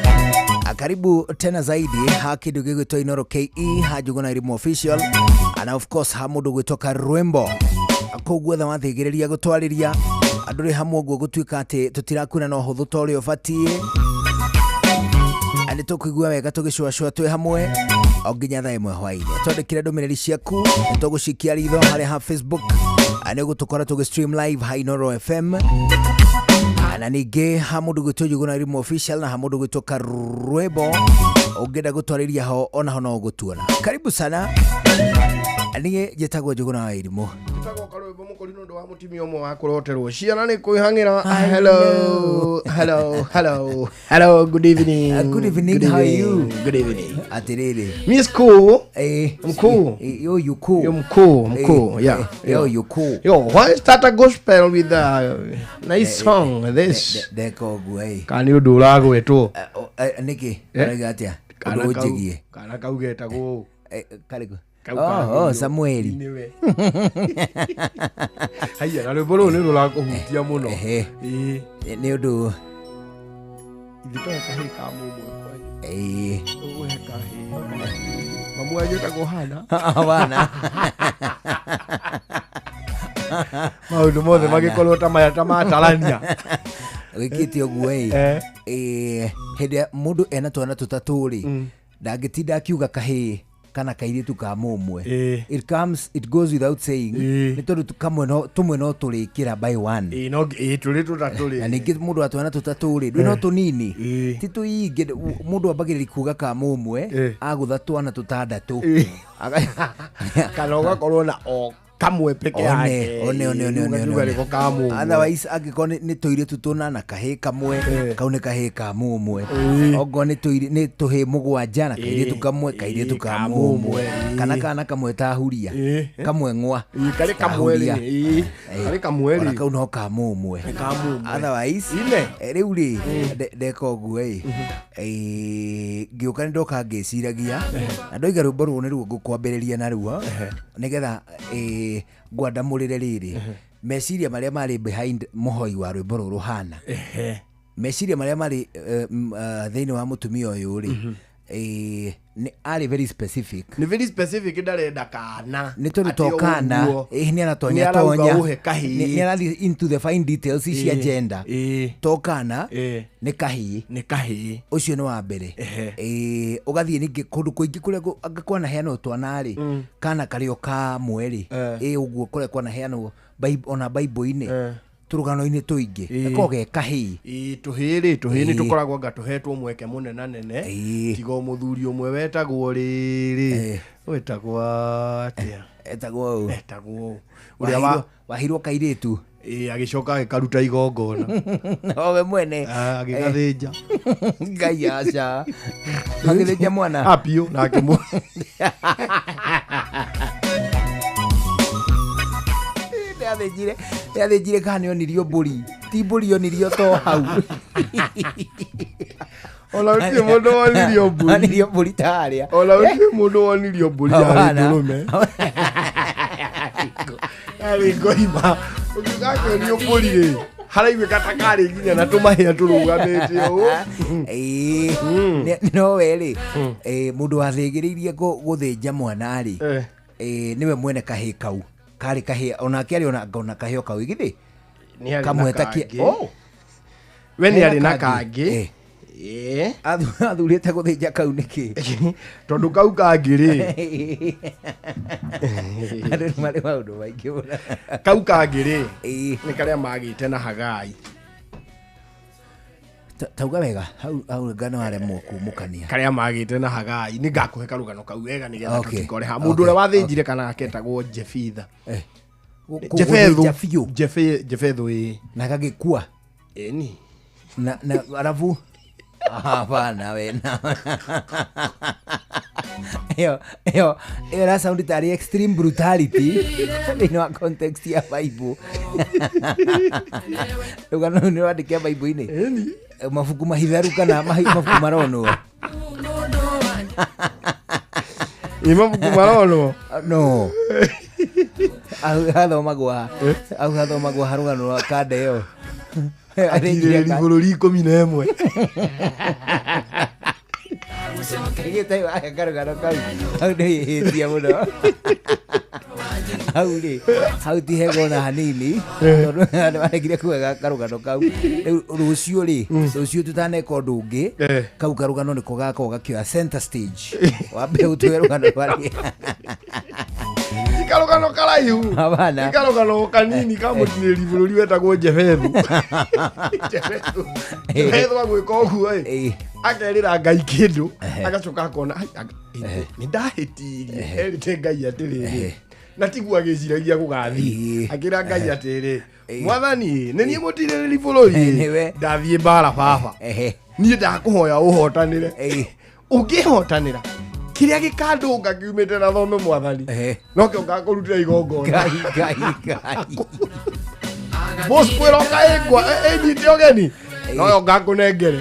Karibu tena zaidi ha kindu gigwitwo Inoro KE ha Njuguna Irimu official and of course ha mundu gwitwo Karwimbo. Koguo tha wathigiriria gutwariria andu ri hamwe uguo gutuika ati tutirakuna na uhuthu ta uria ubatie, na nitukuigua wega tugicũacũa twi hamwe o nginya thaa 1 hwaĩ-inĩ. Twandĩkĩre ndũmĩrĩri ciaku nĩtũgũcikia ritho harĩa ha Facebook, nĩ ũgũtũkora tũgĩ stream live ha Inoro FM, na ningĩ ha mũndũ gwĩtwo Njuguna Irimu official na ha mũndũ gwĩtwo Karwimbo. Ũngĩenda gũtwarĩria ho onaho no ũgũtuona. Karibu sana. Niĩ njĩtagwo Njuguna wa Irimũ. Njĩtagwo Karwimbo Mũkori nĩ ũndũ wa mũtumia ũmwe wa kũroterwo ciana nĩ kwĩhang'ĩra. Hello, hello, hello, hello, good evening. Good evening, how are you? Good evening. Atĩrĩrĩ. Miss cool. I'm cool. Yo, you cool. I'm cool, I'm cool. Yeah. Yo, you cool. Yo, why start a gospel with a nice song this? Ndeka ũguo ĩ. Kana nĩ ũndũ ũragwetwo? Nĩkĩ? Ũrauga atĩa? Ũndũ ũnjĩgie. Kana kau getagwo ũũ. Karĩkũ? Kau Oh, oh, Samueli. Nĩwe. Haiya, na rwĩmbo rũrũ nĩ rũrakũhutia mũno. Ĩĩ. Nĩ ũndũ Ithuĩ tũhe kahĩĩ ka mũmwe kwanyu. Ĩĩ. Ũgũhe kahĩĩ. Mamu wanyu etagwo Hana. Hana. Maũndũ mothe magĩkorwo ta maya ta matarania. Wĩkĩte ũguo ĩ. Ĩĩ, hĩndĩ ĩrĩa mũndũ ena twana tũtatũ rĩ, ndangĩtinda akiuga kahĩĩ kana kairĩtu ka mũmwe. It comes, it goes without saying, nĩ tondũ kamwe no tũmwe no tũrĩkĩra by one. Ĩĩ, no ĩĩ tũrĩ tũtatũ rĩ. Na ningĩ mũndũ wa twana tũtatũ rĩ, ndwĩ no tũnini, ti tũingĩ. Mũndũ ambagĩrĩria kuga ka mũmwe agũtha twana tũtandatũ. Kana ũgakorwo na o Kamwe peke yake. One one one one Ugakiuga one. nĩko ka mũmwe. Otherwise angĩkorwo nĩ tũirĩtu tũnana kahĩ kamwe kau nĩ kahĩ ka mũmwe. Ongorwo nĩ nĩ tũhĩ mũgwanja na kairĩtu kamwe kairĩtu ka mũmwe. Kana kana kamwe ta huria. Kamwe ng'wa. Karĩ kamwe rĩ. Karĩ kamwe rĩ. Ona kau no ka mũmwe. Ka mũmwe. Otherwise rĩu rĩ ndeka ũguo ĩ ngĩũka nĩ ndoka ngĩciragia na ndoiga rwĩmbo rũrũ nĩruo ngũkwambĩrĩria naruo nĩgetha ngwandamũrĩre rĩrĩ meciria marĩa marĩ behind mũhoi wa rwĩmbo rũrũ hana meciria marĩa marĩ thĩinĩ wa mũtumia ũyũ rĩ nĩ arĩ very specific. Nĩ very specific ndarenda kana nĩ tondũ to kana nĩ aratonya tonya nĩ arathiĩ into the fine details cia gender to kana nĩ kahĩĩ nĩ kahĩĩ ũcio nĩ wa mbere ũgathiĩ ningĩ kũndũ kũingĩ kũrĩa kwanaheanwo twana rĩ kana karĩ o kamwe rĩ ũguo kũrĩa kwanaheanwo ona Bible-inĩ tũrũgano-inĩ tũingĩ gakoragwo ge kahĩĩ. Tũhĩĩ rĩ tũhĩĩ nĩ tũkoragwo anga tũhetwo mweke mũnena nene tiga mũthuri ũmwe wetagwo rĩrĩ wetagwo atĩa etagwo ũ etagwo ũrĩa wahirwo kairĩtu agĩcoka agĩkaruta igongona owe mwene agĩgathĩnja Ngai aca agĩthĩnja mwana apiũ na akĩmũ athĩnjire kana nĩonirio mbũri ti mbũri onirio to hau ona gũtirĩ mũndũ wonirio mbũri onirio mbũri ta harĩa ona gũtirĩ mũndũ wonirio mbũri yarĩ ndũrũme yarĩ ngoima ũkiuga akĩonio mbũri rĩ haraiguĩka ta karĩ nginya na tũmahĩa tũrũgamĩte ũũ nowe rĩ mũndũ wathĩgĩrĩirie gũthĩnja mwana rĩ nĩwe mwene kahĩ kau karĩ kahĩ onake arĩ ona kahĩ kau githĩ kamwe ta we nĩ arĩ na kangĩ athurĩte gũthĩnja kau nĩkĩ tondũ kau kangĩ rĩ andũ nĩ marĩ maũndũ maingĩ mũno kau kangĩ rĩ nĩ karĩa magĩte na Hagai tauga wega hau ngano waremwo kumũkania karĩa magĩte na Hagai nĩ ngakũhe karũgano kau wega nĩgetha tũtikore ha mũndũ ũrĩa wathĩnjire kana aketagwo Jefitha Jefethu Jefethu na gagĩkua ĩni na arabu hapana we na ĩyo ĩra sound tarĩ extreme brutality thĩinĩ wa context ya Bible rũgano rũu nĩ rwandĩke Bible-inĩ mabuku mahitharu kana mabuku maronwo ĩ mabuku maronwo no au hathomagwo harũgano rwa kanda ĩyo atirĩrĩri bũrũri 11 gĩte karũgano kau hau nĩ hĩtia mũno hau rĩ hau ti hega ona hanini tondũ nĩ maregire kuga karũgano kau rĩu rũciũ rĩ rũciũ tũtaneka ũndũ ũngĩ kau karũgano nĩko gakorwo gakĩoya center stage wambe ũtũhe rũgano rwarĩ karũgano karaihu hapana karũgano kanini ka mũtinĩri bũrũri wetagwo Jefethu Jefethu agwĩka ũguo ĩ akerĩra Ngai kĩndũ agacoka akona nĩ ndahĩtirie erĩte Ngai atĩrĩrĩ na tiguo agĩciragia gũgathiĩ akĩra Ngai atĩrĩ mwathani nĩ niĩ mũtirĩrĩri bũrũri ndathiĩ mbara baba niĩ ndakũhoya ũhotanĩre ũngĩhotanĩra kĩrĩa gĩkandũnga kiumĩte na thome mwathani nokĩo ngakũrutĩra igongona Ngai boss kwĩroka ĩnyite ũgeni noyo ngakũnengere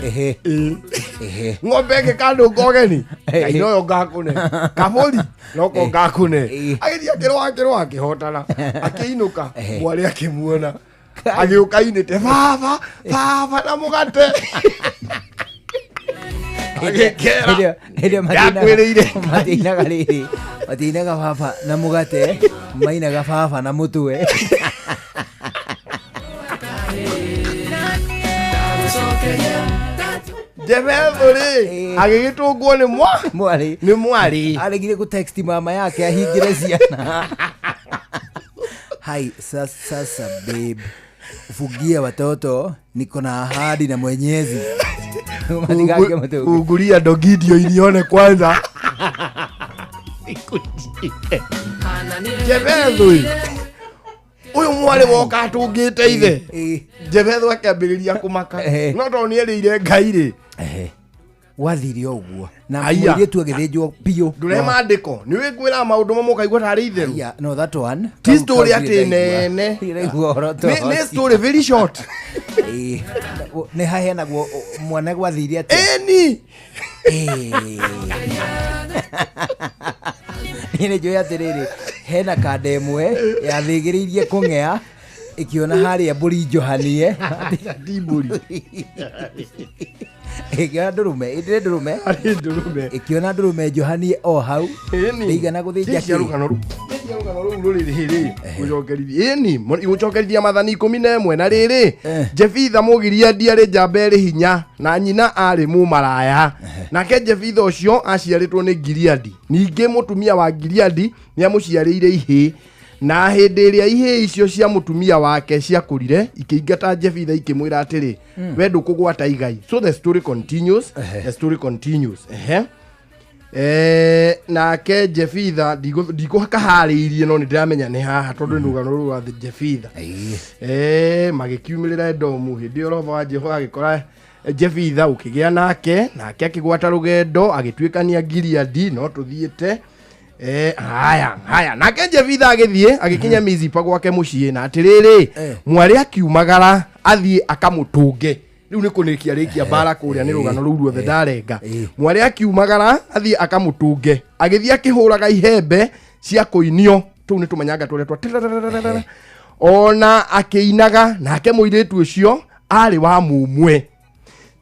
ng'ombe ĩngĩkandũnga ũgeni Ngai noyo ngakũne kabũri noko ngakũne agĩthiĩ akĩrũa akĩhotana akĩinũka mwarĩ akĩmuona agĩũka inĩte baba baba na mũgate agĩkera ndakwĩrĩire matinaga rĩrĩ matinaga baba na mũgate mainaga baba na mũtwe Jefethu rĩ agĩgĩtũngwo nĩ mwarĩ nĩ mwarĩ aregire gũ-text mama yake ahingĩre ciana hai sasa babe fungia watoto niko na ahadi na Mwenyezi Unguria dogidio inione kwanza Jefethu Ũyũ mwarĩ woka atũngĩte ithe. Jebethu akĩambĩrĩria kũmaka. No tondũ nĩerĩire Ngai rĩ. Wathire ũguo na Aya. mũirĩtu agĩthĩnjwo biũ. Ndũre maandĩko nĩ wĩkwĩra maũndũ mamwe ũkaigua tarĩ itherũ. Yeah, no that one. Ti story Kau atĩ ndirĩ ndaigua. nene. Ndirĩ ndaigua ũhoro ta Nĩ ũcio. story very short. Ĩĩ. Nĩ haheanagwo mwana gwathire atĩa? Ĩni. Niĩ nĩ njũĩ atĩrĩrĩ, hena kanda ĩmwe yathĩgĩrĩirie kũng'ea ĩkĩona harĩa mbũri njohanie. Ti mbũri. Ĩkĩona ndũrũme, ĩndĩrĩ ndũrũme. Arĩ ndũrũme. Ĩkĩona ndũrũme njohanie o hau. Ĩni. Ndĩigana gũthĩnja Cia kĩ. rũgano rũu. Cia rũgano rũu rũrĩ rĩrĩ gũcokerithia ĩni gũcokerithia mathani 11 na rĩrĩ Jefitha Mũgiriadi arĩ njamba ĩrĩ hinya na nyina arĩ mũmaraya. Nake Jefitha ũcio aciarĩtwo nĩ Gileadi. Ningĩ mũtumia wa Gileadi nĩamũciarĩire ihĩĩ. Na hĩndĩ ĩrĩa ihĩĩ icio cia mũtumia wake ciakũrire ikĩingata Jefitha ikĩmwĩra atĩrĩ, we ndũkũgwata igai. So the story continues. The story continues. Ehe. Nake Jefitha ndikũkaharĩirie no nĩ ndĩramenya nĩ haha tondũ nĩ rũgano rũrũ rwa Jefitha. Magĩkiumĩrĩra Edomu hĩndĩ ĩyo roho wa Jehova agĩkora Jefitha ũkĩgĩa nake, nake akĩgwata rũgendo agĩtuĩkania Gileadi no tũthiĩte. Haya haya, nake Jefitha agĩthiĩ agĩkinya Mizipa gwake mũciĩ, na atĩrĩrĩ, mwarĩ akiumagara athiĩ akamũtũnge. Rĩu nĩ kũrĩkia rĩkia mbara kũrĩa nĩ rũgano rũu ruothe ndarenga. Mwarĩ akiumagara athiĩ akamũtũnge, agĩthiĩ akĩhũraga ihembe cia kũinio, tũu nĩ tũmanyanga tũrĩa twa tĩrĩrĩrĩrĩrĩ. Ona akĩinaga, nake mũirĩtu ũcio arĩ wa mũmwe.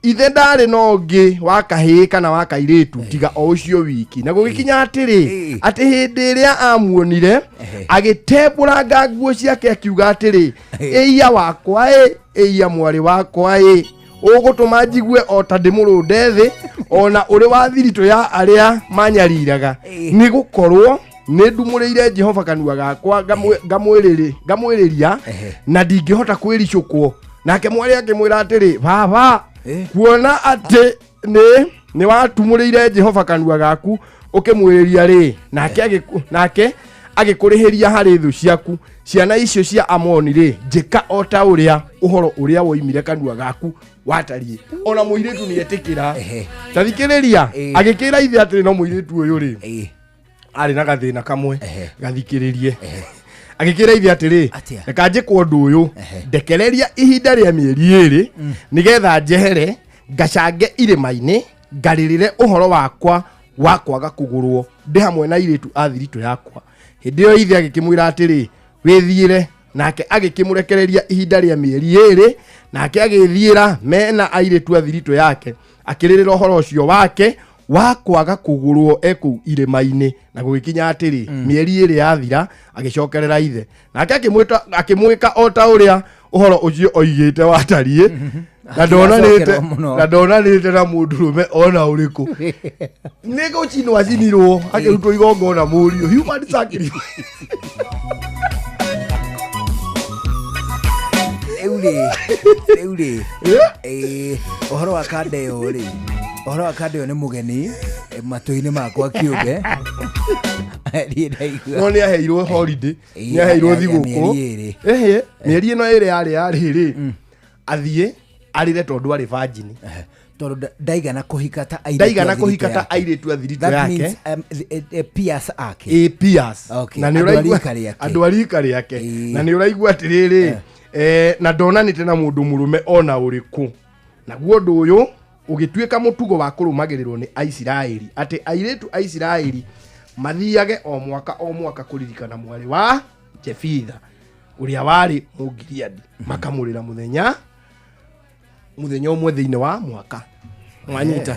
Ithe ndarĩ na ũngĩ wa kahĩĩ kana wa kairĩtu tiga o ũcio wiki. Na gũgĩkinya atĩrĩ, atĩ hĩndĩ ĩrĩa amuonire agĩtembũranga nguo ciake akiuga atĩrĩ, ĩiya wakwa ĩ, ĩiya mwarĩ wakwa ĩ, ũgũtũma njigue o ta ndĩmũrũnde thĩ, ona ũrĩ wa thiritũ ya arĩa manyariraga, nĩ gũkorwo nĩ ndumũrĩire Jehova kanua gakwa ngamwĩrĩria na ndingĩhota kwĩricũkwo. Nake mwarĩ akĩmwĩra atĩrĩ, baba, kuona atĩ nĩ watumũrĩire Jehova kanua gaku ũkĩmwĩrĩria rĩ, nake agĩkũrĩhĩria harĩ thũ ciaku, ciana icio cia Amoni rĩ, njĩka o ta ũrĩa ũhoro ũrĩa woimire kanua gaku watariĩ. Ona mũirĩtu nĩ etĩkĩra. Ta thikĩrĩria, agĩkĩra ithe atĩrĩ, no mũirĩtu ũyũ rĩ arĩ na gathĩna kamwe, gathikĩrĩrie. Agĩkĩra ithe atĩrĩ, reka njĩkwo ũndũ ũyũ, ndekereria ihinda rĩa mĩeri 2 nĩgetha njehere ngacange irĩma-inĩ ngarĩrĩre ũhoro wakwa wa kwaga kũgũrwo ndĩ hamwe na airĩtu a thiritũ yakwa. Hĩndĩ ĩyo ithe agĩkĩmwĩra atĩrĩ, wĩthiĩre. Nake agĩkĩmũrekereria ihinda rĩa mĩeri 2, nake agĩthiĩra mena airĩtu a thiritũ yake, akĩrĩrĩra ũhoro ũcio wake wa kwaga kũgũrwo ekũu irĩma-inĩ. Na gũgĩkinya atĩrĩ, mĩeri 2 yathira agĩcokerera ithe, nake akĩmwĩka o ta ũrĩa ũhoro ũcio oigĩte watariĩ, na ndonanĩte na mũndũrũme ona ũrĩkũ. Nĩ gũcinwo acinirwo akĩrutwo igongona mũriũ, human sacrifice. Rĩu rĩ, ũhoro wa kanda ĩyo rĩ, ũhoro wa kanda ĩyo nĩ mũgeni matũ-inĩ makwa kĩũmbe. Niĩ ndaigua. No nĩ aheirwo holiday, nĩ aheirwo thigũkũ. Mĩeri 2. Ehe, mĩeri ĩno 2 yarĩ rĩ, athiĩ arĩre tondũ arĩ virgin. Tondũ ndaigana kũhika ta airĩtu. Ndaigana kũhika ta airĩtu a thiritũ That yake. means, peers ake. Ĩ, peers. Okay. Na nĩ Andũ a ũraigua rika rĩake. andũ a rika rĩake. Na nĩ ũraigua atĩrĩrĩ, na ndonanĩte na mũndũ mũrũme ona ũrĩkũ. Naguo ũndũ ũyũ ũgĩtuĩka mũtugo wa kũrũmagĩrĩrwo nĩ Aisiraeli, atĩ airĩtu a Isiraeli mathiage o mwaka o mwaka kũririkana mwarĩ wa Jefitha ũrĩa warĩ Mũgiriadi, makamũrĩra mũthenya ũmwe thĩinĩ wa mwaka. Mwanyita.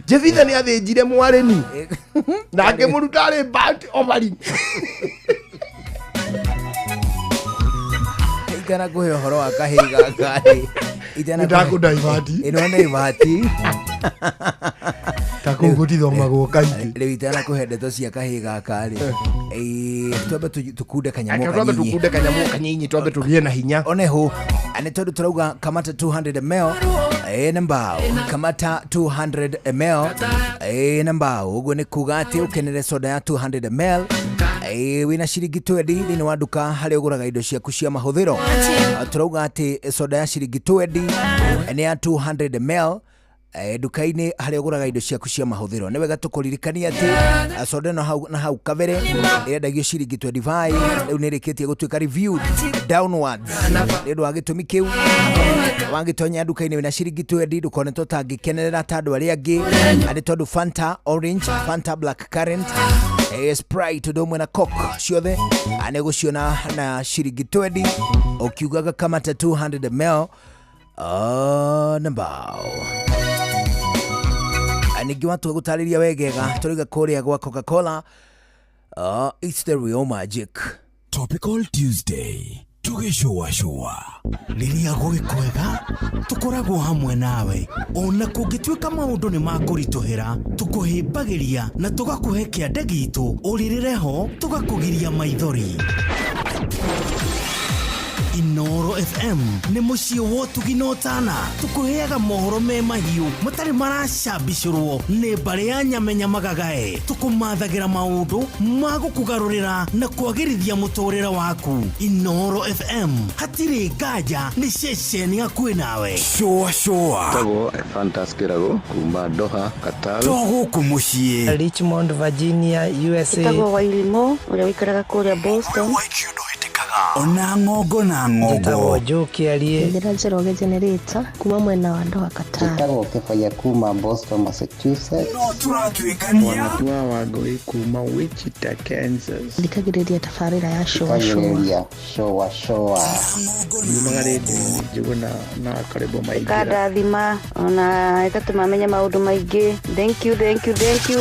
Jefitha nĩ athĩnjire mwarĩni na akĩmũruta arĩ burnt offering. Itana kũhe ũhoro wa kahĩĩ gaka rĩ. Itana Nĩndakũdaivati. Ĩno nĩ ibati. Ta kũu gũtithomagwo kaingĩ. Rĩu itana kũhe ndeto cia kahĩĩ gaka rĩ. Twambe tũkunde kanyamũ Reke twambe kanyinyi. tũkunde kanyamũ kanyinyi, twambe tũgĩe na hinya. Oneho nĩ tondũ tũrauga kamata 200 ml na mbao, kamata 200 ml na mbao. Ũguo nĩ kuga atĩ ũkenere soda ya 200 ml Wĩna ciringi 20 thĩinĩ wa nduka harĩa ũgũraga indo ciaku cia mahũthĩro. Tũrauga atĩ soda ya ciringi 20 nĩ ya 200 ml nduka-inĩ harĩa ũgũraga indo ciaku cia mahũthĩro. Nĩ wega tũkũririkania atĩ soda ĩno na hau kabere ĩrendagio ciringi 25, rĩu nĩ ĩrĩkĩtie gũtuĩka reviewed downwards. Nĩ ũndũ wa gĩtũmi kĩu, wagĩtonya nduka-inĩ wĩna ciringi 20 ndũkone ta ũtangĩkenerera ta andũ arĩa angĩ, nĩ tondũ Fanta Orange, Fanta Black Currant, Sprite ũndũ ũmwe na Coke ciothe nĩ gũciona na ciringi 20, ũkiugaga kamata 200 ml na mbao. Ningĩ watua gũtarĩria wegega tũrauga kũrĩa gwa Coca-Cola, it's the real magic. Topical Tuesday tũgĩcũacũa rĩrĩa gwĩ kwega tũkoragwo hamwe nawe, ona kũngĩtuĩka maũndũ nĩ makũritũhĩra tũkũhĩmbagĩria na tũgakũhe kĩande gitũ ũrĩrĩre ho tũgakũgiria maithori. Inoro FM nĩ mũciĩ wa ũtugi na ũtana, tũkũheaga mohoro me mahiũ matarĩ maracambicũrwo nĩ mbarĩ ya nyamenya magagae, tũkũmathagĩra maũndũ ma gũkũgarũrĩra na kwagĩrithia mũtũrĩre waku. Inoro FM hatirĩ nganja, nĩ ceceni hakuhĩ nawe. Cũa cũa Tagwo Fantas Kĩrago kuma Doha, Qatar. To gũkũ mũciĩ Richmond, Virginia, USA. Tagwo Wairimo ũrĩa ũikaraga kũrĩa Boston. Ona ng'ongo na ng'ongo. Njĩtagwo Joe Kĩarie. Njĩra Njoroge Generator kuma mwena wa Doha, Qatar. Njĩtagwo Kĩbaya kuma Boston, Massachusetts. No tũratuĩkania. Wanatua Wangũi kuma Wichita, Kansas. Thikagĩrĩria tabarĩra ya Shoa Shoa. Shoa Shoa. Yumaga rĩndiũ-inĩ Njũgũna na Karĩbo Maingĩra. Ĩkandathima ona ĩgatũma menye maũndũ maingĩ. Thank you, thank you, thank you.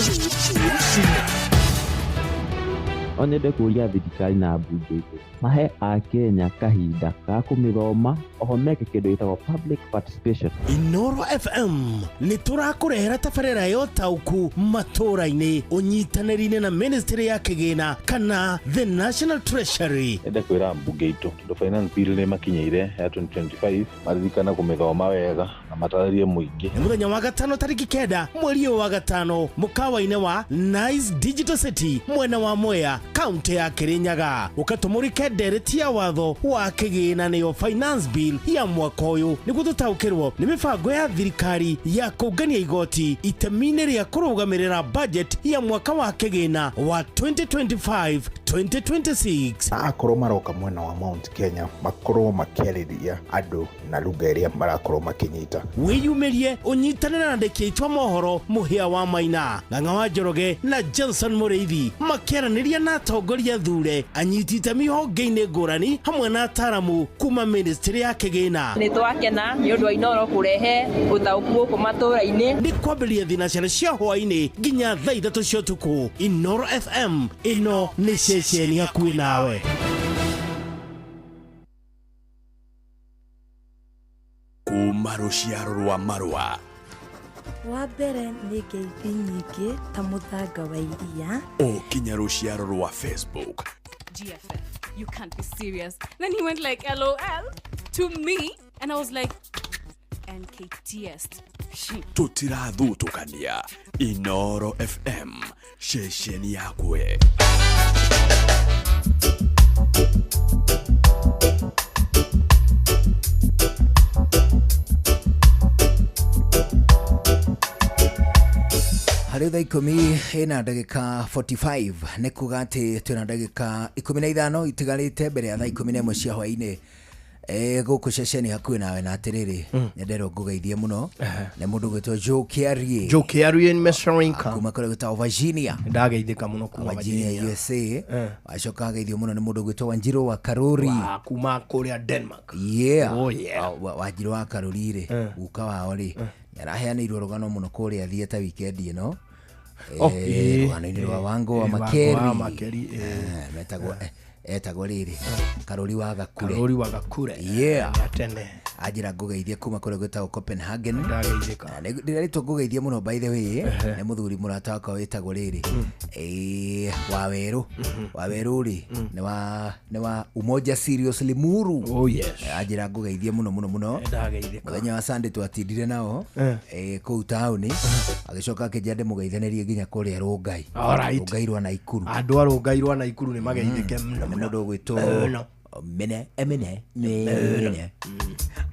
No nyende kũria thirikari na mbunge mahe akenya kahinda ga kũmĩthoma oho meke kĩndũ gĩtagwo public participation. Inoro FM nĩ tũrakũrehera tabarĩra ya ũtaũku matũra-inĩ ũnyitanĩri-inĩ na Ministry ya Kĩgĩna kana the National Treasury. Ende kwĩra mbunge itũ tondũ finance bill nĩ makinyĩire ya 2025 maririkana kũmĩthoma wega na matarĩrie mũingĩ. Nĩ mũthenya wa gatano tarĩki 9 mweri wa gatano mũkawa-inĩ wa Nice Digital City mwena wa Mwea kaunti ya Kirinyaga, ũkatũmũrĩke ndereti ya watho wa kĩgĩna nĩyo finance bill ya mwaka ũyũ nĩguo tũtaũkĩrwo nĩ mĩbango ya thirikari ya kũngania igoti itemi-inĩ rĩa kũrũgamĩrĩra budget ya mwaka wa kĩgĩna wa 2025 2026. Akorwo maroka mwena wa Mount Kenya makorwo makĩarĩria andũ na lugha ĩrĩa marakorwo makĩnyita. Wĩyumĩrie ũnyitanĩre na andĩki aitũ a mohoro Mũhĩa wa Maina, Ng'ang'a wa Njoroge na Johnson Mũrĩithi makĩaranĩria na atongoria thure anyiti itemi honge-inĩ ngũrani hamwe na ataramu kuma Ministry ya Kĩgĩna. Nĩ twakena nĩ ũndũ wa Inoro kũrehe ũtaũku gũkũ matũra-inĩ. Nĩ kwambĩrĩria thinacara cia hwaĩ-inĩ nginya thaa 3 cia ũtukũ. Inoro FM ĩno nĩ ceceni hakuhĩ nawe. Kuma rũciaro rwa marũa wa mbere nĩ ngeithi nyingĩ ta mũthanga wa iria o kinya rũciaro rwa Facebook. GFF, you can't be serious. Then he went like LOL to me and I was like NKTS. Tũtirathutũkania. Inoro FM ceceni yakwe. Harĩ thaa 10 na ndagĩka 45 nĩ kuga atĩ twĩna ndagĩka 15 itigarĩte mbere ya thaa 11 cia hwaĩ-inĩ gũkũ ceceni hakuhĩ nawe. Na atĩrĩrĩ nyenderwo ngũgeithie mũno nĩ mũndũ gwĩtwo Joe Kiarie. Joe Kiarie Mr. Kuma kũrĩa gwĩtagwo Virginia. Ndageithĩka mũno kuma Virginia USA. Wacoka ageithio mũno nĩ mũndũ gwĩtwo Wanjirũ wa Karuri kuma kũrĩa Denmark. Yeah. Oh yeah. Wanjirũ wa Karuri rĩ guka wao rĩ nĩaraheanĩirwo rũgano mũno kũrĩa thieta weekend ĩno. Rũgano-inĩ rwa Wango wa Makeri metagwo etagwo rĩrĩ Karuri wa Gakure. Karuri wa Gakure. Yeah. Tene. Anjĩra ngũgeithie kuma kũrĩa gwĩtagwo Copenhagen. Ndageithĩka. Na ndĩreritwo ngũgeithie mũno by the way nĩ mũthuri mũrata wakwa wĩtagwo rĩrĩ Wawerũ. Wawerũ rĩ nĩ wa Umoja Serious Limuru. Oh yes. Anjĩra ngũgeithie mũno mũno mũno. Ndageithĩka. Mũthenya wa Sunday twatindire nao kũu taũni, agĩcoka akĩnjĩra ndĩmũgeithanĩrie nginya kũrĩa Rũngai. Alright. Rũngai rwa Naikuru. Andũ a Rũngai rwa Naikuru nĩ mageithĩke mũno Nĩ mũno. mũndũ ũgwĩtwo Mũno. Mene Emene Mene.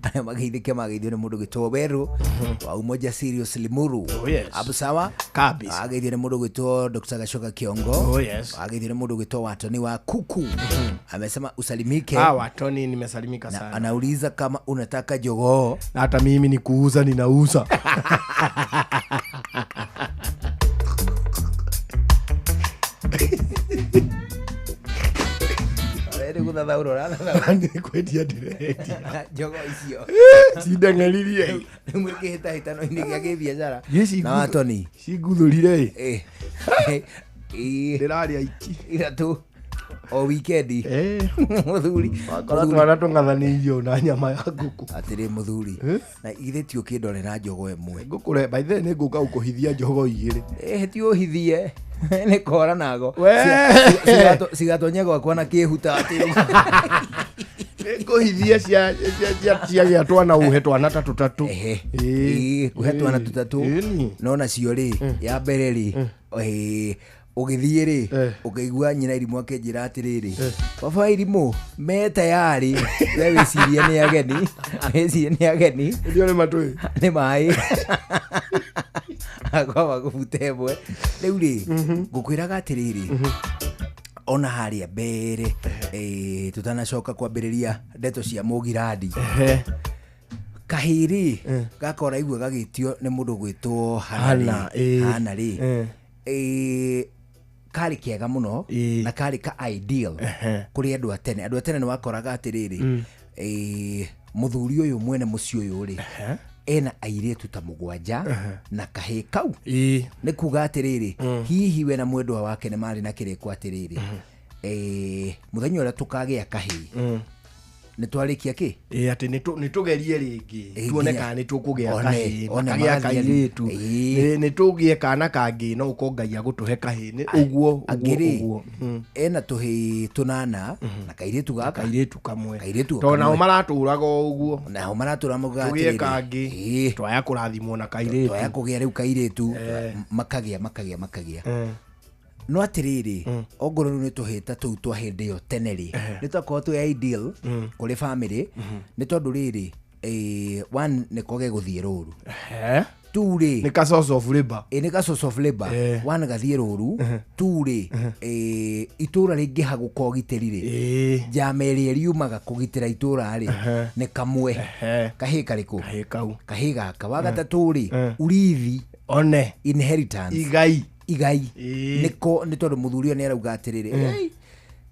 Arĩa mageithĩke mageithio nĩ mũndũ ũgwĩtwo Weru wa Umoja Serious Limuru. Oh, yes. Hapo sawa? Kabisa. Ageithio nĩ mũndũ ũgwĩtwo Dr. Gashoka Kiongo. Oh, yes. Ageithio nĩ mũndũ ũgwĩtwo Watoni wa Kuku. Amesema usalimike. Ah, Watoni nimesalimika Na sana. anauliza kama unataka jogoo. Na hata mimi ni kuuza ninauza. Rĩrĩ gũthathaũra ũrathathaũra. Nĩ kwendia ndĩrendia. Jogoo icio. Cindeng'eririe. Rĩu mwĩ kĩhĩtahĩtano-inĩ gĩa kĩbiacara. Gĩci Na Watoni. Cinguthũrire. Ĩĩ. Ndĩrarĩa iki. Ithatũ o wikendi. Mũthuri. Wakora Mũthuri. twana tũng'athanĩirio na nyama ya ngũkũ. Atĩrĩ mũthuri. Na ithe ti ũkĩndore na jogoo ĩmwe. Ngũkũre by the way nĩ ngũka gũkũhithia jogoo igĩrĩ. Ti ũhithie. Nĩ kora nago. We. Cigatonya gwakwa na kĩhuta atĩ. Nĩ ngũhithie ciagĩa twana ũhe twana tatũ tatũ. Ĩĩ, kũhe twana tũtatũ. No nacio rĩ, ya mbere rĩ, ũgĩthiĩ rĩ, ũkĩigua nyina irimũ akĩnjĩra atĩrĩrĩ, baba wa irimũ me tayari, we wĩcirie nĩ ageni, wĩcirie nĩ ageni. Ndio nĩ matũĩ. Nĩ maĩ. Akwamba kũbuta ĩmwe. Rĩu rĩ, ngũkwĩraga atĩrĩrĩ, ona harĩa mbere tũtanacoka kwambĩrĩria ndeto cia mũgirandi, kahĩrĩ gakora igua gagĩtio nĩ mũndũ gwĩtwo Hana, Hana rĩ, karĩ kega mũno na karĩ ka ideal kũrĩ andũ a tene. Andũ a tene nĩ wakoraga atĩrĩrĩ, mũthuri ũyũ mwene mũciĩ ũyũ rĩ, ena airĩtu ta mũgwanja na kahĩĩ kau. Nĩ kuga atĩrĩrĩ, hihi we na mwendwa wake nĩ marĩ na kĩrĩko atĩrĩrĩ, mũthenya ũrĩa tũkagĩa kahĩĩ nĩ twarĩkia kĩ? Atĩ nĩ tũgerie rĩngĩ tuone kana nĩ tũkũgĩa kahĩĩ, one makagĩa magathiĩ kairĩtu. Nĩ tũgĩe kana kangĩ no ũkorwo Ngai agũtũhe kahĩĩ. Nĩ ũguo, Angĩ rĩ, ũguo. ena tũhĩĩ tũnana na kairĩtu gaka. Kairĩtu kamwe. Kairĩtu Tondũ nao kamwe. maratũraga o ũguo. Nao maratũra maugaga Tũgĩe atĩrĩrĩ, kangĩ, twaya kũrathimwo na kairĩtu. Twaya kũgĩa rĩu kairĩtu, makagĩa, makagĩa, makagĩa. No atĩrĩrĩ, ongorwo rĩu nĩ tũhĩta tũu twa hĩndĩ ĩyo tene rĩ, nĩ twakorwo twĩ ideal kũrĩ family, nĩ tondũ rĩrĩ, one nĩ koge gũthiĩ rũru. Two rĩ, Nĩ ka source of labor. Nĩ ka source of labor. One gathiĩ rũru. Two rĩ, itũra rĩngĩhagũka ũgitĩri rĩ, njama ĩrĩa riumaga kũgitĩra itũra rĩ, nĩ kamwe. Kahĩĩ karĩkũ? Kahĩĩ kau. Kahĩĩ gaka. Wa gatatũ rĩ, urithi. One. Inheritance. Igai. Igai. Nĩko nĩ tondũ mũthuri ũyũ nĩ arauga atĩrĩrĩ, Ei,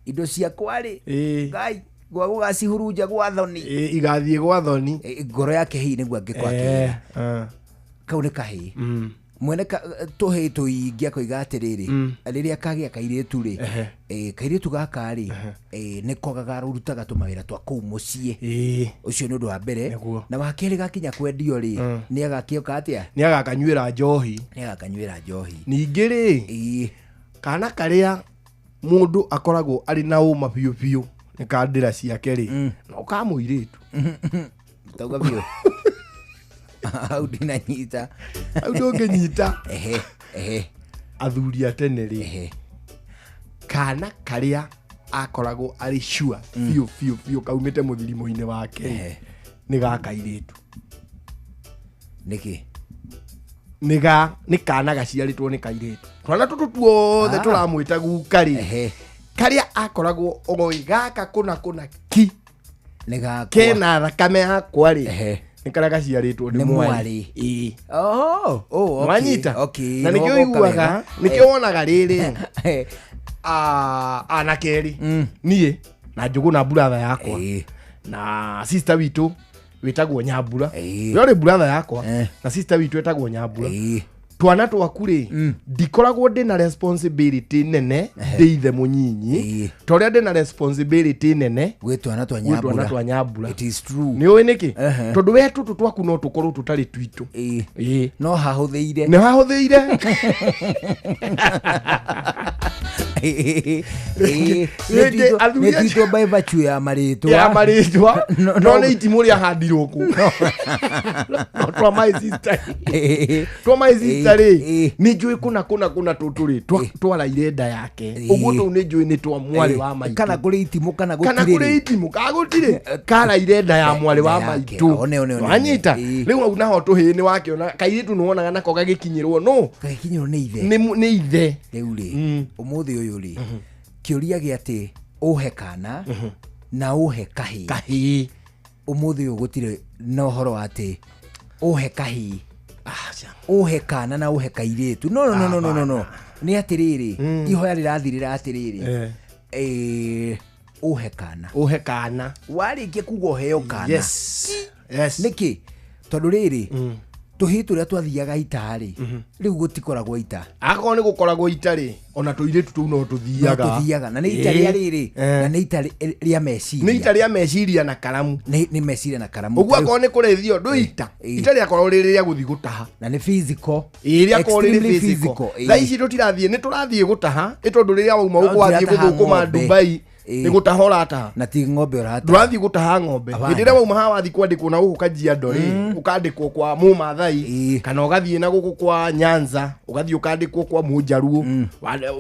indo ciakwa rĩ, Ngai, gwa gũgacihurunja gwa thoni. Igathiĩ gwa thoni. Ngoro yake hihi nĩguo angĩkorwo akĩgĩra. Kau nĩ kahĩĩ. Mwene tũhĩĩ tũingĩ akoiga atĩrĩrĩ, rĩrĩa kagĩa kairĩtu rĩ, kairĩtu gaka rĩ, nĩko gakarutaga tũmawĩra twa kũu mũciĩ. Ũcio nĩ ũndũ wa mbere. Na wa kerĩ gakinya kwendio rĩ, nĩ agakĩoka atĩa? Nĩ agakanyuĩra njohi. Nĩ agakanyuĩra njohi. Ningĩ rĩ, kana karĩa mũndũ akoragwo arĩ na ũma biũ biũ nĩ ka ndĩra ciake rĩ, no ka mũirĩtu. Tauga biũ. Hau ndinanyita. Hau ndũngĩnyita. Athuri a tene rĩ, kana karĩa akoragwo arĩ sure biũ biũ biũ kaumĩte mũthirimo-inĩ wake nĩ ga kairĩtu. Nĩkĩ? Nĩ kana gaciarĩtwo nĩ kairĩtu. Twana tũtũ tuothe tũramwĩta guka rĩ, karĩa akoragwo oĩ gaka kũna kũna ki Nĩ gakwa. Kena thakame yakwa rĩ, nĩ karĩa gaciarĩtwo nĩ Nĩ mwarĩ. mwarĩ. Oh, oh, okay, Mwanyita? okay. Na nĩkĩo Nĩwoka ũiguaga, wega. nĩkĩo wonaga rĩrĩ, anake erĩ, niĩ na Njũgũ na brother yakwa, na sister witũ wĩtagwo Nyambura. We ũrĩ brother yakwa, na sister witũ etagwo Nyambura. Twana twaku rĩ, ndikoragwo ndĩna responsibility nene ndĩ ithe mũnyinyi ta ũrĩa ndĩna responsibility nene gwĩ twana twa gwĩ twana Nyambura. twa Nyambura. It is true. Nĩ ũĩ nĩkĩ? Tondũ we tũtũ twaku no tũkorwo tũtarĩ twitũ. Ĩĩ. No hahũthĩire. Nĩ hahũthĩire. Rĩngĩ athuri Nĩ twitũ by virtue ya marĩtwa. Ya marĩtwa. No, no nĩ itimũ rĩahandirwo kũ no twa my sister, twa my sister rĩ, nĩ njũĩ kũna kũna kũna tũtũ rĩ twaraire nda yake ũguo, tũu nĩ njũĩ nĩ twa mwarĩ wa maitũ. Kana kũrĩ itimũ kana kana gũtirĩ kũrĩ rĩ. itimũ kana gũtirĩ, karaire nda ya mwarĩ wa Nda yake. maitũ. One, one, one, Wanyita rĩu hau naho tũhĩĩ nĩ wakĩona kairĩtu nĩ wonaga nako gagĩkinyĩrwo no gagĩkinyĩrwo nĩ ithe. Nĩ ithe. Rĩu rĩ, ũmũthĩ ũyũ rĩ, kĩũria gĩa atĩ ũhe kana na ũhe kahĩĩ. Kahĩĩ. Ũmũthĩ ũyũ gũtirĩ na ũhoro wa atĩ ũhe kahĩĩ, ũhe kana na ũhe kairĩtu. No, no, no, no, no, no, no. Nĩ atĩrĩrĩ, ihoya rĩrathirĩra atĩrĩrĩ, ũhe kana. Ũhe kana. Warĩkia kuga ũheo kana. Yes. Yes. Nĩkĩ? Tondũ rĩrĩ, tũhĩĩ tũrĩa twathiaga ita rĩ, rĩu gũtikoragwo ita. Akorwo nĩ gũkoragwo ita rĩ, ona tũirĩtu tũu no No tũthiaga. tũthiaga na nĩ ita rĩa rĩrĩ, na nĩ ita rĩa meciria. Nĩ ita rĩa meciria na karamu. Nĩ meciria na karamu. Ũguo akorwo nĩ kũrĩithio ndũ ita ita rĩakorwo rĩrĩ rĩa gũthiĩ gũtaha. Na nĩ physical. Ĩĩ, rĩakorwo rĩrĩ Extremely physical. physical, ĩĩ. Thaa ici tũtirathiĩ, nĩ tũrathiĩ gũtaha ĩ tondũ rĩrĩa wauma No gũkũ wathiĩ tũrataha gũthũkũma ng'ombe. Dubai, Ĩĩ. nĩ gũtaha ũrataha. Na ti ng'ombe ũrataha. Ndũrathiĩ gũtaha ng'ombe. Hapana. Hĩndĩ ĩrĩa wauma haha wathiĩ kwandĩkwo na gũkũ Kajiado rĩ, ũkandĩkwo kwa Mũmathai kana ũgathiĩ na gũkũ kwa Nyanza, ũgathiĩ ũkandĩkwo kwa Mũnjaruo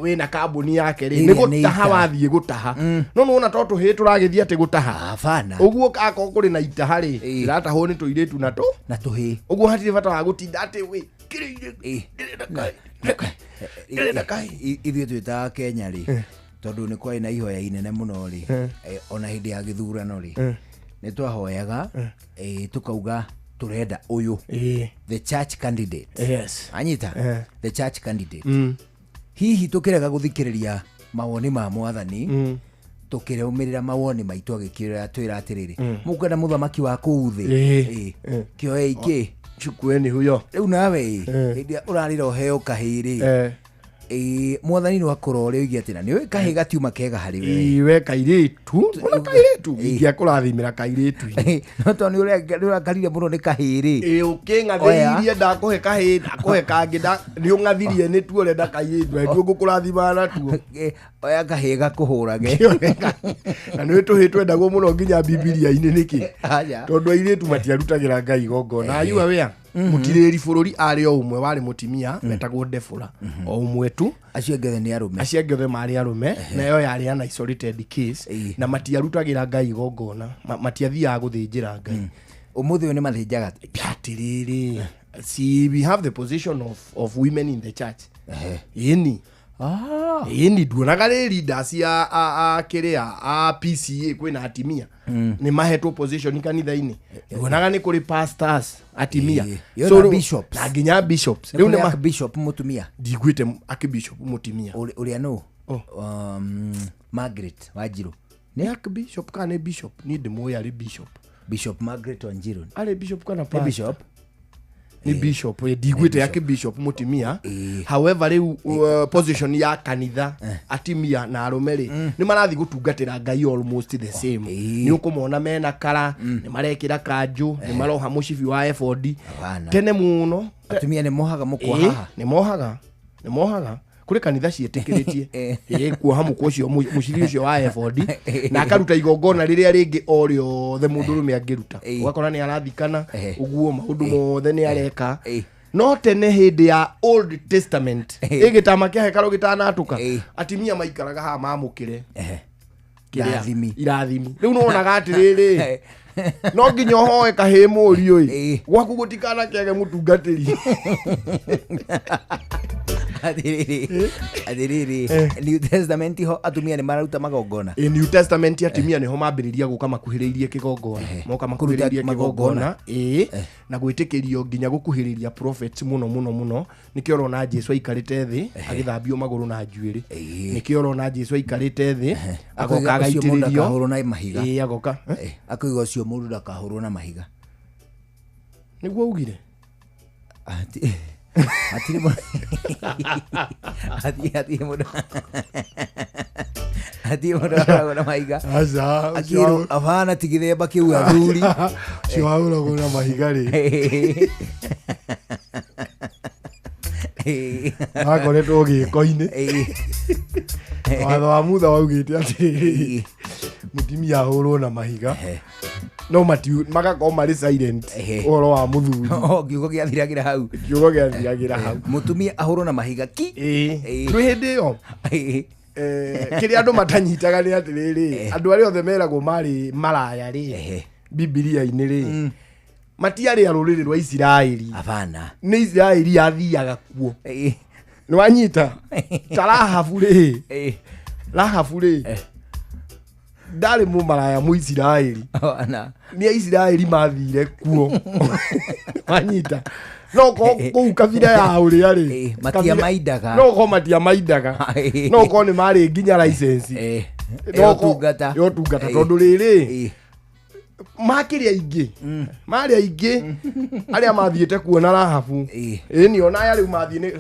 wĩna kambuni yake rĩ, nĩ Ĩrĩa nĩ gũtaha ita. wathiĩ gũtaha. No nĩwona to tũhĩĩ tũragĩthiĩ atĩ gũtaha. Hapana. Ũguo akorwo kũrĩ na itaha rĩ, iratahwo nĩ tũirĩtu na tũ na tũhĩĩ. Ũguo hatirĩ bata wa gũtinda atĩ wĩ ndĩrenda kahĩĩ. Ithuĩ twĩtaga Kenya rĩ, tondũ nĩ kwarĩ na ihoya inene mũno rĩ, ona hĩndĩ ya gĩthurano rĩ, nĩ twahoyaga, tũkauga tũrenda ũyũ, the church candidate. Yes. Anyita, the church candidate. Hihi tũkĩrega gũthikĩrĩria mawoni ma mwathani, tũkĩrũmĩrĩra mawoni maitũ, agĩkĩra twĩra atĩrĩrĩ, mũkwenda mũthamaki wa kũu thĩ. Kĩoei kĩ Chukueni huyo. Rĩu nawe ĩ, hĩndĩ ĩrĩa ũrarĩra ũheo kahĩĩ rĩ, mwathani no akorwo ũrĩ oige atĩ na nĩũĩ kahĩĩ gatiuma kega harĩ we. Ĩĩ, we kairĩtu, ona kairĩtu ingĩakũrathimĩra kairĩtu. No tondũ nĩ ũrakarire mũno nĩ kahĩĩ rĩ. Ĩĩ, ũkĩng'athĩrĩirie ndakũhe kahĩĩ, ndakũhe kangĩ, nĩ ũng'athirie nĩ tuo ũrenda kairĩtu, na nĩtuo ngũkũrathimaga natuo. Oya kahĩĩ gakũhũrage. Na nĩ tũhĩĩ twendagwo mũno nginya Bibilia-inĩ nĩkĩ? Aja. Tondũ airĩtu matiarutagĩra Ngai igongona. Are you aware? Mũtirĩri bũrũri arĩ o ũmwe warĩ mũtimia wetagwo Debora, o ũmwe tu. Acio angĩ othe nĩ arũme. Acio angĩ othe marĩ arũme, na ĩyo yarĩ an isolated case, na matiarutagĩra Ngai igongona, matiathiaga gũthĩnjĩra Ngai. Ũmũthĩ ũyũ nĩ mathĩnjaga. Atĩrĩrĩ, see, we have the position of women in the church. Ĩni. Ĩni, nduonaga rĩ leaders a kĩrĩa a PCA kwĩna atimia nĩ mahetwo position kanitha-inĩ. Nduonaga nĩ kũrĩ pastors atimia. Yo So na rĩu- bishops. na nginya bishops. Nĩ Rĩu kũrĩ nĩ archbishop mũtumia. Ndiguĩte archbishop mũtumia. Ũrĩa nũ? Margaret Wanjiru. Nĩ archbishop kana nĩ bishop? Niĩ ndĩmũĩ arĩ bishop. Bishop Margaret Wanjiru. Arĩ bishop kana Nĩ pastor? bishop. Nĩ bishop, ndiguĩte archbishop mũtumia. However rĩu position ya kanitha atimia na arũme rĩ, nĩ marathiĩ gũtungatĩra Ngai almost the same. Nĩ ũkũmona mena kara, nĩ marekĩra kanjũ, nĩ maroha mũcibi wa ebodi. Tene mũno atumia nĩ mohaga mũkwa haha. Nĩ mohaga, nĩ mohaga. Kũrĩ kanitha ciĩtĩkĩrĩtie kuoha mũkwa ũcio, mũcibi ũcio wa ebodi, na akaruta igongona rĩrĩa rĩngĩ o rĩothe mũndũrũme angĩruta. Ũgakora nĩ arathikana ũguo, maũndũ mothe nĩ areka. No tene hĩndĩ ya Old Testament, ĩgĩtama kĩa hekarũ gĩtanatũka, atimia maikaraga haha mamũkĩre kĩrĩa? Irathimi. Irathimi. Rĩu nĩwonaga atĩrĩrĩ, no nginya ũhoe kahĩĩ mũriũ ĩ, gwaku gũtikanakĩage mũtungatĩri. Atĩrĩrĩ, atĩrĩrĩ, New Testament ho atumia nĩ mararuta magongona. In New Testament atimia nĩho mambĩrĩria gũka makuhĩrĩirie kĩgongona, moka makuhĩrĩirie Kũruta magongona. kĩgongona, ĩĩ, na gwĩtĩkĩrio nginya gũkuhĩrĩria prophets mũno mũno mũno. Nĩkĩo ũrona Jesu aikarĩte thĩ agĩthambio magũrũ na njuĩrĩ, nĩkĩo ũrona Jesu aikarĩte thĩ agoka Akoiga ũcio mũndũ agaitĩrĩrio ndakahũrwo na mahiga. Ĩĩ, agoka. Akoiga ũcio mũndũ ndakahũrwo na mahiga. Nĩguo augire. Ati Hatirĩ mũndũ hatirĩ mũndũ hatirĩ mũndũ wahũragwo na mahiga. Aca, ũcio Akĩrwo abana ti gĩthemba kĩu athuri. Ũcio wahũragwo na mahiga rĩ, akoretwo gĩko-inĩ. Watho wa Mutha waugĩte atĩrĩrĩ, mũtumia ahũrwo na mahiga, no magakorwo marĩ silent ũhoro wa mũthuri. Oh, kiugo gĩathiragĩra hau. Kiugo gĩathiragĩra hau. Mũtumia ahũrwo na mahiga ki. Kwĩ hĩndĩ ĩyo kĩrĩa andũ matanyitaga nĩ atĩrĩrĩ, andũ arĩa othe meragwo marĩ maraya rĩ Bibilia-inĩ rĩ, matiarĩ a rũrĩrĩ rwa Isiraeli. Abana. Nĩ Isiraeli yathiaga kuo. Nĩ wanyita? Ta Rahabu rĩ, Rahabu rĩ ndarĩ mũmaraya Mũisiraeli. Nĩ Aisiraeli mathire kuo. Wanyita? No ko kũu kabira ya ũrĩa rĩ, matiamaindaga. No ko matiamaindaga, no ko nĩ marĩ nginya license Ya ũtungata. Ya ũtungata, tondũ rĩrĩ makĩrĩ aingĩ, marĩ aingĩ arĩa mathiĩte kuona Rahabu. Ĩni ona aya rĩu mathiĩ nĩ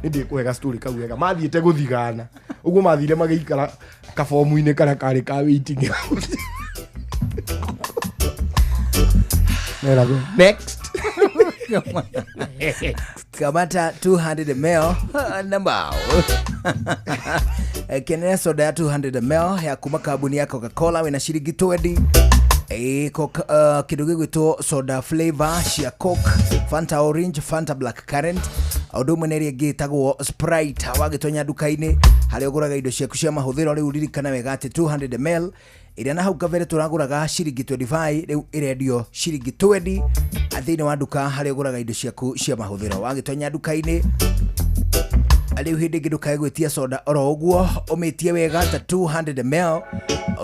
ndĩkũhe story kau wega, mathiĩte gũthigana ũguo, mathire magĩikara kabomu-inĩ karĩa karĩ ka waiting house. Meragwo next. Kamata 200 ml na mbao. Kenera soda ya 200 ml ya kuma kambuni ya Coca-Cola wĩna ciringi 20. Kĩndũ gĩgwĩtwo soda flavor cia Coke, Fanta Orange, Fanta Black Currant, o ũndũ ũmwe na ĩrĩa ĩngĩ ĩtagwo Sprite. Wagĩtonya nduka-inĩ harĩa ũgũraga indo ciaku cia mahũthĩro, rĩu ririkana wega atĩ 200 ml ĩrĩa na hau kabere tũragũraga ciringi 25 rĩu ĩrendio ciringi 20 thĩinĩ wa nduka harĩa ũgũraga indo ciaku cia mahũthĩro. Wagĩtonya nduka-inĩ rĩu, hĩndĩ ĩngĩ ndũkae gwĩtia soda oro ũguo, ũmĩtie wega ta 200 ml,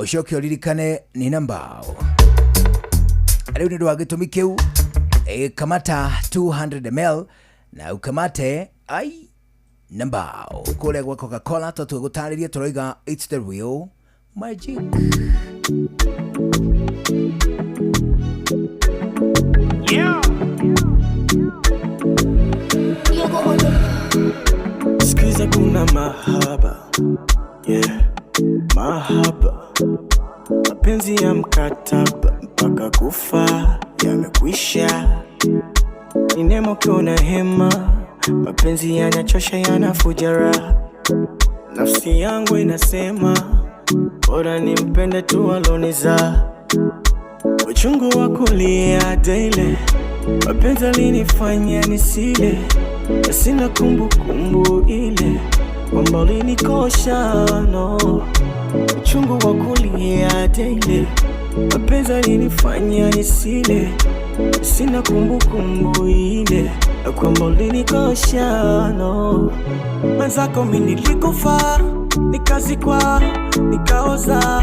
ũcoke ũririkane nĩ na mbao. Rĩu nĩ ũndũ wa gĩtũmi kĩu, kamata 200 ml na ukamate ai na mbao kũrĩa gwa Coca-Cola. Tũtue gũtarĩria tũroiga it's the real magic. Yeah. Sikiza, kuna mahaba, yeah, mahaba, mapenzi ya mkataba mpaka kufa yamekwisha. Ni nemo ukiona hema, mapenzi yanachosha, yanafuja raha. Nafsi yangu inasema bora nimpende tu alonizaa. Uchungu wa kulia daily, mapenzi alinifanya nisile, na sina kumbukumbu ile kwamba ulinikosha, no. Uchungu wa kulia daily, mapenzi alinifanya nisile, sina kumbukumbu ile kwamba ulinikosha, no. Mwenzako mimi nilikufa, nikazikwa, nikaoza.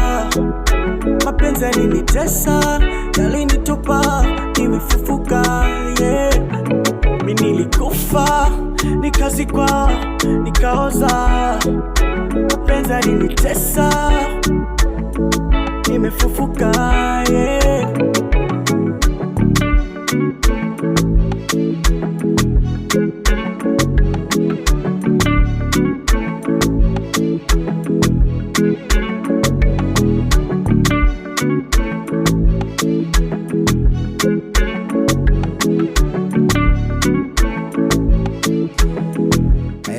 Mapenzi yalinitesa, yalinitupa, nimefufuka, yeah. Mi nilikufa, nikazikwa, nikaoza. Mapenzi yalinitesa, nimefufuka, yeah.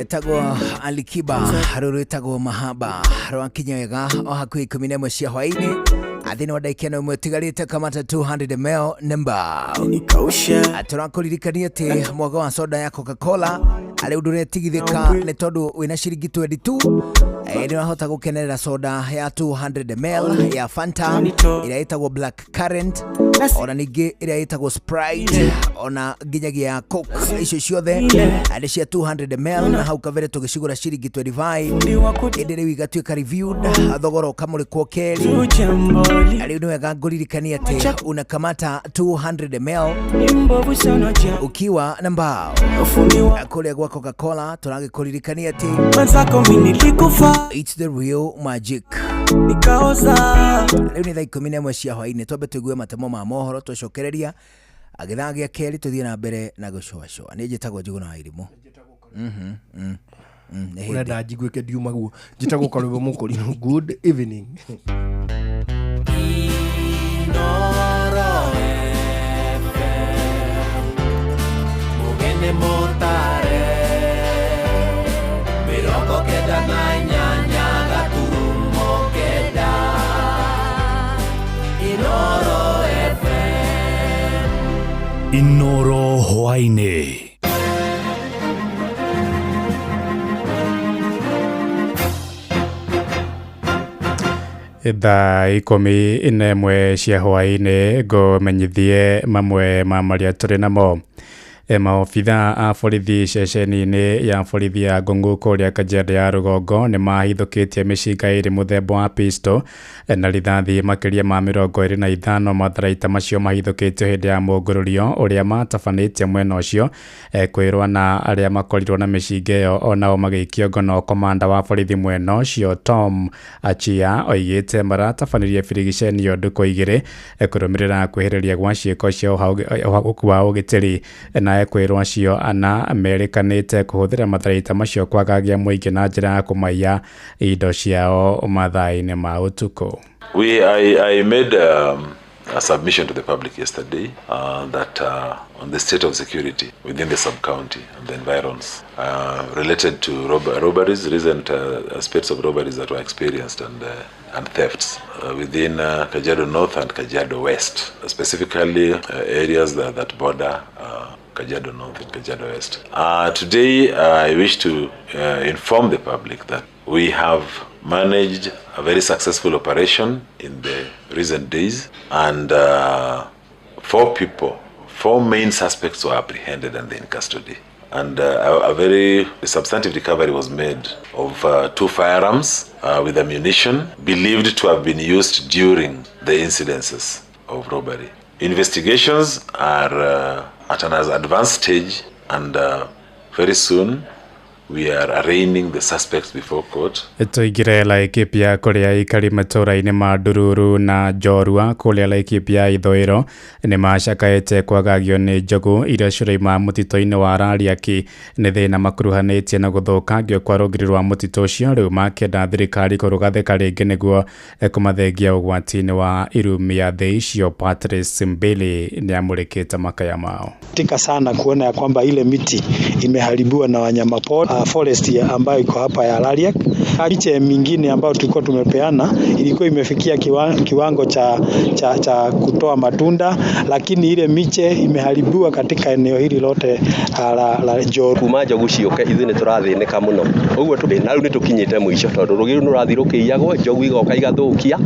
Etagwo Alikiba, rũrũ rwĩtagwo Mahaba, rwakinya wega o hakuhĩ 11 cia hwaĩ-inĩ thĩinĩ wa ndagĩka ĩno ĩmwe ĩtigarĩte. Kamata 200 ml namba. Tũrakũririkania atĩ mwaga wa soda ya Coca-Cola arĩ ũndũ ũretigithĩka nĩ tondũ wĩna ciringi 22 nĩ ũrahota gũkenerera soda ya 200 ml ya Fanta ĩrĩa ĩtagwo Black Currant, ona ningĩ ĩrĩa ĩtagwo Sprite, ona nginyagia ya Coke. Icio ciothe nĩ cia 200 ml, na hau kabere tũgĩcigũra ciringi 25, ĩndĩ rĩu igatuĩka reviewed, thogora ũkamũrĩkwo kerĩ. Rĩu nĩ wega ngũririkania atĩ unakamata 200 ml ukiwa na mbao kũrĩa gwa Coca-Cola. Tũragĩkũririkania atĩ Mwenzako mimi nilikufa, it's the real magic. Nikaoza. Rĩu nĩ thaa 11 cia hwaĩ-inĩ, twambe tũigue matemo ma mohoro, tũcokereria. Githaa gĩa kerĩ tũthiĩ na mbere na gũcoacoa. Nĩ njĩtagwo Njuguna wa Irimũ. Ũrenda njiguĩke ndiuma guo. Njĩtagwo Karũgũ Mũkũrinũ. Good evening. Inoro FM, mugene motare, 98.9 Inoro FM. Inoro hwaĩ-inĩ. Thaa 11 cia hwaĩ-inĩ ngũmenyithie mamwe ma marĩa tũrĩ namo. Maobitha a borithi ceceni-inĩ ya borithi ya Ngũngũ kũrĩa Kajiado ya rũgongo nĩ mahithũkĩtie mĩcinga ĩrĩ mũthemba wa pistol na rithathi makĩria ma 25. Matharaita macio mahithũkĩtio hĩndĩ ya mũngũrũrio ũrĩa matabanĩtie mwena ũcio. Kwĩrwo na arĩa makorirwo na mĩcinga ĩyo onao magĩikio ngono. Komanda wa borithi mwena ũcio Tom Achia oigĩte maratabanirie birigiceni ĩyo ndukũ igĩrĩ kũrũmĩrĩra kwĩhĩrĩria gwa ciĩko cia ũhagũku wa ũgitĩri. Na kwĩrwo acio ana merĩkanĩte kũhũthĩra matharaita macio kwagagia mũingĩ na njĩra ya kũmaiya indo ciao mathaa-inĩ ma ũtukũ. I made a submission to the public yesterday that on the state of security within the sub-county and the environs related to robberies, recent spate of robberies that were experienced and thefts within Kajiado North and Kajiado West, specifically areas that border Kajiado North and Kajiado West. Today, I wish to inform the public that we have managed a very successful operation in the recent days, and four main suspects were apprehended and they're in custody. And a very substantive recovery was made of 2 firearms with ammunition believed to have been used during the incidences of robbery. Investigations are at an advanced stage, and very soon we are arraigning the suspects before court. Tũingĩre Laikipia kũrĩa aikari matũũra-inĩ ma Ndururu na Njorua kũrĩa Laikipia ithũĩro nĩ macakaĩte kwagagio nĩ njogu iria cirauma mũtitũ-inĩ wa Rariaki. Nĩ thĩna makuruhanĩtie na gũthũkangio kwa rũgiri rwa mũtitũ ũcio. Rĩu makĩenda thirikari kũrũgathĩka rĩngĩ nĩguo kũmathengia ũgwati-inĩ wa irumia thĩ icio. Patrice Mbili nĩamũrĩkĩte makaya mao. Tika sana kuona ya kwamba ile miti imeharibiwa na wanyamapori forest ambayo iko hapa ya Rariak. Miche mingine ambayo tulikuwa tumepeana ilikuwa imefikia kiwango cha kutoa matunda, lakini ile miche imeharibiwa katika eneo hili lote la Njoru. Kuma njogu ciũke ithuĩ nĩ tũrathĩnĩka mũno, ũguo na rĩu nĩ tũkinyĩte mũico tondũ rũgiri nĩ rũrathiĩ rũkĩiyagwo, njogu igoka igathũkia,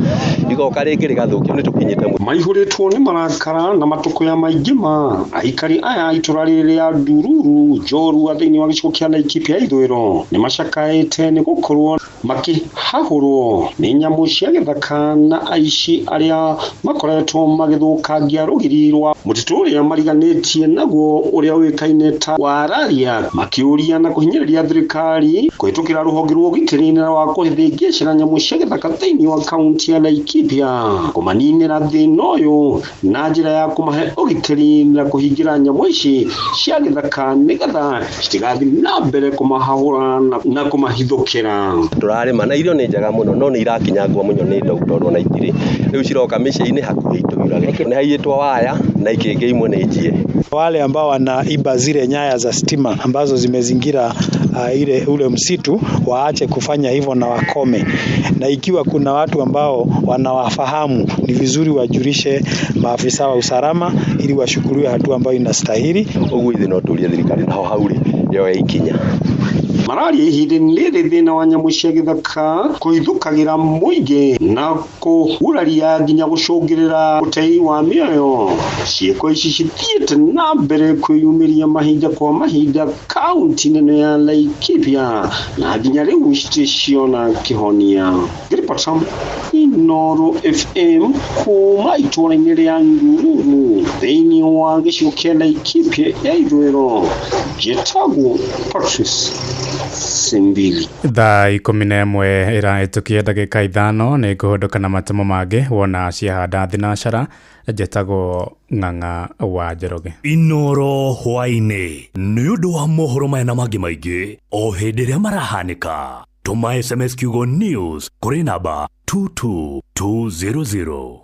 igoka rĩngĩ rĩgathũkia, nĩ tũkinyĩte mũico. Maihũrĩtwo nĩ marakara na matũkũya maingĩ ma aikari aya itũra rĩrĩ rĩa Ndururu Njorua thĩinĩ wa gĩcigo kĩa Laikipia ithũĩro nĩ macakaĩte nĩ gũkorwo makĩhahũrwo nĩ nyamũ cia gĩthaka na aici arĩa makoretwo magĩthũkangia rũgiri rwa mũtitũ ũrĩa mariganĩtie naguo ũrĩa ũĩkaine ta wa Rariak, makĩũria na kũhinyĩrĩria thirikari kũhĩtũkĩra rũhonge rwa ũgitĩri na rwa kũhĩthĩngĩcĩra nyamũ cia gĩthaka thĩinĩ wa kaunti ya Laikipia kũmaninĩra thĩna ũyũ na njĩra ya kũmahe ũgitĩri na kũhingĩra nyamũ ici cia gĩthaka nĩgetha citigathiĩ na mbere kũmahahũra na kũmahithũkĩra. Tũrarĩma na irio nĩ njega mũno no nĩ irakinyangwo mũno nĩ ndogu tondũ ona itirĩ rĩu ciroka mĩciĩ-inĩ hakuhĩ itũirage nĩ haiyĩtwo waya na ikĩngĩ imwe nĩ njie. Wale ambao wanaiba zile nyaya za stima ambazo zimezingira ule msitu waache kufanya hivyo na wakome, na ikiwa kuna watu ambao wanawafahamu ni vizuri wajulishe maafisa wa usalama ili washukuliwe hatua ambayo inastahili. Ũguo ithuĩ no tũrie thirikari naho hau rĩ yoe ikinya. Mararia ihinda-inĩ rĩrĩ thĩna wa nyamũ cia gĩthaka kũhithũkagĩra mũingĩ na kũguraria nginya gũcũngĩrĩra ũtei wa mĩoyo. Ciĩko ici cithiĩte na mbere kwĩyumĩria mahinda kwa mahinda kaunti nene ya Laikipia na nginya rĩu citirĩ ciona kĩhonia. Kĩbata, Inooro FM kuma itũũra-inĩ rĩa Ndururu thĩinĩ wa gĩcigo kĩa Laikipia ya ithũĩro. Njĩtagwo Patrice Simbili. Thaa 11 ĩrahĩtũkia ndagĩka 5 nĩ ngũhũndũka na matemo mangĩ wona ciahanda thinacara. Njĩtagwo Ng'ang'a wa Njoroge. Inooro hwaĩ-inĩ nĩ ũndũ wa mohoro maya na mangĩ maingĩ o hĩndĩ ĩrĩa marahanĩka. Tũma SMS kiugo news kũrĩ namba 22200.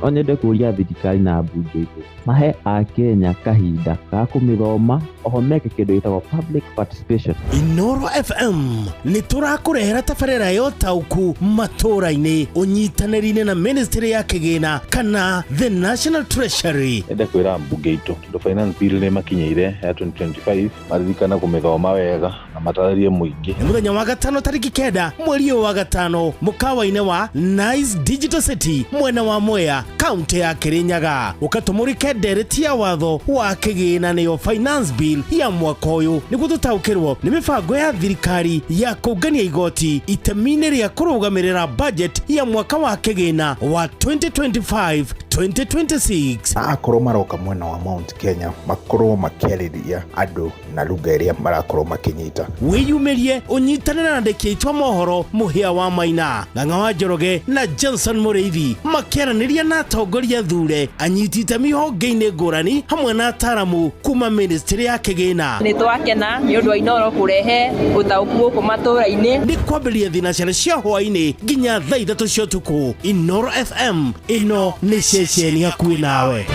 No nyende kũria thirikari na mbunge mahe akenya kahinda ga kũmĩthoma oho meke kĩndũ gĩtagwo public participation. Inooro FM nĩ tũrakũrehera tabarĩra ya ũtaũku matũũra-inĩ ũnyitanĩri-inĩ na ministry ya kĩgĩna kana the National Treasury. Ende kwĩra mbunge itũ tondũ finance bill nĩ makinyĩire ya 2025 maririkana kũmĩthoma wega na matarĩrie mũingĩ. Nĩ mũthenya wa gatano tarĩki 9 mweri ũyũ wa gatano mũkawa-inĩ wa Nice Digital City mwena wa Mwea kaunti ya Kirinyaga. Ũkatũmũrĩke ndereti ya watho wa kĩgĩna nĩyo finance bill ya mwaka ũyũ nĩguo tũtaũkĩrwo nĩ mĩbango ya thirikari ya kũngania igoti itemi-inĩ rĩa kũrũgamĩrĩra budget ya mwaka wa kĩgĩna wa 2025-2026. Na akorwo maroka mwena wa Mount Kenya makorwo makĩarĩria andũ na lugha ĩrĩa marakorwo makĩnyita. Wĩyumĩrie ũnyitanĩre na andĩki aitũ a mohoro Mũhĩa wa Maina, Ng'ang'a wa Njoroge na Johnson Mũrĩithi makĩaranĩria na atongoria thure anyiti itemi honge-inĩ ngũrani hamwe na ataramu kuma ministry ya kĩgĩna. Nĩ twakena nĩ ũndũ wa Inooro kũrehe ũtaũku gũkũ matũũra-inĩ. Nĩ kwambĩrĩria thinacara cia hwaĩ-inĩ nginya thaa 3 cia ũtukũ. Inooro FM ĩno nĩ ceceni hakuhĩ nawe.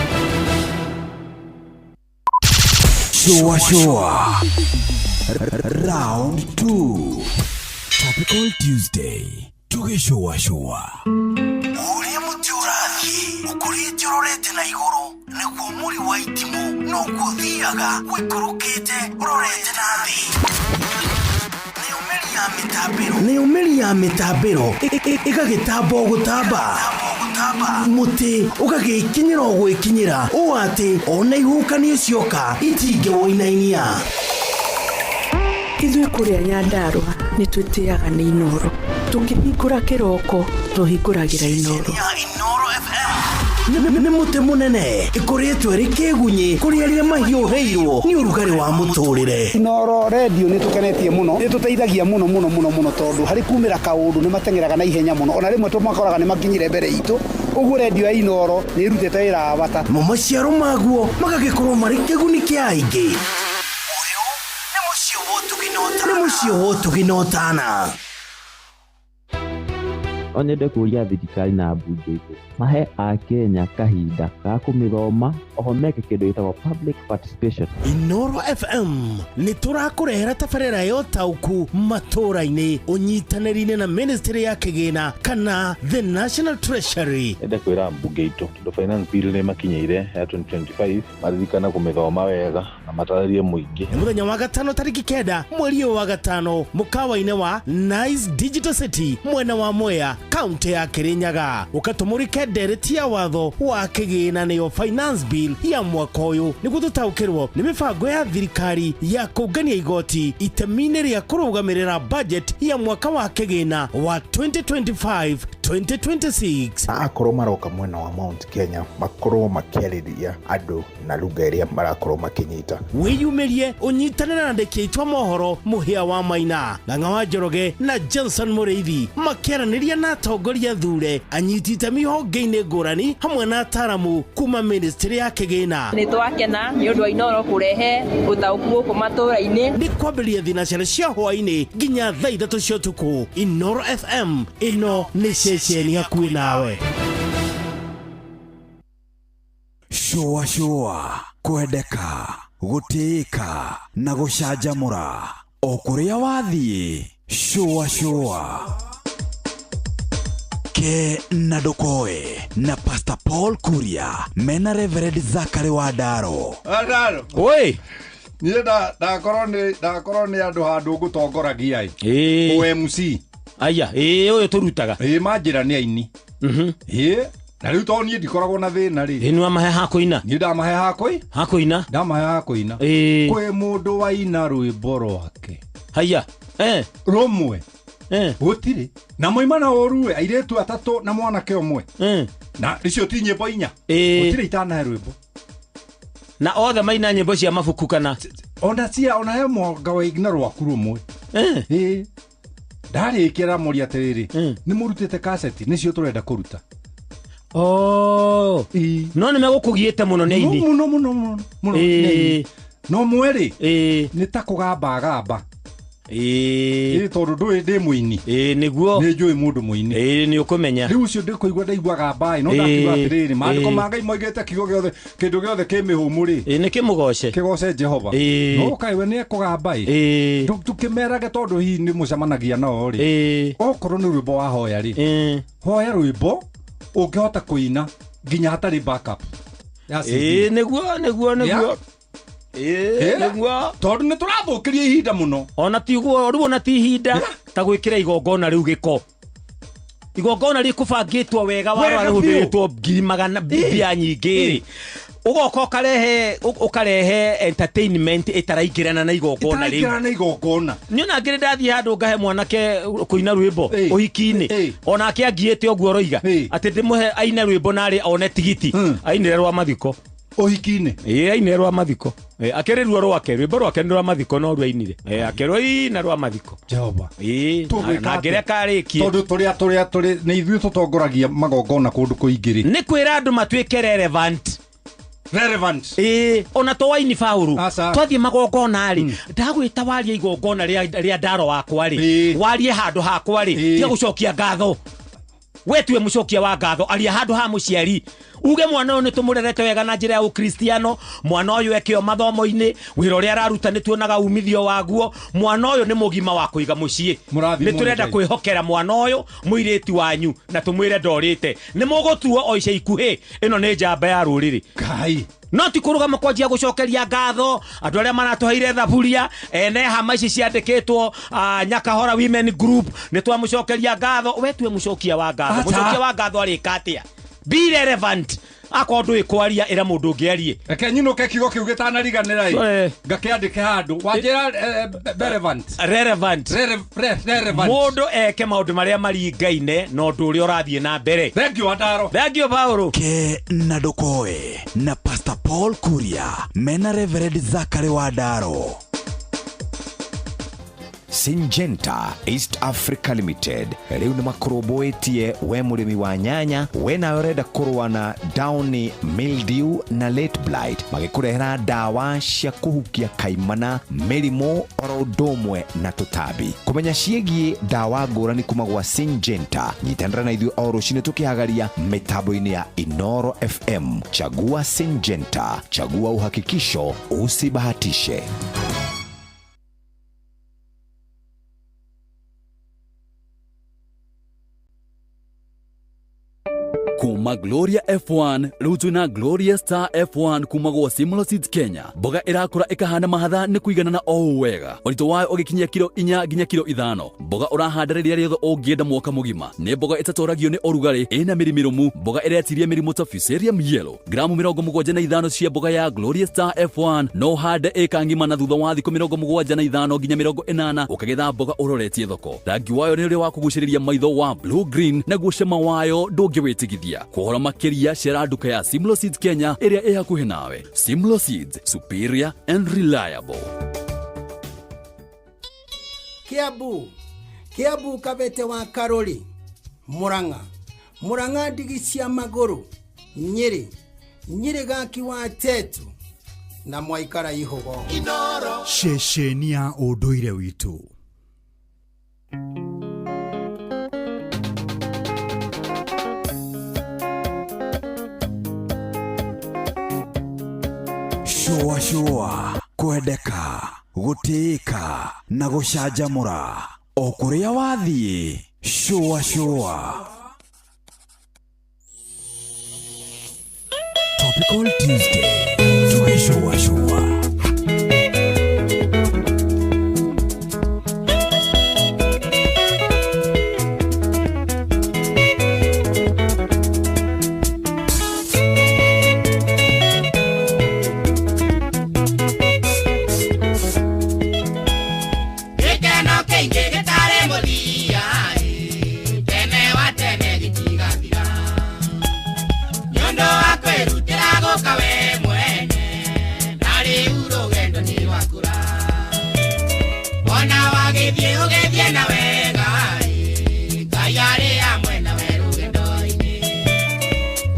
Shua Shua Round 2 Topical Tuesday tugĩcũa shua. Ũrĩa mũtĩ ũrathiĩ ũkũrĩte ũrorete na igũrũ nĩguo mũri wa itimũ noguo ũthiaga ũikũrũkĩte ũrorete na thĩ. Nĩyo mĩri ya mĩtambĩro ĩgagĩtamba o gũtamba, mũtĩ ũgagĩkinyĩra o gwĩkinyĩra ũũ atĩ ona ihuhũkanio cioka itingĩwũinainia. Ithuĩ kũrĩa Nyandarũa nĩ twĩtĩaga nĩ Inooro. Tũkĩhingũra kĩroko tũhingũragĩra Inooro. Nĩ mũtĩ mũnene ĩkũrĩtwo ĩrĩ kĩgunyĩ kũrĩ arĩa mahiũhĩirwo nĩ ũrugarĩ wa mũtũrĩre. Inooro redio nĩ tũkenetie mũno, nĩ tũteithagia mũno mũno mũno mũno tondũ harĩ kumĩra kaũndũ nĩ mateng'eraga na ihenya mũno, ona rĩmwe tũmakoraga nĩ makinyire mbere itũ. Ũguo redio ya Inooro nĩ ĩrutĩte wĩra wa bata. Mo maciaro maguo magagĩkorwo marĩ kĩguni kĩa aingĩ. Ũyũ nĩ mũciĩ wa ũtugi na ũtana. No nyende kũria thirikari na mbunge mahe akenya kahinda ga kũmĩthoma oho meke kĩndũ gĩtagwo public participation. Inooro FM nĩ tũrakũrehera tabarĩra ya ũtaũku matũũra-inĩ ũnyitanĩri-inĩ na ministry ya kĩgĩna kana the National Treasury. Ende kwĩra mbunge itũ tondũ finance bill nĩ makinyĩire ya 2025 maririkana kũmĩthoma wega na matarĩrie mũingĩ. Nĩ mũthenya wa gatano tarĩki 9 mweri ũyũ wa gatano mũkawa-inĩ wa Nice Digital City mwena wa Mwea kaunti ya Kirinyaga. Ũkatũmũrĩke ndereti ya watho wa kĩgĩna nĩyo finance bill ya mwaka ũyũ nĩguo tũtaũkĩrwo nĩ mĩbango ya thirikari ya kũngania igoti itemi-inĩ rĩa kũrũgamĩrĩra budget ya mwaka wa kĩgĩna wa 2025-2026. Na akorwo maroka mwena wa Mount Kenya makorwo makĩarĩria andũ na lugha ĩrĩa marakorwo makĩnyita. Wĩyumĩrie ũnyitanĩre na andĩki aitũ a mohoro Mũhĩa wa Maina, Ng'ang'a wa Njoroge na Johnson Mũrĩithi makĩaranĩria na atongoria thure anyiti itemi honge-inĩ ngũrani hamwe na ataramu kuma ministry ya kĩgĩna. Nĩ twakena nĩ ũndũ wa Inooro kũrehe ũtaũku gũkũ matũũra-inĩ. Nĩ kwambĩrĩria thinacara cia hwaĩ-inĩ nginya thaa 3 cia ũtukũ. Inooro FM ĩno nĩ ceceni hakuhĩ nawe. Shua shua kwendeka gũtĩĩka na gũcanjamũra o kũrĩa wathiĩ. Shua shua ke na ndũkoe na Pastor Paul Kuria mena Reverend Zachary Wandaro. Wandaro. Oi. Niĩ ndakorwo nĩ andũ handũ ngũtongoragia ĩ. OMC. Aya, ĩ ũyũ tũrutaga. Ĩ manjĩra nĩ aini. Ĩ Na rĩu tondũ niĩ ndikoragwo na thĩna rĩ. Ĩ nĩwamahe ha kũina? Niĩ ndamahe ha kũi? Ha kũina. Ndamahe ha kũina. Ĩĩ. Kwĩ mũndũ waina rwĩmbo rwake. Haiya. Rũmwe. Gũtirĩ. Na moima na ũru we airĩtu atatũ na mwanake ũmwe. Na icio ti nyĩmbo inya. Gũtirĩ itanahe rwĩmbo. Na othe maina nyĩmbo cia mabuku kana? Ona cia ona he mwanga waigna rwaku rũmwe. Ĩĩ. Ndarĩkia ndamũria atĩrĩrĩ, nĩ mũrutĩte kaseti nĩcio tũrenda kũruta. Oh. No nĩ megũkũgiĩte mũno nĩ aini. Mũno mũno mũno mũno nĩ aini. No mweri nĩ ta kũgamba gamba. Ĩĩ tondũ ndũĩ ndĩ mũini. Ĩĩ nĩguo. Nĩ njũĩ mũndũ mũini. Ĩĩ nĩ ũkũmenya. Rĩu ũcio ndĩkũigua ndaiguaga mbaĩ no ndakiuga atĩrĩrĩ maandĩko ma Ngai moigĩte kiugo gĩothe kĩndũ gĩothe kĩ mĩhũmũ rĩ. Ĩĩ nĩ kĩmũgoce. Kĩgoce Jehova. No kaĩ we nĩ ekũgamba ĩ. Tũkĩmerage tondũ hihi nĩ mũcemanagia nao rĩ. Okorwo nĩ rwĩmbo wahoya rĩ. Hoya rwĩmbo ũngĩhota kũina nginya hatarĩ backup. Ĩĩ nĩguo nĩguo nĩguo. Ĩĩ nĩguo tondũ nĩ tũrathũkĩria ihinda mũno. Ona tiguo rĩu ona ti ihinda ta gwĩkĩra igongona rĩu gĩko. Igongona rĩkũbangĩtwo wega warora rĩhũthĩrĩtwo ngiri magana mbia nyingĩ rĩ. Ũgoka ũkarehe entertainment ĩtaraingĩrana na igongona rĩu. Ĩtaraingĩrana na igongona. Niĩ ona ngĩrĩ ndathiĩ handũ ngahe mwanake kũina rwĩmbo ũhiki-inĩ. Onake angiĩte ũguo ũroiga atĩ ndĩmũhe aine rwĩmbo narĩ one tigiti ainĩre rwa mathiko. Ũhiki-inĩ. Ĩĩ ainĩre rwa mathiko. Akĩrĩ ruo rwake rwĩmbo rwake nĩ rwa mathiko no rwainire. Akĩrũina rwa mathiko. Jehova. Ĩĩ na ngĩreka arĩkie. Tondũ tũrĩa nĩ ithuĩ tũtongoragia magongona kũndũ kũingĩ rĩ. Nĩ kwĩra andũ matuĩke relevant. Relevant. Ĩĩ ona to waini fauru. Twathiĩ magongona rĩ ndagwĩta warie igongona rĩa ndaro wakwa rĩ. Warie handũ hakwa rĩ tiga gũcokia ngatho. We tuwe mũcokia wa ngatho aria handũ ha mũciari uge mwana ũyũ nĩ tũmũrerete wega na njĩra ya ũkristiano mwana ũyũ ekĩo mathomo-inĩ wĩra ũrĩa araruta nĩ tuonaga umithio waguo mwana ũyũ nĩ mũgima wa kũiga mũciĩ nĩ tũrenda kwĩhokera mwana ũyũ mũirĩtu wanyu na tũmwĩre ndorĩte nĩ mũgũtuo o ica ikuhĩ ĩno nĩ njamba ya rũrĩrĩ. Kai. No ti kũrũgama kwanjia gũcokeria ngatho andũ arĩa maratũheire thaburia ene hama ici ciandĩkĩtwo Nyakahora Women Group nĩ twamũcokeria ngatho. We tuwe mũcokia wa ngatho. Mũcokia wa ngatho arĩka atĩa? Be relevant. Akorwo ndũĩ kwaria ĩra mũndũ ũngĩ arie. Reke nyinũke kiugo kĩu gĩtanariganĩra ĩ ngakĩandĩke handũ wanjĩra relevant. Relevant. Relevant. Mũndũ eke maũndũ marĩa maringaine na ũndũ ũrĩa ũrathiĩ na mbere. Thank you Andaro. Thank you Paul. Ke na ndũkoe na Pastor Paul Kuria mena Reverend Zachary Wandaro. Syngenta East Africa Limited rĩu nĩ makũrũmbũĩtie we mũrĩmi wa nyanya we nawe ũrenda kũrũa na downy mildew na late blight magĩkũrehera ndawa cia kũhukia kaimana mĩrimũ oro ũndũ ũmwe na tũtambi. Kũmenya ciĩgiĩ ndawa ngũrani kuma gwa Syngenta nyitanĩra na ithuĩ o rũcinĩ tũkĩhagaria mĩtambo-inĩ ya Inoro FM. Chagua Syngenta, chagua uhakikisho, usibahatishe. Kuma Gloria F1 rĩu twĩna Gloria Star F1 kuma gwa Simlo Seeds Kenya. Mboga ĩrakũra ĩkahana mahatha nĩ kũiganana o ũũ wega. Ũritũ wayo ũgĩkinyia kiro 4 nginya kiro 5. Mboga ũrahanda rĩrĩa rĩothe ũngĩenda mwaka mũgima. Nĩ mboga ĩtatoragio nĩ ũrugarĩ, ĩna mĩri mĩrũmu, mboga ĩretiria mĩrimũ ta Fusarium yellow. Gramu 75 cia mboga ya Gloria Star F1 no ũhande ĩka ng'ima na thutha wa thikũ 75 nginya 80 ũkagetha mboga ũroretie thoko. Rangi wayo nĩ ũrĩa wa kũgucĩrĩria maitho wa blue green, naguo cama wayo ndũngĩwĩtigithia. Kũhoro makĩria cera nduka ya Simlo Seeds Kenya ĩrĩa ĩ hakuhĩ nawe. Simlo Seeds, superior and reliable. Kiambu, Kiambu Kabete wa Karori, Murang'a, Murang'a ndigi cia magũrũ, Nyĩrĩ, Nyĩrĩ gaki wa Tetu na mwaikara ihogo. Ceceni ya ũndũire witũ. Shua shua, kwendeka, gũtĩĩka na gũcanjamũra o kũrĩa wathiĩ. Shua shua. Topical Tuesday tũgĩcua shua. kĩingĩ gĩtarĩ mũthia tene wa tene gĩtigathira nĩ ũndũ wa kwĩrutĩra gũka we mwene na rĩu rũgendo nĩ rwakũra wona wagĩthiĩ ũgĩthiĩ na wega Ngai arĩ hamwe nawe rũgendo-inĩ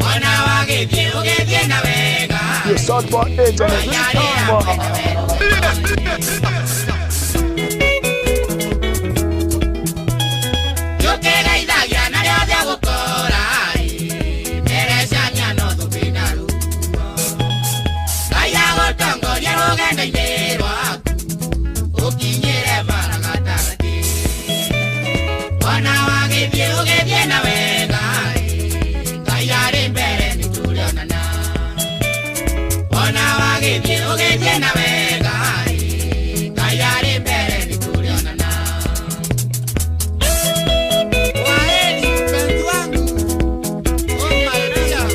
wona wagĩthiĩ ũgĩthiĩ na wega Ngai arĩ hamwe nawe rũgendo-inĩ Nĩũkĩgeithagia na rĩothe gũkora merecania no thũmbĩ na ruo Ngai agũtongoria rũgendo-inĩ rwaku ũkinyĩre bara gatagatĩ wona wagĩthiĩ ũgĩthiĩ na wega Ngai arĩ mbere nĩtũrĩonana wona wagĩthiĩ ũgĩthiĩ na wega Ngai arĩ mbere nĩtũrĩonana Kwaheri mpenzi wangu, oh my dear.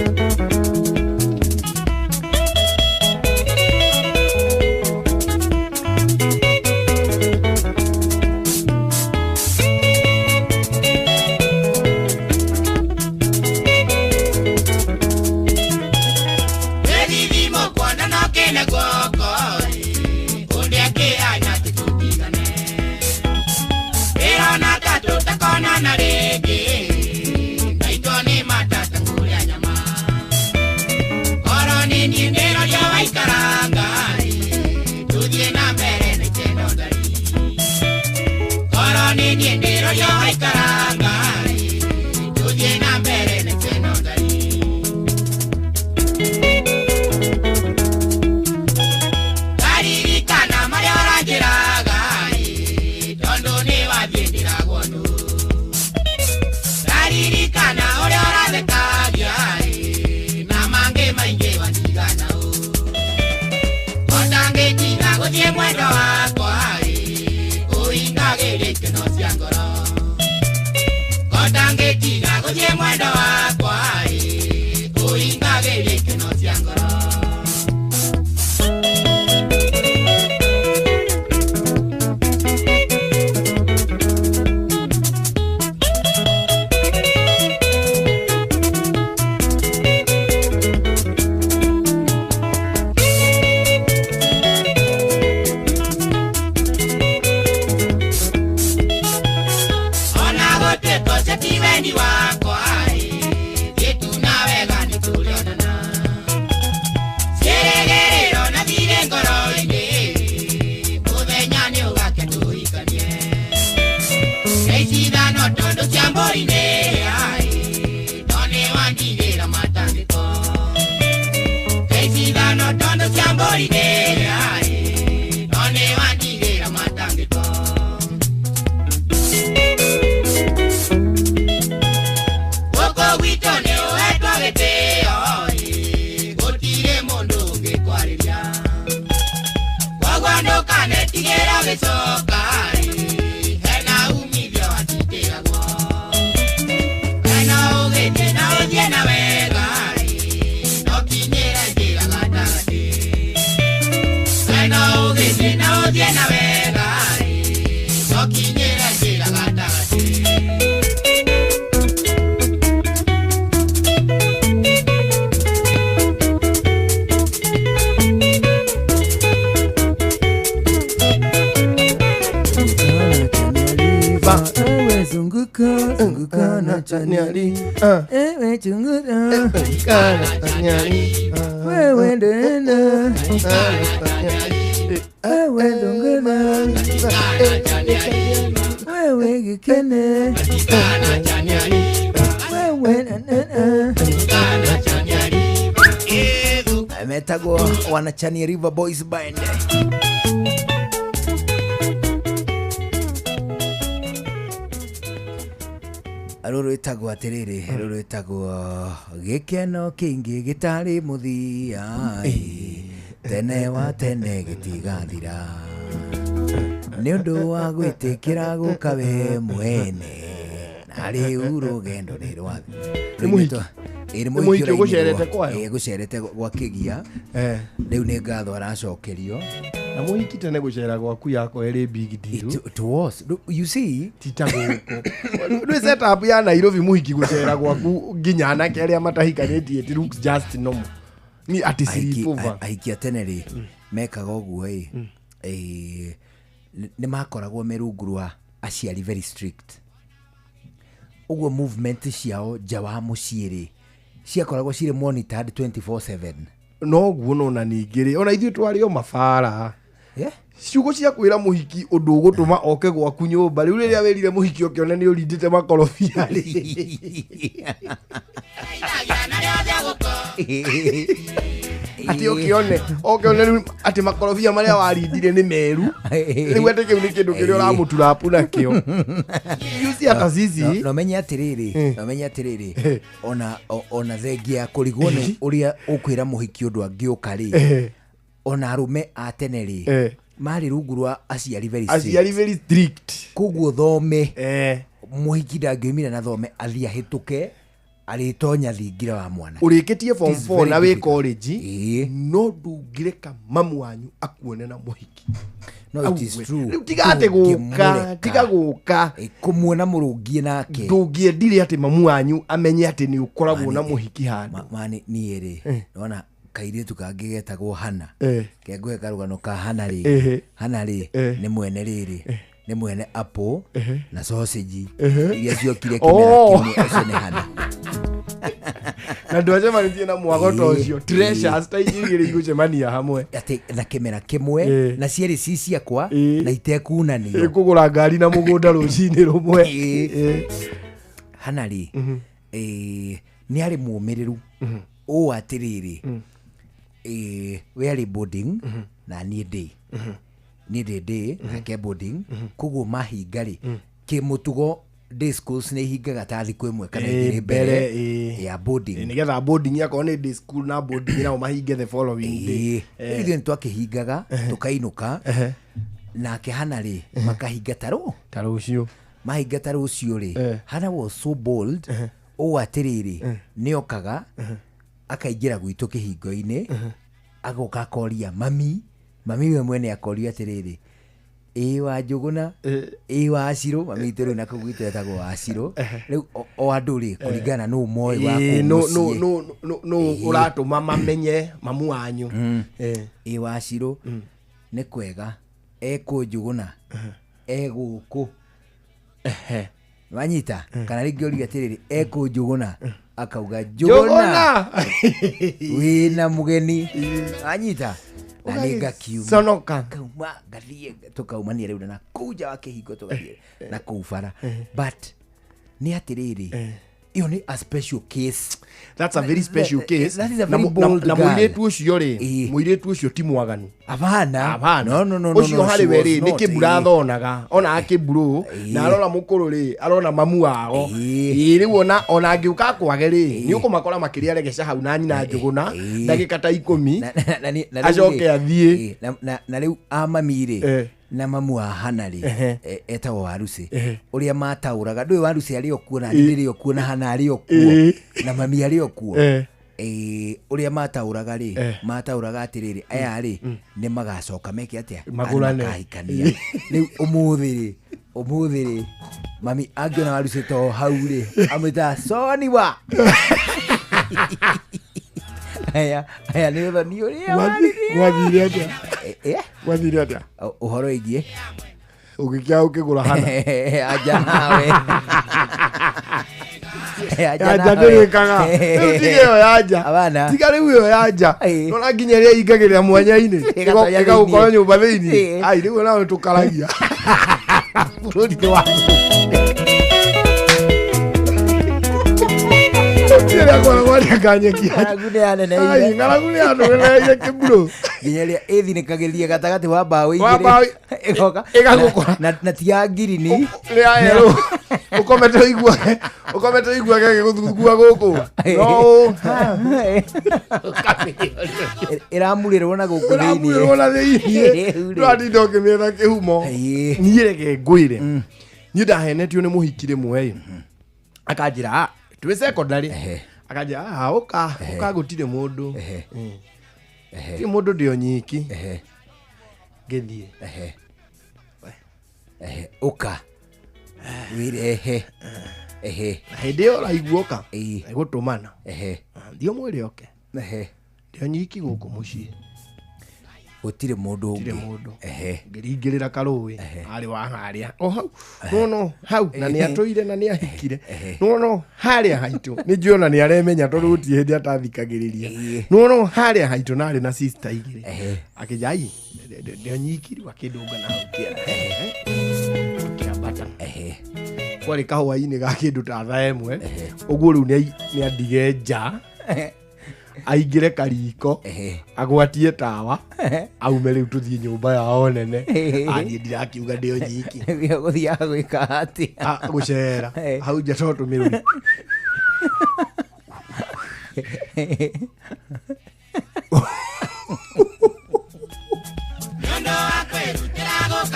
Gĩthithimo kuona no kĩne guoko ũrĩa kĩhanya tũtigane Ndĩrona ta tũtakonana rĩngĩ ndaitwo nĩ matata kũrĩa nyama Korwo nĩ niĩ ndĩroria waikaranga tũthiĩ na mbere na ikeno theri Korwo nĩ niĩ ndĩroria waikaranga tũthiĩ na mbere na ikeno theri Ndaririkana marĩa ũranjĩraga tondũ nĩ wathiĩ ndiragwo nũ Ndaririkana ũrĩa ũrathekagia na mangĩ maingĩ watigana ũ Ũtangĩtiga gũthiĩ mwendo wakwa ũingagĩria ikeno cia ngoro Ũtangĩtiga gũthiĩ mwendo wakwa ũingagĩria ikeno cia ngoro Ona gũtuĩka ũcio ti wendi wakwa gĩtu na wega nĩtũrĩonana Ciĩrĩgĩrĩro na thirĩ ngoro-inĩ mũthenya nĩũgake tũhikanie Nĩicithano tondũ cia mbũri-inĩ no nĩwandigĩra matangĩko Nĩicithano tondũ cia mbũri-inĩ no nĩwandigĩra matangĩko Gũkũ gwitũ nĩ ũhetwo gĩtĩo gũtirĩ mũndũ ũngĩkwarĩria Koguo ndũkanetigĩre ũgĩcoka hena umithio watitĩragwo Hena ũgĩthiĩ na ũthiĩ na wega no kinyĩre njĩra gatagatĩ Hena ũgĩthiĩ na ũthiĩ na wega no kinyĩre njĩra gatagatĩ Ewe zunguka zunguka na chanyali ewe chunguka wewe ndena ewe zunguka wewe gikene wewe na metagwo Wanachania River Boys Band. Rũrũ ĩtagwo atĩrĩrĩ, rũrũ ĩtagwo gĩkeno kĩingĩ gĩtarĩ mũthia tene wa tene gĩtigathira nĩ ũndũ wa gwĩtĩkĩra gũka we mwene na rĩu rũgendo nĩ rwathi. Nĩ mũhiki. Ĩ Nĩ mũhiki ũgũcerete kwayo? Ĩ gũcerete gwa kĩgia. Rĩu nĩ ngatho aracokerio. Na mũhiki tene gũcera gwaku yakwa ĩrĩ big deal. It was. You see, tita gũkũ. Rĩu setup ya Nairobi mũhiki gũcera gwaku nginya anake arĩa matahikanĩtie it looks just normal. Ni ati sleepover. Ahiki a tene rĩ mekaga ũguo ĩ nĩ makoragwo me rungu rwa aciari very strict. Ũguo movement ciao nja wa mũciĩ rĩ ciakoragwo cirĩ monitored 24/7. No guo no na ningĩ rĩ ona ithuĩ twarĩ o mabara. Ciugo cia kwĩra mũhiki ũndũ ũgũtũma oke gwaku nyũmba rĩu rĩrĩa wĩrire mũhiki ũkĩone nĩ ũrindĩte makorobia rĩ. Ati ũkĩone rĩu atĩ makorobia marĩa warindire nĩ meru rĩu atĩ kĩu nĩ kĩndũ kĩrĩa ũramũturapu nakĩo. You see hata sisi no menye atĩrĩrĩ, no menye atĩrĩrĩ ona thengia kũrigwo nĩ ũrĩa ũkwĩra mũhiki ũndũ angĩũka rĩ ona arũme a tene rĩ marĩ rungu rwa aciari very strict. Aciari very strict. Koguo thome mũhiki ndangĩumire na thome athiĩ ahĩtũke arĩtonya thingira wa mwana. Ũrĩkĩtie form 4 na wĩ college no ndũngĩreka mamu wanyu akuone na mũhiki. No, it is true. Rĩu tiga atĩ gũka, tiga gũka kũmuona mũrũngie nake. Ndũngĩendire atĩ mamu wanyu amenye atĩ nĩ ũkoragwo na mũhiki handũ. Mani niĩ rĩ nona kairĩtu kangĩ getagwo Hana. Kengũhe karũgano ka Hana rĩ. Hana rĩ nĩ mwene rĩrĩ nĩ mwene apple na sausage iria ciokire kĩmera kĩmwe ũcio nĩ Hana. Na ndwacemanĩtie na mwago ta ũcio treasures ta igĩrĩ igũcemania hamwe atĩ na kĩmera kĩmwe na cierĩ ci ciakwa na itekunanio kũgũra ngari na mũgũnda rũcinĩ rũmwe. Hana rĩ nĩ arĩ mũmĩrĩru ũũ atĩrĩrĩ we arĩ boarding na niĩ ndĩ niĩ ndĩ ndĩ nake boarding koguo mahinga rĩ kĩmũtugo day schools nĩ ihingaga ta thikũ ĩmwe kana igĩrĩ mbere ya boarding nĩgetha boarding yakorwo nĩ day school na boarding nao mahinge the following day. Ithuĩ nĩ twakĩhingaga tũkainũka nake Hana rĩ makahinga ta rũciũ mahinga ta rũciũ rĩ Hana was so bold ũũ atĩrĩrĩ nĩokaga akaingĩra gwitũ kĩhingo-inĩ agoka akoria mami we mwene akoria atĩrĩrĩ ĩ wa Njũgũna ĩ wa Acirũ mami itũ rĩu nakũu gwitũ etagwo Acirũ rĩu o andũ rĩ kũringana nũ moĩ wa kũu mũciĩ nũ ũratũma mamenye mamu wanyu. Ĩ wa Acirũ nĩ kwega ekũ Njũgũna egũkũ wanyita kana rĩngĩ ũria atĩrĩrĩ ekũ Njũgũna akauga Njũgũna wĩna mũgeni wanyita na nĩ ngakiuma conoka ngauma ngathiĩ tũkaumania rĩu na kũu nja wa kĩhingo tũgathiĩ na kũu bara but nĩ atĩrĩrĩ ĩyo nĩ a special case. That's a very special case. That is a very bold na girl. Mũirĩtu ũcio rĩ mũirĩtu ũcio ti mwaganu. Hapana. No no no no. Ũcio harĩ we rĩ nĩ kĩmbura athonaga ona akĩmburũ na arora mũkũrũ rĩ arona mamu wao rĩu ona angĩũka kwage rĩ nĩ ũkũmakora makĩrĩa regeca hau na nyina Njũgũna ndagĩka ta 10 acoke athiĩ. Na rĩu a mami rĩ na mamu wa Hana rĩ etagwo Waruci ũrĩa mataũraga ndũĩ Waruci arĩ o kuo na niĩ ndĩrĩ o kuo na Hana arĩ o kuo na mami arĩ o kuo ũrĩa mataũraga rĩ mataũraga atĩrĩrĩ aya rĩ nĩ magacoka meke atĩa magũrane makahikania rĩu ũmũthĩ rĩ mami angĩona Waruci to hau rĩ amwĩtaga Soniwa. Aya nĩ ũthoni ũrĩa gwathire atĩa gwathire atĩa ũhoro ĩgiĩ ũgĩkĩa ũkĩgũra Hana aja nawe anja ndĩrĩkaga rĩu tiga ĩyo ya nja tiga rĩu ĩyo ya nja nona nginya ĩrĩa ingagĩrĩra mwanya-inĩ ĩgagũkora nyũmba thĩinĩ ai rĩu nawe tũkaragia bũrũri nĩ waku. Ng'aragu nĩ yanũgeneire kĩmburũ nginya ĩrĩa ĩthinĩkagĩria gatagatĩ wa mbaũ igĩrĩ ĩgoka ĩgagũkora na ti ya ngirini nĩ ya yerũ ũkomete ũiguage gĩgũthugua gũkũ no ĩramurĩrwo na gũkũ thĩinĩ ĩramurĩrwo na thĩinĩ ndũratinda ũkĩmĩetha kĩhumo. Niĩ reke ngwĩre niĩ ndahenetio nĩ mũhiki rĩmwe akanjĩra twĩ secondary akanjĩra ũka ũka gũtirĩ mũndũ ti mũndũ ndĩ o nyiki. Ngĩthiĩ. Ehe. Ehe, ũka wĩrehe. Ehe. Na hĩndĩ ĩyo ũraigua ũka, Ĩĩ. ĩgũtũmana. Ehe. Thiĩ ũmwĩre oke. Ehe. Ndĩ nyiki gũkũ mũciĩ. Gũtirĩ mũndũ Gũtirĩ ũngĩ. mũndũ. Ehe. Ngĩringĩrĩra karũĩ arĩ wa harĩa o hau nĩwona hau na nĩ atũire na nĩ ahikire nĩwona harĩa haitũ nĩ njũĩ ona nĩ aremenya tondũ gũtirĩ hĩndĩ atathikagĩrĩria nĩwona harĩa haitũ na arĩ na sister igĩrĩ akĩnja ai ndĩ nyiki rĩu akĩndũnga na hau kĩara kĩambata kwarĩ kahwainĩ ga kĩndũ ta thaa ĩmwe ũguo rĩu nĩ andige nja aingĩre kariko agwatie tawa aume rĩu tũthiĩ nyũmba yao nene aniĩ ndirakiuga ndĩ nyiki Gũthiaga gwĩka atĩa? Ah, gũcera hau nja to tũmĩrũri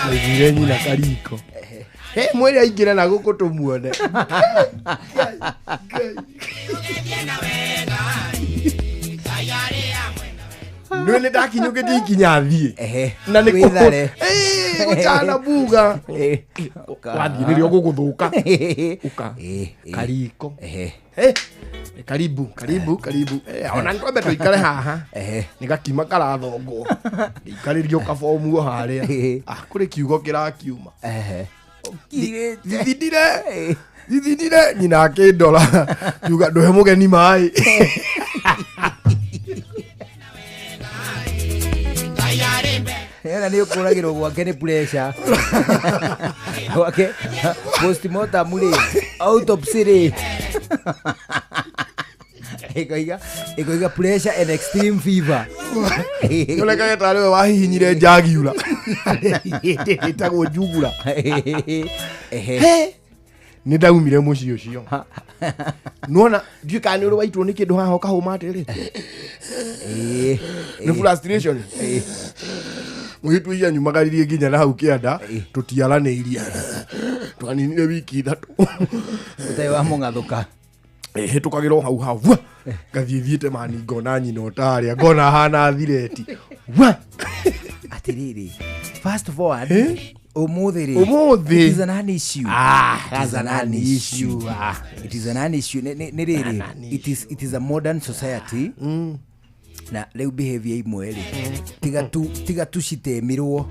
aigire nyina kariko Hey, mwĩre aingĩre na gũkũ tũmuone. Nĩ nĩ ndakinyũkĩtie ikinya thiĩ na nĩ Wĩthare. gũcana buga wathiĩ nĩrĩo gũgũthũka ũka kariko. Eh, karibu karibu karibu. Eh, ona nĩtwambe tũikare haha nĩ gakima karathongwo ngĩikarĩrio kabomu o harĩa. Ah, kũrĩ kiugo kĩrakiuma thithindire thithindire nyina akĩndora kiuga ndũhe mũgeni maĩ. Ena nĩ ũkũragĩrwo gwake nĩ pressure gwake postmortem rĩ, autopsy rĩ, ĩkoiga pressure and extreme fever. Yonekaga tarĩ we wahihinyire njagiura ĩtagwo njugura. He, nĩ ndaumire mũciĩ ũcio nona ndiũĩ kana nĩ ũrĩ waitwo nĩ kĩndũ haha ũkahũma atĩrĩ nĩ frustration. Mũirĩtu ũcio anyumagaririe nginya na hau kĩanda tũtiaranĩirie twaninire wiki 3 ũtarĩ wa mũng'athũka. Hĩtũkagĩra o hau hau vua, ngathiĩ thiĩte mani ngona nyina ũtarĩa ngona hana thireti. Vua. Atĩrĩrĩ, fast forward ũmũthĩ rĩ, Ũmũthĩ. it is an issue. Ah, It is an that's an issue. issue. Ah. It is an issue. Nĩ rĩrĩ, it is a modern society na rĩu behavior imwe rĩ tiga tu citemirwo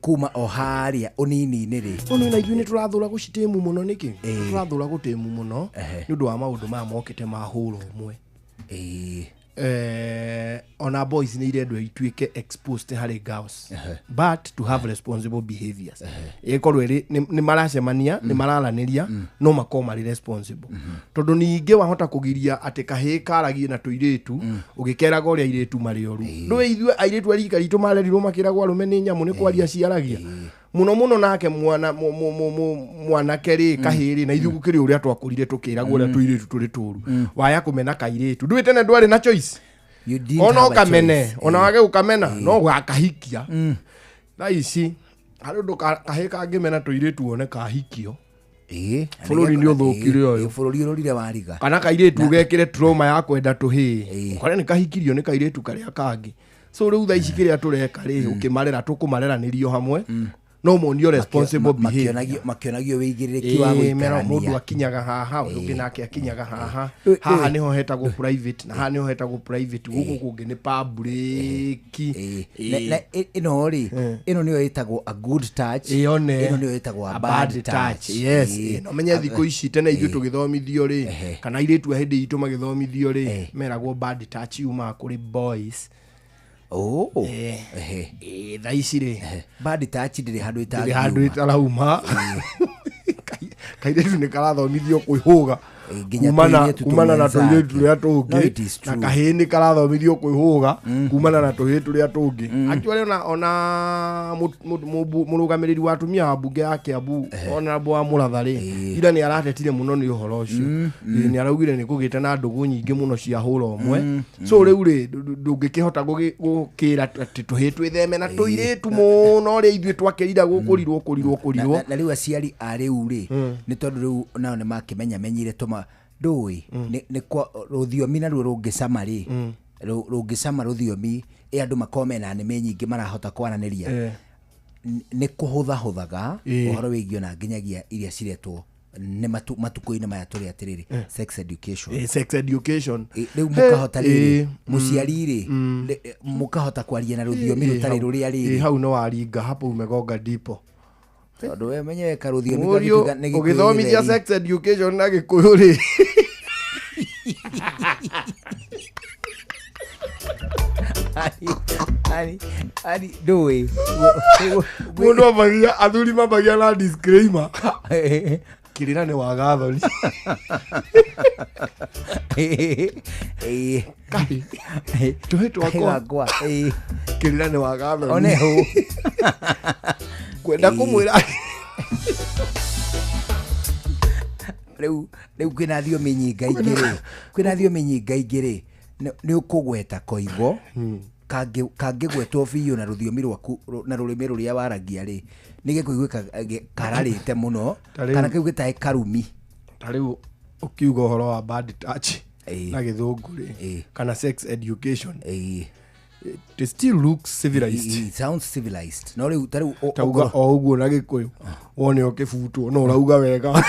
kuma o harĩa ũnini-inĩ rĩ. Ũnũ na ithuĩ nĩ tũrathũra gũcitĩmu mũno nĩkĩ tũrathũra gũtĩmu mũno nĩ ũndũ wa maũndũ maya mokĩte ma hũra ũmwe. Ona boys nĩ irendwo ituĩke exposed harĩ girls but to have responsible behaviors ĩkorwo ĩrĩ nĩ maracemania nĩ mararanĩria no makorwo marĩ responsible tondũ ningĩ wahota kũgiria atĩ kahĩĩ karagie na tũirĩtu ũgĩkeraga ũrĩa airĩtu marĩ oru ndũĩ ithuĩ airĩtu a rika ritũ marerirwo makĩragwo arũme nĩ nyamũ nĩ kwaria ciaragia mũno mũno nake mwana mwanake rĩ kahĩĩ rĩ na ithuĩ gũkĩrĩ ũrĩa twakũrire tũkĩragwo ũrĩa tũirĩtu tũrĩ tũru waya kũmena kairĩtu ndũĩ tene ndwarĩ na choice You didn't ona have a ũkamene choice. ona wage gũkamena no gakahikia thaa ici harĩ ũndũ kahĩĩ kangĩmena tũirĩtu one kahikio bũrũri nĩ ũthũkire ũyũ bũrũri ũrorire wariga kana kairĩtu gekĩre trauma ya kwenda tũhĩĩ ũkore nĩ kahikirio nĩ kairĩtu karĩa kangĩ so rĩu thaa ici kĩrĩa tũreka rĩ ũkĩmarera tũkũmareranĩrio hamwe no monio responsible behavior Makĩonagio wĩigĩrĩrĩki wa Ĩĩ, mera mũndũ gũikarania. akinyaga haha ũyũ ũngĩ nake akinyaga haha haha nĩho hetagwo private na haha nĩho hetagwo private gũkũ kũngĩ nĩ public. Na ĩno rĩ, ĩno nĩyo ĩtagwo a good touch. Ĩyone. Ĩno nĩyo ĩtagwo a A bad touch. Yes. No menye thikũ ici tene ithuĩ tũgĩthomithio rĩ kana airĩtu a hĩndĩ itũ magĩthomithio rĩ meragwo bad touch yumaga kũrĩ boys. Oh. Thaa ici rĩ bad touch ndĩrĩ handũ ndĩrĩ handũ ĩtarauma kairĩtu nĩ karathomithio kwĩhũga nginya kumana tũirĩtu kumana na tũmwenza tũirĩtu tũrĩa No, tũngĩ it is na true. kahĩĩ nĩ karathomithio kwĩhũga kumana na tũhĩĩ tũrĩa tũngĩ actually ona mũrũgamĩrĩri wa atumia wa mbunge ya Kiambu honorable wa Mũratha rĩ ira nĩ aratetire mũno nĩ ũhoro ũcio. Ĩĩ, nĩ araugire nĩ kũgĩte na ndũgũ nyingĩ mũno cia hũra ũmwe so rĩu rĩ ndũngĩkĩhota gũkĩra atĩ tũhĩĩ twĩtheme na tũirĩtu mũno ũrĩa ithuĩ twakĩrira gũkũrirwo kũrirwo kũrirwo. Na rĩu aciari a rĩu rĩ nĩ tondũ rĩu nao nĩ makĩmenya menyire tũma ndũĩ nĩ kwa rũthiomi naruo rũngĩcama rĩ Rũngĩcama rũthiomi ĩ andũ makorwo mena nĩmĩ nyingĩ marahota kwaranĩria, nĩ kũhũthahũthaga ũhoro wĩgiĩ ona nginyagia iria ciretwo nĩ matukũ-inĩ maya tũrĩ atĩrĩrĩ, sex education. Sex education. Rĩu mũkahota rĩrĩ, mũciari rĩ, mũkahota kwaria na rũthiomi rũtarĩ rũrĩa rĩrĩ. Hau nĩ waringa, hapo umegonga ndipo. Tondũ we menyewe karũthiomi Mũriũ, gagĩtuĩka nĩ Gĩkũyũ ũgĩthomithia gĩtheri. sex education na Gĩkũyũ rĩ, Ari ndũĩ. Mũndũ ambagia, athuri mambagia na disclaimer, kĩrĩra nĩ wagathoni. Tũhĩ twakwa. Gakwa. Kĩrĩra nĩ wagathoni. One hũ. Kwenda kũmwĩra. Rĩu kwĩna thiomi nyingaingĩ rĩ, kwĩna thiomi nyingaingĩ rĩ, nĩ ũkũgweta koigo kangĩgwetwo biũ na rũthiomi rwaku na rũrĩmĩ rũrĩa waragia rĩ, nĩ gĩkũiguĩka kararĩte mũno, kana kĩu gĩtarĩ karumi. Ta rĩu ũkiuga ũhoro wa bad touch na Gĩthũngũ rĩ, kana sex education, it still looks civilized. It sounds civilized. No rĩu ta rĩu Tauga o ũguo na Gĩkũyũ wone ũkĩbutwo, no ũrauga wega.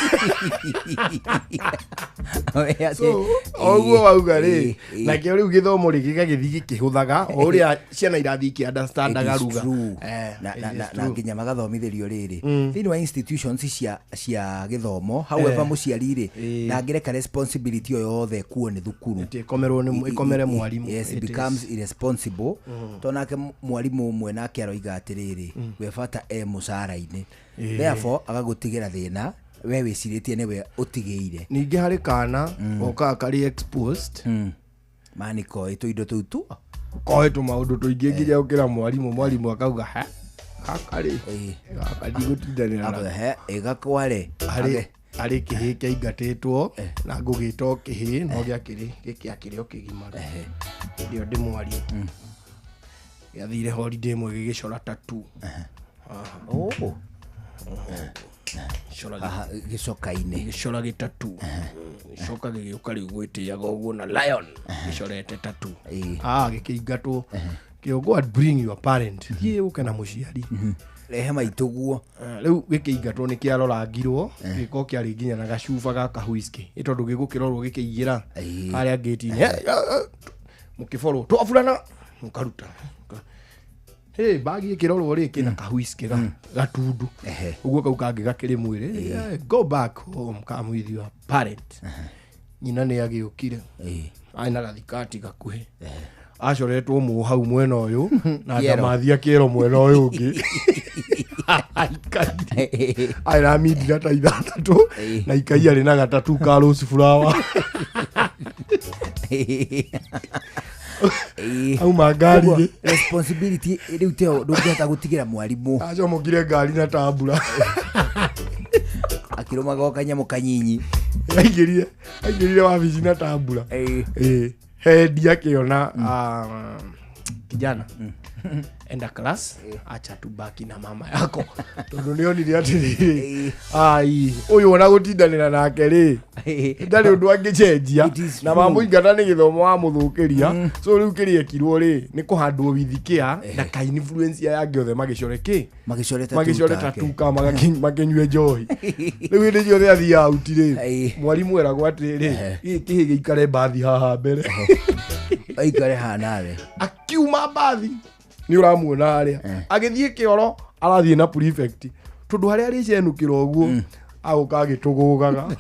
So, o ũguo wauga rĩ, nakĩo rĩu gĩthomo rĩ gĩgagĩthiĩ gĩkĩhũthaga o ũrĩa ciana irathiĩ ikĩ-understandaga It is ruga. true. Na It is na true. nginya magathomithĩrio rĩrĩ thĩinĩ wa institutions cia gĩthomo. However, mũciari rĩ, ndangĩreka responsibility ĩyo yothe ĩkuo nĩ thukuru. Ĩti ĩkomerwo nĩ ĩkomere mwarimũ. Yes, it It is. becomes irresponsible, tondũ nake mwarimũ ũmwe nake aroiga atĩrĩrĩ, we bata e mũcara-inĩ, therefore agagũtigĩra thĩna we wĩcirĩtie nĩwe ũtigĩire. Ningĩ harĩ kana okaga karĩ exposed. Mani koĩ tũindo tũu tu. Koĩ tũmaũndũ tũingĩ nginya ũkĩra mwarimũ, mwarimũ akauga ha gaka rĩ, gaka ndigũtindanĩra nako. He ĩgakware. Harĩ kĩhĩ kĩaingatĩtwo na ngũgĩta o kĩhĩ, no gĩakĩrĩ gĩkĩakĩrĩ o kĩgimaru. Hĩndĩ ĩyo ndĩ mwarimũ, gĩathire holiday ĩmwe gĩgĩcora tattoo. Oh. Gĩcora Haha, gĩcoka-inĩ. Gĩcora gĩtatu, gĩcoka gĩgĩũka rĩu gwĩtĩaga ũguo na lion gĩcorete tatu. Ah, gĩkĩingatwo kĩo, go and bring your parent, thiĩ ũke na mũciari. Rehe maitũ guo. Rĩu gĩkĩingatwo nĩ kĩarorangirwo, gĩko kĩarĩ nginya na gacuba gaka whisky, ĩ tondũ gĩgũkĩrorwo gĩkĩingĩra harĩa ngĩti-inĩ, mũkĩborwo twaburana mũkaruta. Hey, bagi ĩkĩrorwo rĩ, kĩna ka whisky gatundu ũguo, kau kangĩ gakĩrĩ mwĩrĩ. Go back home, come with your parent. Nyina nĩ agĩũkire arĩ na gathikati gakuhĩ, acoretwo mũ hau mwena ũyũ na Kĩero. ndamathia kĩero mwena ũyũ ũngĩ. Aikarire arĩ na mindira ta 6 na ikai arĩ na gatatu ka rose flower. Auma ngari Ũguo, rĩ. Responsibility rĩu teo ndũngĩhota gũtigĩra mwarimũ. Acomokire ngari na tambura. Akĩrũmaga o kanyamũ kanyinyi. Aingĩrire wabici na tambura. Hendi akĩona, ah, kijana, enda class, acha tubaki na mama yako, tondũ nĩ onire atĩrĩrĩ, ai ũyũ ona gũtindanĩra nake rĩ, ndarĩ ũndũ angĩcenjia na mamũingata nĩ gĩthomo wamũthũkĩria. So rĩu kĩrĩa ekirwo rĩ, nĩ kũhandwo with care na ka influence ya angĩ othe magĩcore kĩ. Magĩcore tattoo Magĩcore take. tattoo ka makĩnyue njohi. Rĩu hĩndĩ ciothe athiaga out rĩ, mwarimũ eragwo atĩrĩrĩ, gĩkĩ kĩhĩ gĩikare mbathi haha mbere. Aikare haha nawe. Akiuma mbathi nĩ ũramuona harĩa agĩthiĩ kĩoro, arathiĩ na prefect, tondũ harĩa arĩcenũkĩra ũguo agũka agĩtũgũgaga.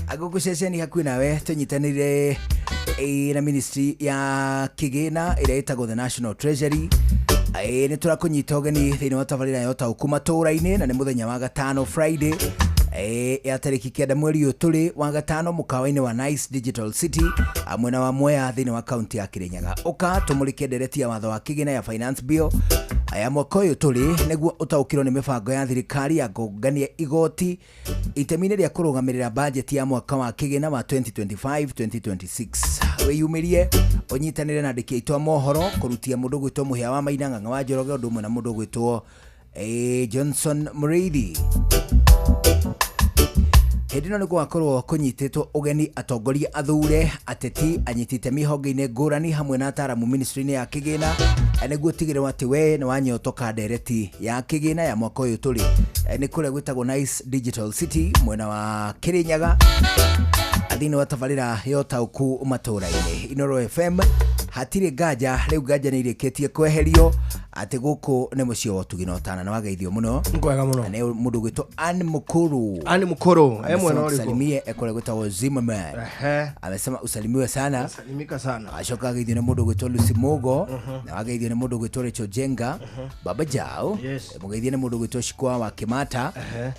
Agũkũ ceceni hakuhĩ nawe tũnyitanĩire na ministry ya kĩgĩna ĩrĩa ĩtagwo the National Treasury. Nĩ tũrakũnyita ũgeni thĩinĩ wa tabarĩra ya ũtaũku matũũra-inĩ, na nĩ mũthenya wa gatano, Friday, ya tarĩki 9 mweri ũyũ tũrĩ wa gatano, mũkawa-inĩ wa Nice Digital City, mwena wa Mwea thĩinĩ wa kaunti ya Kirinyaga. Ũka tũmũrĩke ndereti ya watho wa kĩgĩna ya finance bill ya mwaka ũyũ tũrĩ, nĩguo ũtaũkĩrwo nĩ mĩbango ya thirikari ya kũngania igoti, itemi-inĩ rĩa kũrũgamĩrĩra bajeti ya mwaka wa kĩgĩna wa 2025-2026. Wĩyumĩrie ũnyitanĩre na andĩki aitũ a mohoro kũrutia mũndũ gwĩtwo Mũhĩa wa Maina, Ng'ang'a wa Njoroge, ũndũ ũmwe na mũndũ gwĩtwo Johnson Mũrĩithi. Hĩndĩ ĩno nĩ gũgakorwo kũnyitĩtwo ũgeni atongoria athure, ateti, anyiti itemi honge-inĩ ngũrani hamwe na ataramu ministry-inĩ ya kĩgĩna, nĩguo ũtigĩrĩrwo atĩ we nĩ wanyotoka ndereti ya kĩgĩna ya mwaka ũyũ tũrĩ. Nĩ kũrĩa gwĩtagwo Nice Digital City mwena wa Kĩrĩnyaga thĩinĩ wa tabarĩra ya ũtaũku matũra-inĩ. Inooro FM hatirĩ nganja, rĩu nganja nĩ irĩkĩtie kweherio atĩ gũkũ nĩ mũciĩ wa ũtugi na ũtana. Nĩ wageithio mũno. Kwega mũno. Na nĩ mũndũ ũgwĩtwo Ann Mukuru. Ann Mukuru, e mwena Amesema ũrĩkũ? tusalimie ekũrĩa gwĩtagwo Zimmerman. Amesema usalimiwe sana. Salimika sana. Acoka ageithio nĩ mũndũ ũgwĩtwo Lucy Mugo, na wageithio nĩ mũndũ ũgwĩtwo Rachel Jenga, Baba Jao. Yes. Mũgeithie nĩ mũndũ ũgwĩtwo Shikwa wa Kimata.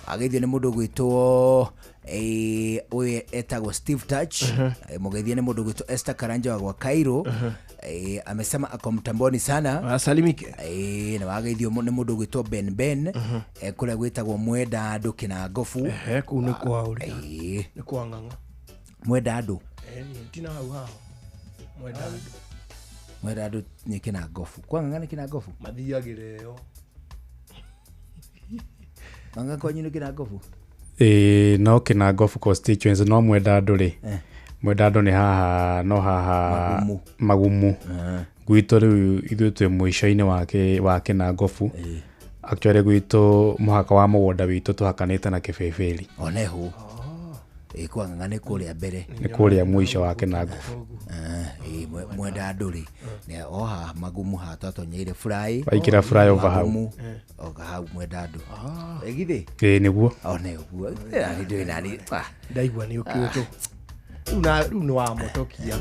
Ageithio nĩ mũndũ ũgwĩtwo ũyũ etagwo Steve Touch. Mũgeithie nĩ mũndũ ũgwĩtwo Esther Karanja wa gwa Cairo. Amesema ako mtamboni sana. Asalimike. Na wageithio nĩ mũndũ ũgwĩtwo Ben Ben, kũrĩa gwĩtagwo Mwenda Andũ Kĩnangobu. Kũu nĩ kwa ũrĩa. Nĩ kwa Ng'ang'a. Mwenda Andũ. Niĩ ntina hau haho. Mwenda Andũ. Mwenda Andũ nĩ Kĩnangobu. Kwa Ng'ang'a nĩ Kĩnangobu? Mathiagĩra ĩyo. Ng'ang'a kwanyu nĩ Kĩnangobu? No Kĩnangobu constituency, no Mwenda Andũ rĩ. Mwenda Andũ nĩ haha, no haha Magumu. Magumu. Gwitũ rĩu ithuĩ twĩ mũico-inĩ wa Kĩnangobu. Actually gwitũ mũhaka wa mũgũnda witũ tũhakanĩte na Kĩbĩbĩri. Oneho. Kwa Ng'ang'a nĩ kũrĩa mbere. Nĩ kũrĩa mũico wa Kĩnangobu. Mwenda Andũ rĩ, nĩ o haha Magumu haha twatonyeire Fly. Waikĩra fly over hau. Magumu, oka hau Mwenda Andũ. Githĩ? Nĩguo. One ũguo. Nani ndũĩ nani. Ndaigua nĩ ũkĩũtũ. Rĩu na rĩu nĩ wamotokia.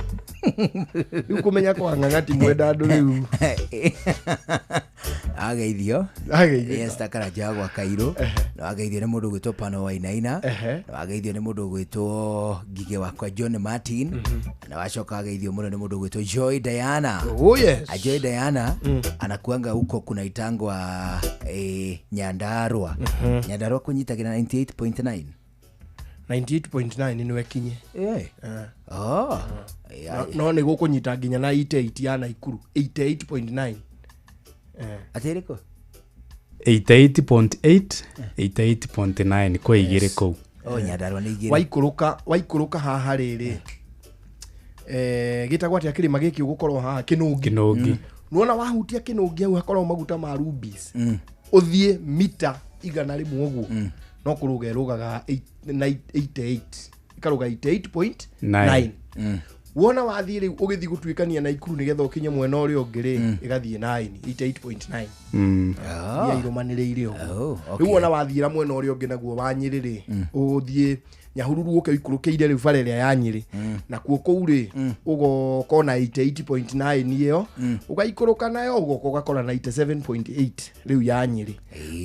Rĩu kũmenya kwa Ng'ang'a ti Mwenda Andũ rĩu. Ageithio. Ageithio. Esther Karanja gwa Cairo. Na wageithio nĩ mũndũ ũgwĩtwo Pano Wainaina. Na wageithio nĩ mũndũ ũgwĩtwo Ngigĩ wakwa John Martin. Na wacoka ageithio mũno nĩ mũndũ ũgwĩtwo Joy Diana. Oh, yes. Joy Diana anakuanga huko kunaitangwa Nyandarua. Nyandarua kunyitagĩra 98.9. 98.9 nĩ wekinye. Oh. No nĩ gũkũnyita nginya na 88 ya Naikuru. 88.9. Atĩ ĩrĩkũ? 88.8, 88.9 kwĩ igĩrĩ kũu. Oh, Nyandarua nĩ igĩrĩ. Waikũrũka haha rĩrĩ. Gĩtagwo atĩa kĩrĩma gĩkĩ ũgũkorwo haha? Kĩnũngi. Kĩnũngi. Nĩwona wahutia Kĩnũngi hau hakoragwo maguta ma rubies. Ũthiĩ mita 100 ũguo. No kũrũga ĩrũgaga 88. Ĩkarũga 88.9. Wona wathiĩ rĩu ũgĩthiĩ gũtuĩkania Naikuru nĩgetha ũkinye mwena ũrĩa ũngĩ rĩ, ĩgathiĩ 9, 88.9. Iria irũmanĩrĩire ũguo. Rĩu wona wathiĩra mwena ũrĩa ũngĩ naguo wa Nyĩrĩ rĩ, ũgũthiĩ Nyahururu ũke ũikũrũkĩire rĩu bara ĩrĩa ya Nyĩrĩ. Nakuo kũu rĩ, ũgoka ona 88.9 ĩyo, ũgaikũrũka nayo ũgoka ũgakora 97.8 rĩu ya Nyĩrĩ.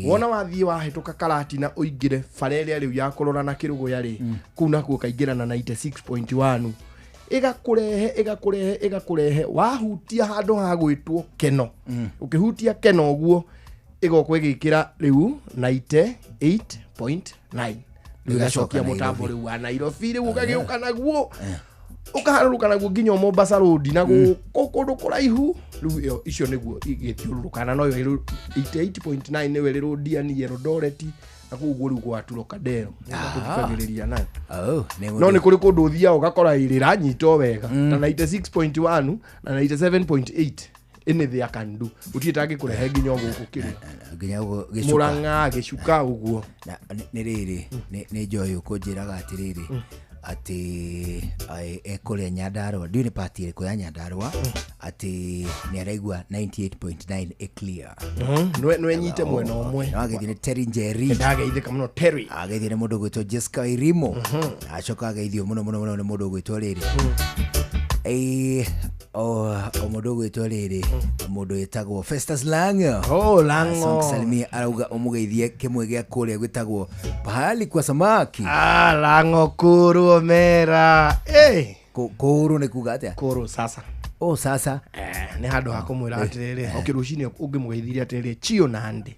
Wona wathiĩ wahĩtũka Karatina ũingĩre bara ĩrĩa rĩu ya kũrora na Kĩrũgũya rĩ, kũu nakuo ũkaingĩra na 96.1. Ĩgakũrehe wahutia handũ ha gwĩtwo Keno. Ũkĩhutia Keno ũguo ĩgoka ĩgĩkĩra rĩu 98.9. Rĩu ĩgacokia mũtambo rĩu wa Nairobi rĩu ũgagĩũka naguo. Ũkaharũrũka naguo nginya Mombasa Road na gũkũ kũndũ kũraihu. Rĩu ĩyo icio nĩguo igĩthiũrũrũka na noyo ĩrĩ 88.9 nĩyo ĩrĩ Londiani, Eldoret na kũu ũguo rĩu gwa Trocadero. Tũthikagĩrĩria nayo. No nĩ kũrĩ kũndũ ũthiaga ũgakora ĩrĩ ĩranyita o wega. Ta 96.1 na 97.8 anything I can do. Gũtirĩ tangĩkũrehe nginya gũkũ kĩrĩa. Nginya gũkũ gĩcuka. Mũrang'a gĩcuka ũguo. Na nĩ rĩrĩ, nĩ Joy ũkũnjĩraga atĩrĩrĩ, atĩ ekũrĩa Nyandarua, ndiũĩ nĩ part ĩrĩkũ ya Nyandarua, atĩ nĩ araigua 98.9 ĩ clear. Nĩwenyite mwena ũmwe. No ageithio nĩ Terry Njeri. Ndageithĩka mũno Terry. Ageithio nĩ mũndũ ũgwĩtwo Jessica Irimo. Acoka ageithio mũno mũno mũno nĩ mũndũ ũgwĩtwo rĩrĩ. O mũndũ ũgwĩtwo rĩrĩ, mũndũ wĩtagwo Festus Lang'o. Oh, Lang'o. Salimia arauga ũmũgeithie kĩmwe gĩa kũrĩa gwĩtagwo pahali kwa samaki. Lang'o kũrũ omera. Kũrũ nĩ kuga atĩa? Kũrũ sasa. Oh, sasa. Nĩ handũ ha kũmwĩra atĩrĩrĩ, okay, rũcinĩ ũngĩmũgeithirie atĩrĩrĩ, Chio Nandi.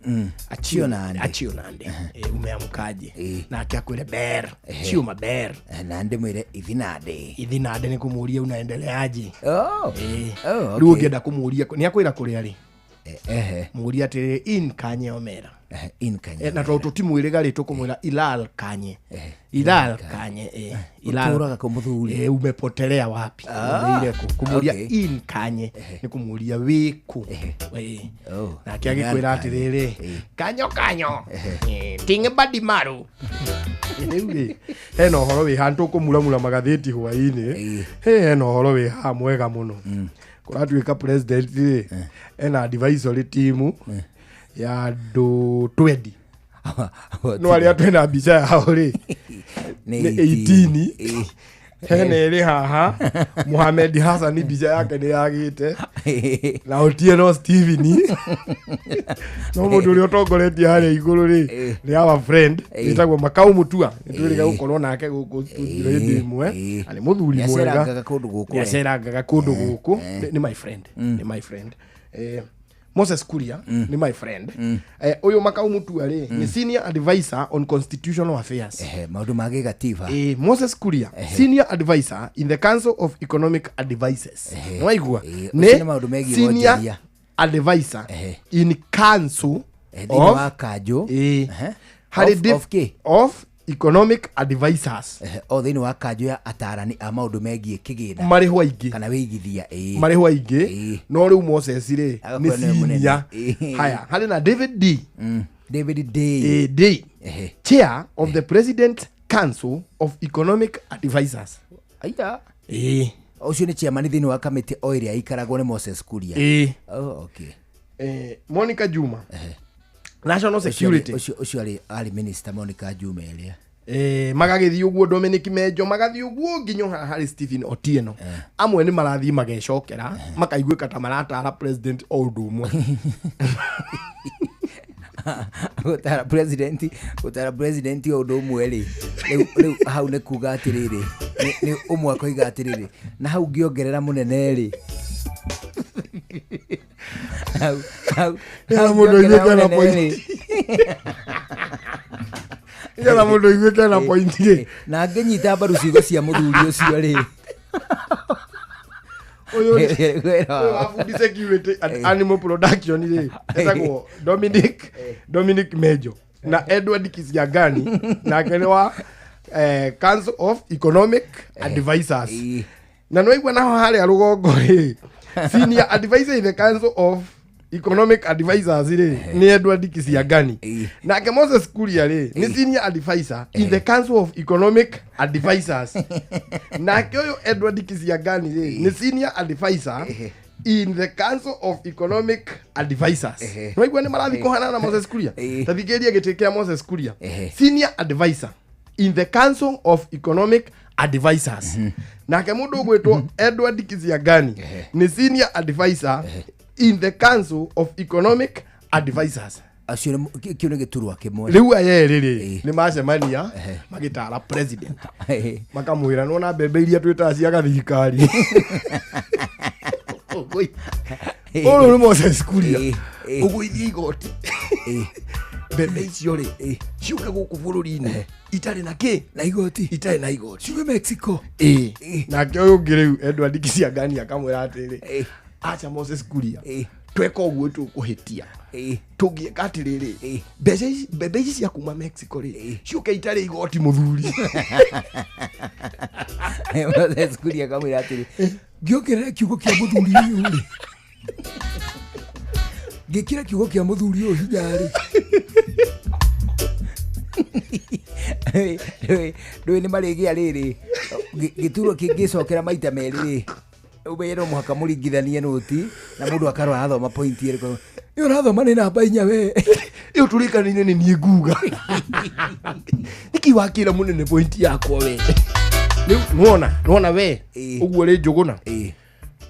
Chio Nandi. Achio Nandi. Umeamkaje? Nake akwĩre ber. Chio maber. Na ndĩmwĩre ithi nande. Ithi nande nĩ kũmũria unaendeleaje. Oh. Oh, Rĩu ũngĩenda kũmũria, nĩ akwĩra kũrĩa rĩ? Ehe. Mũria atĩrĩrĩ, in Kanye Omera. In Kanye. Na tondũ tũtimwĩrĩga rĩ tũkũmwĩra Ilal Kanye. Ilal Kanye. Ilal. Ũtũraga kũ mũthuri? Umepotelea wapi? Ũthire kũ? Kũmũria in Kanye nĩ kũmũria wĩ kũ. Nake agĩkwĩra atĩrĩrĩ, kanyo kanyo, tinge badi maru. Rĩu rĩ, hena ũhoro wĩ haha tũkũmuramura magathĩti hwaĩ-inĩ. Hena ũhoro wĩ haha mwega mũno. Kũratuĩka president rĩ, ena advisory team ya andũ 20. No arĩa twĩna mbica yao rĩ nĩ 18. Hena ĩrĩ haha Mohamed Hassan mbica yake nĩ yagĩte na Otieno Steven. No mũndũ ũrĩa ũtongoretie harĩa igũrũ rĩ nĩ our friend wĩtagwo Makau Mutua. Nĩ twĩrĩga gũkorwo nake gũkũ studio hĩndĩ ĩmwe. Na nĩ mũthuri mwega. Nĩacerangaga kũndũ gũkũ. Nĩacerangaga kũndũ gũkũ. Nĩ my friend. Nĩ my friend. Moses Kuria ni my friend. Uyu Makau Mutua ri ni senior advisor on constitutional affairs. Maundu ma gĩgatiba. Moses Kuria senior advisor in the Council of Economic Advisors. Nwaigua ni maundu megiĩ senior advisor in Council of wa kanjo of Economic Advisors. O thĩinĩ wa kanjo ya atarani a maũndũ megiĩ kĩgĩna marĩho aingĩ kana wĩigithia. Marĩho aingĩ. No rĩu Moses rĩ nĩ senior. Haya, harĩ na David D. David D. D. Chair of the President Council of Economic Advisors. Aya. Ũcio nĩ chairman thĩinĩ wa kamĩtĩ o ĩrĩa ĩikaragwo nĩ Moses Kuria. Oh, okay. Monica Juma. National Security. Ũcio arĩ minister Monica Juma ĩrĩa. Magagĩthiĩ ũguo Dominic Menjo magathiĩ ũguo nginya haha harĩ Stephen Otieno. Amwe nĩ marathiĩ magecokera makaiguĩka ta maratara president o ũndũ ũmwe. Gũtara president o ũndũ ũmwe rĩ. Rĩu hau nĩ kuga atĩrĩrĩ, nĩ ũmwe akoiga atĩrĩrĩ, na hau ngĩongerera mũnene rĩ. Hau mũndũ aiguĩke na point. Nĩgetha mũndũ aiguĩke na point rĩ. Na ngĩnyita mbaru ciugo cia mũthuri ũcio rĩ. Ũyũ wa food security and animal production rĩ etagwo Dominic Mejo na Edward Kisiangani nake nĩ wa Council of Economic Advisors. Na nĩwaigua naho harĩa rũgongo rĩ, senior advisor in the Council of Economic Advisors rĩ nĩ Edward Kisiangani. Nake Moses Kuria rĩ nĩ senior advisor in the Council of Economic Advisors. Nake ũyũ Edward Kisiangani rĩ nĩ senior advisor in the Council of Economic Advisors. Nĩwaigua nĩ marathiĩ kũhanana na Moses Kuria. Ta thikĩrĩria gĩtĩ kĩa Moses Kuria. Senior advisor in the Council of Economic Advisors. Nake mũndũ ũgwĩtwo Edward Kisiangani nĩ senior advisor in the Council of Economic Advisors. Acio kĩu nĩ gĩturwa kĩmwe. Rĩu aya erĩ rĩ nĩ macemania magĩtara president. Makamwĩra nĩwona mbembe iria twĩtaga cia gathirikari. Ũyũ nĩ Moses Kuria. Ũgũithie igoti. Mbembe icio rĩ ciũke gũkũ bũrũri-inĩ itarĩ na kĩ? Na igoti. Itarĩ na igoti. Ciume Mexico. Nake ũyũ ũngĩ rĩu Edward Kisiangani akamwĩra atĩrĩ, acha Moses Kuria, tweka ũguo tũkũhĩtia. Tũngĩka atĩrĩrĩ, mbeca ici mbembe ici cia kuma Mexico rĩ ciũke itarĩ igoti mũthuri. Moses Kuria akamwĩra atĩrĩ, ngĩongerera kiugo kĩa mũthuri ũyũ rĩ, ngĩkĩra kiugo kĩa mũthuri ũyũ hinya rĩ. Ndũĩ nĩ marĩgĩa rĩrĩ gĩturwa kĩngĩcokera maita merĩ rĩ, ũmenye no mũhaka mũringithanie nũti na mũndũ akarora athoma point ĩrĩkũ. Ĩyo ũrathoma nĩ namba inya we. Ĩyo tũrĩkanĩire nĩ niĩ nguga. Nĩkĩ wakĩra mũnene point yakwa we? Rĩu nĩwona we ũguo rĩ Njũgũna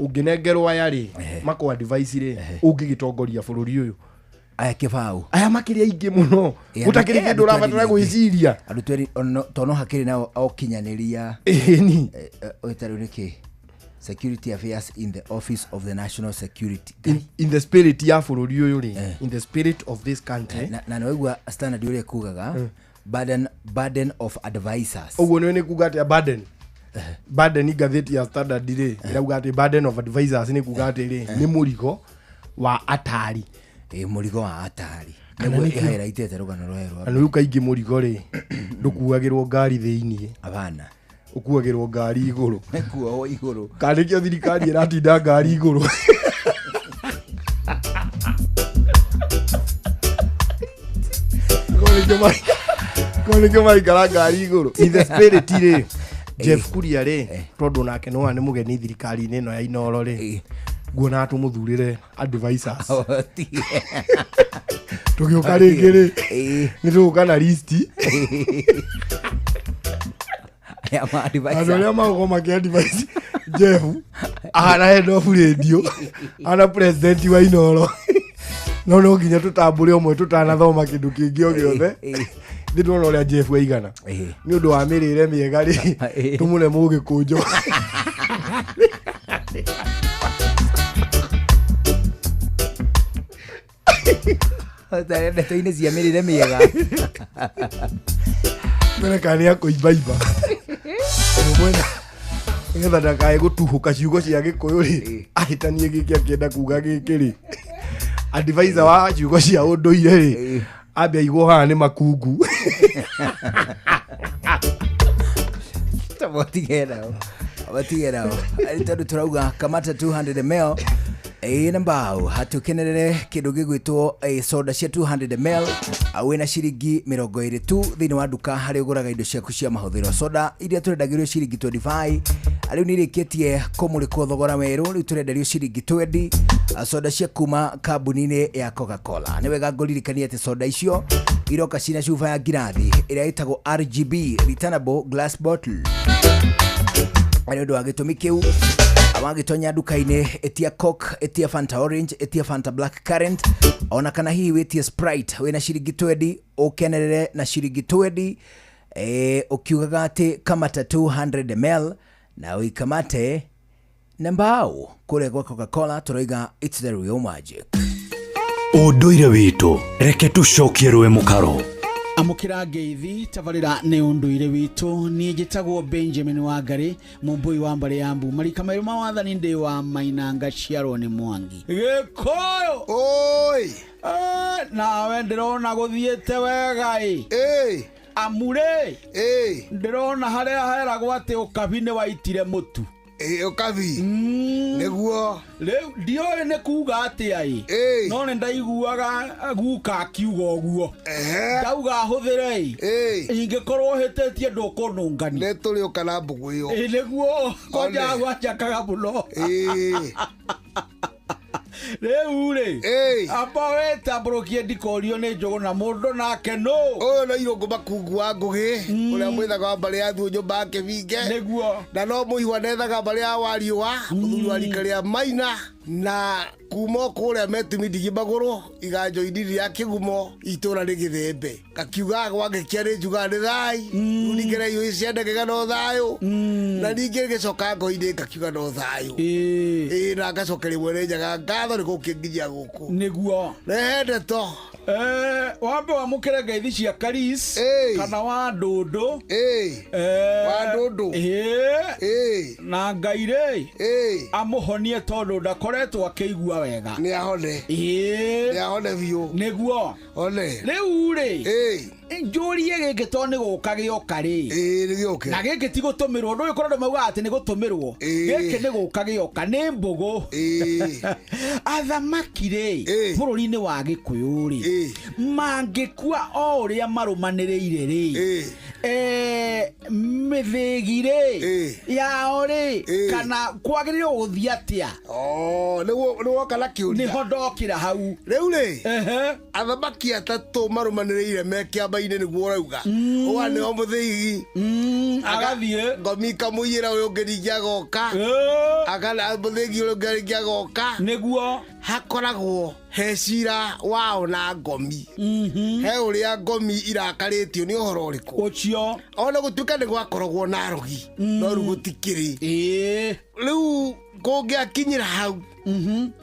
ũngĩnengerwo aya rĩ makũ advice rĩ ũngĩgĩtongoria bũrũri ũyũ. Aya kĩbaũ. Aya makĩria aingĩ mũno. Gũtakĩrĩ kĩndũ ũrabatara gwĩciria. Andũ twerĩ to no hakĩrĩ nao okinyanĩria. Ĩni. Ũtarĩ nĩkĩ? Security affairs in the office of the national security. In the spirit ya bũrũri ũyũ rĩ, in the spirit of this country. Na nĩwaigua standard ũrĩa kugaga burden of advisors. Ũguo nĩ kuga atĩa burden? Burden ngathĩti ya standard rĩ ĩrauga atĩ burden of advisors nĩ kuga atĩ rĩ nĩ mũrigo wa atari. Mũrigo wa atari. Kana Nĩguo nĩkĩo- ĩhairaitĩte rũgano rwayo rwa Na rĩu kaingĩ mũrigo rĩ ndũkuagĩrwo ngari thĩiniĩ. Abana. Ũkuagĩrwo ngari igũrũ. Kuohwo igũrũ. Kana nĩkĩo thirikari ĩratinda ngari igũrũ. Korwo nĩkĩo maraikara ngari igũrũ. In the spirit rĩ Jeff Kuria rĩ tondũ nake nĩwona nĩ mũgeni thirikari-inĩ ĩno ya Inoro rĩ nguona tũmũthurĩre advisors tũgĩũka rĩngĩ rĩ nĩ tũgũka na listi andũ arĩa magũkorwo makĩ advise Jeff ahana head of radio ahana president wa Inoro no no nginya tũtambũre ũmwe tũtanathoma kĩndũ kĩngĩ o gĩothe nĩ tuona ũrĩa Jeff aigana nĩ ũndũ wa mĩrĩre mĩega rĩ tũmũne mũgĩkũnjo. Ndeto-inĩ cia mĩrĩre mĩega. Mbere kana nĩ akũimbaimba mwena nĩgetha ndakae gũtuhũka ciugo cia gĩkũyũ rĩ ahĩtanie gĩkĩ akĩenda kuga gĩkĩ rĩ advisor wa ciugo cia ũndũire rĩ ambe aigwo haha nĩ makungu. Matige nao, matige nao. Arĩ tondũ tũrauga kamata 200 ml ĩ na mbao hatukenerere kĩndũ gĩgwĩtwo soda cia 200 ml wĩna ciringi 20 tu thĩinĩ wa nduka harĩa ũgũraga indo ciaku cia mahũthĩro. Soda iria tũrendagĩrio ciringi 25 rĩu nĩ irĩkĩtie kũmũrĩkwo thogora werũ, rĩu tũrenderio ciringi 20 soda cia kuma kambuni-inĩ ya Coca-Cola. Nĩ wega ngũririkanie atĩ soda icio iroka cina cuba ya ngirathi ĩrĩa ĩtagwo RGB, returnable glass bottle. Nĩ ũndũ wa gĩtũmi kĩu wagĩtonya nduka-inĩ ĩtia Coke, ĩtia Fanta Orange, ĩtia Fanta Black Current ona kana hihi wĩtie Sprite wĩna ciringi 20 ũkenerere na ciringi 20 ũkiugaga atĩ kamata 200 ml na ũikamate na mbao kũrĩa gwa Coca-Cola tũroiga it's the real magic. Ũndũire witũ reke tũcokie rũĩ mũkaro. Amũkĩra ngeithi tabarĩra nĩ ũndũire witũ. Niĩ njĩtagwo Benjamin Wangari, mũmbũi wa mbarĩ ya mbu marika merũ ma wathani, ndĩ wa Maina ngaciarwo nĩ Mwangi Gĩkũyũ. Oi. Nawe ndĩrona gũthiĩte wega ĩ amurĩ ndĩrona harĩa heragwo atĩ ũkabi nĩ waitire mũtu. Ũkabi nĩguo. Rĩu ndiũĩ nĩ kuga atĩa ĩ no nĩ ndaiguaga guka akiuga ũguo ndauga hũthĩre ĩ ingĩkorwo hĩtĩtie ndũkũnũngani. Nĩ tũrĩũka na mbũgũ ĩyo. Ĩ nĩguo kwanja gwanjakaga mũno. Rĩu rĩ amba wĩtambũrũkie ndikorio nĩ njũgũ na mũndũ nake nũ ũyũ no Irũngũ Makungu wa Ngũgĩ ũrĩa mwĩthaga wa mbarĩ ya Thuo nyũmba ya Kĩbinge nĩguo na no mũihwa nethaga mbarĩ ya Wariũa mũthuri wa rika rĩa Maina na kuma o kũrĩa metumi ndigi magũrũ iganjo-inĩ rĩa Kĩgumo itũra nĩ Gĩthembe gakiugaga gwangĩkia nĩ njugaga nĩ thai rĩu ningĩ na iũĩ cia ndege no thayũ na ningĩ gĩcoka ngo-inĩ ngakiuga no thayũ ĩĩ na ngacokeria mwene Nyaga ngatho nĩ gũkĩnginyia gũkũ nĩguo rehe ndeto. Wambe wamũkĩre ngeithi cia Karis kana wa ndũndũ wa ndũndũ na Ngai rĩ amũhonie tondũ ndakoretwo akĩigua wega. Nĩ ahone. Nĩ ahone biũ. Nĩguo. One. Rĩu rĩ njũrie gĩkĩ tondũ nĩ gũka gĩoka rĩ nĩ gĩũke. Na gĩkĩ ti gũtũmĩrwo ndũĩ kũrĩ andũ maugaga atĩ nĩ gũtũmĩrwo gĩkĩ nĩ gũka gĩoka nĩ mbũgũ. Athamaki rĩ bũrũri-inĩ wa Gĩkũyũ rĩ mangĩkua o ũrĩa marũmanĩrĩire rĩ mĩthĩgi rĩ yao rĩ kana kwagĩrĩirwo gũthiĩ atĩa? Nĩ woka na kĩũria. Nĩho ndokĩra hau. Rĩu rĩ athamaki atatũ marũmanĩrĩire me kĩamba-inĩ nĩguo ũrauga ũga nĩo mũthĩgi agathiĩ ngomi ikamũiyĩra ũyũ ũngĩ ningĩ agoka akana mũthĩgi ũyũ ũngĩ ningĩ agoka nĩguo hakoragwo he cira wao na ngomi he ũrĩa ngomi irakarĩtio nĩ ũhoro ũrĩkũ ũcio ona gũtuĩka nĩ gwakoragwo na arogi no rĩu gũtikĩrĩ rĩu Kũngĩakinyĩra hau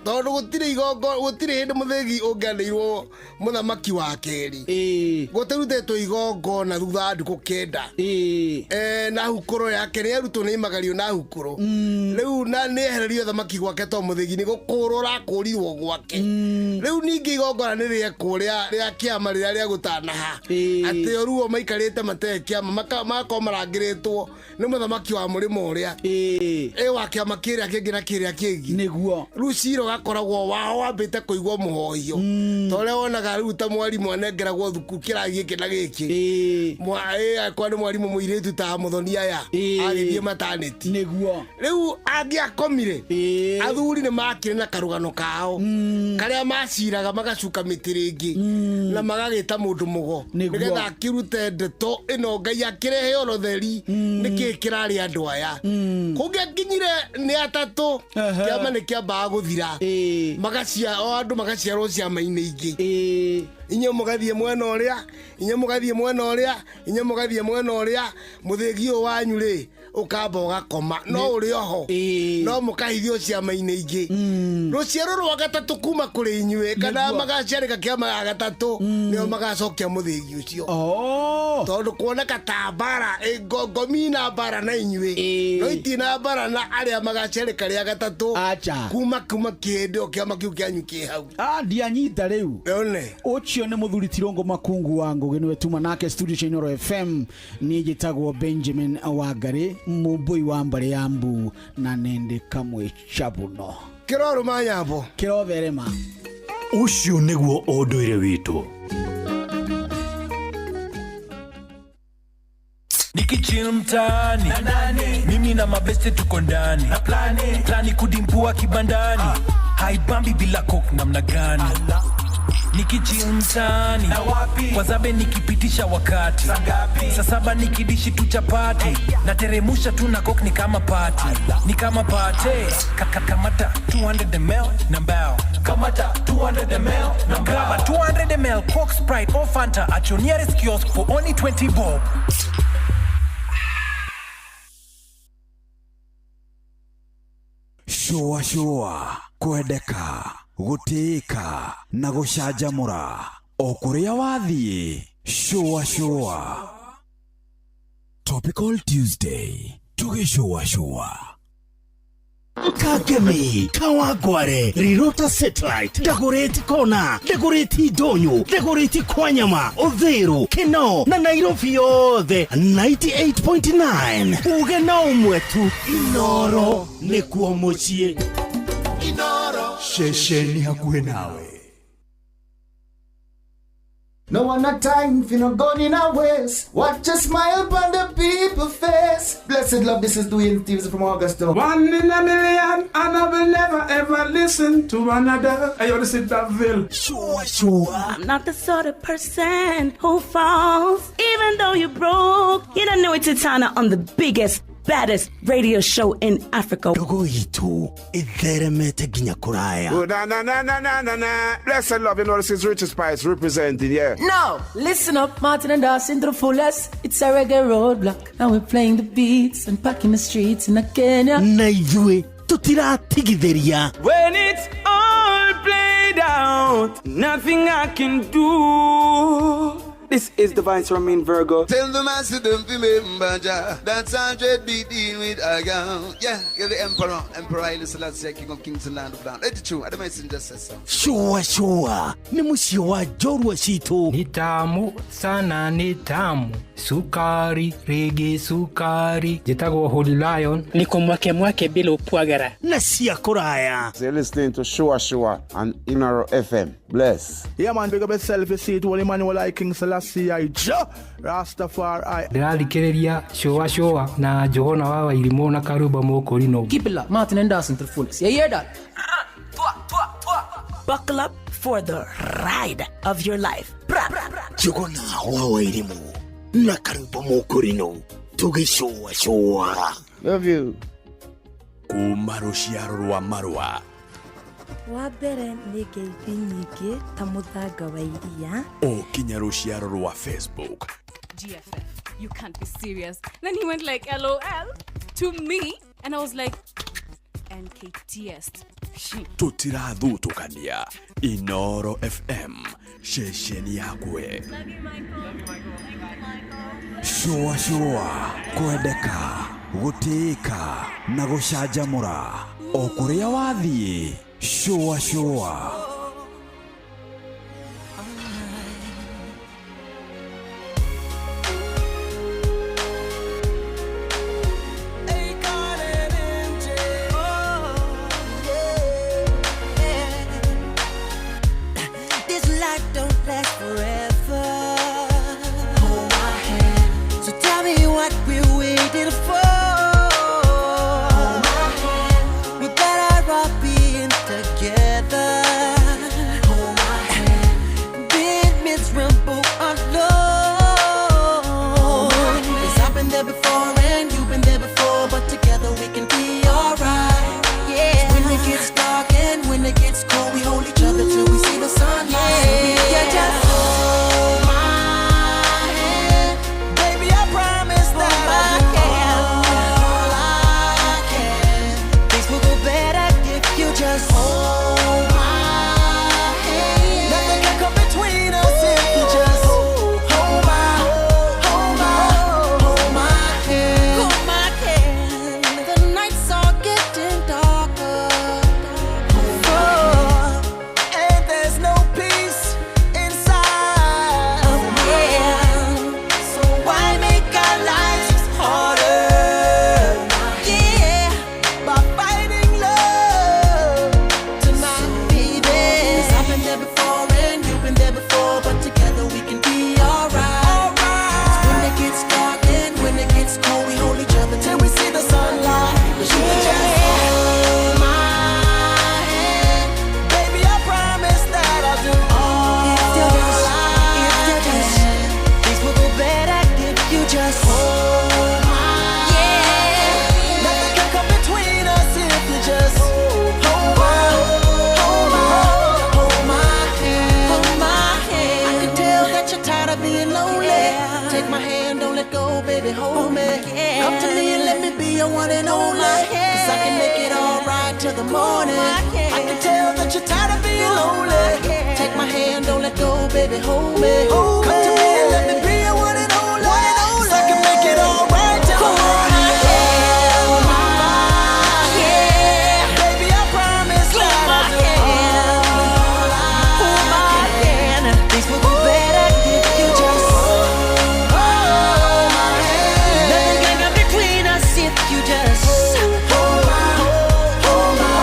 tondũ gũtirĩ igongo gũtirĩ hĩndĩ mũthĩgi ũngĩanĩirwo mũthamaki wa kerĩ gũtarutĩtwo igongona thutha wa ndukũ 9 na hukũrũ yake nĩ arutwo nĩ imagario na hukũrũ rĩu na nĩ ehererio thamaki gwake to mũthĩgi nĩ gũkũrwo ũrakũrirwo gwake rĩu ningĩ igongona nĩ rĩekwo rĩa kĩama rĩrĩa rĩa gũtanaha atĩ oruo maikarĩte matarĩ kĩama magakorwo marangĩrĩtwo nĩ mũthamaki wa mũrĩmo ũrĩa wa kĩama kĩrĩa kĩngĩ na kĩrĩa kĩngĩ nĩguo rĩu cira ũgakoragwo wao wambĩte kũigwo mũhohio ta ũrĩa wonaga rĩu ta mwarimũ anengeragwo thukuru kĩrathi gĩkĩ na gĩkĩ akwa nĩ mwarimũ mũirĩtu ta mũthoni aya agĩthiĩ mataneti nĩguo rĩu angĩakomire athuri nĩ makĩrĩ na karũgano kao karĩa maciraga magacuka mĩtĩ rĩngĩ na magagĩta mũndũ mũgo nĩgetha akĩrute ndeto ĩno Ngai akĩrehe orotheri nĩkĩĩ kĩrarĩ andũ aya kũngĩakinyire nĩ atatũ kĩama nĩ kĩambaga gũthira magacia o andũ magaciarwo ciama-inĩ ingĩ inyuĩ mũgathiĩ mwena ũrĩa inyuĩ mũgathiĩ mwena ũrĩa inyuĩ mũgathiĩ mwena ũrĩa mũthĩgi ũyũ wanyu rĩ ũkamba ũgakoma no ũrĩ oho no mũkahithio ciama-inĩ ingĩ rũciaro rwa gatatũ kuma kũrĩ inyuĩ kana magaciarĩka kĩama gĩa gatatũ nĩo magacokia mũthĩgi ũcio tondũ kuoneka ta mbara ngomi na mbara na inyuĩ no itirĩ na mbara na arĩa magaciarĩka rĩa gatatũ kuma kĩhĩndĩ o kĩama kĩu kĩanyu kĩ hau ndianyita rĩu one ũcio nĩ mũthuri Tirongo Makungu wa Ngũgĩ nĩwe tuma nake studio cia Inooro FM niĩ njĩtagwo Benjamin Wangari mũmbũi wa mbarĩ ya Mbu na nĩndĩ kamwe chabuno kĩrorũma nyambo kĩrotherema ũcio nĩguo ũndũire witũ. Nikichill mtaani mimi na mabeste tuko ndani na plani kudimpua kibandani haibambi bila coke namna gani nikichill mtaani kwa zabe nikipitisha wakati saa 7 nikidishi tu chapati na teremusha tu na coke ni kama party ni kama party kamata 200 ml na mbao kamata 200 ml na grab a 200 ml Coke, Sprite or Fanta at your nearest kiosk for only 20 bob. Shua shua kwendeka gutĩĩka na gũcanjamũra o kũrĩa wathiĩ shua shua. Topical Tuesday tũgĩcũa shua. Kagemi, Kawagware, Rirota Satellite, Dagoretti Kona, Dagoretti Donyo, Dagoretti Kwanyama, Odhero, Keno, na Nairobi yothe 98.9. Uge na umwetu, Inooro nĩkuo mũciĩ. Inooro ceceni hakuhĩ nawe. No one a time for no gun in our waist. Watch a smile upon the people's face. Blessed love, this is Dwayne Stevens from Augusta. One in a million, and I will never ever listen to another. I ought to sit that bill. Sure, sure. I'm not the sort of person who falls, even though you're broke. You don't know it's Titana on the biggest, baddest radio show in Africa. Dogo itu itheremete ginya kuraya. Oh, na na na na na na na. Blessed love, you know this is Richard Spice representing, yeah. No, listen up, Martin and Dawson to the fullest. It's a reggae roadblock. Now we're playing the beats and packing the streets in Kenya. Na ithuĩ tutiratigithĩria. When it's all played out, nothing I can do. This is Divine Sermon Virgo. Tell the master don't remember Jah. That's 100 be dealing with a girl. Yeah, you're the emperor. Emperor Haile Selassie, King of Kings and Land of Land. Let it true. I don't just say so. Shua shua. Ni mũciĩ wa njorua citũ. Ni tamu sana, ni tamu. Sukari, rigi sukari. Njĩtagwo Holy Lion. Niko mwake mwake bila upwagara. Na cia kũraya. So you're listening to Shua Shua on Inooro FM. Bless. Yeah man, big up yourself. You see it, Holy Emmanuel I King Selassie I Jah Rastafari. Ndĩrathikĩrĩria Shua Shua na Njũgũna wa Wairimũ na Karumba Mũkũrinũ. Keep it locked, Martin and Dawson to the fullest. You hear that? Buckle up for the ride of your life. Njũgũna wa Wairimũ na Karumba Mũkũrinũ tũgĩcũa cũa. Love you. Kuma rũciaro rwa marũa wa mbere nĩ ngeithi nyingĩ ta mũthanga wa iria o kinya rũciaro rwa Facebook. GFF, you can't be serious. Then he went like LOL to me and I was like N K T S. Tũtirathutũkania. Inoro FM, ceceni yakwe. Shũa shũa, kwendeka, gũtĩĩka na gũcanjamũra o kũrĩa wathiĩ. Shũa shũa. This life don't last forever. Hold my hand. So tell me what we're waiting for. Hold my hand. We better off being together. Hold my hand. Being miserable alone. 'Cause I've been there before and you've been there before, but together we can be alright. Yeah. When it gets dark and when it gets cold, we hold each other till we see the sunlight. So yeah, just hold my hand, baby. I promise that I'll do all I can. Things will go better if you just hold my hand. Nothing can come between us if you just hold my, hold my, hold my hand. Hold my hand. The nights are getting darker. Oh, and there's no peace inside. Yeah. So why make our lives harder? Yeah, by fighting love tonight, baby. 'Cause I've been there before and you've been there before, but together we can be alright. 'Cause when it gets dark and when it gets cold, we hold each other till we see the sunlight. But you can just hold my hand, baby. I promise that I'll do all I can. Things will go better if you just hold my hand. Nothing can come between us if you just hold my, hold my, hold my hand. Hold my hand. I can tell that you're tired of being lonely. Take my hand, don't let go, baby, hold me. Come to me and let me be your one and only. 'Cause I can make it all right till the morning. I can tell that you're tired of being lonely. Take my hand, don't let go, baby, hold me. Come to me and let me be your one and only. 'Cause I can make it all right till the morning. Baby, I promise that I'll do all I can. Things will go better if you just hold my hand. Nothing can come between us if you just hold my, hold my,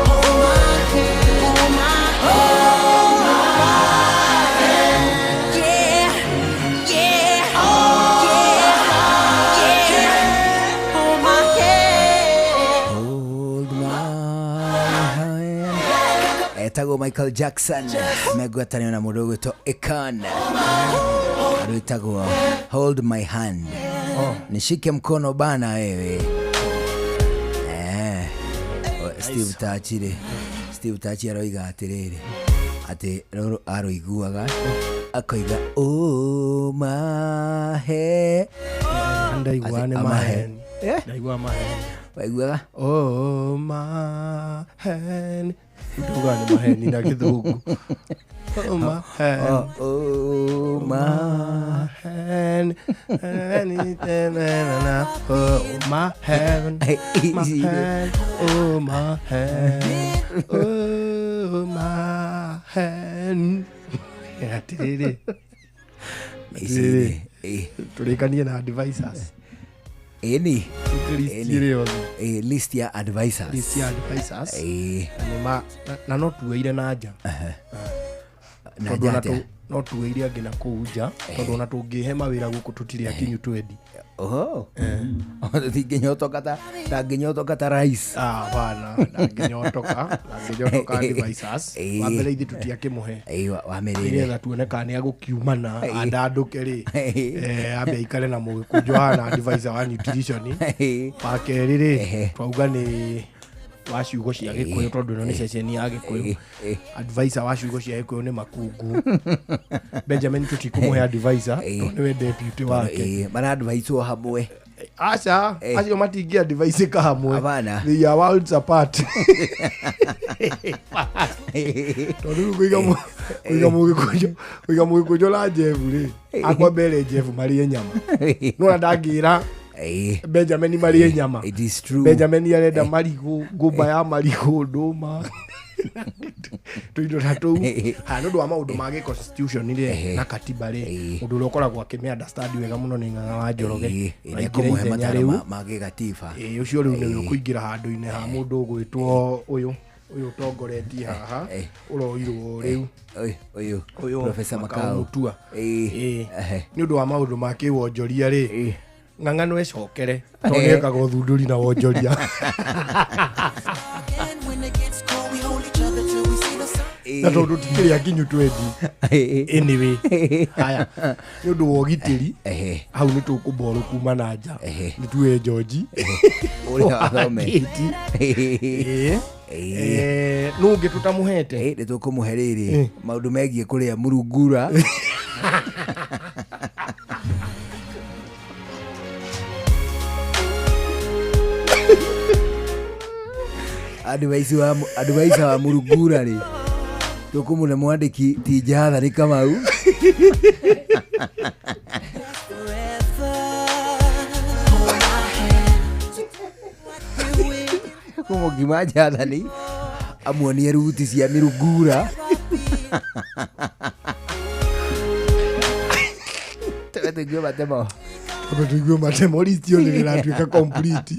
hold my hand. Hold my, hold my hand. Yeah, yeah, yeah, yeah. Hold my hand. Hold my hand. Etagwo Michael Jackson megwatanio na mũndũ ũgwĩtwo Akon, rwĩtagwo Hold My Hand. Nishike mkono bana wewe. Eh. O, Steve Tachi rĩ, Steve Tachi aroiga atĩrĩrĩ atĩ rũrũ arũiguaga akoiga oh my he Ndaigua nĩ Atĩ amahe. maheni. Ndaigua maheni. Waiguaga? Oh maheni. Ndauga nĩ maheni na gĩthũngũ. Oh maheni. Oh maheni. Oh maheni. Maheni. Oh maheni. Oh maheni. Atĩrĩrĩ. Ici Tũrĩkanie na advisors. Ĩni. List ĩrĩ yothe. List ya advisors. List ya advisors. Ĩĩ. Na nĩ ma- na no tuoire na nja. Na Tondũ nja ona atĩa? no tuoire angĩ na kũu nja tondũ ona tũngĩhe mawĩra gũkũ tũtirĩ akinyu twendi. Oho. Ndingĩnyotoka ta ndangĩnyotoka ta rais. Ah, bana, ndangĩnyotoka, ndangĩnyotoka advisors. Ĩĩ. Wa mbere ithuĩ tũtiakĩmũhe. Ĩĩ, wamĩrĩire. Nĩgetha tuone kana nĩagũkiumana Ĩĩ. andandũke rĩ. Ambe aikare na mũgĩkũnjũ hana advisor wa nutrition. Wa kerĩ rĩ, twauga nĩ wa ciugo cia gĩkũyũ tondũ ĩno nĩ ceceni ya gĩkũyũ. Advisor wa ciugo cia gĩkũyũ nĩ makungu. Benjamin tũtikũmũhe advisor tondũ nĩwe deputy wake. Ĩĩ, mara advisor hamwe. Aca, Eh. acio matingĩ advice ka hamwe. Hapana. They are worlds apart. Tondũ rĩu kũiga kũiga mũgĩkũnjũ na Jeff rĩ, akwa mbere Jeff marĩe nyama. Nona ndangĩra Benjamin marĩe nyama. It is true. Benjamin arenda marigũ, ngũmba ya marigũ, ndũma. Tũindo ta tũu. Haya, nĩ ũndũ wa maũndũ ma gĩ-constitution rĩ, na katiba rĩ, mũndũ ũrĩa ũkoragwo akĩmĩ understand wega mũno nĩ Ng'ang'a wa Njoroge. Na aingĩra Nĩekũmũhe ithenya mataro rĩu. ma gĩgatiba. Ĩĩ, ũcio rĩu nĩwe ũkũingĩra handũ-inĩ ha mũndũ ũgwĩtwo ũyũ ũyũ ũtongoretie haha ũroirwo rĩu Ũyũ ũyũ Professor Makau Makau. Mutua. Ĩĩ. Ĩĩ. Nĩ ũndũ wa maũndũ ma kĩwonjoria rĩ, Ng'ang'a no ecokere tondũ nĩekaga ũthundũri na wonjoria. When it gets cold, we hold each other till we see the sun. Na tondũ tikĩrĩ akinyu twendi. Anyway, haya nĩ ũndũ wa ũgitĩri hau nĩ tũkũmborũ kuma na nja nĩ tuwe George Ũrĩa wathome. Gĩti. Ĩĩ. Nũ ũngĩ tũtamũhete? Nĩ tũkũmũhe rĩrĩ maũndũ megiĩ kũrĩa murungura. Advice wa murungura rĩ tũkũmũne mwandĩki ti Jathari Kamau. Kũmũngima Jathani amuonie ruti cia mĩrungura. Tũbe tũigue matemo. Tũbe tũigue matemo list ĩyo nĩ ĩratuĩka complete.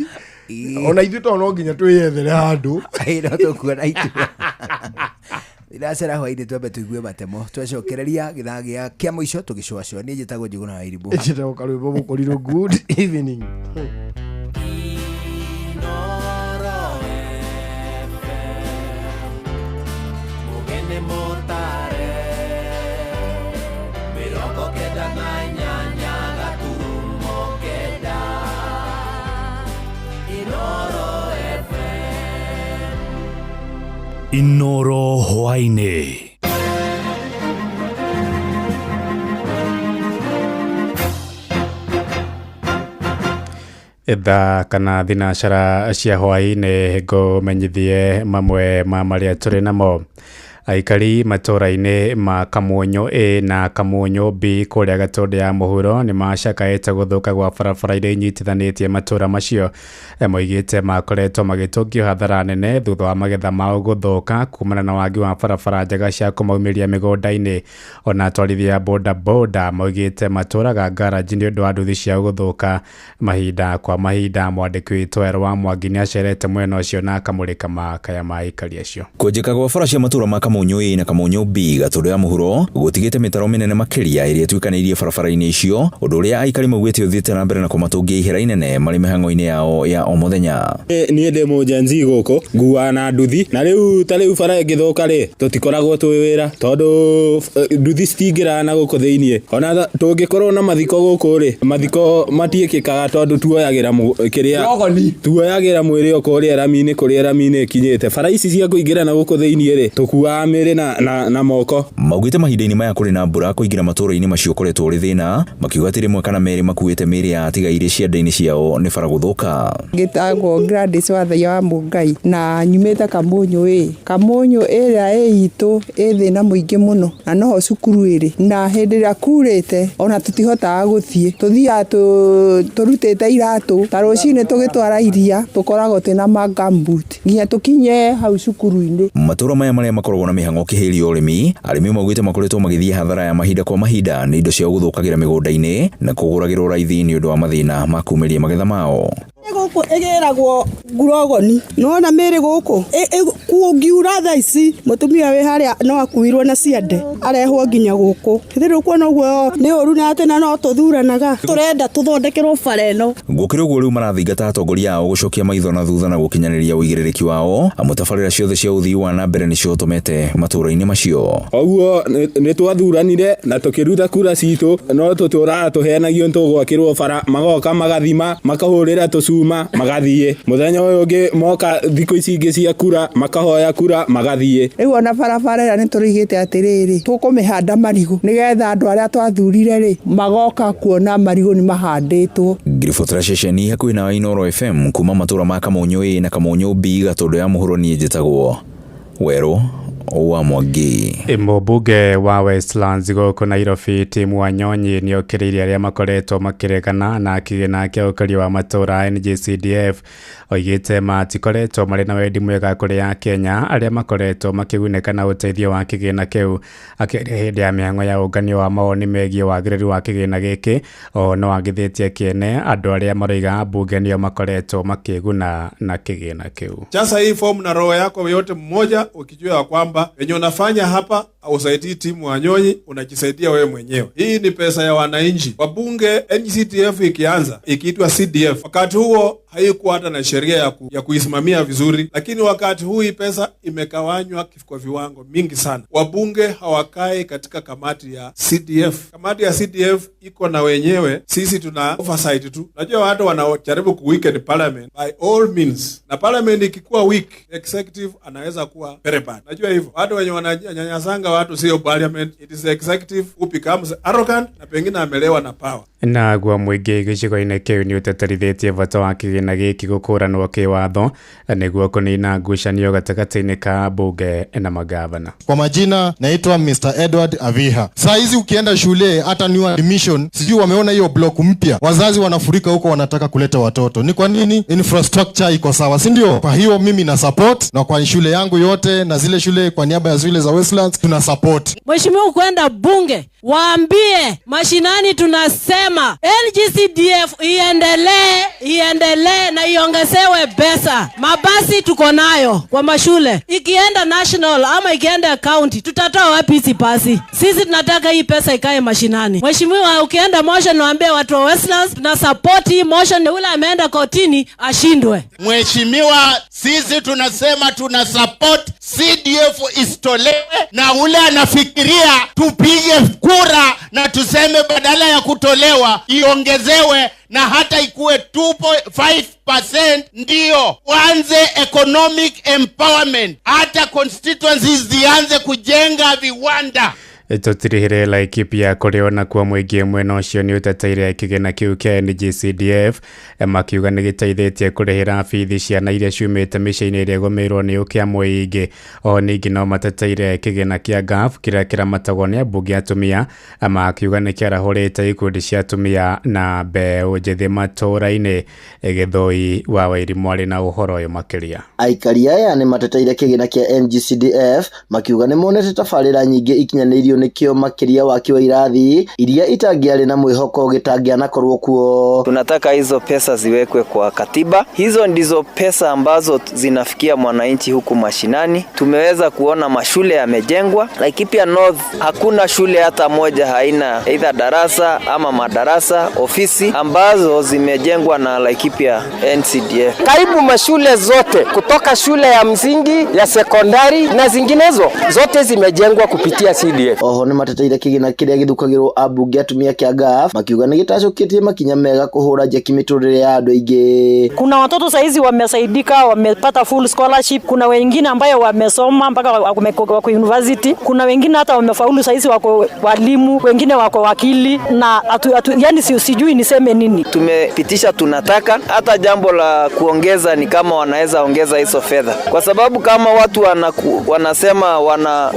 Ona ithuĩ to no nginya twĩyethere handũ. Ĩĩ, no tũkuona itua. Ndacera hwainĩ twambe tũigue matemo twecokereria gĩthaa gĩa kĩa mũico tũgĩcũacũa. Niĩ njĩtagwo Njũgũna wa Irimũ. Njĩtagwo Karwĩmbo Mũkũrirũ. Good evening. Mugene mutare 98 gaturumo 9 Inoro FM. Inoro hwainĩ. Thaa kana thinacara cia hwaĩ-inĩ ngũmenyithie mamwe ma marĩa tũrĩ namo. Aikari matũra-inĩ ma Kamunyũ A na Kamunyũ B kũrĩa Gatũndũ ya mũhuro nĩ macakaĩte gũthũka gwa barabara iria inyitithanĩtie matũra macio. Moigĩte makoretwo magĩtũngio hathara nene thutha wa magetha mao gũthũka kumana na wagi wa barabara njega cia kũmaumĩria mĩgũnda-inĩ. Ona atwarithia boda boda moigĩte matũraga ngaranji nĩ ũndũ wa nduthi ciao gũthũka mahinda kwa mahinda. Mwandĩki witũ Erwa wa Mwangi nĩ acerete mwena ũcio na akamũrĩka makaya ma aikari acio. Kwenjeka gwa bara cia matũra ma Kamunyũ A na Kamunyũ B Gatũndũ ya mũhuro gũtigĩte mĩtaro mĩnene makĩria ĩrĩa ĩtuĩkanĩirie barabara-inĩ icio, ũndũ ũrĩa aikari maugĩte ũthiĩte na mbere na kũmatũngia ihera inene marĩ mĩhang'o-inĩ yao ya o mũthenya. Niĩ ndĩ mũjenzi gũkũ nguaga na nduthi na rĩu ta rĩu bara ĩngĩthũka rĩ tũtikoragwo twĩ wĩra tondũ nduthi citingĩraga na gũkũ thĩiniĩ. Ona tũngĩkorwo na mathiko gũkũ rĩ mathiko matiĩkĩkaga tondũ tuoyagĩra kĩrĩa tuoyagĩra mwĩrĩ o kũrĩa rami-inĩ kũrĩa rami-inĩ ĩkinyĩte. Bara ici cia kũingĩra na gũkũ thĩiniĩ rĩ tũkuaga mĩrĩ na moko. Maugĩte mahinda-inĩ maya kũrĩ na mbura kũingĩra matũra-inĩ macio ũkoretwo ũrĩ thĩna, makiuga atĩ rĩmwe kana merĩ makuĩte mĩrĩ ya atigairĩ ciande-inĩ ciao nĩ bara gũthũka. Ngĩtagwo Gladys Wathaiya wa Mũngai na nyumĩte Kamunyũ ĩ. Kamunyũ ĩrĩa ĩ itũ ĩ thĩna mũingĩ mũno na noho cukuru ĩrĩ na hĩndĩ ĩrĩa kurĩte ona tũtihotaga gũthiĩ, tũthiaga tũrutĩte iratũ ta rũcinĩ tũgĩtwara iria tũkoragwo twĩna ma gumboot nginya tũkinye hau cukuru-inĩ. Matũra maya marĩa makoragwo na mĩhang'o kĩhĩrio ũrĩmi, arĩmi maugĩte makoretwo magĩthiĩ hathara ya mahinda kwa mahinda nĩ indo ciao gũthũkagĩra mĩgũnda-inĩ na kũgũragĩrwo raithi nĩ ũndũ wa mathĩna ma kumĩria magetha mao. Gũkũ ĩgĩragwo ngurogoni nona mĩrĩ gũkũ kũngiura thaa ici mũtumia wĩ harĩa no akuirwo na ciande arehwo nginya gũkũ rĩu kuona ũguo nĩ ũru na atĩ na no tũthuranaga tũrenda tũthondekerwo bara ĩno. Gũkĩrĩ ũguo rĩu marathingata atongoria ao gũcokia maitho na thutha na gũkinyanĩria ũigĩrĩrĩki wao amu tabarĩra ciothe cia ũthii wa na mbere nĩcio ũtomete matũra-inĩ macio. Ũguo nĩ twathuranire na tũkĩruta kura citũ no tũtũraga tũheanagio nĩ tũgwakĩrwo bara magoka magathima makahũrĩra tũcuma Mauma magathiĩ, mũthenya ũyũ ũngĩ moka thikũ ici ingĩ cia kura makahoya kura magathiĩ. Rĩu ona barabara ĩrĩa nĩ tũrĩigĩte atĩrĩrĩ, tũkũmĩhanda marigũ nĩgetha andũ arĩa twathurire rĩ magoka kuona marigũ nĩ mahandĩtwo. Ngĩribotera ceceni hakuhĩ na Inooro FM kuma matũra ma Kamunyũ A na Kamunyũ B Gatũndũ ya mũhuro, niĩ njĩtagwo Werũ wa Mwangi. Mũmbunge wa Westlands gũkũ Nairobi Tim Wanyonyi nĩokĩrĩirie arĩa makoretwo makĩregana na kĩgĩna kĩa ũkũria wa matũũra NGCDF. Oigĩte matikoretwo marĩ na wendi mwega kũrĩ Akenya arĩa makoretwo makĩgunĩka na ũteithio wa kĩgĩna kĩu. Akĩaria hĩndĩ ya mĩhang'o ya ũnganio wa mawoni megiĩ wagĩrĩru wa kĩgĩna gĩkĩ, o no agithĩtie kĩene andũ arĩa maroiga mbunge nĩo makoretwo makĩguna na kĩgĩna kĩu. Sasa hii fomu na roho yako yote mmoja, ukijua ya kwamba venye unafanya hapa hausaidii timu Wanyonyi, unajisaidia wewe mwenyewe. Hii ni pesa ya wananchi. Wabunge, NGCDF ikianza ikiitwa CDF, wakati huo haikuwa hata na sheria ya kuisimamia vizuri, lakini wakati huu hii pesa imegawanywa kwa viwango mingi sana. Wabunge hawakai katika kamati ya CDF. Kamati ya CDF iko na wenyewe, sisi tuna oversight tu. Najua watu wanaojaribu ku weaken parliament by all means, na parliament ikikuwa weak, executive anaweza kuwa very bad. Najua hivyo watu wenye wananyanyasanga watu sio parliament, it is the executive who becomes arrogant na pengine amelewa na power. Naguo mũingĩ gĩcigo-inĩ kĩu nĩ ũteterithĩtie bata wa kĩgĩna gĩkĩ gũkũranwo kĩwatho nĩguo kũnina ngucanio gatagatĩ-inĩ ka mbunge na magavana. Kwa majina naitwa Mr. Edward Aviha. Saa hizi ukienda shule hata new admission, sijui wameona hiyo block mpya, wazazi wanafurika huko, wanataka kuleta watoto. Ni kwa nini? Infrastructure iko sawa, si ndio? Kwa hiyo mimi na support, na kwa shule yangu yote na zile shule kwa niaba ya shule za Westlands tuna support. Mheshimiwa, kwenda bunge waambie mashinani, tunasema NGCDF iendelee, iendelee na iongezewe pesa. Mabasi tuko nayo kwa mashule, ikienda national ama ikienda county, tutatoa wapi hizi basi? Sisi tunataka hii pesa ikae mashinani. Mheshimiwa, ukienda motion waambie watu wa Westlands tuna support hii motion, ule ameenda kotini ashindwe. Mheshimiwa, sisi tunasema tuna support CDF isitolewe, na ule anafikiria tupige kura na tuseme badala ya kutolewa iongezewe na hata ikuwe 2.5%, ndio waanze economic empowerment, hata constituencies zianze kujenga viwanda. Tũtirihĩre Laikipia kũrĩ onakuo mũingĩ mwena ũcio nĩ ũteteire kĩgĩna kĩu kĩa NGCDF, makiuga nĩ gĩteithĩtie kũrĩhĩra bithi ciana iria ciumĩte mĩciĩ-inĩ ĩrĩa ĩgũmĩirwo nĩ ũkĩa mũingĩ. O ningĩ no mateteire kĩgĩna kĩa GAF kĩrĩa kĩramatagwo nĩ ambunge atumia, makiuga nĩ kĩarahũrĩte ikundi cia atumia na mbeũ njĩthĩ matũũra-inĩ. Gĩthũi wa Wairimu arĩ na ũhoro ũyũ makĩria. Aikari aya nĩ mateteire kĩgĩna kĩa NGCDF makiuga nĩ monete tabarĩra nyingĩ ikinyanĩirio nĩkĩo, makĩria waki wa irathi iria itangĩarĩ na mwĩhoko gĩtangĩanakorwo kuo. Tunataka hizo pesa ziwekwe kwa katiba. Hizo ndizo pesa ambazo zinafikia mwananchi huku mashinani. Tumeweza kuona mashule yamejengwa. Laikipia North hakuna shule hata moja haina either darasa ama madarasa, ofisi ambazo zimejengwa na Laikipia NCDF. Karibu mashule zote kutoka shule ya msingi, ya sekondari na zinginezo zote zimejengwa kupitia CDF. Oho nĩ mateteire kĩgĩna kĩrĩa gĩthukagĩrwo ambunge atumia kĩa GAF makiuga nĩ gĩtacũkĩtie makinya mega kũhũra njeki mĩtũrĩre ya andũ aingĩ. Kuna watoto saizi wamesaidika, wamepata full scholarship. Kuna wengine ambayo wamesoma mpaka wako university. Kuna wengine hata wamefaulu saizi wako walimu, wengine wako wakili na yani sijui niseme nini. Tumepitisha, tunataka hata jambo la kuongeza ni kama wanaweza ongeza hizo fedha, kwa sababu kama watu wanasema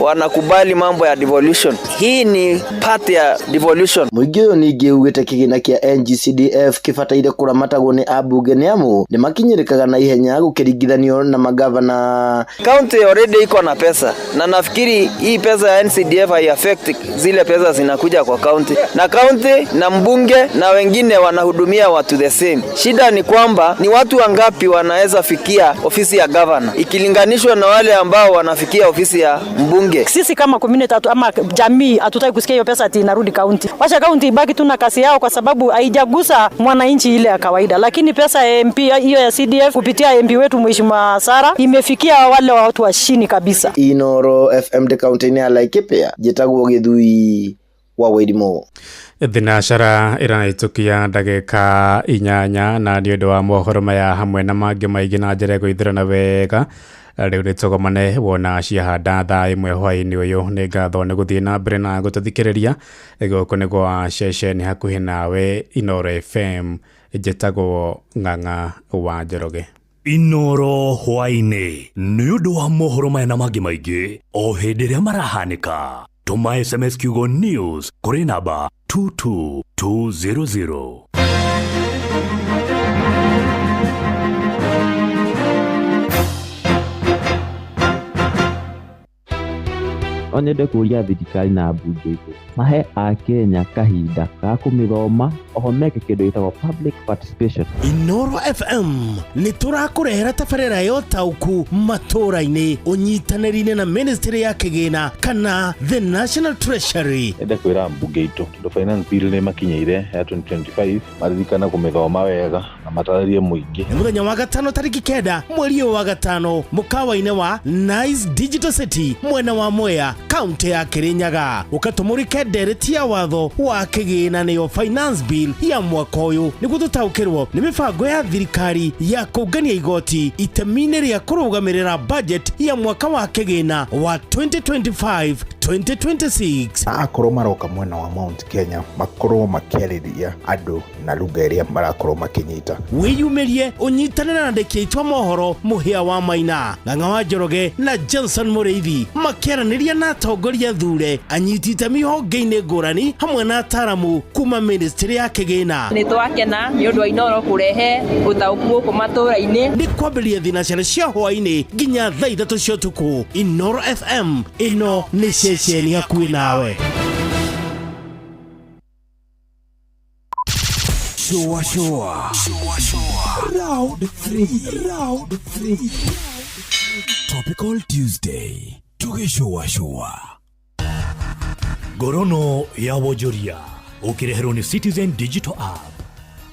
wanakubali mambo ya devolution, hii ni part ya devolution. Mũingĩ ũyũ ningĩ ugĩte kĩgĩna kĩa NGCDF kĩbataire kũramatagwo nĩ ambunge nĩ amu nĩ makinyĩrĩkaga na ihenya gũkĩringithanio na magavana. County already iko na pesa, na nafikiri hii pesa ya NCDF hai-affect zile pesa zinakuja kwa county, na county na mbunge na wengine wanahudumia watu the same. Shida ni kwamba ni watu wangapi wanaweza fikia ofisi ya governor ikilinganishwa na wale ambao wanafikia ofisi ya mbunge. Sisi kama community ama jamii hatutaki kusikia hiyo pesa ati inarudi county. Wacha county ibaki tu na kasi yao, kwa sababu haijagusa mwananchi ile ya kawaida. Lakini pesa ya MP hiyo ya CDF kupitia MP wetu Mheshimiwa Sara imefikia wale watu wa chini kabisa. Inoro FM de county ya Laikipia, njĩtagwo Gĩthui Wa Wairimu. Thinacara ĩrahĩtũkia ndagĩka 8 na nĩ ũndũ wa mohoro maya hamwe na mangĩ maingĩ na njĩra ĩgũithĩrana wega rĩu nĩ tũgomane wona ciahanda thaa 1 hwaĩ-inĩ ũyũ. Nĩ ngatho nĩ gũthiĩ na mbere na gũtũthikĩrĩria. Gũkũ nĩ gwa ceceni hakuhĩ nawe Inooro FM. Njĩtagwo Ng'ang'a wa Njoroge. Inooro hwaĩ-inĩ nĩ ũndũ wa mohoro maya na mangĩ maingĩ o hĩndĩ ĩrĩa marahanĩka. Tũma SMS kiugo news kũrĩ namba 22200. No nyende kũria thirikari na mbunge itũ mahe akenya kahinda ga kũmĩthoma oho meke kĩndũ gĩtagwo public participation. Inooro FM nĩ tũrakũrehera tabarĩra ya ũtaũku matũũra-inĩ ũnyitanĩri-inĩ na Ministry ya Kĩgĩna kana The National Treasury. Nyende kwĩra mbunge itũ tondũ finance bill nĩ makinyĩire ya 2025 maririkane kũmĩthoma wega na matarĩrie mũingĩ. Nĩ mũthenya wa gatano tarĩki 9 mweri ũyũ wa gatano mũkawa-inĩ wa Nice Digital City mwena wa Mwea kaunti ya Kirinyaga. Ũkatũmũrĩke ndereti ya watho wa kĩgĩna nĩyo finance bill ya mwaka ũyũ nĩguo tũtaũkĩrwo nĩ mĩbango ya thirikari ya kũngania igoti itemi-inĩ rĩa kũrũgamĩrĩra budget ya mwaka wa kĩgĩna wa 2025-2026. Akorwo maroka mwena wa Mount Kenya makorwo makĩarĩria andũ na lugha ĩrĩa marakorwo makĩnyita. Wĩyumĩrie ũnyitanĩre na andĩki aitũ a mohoro Mũhĩa wa Maina, Ng'ang'a wa Njoroge na Johnson Mũrĩithi makĩaranĩria na atongoria thure anyiti itemi honge-inĩ ngũrani hamwe na ataramu kuma Ministry ya Kĩgĩna. Nĩ twakena nĩ ũndũ wa Inooro kũrehe ũtaũku gũkũ matũũra-inĩ. Nĩ kwambĩrĩria thinacara cia hwaĩ-inĩ nginya thaa 3 cia ũtukũ. Inooro FM, ĩno nĩ ceceni hakuhĩ nawe. Shua shua. Shua shua. Round 3. Round 3. Topical Tuesday. Tugishua shua. Ngorono ya wonjoria ũkĩreherwo nĩ Citizen Digital App.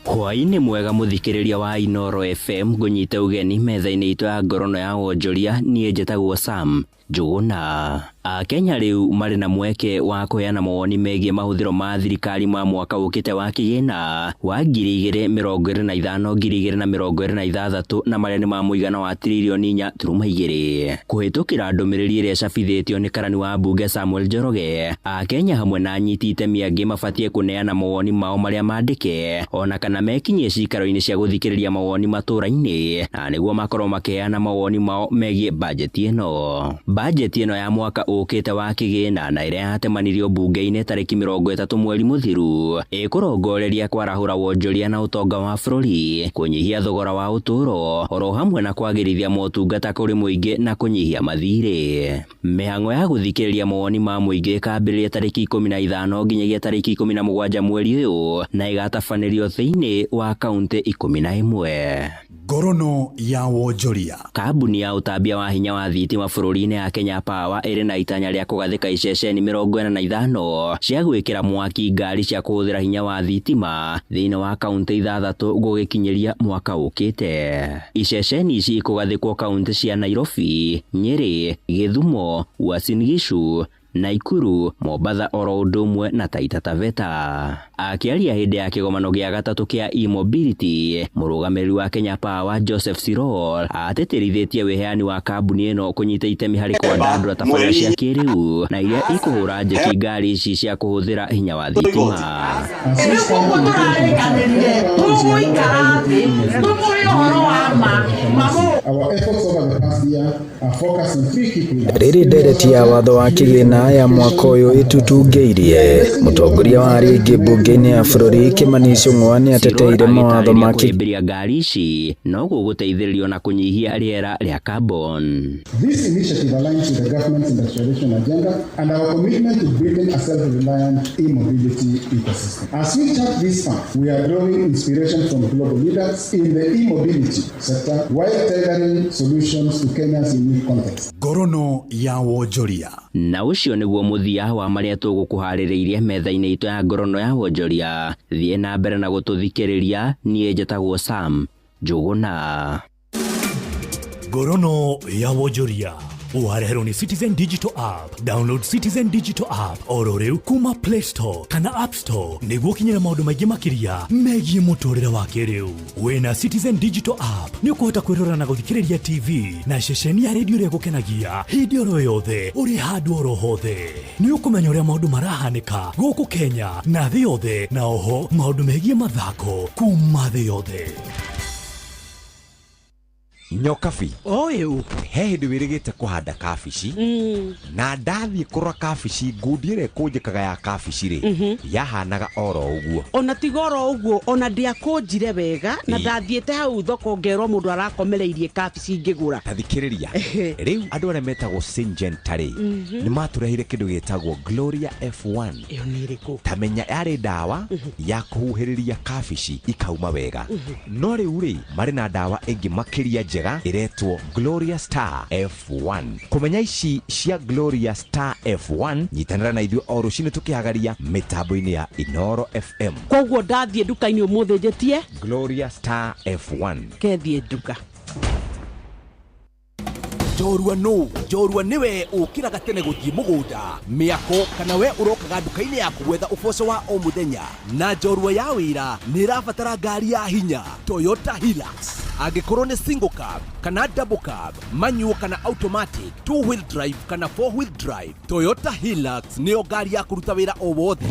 Hwaĩ-inĩ mwega mũthikĩrĩria wa Inooro FM ngũnyite ũgeni metha-inĩ itũ ya ngorono ya wonjoria. Niĩ njĩtagwo Sam Njũgũna. Akenya rĩu marĩ na mweke wa kũheana mawoni megiĩ mahũthĩro ma thirikari ma mwaka ũkĩte wa kĩgĩna wa 2025 2026 na marĩa nĩ ma mũigana wa tiririoni 4.2 kũhĩtũkĩra ndũmĩrĩri ĩrĩa ĩcabithĩtio nĩ karani wa mbunge Samuel Njoroge. Akenya hamwe na anyiti itemi angĩ mabatiĩ kũneana mawoni mao marĩa mandĩke ona kana mekinyie cikaro-inĩ cia gũthikĩrĩria mawoni matũũra-inĩ na nĩguo makorwo makĩheana mawoni mao megiĩ bajeti ĩno. Bajeti ĩno ya mwaka ũkĩte wa kĩgĩna na ĩrĩa yatemanirio mbunge-inĩ tarĩki 30 mweri mũthiru ĩkũrongoreria kwarahũra wonjoria na ũtonga wa bũrũri, kũnyihia thogora wa ũtũũro oro hamwe na kwagĩrithia motungata kũrĩ mũingĩ na kũnyihia mathirĩ. Mĩhang'o ya gũthikĩrĩria mawoni ma mũingĩ ĩkambĩrĩria tarĩki 15 nginyagia tarĩki 17 mweri ũyũ na ĩgatabanĩrio thĩinĩ wa kaunti 11. Ngorono ya wonjoria. Kambuni ya ũtambia wa hinya wa thitima bũrũri-inĩ ya Kenya Power ĩrĩ na itanya rĩa kũgathĩka iceceni 45 cia gwĩkĩra mwaki ngari cia kũhũthĩra hinya wa thitima thĩinĩ wa kaunti 6 gũgĩkinyĩria mwaka ũkĩte. Iceceni ici ikũgathĩkwo kaunti cia Nairobi, Nyeri, Gĩthumo, Uasin Gishu, Naikuru, Mombatha oro ũndũ ũmwe na Taita Taveta. Akĩaria hĩndĩ ya kĩgomano gĩa gatatũ kĩa e-mobility, mũrũgamĩrĩri wa Kenya Power Joseph Sirol atĩtĩrithĩtie wĩheani wa kambuni ĩno kũnyita itemi harĩ kwandandũra tabarĩra cia kĩrĩu na iria ikũhũra njeki ngari ici cia kũhũthĩra hinya wa thitima. Rĩu ũguo tũrarĩkanĩrire tũgũikara thĩ tũmũhe ũhoro wa ma. Rĩrĩ ndereti ya watho wa kĩgĩna ya mwaka ũyũ ĩtutungĩirie mũtongoria wa arĩa aingĩ mbunge-inĩ ya bũrũri Kimani Ichung'wa nĩ ateteire mawatho ma kũhĩmbĩria ngari ici no gũgũteithĩrĩrio na kũnyihia rĩera rĩa carbon. This initiative aligns with the government's industrialization agenda and our commitment to building a self-reliant e-mobility ecosystem. As we chart this path, we are drawing inspiration from global leaders in the e-mobility sector while tailoring solutions to Kenya's unique context. Ngorono ya wonjoria. Na ũcio nĩguo mũthia wa marĩa tũgũkũharĩrĩirie metha-inĩ itũ ya ngorono ya wonjoria. Thiĩ na mbere na gũtũthikĩrĩria. Niĩ njĩtagwo Sam Njũgũna. Ngorono ya wonjoria Wareherwo nĩ Citizen Digital App. Download Citizen Digital App oro rĩu kuma Play Store kana App Store nĩguo ũkinyĩre maũndũ maingĩ makĩria megiĩ mũtũrĩre wa kĩrĩu. Wĩna Citizen Digital App nĩ ũkũhota kwĩrora na gũthikĩrĩria TV na ceceni ya redio ĩrĩa ĩgũkenagia hĩndĩ oro yothe ũrĩ handũ oro hothe. Nĩ ũkũmenya ũrĩa maũndũ marahanĩka gũkũ Kenya na thĩ yothe na oho maũndũ megiĩ mathako kuma thĩ yothe. Nyokabi. Ũyũ. He hĩndĩ wĩrĩgĩte kũhanda kabici na ndathiĩ kũrora kabici ngundi ĩrĩa ĩkũnjĩkaga ya kabici rĩ yahanaga oro ũguo. Ona tiga oro ũguo, ona ndiakũnjire wega na ndathiĩte hau thoko ngerwo mũndũ arakomereirie kabici ngĩgũra. Ta thikĩrĩria, rĩu andũ arĩa metagwo Syngenta rĩ nĩ matũreheire kĩndũ gĩtagwo Gloria F1. Ĩyo nĩ ĩrĩkũ? Ta menya yarĩ ndawa ya kũhuhĩrĩria kabici ikauma wega. No rĩu rĩ marĩ na ndawa ĩngĩ makĩria njega ĩretwo Gloria Star F1. Kũmenya ici cia Gloria Star F1, nyitanĩra na ithuĩ o rũcinĩ tũkĩhagaria mĩtambo-inĩ ya Inoro FM. Koguo ndathiĩ nduka-inĩ ũmũthĩ njĩtie Gloria Star F1. Kethiĩ nduka. Njorua nũ? Njorua nĩwe ũkĩraga tene gũthiĩ mũgũnda, mĩako, kana we ũrokaga nduka-inĩ yaku gwetha ũboco wa o mũthenya. Na njorua ya wĩra nĩ ĩrabatara ngari ya hinya, Toyota Hilux. Angĩkorwo nĩ single cab kana double cab, manual kana automatic, two wheel drive kana four wheel drive, Toyota Hilux nĩyo ngari ya kũruta wĩra o wothe.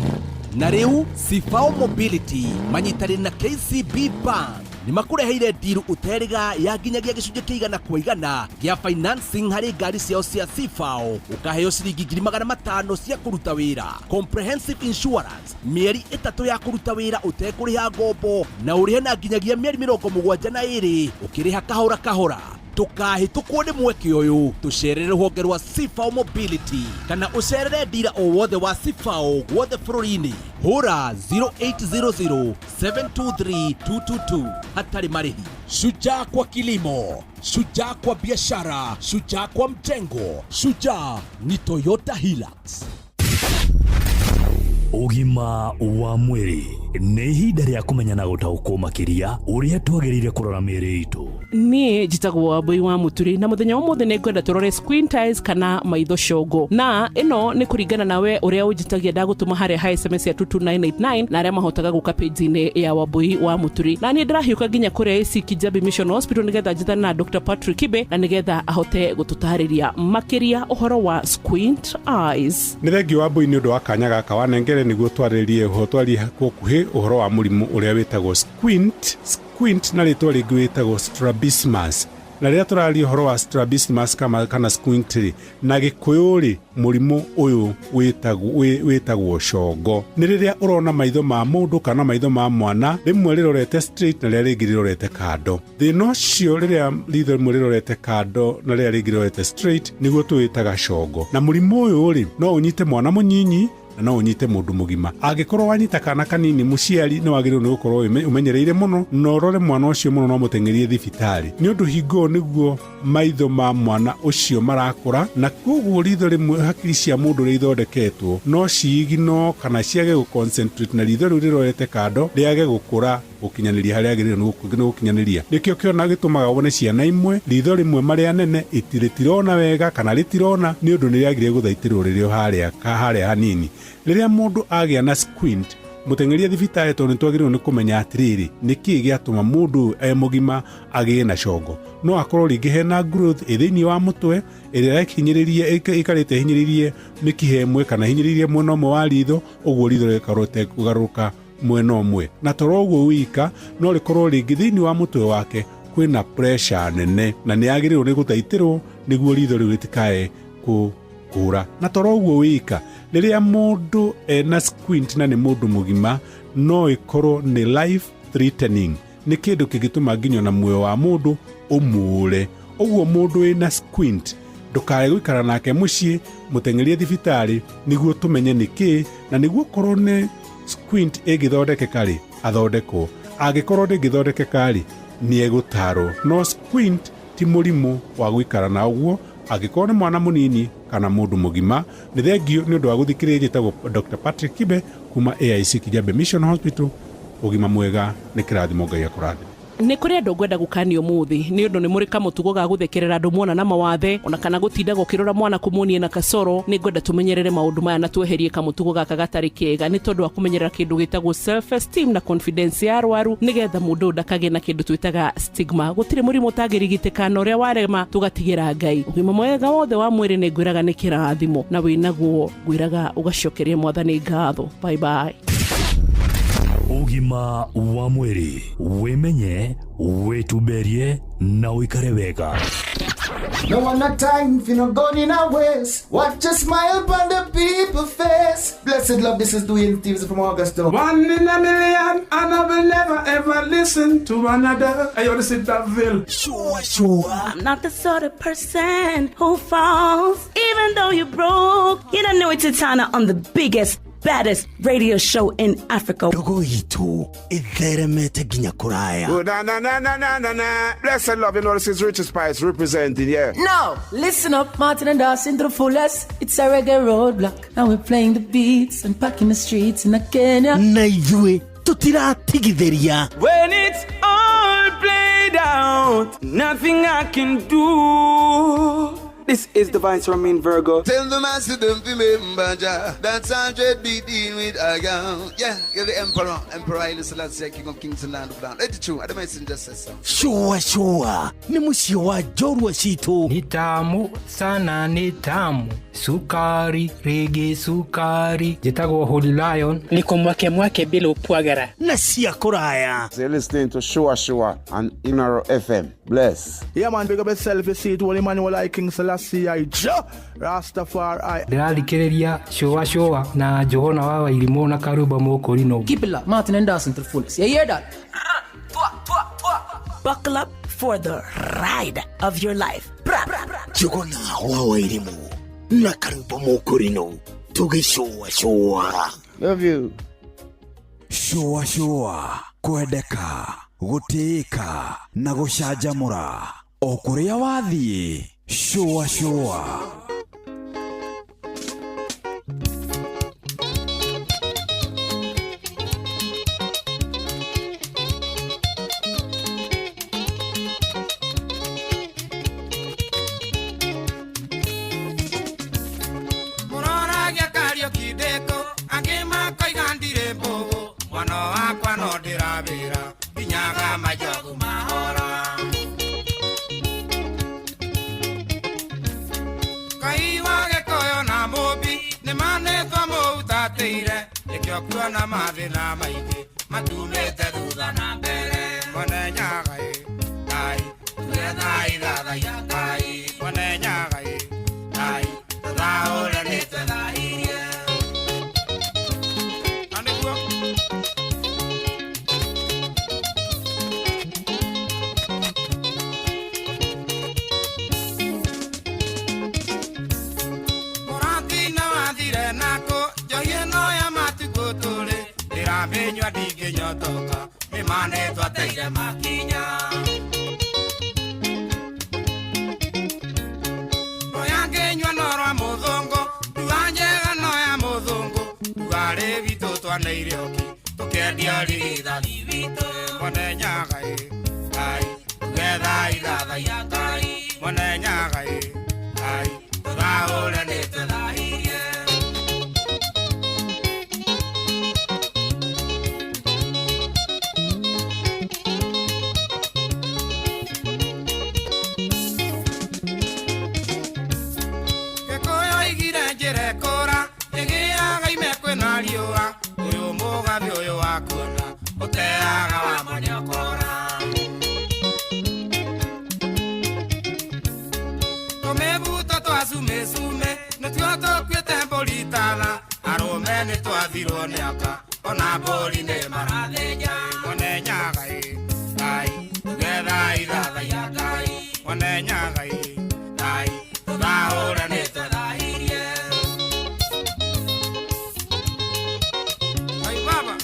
Na rĩu Sifao Mobility manyitanĩire na KCB Bank nĩ makũreheire ndiru ũterĩga ya nginyagia gĩcunjĩ kĩa 100% gĩa financing harĩ ngari ciao cia Sifao, ũkaheo ciringi 500,000 cia kũruta wĩra, comprehensive insurance, mĩeri 3 ya kũruta wĩra ũtekũrĩha ngombo, na ũrĩhe na nginyagia mĩeri 72 ũkĩrĩha kahora kahora. Tũkahĩtũkwo nĩ mweke ũyũ, tũcerere rũhonge rwa Sifao Mobility kana ũcerere ndira o wothe wa Sifao guothe bũrũri-inĩ. Hũra 0800 723 222 hatarĩ marĩhi. Shujaa kwa kilimo, shujaa kwa biashara, shujaa kwa mjengo, shujaa ni Toyota Hilux. Ũgima wa mwĩrĩ nĩ ihinda rĩa kũmenya na gũtaũkwo makĩria ũrĩa twagĩrĩire kũrora mĩĩrĩ itũ. Niĩ njĩtagwo Wambui wa Mũturi na mũthenya wa ũmũthĩ nĩ ngwenda tũrore squint eyes kana maitho congo, na ĩno nĩ kũringana nawe ũrĩa ũnjĩtagia ndagũtũma harĩa ha SMS ya 22989 na arĩa mahotaga gũka page-inĩ ya Wambui wa Mũturi. Na niĩ ndĩrahiũka nginya kũrĩa AC Kijabi Mission Hospital nĩgetha njĩtane na Dr. Patrick Kibe na nĩgetha ahote gũtũtarĩria makĩria ũhoro wa squint eyes. Nĩ thengiũ Wambui nĩ ũndũ wa kanya gaka wanengere nĩguo twarĩrie ũhoro, twarie kwa ũkuhĩ ũhoro wa mũrimũ ũrĩa wĩtagwo squint. Squint na rĩtwa rĩngĩ wĩtagwo strabismus. Na rĩrĩa tũraria ũhoro wa strabismus kana squint rĩ, na Gĩkũyũ rĩ, mũrimũ ũyũ wĩtagwo congo. Nĩ rĩrĩa ũrona maitho ma mũndũ kana maitho ma mwana rĩmwe rĩrorete straight na rĩrĩa rĩngĩ rĩrorete kando. Thĩna ũcio rĩrĩa ritho rĩmwe rĩrorete kando na rĩrĩa rĩngĩ rĩrorete straight nĩguo tũwĩtaga congo. Na mũrimũ ũyũ rĩ, no ũnyite mwana mũnyinyi na no ũnyite mũndũ mũgima. Angĩkorwo wanyita kana kanini, mũciari nĩ wagĩrĩirwo nĩ gũkorwo ũmenyereire mũno na ũrore mwana ũcio mũno na ũmũteng'erie thibitarĩ, nĩ ũndũ hingo nĩguo maitho ma mwana ũcio marakũra, na koguo ritho rĩmwe hakiri cia mũndũ ũrĩa ithondeketwo no ciigino kana ciage gũ-concentrate na ritho rĩu rĩrorete kando rĩage gũkũra gũkinyanĩria harĩa agĩrĩirwo nĩ gũkinyanĩria. Nĩkĩo kĩona gĩtũmaga wone ciana imwe ritho rĩmwe marĩa nene rĩtirona wega kana rĩtirona nĩ ũndũ nĩ rĩagire gũthaitĩrwo rĩrĩ o harĩa hanini. Rĩrĩa mũndũ agĩa na squint, mũteng'erie thibitarĩ tondũ nĩ twagĩrĩirwo nĩ kũmenya atĩrĩrĩ, nĩkĩĩ gĩatũma mũndũ ũyũ e mũgima agĩe na congo. No akorwo rĩngĩ hena growth ĩ thĩinĩ wa mũtwe ĩrĩa ĩikarĩte ĩhinyĩrĩirie mĩkiha ĩmwe kana ĩhinyĩrĩirie mwena ũmwe wa ritho, ũguo ritho rĩgakorwo rĩtekũgarũrũka mwena ũmwe. Na toro ũguo wika no rĩkorwo rĩngĩ thĩinĩ wa mũtwe wake kwĩna pressure nene na nĩ agĩrĩirwo nĩ gũthaitĩrwo nĩguo ritho rĩu rĩtikae kũra. Na toro ũguo wika, rĩrĩa mũndũ ena squint na nĩ mũndũ mũgima, no ĩkorwo nĩ life threatening, nĩ kĩndũ kĩngĩtũma nginya na muoyo wa mũndũ ũmũre. Ũguo mũndũ wĩna squint ndũkae gũikara nake mũciĩ, mũteng'erie thibitarĩ nĩguo tũmenye nĩkĩ, na nĩguo korwo nĩ squint ĩngĩthondekeka rĩ, athondekwo. Angĩkorwo ndĩngĩthondekeka rĩ, nĩ egũtarwo. No squint ti mũrimũ wa gũikara na ũguo angĩkorwo nĩ mwana mũnini kana mũndũ mũgima. Nĩ thengiũ nĩ ũndũ wa gũthikĩrĩria. Njĩtagwo Dr. Patrick Kibe kuma AIC Kijabe Mission Hospital. Ũgima mwega nĩ kĩrathimo, Ngai akũrathime. Nĩ kũrĩ andũ ngwenda gũkania ũmũthĩ nĩ ũndũ nĩ mũrĩ kamũtugo ga gũthekerera andũ muona na mawathe ona kana gũtindaga ũkĩrora mwana kũmuonie na kasoro. Nĩ ngwenda tũmenyerere maũndũ maya na tweherie kamũtugo gaka gatarĩ kega nĩ tondũ wa kũmenyerera kĩndũ gĩtagwo self esteem na confidence ya arwaru nĩgetha mũndũ ũyũ ndakagĩe na kĩndũ twĩtaga stigma. Gũtirĩ mũrimũ ũtangĩrigitĩka na ũrĩa warema tũgatigĩra Ngai. Ũgima mwega wothe wa mwĩrĩ nĩ ngwĩraga nĩ kĩrathimo na wĩnaguo ngwĩraga ũgacokeria mwathani ngatho. Bye bye. Ũgima wa mwĩrĩ, wĩmenye, wĩtumberie na ũikare wega. No one no time for no gun in our waist. Watch a smile upon the people face. Blessed love, this is Dwayne Stevens from Augusta. One in a million, and I will never ever listen to another. Hey, yo, this is Daville. Sure, sure. I'm not the sort of person who falls, even though you're broke. You don't know it's Titana on the biggest, baddest radio show in Africa. Ndogo itũ ĩtheremete nginya kũraya. Oh, na na na na na na na. Blessed love, you know this is Richard Spice representing, yeah. Now, listen up, Martin and Dawson to the fullest. It's a reggae roadblock. Now we're playing the beats and packing the streets in Kenya. Na ithuĩ tũtiratigithĩria. When it's all played out, nothing I can do. This is the Vice Romain Virgo. Tell the master don't remember Jah. That's 100 be dealing with a girl. Yeah, you're the emperor. Emperor Haile Selassie, King of Kings and Land of Land. Let it true. I don't just say so. Sure, sure. Ni mũciĩ wa njorua citũ. Ni tamu sana, ni tamu. Sukari, rege sukari. Njĩtagwo Holy Lion. Niko mwake mwake bila upwagara. Na cia kũraya. So you're listening to Sure Sure on Inoro FM. Bless. Yeah, man, big up yourself. You see it, Holy Emmanuel I King Selassie I Jah Rastafari. Ndĩrathikĩrĩria Sure Sure na Njũgũna wa Wairimũ na Karumba Mũkũrinũ. Keep it locked, Martin and Dawson to the fullest. You hear that? Buckle up for the ride of your life. Njũgũna wa Wairimũ na Karumba Mũkũrinũ tũgĩcũa cũa. Love you. Sure sure. Kwendeka, gũtĩĩka na gũcanjamũra o kũrĩa wathiĩ. Sure sure. Mũroragia Kariũki ndĩkũ, angĩ makoiga ndirĩ mbũgũ, mwana wakwa no ndĩrawĩra, nginyaga majogu mahora. Ngai wa Gĩkũyũ na Mũmbi nĩmanĩtwo mũhutatĩire, nĩkĩo kuona mathĩna maingĩ matumĩte thutha na mbere. Mwene Nyaga ĩ, Ngai, tuge thai thathaiya Ngai. Mwene Nyaga ĩ, Ngai, tũthaũre nĩtwethahirie. Na nĩguo Mũratina wathire nakũ, njohi ĩno ya matukũ tũrĩ, ndĩramĩnyua ndingĩnyotoka, nĩmanĩtwo ateire makinya. Rũya ngĩnyua no rwa mũthũngũ, ndua njega no ya mũthũngũ, nduarĩ witũ twaneire ũki, tũkĩendia rithathi witũ. Mwene Nyaga ĩ, Ngai, tuge thai thathaiya Ngai. Mwene Nyaga ĩ, Ngai, tũthaũre nĩtwethahirie. Gĩkũyũ oigire njĩra ĩkũra, ĩgĩaga ime kwĩna riũa, ũyũ mũgathĩ ũyũ wa kuona, ũteaga wa manyokora. Tũmĩbuto twa cume cume, nĩtuo tũkuĩte mbũri tana, arũme nĩtwathirwo nĩ aka, ona mbũri nĩ marathĩnja. Mwene Nyaga ĩ, Ngai, tuge thai thathaiya Ngai. Mwene Nyaga ĩ, Ngai, tũthaũre nĩtwethahirie. Ai baba.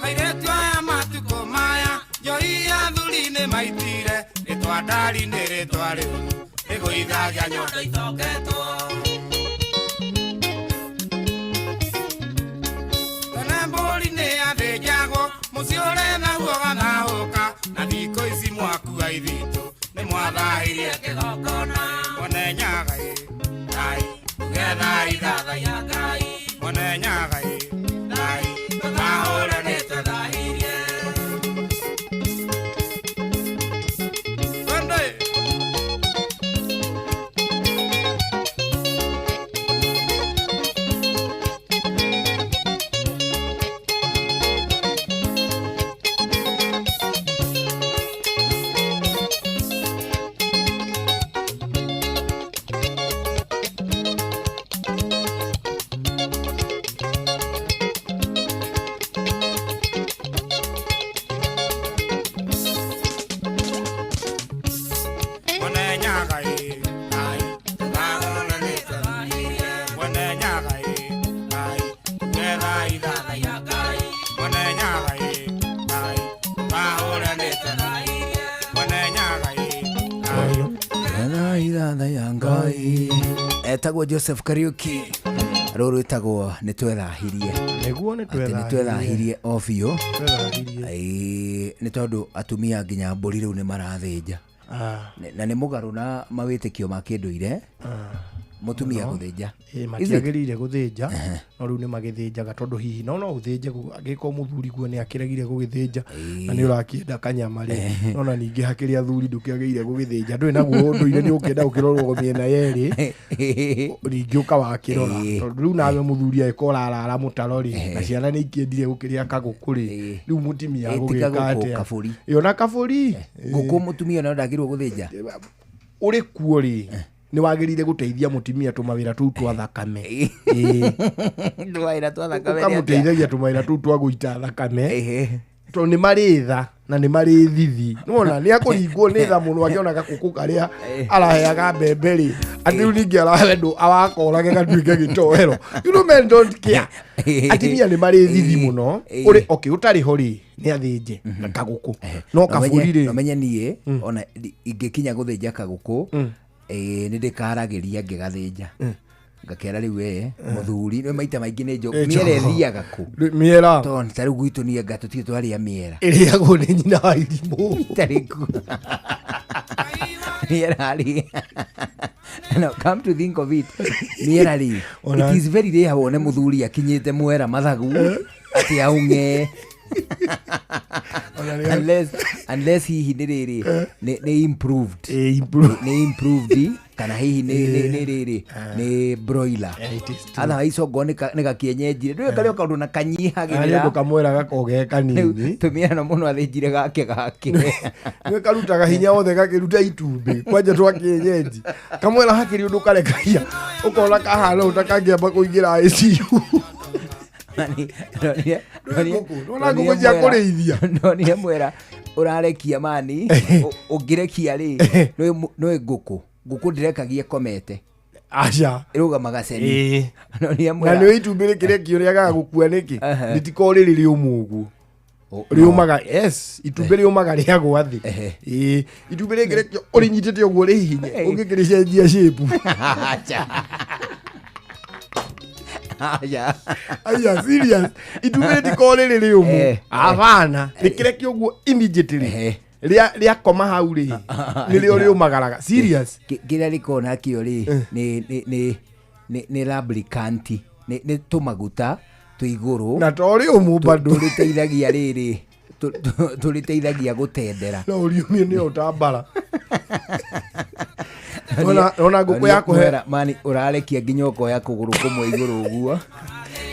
Airĩtu aya matukũ maya, njohi ya thuri nĩ maitire, rĩtwa ndari nĩ rĩtwa rĩũru, rĩgũithagia nyondo itoketwo. Twethaithathaia Ngai Mwene Nyaga ĩ Ngai Tũkahũre nĩ twethahirie. Twende. Mwene Nyaga ĩ Ngai Tũkahũre nĩ twethahirie. Mwene Nyaga ĩ Ngai Twethaithathaia Ngai Mwene Nyaga ĩ Ngai Tũkahũre nĩ twethahirie. Mwene Nyaga ĩ Twethaithathaia Ngai. Etagwo Joseph Kariuki, rũrũ rwĩtagwo nĩ twethahirie. Nĩguo nĩ Atĩ nĩ twethahirie o biũ. Twethahirie. Ĩĩ, nĩ tondũ atumia nginya mbũri rĩu nĩ marathĩnja. Ah. Na nĩ mũgarũ na mawĩtĩkio ma kĩndũire, mũtumia Mũno. gũthĩnja. Ĩĩ, Is it? matiagĩrĩire gũthĩnja, no rĩu nĩ magĩthĩnjaga tondũ hihi no ũthĩnje angĩkorwo mũthuri guo nĩ akĩregire gũgĩthĩnja na nĩ ũrakĩenda kanyama rĩ, no na ningĩ hakĩrĩ athuri ndũkĩagĩrĩire gũgĩthĩnja, ndũrĩ naguo ũndũire, nĩ ũkĩenda gũkĩrorwo mĩena yerĩ, ningĩ ũkawakĩrora, tondũ rĩu nawe mũthuri angĩkorwo ũrarara mũtaro rĩ, na ciana nĩ ikĩendire gũkĩrĩa kagũkũ rĩ, rĩu mũtumia Ĩ, ti agũgĩka kagũkũ, atĩa? kabũri. Ĩ, ona kabũri. Ngũkũ mũtumia no ndagĩrĩirwo gũthĩnja. Ũrĩ kuo rĩ, nĩ wagĩrĩire gũteithia mũtumia tũmawĩra tũu twa thakame. Ĩĩ. Tũmawĩra twa thakame nĩ atĩa? Ũkamũteithagia tũmawĩra tũu twa gũita thakame, tondũ nĩ marĩ tha na nĩ marĩ thithi, nĩwona nĩ akũringwo nĩ tha mũno akĩona gakũkũ karĩa araheaga mbembe rĩ, atĩ rĩu ningĩ ararendwo awakorage gatuĩke gĩtoero. You know men don't care. Atumia nĩ marĩ thithi mũno. Ũrĩ okay, ũtarĩ ho rĩ, nĩ athĩnje kagũkũ, no kabũri rĩ, Nomenye niĩ ona ingĩkinya gũthĩnja kagũkũ, nĩ ndĩkaragĩria ngĩgathĩnja, ngakera rĩu we mũthuri nĩ maita maingĩ nĩ Nĩ mĩera njogo. ĩthiaga kũ? Mĩera. Tondũ ta rĩu gwitũ niĩ anga tũtirĩ twarĩa mĩera. Ĩrĩagwo nĩ nyina wa irimũ. Tarĩ ku mĩera rĩ, no, come to think of it, mĩera rĩ, it is very rare wone mũthuri akinyĩte mwera mathagu atĩ aung'e, unless hihi nĩ rĩrĩ nĩ improved, nĩ improved, kana hihi nĩ rĩrĩ nĩ broiler. Otherwise ongorwo nĩ gakienyenjire, ndũĩ karĩ o kaũndũ na Harĩ kanyihagĩrĩra. ũndũ kamwera gakoge kanini. Tumia no mũno athĩnjire gake gake. Nĩ karutaga hinya wothe gakĩruta itumbĩ kwanja twa kĩenyenji, kamwera hakĩrĩ ũndũ karekagia ũkona kahana ũũ ta kangĩamba kũingĩra ICU. Nĩwona ngũkũ cia kũrĩithia? Ndonire mwera ũrarekia mani, ũngĩrekia rĩ, nĩ ngũkũ ndĩrekagia ĩkomete. Aca. Ĩrũgamaga ceni. Ĩĩ. Ndonire Na mwera. nĩ itumbĩ rĩkĩrekio rĩagaga gũkua nĩkĩ? Rĩtikoragwo rĩrĩ rĩũmũ ũguo, rĩũmaga. Yes, itumbĩ rĩũmaga rĩagwa thĩ. Ĩĩ, itumbĩ rĩngĩrekio ũrĩnyitĩte ũguo rĩhihinye, ũngĩkĩrĩcenjia shape. Aca. Aca. Aya, serious, itumbĩ rĩtikoragwo rĩrĩ rĩũmũ. Abana, rĩkĩrekio ũguo immediately rĩakoma hau rĩ, nĩrĩo rĩũmagaraga. Serious. Kĩrĩa rĩkoragwo nakĩo rĩ, nĩ lubricant, nĩ tũmaguta twĩ igũrũ. Na to rĩũmũ bado. Tũrĩteithagia rĩrĩ, tũrĩteithagia gũtendera. No ũriũmie nĩ ũtambara. Ona ngũkũ ya kũhe Mwera, mani ũrarekia nginya ũkoya kũgũrũ kũmwe igũrũ ũguo.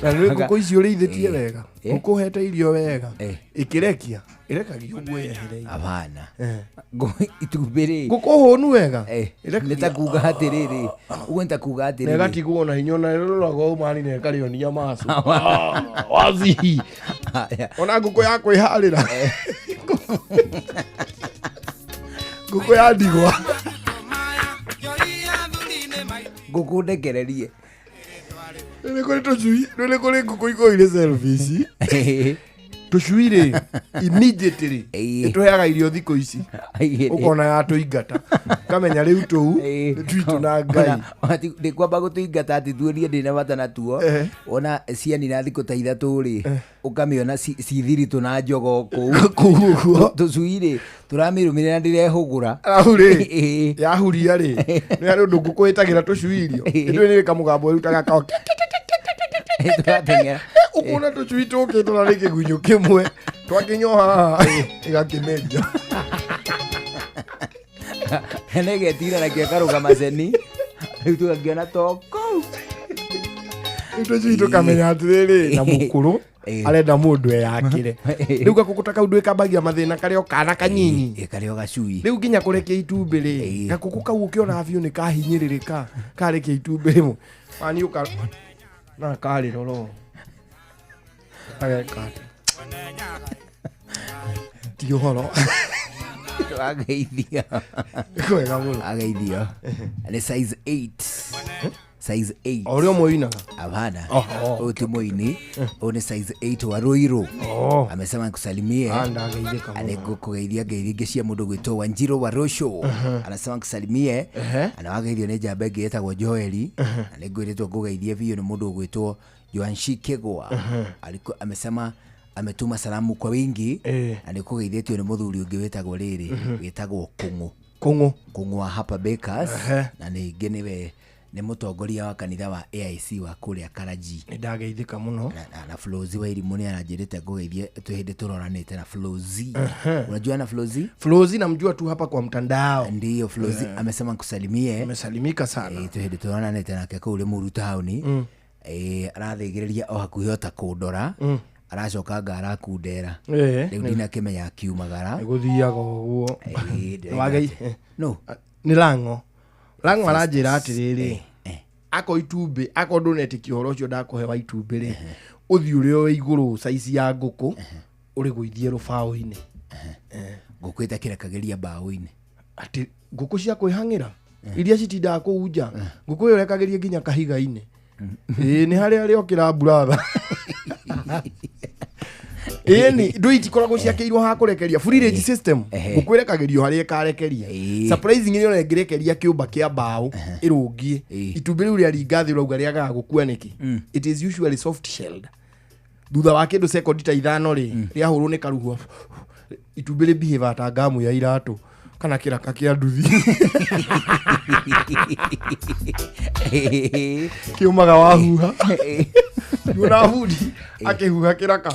Na nĩ ngũkũ icio ũrĩithĩtie wega, ngũkũ ũhete irio wega, ĩkĩrekia ĩrekagia ũguo yehereire. Abana. Itumbĩ rĩ, Ngũkũ hũnu wega nĩ ta kuga atĩrĩrĩ, ũguo nĩ ta kuga na atĩrĩrĩ, ĩgatigwo na hinya, ona ĩroragwo ũmani na ĩkarĩonia macu wazihi. Ona ngũkũ ya kwĩharĩra, ngũkũ ya ndigwa. Ngũkũ ndekererie. Nĩ kũrĩ tũcui, nĩ kũrĩ ngũkũ ikorwo irĩ selfish. Tũcui rĩ, immediately ĩtũheaga irio thikũ ici, ũkona yatũingata, ũkamenya rĩu tũu nĩ twitũ na Ngai. Ndĩkwamba gũtũingata atĩ tuonie ndĩna bata natuo. Ona cianina thikũ ta 3 rĩ, ũkamĩona cithiritũ na njogo kũu. Kũu ũguo. Tũcui rĩ, tũramĩrũmĩrĩra ndĩrehũgũra. Arabu rĩ, yahuria rĩ, nĩ harĩ ũndũ ngũkũ ĩtagĩra tũcui irio, ĩndũ nĩ kamũgambo ĩrutaga kao, Tũrateng'era. Ũkuona tũcui tũkĩtwo na nĩ kĩgunyũ kĩmwe twakinya o haha ĩgakĩmeria. Nĩgetira nakĩo karũgama ceni, rĩu tũgakĩona to kũu. Rĩu tũcui tũkamenya atĩrĩrĩ, na mũkũrũ arenda mũndũ eyakĩre. Rĩu gakũkũ ta kau ndwĩkambagia mathĩna, karĩ o kana kanyinyi. Karĩ o gacui. Rĩu nginya kũrekia itumbĩ rĩ, gakũkũ kau ũkĩona biũ nĩ kahinyĩrĩrĩka, karekia itumbĩ rĩmwe wani ũka na karĩrora ũũ, ageka atĩ ti ũhoro. Ageithio. Kwega mũno. Ageithio nĩ size 8, size 8. O ũrĩa mũinaga. Hapana. Oh, Huyu ti mũini, huyu ni size 8 wa Ruiru. Oh. Amesema nikusalimie. Ah, ndageithĩka mũno. Nĩngũkũgeithia ngeithi ingĩ cia mũndũ gwĩtwo Wanjiru wa Rosho. Anasema nikusalimie. Na wageithio nĩ njamba ĩngĩ ĩtagwo Joeli. Na nĩngwĩrĩtwo ngũgeithie biũ nĩ mũndũ ũgwĩtwo Joanshi Kĩgwa. Alikuwa amesema ametuma salamu kwa wingi. Na nĩkũgeithĩtio nĩ mũthuri ũngĩ wĩtagwo rĩrĩ, wĩtagwo Kũng'ũ. Kũng'ũ. Kũng'ũ wa Hapa Bakers. Na ningĩ nĩwe nĩ mũtongoria wa kanitha wa AIC wa kũrĩa Karaji. Nĩ ndageithĩka mũno. Na Flozi wa Irimũ nĩ aranjĩrĩte ngũgeithie twĩ hĩndĩ tũroranĩte na Flozi. Unajua na Flozi? Flozi namjua tu hapa kwa mtandao. Ndiyo, Flozi amesema nikusalimie. Amesalimika sana. Twĩ hĩndĩ tũronanĩte nake kũu Limuru taũni. Arathĩgĩrĩria o hakuhĩ o ta kũndora. Aracoka nga arakundera. Rĩu ndinakĩmenya akiumagara. Nĩ gũthiaga ũguo. Ndĩrenda No. Nĩ Lang'o. Lang'o aranjĩra atĩrĩrĩ, ako itumbĩ, ako ndũnetĩkia ũhoro ũcio ndakũhe wa itumbĩ rĩ, ũthiĩ ũrĩ o igũrũ saizi ya ngũkũ, ũrĩgũithie rũbaũ-inĩ. Ngũkũ ĩtakĩrekagĩria mbaũ-inĩ. Atĩ ngũkũ cia kwĩhang'ĩra iria citindaga kũu nja, ngũkũ ĩyo ĩrekagĩria nginya kahiga-inĩ. Ĩĩ, nĩ harĩa rĩokĩra mburatha. Ĩni, ndũi itikoragwo ciakĩirwo ha kũrekeria free range system. Ngũkũ ĩrekagĩrio harĩa ĩkarekeria. Surprisingly, ona ĩngĩrekeria kĩũmba kĩa mbaũ ĩrũngie, itumbĩ rĩu rĩaringa thĩ ũrauga rĩagaga gũkua nĩkĩ? It is usually soft shelled. Thutha wa kĩndũ sekondi ta 5 rĩ, rĩahũrwo nĩ karuhua, itumbĩ rĩ ta ngamu ya iratũ kana kĩraka kĩa nduthi kĩumaga wahuha. Ona bundi akĩhuha kĩraka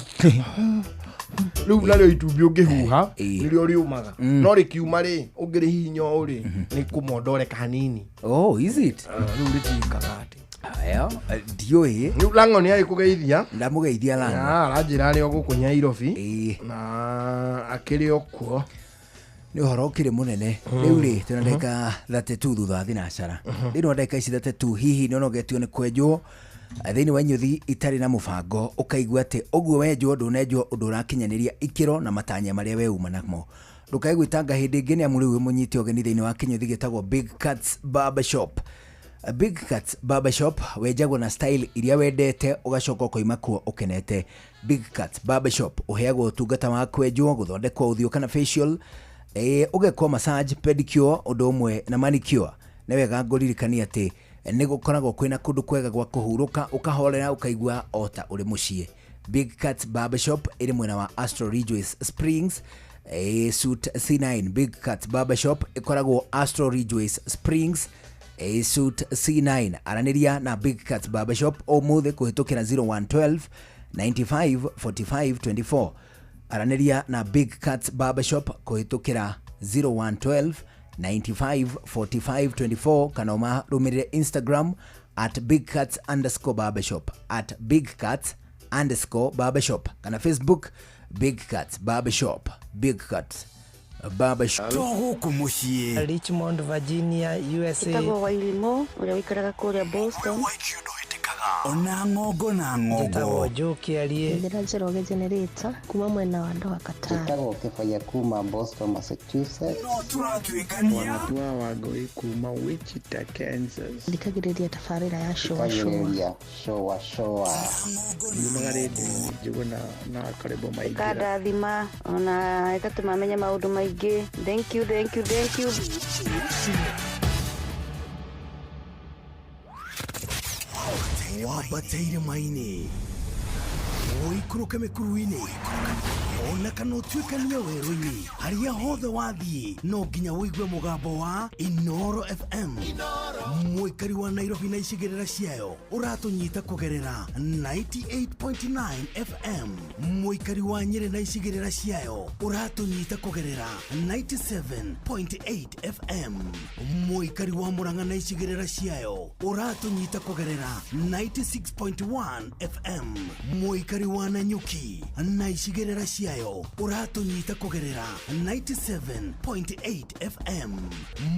rĩu, narĩo itumbĩ ũngĩhuha nĩrĩo rĩumaga, no rĩkiuma rĩ, ũngĩrĩhihinya ũũ rĩ, nĩ kũmondoreka hanini. Oh, is it? Rĩu rĩtiĩkaga atĩ. Aya, ndiũĩ. Rĩu Lang'o nĩ agĩkũgeithia. Ndamũgeithia Lang'o. Aranjĩra arĩ o gũkũ Nyairobi na akĩrĩ o kuo. Nĩ ũhoro ũkĩrĩ mũnene. Rĩu rĩ, twĩna ndagĩka 32 thutha wa thinacara. Thĩinĩ wa ndagĩka ici 32, hihi nĩ ũnogetio nĩ kwenjwo thĩinĩ wa inyuthi itarĩ na mũbango, ũkaigua atĩ ũguo wenjwo ndũnenjwo ũndũ ũrakinyanĩria ikĩro na matanya marĩa we uma namo? Ndũkae gwĩtanga hĩndĩ ĩngĩ, nĩ amu rĩu wĩ mũnyite ũgeni thĩinĩ wa kĩnyuthi gĩtagwo Big Cats Barber Shop. Big Cats Barber Shop, wenjagwo na style iria wendete, ũgacoka ũkoima kuo ũkenete. Big Cats Barber Shop ũheagwo ũtungata wa kwenjwo, gũthondekwo ũthiũ kana facial, ũgekwo massage, pedicure ũndũ ũmwe na manicure. Nĩ wega ngũririkania atĩ nĩ gũkoragwo kwĩna kũndũ kwega gwa kũhurũka, ũkahorera, ũkaigua o ta ũrĩ mũciĩ. Big Cats Barber Shop ĩrĩ mwena wa Astro Ridgeways Springs, Suite C9. Big Cats Barber Shop ĩkoragwo Astro Ridgeways Springs, Suite C9. Aranĩria na Big Cats Barber Shop ũmũthĩ kũhĩtũkĩra 0112 95 45 24. Aranĩria na Big Cats Barber Shop kũhĩtũkĩra 0112 95 45 24, kana ũmarũmĩrĩre Instagram at bigcats_barbershop, at bigcats_barbershop, kana Facebook Big Cats Barbershop. Big Cats Barbershop. To gũkũ mũciĩ. Richmond, Virginia, USA. Ĩtagwo Wairimũ ũrĩa ũikaraga kũrĩa Boston. Ona ng'ongo na ng'ongo. Njĩtagwo Njoki Arie. Njĩra Njoroge Generator kuma mwena wa Doha Qatar. Njĩtagwo Kĩbaya kuma Boston, Massachusetts. No tũratuĩkania. Wanatua Wangũi kuma Wichita, Kansas. Thikagĩrĩria tabarĩra ya Shoa Shoa. Thikagĩrĩria Shoa Shoa. Yumaga rĩndiũ-inĩ Njũgũna na Karĩbo Maingĩra. Ĩkandathima ona ĩgatũma menye maũndũ maingĩ. Thank you, thank you, thank you. Wambateire maini ũikũrũke mĩkuru-inĩ ona kana ũtuĩkanie werũ-inĩ harĩa hothe wathiĩ no nginya ũigue mũgambo wa Inoro FM. Mũikari wa Nairobi na icigĩrĩra ciayo ũratũnyita kũgerera 98.9 FM. Mũikari wa Nyĩrĩ na icigĩrĩra ciayo ũratũnyita kũgerera 97.8 FM. Mũikari wa Murang'a na icigĩrĩra ciayo ũratũnyita kũgerera 96.1 FM. Mũikari wa Nanyuki na icigĩrĩra ciayo ũratũnyita kũgerera 97.8 FM.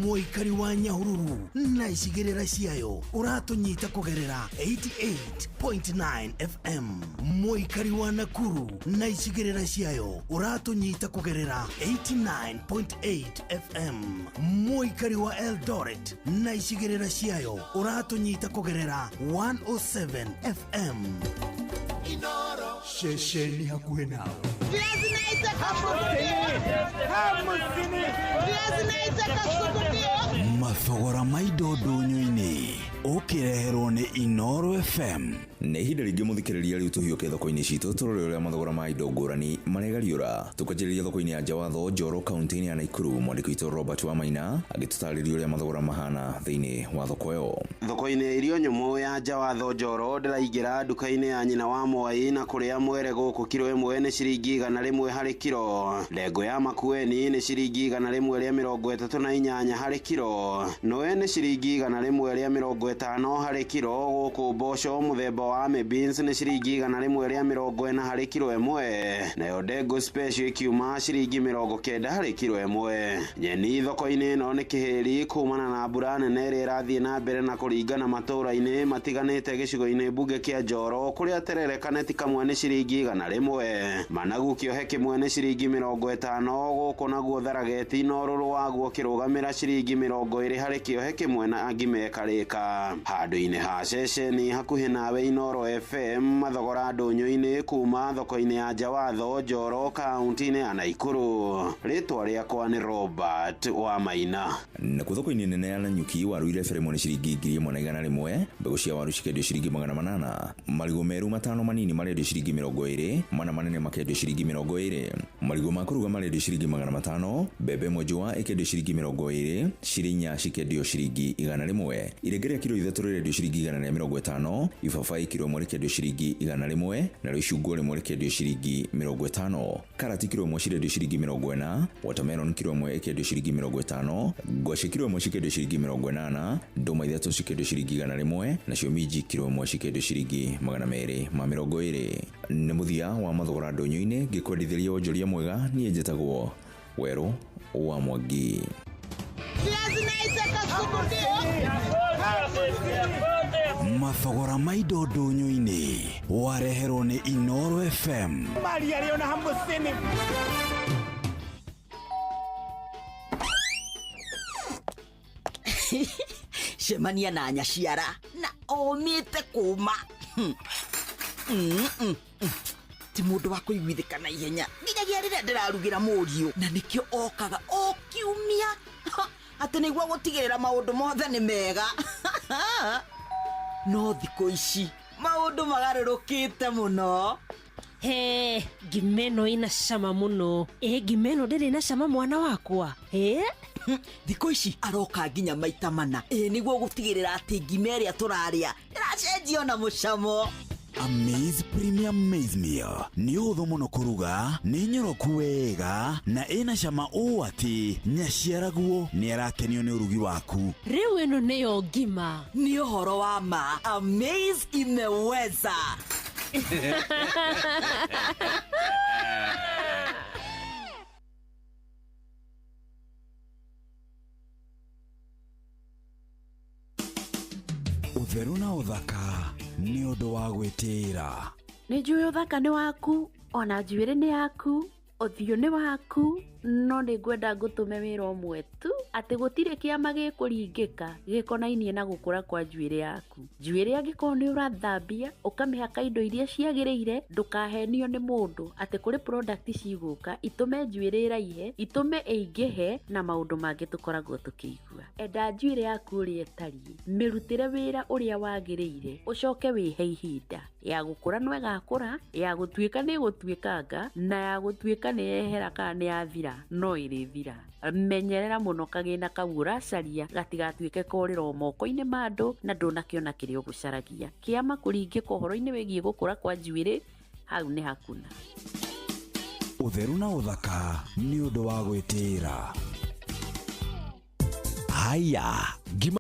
Mũikari wa Nyahururu na icigĩrĩra ciayo ũratũnyita kũgerera 88.9 FM. Mũikari wa Nakuru na icigĩrĩra ciayo ũratũnyita kũgerera 89.8 FM. Mũikari wa Eldoret na icigĩrĩra ciayo ũratũnyita kũgerera 107 FM. Ceceni hakuhĩ nawe. Mathogora ma indo ndũnyũ-inĩ ũkĩreherwo nĩ Inoro FM. Nĩ ihinda rĩngĩ mũthikĩrĩria rĩu tũhiũke thoko-inĩ citũ tũrore ũrĩa mathogora ma indo ngũrani maregariũra. Tũkanjĩrĩria thoko-inĩ ya Njawatho Njoro kaunti-inĩ ya Nakuru. Mwandĩki witũ Robert Wamaina agĩtũtarĩria ũrĩa mathogora mahana thĩinĩ wa thoko ĩyo. Thoko-inĩ ya irio nyũmũ ya Njawatho Njoro ndĩraingĩra nduka-inĩ ya nyina wa Mwai na kũrĩa mwere gũkũ kiro ĩmwe nĩ ciringi 100 harĩ kiro. Ndengũ ya Makueni nĩ ciringi 138 harĩ kiro. Noe nĩ ciringi 150 harĩ kiro. Gũkũ mboco mũthemba wa beans nĩ ciringi 140 harĩ kiro ĩmwe, nayo ndengũ special ikiuma ciringi 90 harĩ kiro ĩmwe. Nyeni thoko-inĩ ĩno nĩ kĩhĩri kumana na mbura nene ĩrĩa ĩrathiĩ na mbere na kũringana matũũra-inĩ matiganĩte gĩcigo-inĩ mbunge kĩa Njoro kũrĩa terere kaneti kamwe nĩ ciringi 100, managu kĩohe kĩmwe nĩ ciringi 50, gũkũ naguo tharageti na ũrũrũ waguo kĩrũgamĩra ciringi 20 harĩ kĩohe kĩmwe na ngima ĩkarĩka. Handũ-inĩ ha ceceni hakuhĩ nawe Inoro FM mathogora ndũnyũ-inĩ kuma thoko-inĩ ya Njawatho Njoro kaunti-inĩ ya Nakuru. Rĩtwa rĩakwa nĩ Robert Wamaina. Nakuo thoko-inĩ nene ya Nanyuki waru irebere ĩmwe nĩ ciringi 1100, mbegũ cia waru cikendio ciringi 800, marigũ meru matano manini marendio ciringi 20, mana manene makendio ciringi 20, marigũ ma kũruga marendio ciringi 500, mbembe ĩmwe njũa ĩkendio ciringi 20, cirinya cikendio ciringi 100, irenge rĩa kiro 3 rĩrendio ciringi 150, ibabaĩ kiro ĩmwe rĩkendio ciringi 100, narĩo icungwa rĩmwe rĩkendio ciringi 50, karati kiro ĩmwe cirendio ciringi 40, watermelon kiro ĩmwe ĩkendio ciringi 50, ngwacĩ kiro ĩmwe cikendio ciringi 80, ndũma 3 cikendio ciringi 100, nacio minji kiro ĩmwe cikendio ciringi 220. Nĩ mũthia wa mathogora ndũnyũ-inĩ ngĩkwendithĩria wonjoria mwega. Niĩ njĩtagwo Werũ wa Mwangi. Mathogora ma indo ndũnyũ-inĩ wareherwo nĩ Inoro FM. Maria rĩo na hamũcini. Cemania na nyaciara na omĩte kũma. Ti mũndũ wa kũiguithĩka na ihenya nginyagia rĩrĩa ndĩrarugĩra mũriũ, na nĩkĩo okaga o kiumia atĩ nĩguo gũtigĩrĩra maũndũ mothe nĩ mega. No thikũ ici maũndũ magarũrũkĩte mũno. He, ngima ĩno ĩna cama mũno. Ĩ ngima ĩno ndĩrĩ na cama mwana wakwa. Ĩ thikũ ici aroka nginya maita mana. Ĩ nĩguo gũtigĩrĩra atĩ ngima ĩrĩa tũrarĩa ĩracenjio na mũcamo. Amaze Premium Maize Meal nĩ ũhũthũ mũno kũruga, nĩ nyoroku wega na ĩna cama ũũ atĩ nyaciaraguo nĩ arakenio nĩ ũrugi waku. Rĩu ĩno nĩyo ngima. Nĩ ũhoro wa ma. Amaze imeweza. Ũtheru na ũthaka Nĩ ũndũ wa gwĩtĩĩra. Nĩ njũĩ ũthaka nĩ waku, ona njuĩrĩ nĩ yaku, ũthiũ nĩ waku, no nĩ ngwenda ngũtũme wĩra ũmwe tu, atĩ gũtirĩ kĩama gĩkũringĩka gĩkonainie na gũkũra kwa njuĩrĩ yaku. Njuĩrĩ angĩkorwo nĩ ũrathambia, ũkamĩhaka indo iria ciagĩrĩire, ndũkahenio nĩ mũndũ atĩ kũrĩ product cigũka itũme njuĩrĩ ĩraihe, itũme ĩingĩhe na maũndũ mangĩ tũkoragwo tũkĩigua. Enda njuĩrĩ yaku ũrĩa ĩtariĩ, mĩrutĩre wĩra ũrĩa wagĩrĩire, ũcoke wĩhe ihinda ya gũkũra no ĩgakũra, ya gũtuĩka nĩ ĩgũtuĩkanga, na ya gũtuĩka nĩ yehera kana nĩ yathira no ĩrĩthira. Menyerera mũno kagĩna kau ũracaria gatigatuĩke korĩra o moko-inĩ ma andũ na ndũnakĩona kĩrĩa ũgũcaragia. Kĩama kũringĩka ũhoro-inĩ wĩgiĩ gũkũra kwa njuĩrĩ, hau nĩ hakuna. Ũtheru na ũthaka nĩ ũndũ wa gwĩtĩĩra. Haya, ngima.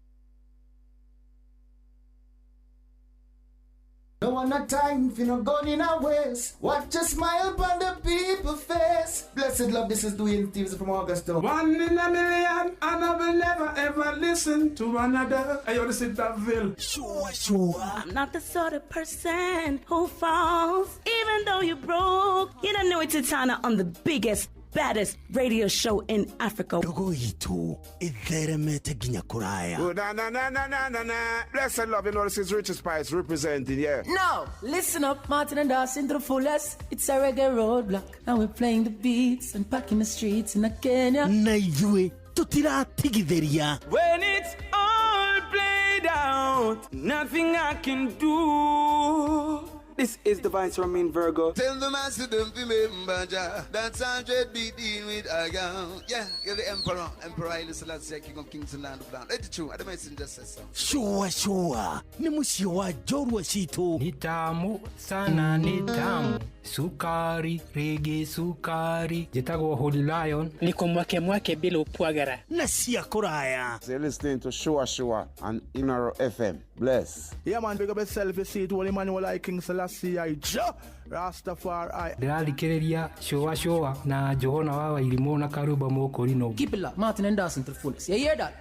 No one a time for no gun in a waste. Watch a smile upon the people face. Blessed love, this is Dwayne Stevens from Augusta. One in a million, and I will never ever listen to another. I want to sit that Ville. Sure, sure. I'm not the sort of person who falls, even though you broke. You don't know it's Titana on the biggest, baddest radio show in Africa. Ndogo itu itheremete nginya kuraya. Oh, na na na na na na na. Blessed love, you know this is Richie Spice representing, yeah. No, listen up, Martin and Dawson to the fullest. It's a reggae roadblock, and we're playing the beats and packing the streets in Kenya. Na ithuĩ tutiratigithĩria. When it's all played out, nothing I can do. This is the Vice Romain Virgo. Tell the master don't remember Jah. That's 100 be dealing with I go. Yeah, you're the Emperor. Emperor Haile Selassie, King of Kings and Land of Land. It's true. I don't mention just so. Sure, sure. Ni mũciĩ wa njorua citũ. Ni tamu sana, ni tamu. Sukari, rege sukari. Njĩtagwo Holy Lion. Niko mwake mwake bila upwagara. Na cia kũraya. So you're listening to Sure Sure on Inaro FM. Bless. Yeah, man, big up yourself. You see it, Holy Emmanuel, I King Selassie, I Jah Rastafari. Ndĩrathikĩrĩria Sure Sure na Johana wa Wairimũ na Karumba Mũkũrinũ. Keep it locked, Martin and Dawson to the fullest. You hear that?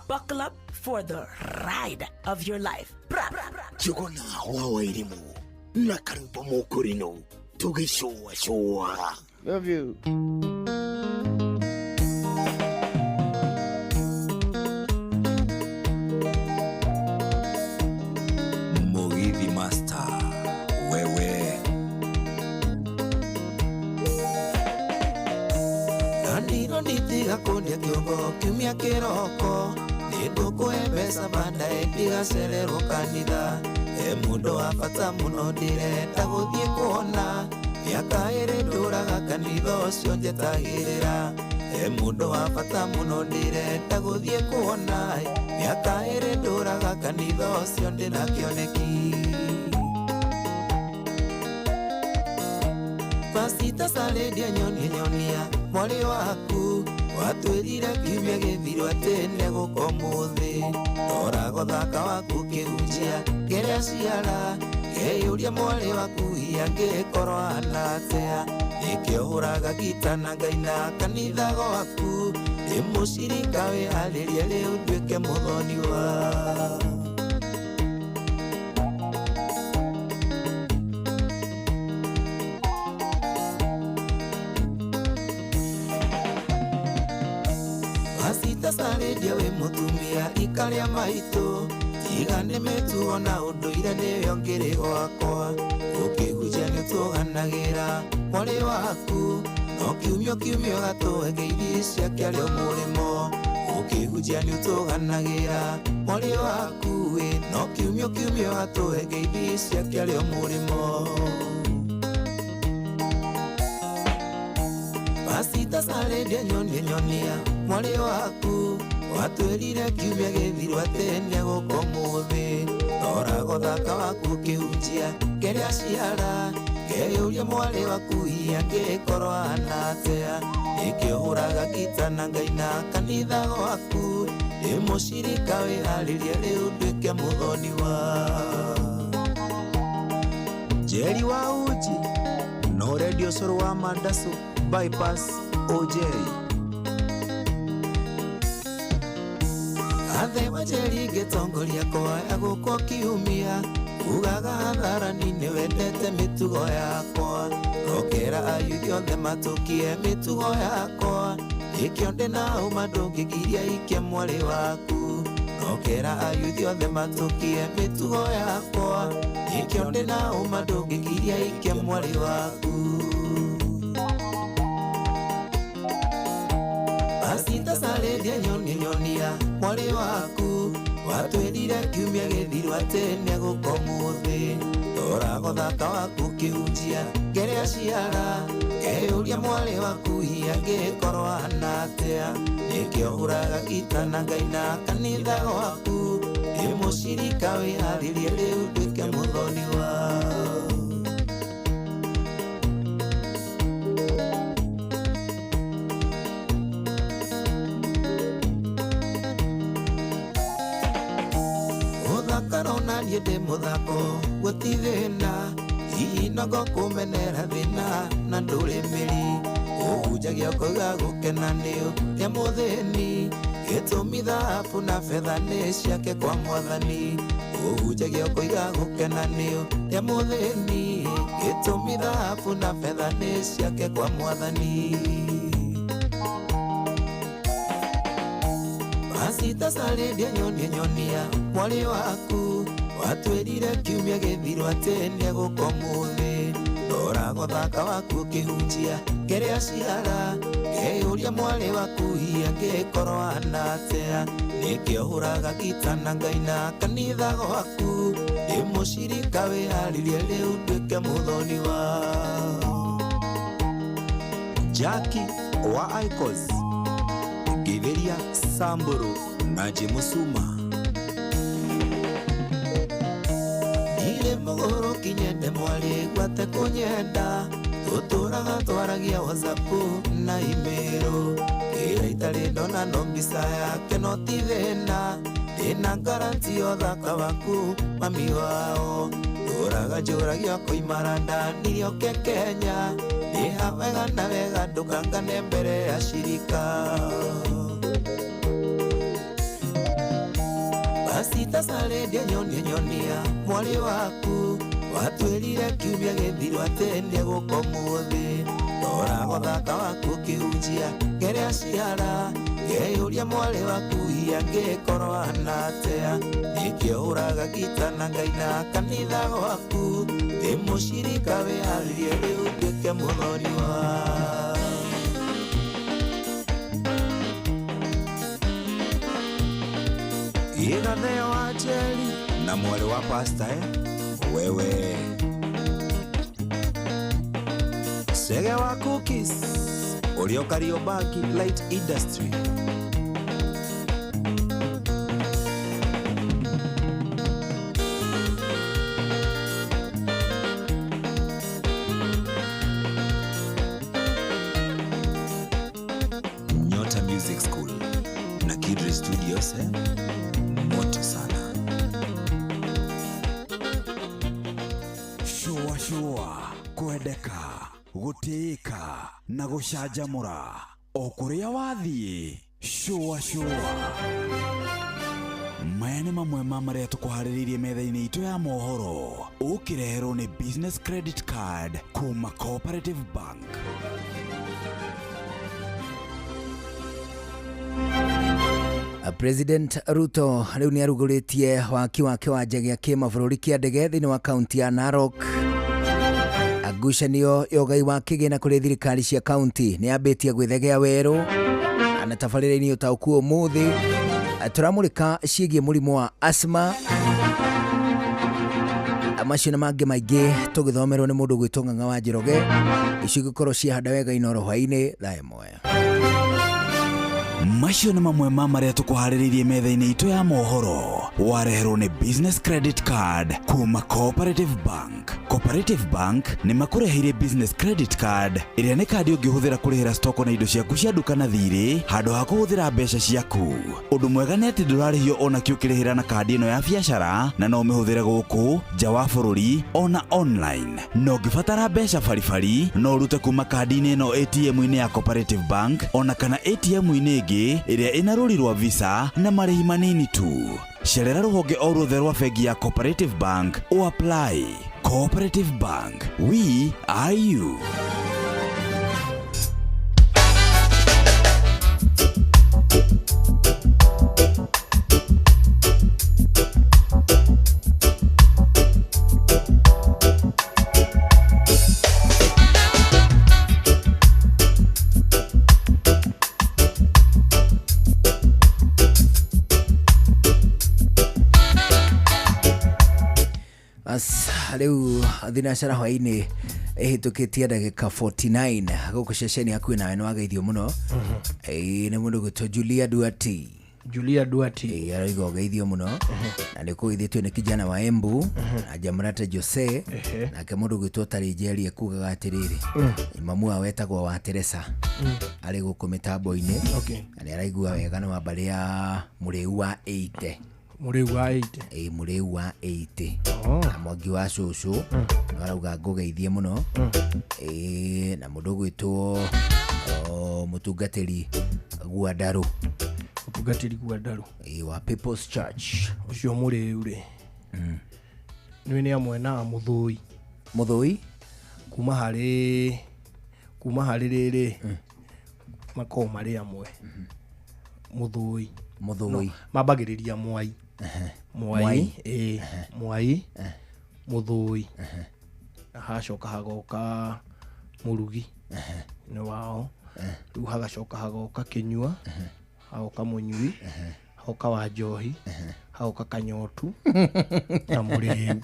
Buckle up for the ride of your life. Johana wa Wairimũ na Karumba Mũkũrinũ tũgĩcũa cũa. Love you. Mugithi Master, wewe. Nandiro nditiga kũndia kĩongo kiumia kĩroko nĩngũkũhe mbeca baadaye ndigacererwo kanitha. E mũndũ wa bata mũno ndĩrenda gũthiĩ kuona mĩaka ĩrĩ ndũraga kanitha ũcio njetagĩrĩra. E mũndũ wa bata mũno ndĩrenda gũthiĩ kuona mĩaka ĩrĩ ndũraga kanitha ũcio ndĩna kĩoneki. Pasita sarendia nyonia nyonia mwarĩ waku watwĩrire kiumia gĩthiru atĩ nĩegũka ũmũthĩ. Ndora gũthaka waku kĩhunjia kĩrĩa ciara ngeyũria mwarĩ waku hihi angĩkorwo ahana atĩa. Nĩkĩo hũraga gita na ngaina kanitha gwaku ndĩ mũcirika wĩharĩrie rĩu nduĩke mũthoni wa. Pasita sarendia wĩ mũtumia ikarĩa maitũ tiga nĩ mĩtugo na ũndũire nĩyo ngĩrĩ gwakwa. Ũkĩhunjia nĩũtũganagĩra mwarĩ waku no kiumia kiumia ũgatũhe ngeithi ciake arĩ o mũrĩmo. Ũkĩhunjia nĩũtũganagĩra mwarĩ waku ĩ no kiumia kiumia ũgatũhe ngeithi ciake arĩ o mũrĩmo. Pasita sarendia nyonia nyonia mwarĩ waku watwĩrire kiumia gĩthiru atĩ nĩegũka ũmũthĩ. Ndora gũthaka waku ũkĩhunjia kĩrĩa ciara ngeyũria mwarĩ waku hihi angĩkorwo ahana atĩa. Nĩkĩo hũraga gita na ngaina kanitha gwaku ndĩ mũcirika wĩharĩrie rĩu nduĩke mũthoni wa. Njeri wa uji no redio cũrũ wa mandacu bypass OJ. Gathe wa Njeri ngĩtongoria kwaya gũkũ kiumia ugaga hadharani nĩ wendete mĩtugo yakwa nokera ayuthi othe matũkie mĩtugo yakwa ĩkĩo ndĩ na ũma ndũngĩgiria ikia mwarĩ waku nokera ayuthi othe matũkie mĩtugo yakwa ĩkĩo ndĩ na ũma ndũngĩgiria ikia mwarĩ waku. Pasita Salendia nyonia nyonia mwarĩ waku watwĩrire kiumia gĩthiru atĩ nĩegũka ũmũthĩ ndora thaka waku kĩhunjia ngeria ciara ngeyũria mwarĩ waku hihi angĩkorwo ahana atĩa nĩkĩo hũraga gita na ngaina kanitha gwaku ndĩ mũcirika wĩharĩrie rĩu nduĩke mũthoni wao. Niĩ ndĩ mũthako gũtirĩ thĩna hihi nogo kũmenera thĩna na ndũrĩ mĩri ũhunjagia ũkauga gũkena nĩ ũrĩa mũthĩni gĩtũmi thahabu na betha nĩ ciake kwa mwathani ũhunjagia ũkoiga gũkena nĩ ũrĩa mũthĩni gĩtũmi thahabu na betha nĩ ciake kwa mwathani. Pasita Salendia nyonia nyonia mwarĩ waku watwĩrire kiumia gĩthiru atĩ nĩegũka ũmũthĩ ndora thaka waku ũkĩhunjia ngeria ciara ngeyũria mwarĩ waku hihi angĩkorwo ahana atĩa nĩkĩo hũraga gita na ngaina kanitha gwaku ndĩ mũcirika wĩharĩrie rĩu nduĩke mũthoni wao. Jackie wa Icos Giveria Samburu na Jimusuma Ndirĩ mũgũrũki nyende mwarĩ gwate kũnyenda tũtũraga twaragia WhatsApp na email kĩra itarĩ ndona no mbica yake no ti thĩna ndĩna garanti ya ũthaka waku mami wao ndũraga njũragia koimara ndanirie ũke Kenya nĩha wega na wega ndũkangane mbere ya shirika. Pasita Salendia nyonia nyonia mwarĩ waku watwĩrire kiumia gĩthiru atĩ nĩegũka ũmũthĩ ndora thaka waku ũkĩhunjia ngeria ciara ngeyũria mwarĩ waku hihi angĩkorwo ahana atĩa nĩkĩo hũraga gita na ngaina kanitha gwaku ndĩ mũcirika wĩharĩrie rĩu nduĩke mũthoni wao. Igatheo wa Njeri na mwarĩ wa pasta wewe Sege wa Cookies ũrĩa Kariobangi Light Industry. Nyota Music School na Kidri Studios moto sana. Shua shua kwendeka gũtĩĩka na gũcanjamũra o kũrĩa wathiĩ shua shua. Maya nĩ mamwe ma marĩa tũkũharĩrĩirie metha-inĩ itũ ya mohoro ũkĩreherwo nĩ Business Credit Card kuma Cooperative Bank. President Ruto rĩu nĩ arugũrĩtie waki wake wa njege ya kĩmabũrũri kĩa ndege thĩinĩ wa kaunti ya Narok. Ngucanio ya ũgai wa kĩgĩna kũrĩ thirikari cia kaunti nĩ yambĩtie gwĩthegea werũ na tabarĩra-inĩ ũtaũku ũmũthĩ tũramũrĩka ciĩgiĩ mũrimũ wa asthma macio na mangĩ maingĩ tũgĩthomerwo nĩ mũndũ gwĩtwo Ng'ang'a wa Njoroge. Icio ingĩkorwo ciahanda wega Inooro hwaĩ-inĩ thaa 1. Macio nĩ mamwe ma marĩa tũkũharĩrĩirie metha-inĩ itũ ya mohoro Wareherwo nĩ Business Credit Card kuma Cooperative Bank. Cooperative Bank nĩ makũreheire Business Credit Card ĩrĩa nĩ kandi ũngĩhũthĩra kũrĩhĩra stoko na indo ciaku cia nduka na thirĩ handũ ha kũhũthĩra mbeca ciaku. Ũndũ mwega nĩ atĩ ndũrarĩhio ona kĩ ũkĩrĩhĩra na kandi ĩno ya biacara na no ũmĩhũthĩre gũkũ nja wa bũrũri ona online. Na ũngĩbatara mbeca baribari no ũrute kuma kandi-inĩ ĩno ATM-inĩ ya Cooperative Bank ona kana ATM-inĩ ĩngĩ ĩrĩa ĩna rũri rwa Visa na marĩhi manini tu. Cerera rũhonge o ruothe rwa bengi ya Cooperative Bank o apply. Cooperative Bank, we are you. As rĩu thinacara hwainĩ ĩhĩtũkĩtie ndagĩka 49 gũkũ ceceni hakuhĩ nawe nĩ wageithio mũno. Ĩĩ, nĩ mũndũ gwĩtwo Julia Duati. Julia Duati. Ĩĩ, aroiga ũgeithio mũno na nĩ kũgeithĩtio nĩ kijana wa Embu na Jamrata Jose. Nake mũndũ gwĩtwo Tarĩ Njeri ekugaga atĩrĩrĩ, mamu wao wetagwo wa Teresa arĩ gũkũ mĩtambo-inĩ. Na nĩ araigua wega, nĩ wa mbarĩ ya Mũrĩu wa 80. Mũrĩu wa 80. Ĩĩ, Mũrĩu wa 80 na Mwangi wa cũcũ nĩ arauga ngũgeithie mũno. Ĩĩ, na mũndũ ũgwĩtwo mũtungatĩri Guandarũ. Mũtungatĩri Guandarũ. Ĩĩ, wa People's Church. Ũcio mũrĩu rĩ, nĩ nĩ amwe na Mũthũi. Mũthũi? Kuma harĩ rĩrĩ makoragwo marĩ amwe. Mũthũi. Mũthũi. No, mambagĩrĩria Mwai. Mwai, ĩĩ, Mwai, Mũthũi. Na hacoka hagoka Mũrugi nĩ wao. Rĩu hagacoka hagoka Kĩnyua, hagoka Mũnyui, hagoka Wanjohi, hagoka Kanyotu na Mũrĩu.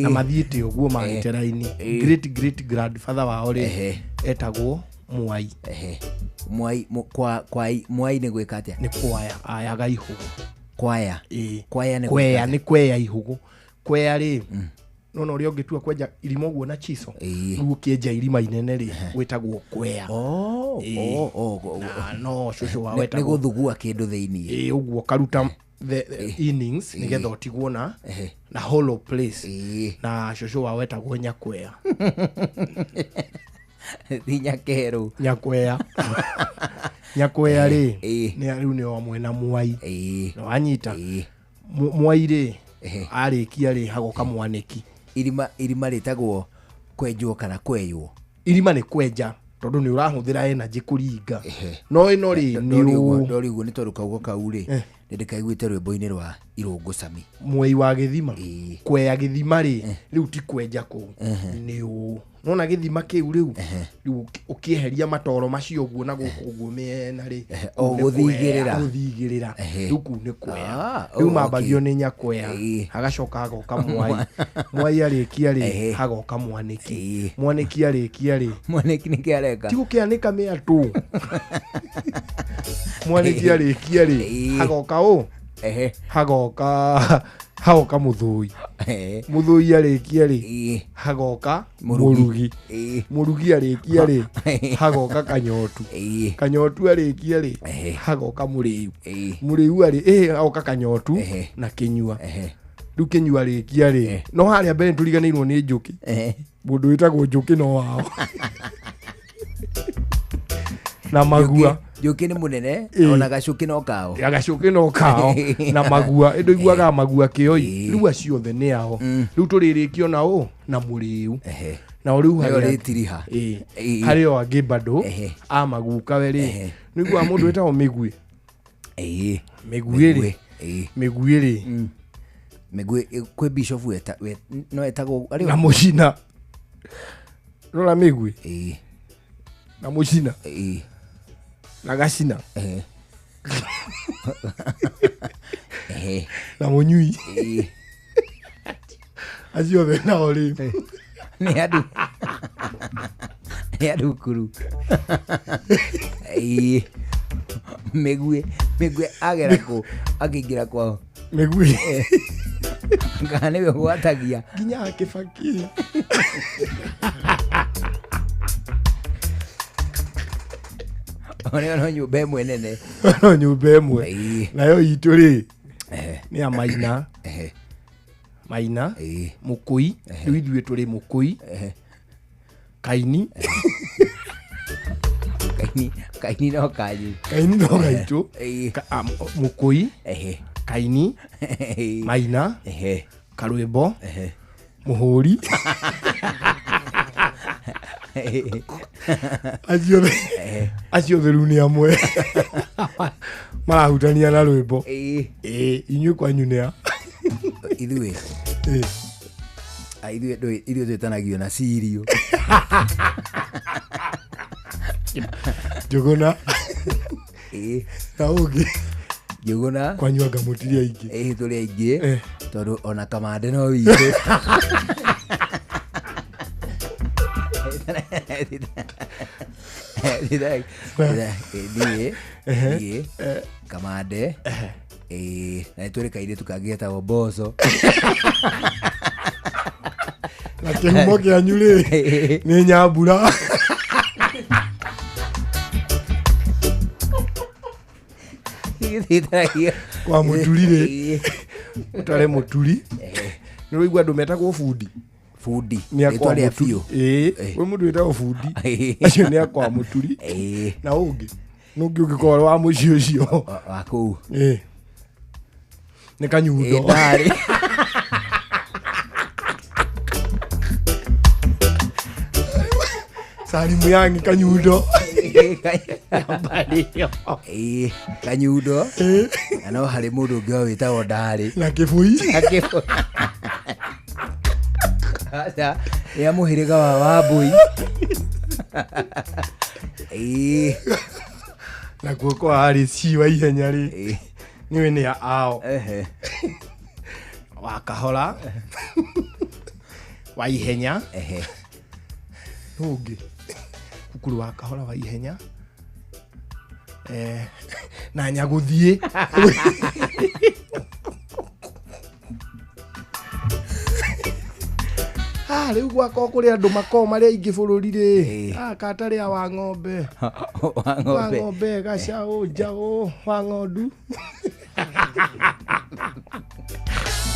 Na mathiĩte ũguo magĩte raini. Great great grandfather wao rĩ etagwo Mwai. Mwai, Mwai nĩ gwĩka atĩa? Nĩ kwaya, ayaga ihũgũ. Kwaya? Ĩĩ. Kwaya nĩ Kweya, gwĩka atĩa? nĩ kweya ihũgũ. Kweya rĩ, nona ũrĩa ũngĩtua kwenja irima ũguo na chiso, rĩu ũkĩenja irima inene rĩ, gwĩtagwo kweya. Na no cũcũ wao Nĩ etagwo gũthugua kĩndũ thĩiniĩ. Ĩĩ, ũguo ũkaruta the innings nĩgetha ũtigwo na hollow place. Na cũcũ wao etagwo Nyakwea. Ti Nyakerũ. Nyakwea. Nyakwea rĩ, nĩ rĩu nĩ wa mwena Mwai. Na wanyita. Mwai rĩ, arĩkia rĩ, hagoka Mwanĩki. Irima rĩtagwo kwenjwo kana kweywo? Irima nĩ kwenja tondũ nĩ ũrahũthĩra energy kũringa. No ĩno rĩ, nĩ Ndori ũguo nĩ tondũ kaugo kau rĩ, nĩ ndĩkaiguĩte rwĩmbo-inĩ rwa Irũngũ Cami. Mwei wa gĩthima. Kweya gĩthima rĩ, rĩu ti kwenja kũu. Nĩ ũũ. Nona gĩthima kĩu rĩu, rĩu ũkĩeheria matoro macio ũguo na gũkũ ũguo mĩena rĩ, O kũu nĩ gũthigĩrĩra. kweya, gũthigĩrĩra. Rĩu kũu nĩ kweya. Rĩu mambagio nĩ Nyakwea, hagacoka hagoka Mwai. Mwai arĩkia rĩ, hagoka Mwanĩki. Mwanĩki arĩkia rĩ, Mwanĩki nĩkĩ areka? Ti gũkĩanĩka mĩatũ. Mwanĩki arĩkia rĩ, hagoka ũ? Hagoka Mũthũi. Mũthũi arĩkia rĩ, hagoka Mũrugi. Mũrugi arĩkia rĩ, hagoka Kanyotu. Kanyotu arĩkia rĩ, hagoka Mũrĩu. Mũrĩu arĩ, hagoka Kanyotu na Kĩnyua. Rĩu Kĩnyua arĩkia rĩ, no harĩa mbere nĩtũriganĩirwo nĩ Njũkĩ. Mũndũ wĩtagwo Njũkĩ no wao. Na Magua. Njũkĩ nĩ mũnene, ona gacũkĩ no kao. Ya gacũkĩ no kao. Na Magua, ĩndũ iguaga Magua kĩoi. Rĩu acio othe nĩ ao. Rĩu tũrĩrĩkio na ũ? Na Mũrĩu. Na rĩu Nĩo harĩa rĩtiriha. Harĩ o angĩ bado, a maguka we rĩ. Nĩ iguaga mũndũ wĩtagwo Mĩguĩ. Mĩguĩ rĩ. Mĩguĩ rĩ. Mĩguĩ, kwĩ bishop no etagwo arĩ Na Mũcina. Rora Mĩguĩ. Na Mũcina. Na Gacina. Na Mũnyui. Acio othe nao rĩ. Nĩ andũ. Nĩ andũ kuru. Mĩguĩ. Mĩguĩ agera kũ akĩingĩra kwao? Mĩguĩ. Kana nĩwe ũgwatagia? Nginya Kĩbaki. Ona no nyũmba ĩmwe nene. No nyũmba ĩmwe. Nayo itũ rĩ nĩ ya Maina. Maina, Mũkũi, rĩu ithuĩ tũrĩ Mũkũi, Kaini. Kaini, Kaini no kanyu. Kaini no gaitũ. Mũkũi, Kaini, Maina, Karwĩmbo, Mũhũri. Acio othe rĩu nĩ amwe marahutania na rwĩmbo. Ĩĩ, inyuĩ kwanyu nĩ a? Ithuĩ. Ithuĩ ithuĩ twĩtanagio na cirio. Njũgũna. Na ũngĩ. Njũgũna. Kwanyu anga mũtirĩ aingĩ. Ĩĩ tũrĩ aingĩ. Tondũ ona Kamande no witũ. Niĩ Kamande. Ĩĩ, na nĩ tũrĩ kairĩtu kangĩ getagwo Mboco. Na kĩhumo kĩanyu rĩ nĩ Nyambura. Kwa Mũturi rĩ, ũtare Mũturi. Nĩ ũraigua andũ metagwo bundi? Bundi. Nĩ akwa Rĩtwa rĩa Mũturi. biũ. Ĩĩ, kwĩ mũndũ wĩtagwo bundi. Acio nĩ akwa Mũturi. Na ũngĩ nũngĩ ũngĩkorwo wa mũciĩ ũcio. Wa kũu. Ĩĩ. Nĩ Kanyundo. Ĩĩ, ndarĩ. Salimu yangi Kanyundo. Ĩĩ, Kanyundo. Na no harĩ mũndũ ũngĩ wa wĩtagwo Ndarĩ. Na Kĩbui. Na Kĩbui. Aca, nĩ a mũhĩrĩga wa Wambui. Ĩĩ. Nakuo kwa harĩ ciwa ihenya rĩ. Nĩwe nĩ a ao. Wa Kahora. Wa ihenya. Nũngĩ. Kukuru wa Kahora wa ihenya. Na Nyagũthiĩ. Rĩu gwakwa kũrĩ andũ makoragwo marĩ aingĩ bũrũri rĩ. Kata rĩa wa ng'ombe. Wa Wa ng'ombe. ng'ombe, gacaũ, njaũ, wa ng'ondu.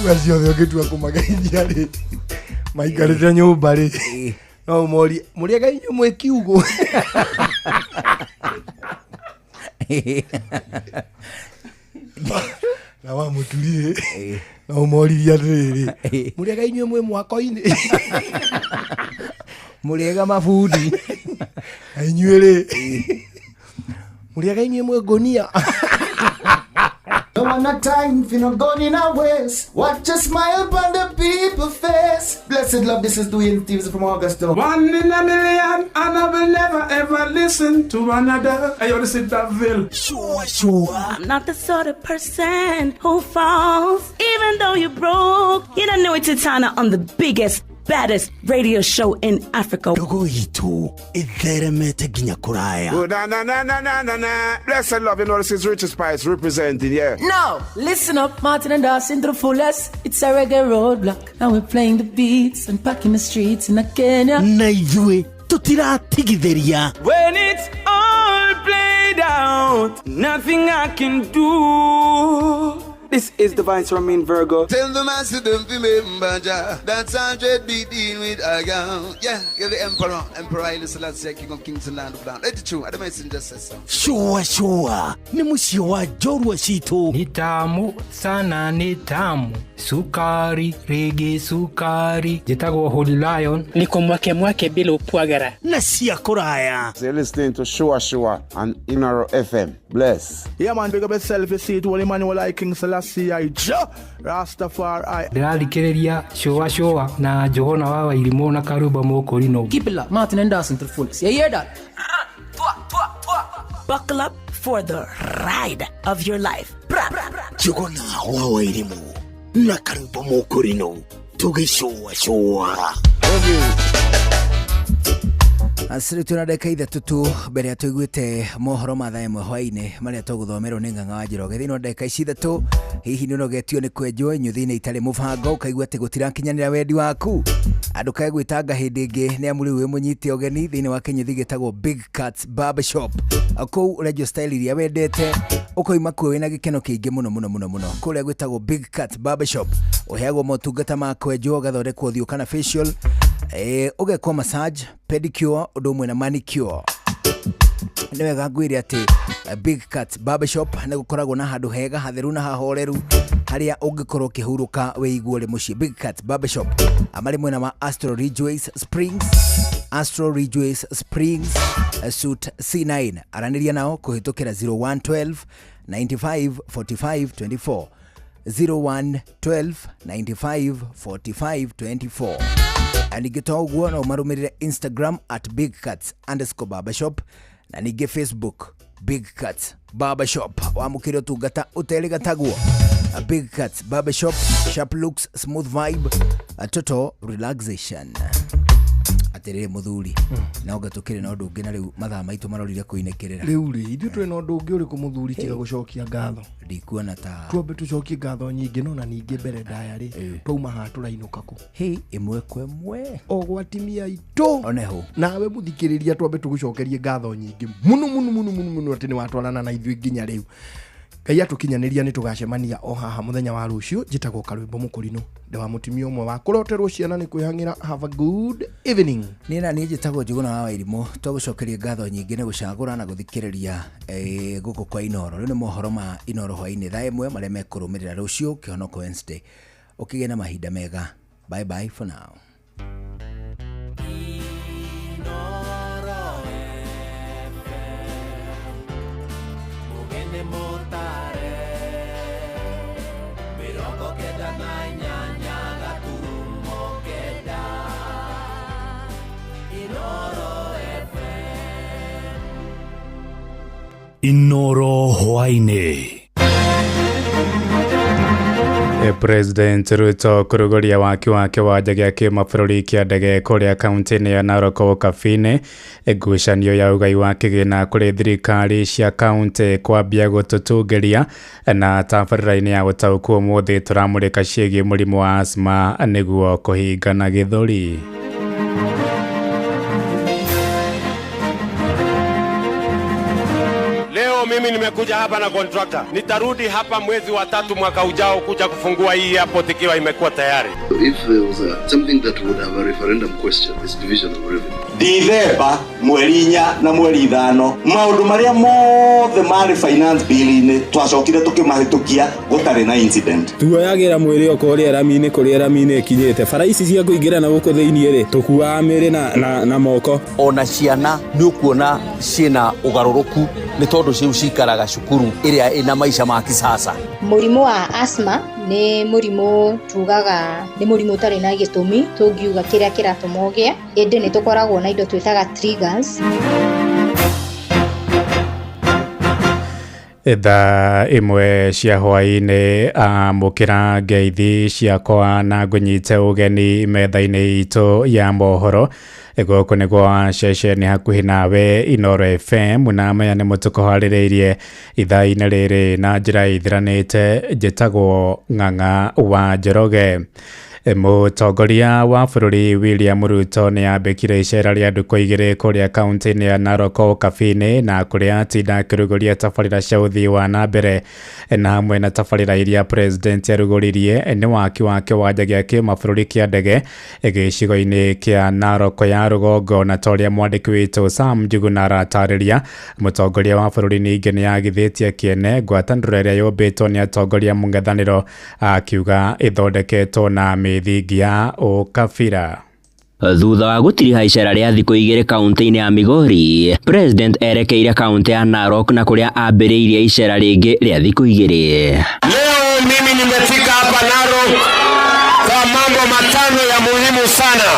Acio othe ũngĩtua kũmageithia rĩ, maikarĩte nyũmba rĩ, no ũmorie, mũrĩega inyuĩ mwĩ kiugũ? Na wa Mũturi rĩ, no ũmoririe atĩrĩrĩ, mũrĩega inyuĩ mwĩ mwako-inĩ? Mũrĩega mabundi. Na inyuĩ rĩ, mũrĩega inyuĩ mwĩ ngũnia? Don't want no time for no gun in a waste. Watch a smile on the people face. Blessed love, this is Dwayne Stevens from Augusta. One in a million, and I will never ever listen to another. Hey, yo, this is Davil. Sure, sure. I'm not the sort of person who falls, even though you're broke. You don't know it's Titana on the biggest, baddest radio show in Africa. Ndogo itũ ĩtheremete nginya kũraya. Oh, na, na, na, na, na, na, na. Blessed love, you know, this is Richie Spice representing, yeah. No, listen up, Martin and Dawson to the fullest. It's a reggae roadblock, and we're playing the beats and packing the streets in Kenya. Na ithuĩ tũtiratigithĩria. When it's all played out, nothing I can do. This is the Vice Ramin Virgo. Tell the master don't remember Jah. That's 100 be dealing with a girl. Yeah, you're the emperor. Emperor Haile Selassie, King of Kings and Land of Land. Let it true. I don't mention just so. Sure, sure. Ni mũciĩ wa njorua citũ. Ni tamu sana, ni tamu. Sukari, rege sukari. Njĩtagwo Holy Lion. Niko mwake mwake bila upwagara. Na cia kũraya. So you're listening to Sure Sure on Inaro FM. Bless. Yeah, man, big up yourself. You see it, Holy Emmanuel, I King Selassie, I Jah Rastafari. Ndĩrathikĩrĩria Sure Sure na Johana wa Wairimũ na Karumba Mũkũrinũ. Keep it locked, Martin and Dawson to the fullest. You hear that? Buckle up for the ride of your life. Bra, bra, bra. Njũgũna wa Wairimũ na Karumba Mũkũrinũ tũgĩcũa cũa. Acirĩ twĩna ndagĩka ithatũ tu mbere ya tũiguĩte mohoro ma thaa ĩmwe hwaĩ-inĩ marĩa tũgũthomerwo nĩ Ng'ang'a wa Njoroge. Thĩinĩ wa ndagĩka ici ithatũ, hihi nĩ ũnogetio nĩ kwenjwo nyuthi-inĩ itarĩ mũbango, ũkaigua atĩ gũtirakinyanĩra wendi waku? Andũ kae gwĩtanga hĩndĩ ĩngĩ nĩ amu rĩu wĩ mũnyite ũgeni thĩinĩ wa kĩnyuthi gĩtagwo Big Cats Barbershop. Kũu ũrenjwo style iria wendete, ũkoima kuo wĩna gĩkeno kĩingĩ mũno mũno mũno mũno. Kũrĩa gwĩtagwo Big Cats Barbershop, ũheagwo motungata ma kwenjwo, ũgathondekwo ũthiũ kana facial, ũgekwo massage, pedicure ũndũ ũmwe na manicure. Nĩ wega ngwĩre atĩ Big Cat Barbershop nĩ gũkoragwo na handũ hega hatheru na hahoreru harĩa ũngĩkorwo ũkĩhurũka wĩigue ũrĩ mũciĩ. Big Cat Barbershop marĩ mwena wa Astro Ridgeways Springs, Astro Ridgeways Springs, Suite C9. Aranĩria nao kũhĩtũkĩra 0112 95 45 24, 0112 95 45 24. Na ningĩ to ũguo, no ũmarũmĩrĩre Instagram at big cats underscore barbershop na ningĩ Facebook Big Cats Barbershop. Wamũkĩre ũtungata ũterĩgatagwo. Big Cats Barbershop, sharp looks, smooth vibe, a total relaxation. Atĩrĩrĩ mũthuri, no nga tũkĩrĩ na ũndũ ũngĩ na rĩu mathaa maitũ marorire kũinĩkĩrĩra. Rĩu rĩ, ithuĩ twĩ na ũndũ ũngĩ ũrĩkũ mũthuri tiga gũcokia ngatho? Ndikuona ta Twambe tũcokie ngatho nyingĩ, no na ningĩ mbere ndaya rĩ, twauma haha tũrainũka kũ? Hĩ, ĩmwe kwa ĩmwe. O gwa timia itũ. Oneho. Nawe mũthikĩrĩria, twambe tũgũcokerie ngatho nyingĩ mũno mũno mũno mũno mũno atĩ nĩ watwarana na ithuĩ nginya rĩu. Ngai atũkinyanĩria nĩ tũgacemania o haha mũthenya wa rũciũ. Njĩtagwo Karwĩmbo Mũkũrinũ, ndĩ wa mũtumia ũmwe wa kũroterwo ciana nĩ kwĩhang'ĩra. Have a good evening. Niĩ na niĩ njĩtagwo Njũgũna wa Wairimũ. Twagũcokeria ngatho nyingĩ nĩ gũcagũra na gũthikĩrĩria gũkũ kwa Inoro. Rĩu nĩ mohoro ma Inoro hwaĩ-inĩ thaa ĩmwe marĩa mekũrũmĩrĩra rũciũ Kĩhonoko Wednesday. Ũkĩgĩe na mahinda mega. Bye bye for now. Mugene motare 98 gaturumo 9 Inoro FM. Inoro hwaĩ-inĩ. President Ruto kũrugũria waki wa kĩwanja gĩa kĩmabũrũri kĩa ndege kũrĩa kaunti-inĩ ya Narok Ũkabi-inĩ. Ngucanio ya ũgai wa kĩgĩna kũrĩ thirikari cia kaunti kwambia gũtũtungĩria. Na tabarĩra-inĩ ya ũtaũku ũmũthĩ tũramũrĩka ciĩgiĩ mũrimũ wa asthma nĩguo kũhingana gĩthũri. Leo mimi nimekuja hapa na contractor. Nitarudi hapa mwezi wa tatu mwaka ujao kuja kufungua hii airport ikiwa imekuwa tayari. If there was something that would have a referendum question, it's division of revenue. Dithemba mweri 4 na mweri 5, maũndũ marĩa mothe marĩ finance bill-inĩ twacokire tũkĩmahĩtũkia gũtarĩ na incident. Tuoyagĩra mwĩrĩ o kũrĩa rami-inĩ, kũrĩa rami-inĩ ĩkinyĩte. Bara ici cia kũingĩra na gũkũ thĩiniĩ rĩ, tũkuaga mĩrĩ na moko. Ona ciana nĩ ũkuona ciĩna ũgarũrũku nĩ tondũ ciu cikaraga cukuru ĩrĩa ĩna maica ma kisasa. Mũrimũ wa asthma nĩ mũrimũ tugaga nĩ mũrimũ ũtarĩ na gĩtũmi tũngiuga kĩrĩa kĩratũma ũgĩe, ĩndĩ nĩ tũkoragwo na indo twĩtaga triggers. Thaa ĩmwe cia hwaĩ-inĩ, amũkĩra ngeithi ciakwa na ngũnyite ũgeni metha-inĩ itũ ya mohoro. Gũkũ nĩ gwa ceceni hakuhĩ nawe Inoro FM, na maya nĩ mũtũkũharĩrĩirie ithaa-inĩ rĩrĩ na njĩra ithiranĩte. Njĩtagwo Ng'ang'a wa Njoroge. Mũtongoria wa bũrũri William Ruto nĩ ambĩkire icera rĩa ndukũ 2 kũrĩa kaunti-inĩ ya Narok Ũkabi-inĩ, na kũrĩa atinda akĩrugũria tabarĩra cia ũthii wa na mbere, na hamwe na tabarĩra iria president arugũririe nĩ waki wa kĩwanja gĩa kĩmabũrũri kĩa ndege gĩcigo-inĩ kĩa Narok ya rũgongo. Na ta ũrĩa mwandĩki witũ Sam Njuguna aratarĩria, mũtongoria wa bũrũri ningĩ nĩ agithĩtie kĩene ngwatanĩro ĩrĩa yũmbĩtwo nĩ atongoria mũng'ethanĩro, akiuga ĩthondeketwo na mĩthingi ya ũkabira. Thutha wa gũtiriha icera rĩa thikũ 2 kaunti-inĩ ya Migori, President erekeire kaunti ya Narok na kũrĩa ambĩrĩirie icera rĩngĩ rĩa thikũ 2. Leo mimi nimefika hapa Narok kwa mambo matano ya muhimu sana.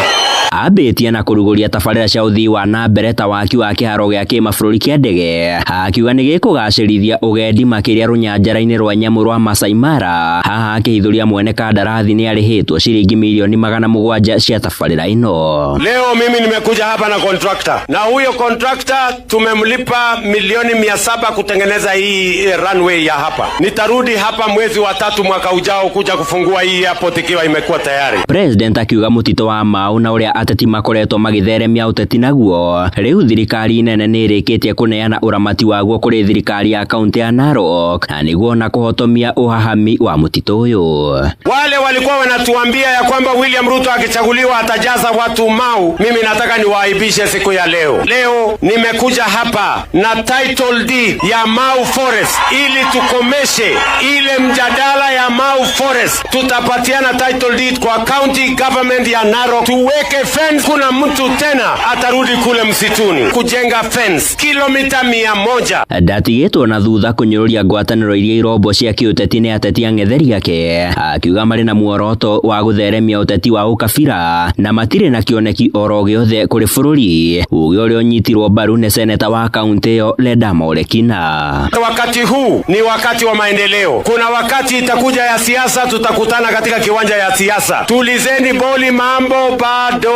Ambĩtie na kũrugũria tabarĩra cia ũthii wa na mbere ta waki wa kĩharo gĩa kĩmabũrũri kĩa ndege, akiuga nĩ gĩkũgacĩrithia ũgendi makĩria rũnyanjara-inĩ rwa nyamũ rwa Masai Mara. Haha akĩhithũria mwene kandarathi nĩ arĩhĩtwo ciringi milioni 700 cia tabarĩra ĩno. Leo mimi nimekuja hapa na contractor, na huyo contractor tumemlipa milioni 700 kutengeneza hii runway ya hapa. Nitarudi hapa mwezi wa 3 mwaka ujao kuja kufungua hii airport ikiwa imekuwa tayari. President akiuga mũtitũ wa Mau na ũrĩa ateti makoretwo magĩtheremia ũteti naguo, rĩu thirikari nene nĩ ĩrĩkĩtie kũneana ũramati waguo kũrĩ thirikari ya kaunti ya Narok, na nĩguo na kũhotomia ũhahami wa mũtitũ ũyũ. Wale walikuwa wanatuambia ya kwamba William Ruto akichaguliwa atajaza watu Mau, mimi nataka niwaaibishe siku ya leo. Leo nimekuja hapa na title deed ya Mau Forest ili tukomeshe ile mjadala ya Mau Forest. Tutapatiana title deed kwa county government ya Narok, tuweke fence. Kuna mtu tena atarudi kule msituni kujenga fence kilomita 100. Ndatigĩtwo na thutha kũnyũrũria ngwatanĩro iria irombo cia kĩũteti nĩ ateti ang'etheri ake, akiuga marĩ na muoroto wa gũtheremia ũteti wa ũkabira na matirĩ na kĩoneki oro gĩothe kũrĩ bũrũri, uge ũrĩa ũnyitirwo mbaru nĩ seneta wa kaunti ĩyo Ledama Olekina. Wakati huu ni wakati wa maendeleo. Kuna wakati itakuja ya siasa, tutakutana katika kiwanja ya siasa. Tulizeni boli, mambo bado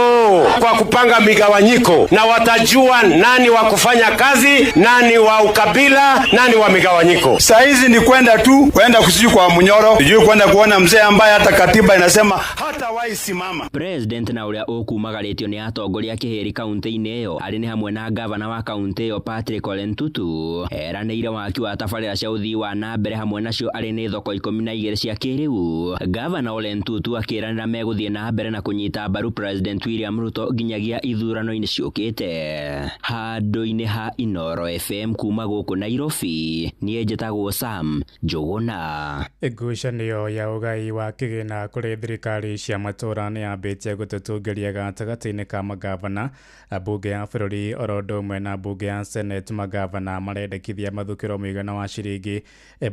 kwa kupanga migawanyiko, na watajua nani wa kufanya kazi, nani wa ukabila, nani wa migawanyiko. Saa hizi ni kwenda tu, kwenda kusiju kwa Munyoro, sijui kwenda kuona mzee ambaye hata katiba inasema hatawahi simama. President na ũrĩa ũkumagarĩtio nĩ atongoria kĩhĩri kaunti-inĩ ĩyo arĩ nĩ hamwe na gavana wa kaunti ĩyo Patrick Ole Ntutu, eranĩire waki wa tabarĩra cia ũthii wa na mbere hamwe nacio arĩ nĩ thoko 12 cia kĩrĩu. Gavana Ole Ntutu akĩranĩra megũthiĩ na mbere na kũnyita mbaru President William Ruto nginyagia ithurano-inĩ ciũkĩte. Handũ-inĩ ha Inoro FM kuma gũkũ Nairobi, niĩ njĩtagwo Sam Njũgũna. Ngucanio ya ũgai wa kĩgĩna kũrĩ thirikari cia matũũra nĩ yambĩtie gũtũtũngĩria gatagatĩ-inĩ ka magavana, mbunge ya bũrũri oro ũndũ ũmwe na mbunge ya Senate. Magavana marendekithia mathukĩro mũigana wa ciringi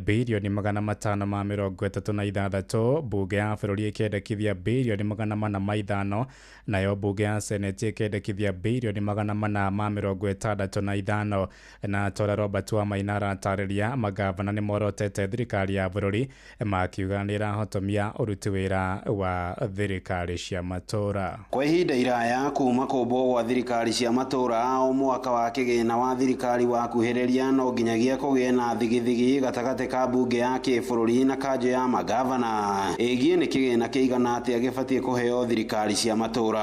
bilioni 536, mbunge ya bũrũri ĩkĩendekithia bilioni 405, nayo mbunge ya Senate ĩkĩendekithia bilioni 465. Na Tora Robert wa Maina aratarĩria magavana nĩ morotete thirikari ya bũrũri makiuga nĩ ĩrahotomia ũruti wĩra wa thirikari cia matũũra. Kwa ihinda iraya kuma kũmbwo gwa thirikari cia matũũra o mwaka wa kĩgĩna wa thirikari wakuhĩrĩria no nginyagia kũgĩe na thigithigi gatagatĩ ka mbunge ya kĩbũrũri na kanjũ ya magavana ĩgiĩ nĩ kĩgĩna kĩigana atĩa gĩbatiĩ kũheo thirikari cia matũũra.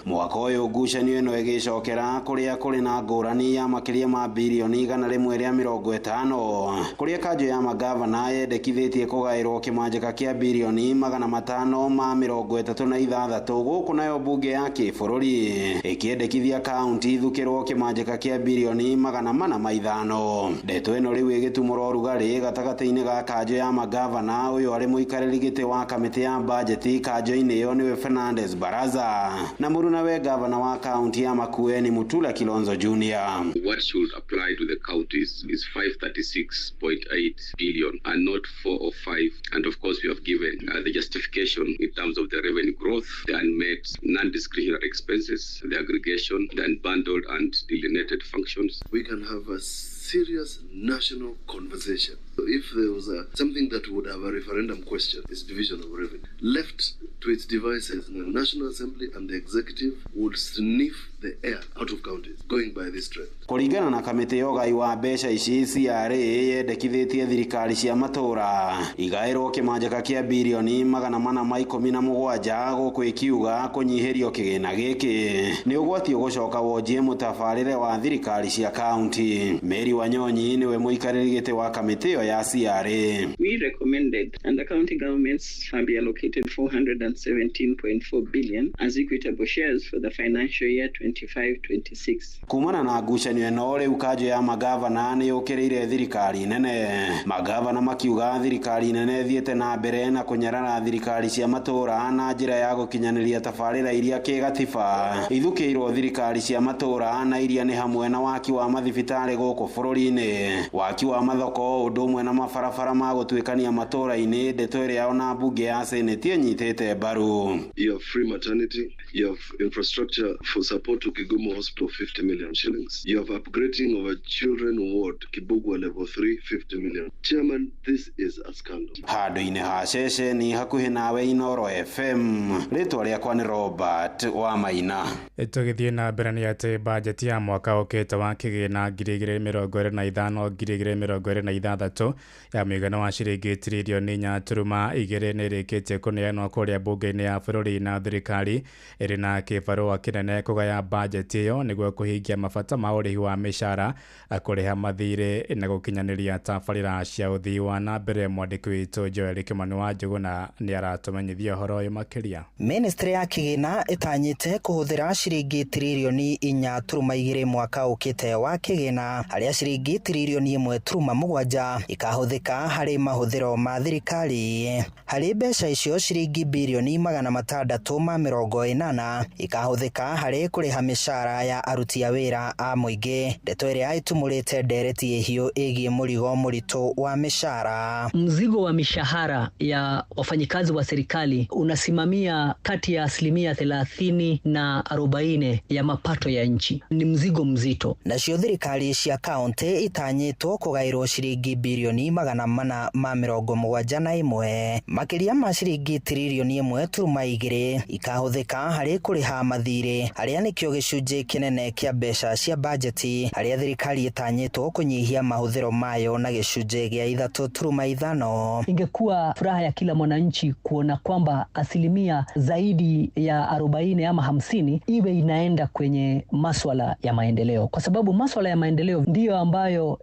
Mwaka ũyũ ngucanio ĩno ĩgĩcokera kũrĩa kũrĩ na ngũrani ya makĩria ma bilioni 150, kũrĩa kanjũ ya magavana yendekithĩtie kũgaĩrwo kĩmanjĩka kĩa bilioni 536, gũkũ nayo mbunge ya kĩbũrũri ĩkĩendekithia kaunti ithukĩrwo kĩmanjĩka kĩa bilioni 405. Ndeto ĩno rĩu ĩgĩtumũra ũrugarĩ gatagatĩ-inĩ ga kanjũ ya magavana ũyũ arĩ mũikarĩri gĩtĩ wa kamĩtĩ ya bajeti kanjũ-inĩ ĩyo nĩwe Fernandez Baraza na mũrunawe gavana wa kaunti ya Makueni Mutula Kilonzo Jr. What should apply to the counties is 536.8 billion and not 405. And of course, we have given the justification in terms of the revenue growth, the unmet non-discretionary expenses, the aggregation, the unbundled and delineated functions. We can have a serious national conversation. So if there was something that would have a referendum question, it's division of revenue. Left to its devices, the National Assembly and the Executive would sniff the air out of counties, going by this trend. Kũringana na kamĩtĩ ya ũgai wa mbeca ici, CRA yendekithĩtie thirikari cia matũũra igaĩrwo kĩmanjĩka kĩa bilioni 417, gũkũ ĩkiuga kũnyihĩrio kĩgĩna gĩkĩ nĩ ũgwati ũgũcoka wonjie mũtabarĩre wa thirikari cia kaunti. Mary Wanyonyi nĩwe mũikarĩri gĩtĩ wa kamĩtĩ ĩyo ya CRA. We recommended and the county governments be allocated 417.4 billion as equitable shares for the financial year 25-26. Kumana na ngucanio ĩno rĩu kanjũ ya magavana nĩ yũkĩrĩire thirikari nene. Magavana makiuga thirikari nene ĩthiĩte na mbere na kũnyarara thirikari cia matũũra na njĩra ya gũkinyanĩria tabarĩra iria kĩgatiba ithukĩirwo thirikari cia matũũra na iria nĩ hamwe na waki wa mathibitarĩ gũkũ bũrũri-inĩ, waki wa mathoko ũndũ ũmwe na mabarabara ma gũtuĩkania matũũra-inĩ. Ndeto ĩrĩa ona mbunge ya Senate ĩnyitĩte mbaru. You have free maternity, you have infrastructure for support to Kigumo Hospital, 50 million shillings. You have upgrading of a children ward, Kibugwa level 3, 50 million. Chairman, this is a scandal. Handũ-inĩ ha ceceni hakuhĩ nawe Inoro FM, rĩtwa rĩakwa nĩ Robert wa Maina. Tũgĩthiĩ na mbere nĩ atĩ bajeti ya mwaka ũkĩte wa kĩgĩna 2025 2026 ya mũigana wa ciringi tiririoni 4.2 nĩ ĩrĩkĩtie kũneanwo kũrĩa mbunge-inĩ ya bũrũri na thirikari ĩrĩ na kĩbarũa kĩnene kũgaya bajeti ĩyo nĩguo kũhingia mabata ma ũrĩhi wa mĩcara, kũrĩha mathirĩ na gũkinyanĩria tabarĩra cia ũthii wa na mbere. Mwandĩki witũ Joel Kĩmani wa Njũgũna nĩ aratũmenyithia ũhoro ũyũ makĩria. Ministry ya kĩgĩna ĩtanyĩte kũhũthĩra ciringi tiririoni 4.2 mwaka ũkĩte wa kĩgĩna, harĩa ciringi tiririoni 1.7 ikahũthĩka harĩ mahũthĩro ma thirikari. Harĩ mbeca icio ciringi birioni 680 ikahũthĩka harĩ kũrĩha mĩcara ya aruti a wĩra a mũingĩ. Ndeto ĩrĩa ĩtumũrĩte ndereti ĩhiũ ĩgiĩ mũrigo mũritũ wa mĩcara. Mzigo wa mishahara ya wafanyikazi wa serikali unasimamia kati ya 30% na 40% ya mapato ya nchi. Ni mzigo mzito. Nacio thirikari cia kaunti itanyĩtwo kũgaĩrwo ciringi birioni 471, makĩria ma ciringi tiririoni 1.2 ikahũthĩka harĩ kũrĩha mathirĩ, harĩa nĩkĩo gĩcunjĩ kĩnene kĩa mbeca cia bajeti, harĩa thirikari ĩtanyĩtwo kũnyihia mahũthĩro mayo na gĩcunjĩ gĩa 3.5. Ingekuwa furaha ya kila mwananchi kuona kwamba asilimia zaidi ya 40 ama 50 iwe inaenda kwenye maswala ya maendeleo, kwa sababu maswala ya maendeleo ndiyo ambayo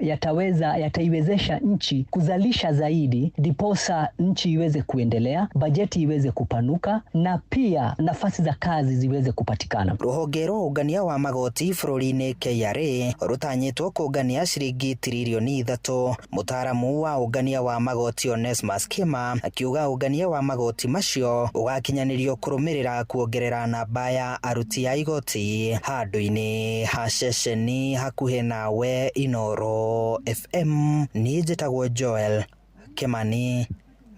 yataiwezesha nchi kuzalisha zaidi, ndiposa nchi iweze kuendelea, bajeti iweze kupanuka na pia nafasi za kazi ziweze kupatikana. Ruhonge rwa ũngania wa magoti bũrũri-inĩ KRA rũtanyĩtwo kũngania ciringi tiririoni 3. Mũtaaramu wa ũngania wa magoti Onesmus Kima akiuga ũngania wa magoti macio ũgakinyanĩrio kũrũmĩrĩra kuongerera namba ya aruti a igoti. Handũ-inĩ ha ceceni hakuhĩ nawe Inoro FM, niĩ njĩtagwo Joel Kĩmani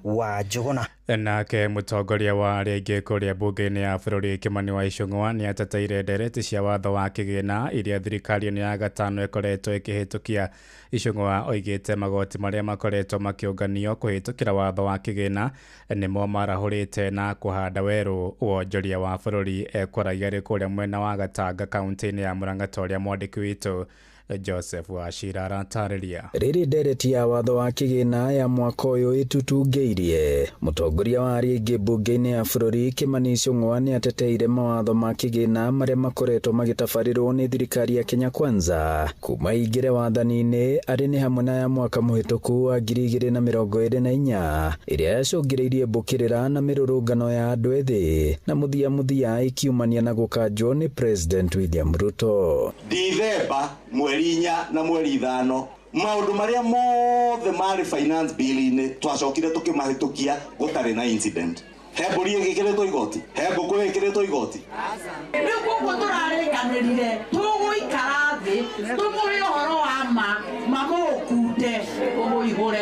wa Njũgũna. Nake mũtongoria wa arĩa aingĩ kũrĩa mbunge-inĩ ya bũrũri Kĩmani wa Ichung'wa nĩ ateteire ndereti cia watho wa kĩgĩna iria thirikari ĩno ya gatano ĩkoretwo ĩkĩhĩtũkia. Ichung'wa oigĩte magoti marĩa makoretwo makĩũnganio kũhĩtũkĩra watho wa kĩgĩna nĩmo marahũrĩte na kũhanda werũ wonjoria wa bũrũri. Ekwaragia arĩ kũrĩa mwena wa Gatanga kaunti-inĩ ya Murang'a ta ũrĩa mwandĩki witũ Joseph Wachira aratarĩria. Rĩrĩ ndereti ya watho wa kĩgĩna ya mwaka ũyũ ĩtutungĩirie, mũtongoria wa arĩa aingĩ mbunge-inĩ ya bũrũri Kĩmani Ichung'wa nĩ ateteire mawatho ma kĩgĩna marĩa makoretwo magĩtabarĩrwo nĩ thirikari ya Kenya Kwanza kuma ingĩre wathani-inĩ, arĩ nĩ hamwe na ya mwaka mũhĩtũku wa 2024 ĩrĩa yacũngĩrĩirie mbũkĩrĩra na mĩrũrũngano ya andũ ethĩ na mũthia mũthia ĩkiumania na gũkanjwo nĩ President William Ruto. Dithemba mweri 4 na mweri 5 maũndũ marĩa mothe marĩ finance bill-inĩ twacokire tũkĩmahĩtũkia gũtarĩ na incident. He mbũri ĩgĩkĩrĩtwo igoti, he ngũkũ ĩkĩrĩtwo igoti. Rĩu koguo tũrarĩkanĩrire tũgũikara thĩ tũmũhe ũhoro wa ma mamũkunde ũmũihũre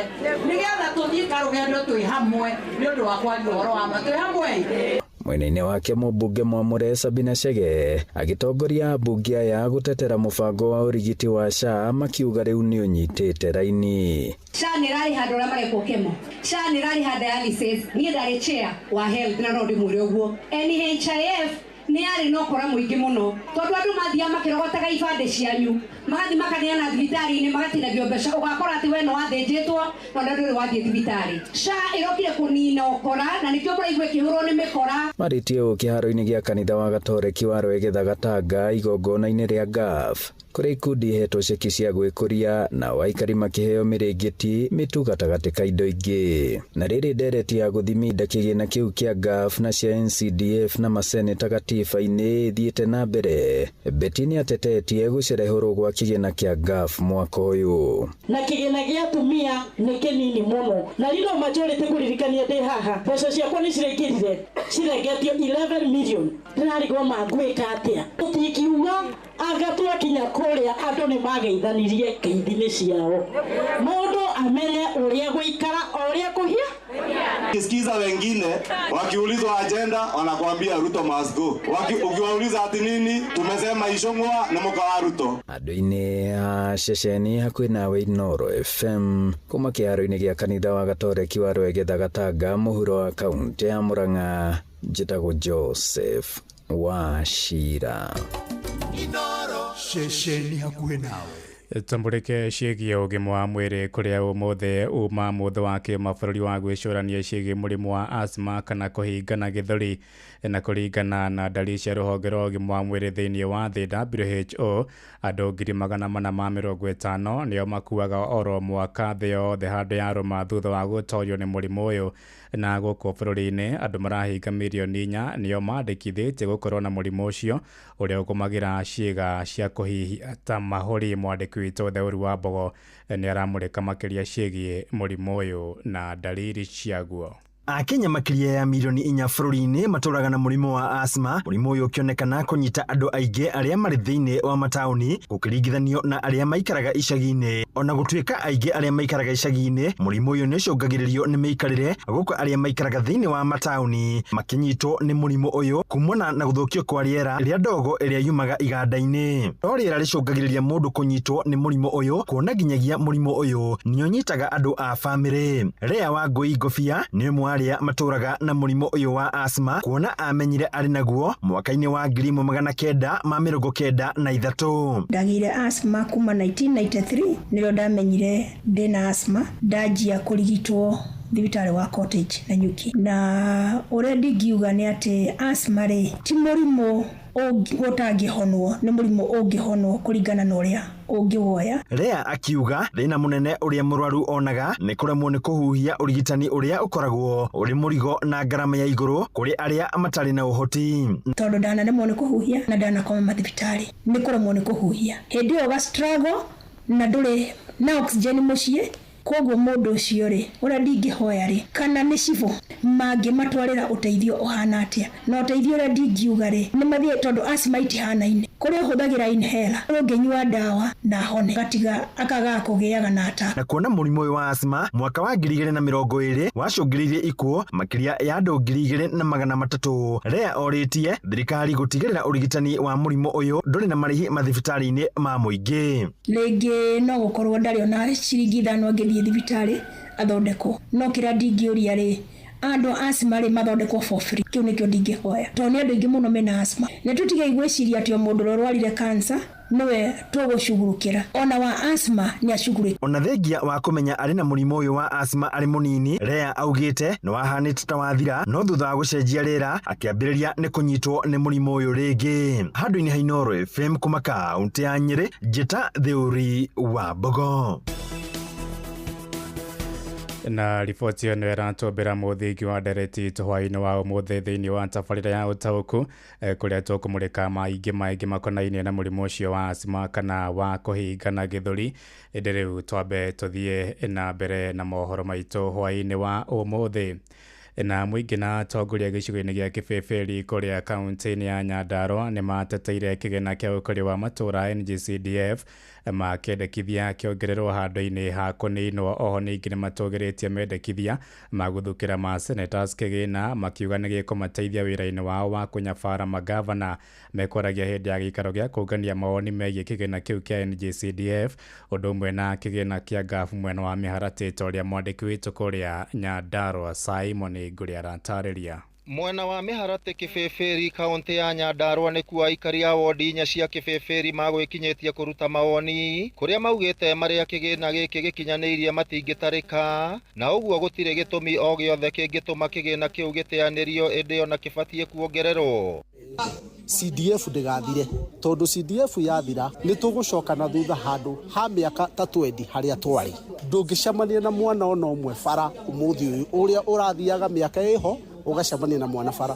nĩgetha tũthiĩ karũgendo twĩ hamwe nĩ ũndũ wa kwaria ũhoro wa ma twĩ hamwe. Mwena-inĩ wake mũmbunge Mwamũre Sabina Chege agĩtongoria ambunge aya gũtetera mũbango wa ũrigiti wa SHA makiuga rĩu nĩ ũnyitĩte raini. SHA nĩ ĩrarĩha andũ arĩa marekwo kemo, SHA nĩ ĩrarĩha dialysis, niĩ ndarĩ chair wa health na no ndĩmwĩre ũguo. NHIF nĩ yarĩ na ũkora mũingĩ mũno tondũ andũ mathiaga makĩrogotaga ibandĩ cianyu magathiĩ makaneana thibitarĩ-inĩ magatinagio mbeca, ũgakora atĩ we nĩ wathĩnjĩtwo na ona ndũrĩ wathiĩ thibitarĩ. SHA ĩrokire kũnina ũkora na nĩkĩo mũraigua ĩkĩhũrwo nĩ mĩkora. Marĩtie ũũ kĩharo-inĩ gĩa kanitha wa Gatoreki wa Rwegetha Gatanga igongona-inĩ rĩa GAF kũrĩa ikundi ihetwo ceki cia gwĩkũria na aikari makĩheo mĩrĩngĩti mĩtu gatagatĩ ka indo ingĩ. Na rĩrĩ ndereti ya gũthiminda kĩgĩna kĩu kĩa GAF na cia NCDF na maseneta gatiba-inĩ ĩthiĩte na mbere, Betty nĩ atetetie gũcerehũrwo gwa kĩgĩna kĩa GAF mwaka ũyũ. Na kĩgĩna gĩa atumia nĩ kĩnini mũno, na rĩrĩa majority kũririkania ndĩ haha mbeca ciakwa nĩ ciraingĩrire cirengetio 11 million, ndĩrarigwo mangwĩka atĩa. Tũtingiuga anga twakinya kũrĩa andũ nĩ mageithanirie ngeithi-inĩ ciao, mũndũ amenye ũrĩa gũikara o ũrĩa kũhia. Ukisikiza wengine wakiulizwa agenda wanakuambia Ruto must go. Ukiwauliza ati nini, tumesema Ichung'wa na muka wa Ruto. Andũ-inĩ a ceceni hakuhĩ nawe Inooro FM kuma kĩharo-inĩ gĩa kanitha wa Gatoreki wa Rwegetha Gatanga mũhuro wa kaũntĩ ya Murang'a, njĩtagwo Joseph Wachira. Ceceni hakuhĩ nawe. Tambũrĩke ciĩgiĩ ũgima wa mwĩrĩ kũrĩa ũmũthĩ uma mũthĩ wa kĩmabũrũri wa gwĩcũrania ciĩgiĩ mũrimũ wa asthma kana kũhingana gĩthũri, na kũringana na ndari cia rũhonge rwa ũgima wa mwĩrĩ thĩinĩ wa thĩ WHO, andũ 450,000 nĩo makuaga oro mwaka thĩ yothe handũ ya rũma thutha wa gũtorio nĩ mũrimũ ũyũ. Na gũkũ bũrũri-inĩ andũ marahinga 4 million nĩo mandĩkithĩtie gũkorwo na mũrimũ ũcio ũrĩa ũgũmagĩra ciĩga cia kũhihia ta mahũri. Mwandĩki witũ Theũri wa Mbogo nĩ aramũrĩka makĩria ciĩgiĩ mũrimũ ũyũ na ndariri ciaguo. Akenya makĩria ya 4 milioni bũrũri-inĩ matũraga na mũrimũ wa asthma, mũrimũ ũyũ ũkĩonekana kũnyita andũ aingĩ arĩa marĩ thĩinĩ wa mataũni gũkĩringithanio na arĩa maikaraga icagi-inĩ. Ona gũtuĩka aingĩ arĩa maikaraga icagi-inĩ mũrimũ ũyũ nĩ ũcũngagĩrĩrio nĩ mĩikarĩre, gũkũ arĩa maikaraga thĩinĩ wa mataũni makĩnyitwo nĩ mũrimũ ũyũ kumana na gũthũkio kwa rĩera rĩa ndogo ĩrĩa yumaga iganda-inĩ. No rĩera rĩcũngagĩrĩria mũndũ kũnyitwo nĩ mũrimũ ũyũ, kuona nginyagia mũrimũ ũyũ nĩ ũnyitaga andũ a bamĩrĩ. Rea Wangũi Ngobia nĩ ũmwe wa arĩa matũraga na mũrimũ ũyũ wa asthma, kuona amenyire arĩ naguo mwaka-inĩ wa 1993. Ndagĩire asthma kuma 1993, nĩrĩo ndamenyire ndĩna asthma, ndanjia kũrigitwo thibitarĩ wa Cottage na Nyuki. Na ũrĩa ndingiuga nĩ atĩ asthma rĩ ti mũrimũ ũtangĩhonwo, nĩ mũrimũ ũngĩhonwo kũringana na ũrĩa ũngĩwoya. Rea akiuga thĩna mũnene ũrĩa mũrwaru onaga nĩ kũremwo nĩ kũhuhia, ũrigitani ũrĩa ũkoragwo ũrĩ mũrigo na ngarama ya igũrũ kũrĩ arĩa matarĩ na ũhoti. Tondũ ndanaremwo nĩ kũhuhia na ndanakoma mathibitarĩ nĩ kũremwo nĩ kũhuhia, hĩndĩ ĩyo ũga struggle na ndũrĩ na oxygen mũciĩ. Koguo mũndũ ũcio rĩ, ũrĩa ndingĩhoya rĩ, kana nĩ cibũ mangĩmatwarĩra ũteithio ũhana atĩa, na ũteithio ũrĩa ndingiuga rĩ, nĩ mathiĩ, tondũ asthma itihanaine. Kũrĩ ũhũthagĩra inhaler, kũrĩ ũngĩnyua ndawa na hone gatiga akagaga kũgĩaga na attack. Na kuona mũrimũ ũyũ wa asthma mwaka wa 2020 wacũngĩrĩirie ikuũ makĩria ya andũ 2,300, Rea orĩtie thirikari gũtigĩrĩra ũrigitani wa mũrimũ ũyũ ndũrĩ na marĩhi mathibitarĩ-inĩ ma mũingĩ. Rĩngĩ no gũkorwo ndarĩ ona ciringi 5 angĩthiĩ thibitarĩ athondekwo, no kĩrĩa ndingĩũria rĩ, andũ a asthma rĩ mathondekwo for free. Kĩu nĩkĩo ndingĩhoya, tondũ nĩ andũ aingĩ mũno mena asthma. Nĩ tũtigei gwĩciria atĩ o mũndũ ũrĩa ũrwarire cancer nĩwe tũgũcugurukĩra, ona wa asthma nĩ acugurĩke. Ona thengia wa kũmenya arĩ na mũrimũ ũyũ wa asthma arĩ mũnini, Rea augĩte nĩ wahanĩte ta wathira, no thutha wa gũcenjia rĩera akĩambĩrĩria nĩ kũnyitwo nĩ mũrimũ ũyũ rĩngĩ. Handũ-inĩ ha Inooro FM kuma kaũntĩ ya Nyĩrĩ, njĩta Theũri wa Mbogo. Na riboti ĩno ĩratũmbĩra mũthingi wa ndereti itũ hwaĩ-inĩ wa ũmũthĩ thĩinĩ wa tabarĩra ya ũtaũku, kũrĩa tũkũmũrĩka maingĩ maingĩ makonainie na mũrimũ ũcio wa asthma kana wa kũhingana gĩthũri. Ĩndĩ rĩu twambe tũthiĩ na mbere na mohoro maitũ hwaĩ-inĩ wa ũmũthĩ. Na mũingĩ na atongoria gĩcigo-inĩ gĩa Kĩbĩbĩri kũrĩa kaunti-inĩ ya Nyandarua nĩ mateteire kĩgĩna kĩa ũkũria wa matũũra NGCDF, makĩendekithia kĩongererwo handũ-inĩ ha kũninwo. Oho ningĩ nĩ matũgĩrĩtie mendekithia ma gũthukĩra ma senators kĩgĩna, makiuga nĩ gĩkũmateithia wĩra-inĩ wao wa kũnyabara magavana. Mekwaragia hĩndĩ ya gĩikaro gĩa kũngania mawoni megiĩ kĩgĩna kĩu kĩa NGCDF ũndũ ũmwe na kĩgĩna kĩa ngabu mwena wa mĩharatĩ, ta ũrĩa mwandĩki witũ kũrĩa Nyandarua Simon Ngũrĩ aratarĩria. Mwena wa mĩharatĩ Kĩbĩbĩri kaũntĩ ya Nyandarua nĩkuo aikari a wondi 4 cia Kĩbĩbĩri magwĩkinyĩtie kũruta mawoni, kũrĩa maugĩte marĩa kĩgĩna gĩkĩ gĩkinyanĩirie matingĩtarĩka, na ũguo gũtirĩ gĩtũmi o gĩothe kĩngĩtũma kĩgĩna kĩu gĩteanĩrio, ĩndĩ ona kĩbatiĩ kuongererwo. CDF ndĩgathire, tondũ CDF yathira nĩ tũgũcoka na thutha handũ ha mĩaka ta 20 harĩa twarĩ. Ndũngĩcemania na mwana ona ũmwe bara ũmũthĩ ũyũ ũrĩa ũrathiaga mĩaka ĩho ũgacemania na mwana bara.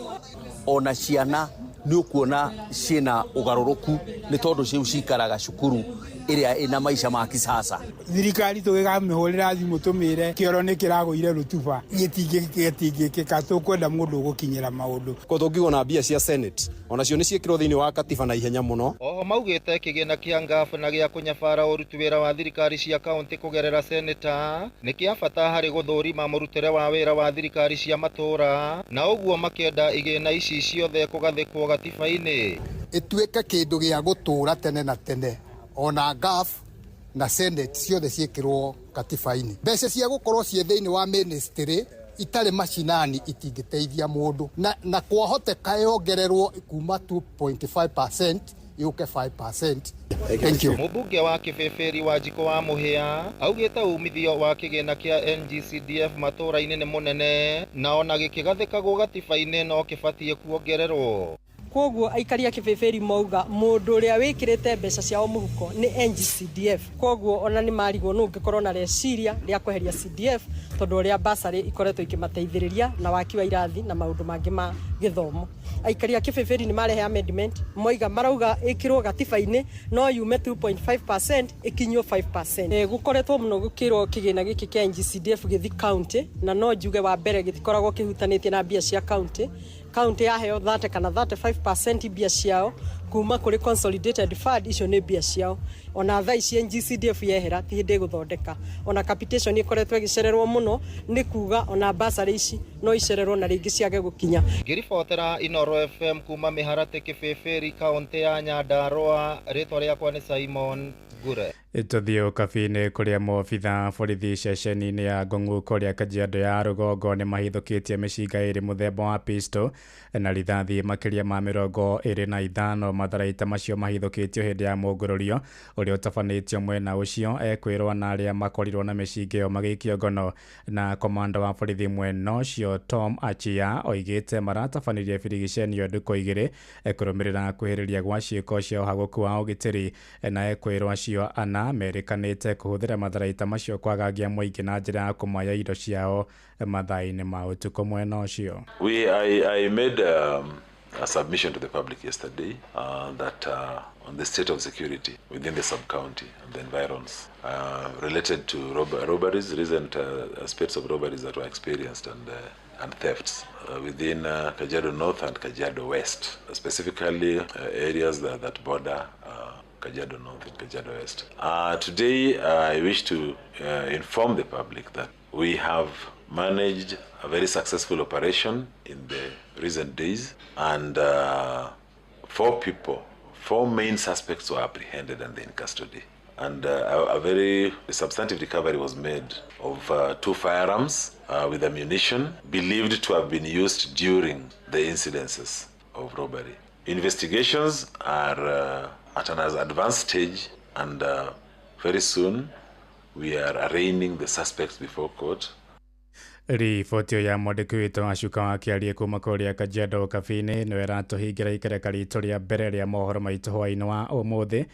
Ona ciana nĩ ũkuona ciĩna ũgarũrũku nĩ tondũ ciu cikaraga cukuru ĩrĩa ĩna maica ma kisasa. Thirikari tũgĩkamĩhũrĩra thimũ tũmĩre kĩoro nĩ kĩragũire rũtuba gĩtingĩkĩka, tũkwenda mũndũ ũgũkinyĩra maũndũ. Ko tũngĩgona mbia cia Senate onacio nĩ ciĩkĩrwo thĩinĩ wa katiba na ihenya mũno. Oho maugĩte kĩgĩna kĩa ngabu na gĩa kũnyabara ũruti wĩra wa thirikari cia kaunti kũgerera seneta nĩ kĩa bata harĩ gũthũrima mũrutĩre wa wĩra wa thirikari cia matũra, na ũguo makĩenda igĩna ici ciothe kũgathĩkwo gatiba-inĩ. Ĩtuĩke kĩndũ gĩa gũtũra tene na tene, ona ngaf na Senate ciothe ciĩkĩrwo katiba-inĩ. Mbeca cia gũkorwo ciĩ thĩinĩ wa ministry itarĩ macinani itingĩteithia mũndũ, na kwahoteka yongererwo kuma 2.5% yũke 5%. Thank you. Mũmbunge wa Kĩbĩbĩri Wanjikũ wa Mũhĩa augĩte umithio wa kĩgĩna kĩa NGCDF matũra-inĩ nĩ mũnene, na ona gĩkĩgathĩkagwo gatiba-inĩ no kĩbatiĩ kuongererwo. Koguo aikari a Kĩbĩbĩri mauga mũndũ ũrĩa wĩkĩrĩte mbeca ciao mũhuko nĩ NGCDF. Koguo ona nĩ marigwo nũ ũngĩkorwo na reciria rĩa kweheria CDF, tondũ ũrĩa basarĩ ikoretwo ikĩmateithĩrĩria na waki wa irathi na maũndũ mangĩ ma gĩthomo. Aikari a Kĩbĩbĩri nĩ marehe amendment, moiga marauga ĩkĩrwo gatiba-inĩ no yume 2.5% ĩkinyio 5%. Gũkoretwo mũno gũkĩrwo kĩgĩna gĩkĩ kĩa NGCDF gĩthi county, na no njuge wa mbere gĩtikoragwo kĩhutanĩtie na mbia cia county. County yaheo 30 kana 35% mbia ciao kuma kũrĩ consolidated fund, icio nĩ mbia ciao. Ona thaa ici NGCDF yehera ti hĩndĩ ĩgũthondeka. Ona capitation ĩkoretwo ĩgĩcererwo mũno, nĩ kuga ona basarĩ ici no icererwo na rĩngĩ ciage gũkinya. Ngĩribotera Inoro FM kuma Mĩharatĩ Kĩbĩbĩri, kaunti ya Nyandarũa, rĩtwa rĩakwa nĩ Simon Ngure. Tũthiĩ ũkabi-inĩ kũrĩa maobitha borithi ceceni-inĩ ya Ngong'u kũrĩa Kajiado ya rũgongo nĩ mahithũkĩtie mĩcinga ĩrĩ mũthemba wa pistol na rithathi makĩria ma 25. Matharaita macio mahithũkĩtio hĩndĩ ya mũngũrũrio ũrĩa ũtabanĩtio mwena ũcio. Ekwĩrwo na arĩa makorirwo na mĩcinga ĩyo magĩikio ngono. Na komanda wa borithi mwena ũcio Tom Achia oigĩte maratabanirie birigiceni ĩyo ndukũ igĩrĩ kũrũmĩrĩra kwĩhĩrĩria gwa ciĩko cia ũhagũku wa ũgitĩri, na ekwĩrwo acio ana merĩkanĩte kũhũthĩra matharaita macio kwagagia mũingĩ na njĩra ya kũmaya indo ciao mathaa-inĩ ma ũtukũ mwena ũcio. I made a submission to the public yesterday that on the state of security within the sub-county and the environs related to robberies, recent spate of robberies that were experienced and thefts within Kajiado North and Kajiado West, specifically areas that border Kajiado North and Kajiado West. Today, I wish to inform the public that we have managed a very successful operation in the recent days, and four main suspects were apprehended and they're in custody. And a very substantive recovery was made of 2 firearms with ammunition believed to have been used during the incidences of robbery. Investigations are at an advanced stage, and very soon we are arraigning the suspects before court. Riboti ya mwandĩki witũ Acuka wa Kĩarie kuma kũrĩa Kajiado Kabi-inĩ nĩwe ĩratũhingĩra ikereka ritũ rĩa mbere rĩa mohoro maitũ hwaĩ-inĩ wa ũmũthĩ.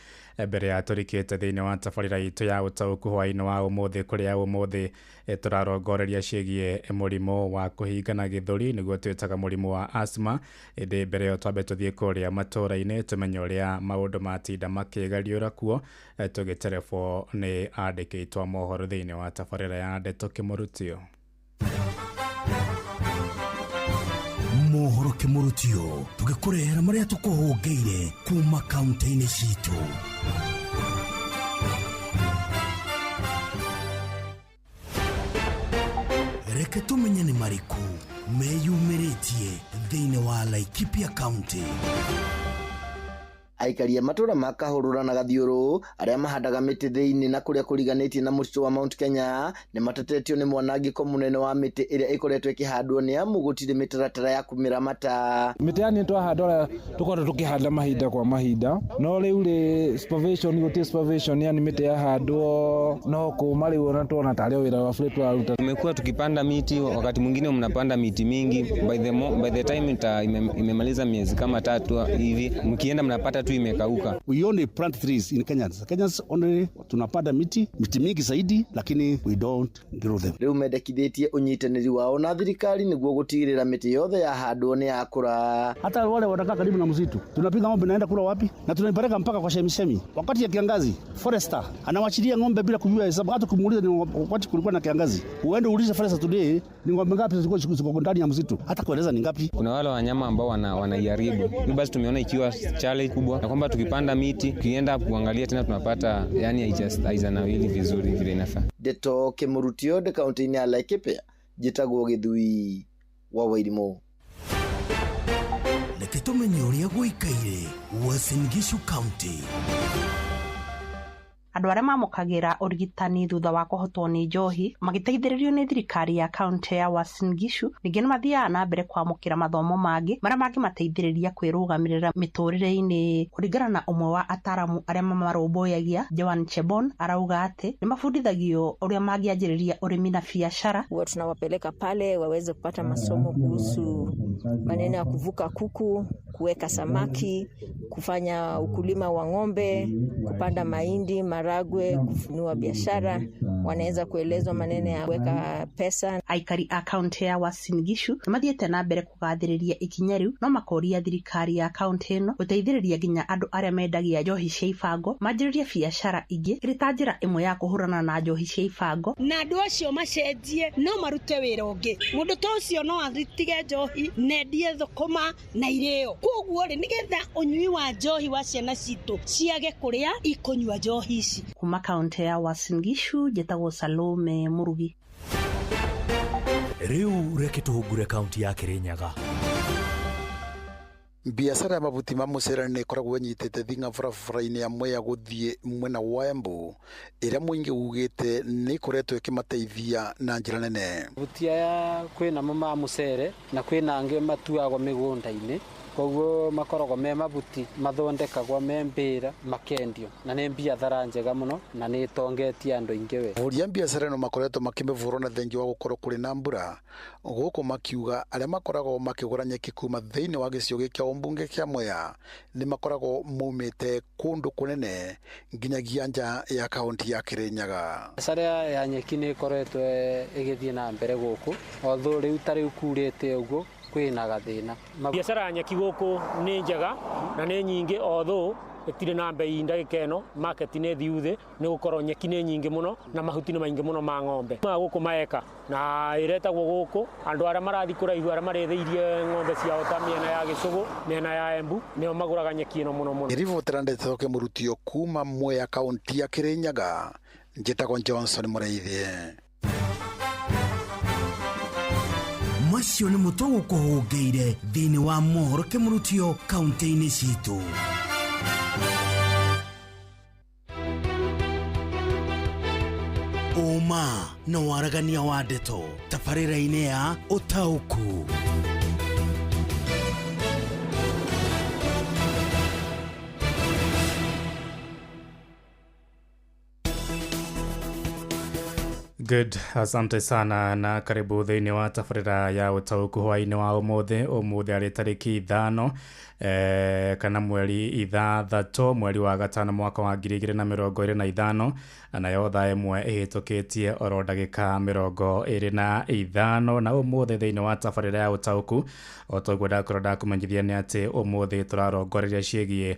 Mbere ya tũrikĩte thĩinĩ wa tabarĩra itũ ya ũtaũku hwaĩ-inĩ wa ũmũthĩ, kũrĩa ũmũthĩ tũrarongoreria ciĩgiĩ mũrimũ wa kũhingana gĩthũri, nĩguo twĩtaga mũrimũ wa asthma. Ĩndĩ mbere ĩyo twambe tũthiĩ kũrĩa matũra-inĩ tũmenye ũrĩa maũndũ matinda makĩgariũra kuo, tũgĩterebwo nĩ andĩki aitũ a mohoro thĩinĩ wa tabarĩra ya Ndeto Kĩmũrutio. Mohoro Kĩmũrutio tũgĩkũrehera marĩa tũkũhũngĩire kuma kaunti-inĩ citũ. Reke tũmenye nĩ marĩkũ meyumĩrĩtie thĩinĩ wa Laikipia County. Aikari a matũra ma Kahũrũra na Gathiũrũ arĩa mahandaga mĩtĩ thĩinĩ na kũrĩa kũriganĩtie na mũtitũ wa Mount Kenya nĩ matetetio nĩ mwanangĩko mũnene wa mĩtĩ ĩrĩa ĩkoretwo ĩkĩhandwo nĩ amu gũtirĩ mĩtaratara ya kũmĩramata. Mĩtĩ yani twahanda ũrĩa tũkoragwo tũkĩhanda mahinda kwa mahinda, no rĩu rĩ supervision gũtirĩ supervision, yani mĩtĩ yahandwo no kũma rĩu ona tuona tarĩ wĩra wa bũrũri tũraruta. Tumekuwa tukipanda miti, wakati mwingine mnapanda miti mingi, by the time imemaliza miezi kama 3 hivi, mkienda mnapata tu imekauka. We only plant trees in Kenyans. Kenyans only tunapanda miti, miti mingi zaidi, lakini we don't grow them. Rĩu mendekithĩtie ũnyitanĩri wao na thirikari nĩguo gũtigĩrĩra mĩtĩ yothe yahandwo nĩ yakũra. Hata wale wanakaa karibu na msitu, tunapiga ng'ombe naenda kula wapi? Na tunaipeleka mpaka kwa shemishemi. Wakati ya kiangazi, forester anawachilia ng'ombe bila kujua hesabu, hata kumuuliza ni wakati kulikuwa na kiangazi. Uende uulize forester today ni ng'ombe ngapi zilikuwa ziko ndani ya msitu, hata kueleza ni ngapi. Kuna wale wanyama ambao wanaiharibu. Hivyo basi tumeona ikiwa challenge kubwa, na kwamba tukipanda miti tukienda kuangalia tena tunapata yani haijanawili vizuri vile inafaa. Ndeto Kĩmũrutio kaunti-inĩ ya Laikipia, njĩtagwo Gĩthui wa Wairimũ. Reke tũmenye ũrĩa gũikaire Uasin Gishu County. Andũ arĩa mamũkagĩra ũrigitani thutha wa kũhotwo nĩ njohi magĩteithĩrĩrio nĩ thirikari ya kaunti ya Uasin Gishu ningĩ nĩmathiaga na mbere kwamũkĩra mathomo mangĩ marĩa mangĩmateithĩrĩria kwĩrũgamĩrĩra mĩtũrĩre-inĩ. Kũringana na ũmwe wa ataramu arĩa mamarũmbũyagia, Joan Chebon, arauga atĩ nĩmabundithagio ũrĩa mangĩanjĩrĩria ũrĩmi na biacara. Huwa tunawapeleka pale waweze kupata masomo kuhusu maneno ya kuvuka kuku, kuweka samaki, kufanya ukulima wa ng'ombe, kupanda mahindi, maragwe, kufunua biashara. Wanaweza kuelezwa maneno ya kuweka pesa. Aikari a kaunti ya Uasin Gishu nĩmathiĩte na mbere kũgathĩrĩria ikinya rĩu, no makoria thirikari ya kaunti ĩno gũteithĩrĩria nginya andũ arĩa mendagia njohi cia ibango manjĩrĩrie biacara ingĩ ĩrĩ ta njĩra ĩmwe ya kũhũrana na njohi cia ibango. Na andũ acio macenjie no marute wĩra ũngĩ. Mũndũ ta ũcio no atige njohi na endie thũkũma na irĩo. Koguo rĩ, nĩgetha ũnyui wa njohi wa ciana citũ ciage kũrĩa ikũnyua njohi ici. Kuma kaunti ya Uasin Gishu, njĩtagwo Salome Murugi. Rĩu reke tũhungure kaunti ya Kirinyaga. Biacara ya mabuti ma mũcere nĩ ĩkoragwo ĩnyitĩte thing'a barabara-inĩ ya Mwea gũthiĩ mwena wa Embu, ĩrĩa mũingĩ ugĩte nĩ ĩkoretwo ĩkĩmateithia na njĩra nene. Mabuti aya kwĩnamo ma mũcere na kwĩna angĩ matuagwo mĩgũnda-inĩ, koguo makoragwo me mabuti mathondekagwo me mbĩra makendio, na nĩ biathara njega mũno na nĩ ĩtongetie andũ aingĩ we. Ahũri a biacara ĩno makoretwo makĩmĩbũrwo na thengia wa gũkorwo kũrĩ na mbura, gũkũ makiuga arĩa makoragwo makĩgũra nyeki kuma thĩinĩ wa gĩcigo gĩkĩ ũmbunge kĩa Mwea nĩ makoragwo maumĩte kũndũ kũnene nginyagia nja ya kaunti ya Kirinyaga. Biacara ya nyeki nĩ ĩkoretwo ĩgĩthiĩ na mbere gũkũ, although rĩu ta rĩu kurĩte ũguo kwĩna gathĩna. Biacara ya nyeki gũkũ nĩ njega na nĩ nyingĩ, although ĩtirĩ na mbei ndagĩka ĩno, market nĩ thiu thĩ nĩ gũkorwo nyeki nĩ nyingĩ mũno na mahuti nĩ maingĩ mũno ma ng'ombe. Ma gũkũ maeka na ĩretagwo gũkũ andũ arĩa marathiĩ kũraihu, arĩa marĩithĩirie ng'ombe ciao ta mĩena ya Gĩcũgũ, mĩena ya Embu, nĩo magũraga nyeki ĩno mũno mũno. Ngĩribotera ndeto Kĩmũrutio kuma Mwea kaunti ya Kirinyaga, njĩtagwo Johnson Mũrĩithi. Macio nĩ mũtũgũkũhũngĩire thĩinĩ wa mohoro Kĩmũrutio kaunti-inĩ citũ. Ũma na waragania wa ndeto tabarĩra-inĩ ya Ũtaũku. Good, asante sana na karibu thĩinĩ wa tabarĩra ya Ũtaũku hwaĩ-inĩ wa ũmũthĩ. Ũmũthĩ arĩ tarĩki 5 kana mweri 6 mweri wa 5 mwaka wa 2025, nayo thaa 1 ĩhĩtũkĩtie oro ndagĩka 25. Na ũmũthĩ thĩinĩ wa tabarĩra ya Ũtaũku, o ta ũguo ndakorwo ndakũmenyithia nĩ atĩ ũmũthĩ tũrarongoreria ciĩgiĩ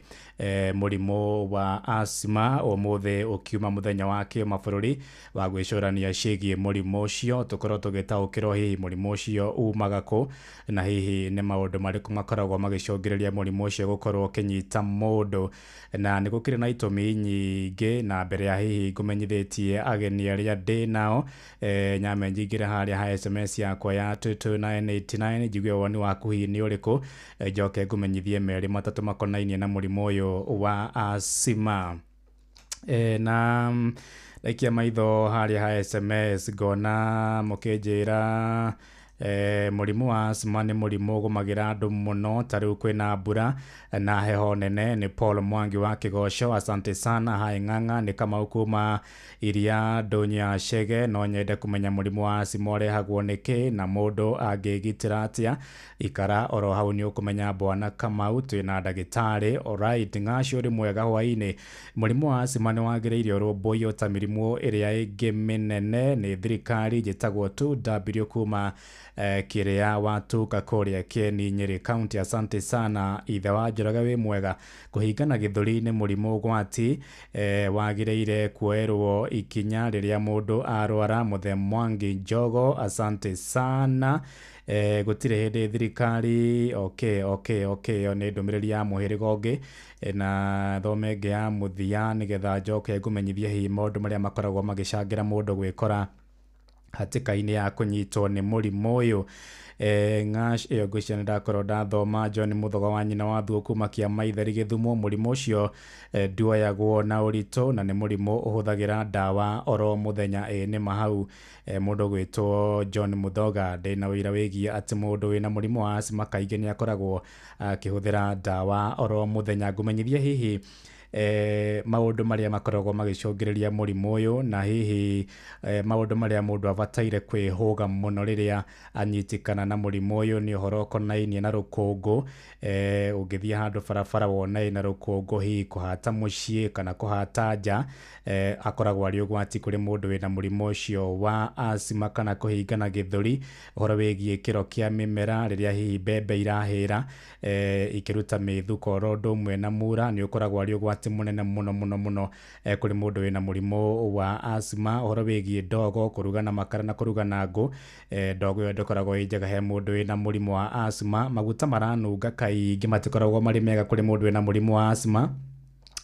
mũrimũ wa asthma. Ũmũthĩ ũkiuma mũthenya wa kĩmabũrũri wa gwĩcũrania ciĩgiĩ mũrimũ ũcio, tũkorwo tũgĩtaũkĩrwo hihi mũrimũ ũcio umaga kũ na hihi nĩ maũndũ marĩkũ makoragwo magĩcũngĩrĩria mũrimũ ũcio gũkorwo ũkĩnyita mũndũ. Na nĩ gũkĩrĩ na itũmi nyingĩ, na mbere ya hihi ngũmenyithĩtie ageni arĩa ndĩ nao, nyambe njingĩre harĩa ha SMS yakwa ya 22989 njigue woni waku hihi nĩ ũrĩkũ, njoke ngũmenyithie merĩ matatũ makonainie na mũrimũ ũyũ wa asthma. Na ndaikia maitho harĩa ha SMS ngona mũkĩnjĩra Mũrimũ wa asthma nĩ mũrimũ ũgũmagĩra andũ mũno ta rĩu kwĩna mbura na heho nene. Nĩ Paul Mwangi wa Kĩgoco, asante sana. Hai Ng'ang'a, nĩ Kamau kuma iria ndũnyũ ya Chege. No nyende kũmenya mũrimũ wa asthma ũrehagwo nĩkĩ na mũndũ angĩgitĩra atĩa. Ikara oro hau nĩ ũkũmenya bwana Kamau, twĩna ndagĩtarĩ. Alright, Ng'acio ũrĩ mwega hwaĩ-inĩ. Mũrimũ wa asthma nĩ wagĩrĩire ũrũmbũiyo ta mĩrimũ ĩrĩa ĩngĩ mĩnene nĩ thirikari. Njĩtagwo 2W kuma kĩrĩa watuka kũrĩa Kieni, Nyeri County. Asante sana. Ithe wa Njoroge wĩ mwega. Kũhingana gĩthũri nĩ mũrimũ ũgwati, wagĩrĩire kuoerwo ikinya rĩrĩa mũndũ arwara. Mũthe Mwangi Njogo, asante sana. Gũtirĩ hĩndĩ thirikari. Okay, ĩyo nĩ ndũmĩrĩri ya mũhĩrĩga ũngĩ, na thome ĩngĩ ya mũthia nĩgetha njoke ngũmenyithie hihi maũndũ marĩa makoragwo magĩcangĩra mũndũ gwĩkora hatĩka-inĩ ya kũnyitwo nĩ mũrimũ ũyũ. Ng'ash ĩyo ngwĩciria nĩ ndakorwo ndathoma. John Mũthoga wa nyina wa Thuo kuma Kĩamaitheri Gĩthumo, mũrimũ ũcio nduoyagwo na ũritũ na nĩ mũrimũ ũhũthagĩra ndawa oro mũthenya. Ĩ nĩma hau, mũndũ gwĩtwo John Mũthoga, ndĩna ũira wĩgiĩ atĩ mũndũ wĩna mũrimũ wa asthma kaingĩ nĩ akoragwo akĩhũthĩra ndawa oro mũthenya. Ngũmenyithie hihi maũndũ marĩa makoragwo magĩcũngĩrĩria mũrimũ ũyũ na hihi maũndũ marĩa mũndũ abataire kwĩhũga mũno rĩrĩa anyitĩkana na mũrimũ ũyũ nĩ ũhoro ũkonainie na rũkũngũ. Ũngĩthiĩ handũ barabara wone ĩna rũkũngũ, hihi kũhata mũciĩ kana kũhata nja, akoragwo arĩ ũgwati kũrĩ mũndũ wĩna mũrimũ ũcio wa asthma kana kũhingana gĩthũri. Ũhoro wĩgiĩ kĩro kĩa mĩmera rĩrĩa hihi mbembe irahĩra, ikĩruta mĩthuko oro ũndũ ũmwe na mura, nĩ ũkoragwo arĩ ũgwati mũnene mũno mũno mũno kũrĩ mũndũ wĩna mũrimũ wa asthma. Ũhoro wĩgiĩ ndogo, kũruga na makara na kũruga na ngũ, ndogo ĩyo ndĩkoragwo ĩ njega he mũndũ wĩna mũrimũ wa asthma. Maguta maranunga kaingĩ matikoragwo marĩ mega kũrĩ mũndũ wĩna mũrimũ wa asthma,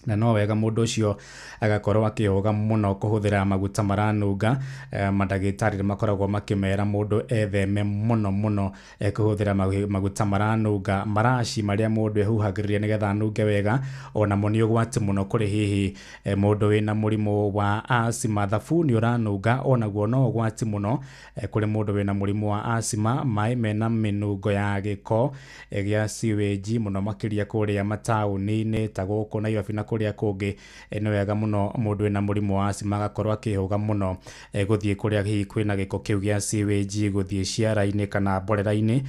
na no wega mũndũ ũcio agakorwo akĩhũga mũno kũhũthĩra maguta maranunga. Mandagĩtarĩ nĩ makoragwo makĩmera mũndũ etheme mũno mũno kũhũthĩra maguta maranunga. Maraci marĩa mũndũ ehuhagĩrĩria nĩgetha anunge wega onamo nĩ ũgwati mũno kũrĩ hihi mũndũ wĩna mũrimũ wa asthma. Thabuni ũranunga onaguo no ũgwati mũno kũrĩ mũndũ wĩna mũrimũ wa asthma. Maĩ mena mĩnungo ya gĩko gĩa sewage mũno makĩria kũrĩa mataũni-inĩ ta gũkũ Nairobi na kũrĩa kũngĩ, nĩ wega mũno mũndũ wĩna mũrimũ wa asthma agakorwo akĩhũga mũno gũthiĩ kũrĩa hihi kwĩna gĩko kĩu gĩa sewage, gũthiĩ ciara-inĩ kana mborera-inĩ.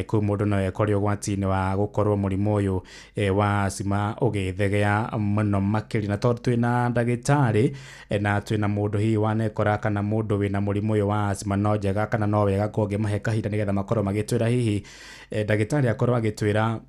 Kũu mũndũ no ekore ũgwati-inĩ wa gũkorwo mũrimũ ũyũ wa asthma ũgĩthegea mũno makĩria. Na tondũ twĩna ndagĩtarĩ na twĩna mũndũ hihi wanekora kana mũndũ wĩna mũrimũ ũyũ wa asthma, no njega kana no wega kũngĩmahe kahinda nĩgetha makorwo magĩtwĩra hihi, ndagĩtarĩ akorwo agĩtwĩra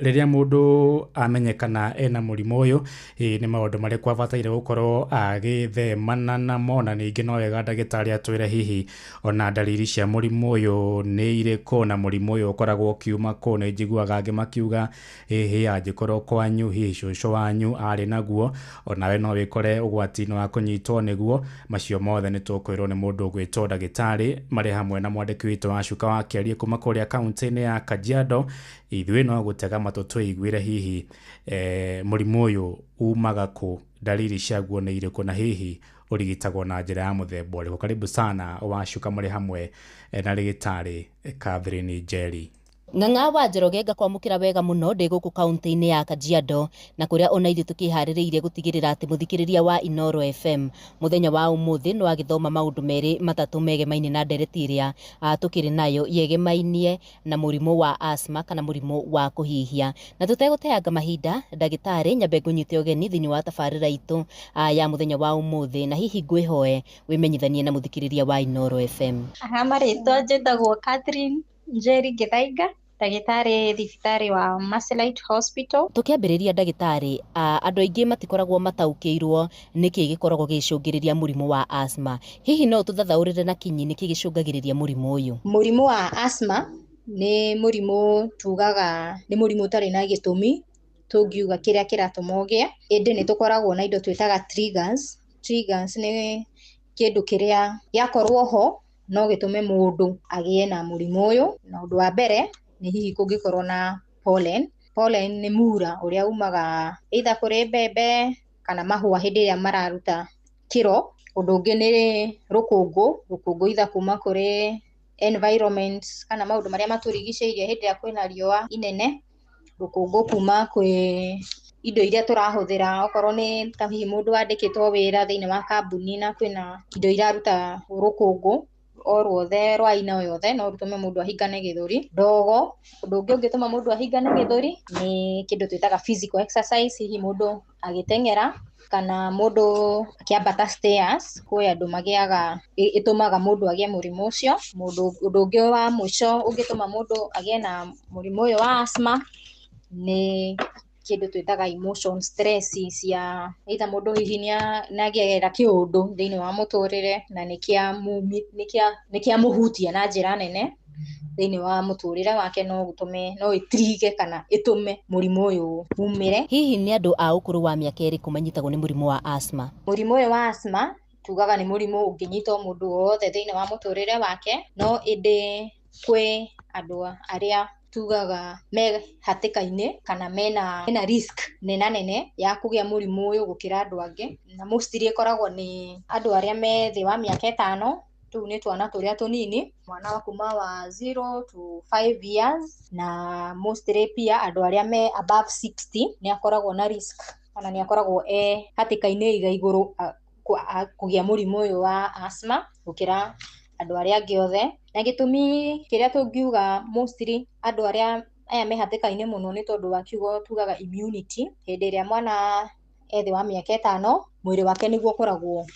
rĩrĩa mũndũ amenyekana ena mũrimũ ũyũ, hihi nĩ maũndũ marĩkũ abataire gũkorwo agĩthemana namo. Na ningĩ no wega ndagĩtarĩ atwĩre hihi ona ndariri cia mũrimũ ũyũ nĩ irĩkũ na mũrimũ ũyũ ũkoragwo ũkiuma kũ. Nĩ njiguaga angĩ makiuga hihi angĩkorwo kwanyu hihi cũcũ wanyu arĩ naguo, onawe no wĩkore ũgwati-inĩ wa kũnyitwo nĩguo. Macio mothe nĩ tũkwĩrwo nĩ mũndũ ũgwĩtwo ndagĩtarĩ marĩ hamwe na mwandĩki witũ wa Cuka wa Kĩarie kuma kũrĩa kaunti-inĩ ya Kajiado. Ithuĩ no gũtega matũ tũiguĩre hihi mũrimũ ũyũ umaga kũ, ndariri ciaguo nĩ irĩkũ na hihi ũrigitagwo na njĩra ya mũthemba ũrĩkũ. Karibu sana wa Cuka mũrĩ hamwe na ndagĩtarĩ Catherine Njeri. Ng'ang'a wa Njoroge, ngakwamũkĩra wega mũno ndĩ gũkũ kaunti-inĩ ya Kajiado, na kũrĩa ona ithuĩ tũkĩharĩrĩirie gũtigĩrĩra atĩ mũthikĩrĩria wa Inooro FM mũthenya wa ũmũthĩ nĩ wagĩthoma maũndũ merĩ matatũ megemaine na ndereti ĩrĩa tũkĩrĩ nayo yegemainie na mũrimũ wa asthma kana mũrimũ wa kũhihia. Na tũtegũteanga mahinda, ndagĩtarĩ, nyambe ngũnyite ũgeni thĩinĩ wa tabarĩra itũ ya mũthenya wa ũmũthĩ, na hihi ngwĩhoe wĩmenyithanie na mũthikĩrĩria wa Inooro FM. Aha, marĩtwa njĩtagwo Catherine Njeri Gĩthaiga, ndagĩtarĩ thibitarĩ wa Mercylight Hospital. Tũkĩambĩrĩria ndagĩtarĩ, andũ aingĩ matikoragwo mataũkĩirwo nĩkĩ gĩkoragwo gĩgĩcũngĩrĩria mũrimũ wa asthma. Hihi no ũtũthathaũrĩre na kinyi nĩkĩ gĩcũngagĩrĩria mũrimũ ũyũ? Mũrimũ wa asthma nĩ mũrimũ tugaga nĩ mũrimũ ũtarĩ na gĩtũmi tũngiuga kĩrĩa kĩratũma ũgĩe, ĩndĩ nĩ tũkoragwo na indo twĩtaga triggers. Triggers nĩ kĩndũ kĩrĩa gĩakorwo ho no gĩtũme mũndũ agĩe na mũrimũ ũyũ. Na ũndũ wa mbere nĩ hihi kũngĩkorwo na pollen. Pollen nĩ mura ũrĩa umaga either kũrĩ mbembe kana mahũa hĩndĩ ĩrĩa mararuta kĩro. Ũndũ ũngĩ nĩ rũkũngũ, rũkũngũ either kuma kũrĩ environment kana maũndũ marĩa matũrigicĩirie hĩndĩ ĩrĩa kwĩna riũa inene, rũkũngũ kuma kwĩ indo iria tũrahũthĩra, okorwo nĩ ta hihi mũndũ wandĩkĩtwo wĩra thĩinĩ wa kambuni na kwĩna indo iraruta rũkũngũ o ruothe rwa aina o yothe, no rũtũme mũndũ ahingane gĩthũri. Ndogo, ũndũ ũngĩ ũngĩtũma mũndũ ahingane gĩthũri nĩ kĩndũ twĩtaga physical exercise, hihi mũndũ agĩteng'era kana mũndũ akĩambata stairs, kwĩ andũ magĩaga, ĩtũmaga mũndũ agĩe mũrimũ ũcio. Mũndũ, ũndũ ũngĩ wa mũico ũngĩtũma mũndũ agĩe na mũrimũ ũyũ wa asthma nĩ kĩndũ twĩtaga emotion stress cia either mũndũ hihi nĩagera kĩũndũ thĩinĩ wa mũtũrĩre na nĩkĩamũhutia na njĩra nene thĩinĩ wa mũtũrĩre wake, no gũtũme, no ĩtrige kana ĩtũme mũrimũ ũyũ umĩre. Hihi nĩ andũ a ũkũrũ wa mĩaka ĩrĩkũ manyitagwo nĩ mũrimũ wa asthma? Mũrimũ ũyũ wa asthma tugaga nĩ mũrimũ ũngĩnyita mũndũ wothe thĩinĩ wa mũtũrĩre wake, no ĩndĩ kwĩ andũ arĩa tugaga me hatĩka-inĩ kana mena risk nena nene ya kũgĩa mũrimũ ũyũ gũkĩra andũ angĩ, na mostly ĩkoragwo nĩ andũ arĩa me thĩ wa mĩaka 5, tũu nĩ twana tũrĩa tũnini, mwana wa kuma wa 0 to 5 years, na mostly pia andũ arĩa me above 60 nĩ akoragwo na risk kana nĩ akoragwo e hatĩka-inĩ iga igũrũ kũgĩa mũrimũ ũyũ wa asthma gũkĩra andũ arĩa angĩ othe. Na gĩtũmi kĩrĩa tũngiuga mostly andũ arĩa aya me hatĩka-inĩ mũno nĩ tondũ wa kiugo tugaga immunity. Hĩndĩ ĩrĩa mwana e thĩ wa mĩaka 5, mwĩrĩ wake nĩguo ũkoragwo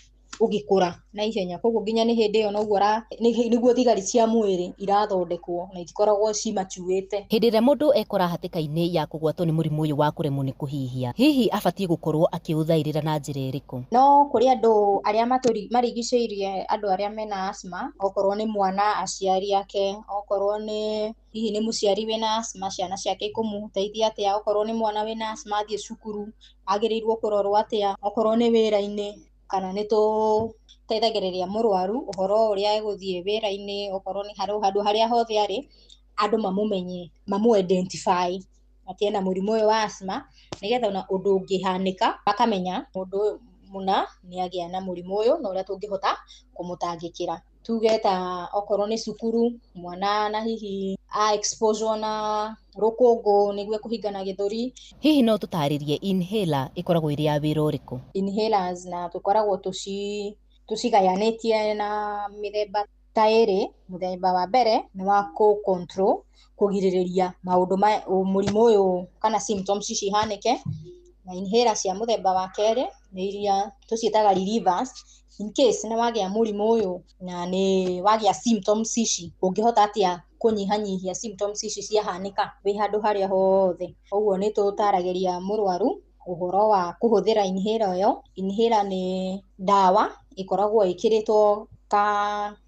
ũgĩkũra na ihenya, koguo nginya nĩ hĩndĩ ĩyo noguo nĩguo thigari cia mwĩrĩ irathondekwo na itikoragwo cimacuĩte. Hĩndĩ ĩrĩa mũndũ ekora hatĩka-inĩ ya kũgwatwo nĩ mũrimũ ũyũ wa kũremwo nĩ kũhihia, hihi abatiĩ gũkorwo akĩũthaĩrĩra na njĩra ĩrĩkũ? No kũrĩ andũ arĩa marigicĩirie andũ arĩa mena asthma, okorwo nĩ mwana, aciari ake, okorwo nĩ hihi nĩ mũciari wĩna asthma, ciana ciake ikũmũteithia atĩa, okorwo nĩ mwana wĩna asthma athiĩ cukuru agĩrĩirwo kũrorwo atĩa, okorwo nĩ wĩra-inĩ, kana nĩ tũteithagĩrĩria mũrwaru ũhoro ũrĩa egũthiĩ wĩra-inĩ, okorwo nĩ handũ harĩa hothe arĩ, andũ mamũmenye, mamũ identify atĩ ena mũrimũ ũyũ wa asthma, nĩgetha ona ũndũ ũngĩhanĩka makamenya mũndũ ũyũ mũna nĩ agĩa na mũrimũ ũyũ na ũrĩa tũngĩhota kũmũtangĩkĩra. Tuge ta okorwo nĩ cukuru, mwana na hihi a exposure na rũkũngũ nĩguo kũhingana gĩthũri. Hihi no tũtarĩrie inhaler ĩkoragwo ĩrĩ ya wĩra ũrĩkũ? Inhalers na tũkoragwo tũcigayanĩtie na mĩthemba ta ĩrĩ. Mũthemba wa mbere nĩ wa kũ control, kũgirĩrĩria maũndũ ma mũrimũ ũyũ kana symptoms ici ihanĩke, na inhaler cia mũthemba wa kerĩ nĩ iria tũciĩtaga relievers, in case nĩ wagĩa mũrimũ ũyũ na nĩ wagĩa symptoms ici, ũngĩhota atĩa kũnyihanyihia symptoms ici ciahanĩka wĩ handũ harĩa hothe. Ũguo nĩ tũtaragĩria mũrwaru ũhoro wa kũhũthĩra inhaler ĩyo. Inhaler nĩ ndawa ĩkoragwo ĩkĩrĩtwo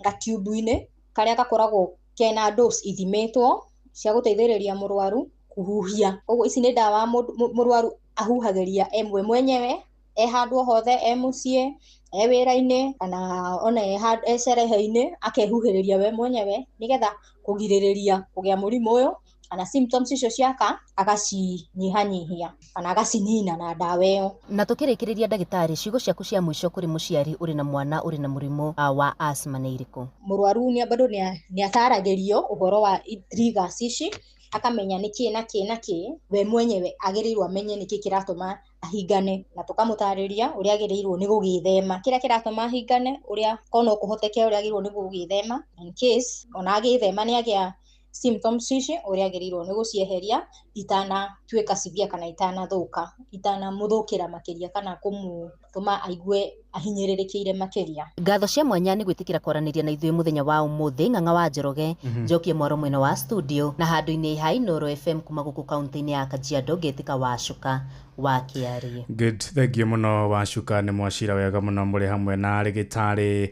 gatube-inĩ karĩa gakoragwo kena dose ithimĩtwo cia gũteithĩrĩria mũrwaru kũhuhia. Koguo ici nĩ ndawa mũrwaru ahuhagĩria we mwenyewe, e handũ hothe, e mũciĩ, e wĩra-inĩ, kana ona e cerehe-inĩ, akehuhĩrĩria we mwenyewe nĩgetha kũgirĩrĩria kũgĩa mũrimũ ũyũ, kana symptoms icio ciaka agacinyihanyihia kana agacinina na ndawa ĩyo. Na tũkĩrĩkĩrĩria ndagĩtarĩ, ciugo ciaku cia mũico kũrĩ mũciari ũrĩ na mwana ũrĩ na mũrimũ wa asthma nĩ irĩkũ? Mũrwaru bado nĩ ataragĩrio ũhoro wa triggers ici, akamenya nĩkĩ na kĩ na kĩ, we mwenyewe agĩrĩirwo amenye nĩkĩ kĩratũma ahingane, na tũkamũtarĩria ũrĩa agĩrĩirwo nĩ gũgĩthema kĩrĩa kĩratũma ahingane, ũrĩa korwo no kũhoteke ũrĩa agĩrĩirwo nĩ gũgĩthema, in case ona agĩthema nĩ agĩa symptoms ici, ũrĩa agĩrĩirwo nĩ gũcieheria itanatuĩka severe kana itanathũka, itanamũthũkĩra makĩria kana kũmũtũma aigue ahinyĩrĩrĩkĩire makĩria. Ngatho cia mwanya nĩ gwĩtĩkĩra kwaranĩria na ithuĩ mũthenya wa ũmũthĩ. Ng'ang'a wa Njoroge, njokie mwaro mwena wa studio na handũ-inĩ ha Inooro FM kuma gũkũ kaunti-inĩ ya Kajiado, ngĩtĩka Wacuka wa Kĩarie. Good, thank you mũno Wacuka, nĩ mwacira wega mũno mũrĩ hamwe na rĩgĩtarĩ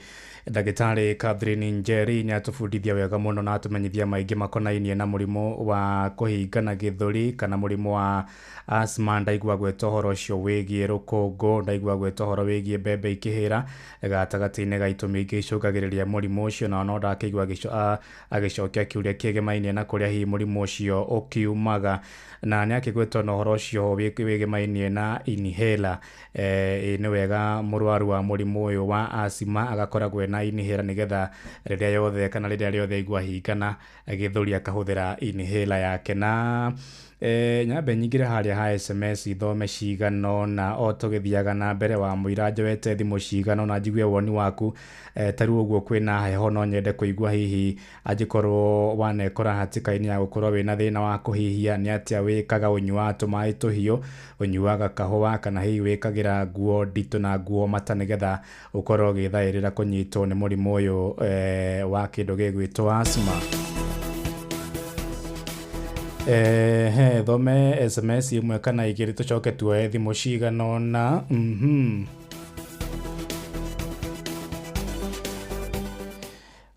ndagĩtarĩ Catherine Njeri, nĩ atũbundithia wega mũno na atũmenyithia maingĩ makonainie na mũrimũ wa kũhingana gĩthũri kana mũrimũ wa asthma. Ndaigua gwĩta ũhoro ũcio wĩgiĩ rũkũngũ, ndaigua gwĩta ũhoro wĩgiĩ mbembe ikĩhĩra gatagatĩ-inĩ ga itũmi ingĩ icũngagĩrĩria mũrimũ ũcio, na no ndakĩigua agĩcokia kĩũria kĩegemaine na kũrĩa hihi mũrimũ ũcio ũkiumaga, na nĩ akĩgwetwo na ũhoro ũcio wĩgemainie na inhaler. Nĩ wega mũrwaru wa mũrimũ ũyũ wa asthma agakoragwo ena inhaler nĩgetha rĩrĩa yothe kana rĩrĩa rĩothe aigua hingana gĩthũri akahũthĩra inhaler yake. Na nyambe nyingĩre harĩa ha SMS ithome cigana ũna o tũgĩthiaga na mbere. Wa mũira njoete thimũ cigana ũna njigue woni waku. Ta rĩu ũguo kwĩna heho, no nyende kũigua hihi angĩkorwo wanekora hatĩka-inĩ ya gũkorwo wĩna thĩna wa kũhihia nĩ atĩa wĩkaga, ũnyuaga tũmaĩ tũhiũ, ũnyuaga kahũa, kana hihi wĩkagĩra nguo nditũ na nguo mata nĩgetha ũkorwo ũgĩthaĩrĩra kũnyitwo nĩ mũrimũ ũyũ wa kĩndũ gĩgwĩtwo asthma. He thome SMS ĩmwe kana igĩrĩ tũcoke tuoe thimũ cigana ũna.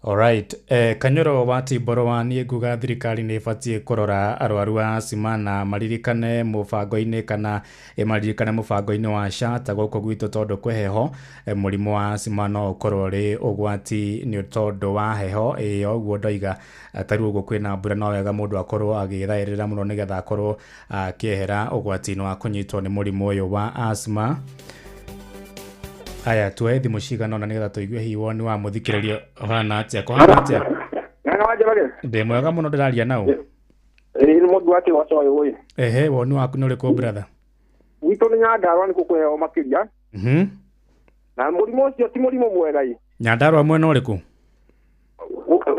Alright, Kanyoro wa Timboro wa niĩ nguga thirikari nĩ ĩbatiĩ kũrora arwaru a asthma na maririkane mũbango-inĩ kana ĩmaririkane mũbango-inĩ wa SHA ta gũkũ gwitũ, tondũ kwĩ heho mũrimũ wa asthma no ũkorwo ũrĩ ũgwati nĩ tondũ wa heho. Ĩĩ ũguo ndoiga, ta rĩu ũguo kwĩna mbura no wega mũndũ akorwo agĩthaĩrĩra mũno nĩgetha akorwo akĩehera ũgwati-inĩ wa kũnyitwo nĩ mũrimũ ũyũ wa asthma. Aya, tuoe thimũ cigana ũna nĩgetha tũigue hihi woni wa mũthikĩrĩria ũhana atĩa. Kũhana atĩa? Ndĩ mwega mũno, ndĩraria naũ. Ehe, woni waku nĩ ũrĩkũ brother? Gwitũ nĩ Nyandarũa nĩkuo kwĩ heho makĩria. Na mũrimũ ũcio ti mũrimũ mwega ĩ. Nyandarũa mwena ũrĩkũ?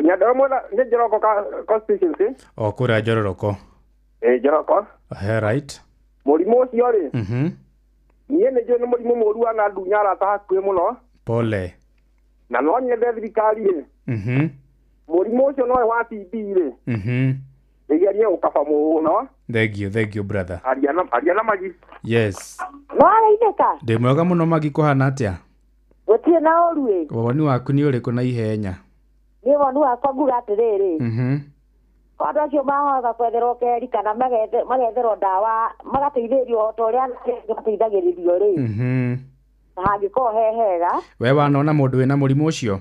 Nyandarũa mwena nĩ Njoroko constituency. O kũrĩa Njororoko. Ĩ Njoroko. Ehe, right. Mũrimũ ũcio rĩ, niĩ nĩ njũĩ nĩ mũrimũ mũũru wa na ndunya arata hakuhĩ mũno. Pole. Na no nyende thirikari rĩ, mũrimũ ũcio no wa TB rĩ, ĩgerie gũkaba mũno. Thank you, thank you brother. Aria na Magi. Yes. Waraithĩka? Ndĩ mwega mũno Magi, kũhana atĩa? Gũtirĩ na ũru ĩ. Woni waku nĩ ũrĩkũ na ihenya? Niĩ woni wakwa nguga atĩrĩrĩ, andũ acio mahoyaga kwetherwo keri kana magetherwo ndawa magateithĩrĩrio o ta ũrĩa mateithagĩrĩrio rĩ, na hangĩkorwo he hega. We wanona mũndũ wĩna mũrimũ ũcio?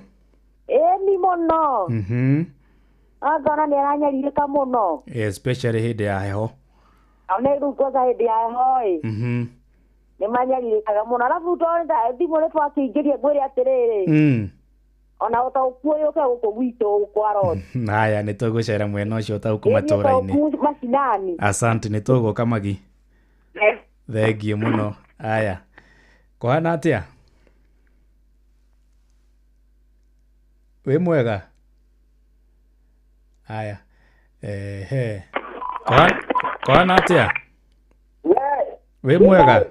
Ĩni mũno. Ngona nĩ aranyarirĩka mũno. Especially hĩndĩ ya heho. Nĩ rĩu kwanza hĩndĩ ya heho ĩ, nĩ manyarirĩkaga mũno. Arabu thimũ nĩ twakĩingĩria ngwĩre atĩrĩrĩ, ona ũtaũku ũyũ ũke gũkũ gwitũ kwa road. Haya, nĩ tũgũcera mwena ũcio ũtaũku matũra-inĩ. Macinani. Asante, nĩ tũgũka Magi. Thengiũ mũno. Haya, kũhana atĩa? Wĩ mwega? Haya, ehe, kũhana atĩa? Wĩ mwega?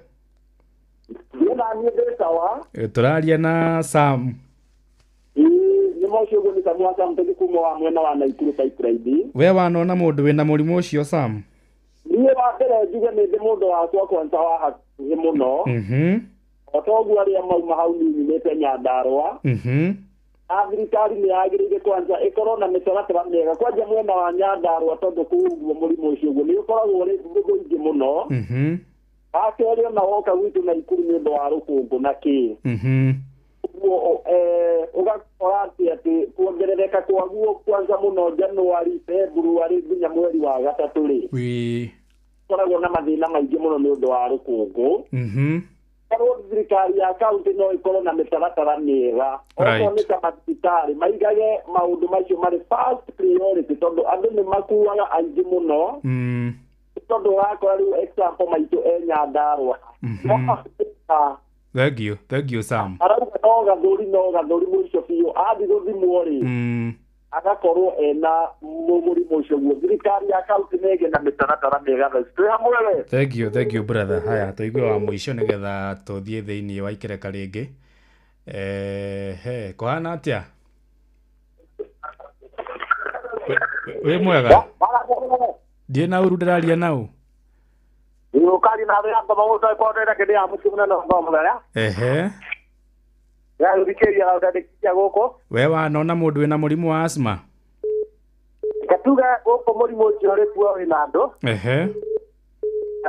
Tũraria na Sam. We wanona mũndũ wĩna mũrimũ ũcio Sam? Niĩ wa mbere njuge nĩ ndĩ mũndũ wakwa kwanza wa hakuhĩ mũno. O ta ũguo arĩa mauma hau niumĩte Nyandarũa. Na thirikari nĩ yagĩrĩire kwanza ĩkorwo na mĩtaratara mĩega kwanja mwena wa Nyandarũa, tondũ kũu ũguo mũrimũ ũcio ũguo nĩ ũkoragwo ũrĩ mũingĩ mũno. Wa kerĩ ona woka gwitũ Naikuru nĩ ũndũ wa rũkũngũ na kĩ, ũgakora atĩ kuongerereka kwaguo kwanza mũno Januari, February nginya mweri wa gatatũ rĩ, koragwo na mathĩna maingĩ mũno nĩ ũndũ wa rũkũngũ. Korwo thirikari ya kaunti no ĩkorwo na mĩtaratara mĩega, okorwo nĩ ta mathibitarĩ maigage maũndũ macio marĩ first priority, tondũ andũ nĩ makuaga aingĩ mũno. Tondũ ũrakora rĩu example maitũ e Nyandarũa. Thank you, thank you Sam. Arauga no gathũri mũico biũ athiĩ gũthimwo rĩ, agakorwo ena mũrimũ ũcio guo. Thirikari ya kaunti nĩ ĩgĩe na mĩtaratara mĩega thaa ici. Twĩ hamwe we. Thank you, thank you brother. Haya, tũigue wa mũico nĩgetha tũthiĩ thĩinĩ wa ikereka rĩngĩ. He, kũhana atĩa? Wĩ mwega? Ndiĩ na ũru, ndĩraria naũ. Ehe. We wanona mũndũ wĩna mũrimũ wa asthma? Tuge gũkũ mũrimũ ũcio ũrĩ kuo wĩna andũ. Ehe.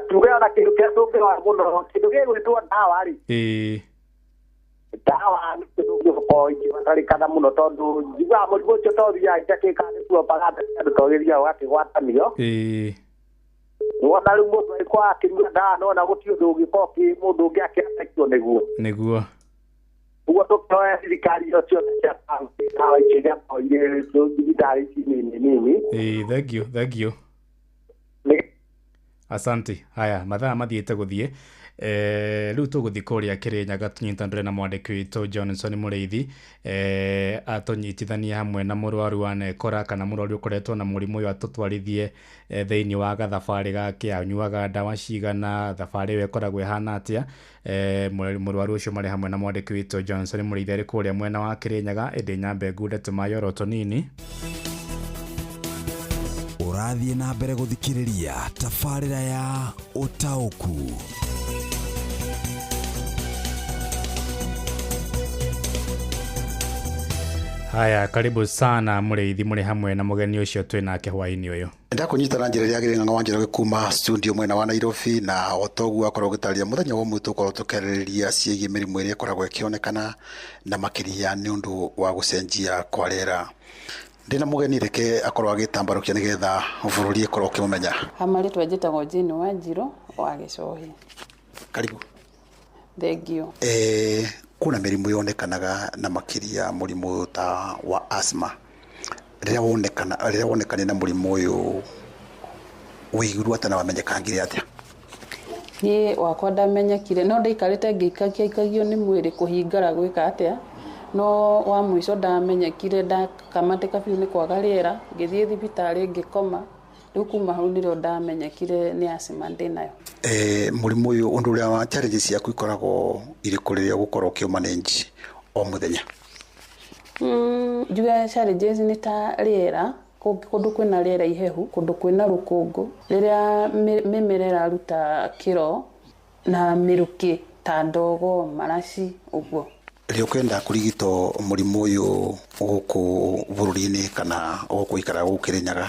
Tuge ona kĩndũ kĩrĩa tũngĩrora mũno, kĩndũ gĩgwĩtwo ndawa rĩ, Ĩĩ. Ndawa nĩ kĩndũ gĩgũkorwo ikĩbatarĩkana mũno tondũ njiguaga mũrimũ ũcio to ũthiaga itakĩka nĩ propaganda cia andũ to gĩthiaga ũgakĩgwatanio. Wona rĩu mũndũ agĩkorwo akĩnyua ndawa nona gũtirĩ ũndũ ũngĩkorwo mũndũ ũngĩ akĩatekio nĩguo. Nĩguo. Ũguo tũkĩhoya thirikari icio ciothe cia kaũntĩ ndawa icio igakorwo irĩ thibitarĩ ici nini nini. Thank you, thank you. Asante. Haya, mathaa mathiĩte gũthiĩ. Rĩu tũgũthiĩ kũrĩa Kĩrĩnyaga tũnyitanĩre na mwandĩki witũ Johnson Mũrĩithi, atũnyitithanie hamwe na mũrwaru wa nekora kana mũrwaru ũkoretwo na mũrimũ ũyũ, atũtwarithie thĩinĩ wa gathabarĩ gake, anyuaga ndawa cigana, thabarĩ ĩyo ĩkoragwo ĩhana atĩa. Mũrwaru ũcio marĩ hamwe na mwandĩki witũ Johnson Mũrĩithi arĩ kũrĩa mwena wa Kĩrĩnyaga. Ĩndĩ nyambe ngunde tũmaĩ oro tũnini. Ũrathiĩ na mbere gũthikĩrĩria tabarĩra ya ũtaũku. Haya, karibu sana Mũrĩithi, mũrĩ hamwe na mũgeni ũcio twĩ nake hwaĩ-inĩ ũyũ. Ndakũnyita na njĩra ĩrĩa yagĩrĩire Ng'ang'a wa Njoroge kuma studio mwena wa Nairobi, na o toguo akorwo ũgĩtarĩria mũthenya wa ũmũthĩ tũkorwo tũkĩarĩrĩria ciĩgiĩ mĩrimũ ĩrĩa ĩkoragwo ĩkĩonekana na makĩria nĩ ũndũ wa gũcenjia kwa rĩera. Ndĩna mũgeni, reke akorwo agĩtambarũkia nĩgetha bũrũri ĩkorwo ũkĩmũmenya. Hamarĩtwa njĩtagwo Jane Wanjirũ wa Gĩcohi. Karibu. Thank you. Kuna mĩrimũ yonekanaga na makĩria mũrimũ ta wa asthma. Rĩrĩa wonekanire na mũrimũ ũyũ wĩiguirwo atĩa na wamenyekangire atĩa? Niĩ wakwa ndamenyekire no ndaikarĩte ngĩikagia nĩ mwĩrĩ kũhingara gwĩka atĩa, no wa mũico ndamenyekire ndakamatĩka biũ nĩ kwaga rĩera, ngĩthiĩ thibitarĩ ngĩkoma, rĩu kuma hau nĩrĩo ndamenyekire nĩ asthma ndĩnayo. Mũrimũ ũyũ ũndũ ũrĩa wa challenges ciaku ikoragwo irĩkũ rĩrĩa ũgũkorwo ũkĩũmanage o mũthenya? Njuge challenges nĩ ta rĩera, kũndũ kwĩna rĩera ihehu, kũndũ kwĩna rũkũngũ, rĩrĩa mĩmera ĩraruta kĩro na mĩrukĩ ta ndogo, maraci ũguo. Rĩrĩa ũkwenda kũrigitwo mũrimũ ũyũ gũkũ bũrũri-inĩ kana gũkũ ikara gũkũ Kĩrĩnyaga,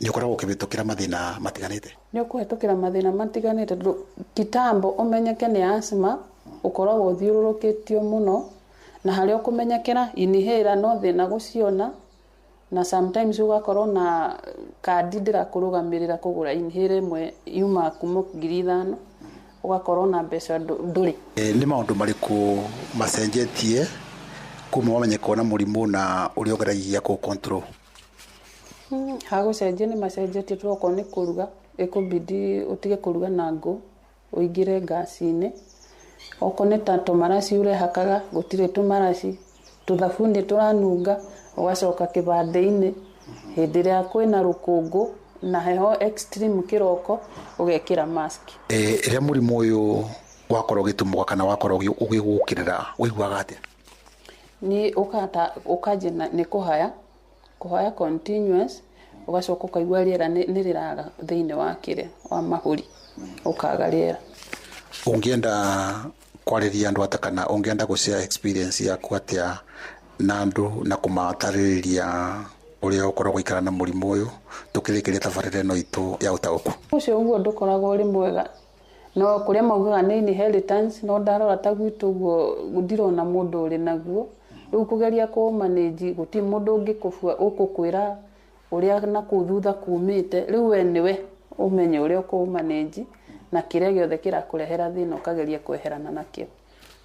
nĩ ũkoragwo ũkĩhĩtũkĩra mathĩna matiganĩte? Nĩ ũkũhĩtũkĩra mathĩna matiganĩte tondũ kitambo ũmenyeke nĩ asthma ũkoragwo ũthiũrũrũkĩtio mũno, na harĩa ũkũmenyekera inhaler no thĩna gũciona, na sometimes ũgakorwo na kandi ndĩrakũrũgamĩrĩra kũgũra inhaler ĩmwe yumaga kuma 5,000, ũgakorwo na mbeca ndũrĩ. Nĩ maũndũ marĩkũ macenjetie kuma wamenyeka na mũrimũ na ũrĩa ũgeragia kũ control? Hagũcenjia nĩ macenjetie tondũ okorwo nĩ kũruga ĩkũbidi ũtige kũruga na ngũ ũingĩre ngaci-inĩ, okorwo nĩ ta tũmaraci ũrehakaga gũtirĩ tũmaraci, tũthabuni tũranunga ũgacoka kĩbandĩ-inĩ, hĩndĩ ĩrĩa kwĩna rũkũngũ na heho extreme kĩroko ũgekĩra mask. Rĩrĩa mũrimũ ũyũ wakorwo ũgĩtumũka kana wakorwo ũgĩgũkĩrĩra ũiguaga atĩa? Niĩ ũkanjia nĩ kũhaya continuous, ũgacoka ũkaigua rĩera nĩ rĩraga thĩinĩ wa kĩrĩa wa mahũri, ũkaga rĩera. Ũngĩenda kwarĩria andũ atĩa kana ũngĩenda gũ share experience yaku atĩa na andũ na kũmatarĩria ũrĩa ũkoragwo ũgĩikara na mũrimũ ũyũ tũkĩrĩkĩria tabarĩra ĩno itũ ya ũtaũku? Ũcio ũguo ndũkoragwo ũrĩ mwega, no kũrĩa maugaga nĩ inheritance, no ndarora ta gwitũ ũguo ndirona mũndũ ũrĩ naguo. Rĩu kũgeria kũ manage gũtirĩ mũndũ ũngĩkũbua ũkũkwĩra ũrĩa nakũu thutha kumĩte, rĩu we nĩwe ũmenye ũrĩa ũkũ manage na kĩrĩa gĩothe kĩrakũrehera thĩna ũkageria kweherana nakĩo.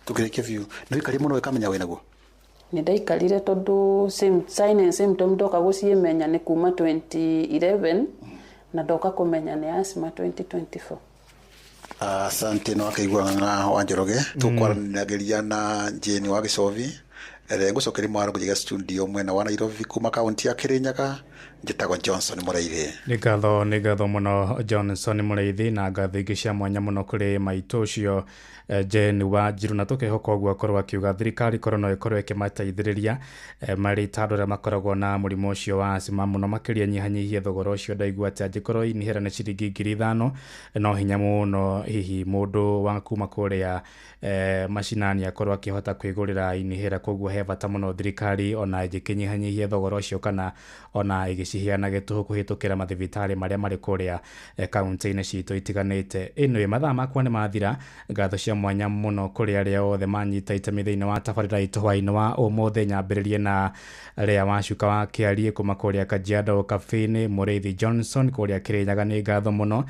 Tũkĩrĩkia biũ, nĩ wĩikarire mũno ũkamenya wĩnaguo? Nĩ ndaikarire tondũ sign and symptom ndoka gũciĩmenya nĩ kuma 2011 na ndoka kũmenya nĩ asthma 2024. Asante no akaigua Ng'ang'a wa Njoroge tũkwaranagĩria na Jane wa Gĩcovi ĩrĩa ngũcokeria mwaro kũnjiga studio mwena wa Nairobi kuma kaunti ya Kĩrĩnyaga. Njĩtagwo Johnson Mũrĩithi. Nĩ ngatho mũno Johnson Mũrĩithi, na ngatho ingĩ cia mwanya mũno kũrĩ maitũ ũcio Jane Wanjiru, na tũkehoka ũguo akorwo akiuga thirikari korwo no ĩkorwo ĩkĩmateithĩrĩria marĩ ta andũ arĩa makoragwo na mũrimũ ũcio wa asthma mũno makĩria nyihanyihie thogora ũcio. Ndaigua atĩ angĩkorwo inhaler nĩ ciringi 5,000 no hinya mũno hihi mũndũ wa kuma kũrĩa macinani akorwo akĩhota kwĩgũrĩra inhaler, koguo he bata mũno thirikari ona ĩngĩkĩnyihanyihia thogora ũcio kana ona ĩgĩcenjia ciheanage tũhũ kũhĩtũkĩra mathibitarĩ marĩa marĩ kũrĩa kaunti-inĩ citũ itiganĩte. Ĩno mathaa makwa nĩ mathira. Ngatho cia mwanya mũno kũrĩ arĩa othe manyita itemi thĩinĩ wa tabarĩra itũ hwaĩ-inĩ wa ũmũthĩ. Nyambĩrĩrie na Lea Wacuka wa Kĩariĩ kuma kũrĩa Kajiado Cafe-inĩ, Mũrĩithi Johnson kũrĩa Kĩrĩnyaga nĩ ngatho mũno,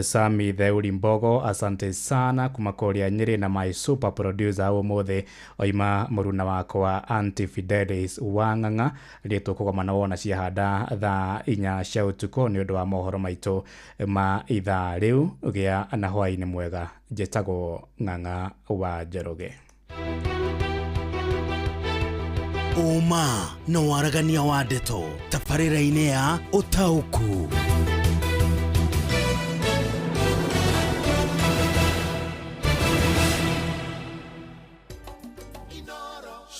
Sami Theuri Mbogo asante sana kuma kũrĩa Nyĩrĩ, na my super producer ũmũthĩ oima mũruna wakwa Auntie Fidelis wa Ng'ang'a rĩrĩa tũkũgomana wona ciahanda thaa 4 cia ũtukũ nĩ ũndũ wa mohoro maitũ ma ithaa rĩu. Gĩa na hwaĩ-inĩ mwega. Njĩtagwo Ng'ang'a wa Njoroge. Ũma na waragania wa ndeto tabarĩra-inĩ ya Ũtaũku.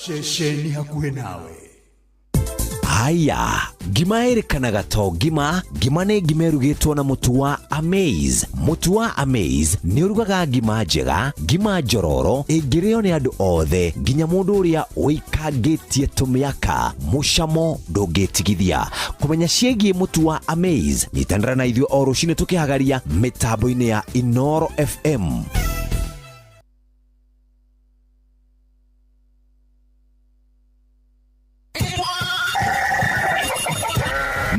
Ceceni hakuhĩ nawe. Haya, ngima ĩrĩkanaga to ngima. Ngima nĩ ngima ĩrugĩtwo na mũtu wa Amaze. Mũtu wa Amaze nĩ ũrugaga ngima njega, ngima njororo ĩngĩrĩo nĩ andũ othe, nginya mũndũ ũrĩa ũikangĩtie tũmĩaka. Mũcamo ndũngĩtigithia. Kũmenya ciĩgiĩ mũtu wa Amaze, nyitanĩra na ithuĩ o rũcinĩ tũkĩhagaria mĩtambo-inĩ ya Inoro FM.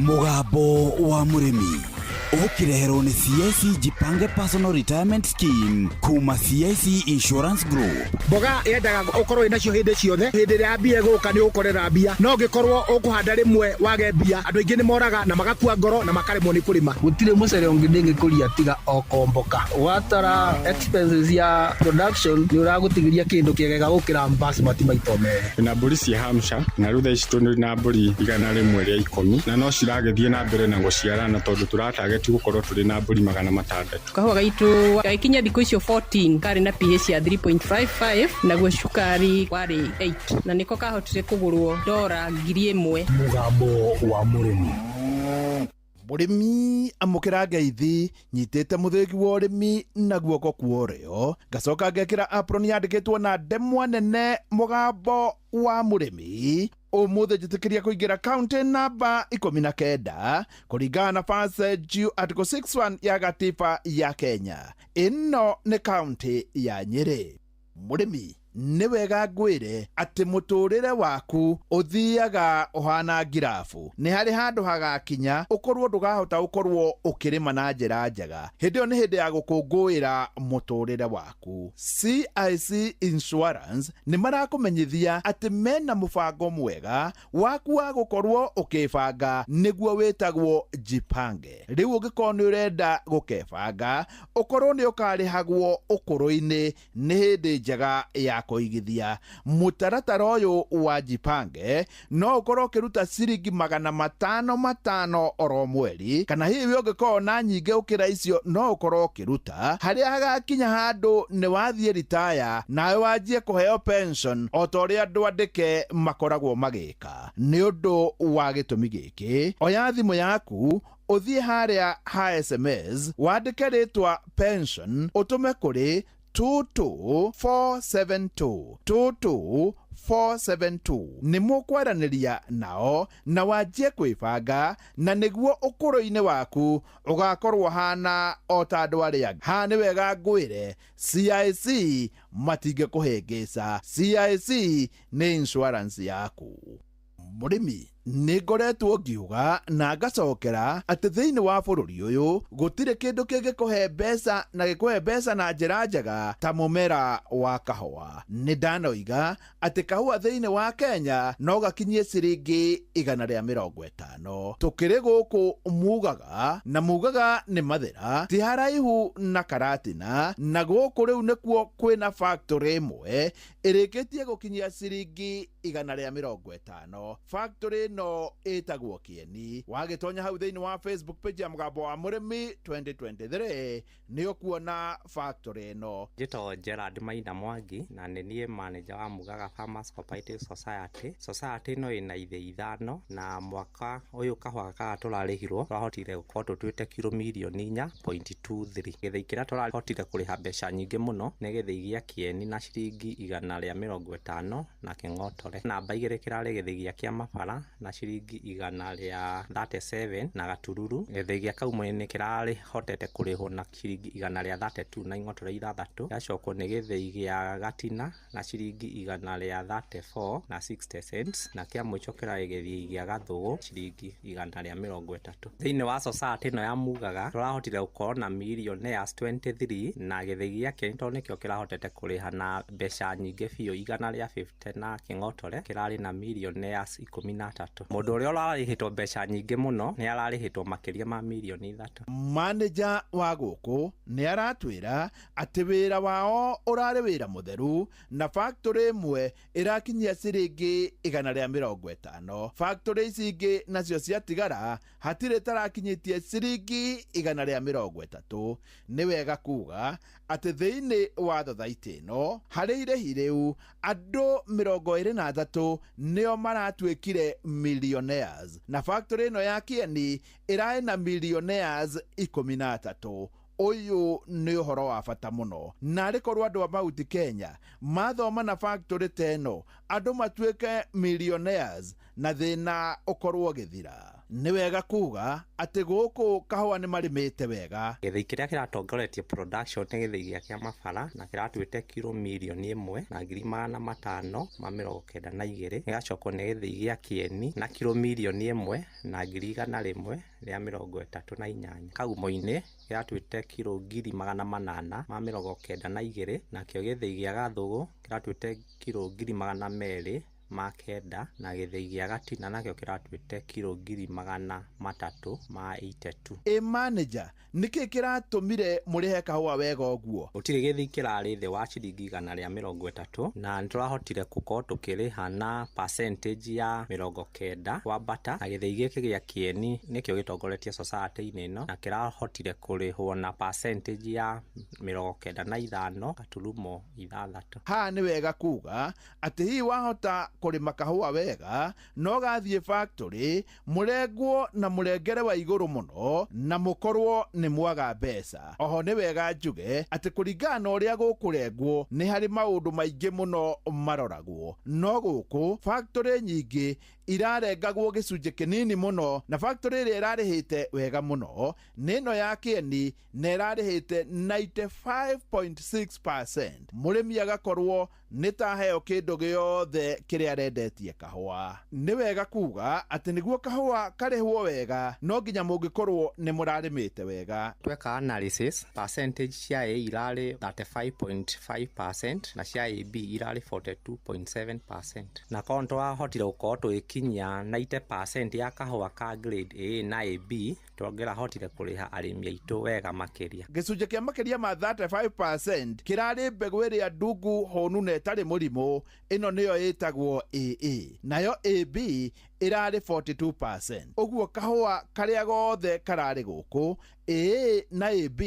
Mũgambo wa mũrĩmi ũkĩreherwo nĩ CIC Jipange Personal Retirement Scheme kuma CIC Insurance Group. Mboga yendaga ũkorwo wĩnacio hĩndĩ ciothe, hĩndĩ ĩrĩa mbia ĩgũka nĩ ũgũkorera mbia, no ũngĩkorwo ũkũhanda rĩmwe wage mbia, andũ aingĩ nĩ moraga na magakua ngoro na makaremwo nĩ kũrĩma. Gũtirĩ mũcere ũngĩ ndĩngĩkũria tiga o komboka. Watara expenses ya production nĩ ũragũtigĩria kĩndũ kĩega gũkĩra basmati maita merĩ. Na mbũri cia Hampshire na rĩu thaa ici tũrĩ na mbũri 110 na no ciragĩthiĩ na mbere na gũciarana tondũ tũratarget gũkorwo tũrĩ na mbũri 600. Kahũa gaitũ gagĩkinya thikũ icio 14 karĩ na pH ya 3.55 naguo cukari warĩ 8 na nĩko kahotire kũgũrwo $1,000. Mũgambo wa mũrĩmi. Mũrĩmi amũkĩra ngeithi nyitĩte mũthĩgi wa ũrĩmi na guoko kwa ũrĩo, ngacoka ngekĩra apron yandĩkĩtwo na ndemwa nene mũgambo wa mũrĩmi. Ũmũthĩ njĩtĩkĩria kũingĩra kaunti namba 19 kũringana na First Article 61 ya gatiba ya Kenya. Ĩno nĩ kaunti ya Nyĩrĩ. Mũrĩmi nĩ wega ngwĩre atĩ mũtũrĩre waku ũthiaga ũhana ngirabu. Nĩ harĩ handũ hagakinya ũkorwo ndũgahota ũkorwo ũkĩrĩma na njĩra njega. Hĩndĩ ĩyo nĩ hĩndĩ ya gũkũngũĩra mũtũrĩre waku. CIC Insurance nĩ marakũmenyithia atĩ mena mũbango mwega waku wa gũkorwo ũkĩbanga, nĩguo wĩtagwo Jipange. Rĩu ũngĩkorwo nĩ ũrenda gũkebanga, ũkorwo nĩ ũkarĩhagwo ũkũrũ-inĩ, nĩ hĩndĩ njega ya kũigithia. Mũtaratara ũyũ wa Jipange no ũkorwo ũkĩruta ciringi 500 oro mweri, kana hihi ũngĩkorwo na nyingĩ ũkĩra icio no ũkorwo ũkĩruta harĩa hagakinya handũ nĩ wathiĩ ritaya nawe wanjie kũheo pension o ta ũrĩa andũ andĩke makoragwo magĩka. Nĩ ũndũ wa gĩtũmi gĩkĩ, oya thimũ yaku ũthiĩ harĩa ha SMS wandĩke rĩtwa pension ũtũme kũrĩ 22472 22472. Nĩ mũkwaranĩria nao na wanjie kwĩbanga, na nĩguo ũkũrũ-inĩ waku ũgakorwo hana o ta andũ arĩa angĩ. Haha nĩ wega ngwĩre CIC matingĩkũhĩngĩca. CIC nĩ insurance yaku. Mũrĩmi nĩ ngoretwo ngiuga na ngacokera atĩ thĩinĩ wa bũrũri ũyũ gũtirĩ kĩndũ kĩngĩkũhe mbeca na gĩkũhe mbeca na njĩra njega ta mũmera wa kahũa. Nĩ ndanoiga atĩ kahũa thĩinĩ wa Kenya no gakinyie ciringi 150. Tũkĩrĩ gũkũ mugaga na mugaga nĩ mathĩra, ti haraihu na Karatina, na gũkũ rĩu nĩkuo kwĩna factory ĩmwe ĩrĩkĩtie gũkinyia ciringi 150. Factory no ĩtagwo Kĩeni. Wagĩtonya hau thĩinĩ wa Facebook page ya Mũgambo wa Mũrĩmi 2023 nĩ ũkuona factory ĩno. Njĩtagwo Gerard Maina Mwangi na nĩ niĩ manager wa Mugaga Farmers Cooperative Society. Society ĩno ĩna ithĩ 5 na mwaka ũyũ kahũa gaka tũrarĩhirwo twahotire gũkorwo tũtuĩte kiro mirioni 4.23. Gĩthĩi kĩrĩa tũrahotire kũrĩha mbeca nyingĩ mũno nĩ gĩthĩi gĩa Kĩeni na ciringi 150 na Kĩng'otore. Namba 2 kĩrarĩ gĩthĩi gĩa Kĩamabara na ciringi 137 na gatururu. Gĩthĩi gĩa Kaumũ-inĩ kĩrarĩhotete kũrĩhwo na ciringi 132 na ing'otore 6. Gĩgacokwo nĩ gĩthĩi gĩa Gatina na ciringi 134 na 60 cents, na kĩa mũico kĩrarĩ gĩthĩi gĩa Gathũgũ ciringi 130. Thĩinĩ wa society ĩno ya Mugaga tũrahotire gũkorwo na millionaires 23, na gĩthĩi gĩa Kĩeni tondũ nĩkĩo kĩrahotete kũrĩha na mbeca nyingĩ biũ 150 na kĩng'otore, kĩrarĩ na millionaires 13. Mũndũ ũrĩa ũrarĩhĩtwo mbeca nyingĩ mũno nĩ ararĩhĩtwo makĩria ma mirioni 3. Manager wa gũkũ nĩ aratwĩra atĩ wĩra wao ũrarĩ wĩra mũtheru na factory ĩmwe ĩrakinyia ciringi 150. Factory ici ingĩ nacio ciatigara hatirĩ tarakinyĩtie ciringi 130. Nĩ wega kuga atĩ thĩinĩ wa thothaitĩ ĩno harĩ irĩhi rĩu andũ 23 nĩo maratuĩkire millionaires, na factory ĩno ya Kĩeni ĩraĩ na millionaires 13. Ũyũ nĩ ũhoro wa bata mũno, na arĩ korwo andũ a Mount Kenya mathoma na factory ta ĩno andũ matuĩke millionaires na thĩna ũkorwo ũgĩthira. Nĩ wega kuga atĩ gũkũ kahũa nĩ marĩmĩte wega. Gĩthĩi kĩrĩa kĩratongoretie production nĩ gĩthĩi gĩa Kĩamabara na kĩratuĩte kiro mirioni 1 na ngiri 592. Gĩgacokwo nĩ gĩthĩi gĩa Kĩeni na kiro mirioni 1 na ngiri 138. Kagumo-inĩ kĩratuĩte kiro ngiri 892, nakĩo gĩthĩi gĩa Gathũgũ kĩratuĩte kiro ngiri 209, na gĩthĩi gĩa Gatina nakĩo kĩratuĩte kiro ngiri 382. Ĩ manager, nĩkĩ kĩratũmire mũrĩhe kahũa wega ũguo? Gũtirĩ gĩthĩi kĩrarĩ thĩ wa ciringi 130, na nĩtũrahotire gũkorwo tũkĩrĩha na percentage ya 90 kwambata, na gĩthĩi gĩkĩ gĩa Kĩeni nĩkĩo gĩtongoretie society-inĩ ĩno na kĩrahotire kũrĩhwo na percentage ya 95.6. Haha nĩ wega kuga atĩ hihi wahota kũrĩma kahũa wega no gathiĩ factory mũrengwo na mũrengere wa igũrũ mũno na mũkorwo nĩ mwaga mbeca. Oho nĩ wega njuge atĩ kũringana na ũrĩa gũkũrengwo nĩ harĩ maũndũ maingĩ mũno maroragwo, no gũkũ factory nyingĩ irarengagwo gĩcunjĩ kĩnini mũno, na factory ĩrĩa ĩrarĩhĩte wega mũno nĩ ĩno ya Kĩeni na ĩrarĩhĩte 95.6%. Mũrĩmi agakorwo nĩ taheo kĩndũ gĩothe kĩrĩa arendetie kahũa. Nĩ wega kuga atĩ nĩguo kahũa karĩhwo wega no nginya mũngĩkorwo nĩ mũrarĩmĩte wega. Tweka analysis, percentage cia A irarĩ 35.5% na cia AB irarĩ 42.7%, na korwo nĩtwahotire gũkorwo tũgĩkinyia 90% ya kahũa ka grade A na AB, tũngĩrahotire kũrĩha arĩmi aitũ wega makĩria. Gĩcunjĩ kĩa makĩria ma 35% kĩrarĩ mbegũ ĩrĩa ndungu hũnu na ĩtarĩ mũrimũ, ĩno nĩyo ĩtagwo AA, nayo AB ĩrarĩ 42%. Ũguo kahũa karĩa gothe kararĩ gũkũ AA na AB,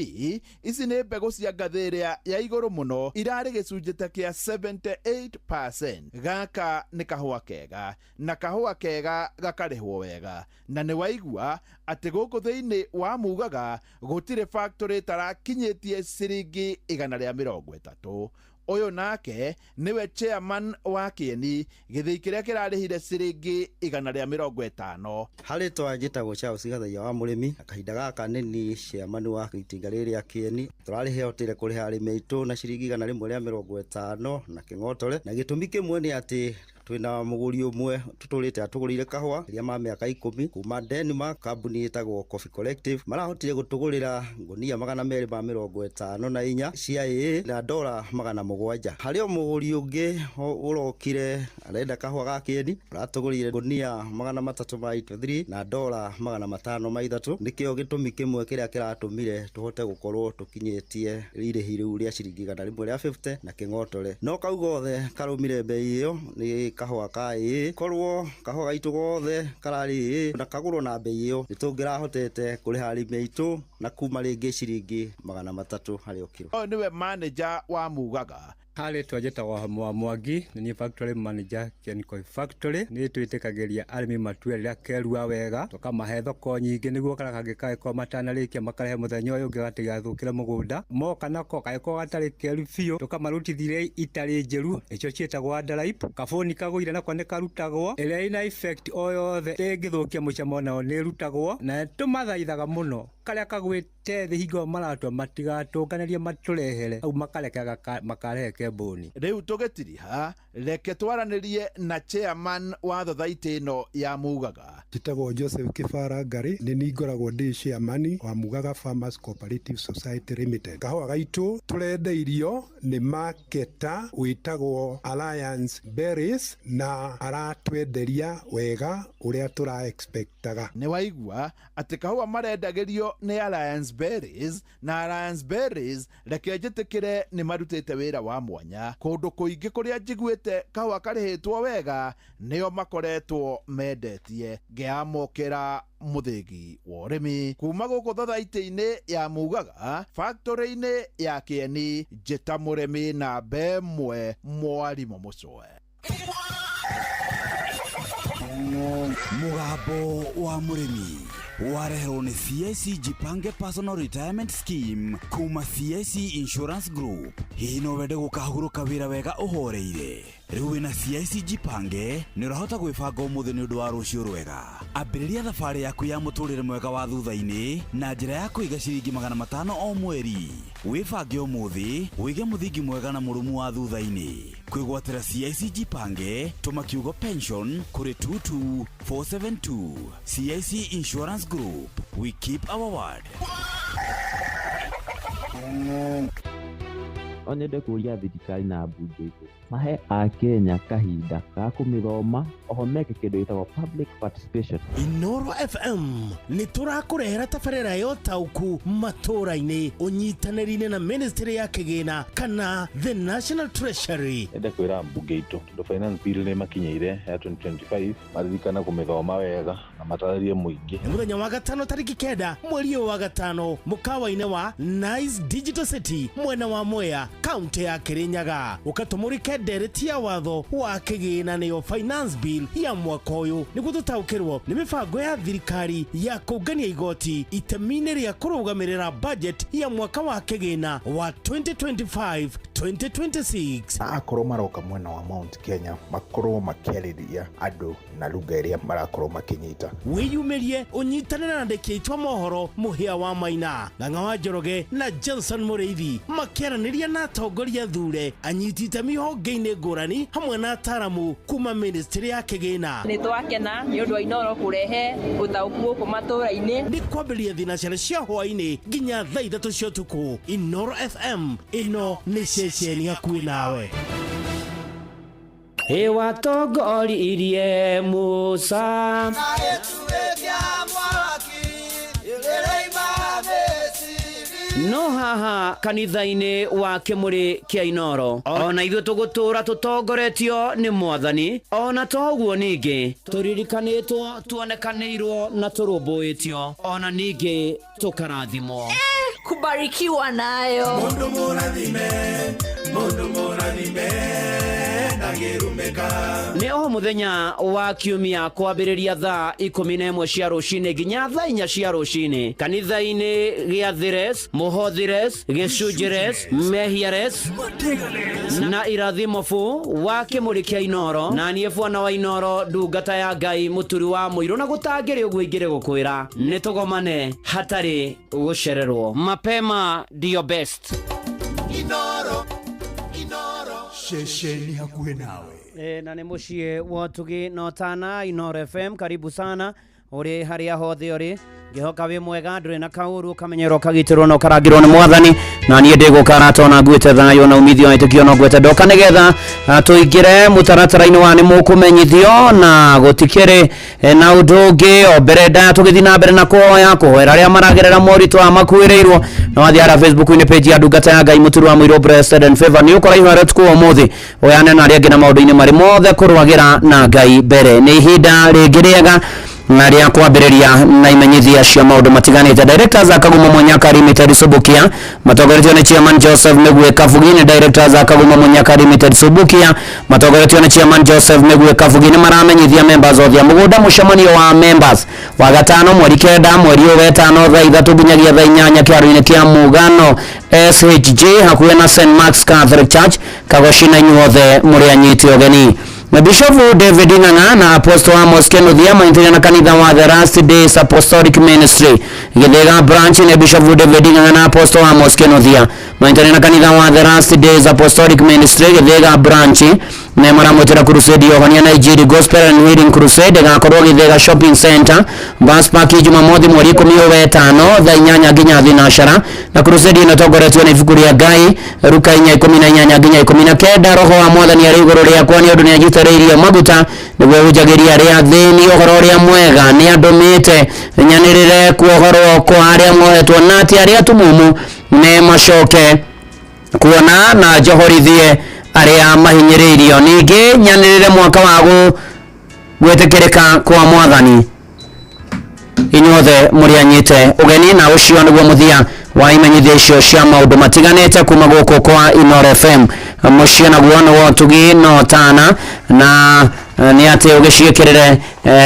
ici nĩ mbegũ cia ngathĩ ĩrĩa ya igũrũ mũno, irarĩ gĩcunjĩ ta kĩa 78%. Gaka nĩ kahũa kega, na kahũa kega gakarĩhwo wega, na nĩ waigua atĩ gũkũ thĩinĩ wa Mugaga gũtirĩ factory ĩtarakinyĩtie ciringi 130. Ũyũ nake nĩwe chairman wa Kĩeni, gĩthĩi kĩrĩa kĩrarĩhire ciringi 150. Harĩ twa njĩtagwo Charles Gathaiya wa mũrĩmi, kahinda gaka nĩ niĩ chairman wa itinga rĩrĩ rĩa Kĩeni. Tũrarĩhotire kũrĩha arĩmi aitũ na ciringi 150 na kĩng'otore, na gĩtũmi kĩmwe nĩ atĩ twĩna mũgũri ũmwe tũtũrĩte atũgũrĩire kahũa rĩrĩa ma mĩaka 10 kuma Denmark, kambuni ĩtagwo Coffee Collective. Marahotire gũtũgũrĩra ngũnia 254 cia AA na dola 700. Harĩ o mũgũri ũngĩ ũrokire arenda kahũa ga Kĩeni, aratũgũrĩire ngũnia 383 na dola 503. Nĩkĩo gĩtũmi kĩmwe kĩrĩa kĩratũmire tũhote gũkorwo tũkinyĩtie irĩhi rĩu rĩa ciringi 150 na kĩng'otore. No kau gothe karũmire mbei ĩyo nĩ kahũa ka AA. Korwo kahũa gaitũ gothe kararĩ AA na kagũrwo na mbei ĩyo, nĩtũngĩrahotete kũrĩha arĩmi aitũ na kuma rĩngĩ ciringi 300 harĩ o kiro. Ũyũ nĩwe manager wa Mugaga. Harĩtwa njĩtagwo Mwa Mwangi, nĩ niĩ factory manager Kieni Coffee Factory. Nĩ twĩtĩkagĩria arĩmi matue rĩrĩa kerua wega, tũkamahe thoko nyingĩ nĩguo karĩa kangĩ kangĩkorwo matanarĩkia makarehe mũthenya ũyũ ũngĩ gatigathũkĩre mũgũnda. Moka nako kangĩkorwo gatarĩ keru biũ, tũkamarutithia iria itarĩ njĩru, nĩcio ciĩtagwo underripe. Kabũni kagũire nako nĩ karutagwo, ĩrĩa ĩna effect o yothe ĩngĩthũkia mũcamo nayo nĩ ĩrutagwo, na tũmathaithaga mũno karĩa kagwĩte thĩ hingo ĩyo maratua matigatũnganĩrie matũrehere au makareka makarehe kembũni. Rĩu tũgĩtiriha reke twaranĩrie na chairman wa thothaitĩ ĩno ya Mugaga. Njĩtagwo Joseph Kĩbara Ngarĩ, nĩ niĩ ngoragwo ndĩ chairman wa Mugaga Farmers Cooperative Society Limited. Kahũa gaitũ tũrendeirio nĩ marketer wĩtagwo Alliance Berries na aratwenderia wega ũrĩa tũra expectaga. Nĩ waigua atĩ kahũa marendagĩrio nĩ Alliance Berries na Alliance Berries reke njĩtĩkĩre nĩ marutĩte wĩra wa mwanya kũndũ kũingĩ kũrĩa njiguĩte kahũa karĩhĩtwo wega nĩo makoretwo mendetie. Ngĩamũkĩra mũthĩgi wa ũrĩmi kuma gũkũ thothaitĩ-inĩ ya Mugaga factory-inĩ ya Kieni, njĩta mũrĩmi namba ĩmwe mwarimũ Mũcwe. Mũgambo wa mũrĩmi wareherwo nĩ CIC Jipange Personal Retirement Scheme kuma CIC Insurance Group. Hihi no wende gũkahurũka wĩra wega ũhoreire? Rĩu wĩna CIC Jipange nĩ ũrahota gwĩbanga ũmũthĩ nĩ ũndũ wa rũciũ rwega. Ambĩrĩria thabarĩ yaku ya mũtũrĩre mwega wa thutha-inĩ na njĩra ya kũiga ciringi 500 o mweri. Wĩbange ũmũthĩ wĩige mũthingi mwega na mũrũmu wa thutha-inĩ. Kwĩgwatĩra CIC Jipange tũma kiugo pension kũrĩ 22472. CIC Insurance Group, we keep our word. No nyende kũria thirikari na mbunge itũ mahe akenya kahinda ga kũmĩthoma oho meke kĩndũ gĩtagwo public participation. Inoro FM nĩ tũrakũrehera tabarĩra ya ũtaũku matũra-inĩ ũnyitanĩri-inĩ na Ministry ya Kĩgĩna kana The National Treasury. Ende kwĩra mbunge itũ tondũ finance bill nĩ makinyĩire ya 2025 maririkana kũmĩthoma wega na matarĩrie mũingĩ. Nĩ mũthenya wa gatano tarĩki 9 mweri ũyũ wa gatano mũkawa-inĩ wa Nice Digital City mwena wa Mwea kaunti ya Kirinyaga ũkatũmũrĩke ndereti ya watho wa kĩgĩna nĩyo finance bill ya mwaka ũyũ nĩguo tũtaũkĩrwo nĩ mĩbango ya thirikari ya kũngania igoti itemi-inĩ rĩa kũrũgamĩrĩra budget ya mwaka wa kĩgĩna wa 2025 2026. Akorwo maroka mwena wa Mount Kenya makorwo makĩarĩria andũ na lugha ĩrĩa marakorwo makĩnyita. Wĩyumĩrie ũnyitanĩre na andĩki aitũ a mohoro Mũhĩa wa Maina, Ng'ang'a wa Njoroge na Johnson Mũrĩithi makĩaranĩria na atongoria thure anyiti itemi honge-inĩ ngũrani hamwe na ataramu kuma Ministry ya Kĩgĩna. Nĩ twakena nĩ ũndũ wa Inoro kũrehe ũtaũku gũkũ matũra-inĩ. Nĩ kwambĩrĩria thinacara cia hwaĩ-inĩ nginya thaa 3 cia ũtukũ. Inoro FM ĩno nĩ ceceni hakuhĩ nawe. Ĩwatongoririe Musa no haha kanitha-inĩ wa Kĩmũrĩ kĩa Inoro ona ithuĩ tũgũtũra tũtongoretio nĩ Mwathani ona to ũguo ningĩ tũririkanĩtwo tuonekanĩirwo na tũrũmbũĩtio ona ningĩ tũkarathimwo. Kubarikiwa nayo. Mundu mũrathime, mundu mũrathime ndangĩrumĩka. Nĩ o mũthenya wa kiumia kwambĩrĩria thaa 11 cia rũcinĩ nginya thaa 4 cia rũcinĩ kanitha-inĩ gĩa Thires, Mũhothires, Gĩcunjĩres, Mehiares na Irathimobu wa Kĩmũrĩ kĩa Inoro na niĩ bwana wa Inoro ndungata ya Ngai mũturi wa mũirũ na gũtangĩrĩ ũguo ingĩrĩ gũkwĩra nĩ tũgomane hatarĩ gũcererwo. Mapema ndio best. Inoro, Inoro ceceni hakuhĩ nawe. Na nĩ mũciĩ wa ũtugi na ũtana Inoro FM, karibu sana ũrĩ harĩa hothe ũrĩ ngĩhoka wĩ mwega ndũrĩ na kaũru ũkamenyerwo ũkagitĩrwo na ũkarangĩrwo nĩ Mwathani na niĩ ndĩgũka ratona nguĩte thayũ na umithio wa ĩtĩkio no ngwĩte ndoka nĩgetha tũingĩre mũtaratara-inĩ wa nĩ mũkũmenyithio na gũtikĩrĩ na ũndũ ũngĩ o mbere ndaya tũgĩthiĩ na mbere na kũhoya kũhoera arĩa maragerera moritũ aya makuĩrĩirwo na wathiĩ harĩa Facebook-inĩ page ya ndungata ya Ngai mũturi wa mũirũ Blessed and Favor nĩ ũkora ihoya rĩtukũ wa ũmũthĩ ũyane na arĩa angĩ na maũndũ-inĩ marĩ mothe kũrũagĩra na Ngai mbere. Nĩ ihinda rĩngĩ rĩega Na rĩa kwambĩrĩria na imenyithia cia maũndũ matiganĩte. Directors a Kagumo Munyaka Limited Subukia matongoretio nĩ Chairman Joseph Mĩgwe Kabugi. Nĩ Directors a Kagumo Munyaka Limited Subukia matongoretio nĩ Chairman Joseph Mĩgwe Kabugi nĩ maramenyithia members othe a mũgũnda mũcemanio wa members wa gatano mweri 9 mweri ũyũ wetano thaa 3 nginyagia thaa 8 kĩharo-inĩ kĩa Mugano SHJ hakuhĩ na St Mark's Catholic Church Kagoci, na inyuothe mũrĩ anyiti ũgeni. Na Bishop David Ng'ang'a na Apostle Amos Kenothia manyitanĩire na kanitha wa The Last Days Apostolic Ministry Githĩga branch. Nĩ Bishop David Ng'ang'a na Apostle Amos Kenothia manyitanĩire na kanitha wa The Last Days Apostolic Ministry Githĩga branch nĩ maramwĩtĩra crusade ya ũhonia na Injiri Gospel and Healing Crusade ĩgakorwo Githĩga Shopping Center Bus Park Jumamothi mweri 15 thaa 8 nginya thinacara. Na crusade ĩno ĩtongoretio nĩ ibuku rĩa Ngai Ruka 4:18 nginya 19. Roho wa Mwathani arĩ igũrũ rĩakwa nĩ ũndũ nĩ anjitĩrĩirie maguta nĩguo hunjagĩria arĩa athĩni ũhoro ũrĩa mwega, nĩ andũmĩte nyanĩrĩre kuohorwo kwa arĩa mohetwo na atĩ arĩa atumumu nĩ macoke kuona na njohorithie arĩa mahinyĩrĩirio, ningĩ nyanĩrĩre mwaka wa gwĩtĩkĩrĩka kwa Mwathani. Inyuothe mũrĩ anyite ũgeni. Na ũcio nĩguo mũthia wa imenyithia icio cia maũndũ matiganĩte kuma gũkũ kwa Inooro FM. Mũciĩ naguo nĩ wotugi no tana na nĩ atĩ ũgĩciĩkĩrĩre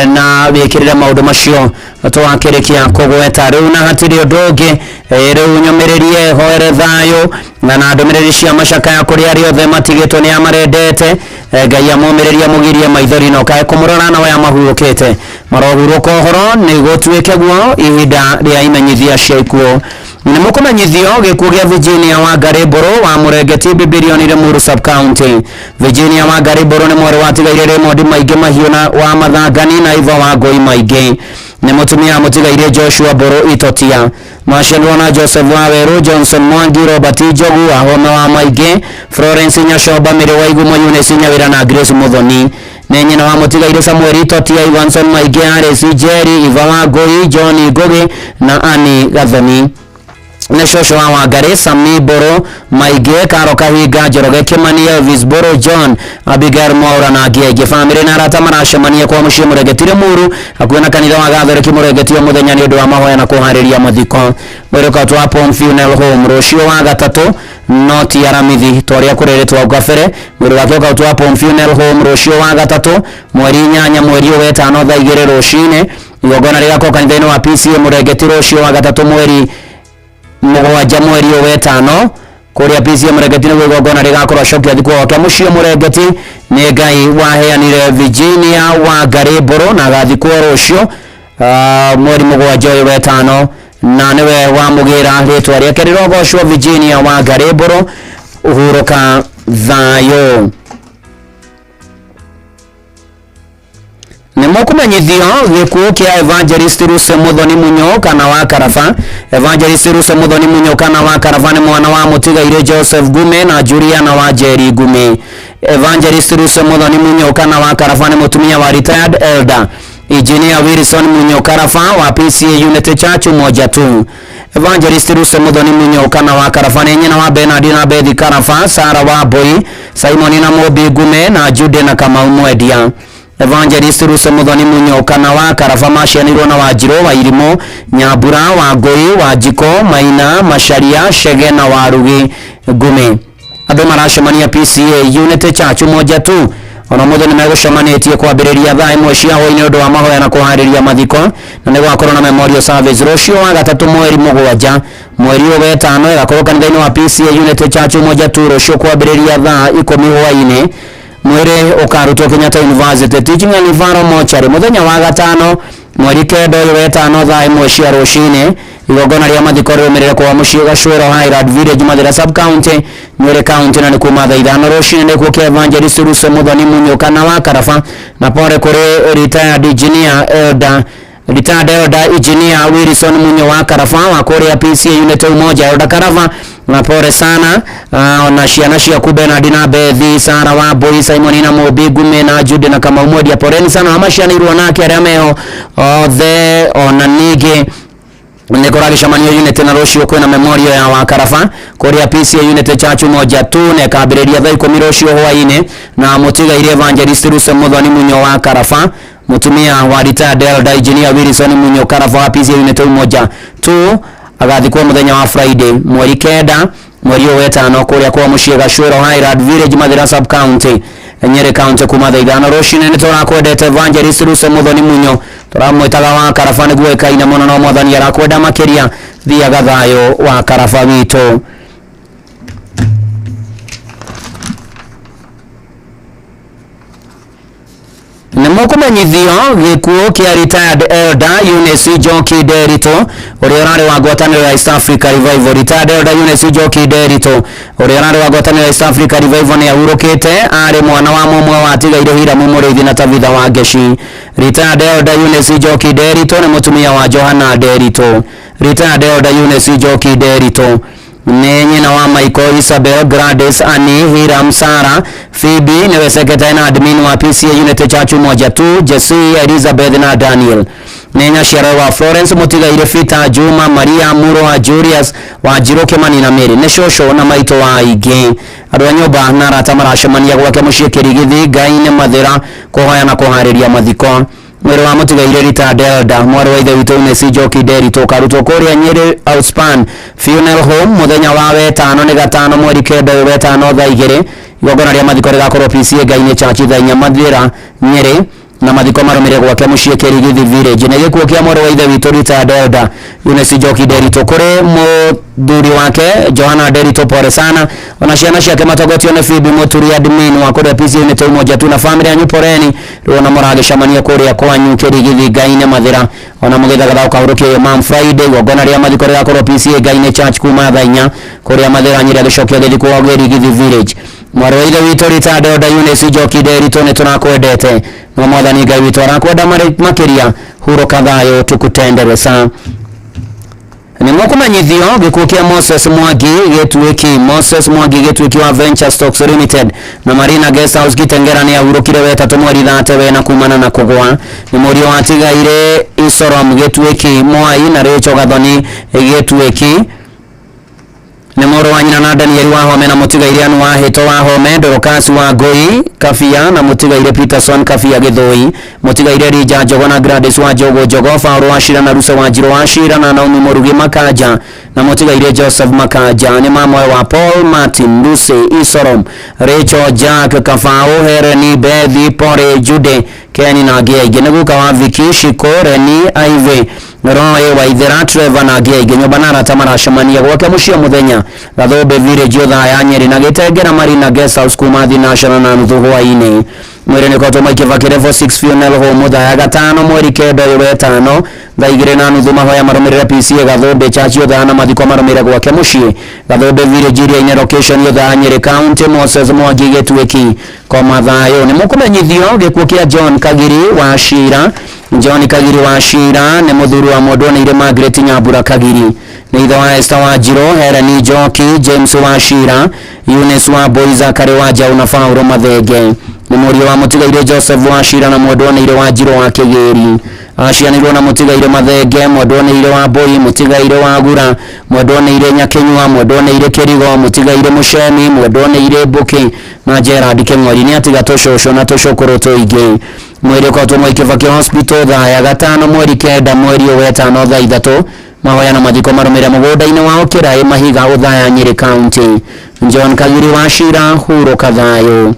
na wĩkĩrĩre maũndũ macio twakĩrĩkia kũgweta rĩu, na hatirĩ ũndũ ũngĩ. Rĩu nyũmĩrĩrie hoere thayũ na ndũmĩrĩri cia macakaya kũrĩ arĩa othe matigĩtwo nĩ amarendete. Ngai amomĩrĩrie mũgirie maithori na ũkae kũmũrora na waya mahurũkĩte marohurũka ũhoro nĩ gũtuĩke guo. Ihinda rĩa imenyithia cia ikuũ, nĩ mũkũmenyithio gĩkuũ gĩa Virginia Wangari Mbũrũ wa Mũrengeti Bibirioni Limuru sub county. Virginia Wangari Mbũrũ nĩ mwarĩ watigaire Raymond Maingĩ Mahiũ na wa Mathangani na Iva wa Ngũi Maingĩ. Nĩ mũtumia mũtigaire Joshua Mbũrũ Itotia. Macianirwo na Joseph Waweru, Johnson Mwangi, Robert Njogu, Ahome wa Maingĩ, Florence Nyacomba, Mĩrĩ wa Igumo, Eunice Nyawĩra na Grace Muthoni. Nĩ nyina wa mũtigaire Samuel Itotia, Ivanson Maingĩ, Alice Njeri, Iva wa Ngũi, John Ngũgĩ na Annie Gathoni. Nĩ cũcũ wa Wangari, Sami Mbũrũ Maingĩ, Karo Kahinga, Njoroge Kimani, Elvis Mbũrũ, John Abigail Mwaura na angĩ aingĩ. Bamĩrĩ na arata maracemania kwa mũciĩ Mũrengeti Limuru hakuhĩ na kanitha wa Gatholiki Mũrengeti o mũthenya nĩ ũndũ wa mahoya na kũharĩria mathiko. Mwĩrĩ ũkautwo wa Palm Funeral Home rũciũ wa gatatũ, no ti aramithi ta ũrĩa kũrĩrĩtwo hau kabere. Mwĩrĩ wake ũkautwo wa Palm Funeral Home rũciũ wa gatatũ mweri 8 mweri ũyũ wetano thaa 2 rũcinĩ. Igongona rĩgakorwo kanitha-inĩ wa PCA Mũrengeti rũciũ wa gatatũ mweri 7 mweri ũyũ wetano kũrĩa PCA Mũrengeti nĩguo igongona rĩgakorwo. Acokia thikũ gwake mũciĩ Mũrengeti. Nĩ Ngai waheanire Virginia Wangari Mbũrũ na agathikwo rũciũ mweri 7 ũyũ wetano, na nĩwe wamũgĩra rĩtwa rĩake rĩrogocwo. Virginia Wangari Mbũrũ, ũhurũka thayũ. Nĩ mũkũmenyithio gĩkuũ kĩa Evangelist Ruse Muthoni Munyo kana wa Karaba. Evangelist Ruse Muthoni Munyo kana wa Karaba nĩ mwana wa mũtigaire Joseph Gume na Juliana wa Njeri Gume. Evangelist Ruse Muthoni Munyo kana wa Karaba nĩ mũtumia wa retired elder Engineer Wilson Munyo Karaba wa PCA Unity Church Umoja tu. Evangelist Ruse Muthoni Munyo kana wa Karaba nĩ nyina wa Bernard na Bethi Karaba, Sara wa Mbui, Simon na Mobi Gume na Jude na Kamau Mwendia. Evangelist Ruse Muthoni Munyo kana wa Karaba macianirwo na Wanjirũ wa Irimũ, Nyambura wa Ngũi, wa Njiko, Maina, Macharia, Chege na Warugi Gume. Andũ maracemania PCA Unity Church Umoja tu ona mũthĩ nĩ megũcemanĩtie kwambĩrĩria thaa 1 cia hwaĩ-inĩ ũndũ wa mahoya na kũharĩria mathiko, na nĩ gwakorwo na memorial service rũciũ wa gatatũ mweri 7 mweri ũyũ wetano ĩgakorwo kanitha-inĩ wa PCA Unity Church Umoja tu rũciũ kwambĩrĩria thaa 10 hwaĩ-inĩ. Mwĩrĩ ũkarutwo Kenyatta University Teaching and Referral Mortuary mũthenya wa gatano mweri 9 ũyũ wetano thaa 1 cia rũcinĩ. Igongona rĩa mathiko rĩrũmĩrĩre kwa mũciĩ Gacwero Highland Village Mathira sub county Nyeri county, na nĩ kuma thaa 5 rũcinĩ. Nĩkuo kĩa Evangelist Ruse Muthoni Munyo kana wa Karaba. Na pore kũrĩ retired engineer elder retired elder engineer Wilson Munyo wa Karaba wa kũrĩa PCA Unit Umoja. Elder Karaba, na pore sana ona ciana ciaku Bernard na Bethi, Sara wa Mbui, Simon na Mobi Gume na Jude na Kamau Mwendia, poreni sana amacianĩirwo nake arĩa meho othe. Ona ningĩ Nĩ kũragĩcemanio unity na rũciũ kwĩna memorial ya Wakaraba kũrĩa PCA Unity Church Umoja tu, na ĩkambĩrĩria thaa 10 rũciũ hwaĩ-inĩ, na mũtigaire Evangelist Ruse Muthoni Munyo wa Karaba, mũtumia wa retired elder engineer Wilson Munyo Karaba wa PCA Unity Umoja tu, agathikwo mũthenya wa Friday mweri 9 mweri ũyũ wetano kũrĩa kwa mũciĩ Gacũiro Highland Village, Mathira sub county, Nyeri county, kuma thaa 5 rũcinĩ. Nĩ tũrakwendete Evangelist Ruse Muthoni Munyo, tũramwĩtaga wa Karaba nĩguo ĩkaine mũno, no Mwathani arakwenda makĩria. Thiaga thayũ wa Karaba witũ. Nĩ mũkũmenyithio gĩkuũ kĩa retired elder Eunice Njoki Nderitu, ũrĩa ũrarĩ wa ngwatanĩro ya East Africa Revival. Retired elder Eunice Njoki Nderitu, ũrĩa ũrarĩ wa ngwatanĩro ya East Africa Revival, nĩ ahurũkĩte. Arĩ mwana wa mũmwe wa atigaire Hiramu Mũrĩithi na Tabitha wa Ngeci. Retired elder Eunice Njoki Nderitu nĩ mũtumia wa Johana Nderitu. Retired elder Eunice Njoki Nderitu nĩ nyina wa Michael, Isabel, Gladys, Annie, Hiram, Sarah, Phoebe, nĩwe secretary na admin wa PCA Unity Church Umoja tu, Jesse, Elizabeth na Daniel. Nĩ nyaciara wa Florence mũtigaire Peter, Juma, Maria, Muro wa Julius, Wanjiru, Kimani na Mary. Nĩ cũcũ na maitũ wa aingĩ. Andũ a nyũmba na arata maracemania gwake mũciĩ Kĩrigithi Ngai-inĩ Mathĩra kũhoya na kũharĩria mathiko. Mwĩrĩ wa mũtigaire retired elder mwarĩ wa ithe witũ Eunice Njoki Nderitu ũkarutwo kũrĩa Nyeri Outspan Funeral Home mũthenya wa wetano nĩ gatano mweri 9 ũyũ wetano thaa 2. Igongona rĩa mathiko rĩgakorwo PCA Ngai-inĩ Church thaa 4 Mathĩra Nyeri, na mathiko marũmĩrĩre gwake mũciĩ Kĩrigithi Village. Nĩ gĩkuũ kĩa mwarĩ wa ithe witũ retired elder Eunice Njoki Nderitu kũrĩ mũthuri wake Johana Nderitu, pole sana, ona ciana ciake matongotio nĩ Phoebe Mũturi admin wa kũrĩa PCA Unity Umoja tu na family yanyu, poleni rĩu ona mũragĩcemania kũrĩa kwanyu Kĩrigithi Ngai-inĩ Mathĩra, ona mũgĩthagatha ũkahurũkio Imam Friday. Igongona rĩa mathiko rĩgakorwo PCA Ngai-inĩ Church kuma thaa 4 kũrĩa Mathĩra Nyeri, agĩcokio gĩthikwo Kĩrigithi Village. Mwarĩ wa ithe witũ retired elder Eunice Njoki Nderitu, nĩ tũrakwendete, no Mwathani Ngai witũ arakwenda makĩria. Hurũka thayũ, tukutendere. Nĩ mũkũmenyithio gĩkuũ kĩa Moses Mwangi Gĩtuĩki. Moses Mwangi Gĩtuĩki wa Venture Stocks Limited na Marina Guest House Gitengera nĩ ahurũkire wetatũ mweri 3 wena kumana na kũgwa. Nĩ mũriũ wa atigaire Isorom Gĩtuĩki Mwai na Rachel Gathoni Gĩtuĩki. Nĩ mũrũ wa nyina na Daniel wa Home na mũtigaire Anu wa Hĩto wa Home, Dorokasi wa Ngũi Kabia na mũtigaire Peterson Kabia Gĩthũi, mũtigaire Rija Njogo na Gladys wa Njogo Njogo, Faũrũ wa Shira na Ruse wa Njirũ wa Shira na Naomi Mũrugi Makanja na mũtigaire Joseph Makanja. Nĩ mamwe wa Paul Martin, Lucy Isorom, Rachel, Jack Kabao, Hereni, Bethi, Pore, Jude, Ken na angĩ aingĩ. Nĩ guka wa Vicky, Shiko, Reni, Ivy, Roy Waithera, Trevor na angĩ aingĩ. Nyũmba na arata maracemania gwake mũciĩ mũthenya Gathũmbĩ Village Othaya Nyeri na Gĩtengera Marina Guest House kuma thinacana na nuthu hwaĩ-inĩ. Mwĩrĩ nĩ ũkoretwo Maikĩba Level 6 Funeral Home thaa ya gatano mweri 9 ũyũ wetano thaa 2:30. Mahoya marũmĩrĩre PCA Gathũmbĩ Church Othaya na mathiko marũmĩrĩre gwake mũciĩ Gathũmbĩ Village Iria-inĩ location Othaya Nyeri County. Moses Mwangi Gĩtuĩki koma thayũ. Nĩ mũkũmenyithio gĩkuũ kĩa John Kagiri wa Shira. John Kagiri wa Shira nĩ mũthuri wa mwendwa Margaret Nyambura Kagiri, nĩ ithe wa Esther wa Njirũ, Helen Njoki, James wa Shira, Eunice wa Mbũi, Zakari wa Njaũ na Faũrũ Mathenge. Nĩ mũriũ wa mũtigaire Joseph wa Shira na mwendwa wa Njirũ wa Kĩgĩri. Acianĩirwo na mũtigaire Mathenge, mwendwa wa Mbũi, mũtigaire wa Gura, mwendwa Nyakĩnyua, mwendwa Kĩrigo, mũtigaire Mũcemi, mwendwa Mbũkĩ na Gerard Kĩng'ori. Nĩ atiga tũcũcũ na tũcũkũrũ tũingĩ. Mwĩrĩ ũkoretwo Mwai Kĩbakĩ Hospital thaa ya gatano mweri 9 mweri ũyũ wetano thaa 3. Mahoya na mathiko marũmĩrĩre mũgũnda-inĩ wao Kĩraĩ Mahiga Othaya Nyeri County. John Kagiri wa Shira, hurũka thayũ.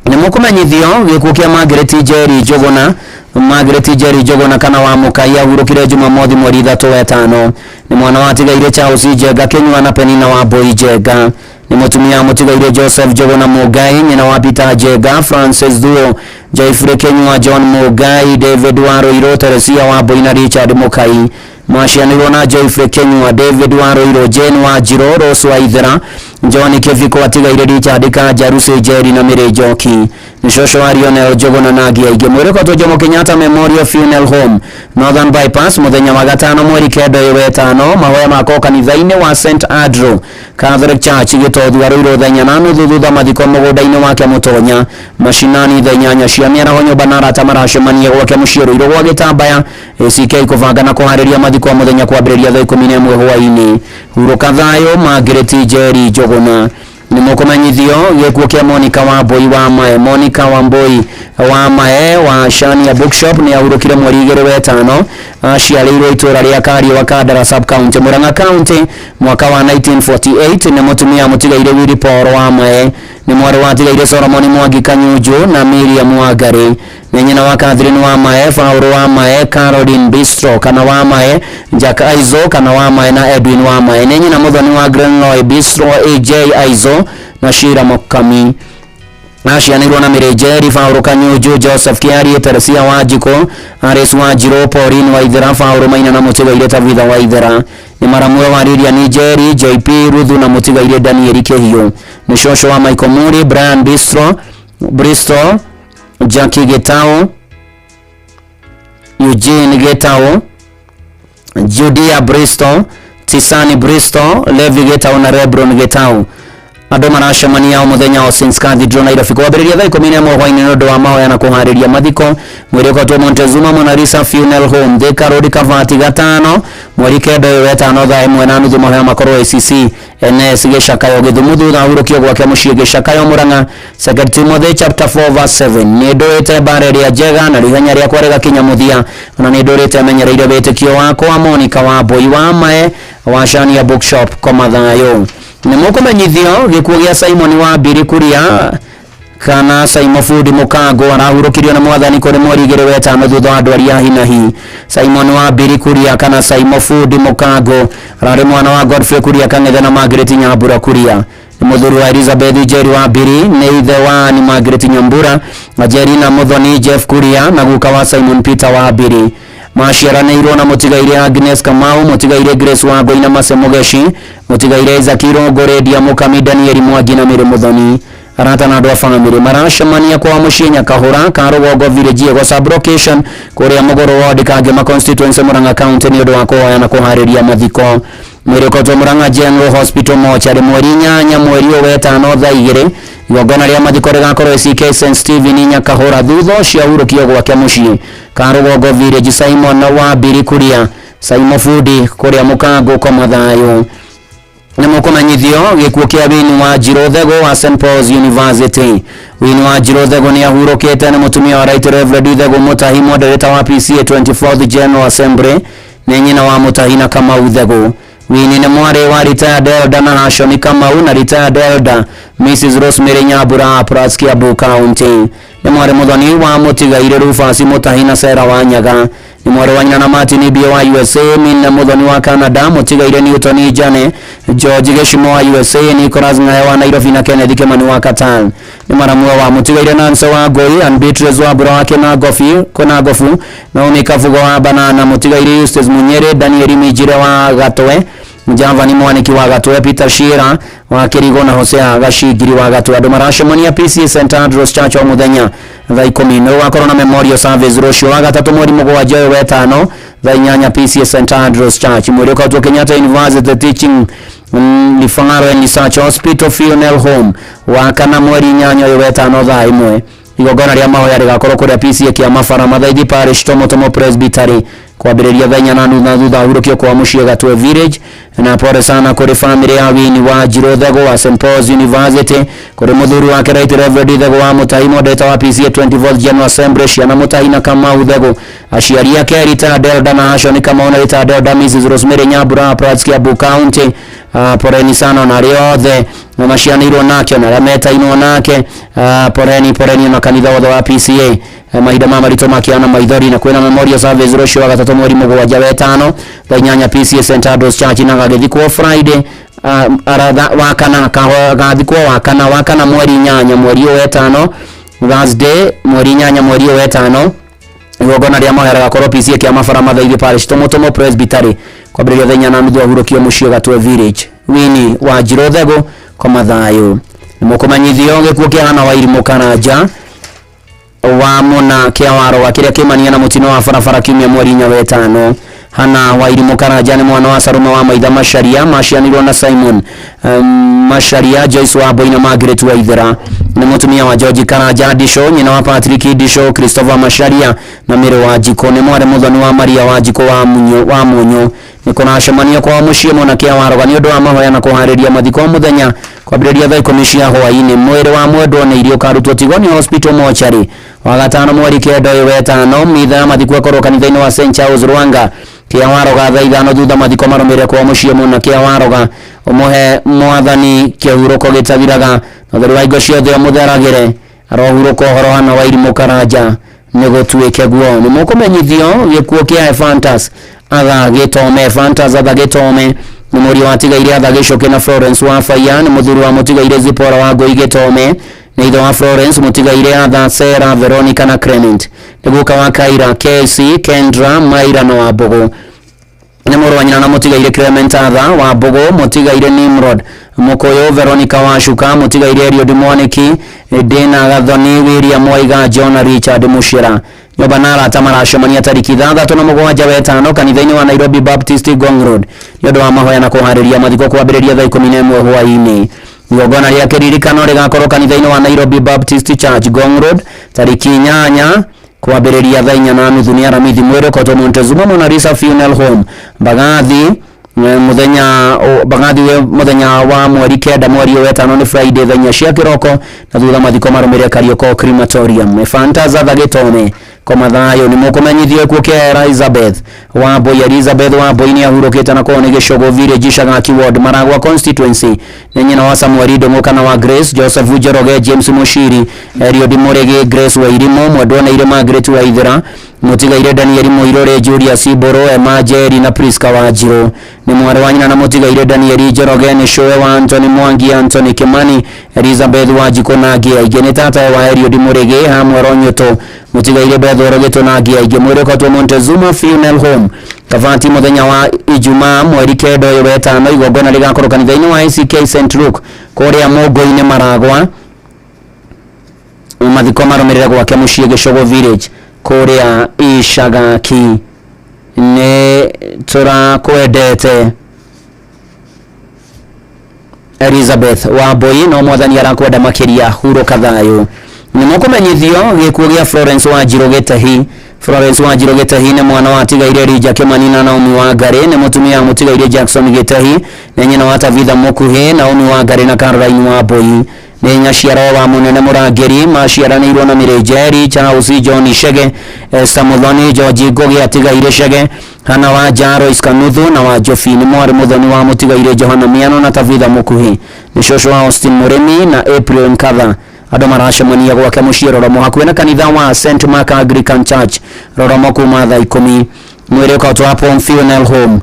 Nĩ mũkũmenyithio gĩkuũ kĩa Margaret Njeri Njũgũna. Margaret Njeri Njũgũna kana wa Mũkai ahurũkire Jumamothi mweri 3 wetano. Nĩ mwana wa atigaire Charles Njenga Kĩnyua na Penina wa Mbũi Njenga. Nĩ mũtumia wa mũtigaire Joseph Njũgũna Mũngai, nyina wa Peter Njenga, Francis Thuo, Joyfrey Kĩnyua, John Mũngai, David wa Rũirũ, Teresia wa Mbũi na Richard Mũkai. Macianĩirwo na Joyfrey Kĩnyua, David wa Rũirũ, Jane wa Njirũ, Rose wa Ithera, John Kĩbiko atigaire Richard Kanja, Lucy Njeri na Mary Njoki. Nĩ cũcũ wa Lionel Njũgũna na angĩ aingĩ. Mwĩrĩ ũkotwo Jomo Kenyatta Memorial Funeral Home, Northern Bypass, mũthenya wa gatano mweri kenda ũyũ wetano. Mahoya makoo kanitha-inĩ wa St Andrew Catholic Church Gĩtothu Arũirũ thaa 4:30, thutha mathiko mũgũnda-inĩ wake Mũtonya mashinani thaa 8 cia mĩaraho. Nyũmba na arata maracemania gwake mũciĩ Rũirũ gwa Gĩtambaya. ACK kũbanga na kũharĩria mathiko mũthenya kwambĩrĩria thaa 11 hwaĩ-inĩ. Hurũka thayũ Margaret Njeri Njũgũna. Nĩ mũkũmenyithio gĩkuũ kĩa Monica Wambui wa Mae. Monica Wambui wa Mae wa Shania Bookshop nĩ ahurũkire mweri 2 wetano. Aciarĩirwo itũũra rĩa Kariũa, Kandara sub county, Murang'a County, mwaka wa 1948. Nĩ mũtumia mũtigaire Willy Paul wa Mae. Nĩ mwarĩ wa tigaire Solomon Mwangi Kanyunju na Miriam Wangari. Nĩ nyina wa Catherine wa Mae, Paul wa Mae, Caroline Bistro kana wa Mae, Jack Aizo kana wa Mae na Edwin wa Mae. Nĩ nyina mũthoni wa Glenroy Bistro, AJ Aizo na Shira Mokami. Acianĩirwo na Mary Njeri, Paul Kanyunju, Joseph Kiarie, Teresia Wanjikũ, Alice Wanjirũ, Pauline Waithera, Paul Maina na mũtigaire Tabitha Waithera. Nĩ maramwe wa Lilian Njeri, JP Ruthu na mũtigaire Daniel Kĩhiũ. Nĩ cũcũ wa Michael Muri, Brian Bistro, Bristol, Jackie Gitau, Eugene Gitau, Judea Bristol, Tisani Bristol, Levi Gitau na Lebron Gitau. Andũ maracemania o mũthenya o Saints Cathedral Nairobi kwambĩrĩria thaa 11 hwaĩ-inĩ nĩ ũndũ wa mahoya na kũharĩria mathiko. Mwĩrĩ ũkotwo Montezuma Mona Lisa Funeral Home, Thika Road, Kabati gatano, mweri kenda ũyũ wetano thaa 1:30. Mahoya makorwo ACC NS Gĩcakayo Gĩthumo, thutha ahurũkio gwake mũciĩ Gĩcakayo Murang'a. 2 Timothy chapter 4 verse 7: nĩ ndũĩte mbara ĩrĩa njega na rĩhenya rĩakwa rĩgakinya mũthia, ona nĩ ndũrĩte menyereire wĩtĩkio wakwa. Monica Wambui wa Mae wa Shania Bookshop, koma thayũ. Nĩ mũkũmenyithio gĩkuũ gĩa Simon wa Mbiri Kuria kana Simon Fundi Mũkango arahurũkirio na mwathani kũrĩ mweri 2 wetano thutha wa ndwari ya hinahi. Simon wa Mbiri Kuria kana Simon Fundi Mũkango ararĩ mwana wa Godfrey Kuria Kang'ethe na Margaret Nyambura Kuria. Nĩ mũthuri wa Elizabeth Njeri wa Mbiri. Nĩ ithe wa ni Margaret Nyambura na Njeri na mũthoni Jeff Kuria na guka wa Simon Peter wa Mbiri. Maciaranĩirwo na mũtigaire Agnes Kamau, mũtigaire Grace Wangũi na Mase Mũgeci, mũtigaire Isaac Irũngũ, Redia Mũkami, Daniel Mwangi na Mary Mũthoni. Arata na andũ a bamĩrĩ maracemania kwa mũciĩ Nyakahũra, Karũgongo village, Ego sub-location, kũrĩa Mũgũrũ ward, Kangema constituency, Murang'a County, nĩ ũndũ wa kũhoya na kũharĩria mathiko. Mwĩrĩ ũkotwo Murang'a General Hospital mortuary mweri 8 mweri ũyũ wetano thaa 2. Igongona rĩa mathiko rĩgakorwo ACK St Stephen Nyakahũra, thutha ũcio ahurũkio gwake mũciĩ Karũgongo village. Simon wa Mbiri Kuria, Simon Fundi kũrĩa Mũkango, koma thayũ. Nĩ mũkũmenyithio gĩkuũ kĩa Wini wa Njirũ Thegũ wa St Paul's University. Wini wa Njirũ Thegũ nĩ ahurũkĩte. Nĩ mũtumia wa Right Reverend Thegũ Mũtahi, moderator wa PCA 24th General Assembly. Nĩ nyina wa Mũtahi na Kamau Thegũ. Wini nĩ mwarĩ wa retired elder na Hashoni Kamau na retired elder Mrs Rosemary Nyambura, Prats, Kiambu County. Nĩ mwarĩ mũthoni wa mũtigaire Rufus Mũtahi na Sarah Wanyaga. Nĩ mwarĩ wa nyina na Martin B wa USA, Mina mũthoni wa Canada, mũtigaire Newton Jane, George Gĩcimo wa USA, Nicholas Ng'aya wa Nairobi na Kenneth Kimani wa Qatar. Nĩ maramwe wa mũtigaire Nancy wa Ngũi and Beatrice wa Mbura wa Kĩnangobi Kĩnangobu, Naomi Kabugo wa Banana, mũtigaire Eustace Munyere, Daniel Mijire wa Gatwe, Javani Mwaniki wa Gatwe, Peter Shira wa Kirigo na Hosea Gacingiri wa Gatwe. Andũ maracemania PC St Andrews Church o mũthenya thaa 10. Nĩ gũgakorwo na memorial service rũciũ wa gatatũ mweri 7 ũyũ wetano thaa 8 PCA St Andrews Church. Mwĩrĩ ũkotwo Kenyatta University Teaching Referral and Research Hospital Funeral Home wa kana mweri 8 ũyũ wetano thaa 1. Igongona rĩa mahoya rĩgakorwo kũrĩa PCA kĩa Mabara Mathaithi Parish Tomotomo Presbytery kwambĩrĩria thaa 4:30 na thutha ahurũkio kwa mũciĩ Gatwe Village. Na pole sana kũrĩ family ya Wini wa Njirũ Thegũ wa St Paul's University, kũrĩ mũthuri wake Right Reverend Thegũ wa Mũtahi, moderator wa PCA 24th General Assembly, ciana Mũtahi na Kamau Thegũ, aciari ake retired elder na Hashoni Kamau na retired elder Mrs Rosemary Nyambura, Prats, Kiambu County. Poreni sana na arĩa othe macianĩirwo nake na arĩa metainwo nake. Poreni, poreni na kanitha wothe wa PCA. Mahinda ma maritũ makĩana maithori. Na kwĩna memorial service rũciũ wa gatatũ mweri 7 wetano thaa 8 PCA St Andrews Church, na gagĩthikwo Friday, aratha wakana, gathikwo wakana mweri 8 mweri ũyũ wetano, Thursday mweri 8 mweri ũyũ wetano. Igongona rĩa mahoya rĩgakorwo PCA kĩa Mabara Mathaithi Parish Tomotomo Presbytery kwambĩrĩria thaa 4:30, ahurũkio mũciĩ Gatwe Village. Wini wa Njirũ Thegũ, Koma thayũ. Nĩ mũkũmenyithio gĩkuũ kĩa Hana Wairimũ Karanja wa Muna kĩa Waroga kĩrĩa kĩmania na mũtino wa barabara kiumia mweri 4 wetano. Hana Wairimũ Karanja nĩ mwana wa Sarume wa Maitha Macharia, macianirwo na Simon Macharia, Joyce wa Mbui na Margaret Waithera. Nĩ mũtumia wa George Karanja Ndisho, nyina wa Patrick Ndisho, Christopher Macharia na Mary wa Njikũ. Nĩ mwarĩ mũthoni wa Maria wa Njikũ wa Munyo wa Munyo. Nĩ kũracemanio kwao mũciĩ Muna kĩa Waroga nĩ ũndũ wa mahoya na kũharĩria mathiko mũthenya kwambĩrĩria thaa 10 cia hwaĩ-inĩ. Mwĩrĩ wa mwendwo nĩ irio ũkarutwo Tigoni Hospital mortuary wagatano mweri 9 ũyũ wetano. Mitha ya mathiko ĩkorwo kanitha-inĩ wa St Charles Rwanga kĩa Waroga thaa 5 thutha mathiko marũmĩrĩre kwao mũciĩ Muna kĩa Waroga. Ũmũhe mwathani kĩhurũko gĩtathiraga na ũtheru wa hingo ciothe ũmũtheragĩre. Arohurũka ũhoro Hana Wairimũ Karanja nĩ gũtuĩke guo. Nĩ mũkũmenyithio gĩkuũ kĩa Ephantus Atha Gĩtome. Ephantus Atha Gĩtome nĩ mũriũ wa Tigaire Atha Gĩcũkĩ na Florence wa Baiya. Nĩ mũthuri wa mũtigaire Zipora wa Ngũi Gĩtome. Nĩ ithe wa Florence, mũtigaire Atha, Sarah, Veronica na Clement. Nĩ guka wa Kaira, Casey, Kendra, Maira na Wambũgũ. Nĩ mũrũ wa nyina na mũtigaire Clement Atha wa Mbũgũ, mũtigaire Nimrod Mũkũyũ, Veronica wa Shuka, mũtigaire Eliud Mwaniki, Dina Gathoni, William Waiga, John na Richard Mushira. Nyũmba na arata maracemania tariki 6 na 7 wetano kanitha-inĩ wa Nairobi Baptist Ngong Road nĩ ũndũ wa mahoya na kũharĩria mathiko kwambĩrĩria thaa 11 hwaĩ-inĩ. Igongona rĩa kĩririkano rĩgakorwo kanitha-inĩ wa Nairobi Baptist Church Ngong Road tariki 8 kwambĩrĩria thaa 4:30 nĩ Aramithi. Mwĩrĩ ũkotwo Montezuma Mona Lisa Funeral Home Mbagathi mũthenya Mbagathi we mũthenya wa mweri 9 mweri ũyũ wetano nĩ Friday thaa 4 cia kĩroko na thutha mathiko marũmĩrĩre Kariokor Crematorium. Ephantus Atha Gĩtome koma thayũ. Nĩ mũkũmenyithio gĩkuũ kĩa Elizabeth Wambui. Elizabeth Wambui nĩ ahurũkĩte na kwao nĩ Gĩcũgũ Village Icagaki Ward Maragua Constituency. Nĩ nyina wa Samuel Ndũng'ũ kana wa Grace, Joseph Njoroge, James Mushiri, Eliud Mũrĩgĩ, Grace Wairimũ, Mwendwa na Ire Margaret Waithera, mũtigaire Daniel Mũirũrĩ, Julius Mbũrũ, Emma Njeri na Priska Wanjirũ. Nĩ mwarĩ wa nyina na mũtigaire Daniel Njoroge, nĩ cũwe wa Anthony Mwangi, Anthony Kimani, Elizabeth Wanjikũ na angĩ aingĩ. Nĩ tata wa Eliud Mũrĩgĩ, Hamwe Ronyũtũ, mũtigaire Bethel Gĩtũ na angĩ aingĩ. Mwĩrĩ ũkotwo Montezuma Funeral Home Kavati mũthenya wa Ijumaa mweri 9 ũyũ wetano. Igongona rĩgakorwo kanitha-inĩ wa ACK St Luke kũrĩa Mũngũ-inĩ Maragwa. Mathiko marũmĩrĩre gwake mũciĩ Gĩcũgũ Village kũrĩa Icagaki. Nĩ tũrakwendete Elizabeth Wambui, no mwathani arakwenda makĩria. Hurũka thayũ. Nĩ mũkũmenyithio gĩkuũ gĩa Florence Wanjirũ Gĩtahi. Florence Wanjirũ Gĩtahi nĩ mwana wa Tigaire Elijah Kĩmani na Naomi Wangari. Nĩ mũtumia wa mũtigaire Jackson Gĩtahi. Nĩ nyina wa Tabitha Mũkuhĩ, Naomi Wangari na Caroline Wambui. Nĩ nyaciaro wa mũnene Mũrangĩri, maciaranĩirwo na Mary Njeri, Charles John Chege, Esther Muthoni, George Ngugi atigaire Chege, Hana wa Royce Kanuthu na wa Jofi. Nĩ mwarĩ mũthoni wa mũtigaire Johana Miano na Tabitha Mũkuhĩ. Nĩ cũcũ wa Austin Mũrĩmi na April Nkatha. Andũ maracemania gwake mũciĩ Roromo hakuhĩ na kanitha wa St Mark Anglican Church Roromo kuma thaa 10. Mwĩrĩ ũkotwo Palm Funeral Home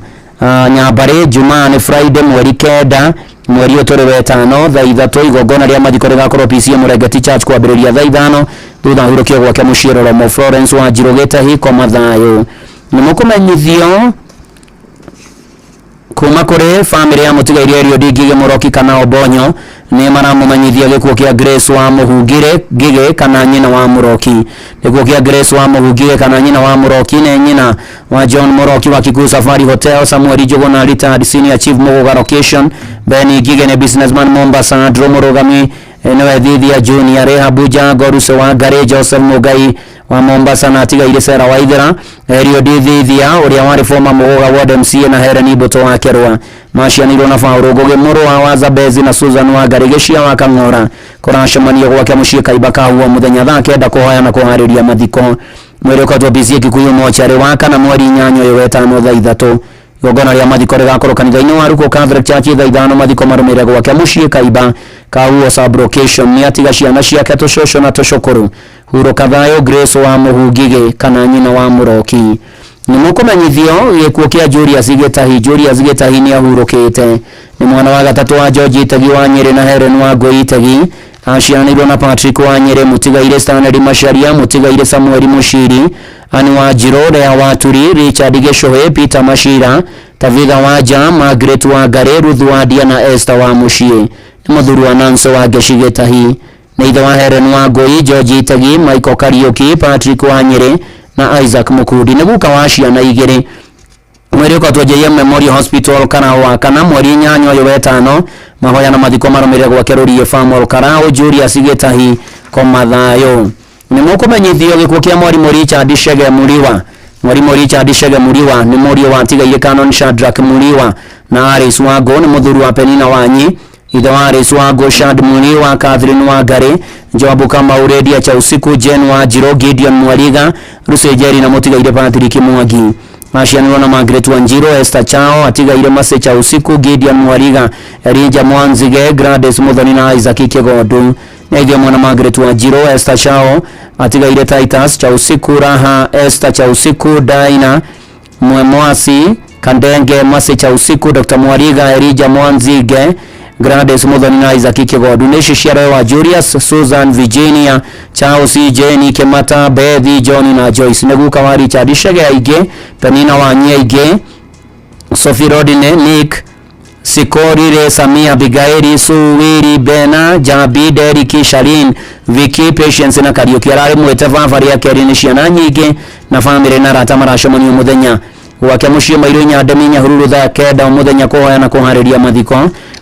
Nyambarĩ Jumaa nĩ Friday mweri 9 mweri ũyũ tũrĩ wetano thaa 3. Igongona rĩa mathiko rĩgakorwo PCA Mũrengeti Church kwambĩrĩria thaa 5 thutha ahurũkio gwake mũciĩ Roromo. Florence Wanjirũ Gĩtahi koma thayũ. Nĩ mũkũmenyithio kuma kũrĩ bamĩrĩ ya mũtigaire Eliud Ngigĩ Mũroki kana Obonyo nĩ maramũmenyithia gĩkuũ kĩa Grace wa Mũhungire Ngigĩ kana nyina wa Mũroki. Gĩkuũ kĩa Grace wa Mũhungire kana nyina wa Mũroki nĩ nyina wa John Mũroki wa Kikuyu Safari Hotel, Samuel Njuguna retired senior chief Mũgũga location, Ben Ngigĩ nĩ businessman Mombasa, Andrew Mũrũgami nĩwe Thithia Junior, Rehabu Jango Ruse wa Ngari, Joseph Mugai wa Mombasa na atigaire Sarah Waithera, Eliud Thithia ũrĩa warĩ former Mũgũga Ward MCA na Helen Mbũtũ wa Kerwa. Macianĩirwo na Paul Ngugi mũrũ wa Zabezi na Susan Wangari Gĩcia wa Kang'ora. Kũracemanio gwake mũciĩ Kaiba Kahuo mũthenya thaa 9 kũhoya na kũharĩria mathiko. Mwĩrĩ ũkotwo PCA Kikuyu mocarĩ wa kana mweri 8 ũyũ wetano thaa 3. Igongona rĩa mathiko rĩgakorwo kanitha-inĩ wa Ruku Catholic Church thaa 5. Mathiko marũmĩrĩre gwake mũciĩ Kaiba Kahuo sub-location. Nĩ atiga ciana ciake tũcũcũ na tũcũkũrũ. Hurũka thayũ Grace wa Mũhungigĩ kana nyina wa Mũroki. Nĩ mũkũmenyithio gĩkuũ kĩa Julius Gĩtahi. Julius Gĩtahi nĩ ahurũkĩte. Nĩ mwana wa gatatũ wa George Itegi wa Nyĩrĩ na Helen wa Ngũi Itegi. Aciaranĩirwo na Patrick wa Nyĩrĩ, mũtigaire Stanley Macharia, mũtigaire Samuel Mũciri, Anne Wanjirũ, Lea Waturi, Richard Gĩcũhĩ, Peter Machira, Tabitha Wanja, Margaret Wangari, Ruth Wandia na Esther wa Mũciĩ. Nĩ mũthuri wa Nancy wa Ngeci Gĩtahi. Nĩ ithe wa Helen wa Ngũi, George Itegi, Michael Kariuki, Patrick wa Nyĩrĩ na Isaac Mukundi. Nĩ guka wa ciana igĩrĩ. Mwĩrĩ ũkotwo JM Memorial Hospital Karau wa kana mweri 8 ũyũ wetano. Mahoya na mathiko marũmĩrĩre gwake Rũriĩ Famol Karau Julius Gĩtahi koma thayũ. Nĩ mũkũmenyithio gĩkuũ kĩa mwarimũ Richard Chege Muriwa. Mwarimũ Richard Chege Muriwa nĩ mũriũ wa atigaire Canon Shadrack Muriwa na Alice Wango. Nĩ mũthuri wa Penina Wanyi, ithe wa Alice Wango, Shad Muriwa, Catherine Wangari, Joabu Kamau, Redia cha usiku, Jen Wanjiro, Gideon Mwariga, Rusi Njeri na mũtigaire Patrick Mwangi. Macianirwo na Margaret Wanjiro, Esther Chao, atigaire Mase cha usiku, Gideon Mwariga, Elijah Mwanzige, Gladys Muthoni na Isaac Kigondu. Nĩ mwana Margaret Wanjiro, Esther Chao, atigaire Titus cha usiku, Raha Esther cha usiku, Daina Mwemwasi, Kandenge Mase cha usiku, Dr. Mwariga, Elijah Mwanzige, Gladys Muthoni na Isaac Kigondu. Nĩ ciaro wa Julius, Susan, Virginia, Charles, Jenny, Kemata, Bethi, John na Joyce. Nĩ guka wa Richard Chege aingĩ, Penina Wanyi aingĩ, Sophie Rodine, Nick Sikorire, Samia, Abigaili, Suwiri, Bena, Jabi, Deriki, Sharin, Vicky, Patience na Kariuki. Ararĩ mwĩte baba rĩa kerĩ nĩ ciana nyingĩ na bamĩrĩ na arata maracemanio mũthenya gwake mũciĩ Mairũ Nyandemi Nyahururu thaa 9 mũthenya kũhoya na kũharĩria mathiko.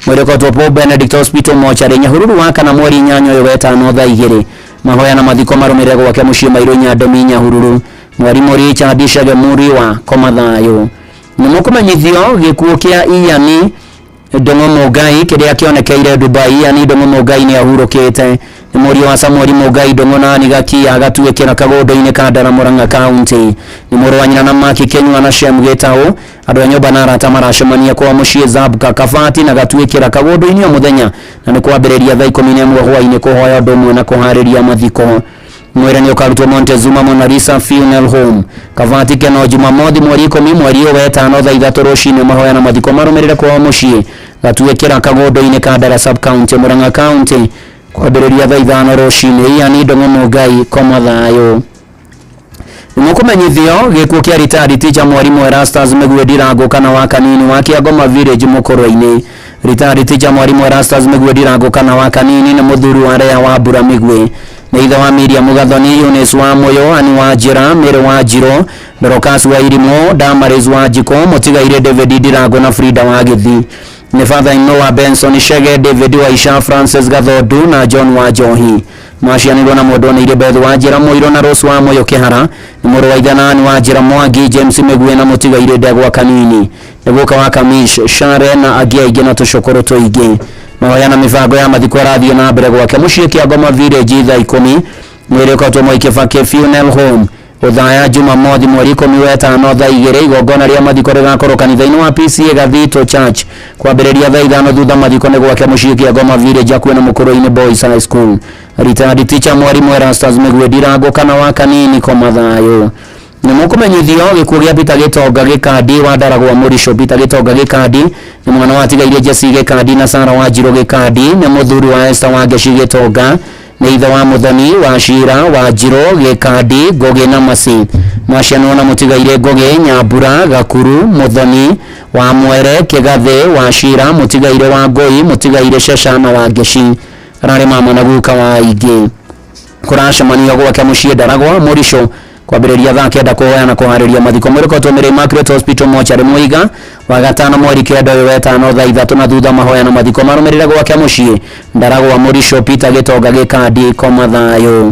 Mwĩrĩ ũkotwo Paul Benedict Hospital mocarĩ Nyahururu wa kana mweri 8 ũyũ wetano thaa 2. Mahoya na mathiko marũmĩrĩre gwake mũciĩ Mairũ Nyandemi Nyahururu. Mwarimũ Richard Chege Muriwa koma thayũ. Nĩ mũkũmenyithio gĩkuũ kĩa Ian Ndung'u Mũngai kĩrĩa kĩonekeire Dubai. Ian Ndung'u Mũngai nĩ ahurũkĩte. Nĩ mũriũ wa Samuel Mũngai Ndung'u na Ann Gakia agatuĩkĩra kagũndũ-inĩ ka Ndara Murang'a County. Nĩ mũrũ wa nyina na Maki Kĩnyua na Shem Gĩtaũ. Andũ a nyũmba na arata maracemania kwa mũciĩ Zabka Kabati na gatuĩkĩra kagũndũ-inĩ o mũthenya, na nĩ kwambĩrĩria thaa 11 hwaĩ-inĩ kũhoya ũndũ ũmwe na kũharĩria mathiko. Mwĩrĩ nĩ ũkarutwo Montezuma Mona Lisa Funeral Home Kavati Keno Jumamothi mweri 10 mweri ũyũ wetano thaa 3 rũcinĩ. Mahoya na mathiko marũmĩrĩre kwao mũciĩ gatuĩkĩra kagũndũ-inĩ ka Ndara Sub County Murang'a County kwambĩrĩria thaa 5 rũcinĩ. Ian Ndung'u Mũngai koma thayũ. Nĩmũkũmenyithio gĩkuũ kĩa retired teacher mwarimũ Erastus Mĩgwe Ndirango kana wa Kanini wa Kĩangoma Village Mũkũrwe-inĩ. Retired teacher mwarimũ Erastus Mĩgwe Ndirango kana wa Kanini nĩ mũthuri wa Rea wa Mbura Mĩgwe. Nĩ ithe wa Miriam Gathoni, Eunice wa Moyo, Ann wa Njĩra, Mary wa Njiro, Dorcas wa Irimũ, Damaris wa Njiko, mũtigaire David Ndirango na Frida wa Gĩthi. Nĩ father in law wa Benson Chege, David wa Isha, Francis Gathondu na John wa Njohi. Macianirwo na mwendwa nĩ Iribeth wa Njĩra Mũirũ na Rose wa Moyo Kĩhara. Nĩ mũrũ wa ithe na Ann wa Njĩra Mwangi, James Mĩgwe na mũtigaire Ndegwa Kanini. Nĩ guka wa Kamish, Share na angĩ aingĩ na tũcũkũrũ tũingĩ. Mahoya na mĩbango ya mathiko ĩrathiĩ na mbere gwake mũciĩ Kĩangoma Village thaa 10. Mwĩrĩ ũkotwo Mwai Kibaki Funeral Home Othaya Jumamothi mweri 15 thaa 2. Igongona rĩa mathiko rĩgakorwo kanitha-inĩ wa PCA Gathito Church kwambĩrĩria thaa 5 thutha mathiko nĩ gwake mũciĩ Kĩangoma Village hakuhĩ na Mũkũrũ-inĩ Boys High School. Retired teacher mwarimũ Erastus Mĩgwe Ndirango kana wa Kanini koma thayũ. Nĩ mũkũmenyithio gĩkuũ kĩa Peter Gĩtonga Gĩkandi wa Ndaragwa Mũricho. Peter Gĩtonga Gĩkandi nĩ mwana wa atigaire Jesse Gĩkandi na Sarah Wanjirũ Gĩkandi. Nĩ mũthuri wa Esther Wangeci Gĩtonga. Nĩ ithe wa Mũthoni wa Shira wa Njirũ Gĩkandi Ngũgĩ na Masi. Macianwo na mũtigaire Ngũgĩ, Nyambura, Gakuru, Mũthoni wa Mwere, Kĩgathĩ wa Shira, mũtigaire wa Ngũi, mũtigaire Shesha na Wangeci. Ararĩ mama na guka wa aingĩ. Kũracemanio gwake mũciĩ Ndaragwa Mũricho kwambĩrĩria thaa 9 kũhoya na kũharĩria mathiko. Mwĩrĩ ũkotwo Mary Immaculate Hospital mocarĩ Mũiga wa gatano mweri 9 ũyũ wetano thaa 3 na thutha mahoya na mathiko marũmĩrĩre gwake mũciĩ Ndaragwa Mũricho Peter Gĩtonga Gĩkandi koma thayũ.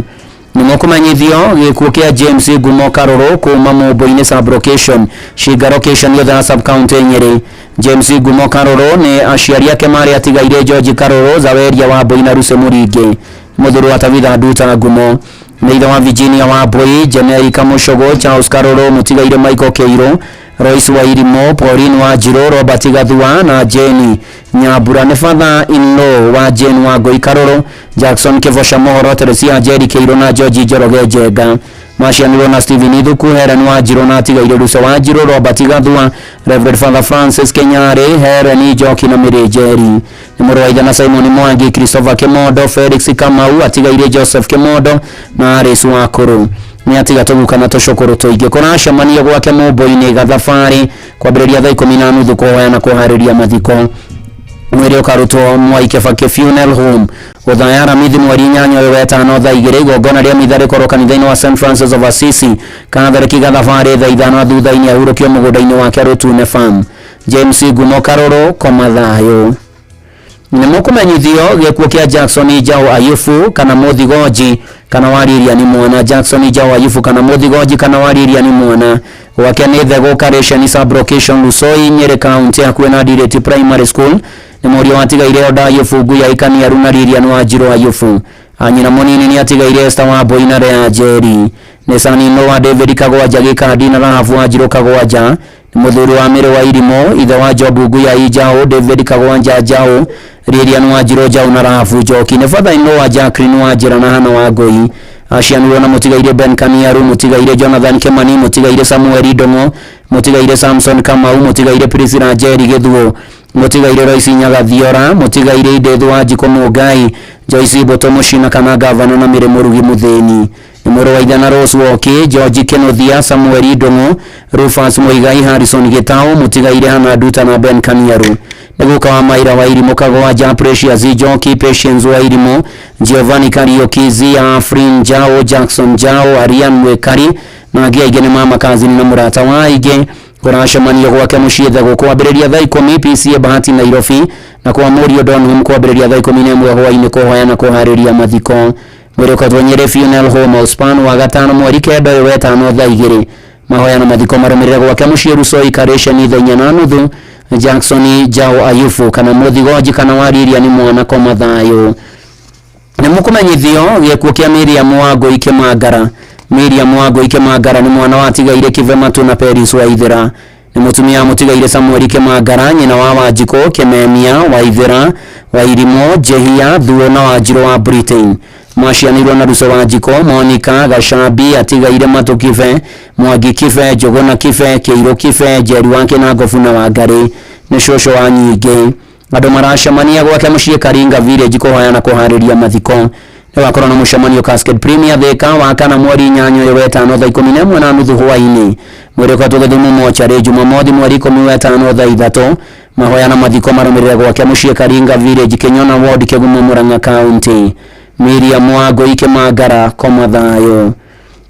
Nĩ mũkũmenyithio gĩkuũ kĩa James Ngumo Karũrũ kuma Mũmbũ-inĩ sub location Shinga location Othaya sub county Nyĩrĩ. James Ngumo Karũrũ nĩ aciari ake marĩ atigaire George Karũrũ, Zaweria wa Mbũi na Lucy Mũringĩ. Mũthuri wa Tabitha Nduta Ngumo. Nĩ ithe wa Virginia wa Mbũi, Jenerica Mũcũgũ, Charles Karũrũ, mũtigaire Michael Kĩirũ, Royce wa Irimũ, Pauline wa Njirũ, Robert Gathua na Jenny Nyambura. Nĩ father in law wa Jane wa Ngũi Karũrũ, Jackson Kĩboca Mohoro, Teresia Njeri Kĩirũ na George Njoroge Njenga. Macianirwo na Stephen Ithuku, Helen wa Njirũ na atigaire Lucy wa Njirũ, Robert Gathua, Reverend Father Francis Kenyarĩ, Helen Njoki na Mary Njeri. Nĩ mũrũ wa ithe na Simon Mwangi, Christopher Kĩmondo, Felix Kamau, atigaire Joseph Kĩmondo na Alice Wakũrũ. Nĩ atiga tũguka na tũcũkũrũ tũingĩ. Kũracemanio gwake Mũmbũ-inĩ Gathabarĩ kwambĩrĩria thaa 10:30 kũhoya na kũharĩria mathiko. Mwĩrĩ ũkarutwo Mwai Kibaki Funeral Home Gũthaya Aramithi mweri 8 ũyũ wetano thaa 2. Igongona rĩa mitha rĩkorwo kanitha-inĩ wa St Francis of Assisi Catholic Gathabarĩ thaa 5 thutha-inĩ ahurũkio mũgũnda-inĩ wake Rũtune Farm. James Ngumo Karũrũ koma thayũ. Nĩ mũkũmenyithio gĩkuũ kĩa Jackson Njau Ayubu kana Mũthigonji kana Wariria nĩ mwana. Jackson Njau Ayubu kana Mũthigonji kana Wariria nĩ mwana. Gwake nĩ Thegũ Karĩceni Sub-location Lusoi Nyĩrĩ County hakuhĩ na Ndirĩti Primary School. Nĩ mũriũ watigaire Oda Ayubu Nguya Ikaniaru na Lilian Wanjirũ Ayubu. Anyina mũnini nĩ atigaire Esther Wambui na Lea Njeri. Nĩ Sanino wa David Kagwanja Gĩkandi na Rahabu Wanjirũ Kagwanja. Nĩ mũthuri wa Mĩrĩ wa Irimũ, ithe wa Job Nguya Njaũ, David Kagwanja Njaũ, Lilian Wanjirũ Njaũ na Rahabu Njoki. Nĩ father-in-law wa Jacqueline Wanjĩra na Hannah Wangũi. Acianirwo na mũtigaire Ben Kaniaru, mũtigaire Jonathan Kimani, mũtigaire Samuel Ndong'o, mũtigaire Samson Kamau, mũtigaire Priscilla Njeri Gĩthuo, mũtigaire Royce Nyagathiora, mũtigaire Idethu Wanjikũ Mũngai, Joyce Mbutu Mũcina kana gavana na Mĩrĩ Mũrugi Mũthĩni. Nĩ mũrũ wa ithe na Rose Woki, George Kĩnuthia, Samuel Ndong'o, Rufus Muigai, Harrison Gĩtaũ, mũtigaire Hannah Nduta na Ben Kaniaru. Nĩ guka wa Maira wa Irimũ Kagwanja, Precious Njoki, Patience wa Irimũ, Giovanni Kariuki, Zia Afrin Njau, Jackson Njau, Arian Mwikari na angĩ aingĩ nĩ mama kazini na mũrata wa aingĩ. Kũracemanio gwake mũciĩ Thegũ kwambĩrĩria thaa 10 PCA Bahati Nairobi na kwa mũriũ Donholm kwambĩrĩria thaa 11 hwaĩ-inĩ kũhoya na kũharĩria mathiko. Mwĩrĩ ũkatwo Nyĩrĩ Funeral Home Outspan wa gatano mweri 9 ũyũ wetano thaa 2. Mahoya na mathiko marũmĩrĩre gwake mũciĩ Rusoi Karĩceni thaa 4:30. Jackson Njau Ayubu kana Mũthigonji kana Wariria nĩ mwana koma thayũ. Nĩ mũkũmenyithio gĩkuũ kĩa Miriam Wangũi Kĩmangara. Miriam Wangũi Kĩmangara nĩ mwana watigaire Kibe Matu na Peris Waithera. Nĩ mũtumia wa mũtigaire Samuel Kĩmangara, nyina wa Wanjikũ Kĩmemia Waithera, Wairimũ Njehia Thuo na Wanjirũ wa Britain. Macianĩirwo na Ruco Wanjikũ, Monica Gacambi, atigaire Matu Kibe, Mwangi Kibe, Njũgũna Kibe, Kĩirũ Kibe, Njeri wa Kĩnangobu na Wangarĩ. Nĩ cũcũ wa nyingĩ. Andũ maracemania gwake mũciĩ Karinga Village kũhoya na kũharĩria mathiko. Nĩ wakorwo na mũcemanio Cascade Premier Thika wa kana mweri 8 ũyũ wetano thaa 11:30 hwaĩ-inĩ. Mwĩrĩ ũkatwo Gĩthumo mocarĩ Jumamothi mweri 10 wetano thaa 3. Mahoya na mathiko marũmĩrĩre gwake mũciĩ Karinga Village Kĩnyona Ward Kĩgumo Murang'a County. Miriam Wangũi Kĩmangara koma thayũ.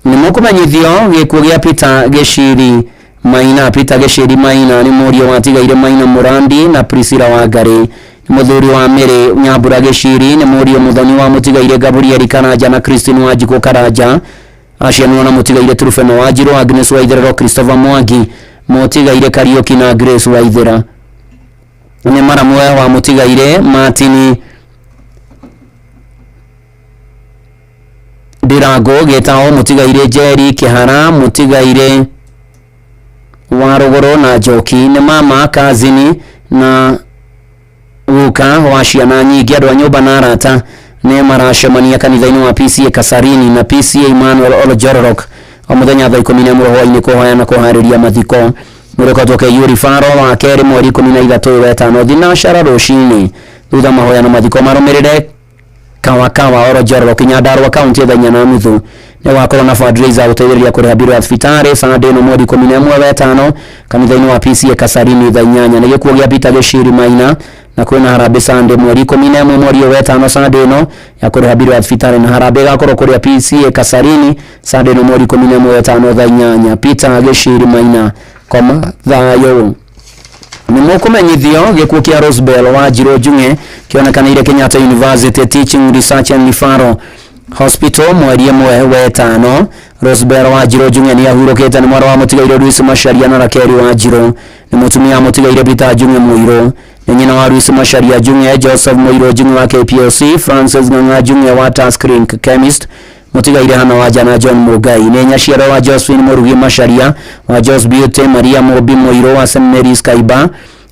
Nĩ mũkũmenyithio gĩkuũ gĩa Peter Gĩciri Maina. Peter Gĩciri Maina nĩ mũriũ watigaire Maina Mũrandi na Priscilla Wangarĩ. Nĩ mũthuri wa Mĩrĩ Nyambura Gĩciri. Nĩ mũriũ mũthoni wa mũtigaire Gabriel Karanja na Christine Wanjikũ Karanja. Acianirwo na mũtigaire Trufeno Wanjirũ, Agnes Waitherero, Christopher Mwangi, mũtigaire Kariũki na Grace Waithera. Nĩ maramwe wa mũtigaire Martin Ndirango Gĩtaũ, mũtigaire Njeri Kĩhara, mũtigaire wa Rũgũrũ na Njoki. Nĩ mama kazini na guka wa ciana nyingĩ. Andũ a nyũmba na arata nĩ maracemania kanitha-inĩ wa PCA Kasarini na PCA Emmanuel Olojororok o mũthenya thaa 11 hwaĩ-inĩ kũhoya na kũharĩria mathiko. Mwĩrĩ ũkatwo KU Referral wa kerĩ mweri 13 wetano thinacara rũcinĩ. Thutha mahoya na mathiko marũmĩrĩre Kawakawa Olojororok Nyandarua County thaa 4:30. Nĩ gwakorwo na fundraiser gũteithĩrĩria kũrĩha mbirũ ya thibitarĩ Sunday ĩno mweri 11 wetano kanitha-inĩ wa PCA Kasarini thaa 8. Nĩ gĩkuũ gĩa Peter Gĩciri Maina na kwĩna harambĩ Sunday mweri 11 mweri ũyũ wetano Sunday ĩno ya kũrĩha mbirũ ya thibitarĩ na harambĩ ĩgakorwo kũrĩa PCA Kasarini Sunday ĩno mweri 11 wetano thaa 8. Peter Gĩciri Maina koma thayũ. Nĩ mũkũmenyithio gĩkuũ kĩa Rosebell Wanjirũ Njung'e kĩonekanĩire Kenyatta University Teaching Research and Referral Hospital mweri 1 wetano. Rosebell Wanjirũ Njung'e nĩ ahurũkĩte. Nĩ mwana wa mũtigaire Luis Macharia na Rakeli Wanjirũ. Nĩ mũtumia wa mũtigaire Peter Njung'e Mũirũ. Nĩ nyina wa Luis Macharia Njung'e, Joseph Mũirũ Njung'e wa KPLC, Francis Ng'ang'a Njung'e wa Task Link Chemist, mũtigaire Hannah Wanja na John Mũngai. Nĩ nyaciaro wa Josephine Mũrugi Macharia wa Jos Beauty, Maria Mũmbi Mũirũ wa St Mary's Kaiba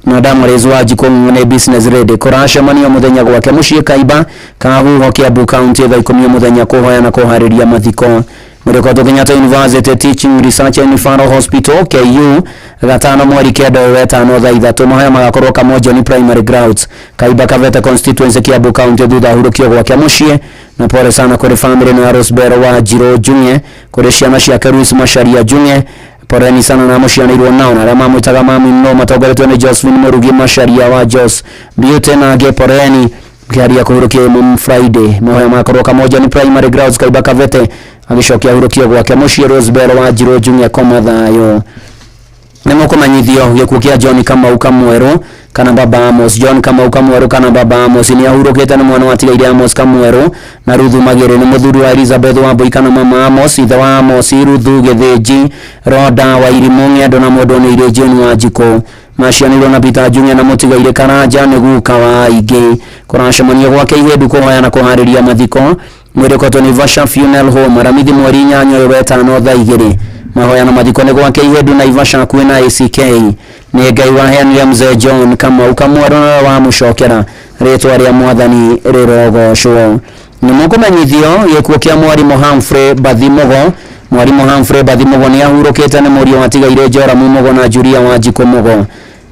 na Damaris Wanjikũ nĩ business lady. Kũracemanio mũthenya gwake mũciĩ Kaiba Kahuho Kiambu County thaa 10 mũthenya kũhoya na kũharĩria mathiko. Mwĩrĩ ũkatwo Kenyatta University Teaching Research and Referral Hospital KU gatano mweri 9 wetano thaa 3. Mahoya magakorwo Kamojoni Primary Grounds Kaiba Kavete Constituency Kiambu County thutha ahurũkio gwake mũciĩ. Na pole sana kũrĩ family na Rosebell Wanjirũ Njung'e, kũrĩ ciana ciake Luis Macharia Njung'e, Poleni sana na mũcianĩirwo nao na arĩa mamwĩtaga mami no matongoretio nĩ Josephine Mũrugi Macharia wa Jos Beauty na angĩ poleni kĩaria kũhurũkio mum Friday. Mahoya makorwo Kamoja ni Primary Grounds Kaiba Kavete agĩcokia hurũkio gwake mũciĩ Rosebell wa Njirũ Junior koma thayũ. Nĩ mũkũmenyithio gĩkuũ kĩa John Kamau Kamwerũ kana Baba Amos. John Kamau Kamwerũ kana Baba Amos nĩ ahurũkĩte, nĩ mwana watigaire Amos Kamwerũ na Ruthu Magĩrĩ, nĩ mũthuri wa Elizabeth Wambui kana Mama Amos, ithe wa Amos Ruthu Gĩthĩnji Roda wa Irimũ Ng'endo na mwendwo nĩ Irĩ Jane wa Njikũ. Macianĩirwo na Peter Junior na mũtigaire Karanja nĩ guka wa aingĩ. Kũracemanio gwake Ihĩndu kũhoya na kũharĩria mathiko. Mwĩrĩ ũkotwo Naivasha Funeral Home Aramithi mweri 8 ũyũ wetano thaa 2. Mahoya na mathiko nĩ gwake Ihĩndu Naivasha hakuhĩ na ACK. Nĩ Ngai waheanire mzee John Kamau Kamwerũ na wamũcokera, rĩtwa rĩa mwathani rĩrogocwo. Nĩ mũkũmenyithio gĩkuũ kĩa mwarimũ Humphrey Bathi Mũgo. Mwarimũ Humphrey Bathi Mũgo nĩ ahurũkĩte, nĩ mũriũ watigaire Joramu Mũgo na Julia Wanjikũ Mũgo,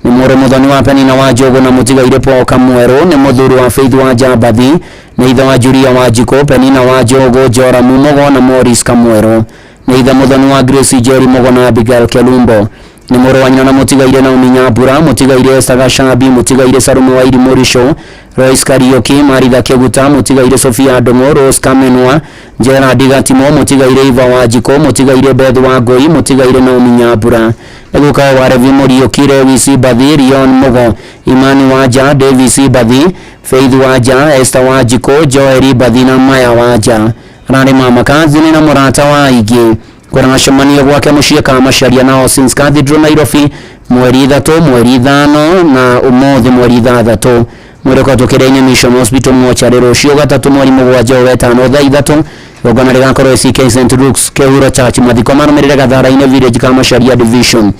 nĩ mũrũ mũthoni wa Penina wa Njũgũ na mũtigaire Paul Kamwerũ, nĩ mũthuri wa Faith wa Njambathi, nĩ ithe wa Julia Wanjikũ, Penina wa Njũgũ, Joramu Mũgo na Morris Kamwerũ, nĩ ithe mũthoni wa Grace Njeri Mũgo na Abigail Kelumbo, nĩ mũrũ wa nyina na mũtigaire Naomi Nyambura, mũtigaire Esther Gacabi, mũtigaire Salome wa Irimũ Rico, Royce Kariuki, Maritha Kĩguta, mũtigaire Sofia Ndung'u, Rose Kamenwa, Gerard Gatimo, mũtigaire Eva Wanjikũ, mũtigaire Beth Wangũi, mũtigaire Naomi Nyambura, nĩ guka wa Revi Mũriũki, Lewis Bathi, Rion Mũgo, Imani Wanja, Davis Bathi, Faith Wanja, Esther Wanjikũ, Joel Bathi na Maya Wanja. Ararĩ mama kazini na mũrata wa aingĩ. Kũracemanio gwake mũciĩ Kamacharia na Austin's Cathedral Nairobi mweri 3 mweri 5 na ũmũthĩ mweri 6. Mwĩrĩ ũkoretwo Kĩrĩa-inĩ Mission Hospital mochari rũciũ gatatũ mweri 7 wetano thaa 3. Igongona rĩgakorwo ACK St Luke's Kĩhuro Church. Mathiko marũmĩrĩre Gathara-inĩ Village Kamacharia Division.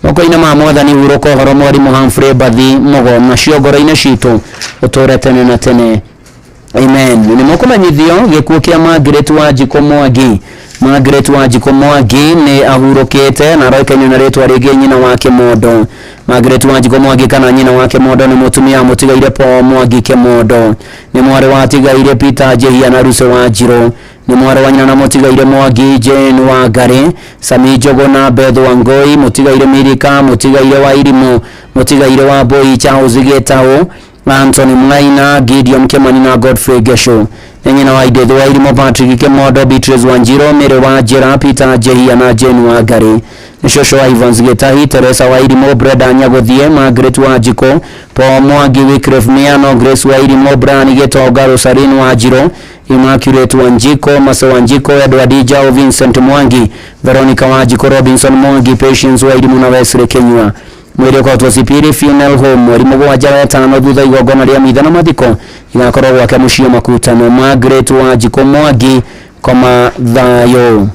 Moko-inĩ ma mwathani hurũka ũhoro mwarimũ Humphrey Bathi Mũgo, nacio ngoro-inĩ citũ ũtũre tene na tene. Amen. Nĩ mũkũmenyithio gĩkuũ kĩa Margaret Wanjikũ Mwangi. Margaret Wanjikũ Mwangi nĩ ahurũkĩte na aroĩkaine na rĩtwa rĩngĩ nyina wa Kĩmondo. Margaret Wanjikũ Mwangi kana nyina wa Kĩmondo nĩ mũtumia mũtigaire Paul Mwangi Kĩmondo, nĩ mwarĩ wa atigaire Peter Njihia na Ruce Wanjirũ, nĩ mwarĩ wa nyina na mũtigaire Mwangi Jane Wangari, Sami Njogu na Beth Wangũi, mũtigaire Mirika, mũtigaire wa Irimũ, mũtigaire wa Mbui Charles Gĩtaũ, Anthony Mwaina, Gideon Kimani na Godfrey Gesho. Nĩ nyina wa Edith wa Irimũ, Patrick Kĩmondo, Beatrice Wanjirũ, Mary wa Njĩra, Peter Njihia na Jane Wangari. Nĩ cũcũ wa Evans Gĩtahi, Teresa wa Irimũ, Brenda Nyagũthiĩ, Margaret Wanjikũ, Paul Mwangi, Wycliffe Miano, Grace wa Irimũ, Brian Gĩtonga, Rosaline Wanjirũ, Immaculate Wanjiko, Mase Wanjiko, Edward Ijao, Vincent Mwangi, Veronica Wanjiko, Robinson Mwangi, Patience wa Irimũ na Wesley Kenyua. Mwĩrĩ ũkoretwo Sipiri Funeral Home mweri 7 wetano thutha igongona rĩa mitha na mathiko igakorwo gwake mũciĩ Makutano. Margaret Wanjikũ Mwangi koma thayũ.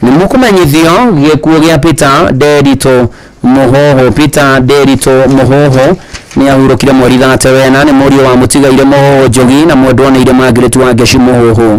Nĩ mũkũmenyithio gĩkuũ gĩa Peter Nderitu Mũhoho. Peter Nderitu Mũhoho nĩ ahurũkire mweri 34, nĩ mũriũ wa mũtigaire Mũhoho Njogi na mwendwa nĩ Margaret Wangeci Mũhoho.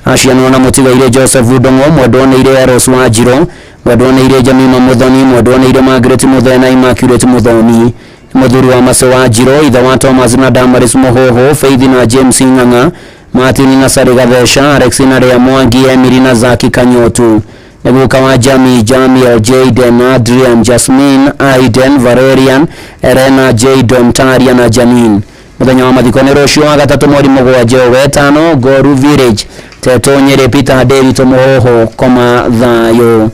Acianwo na mũtigaire Joseph Ndung'u, mwendwa nĩ Eros Wanjirũ, mwendwa nĩ Jamima Muthoni, mwendwa nĩ Margaret Mũthee na Immaculate Muthoni. Mũthuri wa Mase Wanjirũ, ithe wa Thomas na Damaris Mũhoho, Faith na James Ng'ang'a, Martin na Sari Gathesha, Alex na Rea Mwangi, Emily na Zaki Kanyotu. Nĩ guka wa Jami, Jamiel, Jaden, Adrian, Jasmine, Aiden, Valerian, Elena, Jadon, Taria na Janine. Mũthenya wa mathiko nĩ rũciũ wa gatatũ mweri 7 wetano, Goru Village, Teto Nyeri, Peter Nderitu Mũhoho koma thayũ.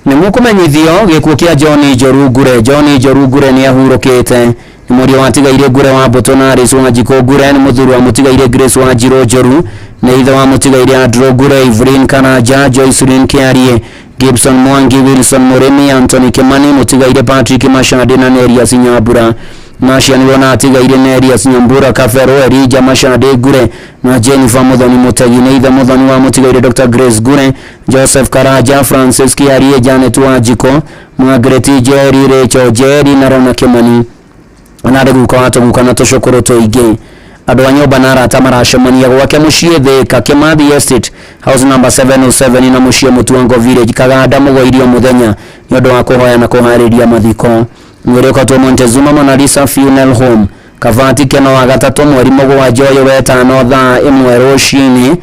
Nĩ mũkũmenyithio gĩkuũ kĩa John Njoru Ngure. John Njoru Ngure nĩ ahurũkĩte, nĩ mũriũ wa atigaire Ngure wa Mbũtũ na Alice Wanjikũ Ngure, nĩ mũthuri wa mũtigaire Grace Wanjirũ Njoru, nĩ ithe wa mũtigaire Andrew Ngure, Evelyn Karanja, Joycelyn Kĩarie, Gibson Mwangi, Wilson Mũrĩmi, Anthony Kimani, mũtigaire Patrick Mashande na Nerias Nyambura. Macianirwo na atigaire Nerias Nyambura Kabero, Elijah Mashande Ngure na Jennifer Muthoni Mutegi. Nĩ ithe mũthoni wa mũtigaire Dr. Grace Ngure, Joseph Karanja, Francis Kĩarie, Janet Wanjikũ, Margaret Njeri, Rachel Njeri na Rona Kimani. Ona arĩ guka wa tũguka na tũcũkũrũ tũingĩ. Andũ a nyũmba na arata maracemania gwake mũciĩ Thika, Kimathi Estate, house number 707 na mũciĩ Mũtuango Village, Kaganda, Mũgoirio mũthenya nĩ ũndũ wa kũhoya na kũharĩria mathiko. Mwĩrĩ ũkotwo Montezuma Mona Lisa Funeral Home, Kavati Keno wa gatatũ mweri 7 ũyũ wetano thaa 1 rũcinĩ.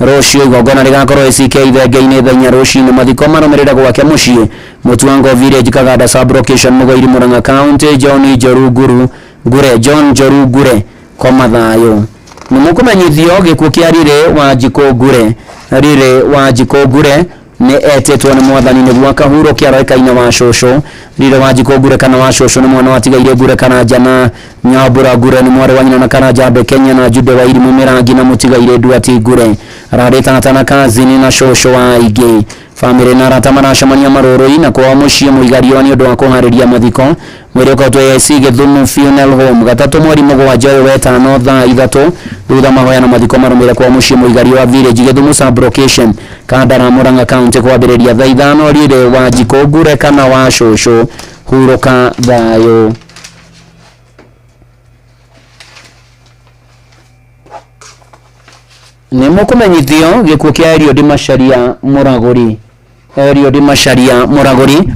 Rũciũ igongona rĩgakorwo ACK Ithenge-inĩ thaa 4 rũcinĩ. Mathiko marũmĩrĩre gwake mũciĩ Mũtuango Village, Kaganda Sub-location, Mũgoiri, Murang'a County. John Njoru Nguru Ngure, John Njoru Ngure, koma thayũ. Nĩ mũkũmenyithio gĩkuũ kĩa Riri Wanjikũ Ngure. Riri Wanjikũ Ngure nĩ etĩtwo nĩ mwathani nĩguo akahurũke aroĩkaine wa cũcũ. Riri Wanjikũ Ngure kana wa cũcũ nĩ mwana watigaire Ngure Karanja na Nyambura Ngure, nĩ mwarĩ wa nyina na Karanja Mbekenya na Jude wa Irimũ Mĩrangi na mũtigaire Nduati Ngure. Ararĩ tata na kazini na cũcũ wa aingĩ. Bamĩrĩ na arata maracemania Marũrũi na kwao mũciĩ Mũigario nĩ ũndũ wa kũharĩria mathiko. Mwĩrĩ ũkoretwo AIC Gĩthumo Funeral Home gatatũ mweri 7 ũyũ wetano thaa 3 thutha mahoya na mathiko marũmĩrĩre kwao mũciĩ Mũigario wa Village, Gĩthumo Sub-location, Kandara, Murang'a County, kwambĩrĩria thaa 5. Riri Wanjikũ Ngure kana wa cũcũ, hurũka thayũ. Nĩ mũkũmenyithio gĩkuũ kĩa Eliud Macharia Mũragũri. Eliud Macharia Mũragũri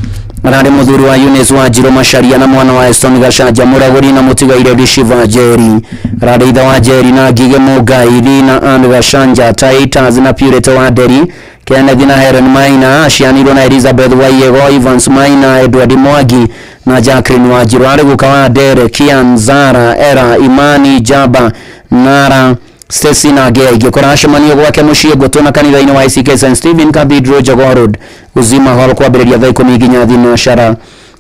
ararĩ mũthuri wa Eunice Wanjirũ Macharia na mwana wa Eston Gacanja Mũragũri na mũtigaire Rishiva Njeri. Ararĩ ithe wa Njeri na Ngige Mũngai, Lina Ann Gacanja, Titus na Purity wa Nderi, Kenneth na Helen Maina. Acianirwo na Elizabeth Waiyego, Evans Maina, Edward Mwangi na Jacqueline Wanjirũ. Arĩ guka wa Ndere, Kian, Zara, Era, Imani, Jaba, Nara, Stacy na angĩ aingĩ. Kũracemanio gwake mũciĩ Ngũtũ na kanitha-inĩ wa ICK St Stephen Cathedral, Jogoo Road, Uzima Hall, kwambĩrĩria thaa 10 nginya thinacara.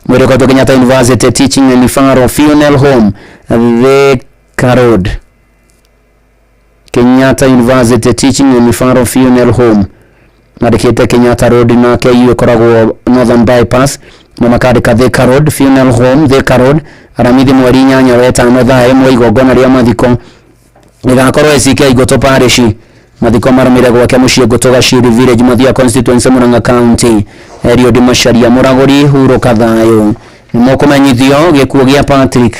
Mwĩrĩ ũkoretwo Kenyatta University Teaching and Referral Funeral Home, Thika Road. Kenyatta University Teaching and Referral Funeral Home mandĩkĩte Kenyatta Road na KU ĩkoragwo Northern Bypass na makandĩka Thika Road Funeral Home, Thika Road, Aramithi mweri 8 wetano thaa 1. Igongona rĩa mathiko rĩgakorwo ACK Igũtũ Parish. Mathiko marũmĩrĩre gwake mũciĩ Ngũtũ Gaciri Village, Mathia Constituency, Murang'a County. Eliud Macharia Mũragũri, hurũka thayũ. Nĩ mũkũmenyithio gĩkuũ gĩa Patrick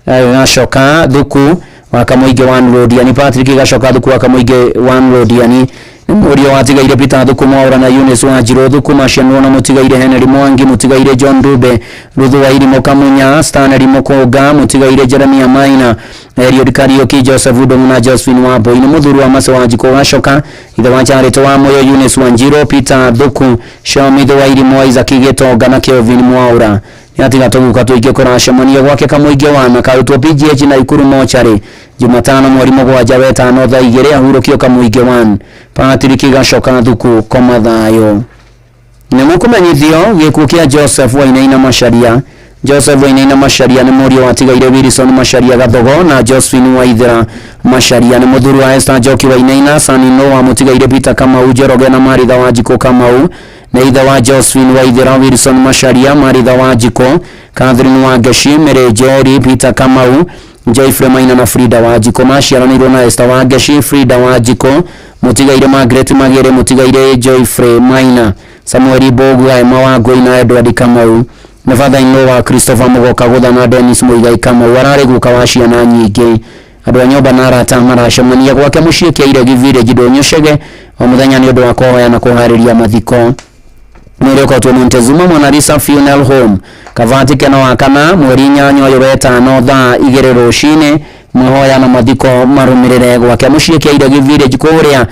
Gacoka Thuku wa Kamũingĩ wa Rodiani. Patrick Gacoka Thuku wa Kamũingĩ wa Rodiani nĩ mũriũ watigaire Peter Thuku Mwaura na Eunice Wanjirũ Thuku, macianirwo na mũtigaire Henry Mwangi, mũtigaire John Dube, Ruthu wa Irimũ Kamunya, Stanley Mũkũnga, mũtigaire Jeremia Maina, Eliud Kariuki, Joseph Ndung'u na Josephine Wambui. Nĩ mũthuri wa Mace Wanjikũ Gacoka, ithe wa Charity wa Moyo, Eunice Wanjirũ, Peter Thuku, Shomithu wa Irimũ, Isaac Gĩtonga na Kelvin Mwaura. Nĩ atiga tũguka tũingĩ. Kũracemanio gwake Kamũingĩ wana karutwo PGH na Ikuru mochari Jumatano mweri 7 wetano thaa 2 ahurũkio Kamũingĩ 1. Patrick Gacoka Thuku, koma thayũ. Nĩ mũkũmenyithio gĩkuũ kĩa Joseph Wainaina Macharia. Joseph Wainaina Macharia nĩ mũriũ watigaire Wilson Macharia Gathogo na Josephine Waithera Macharia. Nĩ mũthuri wa Esther Njoki Wainaina, Sanino wa mũtigaire Peter Kamau Njoroge na Maritha Wanjikũ Kamau. Nĩ ithe wa Josephine Waithera, Wilson Macharia, Maritha Wanjikũ, Catherine Wangeshi, Mary Njeri, Peter Kamau, Joyfrey Maina na Frida Wanjikũ. Maciaranĩirwo na Esther Wangeshi, Frida Wanjikũ, mũtigaire Margaret Magere, mũtigaire Joyfrey Maina, Samuel Mbũgua, Emma Wangũi na Edward Kamau. Nĩ father-in-law wa Christopher Mũgoka Gũtha na Dennis Mũigai Kamau. Ararĩ guka wa ciana nyingĩ. Andũ a nyũmba na arata maracemania gwake mũciĩ Kĩairegi Village, Ndũnyũ Chege, o mũthenya nĩ ũndũ wa kũhoya na kũharĩria mathiko. Mwĩrĩ ũkoretwo Montezuma Mona Lisa Funeral Home, Kavati Keno wa kana mweri 8 ũyũ wetano thaa 2 rũcinĩ. Mahoya na mathiko marũmĩrĩre gwake mũciĩ Kĩairegi Village kũrĩa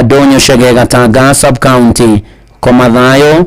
Ndũnyũ Chege, Gatanga Sub County. Koma thayũ.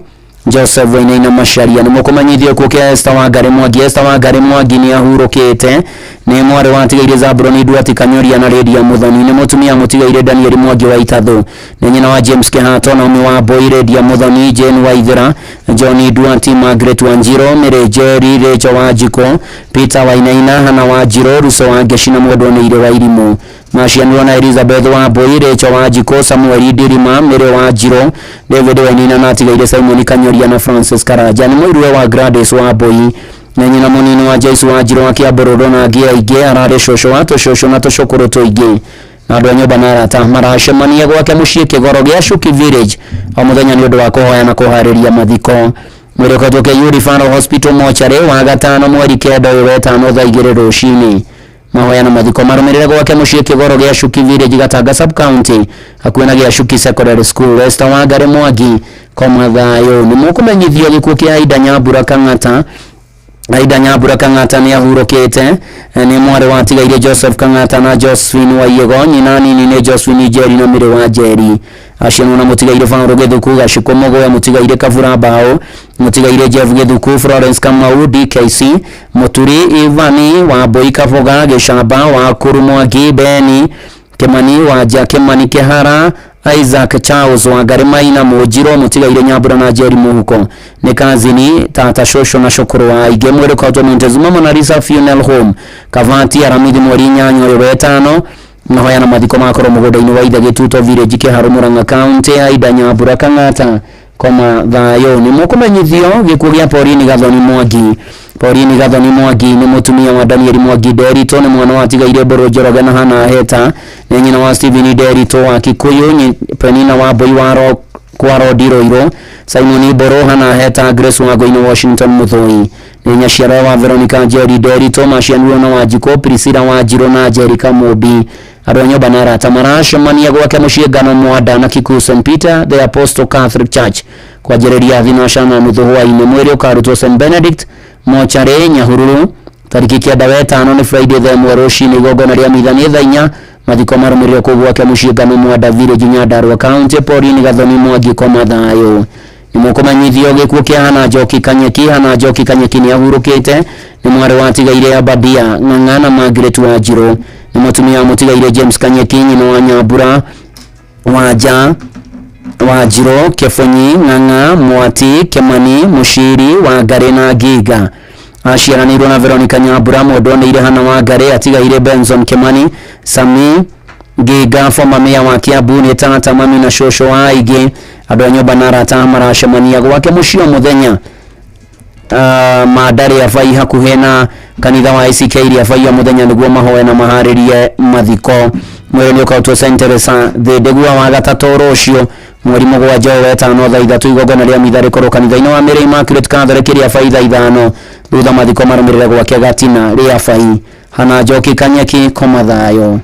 Joseph Wainaina Macharia. Nĩ mũkũmenyithio gĩkuũ kĩa Esther Wangari Mwangi. Esther Wangari Mwangi nĩ ahurũkĩte. Nĩ mwarĩ watigaire Zabroni Duati Kanyũria na Lydia Muthoni. Nĩ mũtumia mũtigaire Daniel Mwangi wa Itathũ. Nĩ nyina wa James Kĩhato, Naomi wa Mbui, Lydia Muthoni, Jane Waithera, John Duati, Margaret Wanjirũ, Mary Njeri, Rachel Wanjikũ, Peter Wainaina, Hannah Wanjirũ, Ruso Wangeshi na mwendwa nĩ Ire wa Irimũ. Macianirwo na Elizabeth Wambui, Rachel Wanjikũ, Samuel Ndirima, Mary Wanjirũ, David Wainaina na atigaire Simon Kanyũria na Francis Karanja. Nĩ mũiruwe wa Gladys Wambui na nyina mũnini wa Joyce Wanjirũ wa Kĩambũrũrũ na angĩ aingĩ. Ararĩ cũcũ wa tũcũcũ na tũcũkũrũ tũingĩ. Na andũ a nyũmba na arata maracemania gwake mũciĩ Kĩgoro gĩa Shuki Village o mũthenya nĩ ũndũ wa kũhoya na kũharĩria mathiko. Mwĩrĩ ũkoretwo KU Referral Hospital mochari wa gatano mweri 9 ũyũ wetano thaa 2 rũcinĩ. Mahoya na mathiko marũmĩrĩre gwake mũciĩ Kĩgoro gĩa Shuki Village, Gatanga Sub County, hakuhĩ na gĩa Shuki Secondary School. Esther Wangari Mwangi, koma thayũ. Nĩ mũkũmenyithio gĩkuũ kĩa Aida Nyambura Kang'ata. Aida Nyambura Kang'ata nĩ ahurũkĩte, nĩ mwarĩ wa tigaire Joseph Kang'ata na Josephine Waiyego, nyina nini nĩ Josephine Njeri na mĩrĩ wa Njeri. Acianwo na mũtigaire Paul Gĩthuku, Gacukũ Mũgũya, mũtigaire Kabura Mbao, mũtigaire Jeff Gĩthuku, Florence Kamau, DKC, Mũturi Ivani Wambui Kaboga, Gĩcamba wa Kuru Mwangi, Beni Kimani Wanja, Kimani Kihara, Isaac Charles Wangari Maina Mũnjiro, mũtigaire Nyambura na Njeri Mũhuko, nĩ kazini tata shosho na shokoro wa aingĩ. Mwĩrĩ ũkautwo Montezuma Mona Lisa Funeral Home, Kavati, Aramithi mweri 8 ũyũ wetano. Mahoya na mathiko makorwo mũgũnda-inĩ wa ithe Gĩtuto Village, Kĩharũ, Murang'a County. Aida Nyambura Kang'ata koma thayũ. Nĩ mũkũmenyithio gĩkuũ gĩa Pauline Gathoni Mwangi. Pauline Gathoni Mwangi nĩ mũtumia wa Daniel Mwangi Nderitũ, nĩ mwana wa tigaire Mbũrũ Njoroge na Hannah Heta, nĩ nyina wa Stephen Nderitũ wa Kikuyu, Penina wa Mbui wa kwa Rodi Roiro, Simon Mbũrũ, Hannah Heta, Grace Wangũi Washington Mũthũi, nĩ nyaciara wa Veronica Njeri Nderitũ, macianirwo na Wanjikũ, Priscilla Wanjirũ na Jerica Mũmbi. Andũ a nyũmba na arata maracemania gwake mũciĩ Ngano Mwanda na Kikuyu St Peter the Apostle Catholic Church kwanjĩrĩria thinacana na nuthu hwaĩ-inĩ. Mwĩrĩ ũkarutwo St Benedict Mochari Nyahururu tarĩki 9 wetano nĩ Friday thaa 1 rũcinĩ. Igongona rĩa mitha nĩ thaa 4. Mathiko marũmĩrĩre kũu gwake mũciĩ Ngano Mwanda Village, Nyandarua County. Pauline Gathoni Mwangi koma thayũ. Nĩ mũkũmenyithio gĩkuũ kĩa Hannah Njoki Kanyeki. Hannah Njoki Kanyeki nĩ ahurũkĩte, nĩ mwarĩ wa tigaire Abadia Ng'ang'a na Margaret Wanjirũ, nĩ mũtumia wa mũtigaire James Kanyeki, nyina wa Nyambura Wanja Wanjirũ, Kĩbũnyi Ng'ang'a, Mwati Kĩmani, Mũciri Wangari na Ngiga. Aciaranĩirwo na Veronica Nyambura, mwendwa Hannah Wangari, atigaire Benson Kĩmani, Sami Ngiga, former mayor wa Kiambu, nĩ tata, mami na shosho wa aingĩ. Andũ a nyũmba na arata maracemania gwake mũciĩ o mũthenya Mandare ya Bai hakuhĩ na kanitha wa ICK ria Bai o mũthenya nĩguo mahoe na maharĩrie mathiko. Mwĩrĩ nĩ ũkautwo St Teresa Thĩndĩgua wa gatatũ rũciũ mweri 7 wetano thaa 3. Igongona rĩa mitha rĩkorwo kanitha-inĩ wa Mary Immaculate Catholic rĩa Bai thaa 5. Thutha mathiko marũmĩrĩre gwake Gatina rĩa Bai. Hannah Njoki Kanyeki koma thayũ.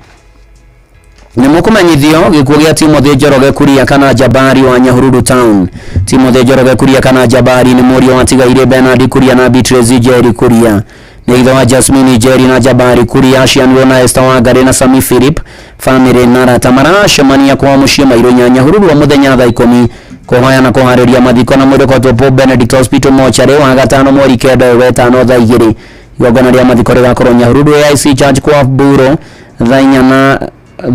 Nĩ mũkũmenyithio gĩkuũ gĩa Timothy Njoroge Kuria kana Jabari wa Nyahururu Town. Timothy Njoroge Kuria kana Jabari nĩ mũriũ wa tigaire Bernard Kuria na Beatrice Njeri Kuria, nĩ ithe wa Jasmine Njeri na Jabari Kuria. Acianirwo na Esther Wangari na Sami Philip. Famĩlĩ na arata maracemania kwa mũciĩ Mairũ nya Nyahururu o mũthenya thaa 10 kũhoya na kũharĩria mathiko na mwĩrĩ ũkautwo Pope Benedict Hospital Mortuary wa gatano mweri 9 wetano thaa 2. Igongona rĩa mathiko rĩgakorwo Nyahururu AIC Church kwa Mburo thaa 4 na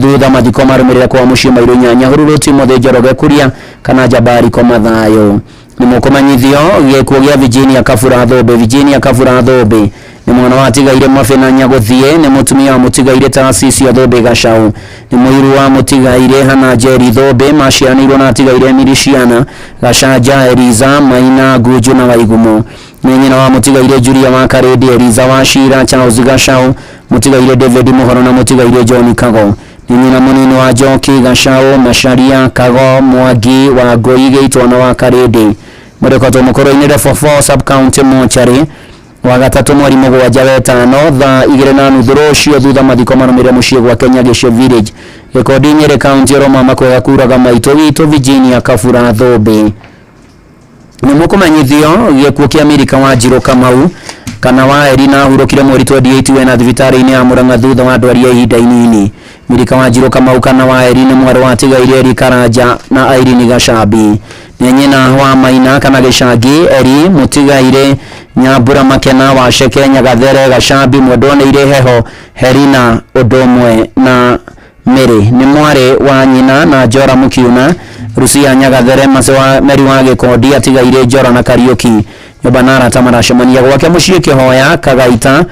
thutha mathiko marũmĩrĩre kwa mũciĩ Mairũ nya Nyahururu. Timothy Njoroge Kuria kana Jabari koma thayũ. Nĩ mũkũmenyithio gĩkuũ gĩa Virginia Kabura Thũmbĩ. Virginia Kabura Thũmbĩ nĩ mwana wa tigaire Mabĩna Nyagũthiĩ, nĩ mũtumia wa mũtigaire Tarcisio Thũmbĩ Gacau, nĩ mũiru wa mũtigaire Hannah Njeri Thũmbĩ. Maciaranĩirwo na atigaire Emily Ciana, Gacanja, Eliza Maina, Ngunju na Waigumo. Nĩ nyina wa mũtigaire Julia wa Karĩndĩ, Eliza wa Shira, Charles Gacau, mũtigaire David Mũhoro na mũtigaire John Kago. Nĩ nyina mũnini wa Njoki Gacau, Macharia Kago, Mwangi wa Ngũi Gĩitwo na wa Karĩndĩ. Mũrĩkotwo mũkũrũ-inĩ Level 4 Sub County Mortuary wa gatatũ mweri 7 wetano thaa 2:30 rũciũ. Thutha mathiko marũmĩrĩre mũciĩ gwake Nyagĩcio Village, Gĩkondi, Nyĩrĩ County. Roma makwega kuraga maitũ witũ Virginia Kabura Thũmbĩ. Nĩ mũkũmenyithio gĩkuũ kĩa Milika Wanjirũ Kamau kana wa Eri na ahurũkire mweri 28 wena thibitarĩ-inĩ ya Murang'a thutha wa ndwari ya ihinda inini. Milika Wanjirũ Kamau kana wa Eri nĩ mwarĩ wa tigaire Eri Karanja na Irene Gacambi, nĩ nyina wa Maina kana Gĩcangi Eri, mũtigaire Nyambura Makena wa Ceke Nyagathere Gacambi, mwendwa-nĩire Heho Herina ũndũ ũmwe na Mary, nĩ mwarĩ wa nyina na Njora Mũkiuna Rucia Nyagathere Mary wa Gĩkondi, atigaire Njora na Kariũki. Nyũmba na arata maracemania gwake mũciĩ Kĩhoya Kagaita.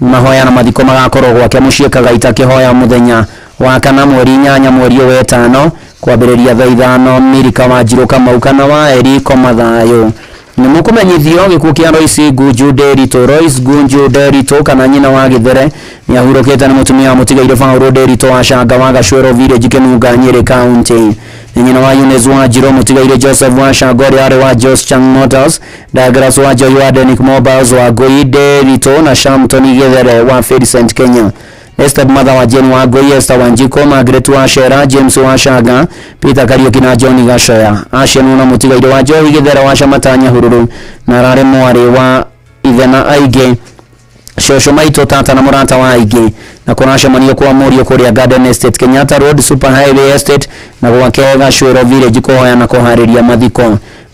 Mahoya na mathiko magakorwo gwake mũciĩ Kagaita Kĩhoya mũthenya wa kana mweri 8 mweri ũyũ wetano kwambĩrĩria thaa 5. Milika Wanjirũ Kamau kana wa Eri koma thayũ. Nĩ mũkũmenyithio gĩkuũ kĩa Royce Ngunju Nderitu. Royce Ngunju Nderitu kana nyina wa Gĩthere nĩ ahurũkĩte, nĩ mũtumia wa mũtigaire Paul Nderitu wa Canga wa Gacwero Village, Kĩnunga, Nyĩrĩ County. Nĩ nyina wa Eunice Wanjirũ, mũtigaire Joseph wa Canga ũrĩa warĩ wa Jos Chang Motors, Douglas wa Joy wa Denic Mobiles wa Ngũi Nderitu na Shamton Gĩthere wa Vincent Kenya. Esther mother wa Jane Wangui, Esther Wanjiko, Margaret wa Shera, James wa Shaga, Peter Kariuki na John Gacoya. Acianwo na mũtigaire wa Johi Gĩthera wa Camata Nyahururu na ararĩ mwarĩ wa Ithe na aingĩ, cũcũ, maitũ, tata na mũrata wa aingĩ. Na kũracemanio kwa mũriũ kũrĩa Garden Estate, Kenyatta Road, Super Highway Estate, na gwake Gacũĩro Village kũhoya na kũharĩria mathiko.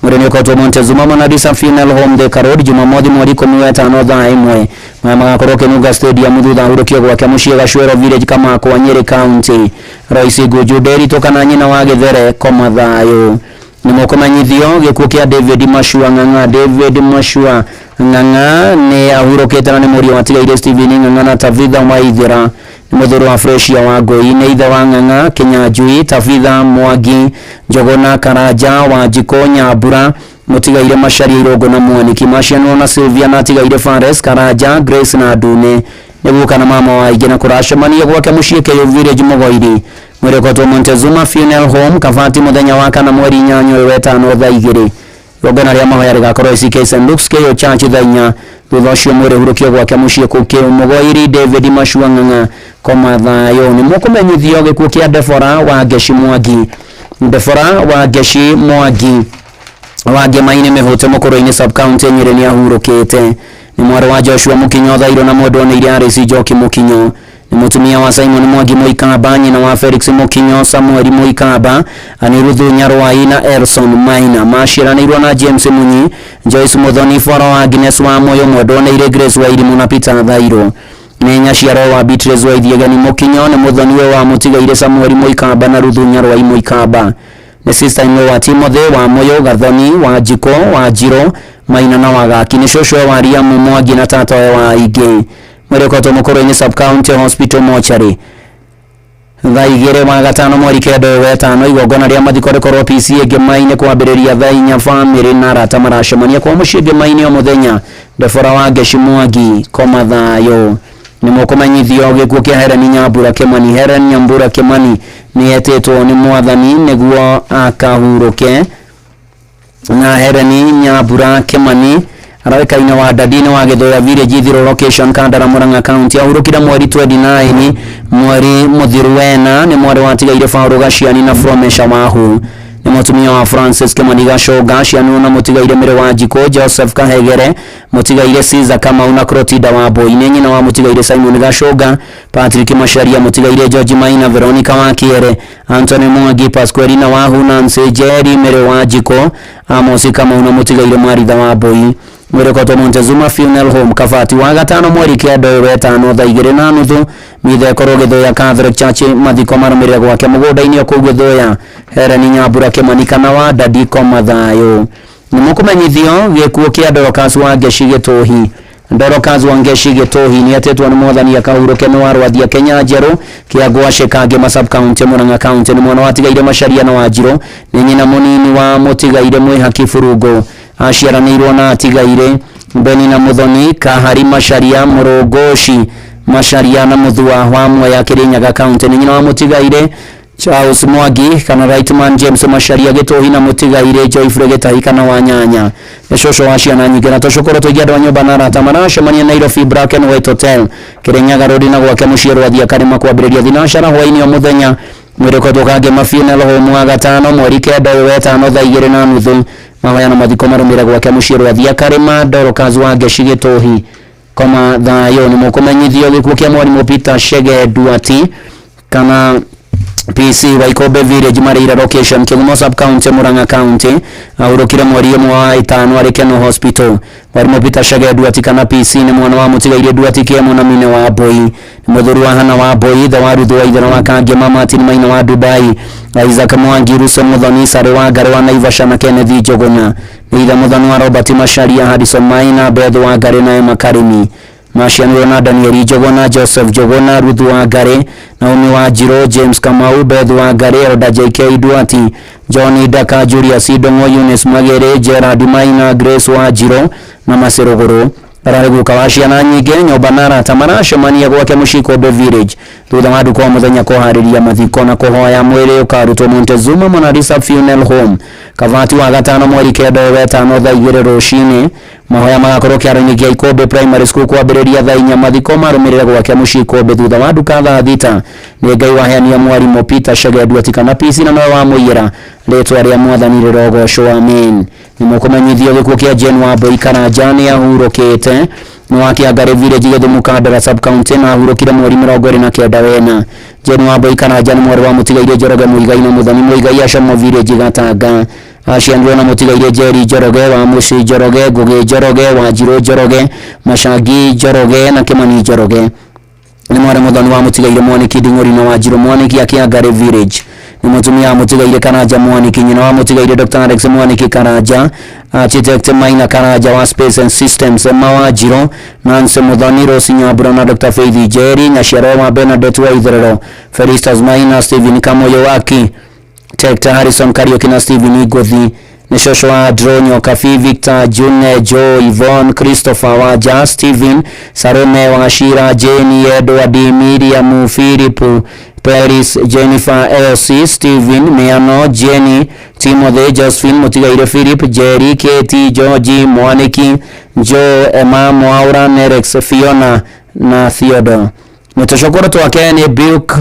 Mwĩrĩ nĩ ũkoretwo Montezuma Monalisa Funeral Home, Thika Road, Jumamothi mweri 15 thaa 1. Maya magakorwo Kinunga Stadium thutha ahurũkio gwake mũciĩ Gacũĩro Village, Kamakwa, Nyĩrĩ County. Royce Ngunju Nderitu kana nyina wa Gĩthere, koma thayũ. Nĩ mũkũmenyithio gĩkuũ kĩa David Mashua Ng'ang'a. David Mashua Ng'ang'a nĩ ahurũkĩte na nĩ mũriũ watigaire Stephen Ng'ang'a na Tabitha Waithera. Nĩ mũthuri wa Fresia wa Ngũi. Nĩ ithe wa Ng'ang'a Kinyanjui, Tabitha Mwangi, Njogona, Karanja, Wanjikũ, Nyambura, mũtigaire Macharia, Irũngũ na Mwaniki. Macianwo na Sylvia na atigaire Fares, Karanja, Grace na Ndune. Nĩ guka na mama wa aingĩ. Na kũracemania gwake mũciĩ Kĩyũ Village, Mũgoiri. Mwĩrĩ ũkoretwo Montezuma Funeral Home, Kabati, mũthenya wa kana mweri 8 ũyũ wetano thaa 2. Igongona rĩa mahoya rĩgakorwo ACK St Luke's Kĩyũ Church thaa 4. Thutha ũcio mwĩrĩ hurũkio gwake mũciĩ kũu Kĩyũ Mũgoiri. David Mashua Ng'ang'a, koma thayũ. Nĩ mũkũmenyithio gĩkuũ kĩa Debora wa Ngeci Mwangi. Debora wa Ngeci Mwangi wa Ngĩma-inĩ Mĩhũte, Mũkũrũ-inĩ sub county, Nyĩrĩ nĩ ahurũkĩte. Nĩ mwarĩ wa Joshua Mũkinyo Thairũ na mwendwa nĩ iria Alice Njoki Mũkinyo. Nĩ mũtumia wa Simon Mwangi Mũikamba, nyina wa Felix Mũkinyo, Samuel Mũikamba, Aniruthu Nyarwai na Elson Maina. Maciaranĩirwo na James Munyi, Joyce Muthoni, Foro wa Agnes wa Moyo, mwendwa nĩ irĩ Grace Wairimũ na Peter Thairũ. Nĩ nyaciaro wa Beatrice Waithiegeni Mũkinyo. Nĩ mũthoniwe wa mũtigaire Samuel Mũikamba na Ruthu Nyarwai Mũikamba. Nĩ sister in law wa Timothy wa Moyo, Gathoni wa Njiko, wa Njiro Maina na Wagaki. Nĩ cũcũ wa Riamu Mwangi na tata wa aingĩ. Mwĩrĩ ũkoretwo Mũkũrũ-inĩ sub county hospital mortuary thaa 2 wa gatano mweri 9 ũyũ wetano. Igongona rĩa mathiko rĩkorwo PCA Ngĩma-inĩ kwambĩrĩria thaa 4. Bamĩrĩ na arata maracemania kwa mũciĩ Ngĩma-inĩ o mũthenya. Debora wa Ngeci Mwangi, koma thayũ. Nĩ mũkũmenyithio gĩkuũ kĩa Helen Nyambura Kĩmani. Helen Nyambura Kĩmani nĩ etĩtwo nĩ mwathani nĩguo akahurũke. Na Helen Nyambura Kĩmani ararĩkaine wa Dadini wa Gĩthũya Village, Ithiro location, Kandara, Murang'a County. Ahurũkire mweri 29 mweri mũthiru wena. Nĩ mwarĩ watigaire Paul Gaciani na Fromesha Wahu. Nĩ mũtumia wa Francis Kĩmani Gacũnga. Cianwo na mũtigaire Mĩrĩ wa Njikũ, Joseph Kahegere, mũtigaire Caesar Kamau na Clotilda wa Mbui. Nĩ nyina wa mũtigaire Simon Gacũnga, Patrick Macharia, mũtigaire George Maina, Veronica wa Kĩere, Anthony Mwangi, Pasqualina Wahu, Nancy Jerry, Mĩrĩ wa Njikũ, Amos Kamau na mũtigaire Maritha wa Mbui. Mwĩrĩ ũkoretwo Montezuma Funeral Home, Kabati, wa gatano mweri 9 ũyũ wetano thaa 2:30. Mitha ĩkorwo Gĩthũya Catholic Church. Mathiko marũmĩrĩre gwake mũgũnda-inĩ o kũu Gĩthũya. Helen Nyambura Kĩmani kana wa Dadi, koma thayũ. Nĩ mũkũmenyithio gĩkuũ kĩa Dorcas wa Ngeci Gĩtũhi. Dorcas wa Ngeci Gĩtũhi nĩ etĩtwo nĩ mwathani akahurũke. Nĩ wa Rwathia Kenya Njerũ, Kĩangwacĩ, Kangema sub county, Murang'a County. Nĩ mwana watigaire Macharia na Wanjirũ. Nĩ nyina mũnini wa mũtigaire Mwĩhaki Burungu. Aciaranĩirwo na atigaire Beni na Muthoni, Kahari Macharia, Mũrũngũci Macharia na Mũthua wa Mwea, Kirinyaga County. Nĩ nyina wa mũtigaire Charles Mwangi kana Rightman, James Macharia Gĩtũhi na mũtigaire Joyfrey Gĩtahi kana wa Nyanya. Nĩ cũcũ wa ciana nyingĩ. Na tũcũkũrũ tũingĩ. Andũ a nyũmba na arata maracemania Nairobi Black and White Hotel, Kirinyaga Road, na gwake mũciĩ Rwathia Karĩma kwambĩrĩria thinacara hwaĩ-inĩ o mũthenya. Mwĩrĩ ũkoretwo Kangema Funeral Home wa gatano mweri 9 ũyũ wetano thaa 2:30. Mahoya na mathiko marũmĩrĩre gwake mũciĩ Rwathia Karĩma. Dorcas wa Ngeci Gĩtũhi, koma thayũ. Nĩ mũkũmenyithio gĩkuũ kĩa mwarimũ Peter Chege Duati kana PC Waikombe Village, Mareira location, Kigumo sub county, Murang'a County. Ahurũkire mweri 1 wa ĩtano arĩ Keno Hospital. Mwarimũ Peter Chege Duati kana PC nĩ mwana wa mũtigaire Duati Kĩemo na Mine wa Mbui. Nĩ mũthuri wa Hana wa Mbui, ithe wa Ruthu wa Ithera wa Kangema, Martin Maina wa Dubai, Isaac Mwangi, Ruso Muthoni, Sare wa Ngare wa Naivasha na Kenneth Njuguna. Nĩ ithe Muthoni wa Robert Macharia, Harrison Maina, Beth wa Ngare na Emma Karimi. Macianirwo na Daniel Njuguna, Joseph Njuguna, Ruth wa Ngare, Naomi wa Njiro, James Kamau, Beth wa Ngare, Elda JK Duati, John Daka, Julius Ndong'o, Eunice Magere, Gerard Maina, Grace wa Njiro na Macirũgũrũ. Ararĩ guka wa ciana nyingĩ. Nyũmba na arata maracemania gwake mũciĩ Kombe Village thutha wa ndukũ wa mũthenya kũharĩria mathiko na kũhoya. Mwĩrĩ ũkarutwo Montezuma Monalisa Funeral Home, Kabati, wa gatano mweri 9 ũyũ wetano thaa 2 rũcinĩ. Mahoya magakorwo kĩharo-inĩ kĩa Ikombe Primary School kwambĩrĩria thaa 4. Mathiko marũmĩrĩre gwake mũciĩ Ikombe thutha wa nduka thaa 6. Nĩ Ngai waheania mwarimũ Peter Chege Duati kana PC na nowe wamũiyĩra. Rĩtwa rĩa Mwathani rĩrogocwo, amen. Nĩ mũkũmenyithio gĩkuũ kĩa Jane Wambui Karanja nĩ ahurũkĩte nĩ wa Kĩangarĩ Village, Gĩthumo, Kandara sub-county, na ahurũkire mweri 29 wena. Jane Wambui Karanja nĩ mwarĩ wa mũtigairĩ Njoroge Muigai na Mũthoni Muigai Acomo Village, Gatanga. Aciarirwo na mũtigairĩ Njeri Njoroge wa Mũciĩ Njoroge, Ngũgĩ Njoroge, Wanjirũ Njoroge, Macangi Njoroge na Kĩmani Njoroge. Nĩ mwarĩ mũthoni wa mũtigairĩ Mwaniki Nding'ũri na Wanjirũ Mwaniki Akĩangarĩ Village. Nĩ mũtumia wa mũtigairĩ Karanja Mwaniki, nyina wa mũtigairĩ Dr. Alex Mwaniki Karanja, Architect Maina Karanja wa Space and Systems, Emma Wanjirũ, Nancy Muthoni, Rose Nyambura na Dr. Faith Njeri, nyaciaro wa Bernadette wa Itherero, Felistas Maina, Stephen Kamoyo Waki, Tector Harrison Kariuki na Stephen Nguthi. Nĩ cũcũ wa Andrew Nyokabi, Victor, June, Joe, Yvonne, Christopher Wanja, Stephen Salome Wachira, Jane, Edward, Miriam, Philip, Paris, Jennifer, Elsie, Stephen Miano, Jenny, Timothy, Josephine Mũtigairĩ, Philip, Jerry, Katie, George Mwaniki, Joe, Emma Mwaura, Nerex, Fiona na Theodore. Mũtũcũkũrũ twake nĩ Bilk,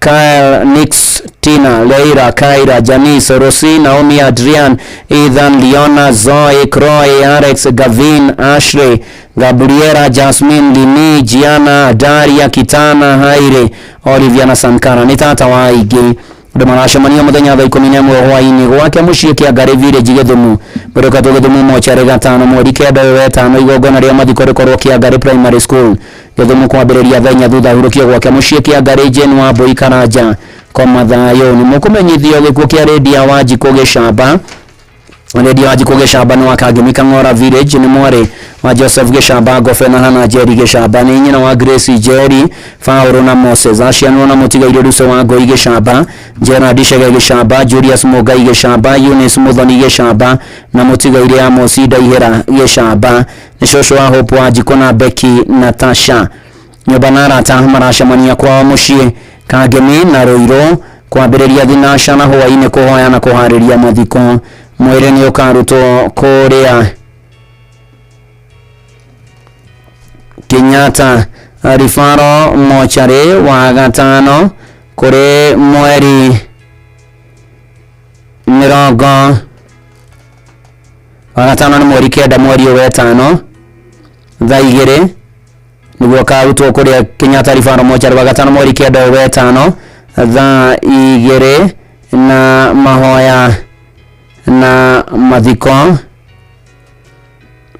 Kyle, Nix, Tina, Leira, Kaira, Janice, Rosi, Naomi, Adrian, Ethan, Leona, Zoe, Croy, Alex, Gavin, Ashley, Gabriela, Jasmine, Lini, Gianna, Daria, Kitana, Haire, Olivia na Sankara. Nĩ tata wa aingĩ. Andũ maracemania mũthenya thaa 11 hwaĩ-inĩ gwake mũciĩ Kĩangarĩ Village, Gĩthumo, Mbũrũkatũ Gĩthumo mocarĩ gatano mweri 9 ũyũ wetano. Igongona rĩa mathiko rĩkorwo Kĩangarĩ Primary School, Gĩthumo, kwambĩrĩria thaa 4 thutha hurũkio gwake mũciĩ Kĩangarĩ. Jane Wambui Karanja, koma thayũ. Nĩ mũkũmenyithio gĩkuũ kĩa Rendia Wanjikũ Gĩcamba. Rendia Wanjikũ Gĩcamba nĩ wa Kangemi Kang'ora Village, nĩ mwarĩ wa Joseph Gĩcamba Ngobe na Hana Njeri Gĩcamba. Nĩ nyina wa Grace Njeri, Paul na Moses. Aciarirwo na mũtigairĩ Ruce wa Ngoi Gĩcamba, Gerard Chege Gĩcamba, Julius Mũngai Gĩcamba, Eunice Muthoni Gĩcamba na mũtigairĩ Amos Ndaihĩra Gĩcamba. Nĩ cũcũ wa Hope Wanjikũ na Becky Natasha. Nyũmba na arata maracemania kwao mũciĩ Kangemi na Rũirũ kwambĩrĩria thinaca na hwaĩ-inĩ kũhoya na kũharĩria mathiko. Mwĩrĩ nĩ ũkarutwo kũrĩa Kenyatta Rifaro mocarĩ wa gatano kũrĩ mweri mĩrongo wa gatano, nĩ mweri 9 mweri ũyũ wetano, thaa 2 nĩguo karutwo kũrĩa Kenyatta Rifaro mocarĩ wa gatano mweri 9 ũyũ wetano thaa 2, na mahoya na mathiko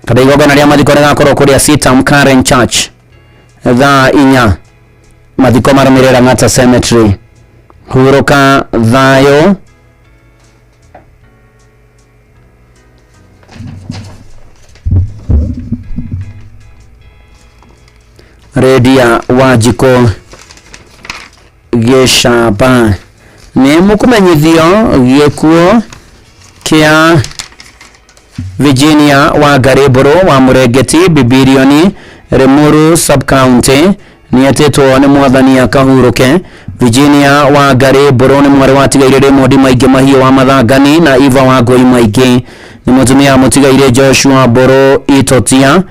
kana igongona rĩa mathiko rĩgakorwo kũrĩa Sitam Karen Church thaa 4. Mathiko marũmĩrĩra Lang'ata Cemetery. Hurũka thayũ. Rendia Wanjikũ Gĩcamba. Nĩ mũkũmenyithio gĩkuũ kĩa Virginia Wangari Mbũrũ wa Mũrengeti, Bibirioni, Limuru sub-county. Nĩ etĩtwo nĩ Mwathani akahurũke. Virginia Wangari Mbũrũ nĩ mwarĩ wa tigairĩ Raymond Maingĩ Mahiũ wa Mathangani na Eva Wangũi Maingĩ. Nĩ mũtumia wa mũtigairĩ Joshua Mbũrũ Itotia.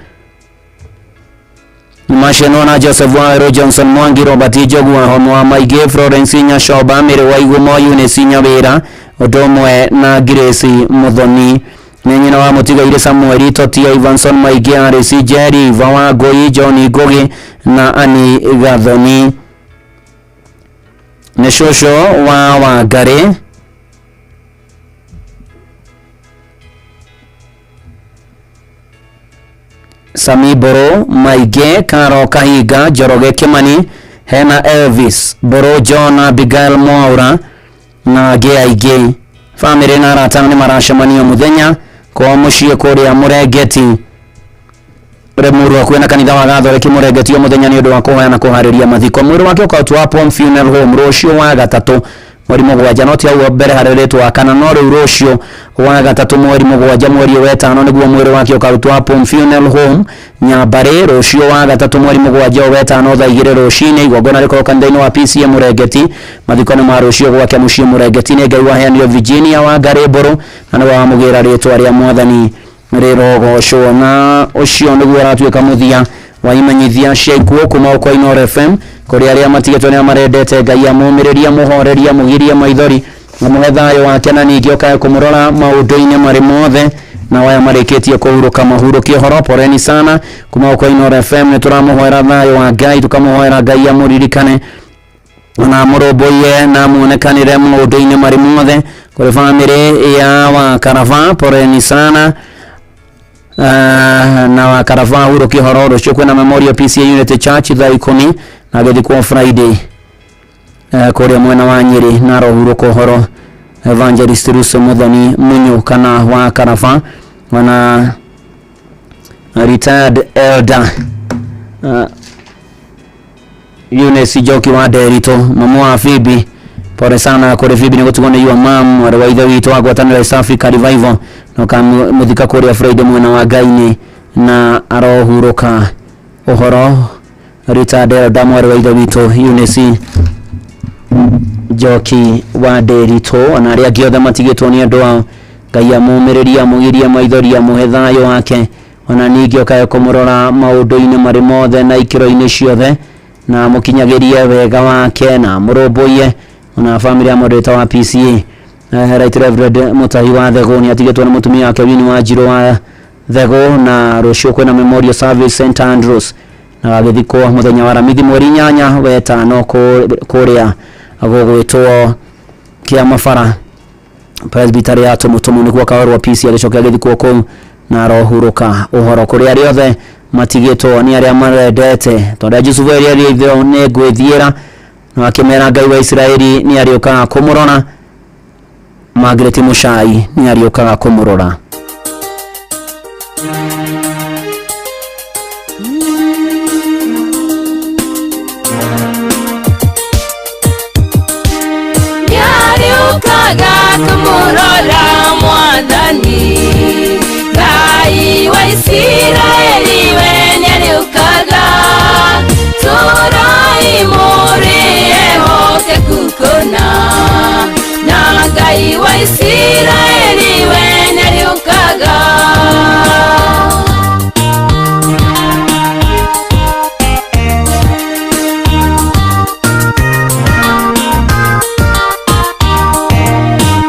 Macenwo na Joseph Waweru, Johnson Mwangi, Robert Njogu wa Homo wa Maingĩ, Florence Nyashoba, Mary Waigumo, Eunice Nyawĩra ũndũ ũmwe na Grace Muthoni. Nĩ nyina wa mũtigairĩ Samuel Totia, Ivanson Maingĩ, Alice Njeri, Eva Wangũi, John Ngugi na Annie Gathoni. Nĩ cũcũ wa Wangari Sami Mbũrũ Maingĩ, Karo Kahinga, Njoroge Kimani, hena Elvis Mbũrũ, John Abigail Mwaura na angĩ aingĩ. Bamĩrĩ na arata nĩ maracemania mũthenya kwao mũciĩ kũrĩa Mũrengeti, Limuru, hakuhĩ na kanitha wa Gathoreki Mũrengeti o mũthenya nĩ ũndũ wa kũhoya na kũharĩria mathiko. Mwĩrĩ wake ũkarutwo wa Palm Funeral Home rũciũ wa gatatũ mweri 7, no ti hau mbere harĩrĩtwo wa kana, no rĩu rũciũ wa gatatũ mweri 7 mweri ũyũ wetano nĩguo mwĩrĩ wake ũkarutwo wa Palm Funeral Home Nyambarĩ rũciũ wa gatatũ mweri 7 ũyũ wetano thaa 2 rũcinĩ. Igongona rĩkorwo kanitha-inĩ wa PCA Mũrengeti. Mathiko nĩ ma rũciũ gwake mũciĩ Mũrengeti. Nĩ Ngai waheanire Virginia Wangari Mbũrũ na nĩwe wamũgĩra. Rĩtwa rĩa Mwathani rĩrogocwo. Na ũcio nĩguo ũratuĩka mũthia wa imenyithia cia ikuũ kuma kwa Inooro FM. Kũrĩ arĩa matigĩtwo nĩ marendete, Ngai amũmĩrĩria, mũhoreria, mũgirie maithori. Amũhe thayũ wake na ningĩ ũkae kũmũrora maũndũ-inĩ marĩ mothe na waya marĩkĩtie kũhurũka mahurũkie ũhoro. Poreni sana kuma gũkũ Inooro FM, nĩ tũramũhoera thayũ wa Ngai, tũkamũhoera Ngai amũririkane na amũrũmbũiye na amuonekanĩre maũndũ-inĩ marĩ mothe. Kũrĩ bamĩrĩ ya Wakaraba, poreni sana. Na Wakaraba hurũkie ũhoro. Rũciũ kwĩna Memorial PCA Unity Church thaa 10 na gĩthikwo Friday kũrĩa mwena wa Nyĩrĩ, na arohurũka ũhoro Evangelist Russo Muthoni Munyu kana Wakaraba, wana retired elder Eunice Njoki wa Nderitũ, mamu wa Phoebe, pole sana kũrĩ Phoebe nĩ gũtigwo nĩ your mom, mwarĩ wa ithe witũ wa ngwatanĩro ya East Africa Revival, na ũkamũthika kũrĩa Friday mwena wa Ngainĩ, na arohurũka ũhoro retired elder mwarĩ wa ithe witũ Eunice Njoki wa Nderitũ, ona arĩa angĩ othe matigĩtwo nĩ andũ ao, Ngai amũmĩrĩrie, amũgirie maithori, amũhe thayũ wake, ona ningĩ ũkae kũmũrora maũndũ-inĩ marĩ mothe na ikĩro-inĩ ciothe, na mũkinyagĩrie wega wake na mũrũmbũiye ona bamĩrĩ ya moderator wa PCA Right Reverend Mutahi wa Thegũ nĩ atigĩtwo nĩ mũtumia wake Winnie wa Njirũ wa Thegũ, na rũciũ kwĩna Memorial Service St Andrews, na gagĩthikwo mũthenya wa Aramithi mweri 8 wetano kũrĩa gũgwĩtwo Kĩamabara Presbytery ya Tumutumu, nĩkuo kawerwo PCA agĩcoka agĩthikwo kũu na arohurũka ũhoro. Kũrĩ arĩa othe matigĩtwo nĩ arĩa marendete, tondũ Jusufu erire ithe nĩ ngwĩthiĩra, na akĩmera Ngai wa Isiraeli nĩ arĩũkaga kũmũrora. Margaret Muchai nĩ arĩũkaga kũmũrora. Nĩarĩũkaga kũmũrora Mwathani, Ngai wa Isiraeli we nĩarĩũkaga, tũrai mũrĩ ehokeku kũna, na Ngai wa Isiraeli we nĩarĩũkaga.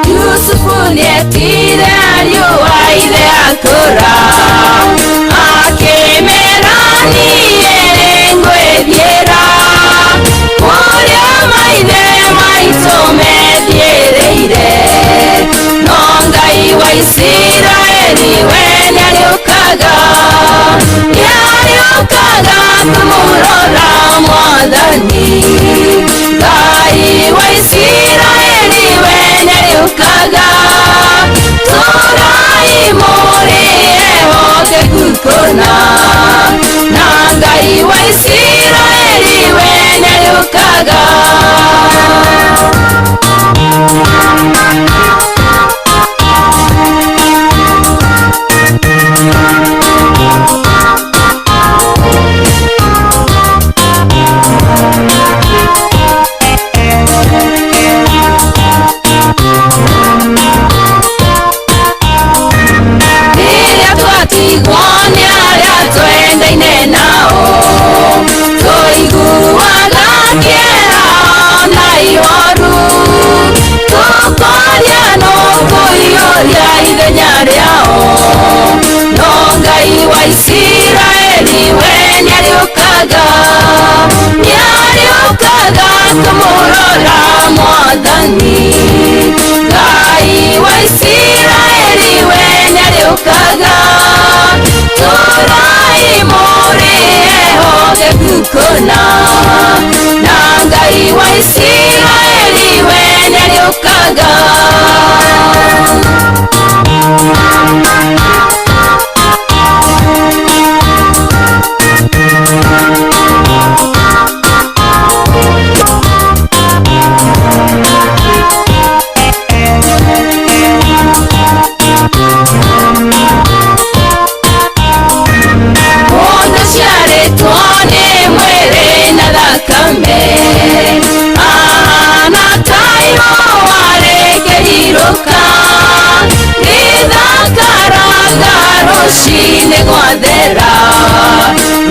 Yusufu nĩetire ariũ a ithe akũra, akĩmera niĩ nĩngwĩthiĩra kũrĩa maithe maitũ methiĩrĩire, no Ngai wa Isiraeli we nĩarĩũkaga, nĩarĩũkaga kũmũrora Mwathani, Ngai wa Isiraeli we nĩarĩũkaga, tũrai mũrĩ ehokeku kũna, na Ngai wa Isiraeli we nĩarĩũkaga. Rĩrĩa twatigwo nĩ arĩa twendaine nao, tũiguaga kĩeha na ihoru, tũkoria nũ kũiyũria ithenya rĩao, no Ngai wa Isiraeli we nĩarĩũkaga, nĩarĩũkaga kũmũrora Mwathani, Ngai wa Isiraeli we nĩarĩũkaga, tũrai mũrĩ ehokeku kũna, na Ngai wa Isiraeli we nĩarĩũkaga. Mũndũ ciarĩtwo nĩ mwĩrĩ na thakame, ahana ta ihũa rĩkĩrirũka, rĩthakaraga rũciinĩ gwathera,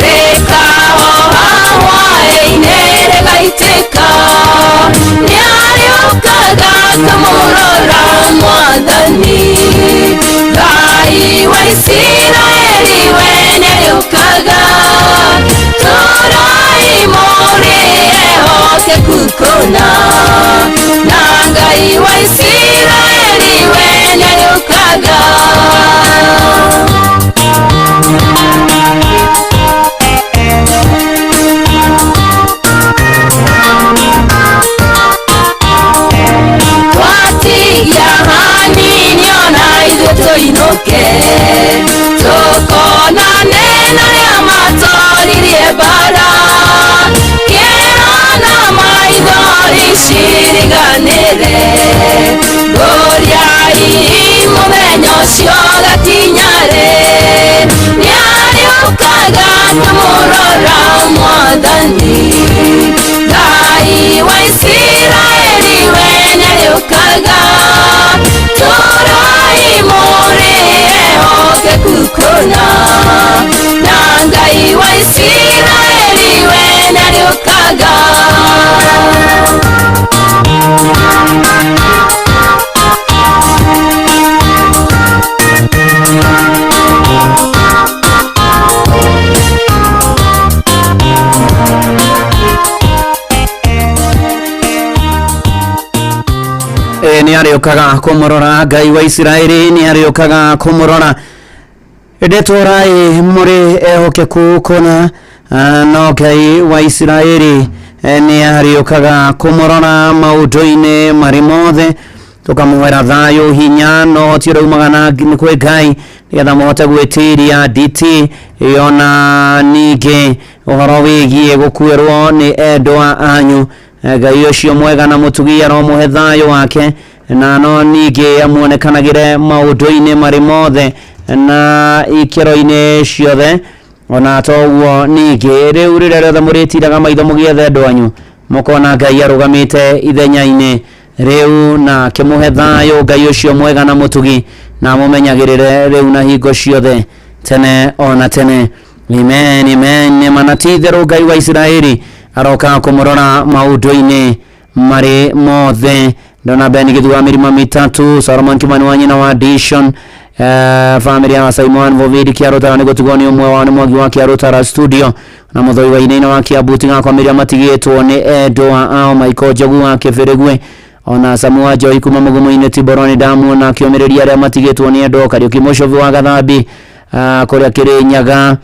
rĩkahoha hwaĩ-inĩ rĩgaitĩka, nĩarĩũkaga kũmũrora Mwathani Ngai wa Isiraeli we nĩarĩũkaga tũrai mũrĩ ehokeku kũna na Ngai wa Isiraeli we nĩarĩũkaga. Twatigia hanini ona ithuĩ tũinũke tũkonane na arĩa matoririe mbara kĩero na maithori ciriganĩre ngũriai mũthenya ũcio gakinyarĩ nĩarĩũkaga kũmũrora Mwathani Ngai wa Isiraeli we nĩarĩũkaga tũrai mũrĩ ehokeku kũna na Ngai wa Isiraeli we nĩarĩũkaga. Nĩ arĩũkaga kũmũrora Ngai wa Isiraeli nĩ arĩũkaga kũmũrora ĩndĩ tũrai mũrĩ ehokeku kũna no Ngai wa Isiraeli nĩ arĩũkaga kũmũrora maũndũ-inĩ marĩ mothe tũkamũhoera thayũ hinya na ũhoti ũrĩa umaga na kwĩ Ngai nĩgetha mũhote gwĩtiria nditi ona ningĩ ũhoro wĩgiĩ gũkuĩrwo nĩ endwa anyu. Ngai ũcio mwega na mũtugi aromũhe thayũ wake na no ningĩ amuonekanagĩre maũndũ-inĩ marĩ mothe na ikĩro-inĩ ciothe ona toguo ningĩ rĩu rĩrĩa rĩothe mũrĩtiraga maitho mũgĩetha endwa anyu mũkona Ngai arũgamĩte ithenya-inĩ rĩu na akĩmũhe thayũ Ngai ũcio mwega na mũtugi na amũmenyagĩrĩre rĩu na hingo ciothe tene ona tene. Amen, amen. Mana ti itherũ Ngai wa Isiraeli aroka kũmũrora maũndũ-inĩ marĩ mothe. Ndona Ben Githu wa mĩrima mĩtatũ, Solomon Kimani wa nyina wa Dishon, family ya Simon Vovidi Kĩarũtara nĩ gũtigwo nĩ ũmwe wao nĩ Mwangi wa Kĩarũtara studio na Mũthoi wa Inaina wa Kiambu tigakwamĩria matigĩtwo nĩ endwa ao Michael Njogu wa Kĩbĩrĩgwe ona Samu wa Joy kuma Mũgumu-inĩ Tiboroni ndamuona akĩũmĩrĩria arĩa matigĩtwo nĩ endwa Kariũki Mũcobi wa Gathambi kũrĩa Kĩrĩnyaga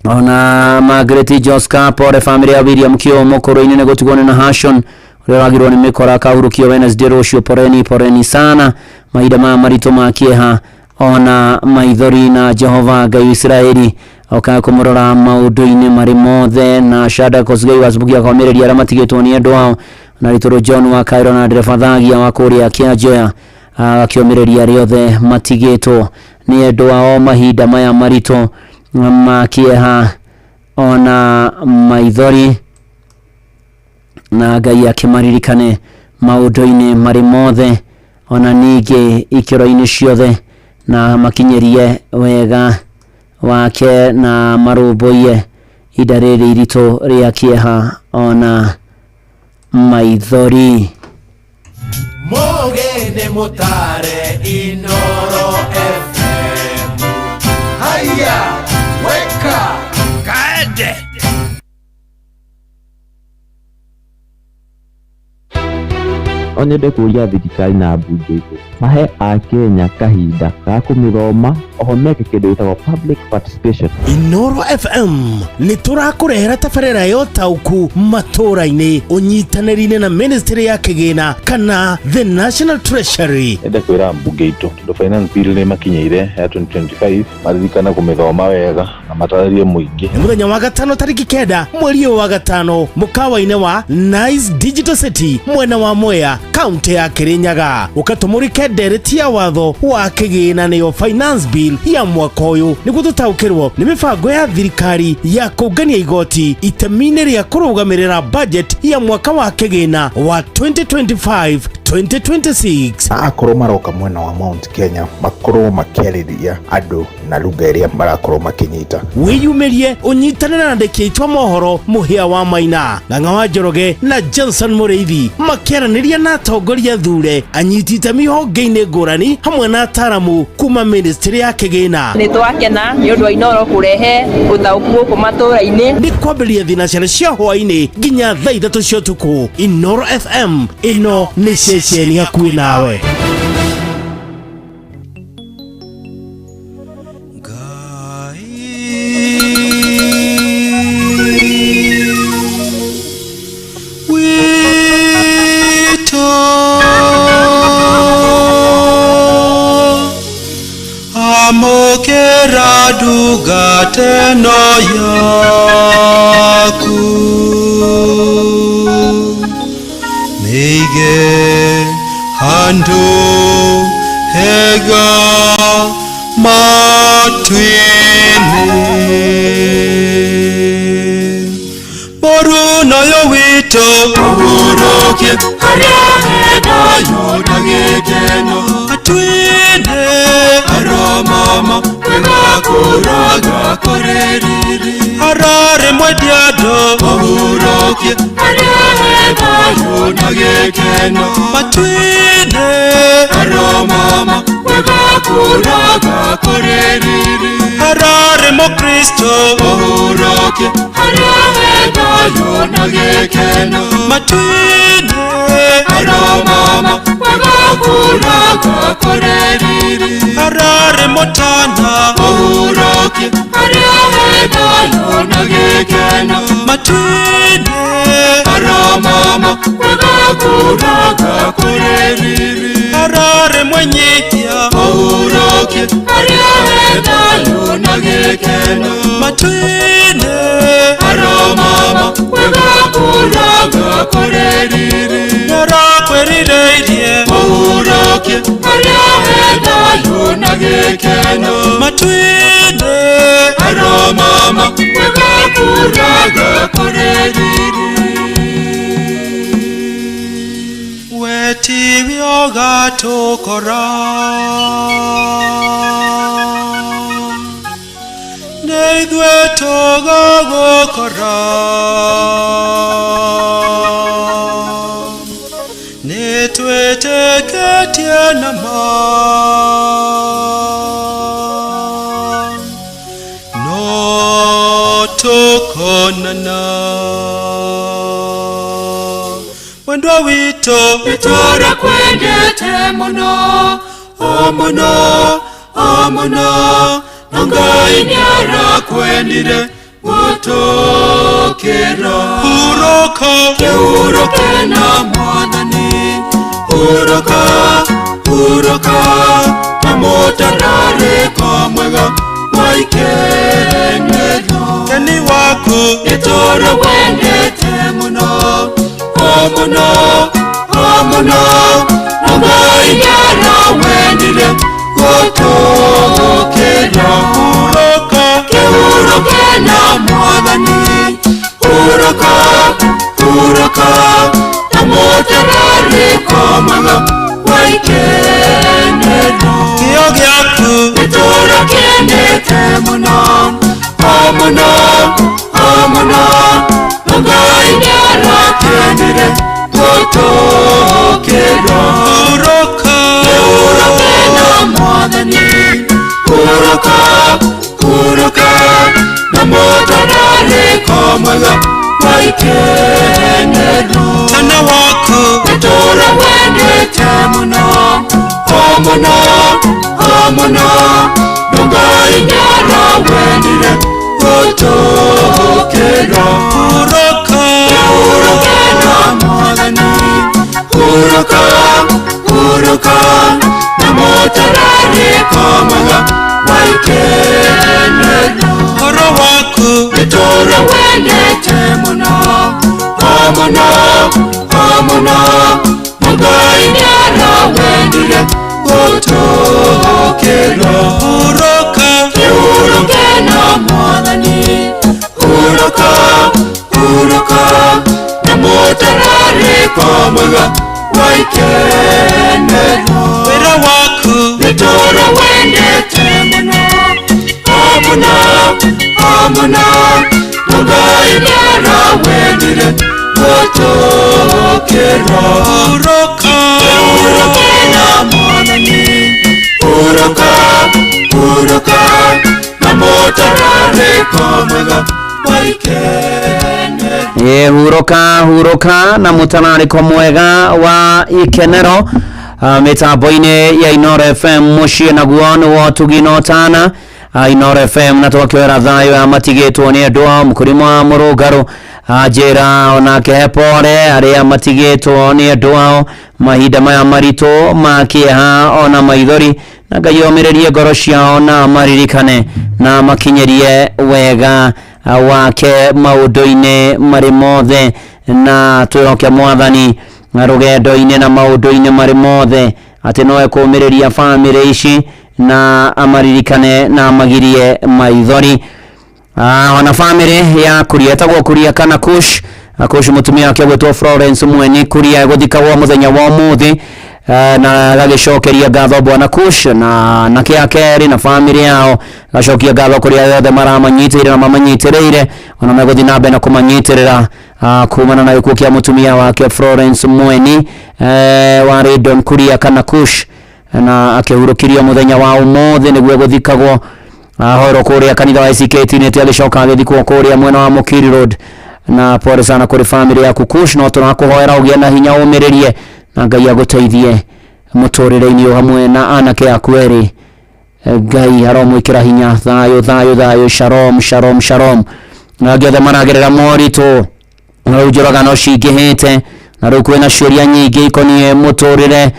ona Margaret Joska pore family ya William Kĩo mũkũrũ-inĩ nĩ gũtigwo nĩ Nahashon ũrĩa wagirwo nĩ mĩkora kahurũkio Wednesday rũciũ. Poreni poreni sana mahinda maya maritũ ma kĩeha ona maithori na Jehova Ngai wa Isiraeli okaga kũmũrora maũndũ-inĩ marĩ mothe na Shada Kosgei wa Zubuki akomĩrĩria arĩa matigĩtwo nĩ endwa ao na Ritũrũ John wa Cairo na ndereba Thagia wa kũrĩa Kĩanjoya agakĩũmĩrĩria arĩa othe matigĩtwo nĩ endwa ao mahinda maya maritũ ma kĩeha ona maithori na Ngai akĩmaririkane maũndũ-inĩ marĩ mothe ona ningĩ ikĩro-inĩ ciothe na makinyĩrie wega wake na marũmbũiye ihinda rĩrĩ iritũ rĩa kĩeha ona maithori. Mũgeni mũtare Inoro FM. Haya, weka kaende. No nyende kũria thirikari na mbunge itũ mahe akenya kahinda ga kũmĩthoma oho meke kĩndũ gĩtagwo public participation. Inoro FM nĩ tũrakũrehera tabarĩra ya ũtaũku matũra-inĩ ũnyitanĩri-inĩ na ministry ya kĩgĩna kana the National Treasury. Nyende kwĩra mbunge itũ tondũ finance bill nĩ makinyĩire ya 2025 maririkane kũmĩthoma wega na matarĩrie mũingĩ. Nĩ mũthenya wa gatano tarĩki 9 mweri ũyũ wa gatano mũkawa-inĩ wa Nice Digital City mwena wa Mwea kaunti ya Kirinyaga ũkatũmũrĩke ndereti ya watho wa kĩgĩna nĩyo finance bill ya mwaka ũyũ nĩguo tũtaũkĩrwo nĩ mĩbango ya thirikari ya kũngania igoti itemi-inĩ rĩa kũrũgamĩrĩra budget ya mwaka wa kĩgĩna wa 2025 2026. Na akorwo maroka mwena wa Mount Kenya makorwo makĩarĩria andũ na lugha ĩrĩa marakorwo makĩnyita. Wĩyumĩrie ũnyitanĩre na andĩki aitũ a mohoro Mũhĩa wa Maina, Ng'ang'a wa Njoroge na Johnson Mũrĩithi makĩaranĩria na atongoria thure, anyiti itemi honge-inĩ ngũrani hamwe na ataramu kuma ministry ya kĩgĩna. Nĩ twakena nĩ ũndũ wa Inooro kũrehe ũtaũku gũkũ matũũra-inĩ. Nĩ kwambĩrĩria thinacara cia hwaĩ-inĩ nginya thaa 3 cia ũtukũ. Inooro FM, ĩno nĩ ceceni hakuhĩ nawe. Amũkĩra ndungata ĩno yaku, mĩige handũ hega matu-inĩ. Mũruna ũyũ witũ ũhurũkie harĩa he thayũ na gĩkeno, matu-inĩ aromama wega kũraga kũrĩ riri, ararĩ mwendia andũ ũhurũkie harĩa he thayũ na gĩkeno, matu-inĩ aromama wega kũraga kũrĩ riri, ararĩ mũkristo ũhurũkie harĩa he thayũ na gĩkeno, matu-inĩ aromama wega kũraga kũrĩ riri, ararĩ mũtana ũhurũkie harĩa he thayũ na gĩkeno, matu-inĩ aromama wega kũraga kũrĩ riri, ararĩ mwĩnyihia ũhurũkie harĩa he thayũ na gĩkeno, matu-inĩ aromama wega kũraga kũrĩ riri, nĩarakwĩrirĩirie ũhurũkie harĩa he thayũ na gĩkeno, matu-inĩ aromama wega kũraga kũrĩ riri. We tiwe ũgatũkora, nĩ ithuĩ tũgagũkora, nĩ twĩtĩkĩtie na ma, no tũkonana. Mwendwa witũ nĩtũrakwendete mũno, o mũno, o mũno, na Ngai nĩarakwendire gũtũkĩra. Hurũka, kĩhurũke na Mwathani, hurũka, hurũka, ta mũtararĩko mwega wa ikenero. Keni waku nĩtũrawendete mũno, o mũno, o mũno, na Ngai nĩarawendire gũtũkĩra. Hurũka, kĩhurũke na Mwathani, hurũka, hurũka, ta mũtararĩko mwega wa ikenero. Kĩo gĩaku nĩtũrakĩendete mũno, o mũno, o mũno, na Ngai nĩarakĩendire gũtũkĩra. Hurũka, kĩhurũke na Mwathani, hurũka, hurũka, na mũtararĩko mwega wa ikenero. Tana waku nĩtũrawendete mũno, o mũno, o mũno, na Ngai nĩarawendire gũtũkĩra. Hurũka, kĩhurũke na Mwathani, hurũka, hurũka, na mũtararĩko mwega wa ikenero. Ũhoro waku nĩtũrawendete mũno, o mũno, o mũno, na Ngai nĩarawendire gũtũkĩra. Hurũka, kĩhurũke na Mwathani, hurũka, hurũka, na mũtararĩko mwega wa ikenero. Wĩra waku nĩtũrawendete mũno, Magongona Ngai nĩarawendire gũtũkĩra. Hurũka, hurũke na Mwathani, hurũka, hurũka na mũtararĩko mwega wa ikenero. Ĩ hurũka, hurũka na mũtararĩko mwega wa ikenero mĩtambo-inĩ ya Inooro FM mũciĩ naguo nĩ wotugi na ũtana Inooro FM na twakĩoera thayũ ya matigĩtwo nĩ andũ ao mũkũrima wa mũrũngarũ njĩra onake he pore arĩa matigĩtwo nĩ andũ ao mahinda maya maritũ ma kĩeha ona maithori na Ngai omĩrĩrie ngoro ciao na maririkane na makinyĩrie wega wake maũndũ-inĩ marĩ mothe na twĩhoke Mwathani rũgendo-inĩ na maũndũ-inĩ marĩ mothe atĩ no ekũmĩrĩria bamĩrĩ ici na amaririkane na amagirie maithori. Ona bamĩrĩ ya Kuria ĩtagwo Kuria kana Kush Kush mũtumia wake ũgwĩtwo Florence Mweni Kuria gũthikagwo mũthenya wa ũmũthĩ na gagĩcokeria ngatho bwana Kush na nake akerĩ na bamĩrĩ yao gacokia ngatho kũrĩ arĩa othe maramanyitĩrĩire na mamanyitĩrĩire ona megũthiĩ na mbere na kũmanyitĩrĩra kumana na gĩkuũ kĩa mũtumia wake Florence Mweni warĩ Don Kuria kana Kush na akĩhurũkirio mũthenya wa ũmũthĩ nĩguo gũthikagwo ahorwo kũrĩa kanitha wa ACK Trinity agĩcoka agĩthikwo kũrĩa mwena wa Mukiri Road na pole sana kũrĩ bamĩrĩ yaku Kush no tũrakũhoera ũgĩe na hinya ũmĩrĩrie na Ngai agũteithie mũtũrĩre-inĩ o hamwe na anake aku erĩ. Ngai aromwĩkĩra hinya. Thayũ, thayũ, thayũ, shalom, shalom, shalom. Na angĩ othe maragerera moritũ na rĩu njũragano cingĩhĩte na rĩu kwĩna ciũria nyingĩ ikoniĩ mũtũrĩre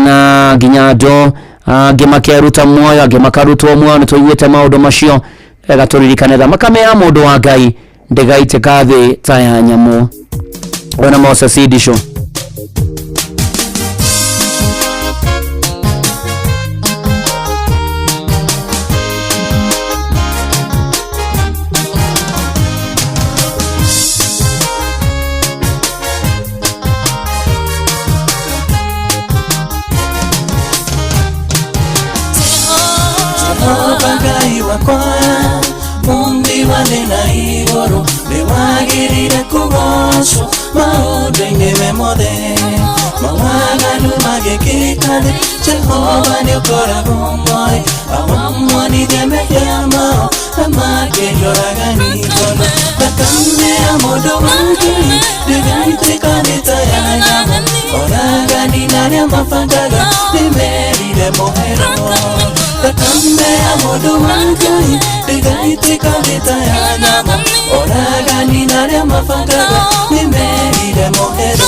na nginya andũ angĩ makeruta muoyo angĩ makarutwo muoyo nĩ tũiguĩte maũndũ macio wega tũririkane thakame ya mũndũ wa Ngai ndĩgaitĩka thĩ ta ya nyamũ. Wena Moses Idisho. Jehova Ngai wakwa Mumbi wa thĩ na igũrũ nĩwagĩrĩire kũgocwo maũndũ-inĩ me mothe mawaganu magĩkĩka thĩ Jehova nĩũkoragwo moĩ awamonithie mehia mao na makĩnjũragani tondũ thakame ya mũndũ wa Ngai ndĩgaitĩka thĩ ta ya nyamũ oragani na arĩa mabangaga nĩmerire mũhero thakame ya mũndũ wa Ngai ndĩgaitĩka thĩ ta ya nyamũ oragani na arĩa mabangaga nĩmerire mũhero.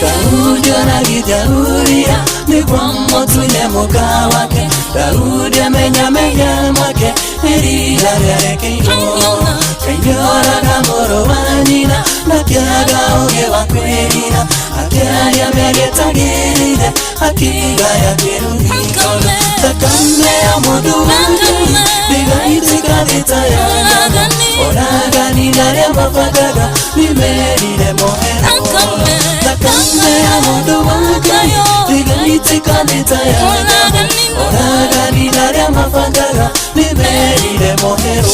Daudi anagijauria nĩguo mũtune mũka wake Daudi amenya mehia make iria rĩarekeirwo Kainyoraga mũrũ wa nyina na kĩaga ũũgĩ wa kwĩrira akĩaria mĩario ĩtagĩrĩire akĩgaya kĩrumi tondũ thakame ya mũndũ wa Ngai ndĩgaitĩka thĩ ta ya nyamũ oragani na arĩa mabangaga nĩmerire mũhero thakame ya mũndũ wa Ngai ndĩgaitĩka thĩ ta ya nyamũ oragani na arĩa mabangaga nĩmerire mũhero.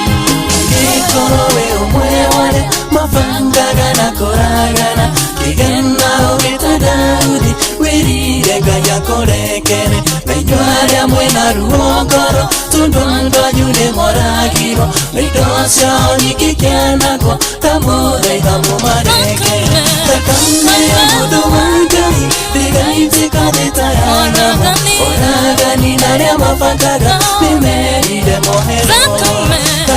Angĩkorwo wĩ ũmwe wa arĩa mabangaga na kũragana kĩgena ũgĩta Daudi wĩrire Ngai akũrekere na inyuĩ arĩa mwĩna ruo ngoro tondũ andũ anyu nĩmoragirwo na indo ciao nyingĩ ikĩanangwo ndamũthaitha mũmarekere thakame ya mũndũ wa Ngai ndĩgaitĩka thĩ ta ya nyamũ oragani na arĩa mabangaga nĩmerire mũhero.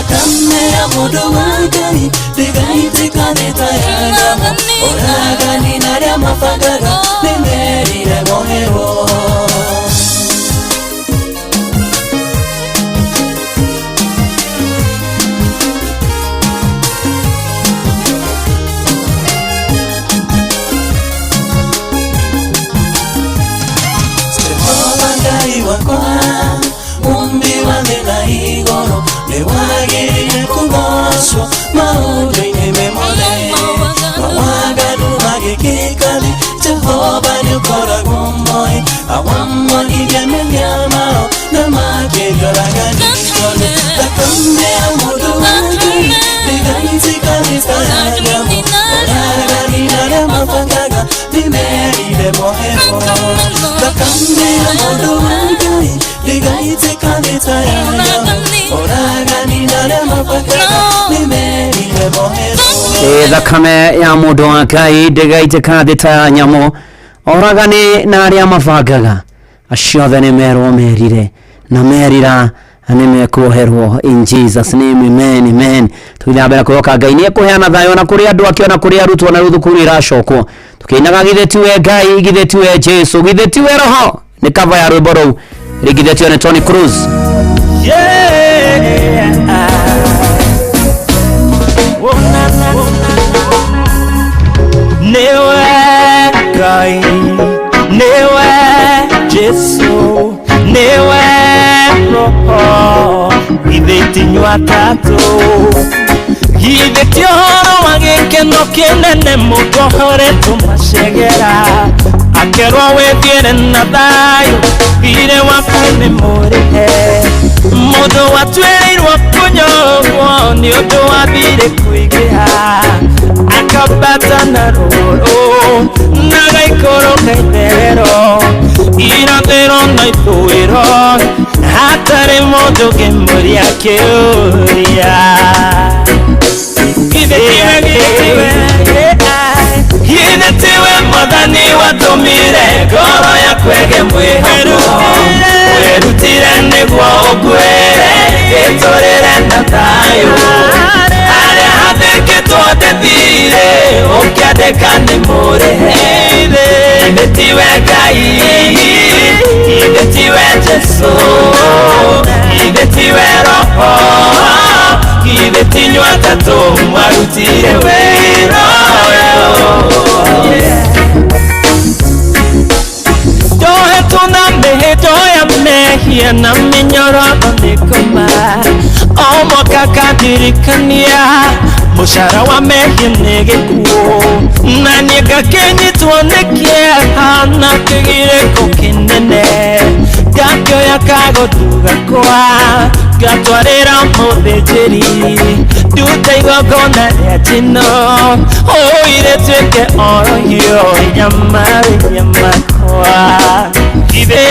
Thakame ya mũndũ wa Ngai ndĩgaitĩka thĩ ta ya nyamũ. Oragani na arĩa mabangaga nĩmerire moherwo. Jehova Ngai wakwa, mũmbi wa thĩ na igũrũ, nĩwagĩrĩire kũgoocwo maũndũ-inĩ me mothe. Mawaganu magĩkĩka thĩ, Jehova nĩũkoragwo moĩ. Awamonirie mehia mao na makĩrioraga nĩtondũ thakame ya mũndũ wa Ngai ndĩgaitĩka thĩ ta ya nyamũ. Oragani na arĩa mabangaga nĩmerire moherwo. Thakame ya mũndũ wa Ngai ndĩgaitĩka thĩ ta ya nyamũ. Oragani na arĩa mabangaga nĩmerire moherwo. Thakame ya mũndũ wa Ngai ndĩgaitĩka thĩ ta ya nyamũ. Oragani na arĩa mabangaga acio othe nĩmerwo merire na merira nĩmekuoherwo in Jesus name, amen, amen. Tũgĩthiĩ mbere kwĩhoka Ngai nĩ ekũheana thayũ na kũrĩ andũ ake ona kũrĩ arutwo na rĩu thukuru iracokwo tũkĩinaga githĩ tiwe Ngai, githĩ tiwe Jesu, githĩ tiwe Roho. Nĩ cover ya rwĩmbo rũu ringithĩtio nĩ Tony Cruz. Yeah. Oh, na, na, na. Niwe Ngai, niwe Jesu, niwe Roho, githĩ ti inyuĩ atatũ. Githĩ ti ũhoro wa gĩkeno kĩnene mũndũ ahoretwo macegera, akerwo wĩthiĩre na thayũ, thirĩ waku nĩ mũrĩhe. Mũndũ watuĩrĩirwo kũnyogwo nĩ ũndũ wa thirĩ kũingĩha, akambata na rũrũ na gaikũrũka itherero, irathĩro na ithũĩro, hatarĩ mũndũ ũngĩmũria kĩũria. Githĩ tiwe Mwathani watũmire ngoro yaku ĩgĩe mwĩhoko, wĩrutire nĩguo ũkuĩre ĩtũrĩre na thayũ. Harĩa hathĩkĩtwo ndĩthire ũkĩandĩka nĩ mũrĩhe. Githĩ tiwe Ngai, githĩ tiwe Jesu, githĩ tiwe Roho, githĩ ti inyuĩ atatũ mwarutire wĩra ũyũ. Ndohetwo na mĩhĩndo ya mehia na mĩnyororo nĩ ngoma, o mwaka ngandirikania mũcara wa mehia nĩ gĩkuũ, na niĩ ngakĩnyitwo nĩ kĩeha na kĩgirĩko kĩnene, ngakĩoya kagondu gakwa ngatwarĩra mũthĩnjĩri, ndute igongona rĩa njino ũire tuĩke orohio nyama wĩhia makwa. Githĩ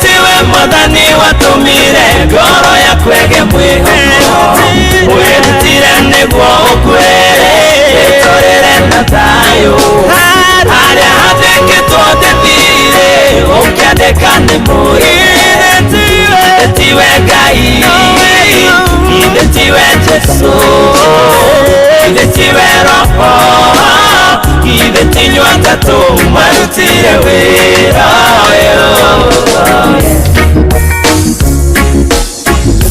tiwe Mwathani watũmire ngoro yaku ĩgĩe mwĩhoko, wĩrutire nĩguo ũkuĩre ĩtũrĩre na thayũ. Harĩa hathĩkĩtwo ndĩthire ũkĩandĩka nĩ mũrĩhe. Githĩ tiwe Ngai, githĩ tiwe Jesu, githĩ tiwe Roho, githĩ ti inyuĩ atatũ mwarutire wĩra ũyũ.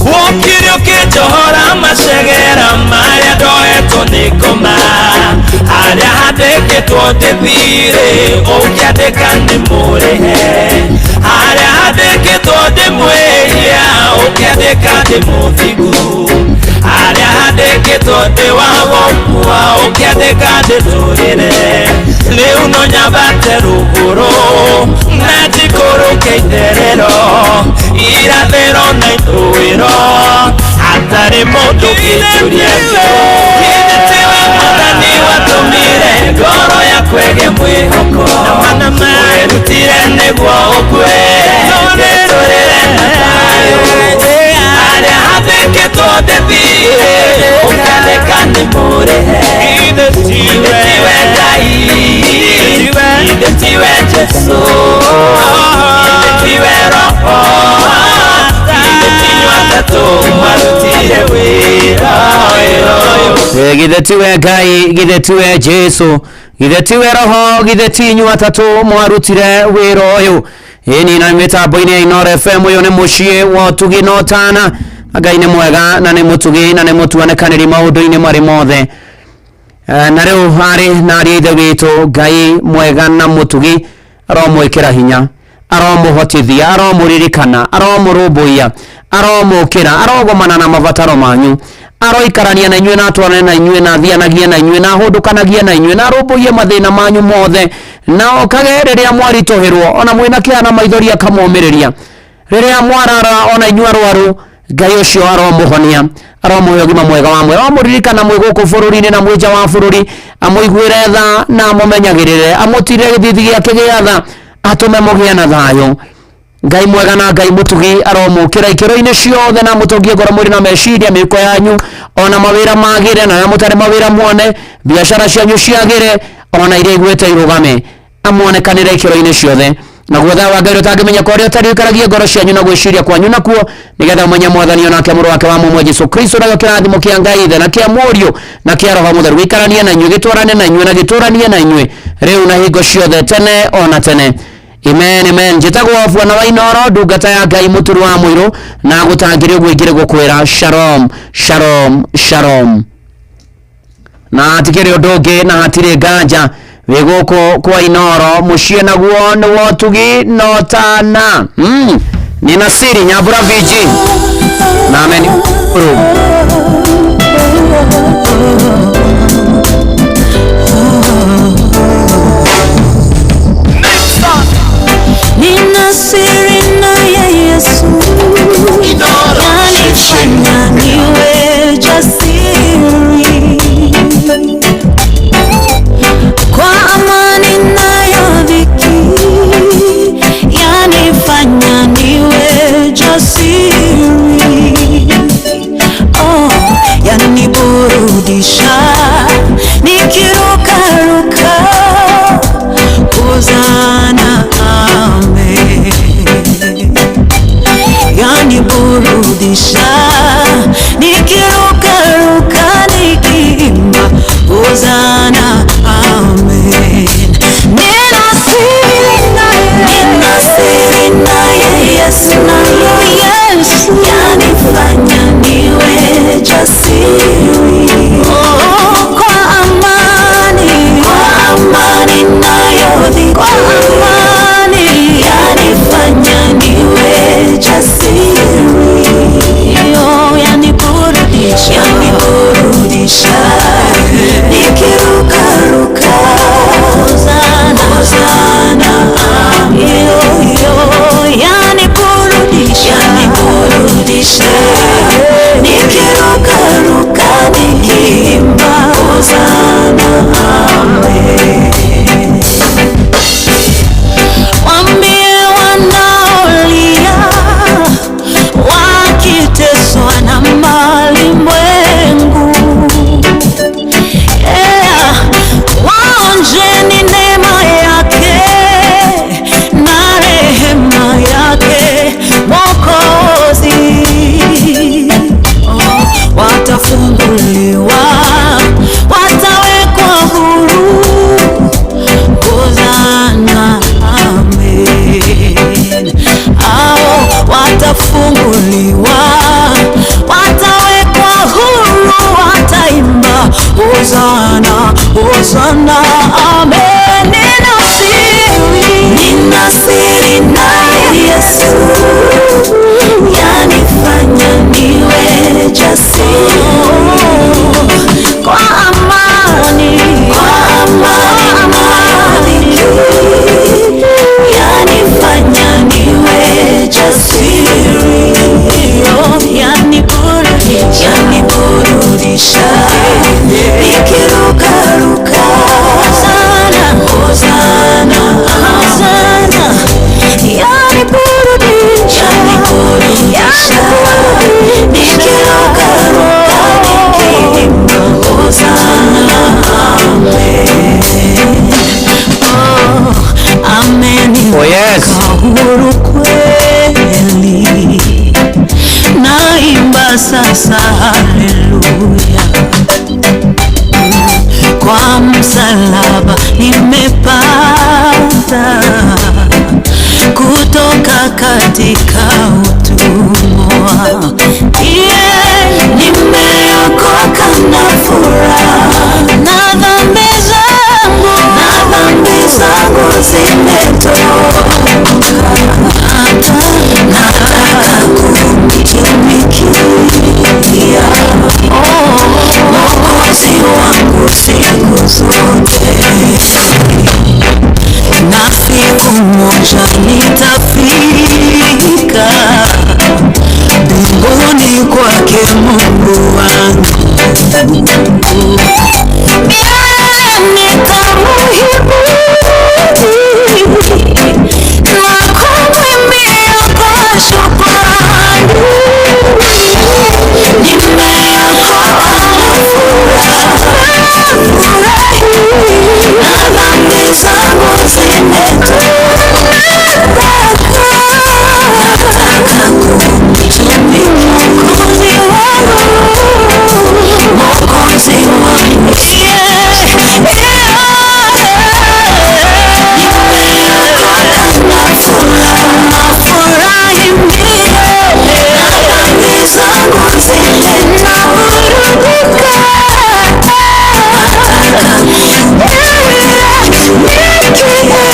Wokire ũkĩnjohora macegera marĩa ndoetwo nĩ ngoma, harĩa handĩkĩtwo ndĩthire ũkĩandĩka nĩ mũrĩhe, harĩa handĩkĩtwo ndĩmwĩhia ũkĩandĩka ndĩ mũthingu, harĩa handĩkĩtwo ndĩ wa gũkua ũkĩandĩka ndĩtũrĩre. Rĩu no nyambate rũgũrũ na njikũrũke itherero, irathĩro na ithũĩro, hatarĩ mũndũ ũngĩnjũria kĩũria. Githĩ tiwe Mwathani watũmire ngoro yaku ĩgĩe mwĩhoko, wĩrutire nĩguo ũkuĩre ĩtũrĩre na thayũ. Harĩa hathĩkĩtwo ndĩthire ũkĩandĩka nĩ mũrĩhe. Githĩ tiwe Ngai, githĩ tiwe Jesu, githĩ tiwe Roho, githĩ ti inyuĩ Warutire wĩra ũyũ. Githe tiwe Ngai, githe tiwe Jesu, githe tiwe Roho, githe ti inyuĩ atatũ mwarutire wĩra ũyũ. Ĩni na mĩtambo-inĩ ya Inooro FM, ũyũ nĩ mũciĩ wa ũtugi na ũtana. Ngai nĩ mwega na nĩ mũtugi na nĩ mũtuanekanĩri maũndũ-inĩ marĩ mothe. Na rĩu harĩ na ariũ a ithe witũ, Ngai mwega na mũtugi aromwĩkĩra hinya, aromũhotithia, aromũririkana, aromũrũmbũiya, aromũkĩra, arogomana na mabataro manyu, aroikarania na inyuĩ na atwarane na inyuĩ na athianagie na inyuĩ na ahũndũkanagie na inyuĩ na arũmbũiye mathĩna manyu mothe, na okage rĩrĩa mwaritũhĩrwo ona mwĩna kĩeha na maithori akamũmĩrĩria, rĩrĩa mwarara ona inyuĩ arwaru, Ngai ũcio aromũhonia, aromũhe ũgima mwega wa mwĩrĩ, aromũririkana mwĩ gũkũ bũrũri-inĩ na mwĩ nja wa bũrũri, amũiguĩre tha na amũmenyagĩrĩre, amũtirĩre gĩthithi gĩake gĩa tha, atũme mũgĩe na thayũ. Ngai mwega na Ngai mũtugi aromũkĩra ikĩro-inĩ ciothe na amũtongie ngoro mwĩrĩ na meciria, mĩhuko yanyu ona mawĩra magĩre, na arĩa mũtarĩ mawĩra muone, biacara cianyu ciagĩre, ona iria igwĩte irũgame, amuonekanĩre ikĩro-inĩ ciothe. Naguo tha wa Ngai ũtangĩmenya kwa ũrĩa ũtariĩ ũikaragie ngoro cianyu na gwĩciria kwanyu nakuo, nĩgetha ũmenye Mwathani onake mũrũ wake wa mũmwe Jesũ Kristo, nakĩo kĩrathimo kĩa Ngai Ithe na kĩa Mũriũ na kĩa Roho Mũtheru gĩikaranie na inyuĩ, gĩtwarane na inyuĩ na gĩtũranie na inyuĩ rĩu na hingo ciothe, tene ona tene. Amen, amen. Njĩtagwo Bwana wa Inooro, ndungata ya Ngai mũturu wa mũirũ, na gũtangĩrĩ ũguo ingĩrĩ gũkwĩra shalom, shalom, shalom. Na hatikĩrĩ ũndũ ũngĩ na hatirĩ nganja, wĩ gũkũ kwa Inooro, mũciĩ naguo nĩ wa ũtugi na ũtana. Nina siri Nyambura VG na ameni. Nina siri na Yesu, yanifanya niwe jasiri, kwa amani nayo dhiki, yanifanya niwe jasiri. Oh, yaniburudisha nikirukaruka, Hosana, amen. Yaniburudisha nikirukaruka, nikiimba Hosana, amen. Nina siri naye Yesu, Yesu yanifanya niwe jasiri. Oh, kwa amani, kwa amani nayo dhiki, kwa amani yanifanya niwe jasiri. Oh, yaniburudisha, yaniburudisha nikirukaruka, Hosana, Hosana, amen. Yaniburudisha, yaniburudisha nikirukaruka, nikiimba Hosana, amen. Waambie wanaolia wakiteswa na malimwengu, yeah, waonjeni neema yake na rehema yake Mwokozi. Oh, watafunguliwa, watawekwa huru, Hosana, amen. Hao watafunguliwa, watawekwa huru, wataimba Hosana, Hosana, amen. Nina siri naye Yesu, yanifanya niwe jasiri, kwa amani, kwa amani yanifanya niwe jasiri. Oh, yaniburudisha, yaniburudisha nikirukaruka, Hosana, Hosana, Hosana, yaniburudisha, yaniburudisha nikirukaruka, nikiimba Hosana, amen. Oh, amen. Oh, yes. Huru kweli, naimba sasa, haleluya. Kwa msalaba nimepata kutoka katika utumwa. Yeah, nimeokoka na furaha, na dhambi zangu, na dhambi zangu zimetoka. Nataka kumtumikia Mwokozi wangu siku zote, na siku moja nitafika mbinguni kwake Mungu wangu. Milele nitamuhimidi na kumwimbia kwa shukrani. Nimeokoka na furahi, na dhambi zangu zimetoka. Nataka kumtumikia Mwokozi wangu, Mwokozi wangu. Nafurahi milele, na dhambi zangu zinaburudika. Nikiimba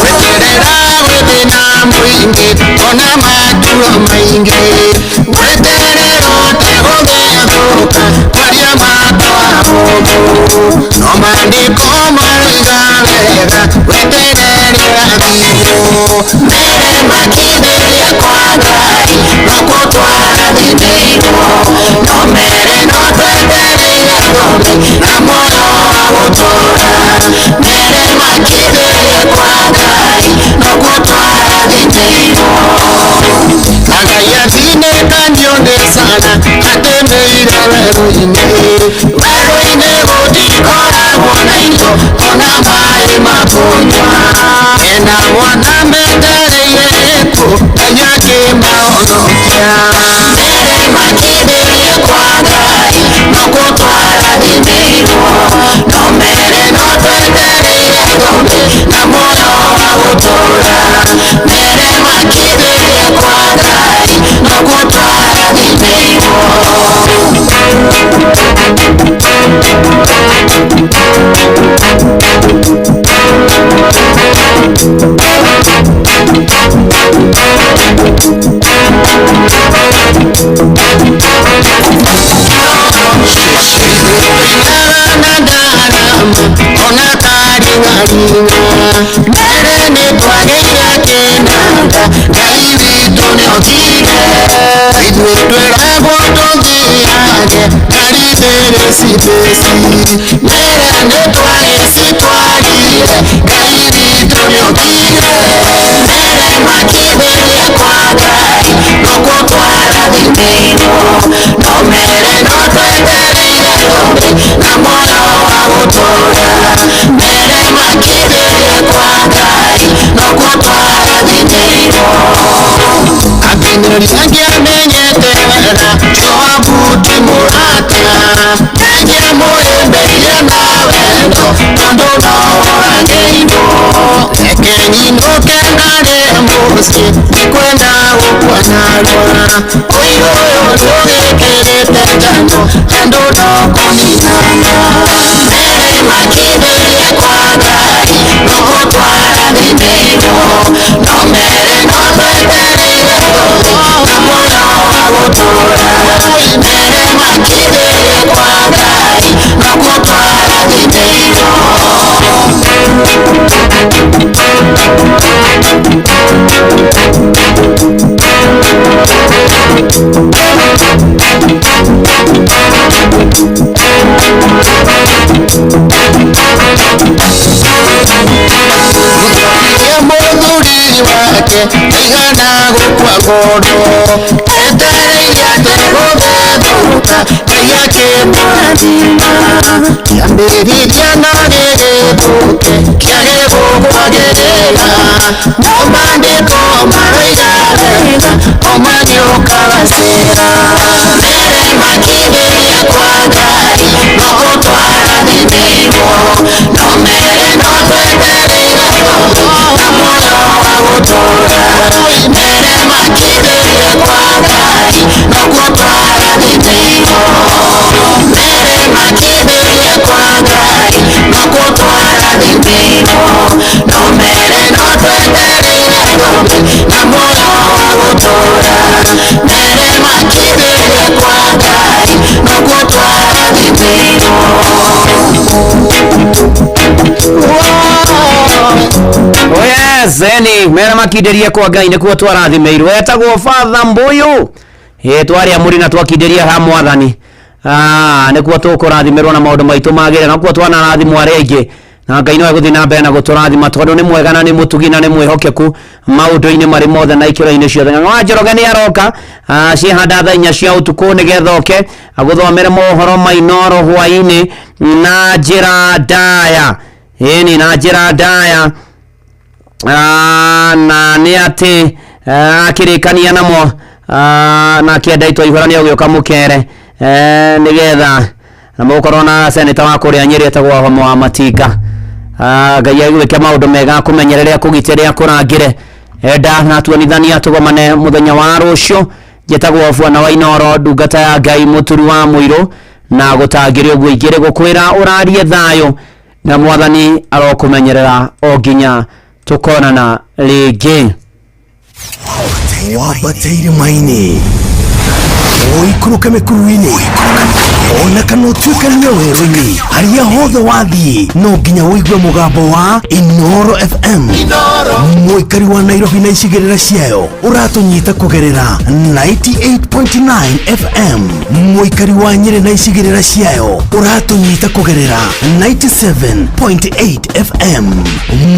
Weterera wethina mũingĩ ona matua maingĩ weterera ũtegũthethũka kwaria matwa mũndũ no maandĩko maroiga wega weterere ũrathimwo mbere makithĩria kwa Ngai no kũtwarathimĩirwo no mere no twetereire thũmbĩ na muoyo wa gũtũũra mbere makithĩria kwa Ngai no kũtwarathimĩirwo na Ngai atinĩkanio nĩ sana atĩmĩire werũ-inĩ werũ-inĩ gũtikoragwo na indo ona maĩ ma kũnyua ena mwana metereire gĩkuũ Ngai akĩmahonokia mbere makithĩria kwa Ngai no kũtwarathimĩirwo no mere no twetereire thũmbĩ na muoyo wa gũtũũra mbere makithĩria kwa Ngai no kũtwarathimĩirwo. Ona karingaringa mbere nĩ twagĩire kĩnanda Ngai witũ nĩokire ithuĩ twĩragwo tũthiage ngari thĩrĩcithĩci mbere nĩ twagĩcitwarire Ngai witũ nĩokire mbere makithĩria kwa Ngai no kũtwarathimĩirwo no mere no twetereire thũmbĩ na muoyo wa gũtũũra mbere makithĩria kwa Ngai no kũtwarathimĩirwo Abineri angĩamenyete wega Joabu ti mũrata ndangĩamũhĩmbĩirie na wendo tondũ no oragĩirwo reke nyinũke ngarĩe mũciĩ ndikwenda gũkua narua ũirũ ũyũ nĩũgĩkĩrĩte njano andũ no kũninana mbere makithĩria kwa Ngai no kũtwarathimĩirwo no mere no twetereire thũmbĩ na muoyo wa gũtũũra mbere makithĩria kwa Ngai no kũtwarathimĩirwo. Mũthuri wake aigana Gũkua ngoro etereire ategũthethũka Ngai akĩmũrathima kĩambĩrĩria no gĩgĩthũke kĩage gũkwagĩrĩra no maandĩko maroiga wega oma nĩũkagacĩra mbere makindĩria kwa Ngai no gũtwarathimĩirwo no mere no twetereire tondũ na muoyo wa gũtũũra mbere makindĩria kwa Ngai no gũtwarathimĩirwo mbere makindĩria kwa Ngai no gũtwarathimĩirwo no mere no twetereire tondũ na muoyo wa gũtũũra mbere makindĩria kwa Ngai no gũtwarathimĩirwo. Oh yes, eni mera makinderie kwa Ngai nikuo twarathimĩirwo etagwo Father Mbuyu ĩ twarĩ amũri na twakinderia ha mwathani nĩkuo tũkũrathimĩrwo na maũndũ maitũ magĩrĩre na kuo twanarathimwo arĩa aingĩ na Ngai no egũthiĩ na mbere na gũtũrathima tondũ nĩ mwega na nĩ mũtugi na nĩ mwĩhokeku maũndũ-inĩ marĩ mothe na ikĩro-inĩ ciothe. Ng'ang'a wa Njoroge nĩ aroka ciĩhanda thaa 4 cia ũtukũ nĩgetha oke agũthomere mohoro ma Inooro hwaĩ-inĩ na njĩra ndaya ĩni na njĩra ndaya na nĩ atĩ akĩrĩkania namo na kĩenda itwa ihũra nĩ ũgĩũka mũkere nĩgetha na mũgũkorwo na seneta wa kũrĩa Nyĩrĩ etagwo Homo wa Matinga. Ngai agwĩke maũndũ mega akũmenyerere akũgitĩre akũrangĩre enda na tuonithania tũgomane mũthenya wa rũciũ. Njĩtagwo Bwana wa Inooro ndungata ya Ngai mũturi wa mũirũ na gũtangĩrĩ ũguo ingĩrĩ gũkwĩra ũrarie thayũ na mwathani arokũmenyerera o nginya tukonana rĩngĩ. Wambatĩire maĩ-inĩ ũikũrũke mĩkuru-inĩ ona kana ũtuĩkanie werũ-inĩ harĩa hothe wathiĩ no nginya ũigue mũgambo wa Inooro FM. Mũikari wa Nairobi na icigĩrĩra ciayo ũratũnyita kũgerera 98.9 FM. Mũikari wa Nyĩrĩ na icigĩrĩra ciayo ũratũnyita kũgerera 97.8 FM.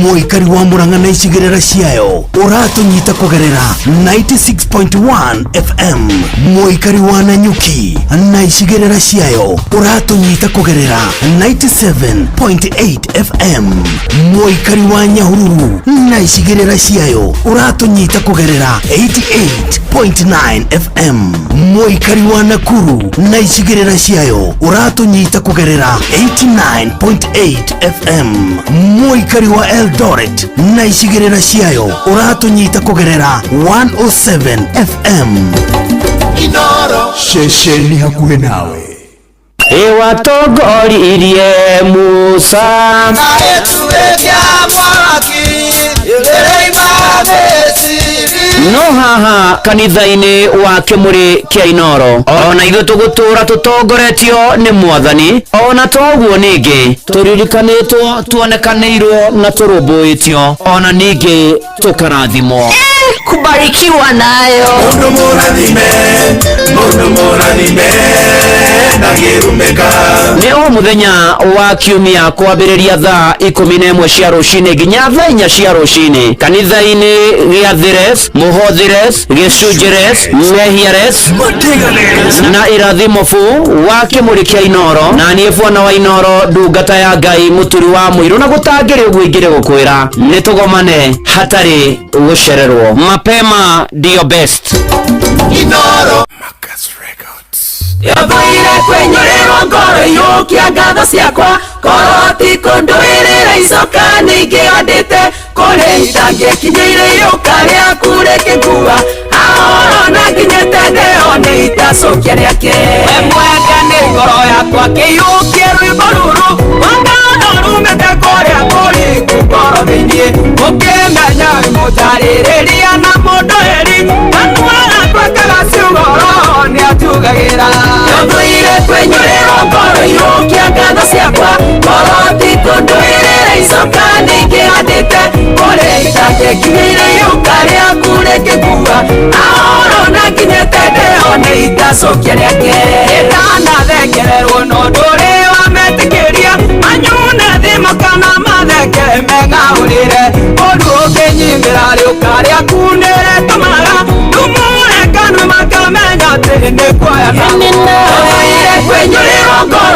Mũikari wa Murang'a na icigĩrĩra ciayo ũratũnyita kũgerera 96.1 FM. Mũikari wa Nanyuki na icigĩrĩra ciayo ũratũnyita kũgerera 97.8 FM. Mũikari wa Nyahururu na icigĩrĩra ciayo ũratũnyita kũgerera 88.9 FM. Mũikari wa Nakuru na icigĩrĩra ciayo ũratũnyita kũgerera 89.8 FM. Mũikari wa Eldoret na icigĩrĩra ciayo ũratũnyita kũgerera 107 FM. Inooro ceceni hakuhĩ nawe. Ĩwatongoririe Musa no haha kanitha-inĩ wa kĩmũrĩ kĩa Inooro ona ithuĩ tũgũtũra tũtongoretio nĩ mwathani ona toguo ningĩ tũririkanĩtwo tuonekanĩirwo na tũrũmbũĩtio ona ningĩ tũkarathimwo kubarikiwa nayo. Mundu mũrathime, mundu mũrathime ndangĩrumĩka. Nĩ o mũthenya wa kiumia kwambĩrĩria thaa 11 cia rũcinĩ nginya thaa 4 cia rũcinĩ kanitha-inĩ gĩa Thires, Mũhothires, Gĩcunjĩres, Mehiares na irathimo bu wa kĩmũrĩ kĩa Inooro na niĩ Bwana wa Inooro ndungata ya Ngai mũturi wa mũirũ na gũtangĩrĩ ũguo ingĩrĩ gũkwĩra nĩ tũgomane hatarĩ gũcererwo. Mapema ndio best. Inooro Yathuire kwenyũrĩrwo ngoro iyũkia ngatho ciakwa korwo ti kũndũĩrĩra icoka nĩingĩandĩte kũrĩ itangĩkinyĩire iyũka rĩaku rĩkĩngua ahoro na nginyĩte ndĩo nĩ itacokia rĩake. We mwende nĩ ngoro yakwa kĩiyũkie rwĩmbo rũrũ wangano rumĩte kũrĩa kũriku ngoro thĩiniĩ ũkĩmenya wĩ mũtarĩrĩria na mũndũ eri kanua gakwa kagaciuga roho nĩatugagĩra. Yathuire kwenyũrĩrwo ngoro iyũkia ngatho ciakwa korwo ti kũndũĩrĩra icoka nĩingĩandĩte kũrĩ itangĩkinyĩire iyũka rĩaku rĩkĩngua ahoro na nginyĩte ndĩo nĩ itacokia rĩake. Ndanathengererwo no ndũrĩ wametĩkĩria manyune thimo kana matheke meng'aũrĩre ũndũ ũkĩnyimĩra rĩũka rĩaku nĩrĩtũmaga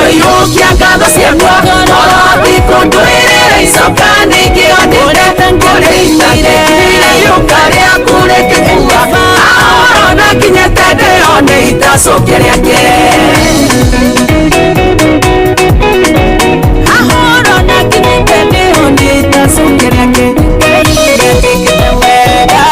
ngoro iyũkia ngatho ciakwa Koroti kũndũĩrĩra icoka nĩingĩonete Kũrĩ itangĩkinyĩire iyũka rĩaku rĩkĩkua Ahoro na nginyĩte ndĩone itacokia rĩake Ahoro na nginyĩte ndĩone itacokia rĩake Nĩkĩte wega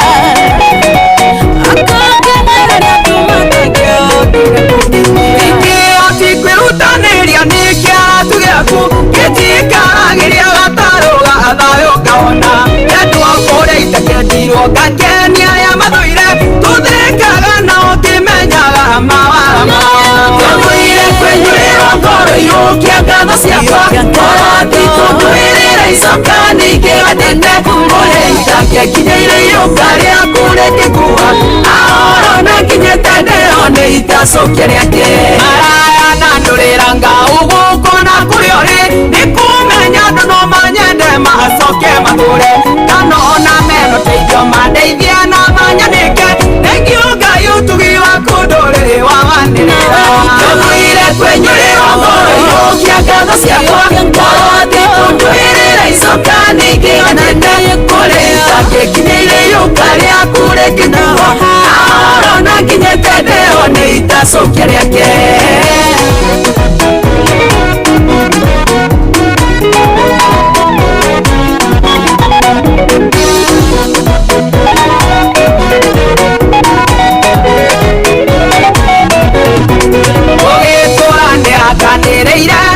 Kwĩrutanĩria nĩ kĩaratu gĩaku gĩtikaragĩria gatarũ ga thayũ ngahona endwa kũrĩa itakendirwo ngakenia arĩa mathũire tũthĩkaga nao ngĩmenyaga mawara mao tũthũire kwenyũrĩrwo ngoro iyũkia ngatho ciakwa Koroti kũndũĩrĩra icoka nĩingĩendete kũrĩa itangĩakinyĩire iyũka rĩaku rĩkĩkua Ahoro na nginyĩte ndĩone itacokia rĩake Maraya na ndũrĩra ngau na kũrĩa ũrĩ nĩkũmenya andũ no manyende macoke matũre kana ona meno teithio mandeithie na manyanĩke Thengiũ Ngai ũtugi waku ndũrĩrĩ wawanĩrĩra Tũthũire kwenyũrĩrwo ngoro iyũkia ngatho ciakwa Koroti kũndũĩrĩra icoka nĩingĩendete Kũrĩa itangĩkinyĩire iyũka rĩaku rĩkĩkua Ahoro na nginyĩte ndĩone itacokia rĩake Ũgĩtũra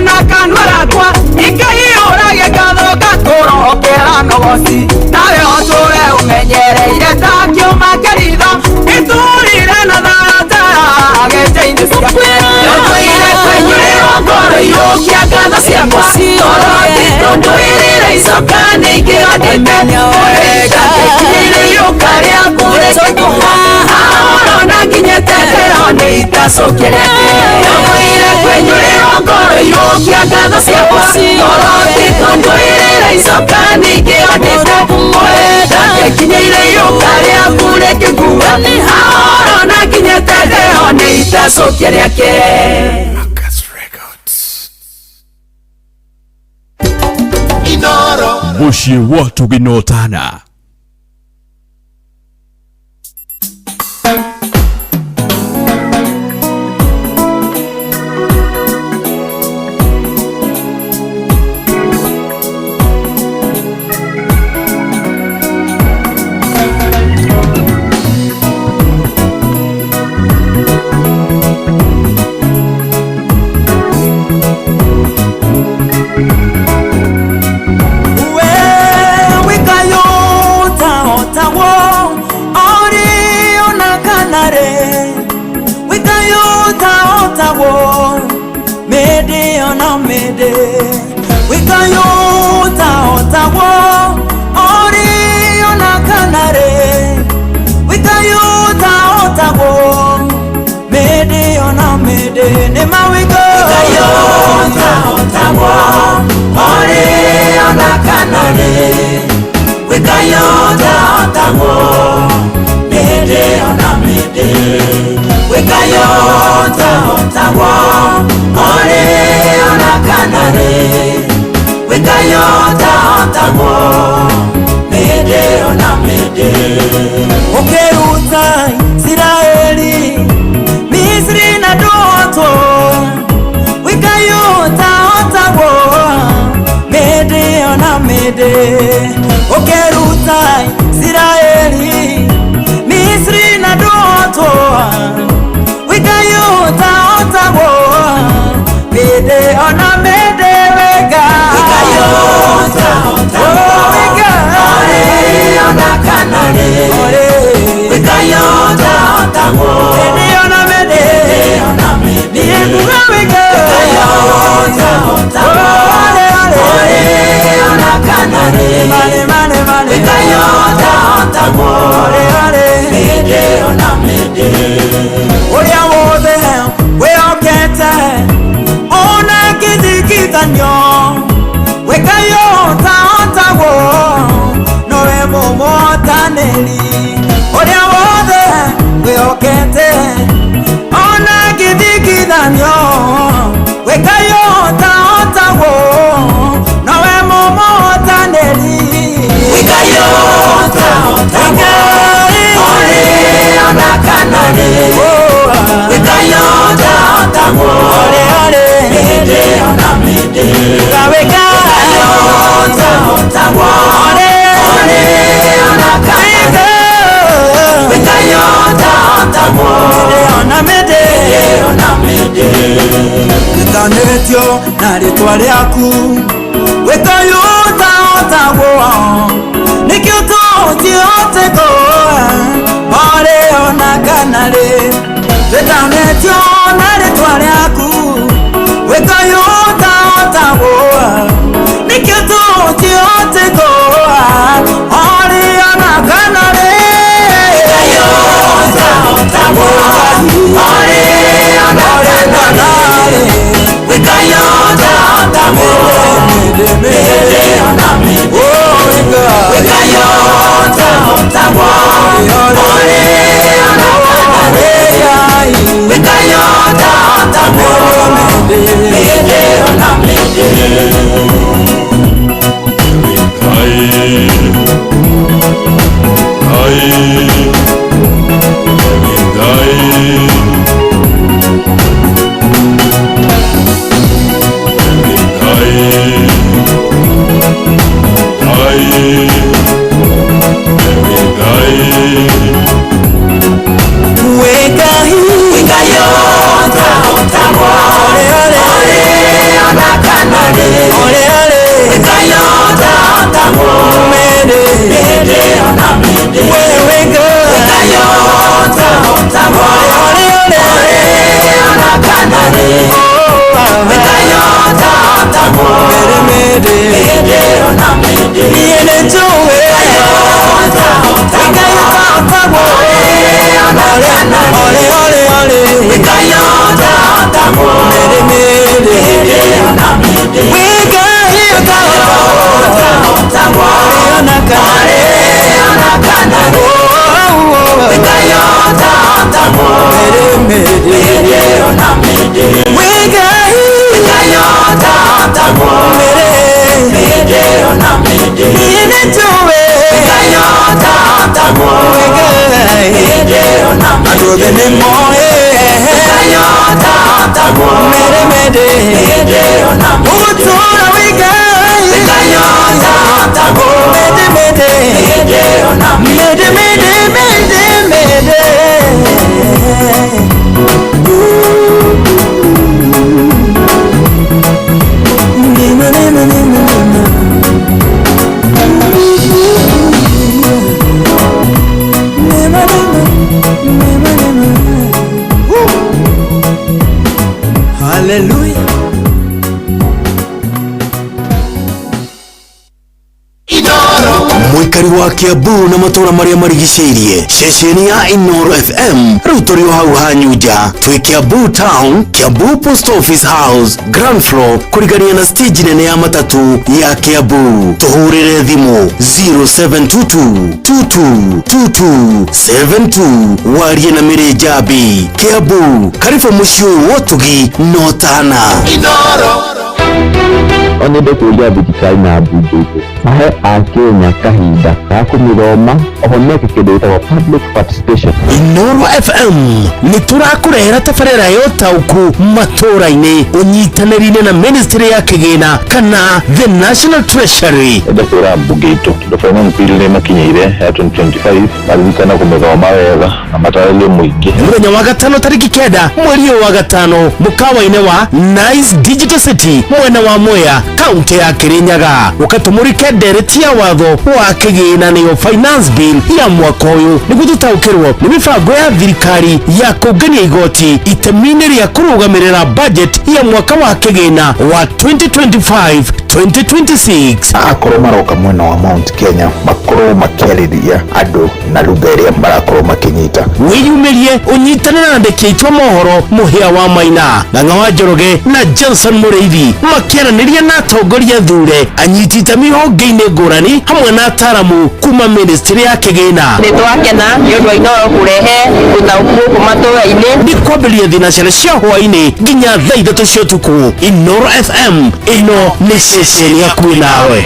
na kanua gakwa ikaiyũragia ngatho ngatũrokera nogoci nawe ũtũre ũmenyereire ta kĩũma kĩritho ĩtũrire na thata gĩtĩ-inĩ ciakwa Tũthũire kwenyũrĩrwo ngoro iyũkia ngatho ciakwa Koroti kũndũĩrĩra icoka nĩingĩendete Kũrĩa itangĩkinyĩire iyũka rĩaku rĩkĩkua Ahoro na nginyĩte ndĩone itacokia rĩake Tũthũire kwenyũrĩrwo ngoro iyũkia ngatho ciakwa Koroti kũndũĩrĩra icoka nĩingĩendete Kũrĩa itangĩkinyĩire iyũka rĩaku rĩkĩkua Ahoro na nginyĩte ndĩone itacokia rĩake Mũciĩ wa ũtugi na ũtana. Ukeruta Israeli Misri na ndoto wikayota otagwo mede ona mede Ukeruta Israeli Misri na ndoto wikayota otagwo mede ona mede wega wikayota otagwo wega ona kanare wikayota otagwo mede ona mede ona mede wikayota otagwo ona kanare mane mane wikayota otagwo mede ona mede oria wothe wehokete ona kithikithanio wikayota otagwo nowe mũmũhotanĩri ũrĩa wothe wĩhokete ona kithikithanio wĩkayota Na rĩtwa rĩaku wĩkayo ũtaotagwo nĩkĩo tũtihote orĩ ona kana rĩ twĩtanĩtio na rĩtwa rĩaku wĩkayo ũtaotagwo nĩkĩo tũtihote orĩ ona kana rĩ wĩkayo ũtaotagwo orĩ ona kana rĩ wĩkayo ũtaotagwo Hallelujah. Mũikari wa Kiambu na matũra marĩa marigicĩirie ceceni ya Inooro FM rĩu tũrĩ o hau hanyu nja twĩ Kiambu Town, Kiambu Post Office House, ground floor, kũrigania na stage nene ya matatu ya Kiambu. Tũhũrĩre thimũ 0722 2222 72 warie na Mĩrĩ Njambi. Kiambu, karibu mũciĩ ũyũ wa ũtugi na ũtana. No nyende kũria thirikari na mbunge itũ mahe akenya kahinda ga kũmĩthoma oho meke kĩndũ gĩtagwo public participation. Inooro FM nĩ tũrakũrehera tabarĩra ya ũtaũku matũra-inĩ ũnyitanĩri-inĩ na ministry ya kĩgĩna kana the National Treasury. Enda kwĩra mbunge itũ tondũ finance bill nĩ ĩmakinyĩire ya 2025 maririkana kũmĩthoma wega na matarĩrie mũingĩ. Mũthenya wa gatano tarĩki 9 mweri ũyũ wa gatano mũkawa-inĩ wa Nice Digital City mwena wa Mwea kaunti ya Kirinyaga ũkatũmũrĩke ndereti ya watho wa kĩgĩna nĩyo finance bill ya mwaka ũyũ nĩguo tũtaũkĩrwo nĩ mĩbango ya thirikari ya kũngania igoti itemi-inĩ rĩa kũrũgamĩrĩra budget ya mwaka wa kĩgĩna wa 2025 2026. Akorwo maroka mwena wa Mount Kenya makorwo makĩarĩria andũ na lugha ĩrĩa marakorwo makĩnyita. Wĩyumĩrie ũnyitane na andĩki aitũ a mohoro Mũhĩa wa Maina, Ng'ang'a wa Njoroge na Johnson Mũrĩithi makĩaranĩria na atongoria thure anyiti itemi honge-inĩ ngũrani hamwe na ataramu kuma ministry ya kĩgĩna. Nĩ twakena nĩ ũndũ wa Inooro kũrehe ũtaũku gũkũ matũra-inĩ. Nĩ kwambĩrĩria thinacara cia hwaĩ-inĩ nginya thaa 3 cia ũtukũ. Inooro FM ĩno nĩ ceceni hakuhĩ nawe.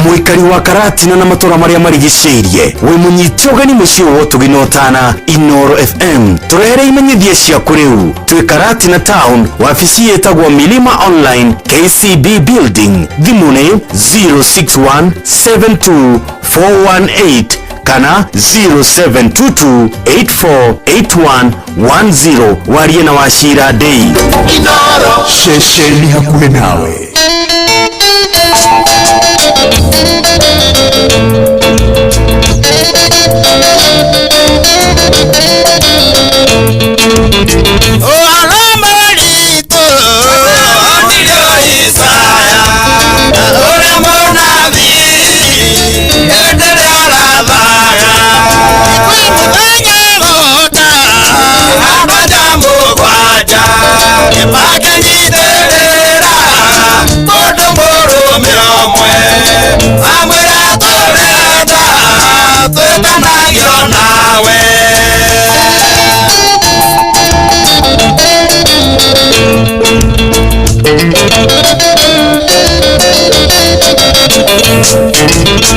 Mũikari wa Karatina na matũra marĩa marigicĩirie wĩ mũnyite ũgeni mũciĩ wa ũtugi na ũtana Inooro FM tũrehere imenyithia ciaku rĩu twĩ Karatina Town wabici ĩtagwo Milima Online KCB Building thimũ nĩ 061 72 418 Kana 0722 848110 warie na Wachira Ndei. Inoro. Ceceni hakuhĩ nawe.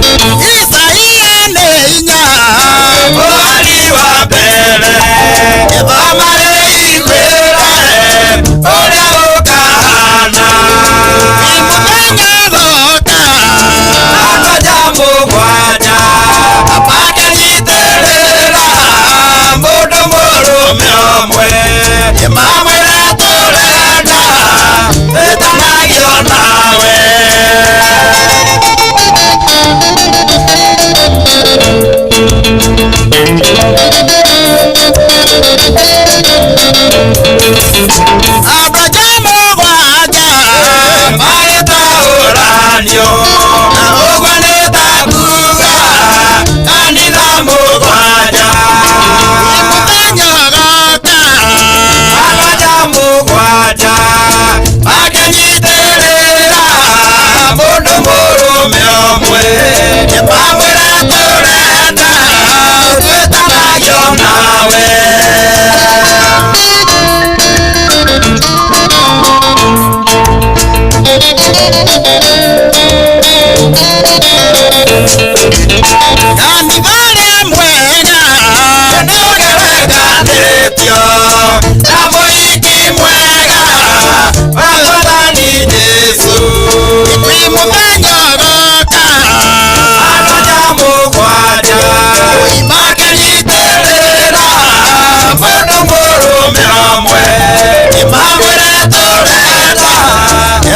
Isaia nĩ inya mweri wa mbere gĩthoma rĩiguĩre ũrĩa gũkahana mũthenya goka andũ 7 makĩnyitĩrĩra mũndũ mũrũme ũmwe mamwĩra tũrenda twĩtanagio nawe. Andũ 7 magĩtaũranio na ũguo nĩ ta kuuga kanitha 7 mũthenya goka andũ 7 makĩnyitĩrĩra mũndũ mũrũme ũmwe mamwĩra tũrenda twĩtanagio nawe. Kanitha ũrĩa mwega nĩũgerekanĩtio na mũhiki mwega wa Mwathani Jesũ. Kwĩ mũthenya ũgoka andũ 7 makĩnyitĩrĩra mũndũ mũrũme ũmwe mamwĩre tũrenda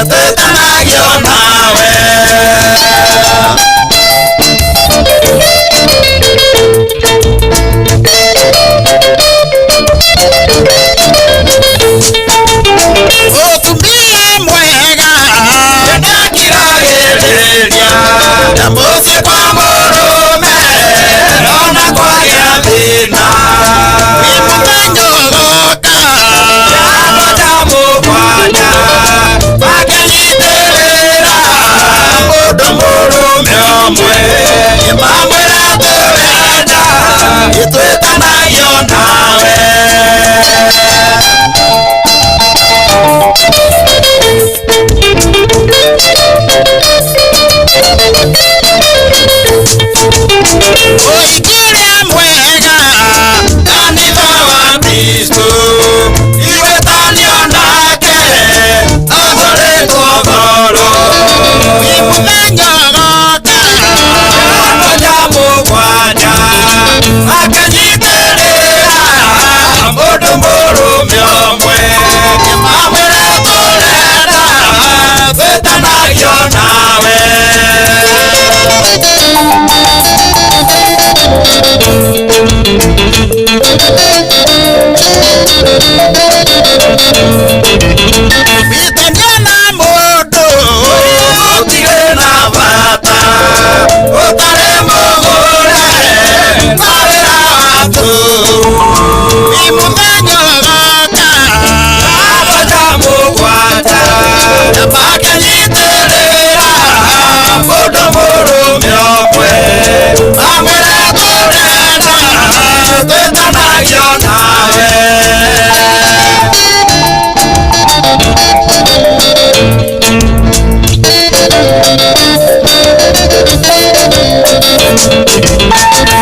twĩtanagio nawe. Mũtumia mwega nĩakiragĩrĩria na mũciĩ kwa mũrũme ona kwagĩa thĩna. Kwĩ mũthenya ũgoka andũ 7 makĩnyitĩrĩra mũndũ mũrũme ũmwe mamwĩra tũrenda twĩtanagio nawe. Ũhiki ũrĩa mwega kanitha wa Kristo iwĩtanio nake agũrĩtwo goro. Kwĩ mũthenya ũgoka andũ 7 makĩnyitĩrĩra mũndũ mũrũme ũmwe mamwĩre tũrenda twĩtanagio nawe. Wĩtanio na mũndũ ũtirĩ na bata ũtarĩ mũgũre na wĩra wa tũhũ. Kwĩ mũthenya ũgoka andũ 7 makĩnyitĩrĩra mũndũ mũrũme ũmwe mamwĩre tũrenda twĩtanagio nawe.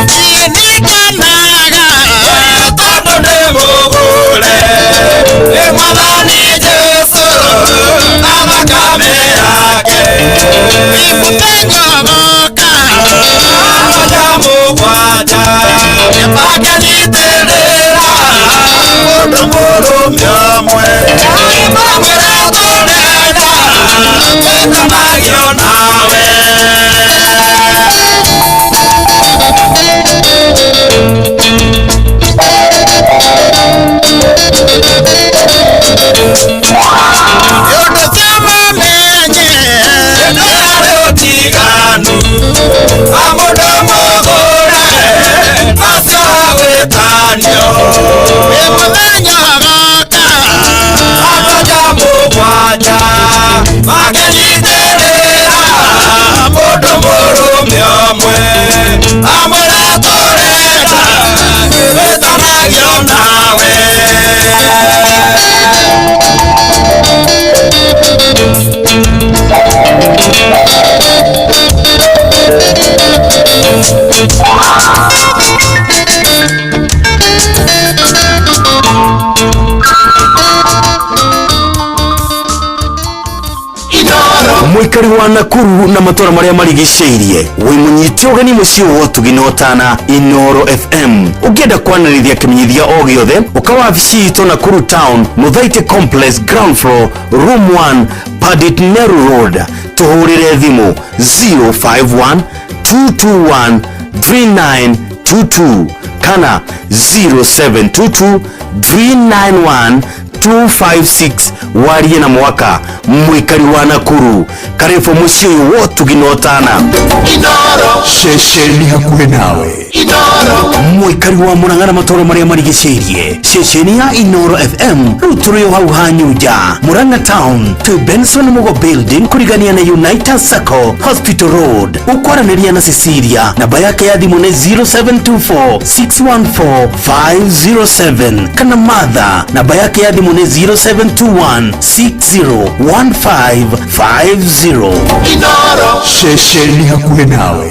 Niĩ nĩngenaga tondũ ndĩ mũgũre nĩ Mwathani Jesũ na thakame yake. Kwĩ mũthenya ũgoka andũ 7 Amundu mugure acio agwitanio Ĩ mũthenya agoka Andũ mũgwanja Makĩnyitĩrĩra mũndũ mũrũme ũmwe Amwĩra tũrenda wĩtanagio nawe. Mwikari wa Nakuru na matora maria marigicĩirie wĩ mũnyite ũgeni mũciĩ wa ũtugi na ũtana Inoro FM. Ũngĩenda kwanĩrĩria kĩmenyithia o gĩothe, ũka wabici itũ Nakuru Town, Muthaiti Complex, ground floor, room 1, Pandit Nehru Road. Tũhũrĩre thimũ 051 221 3922 kana 0722 391 256. Warie na mwaka mwikari wa Nakuru, karibu muciĩ ũyũ wa ũtugi na ũtana. Inoro Ceceni hakuhĩ nawe. Inoro Mwikari wa Murang'a na matũũra marĩa marigicĩirie, ceceni ya Inoro FM rĩu tũrĩ o hau Hanyunja, Murang'a Town, twĩ Benson Mugo Building, kũrigania na United Sacco, Hospital Road. Ũkwaranĩria na Cecilia, namba yake ya thimũ nĩ 0724 614 507, kana Martha, namba yake ya thimũ nĩ 0721 601550. Inoro Ceceni hakuhĩ nawe.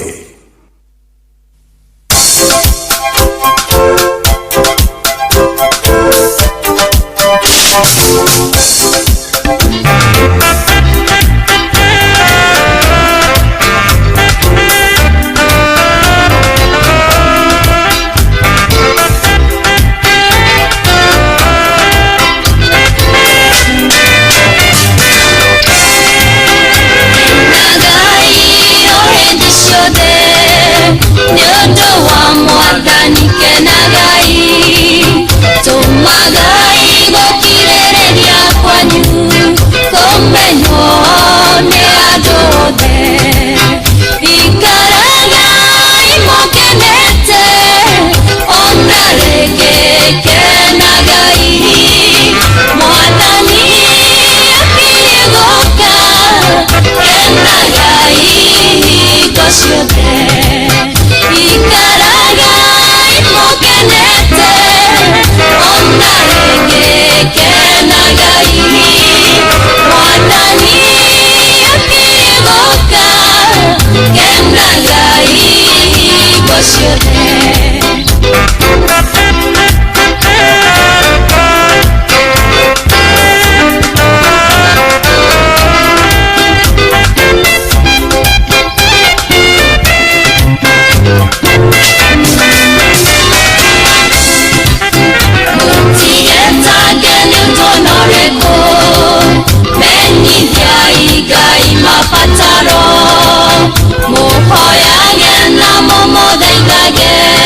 Mabataro muhoyage na mumuthaithage.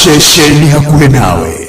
Ceceni hakuhĩ nawe.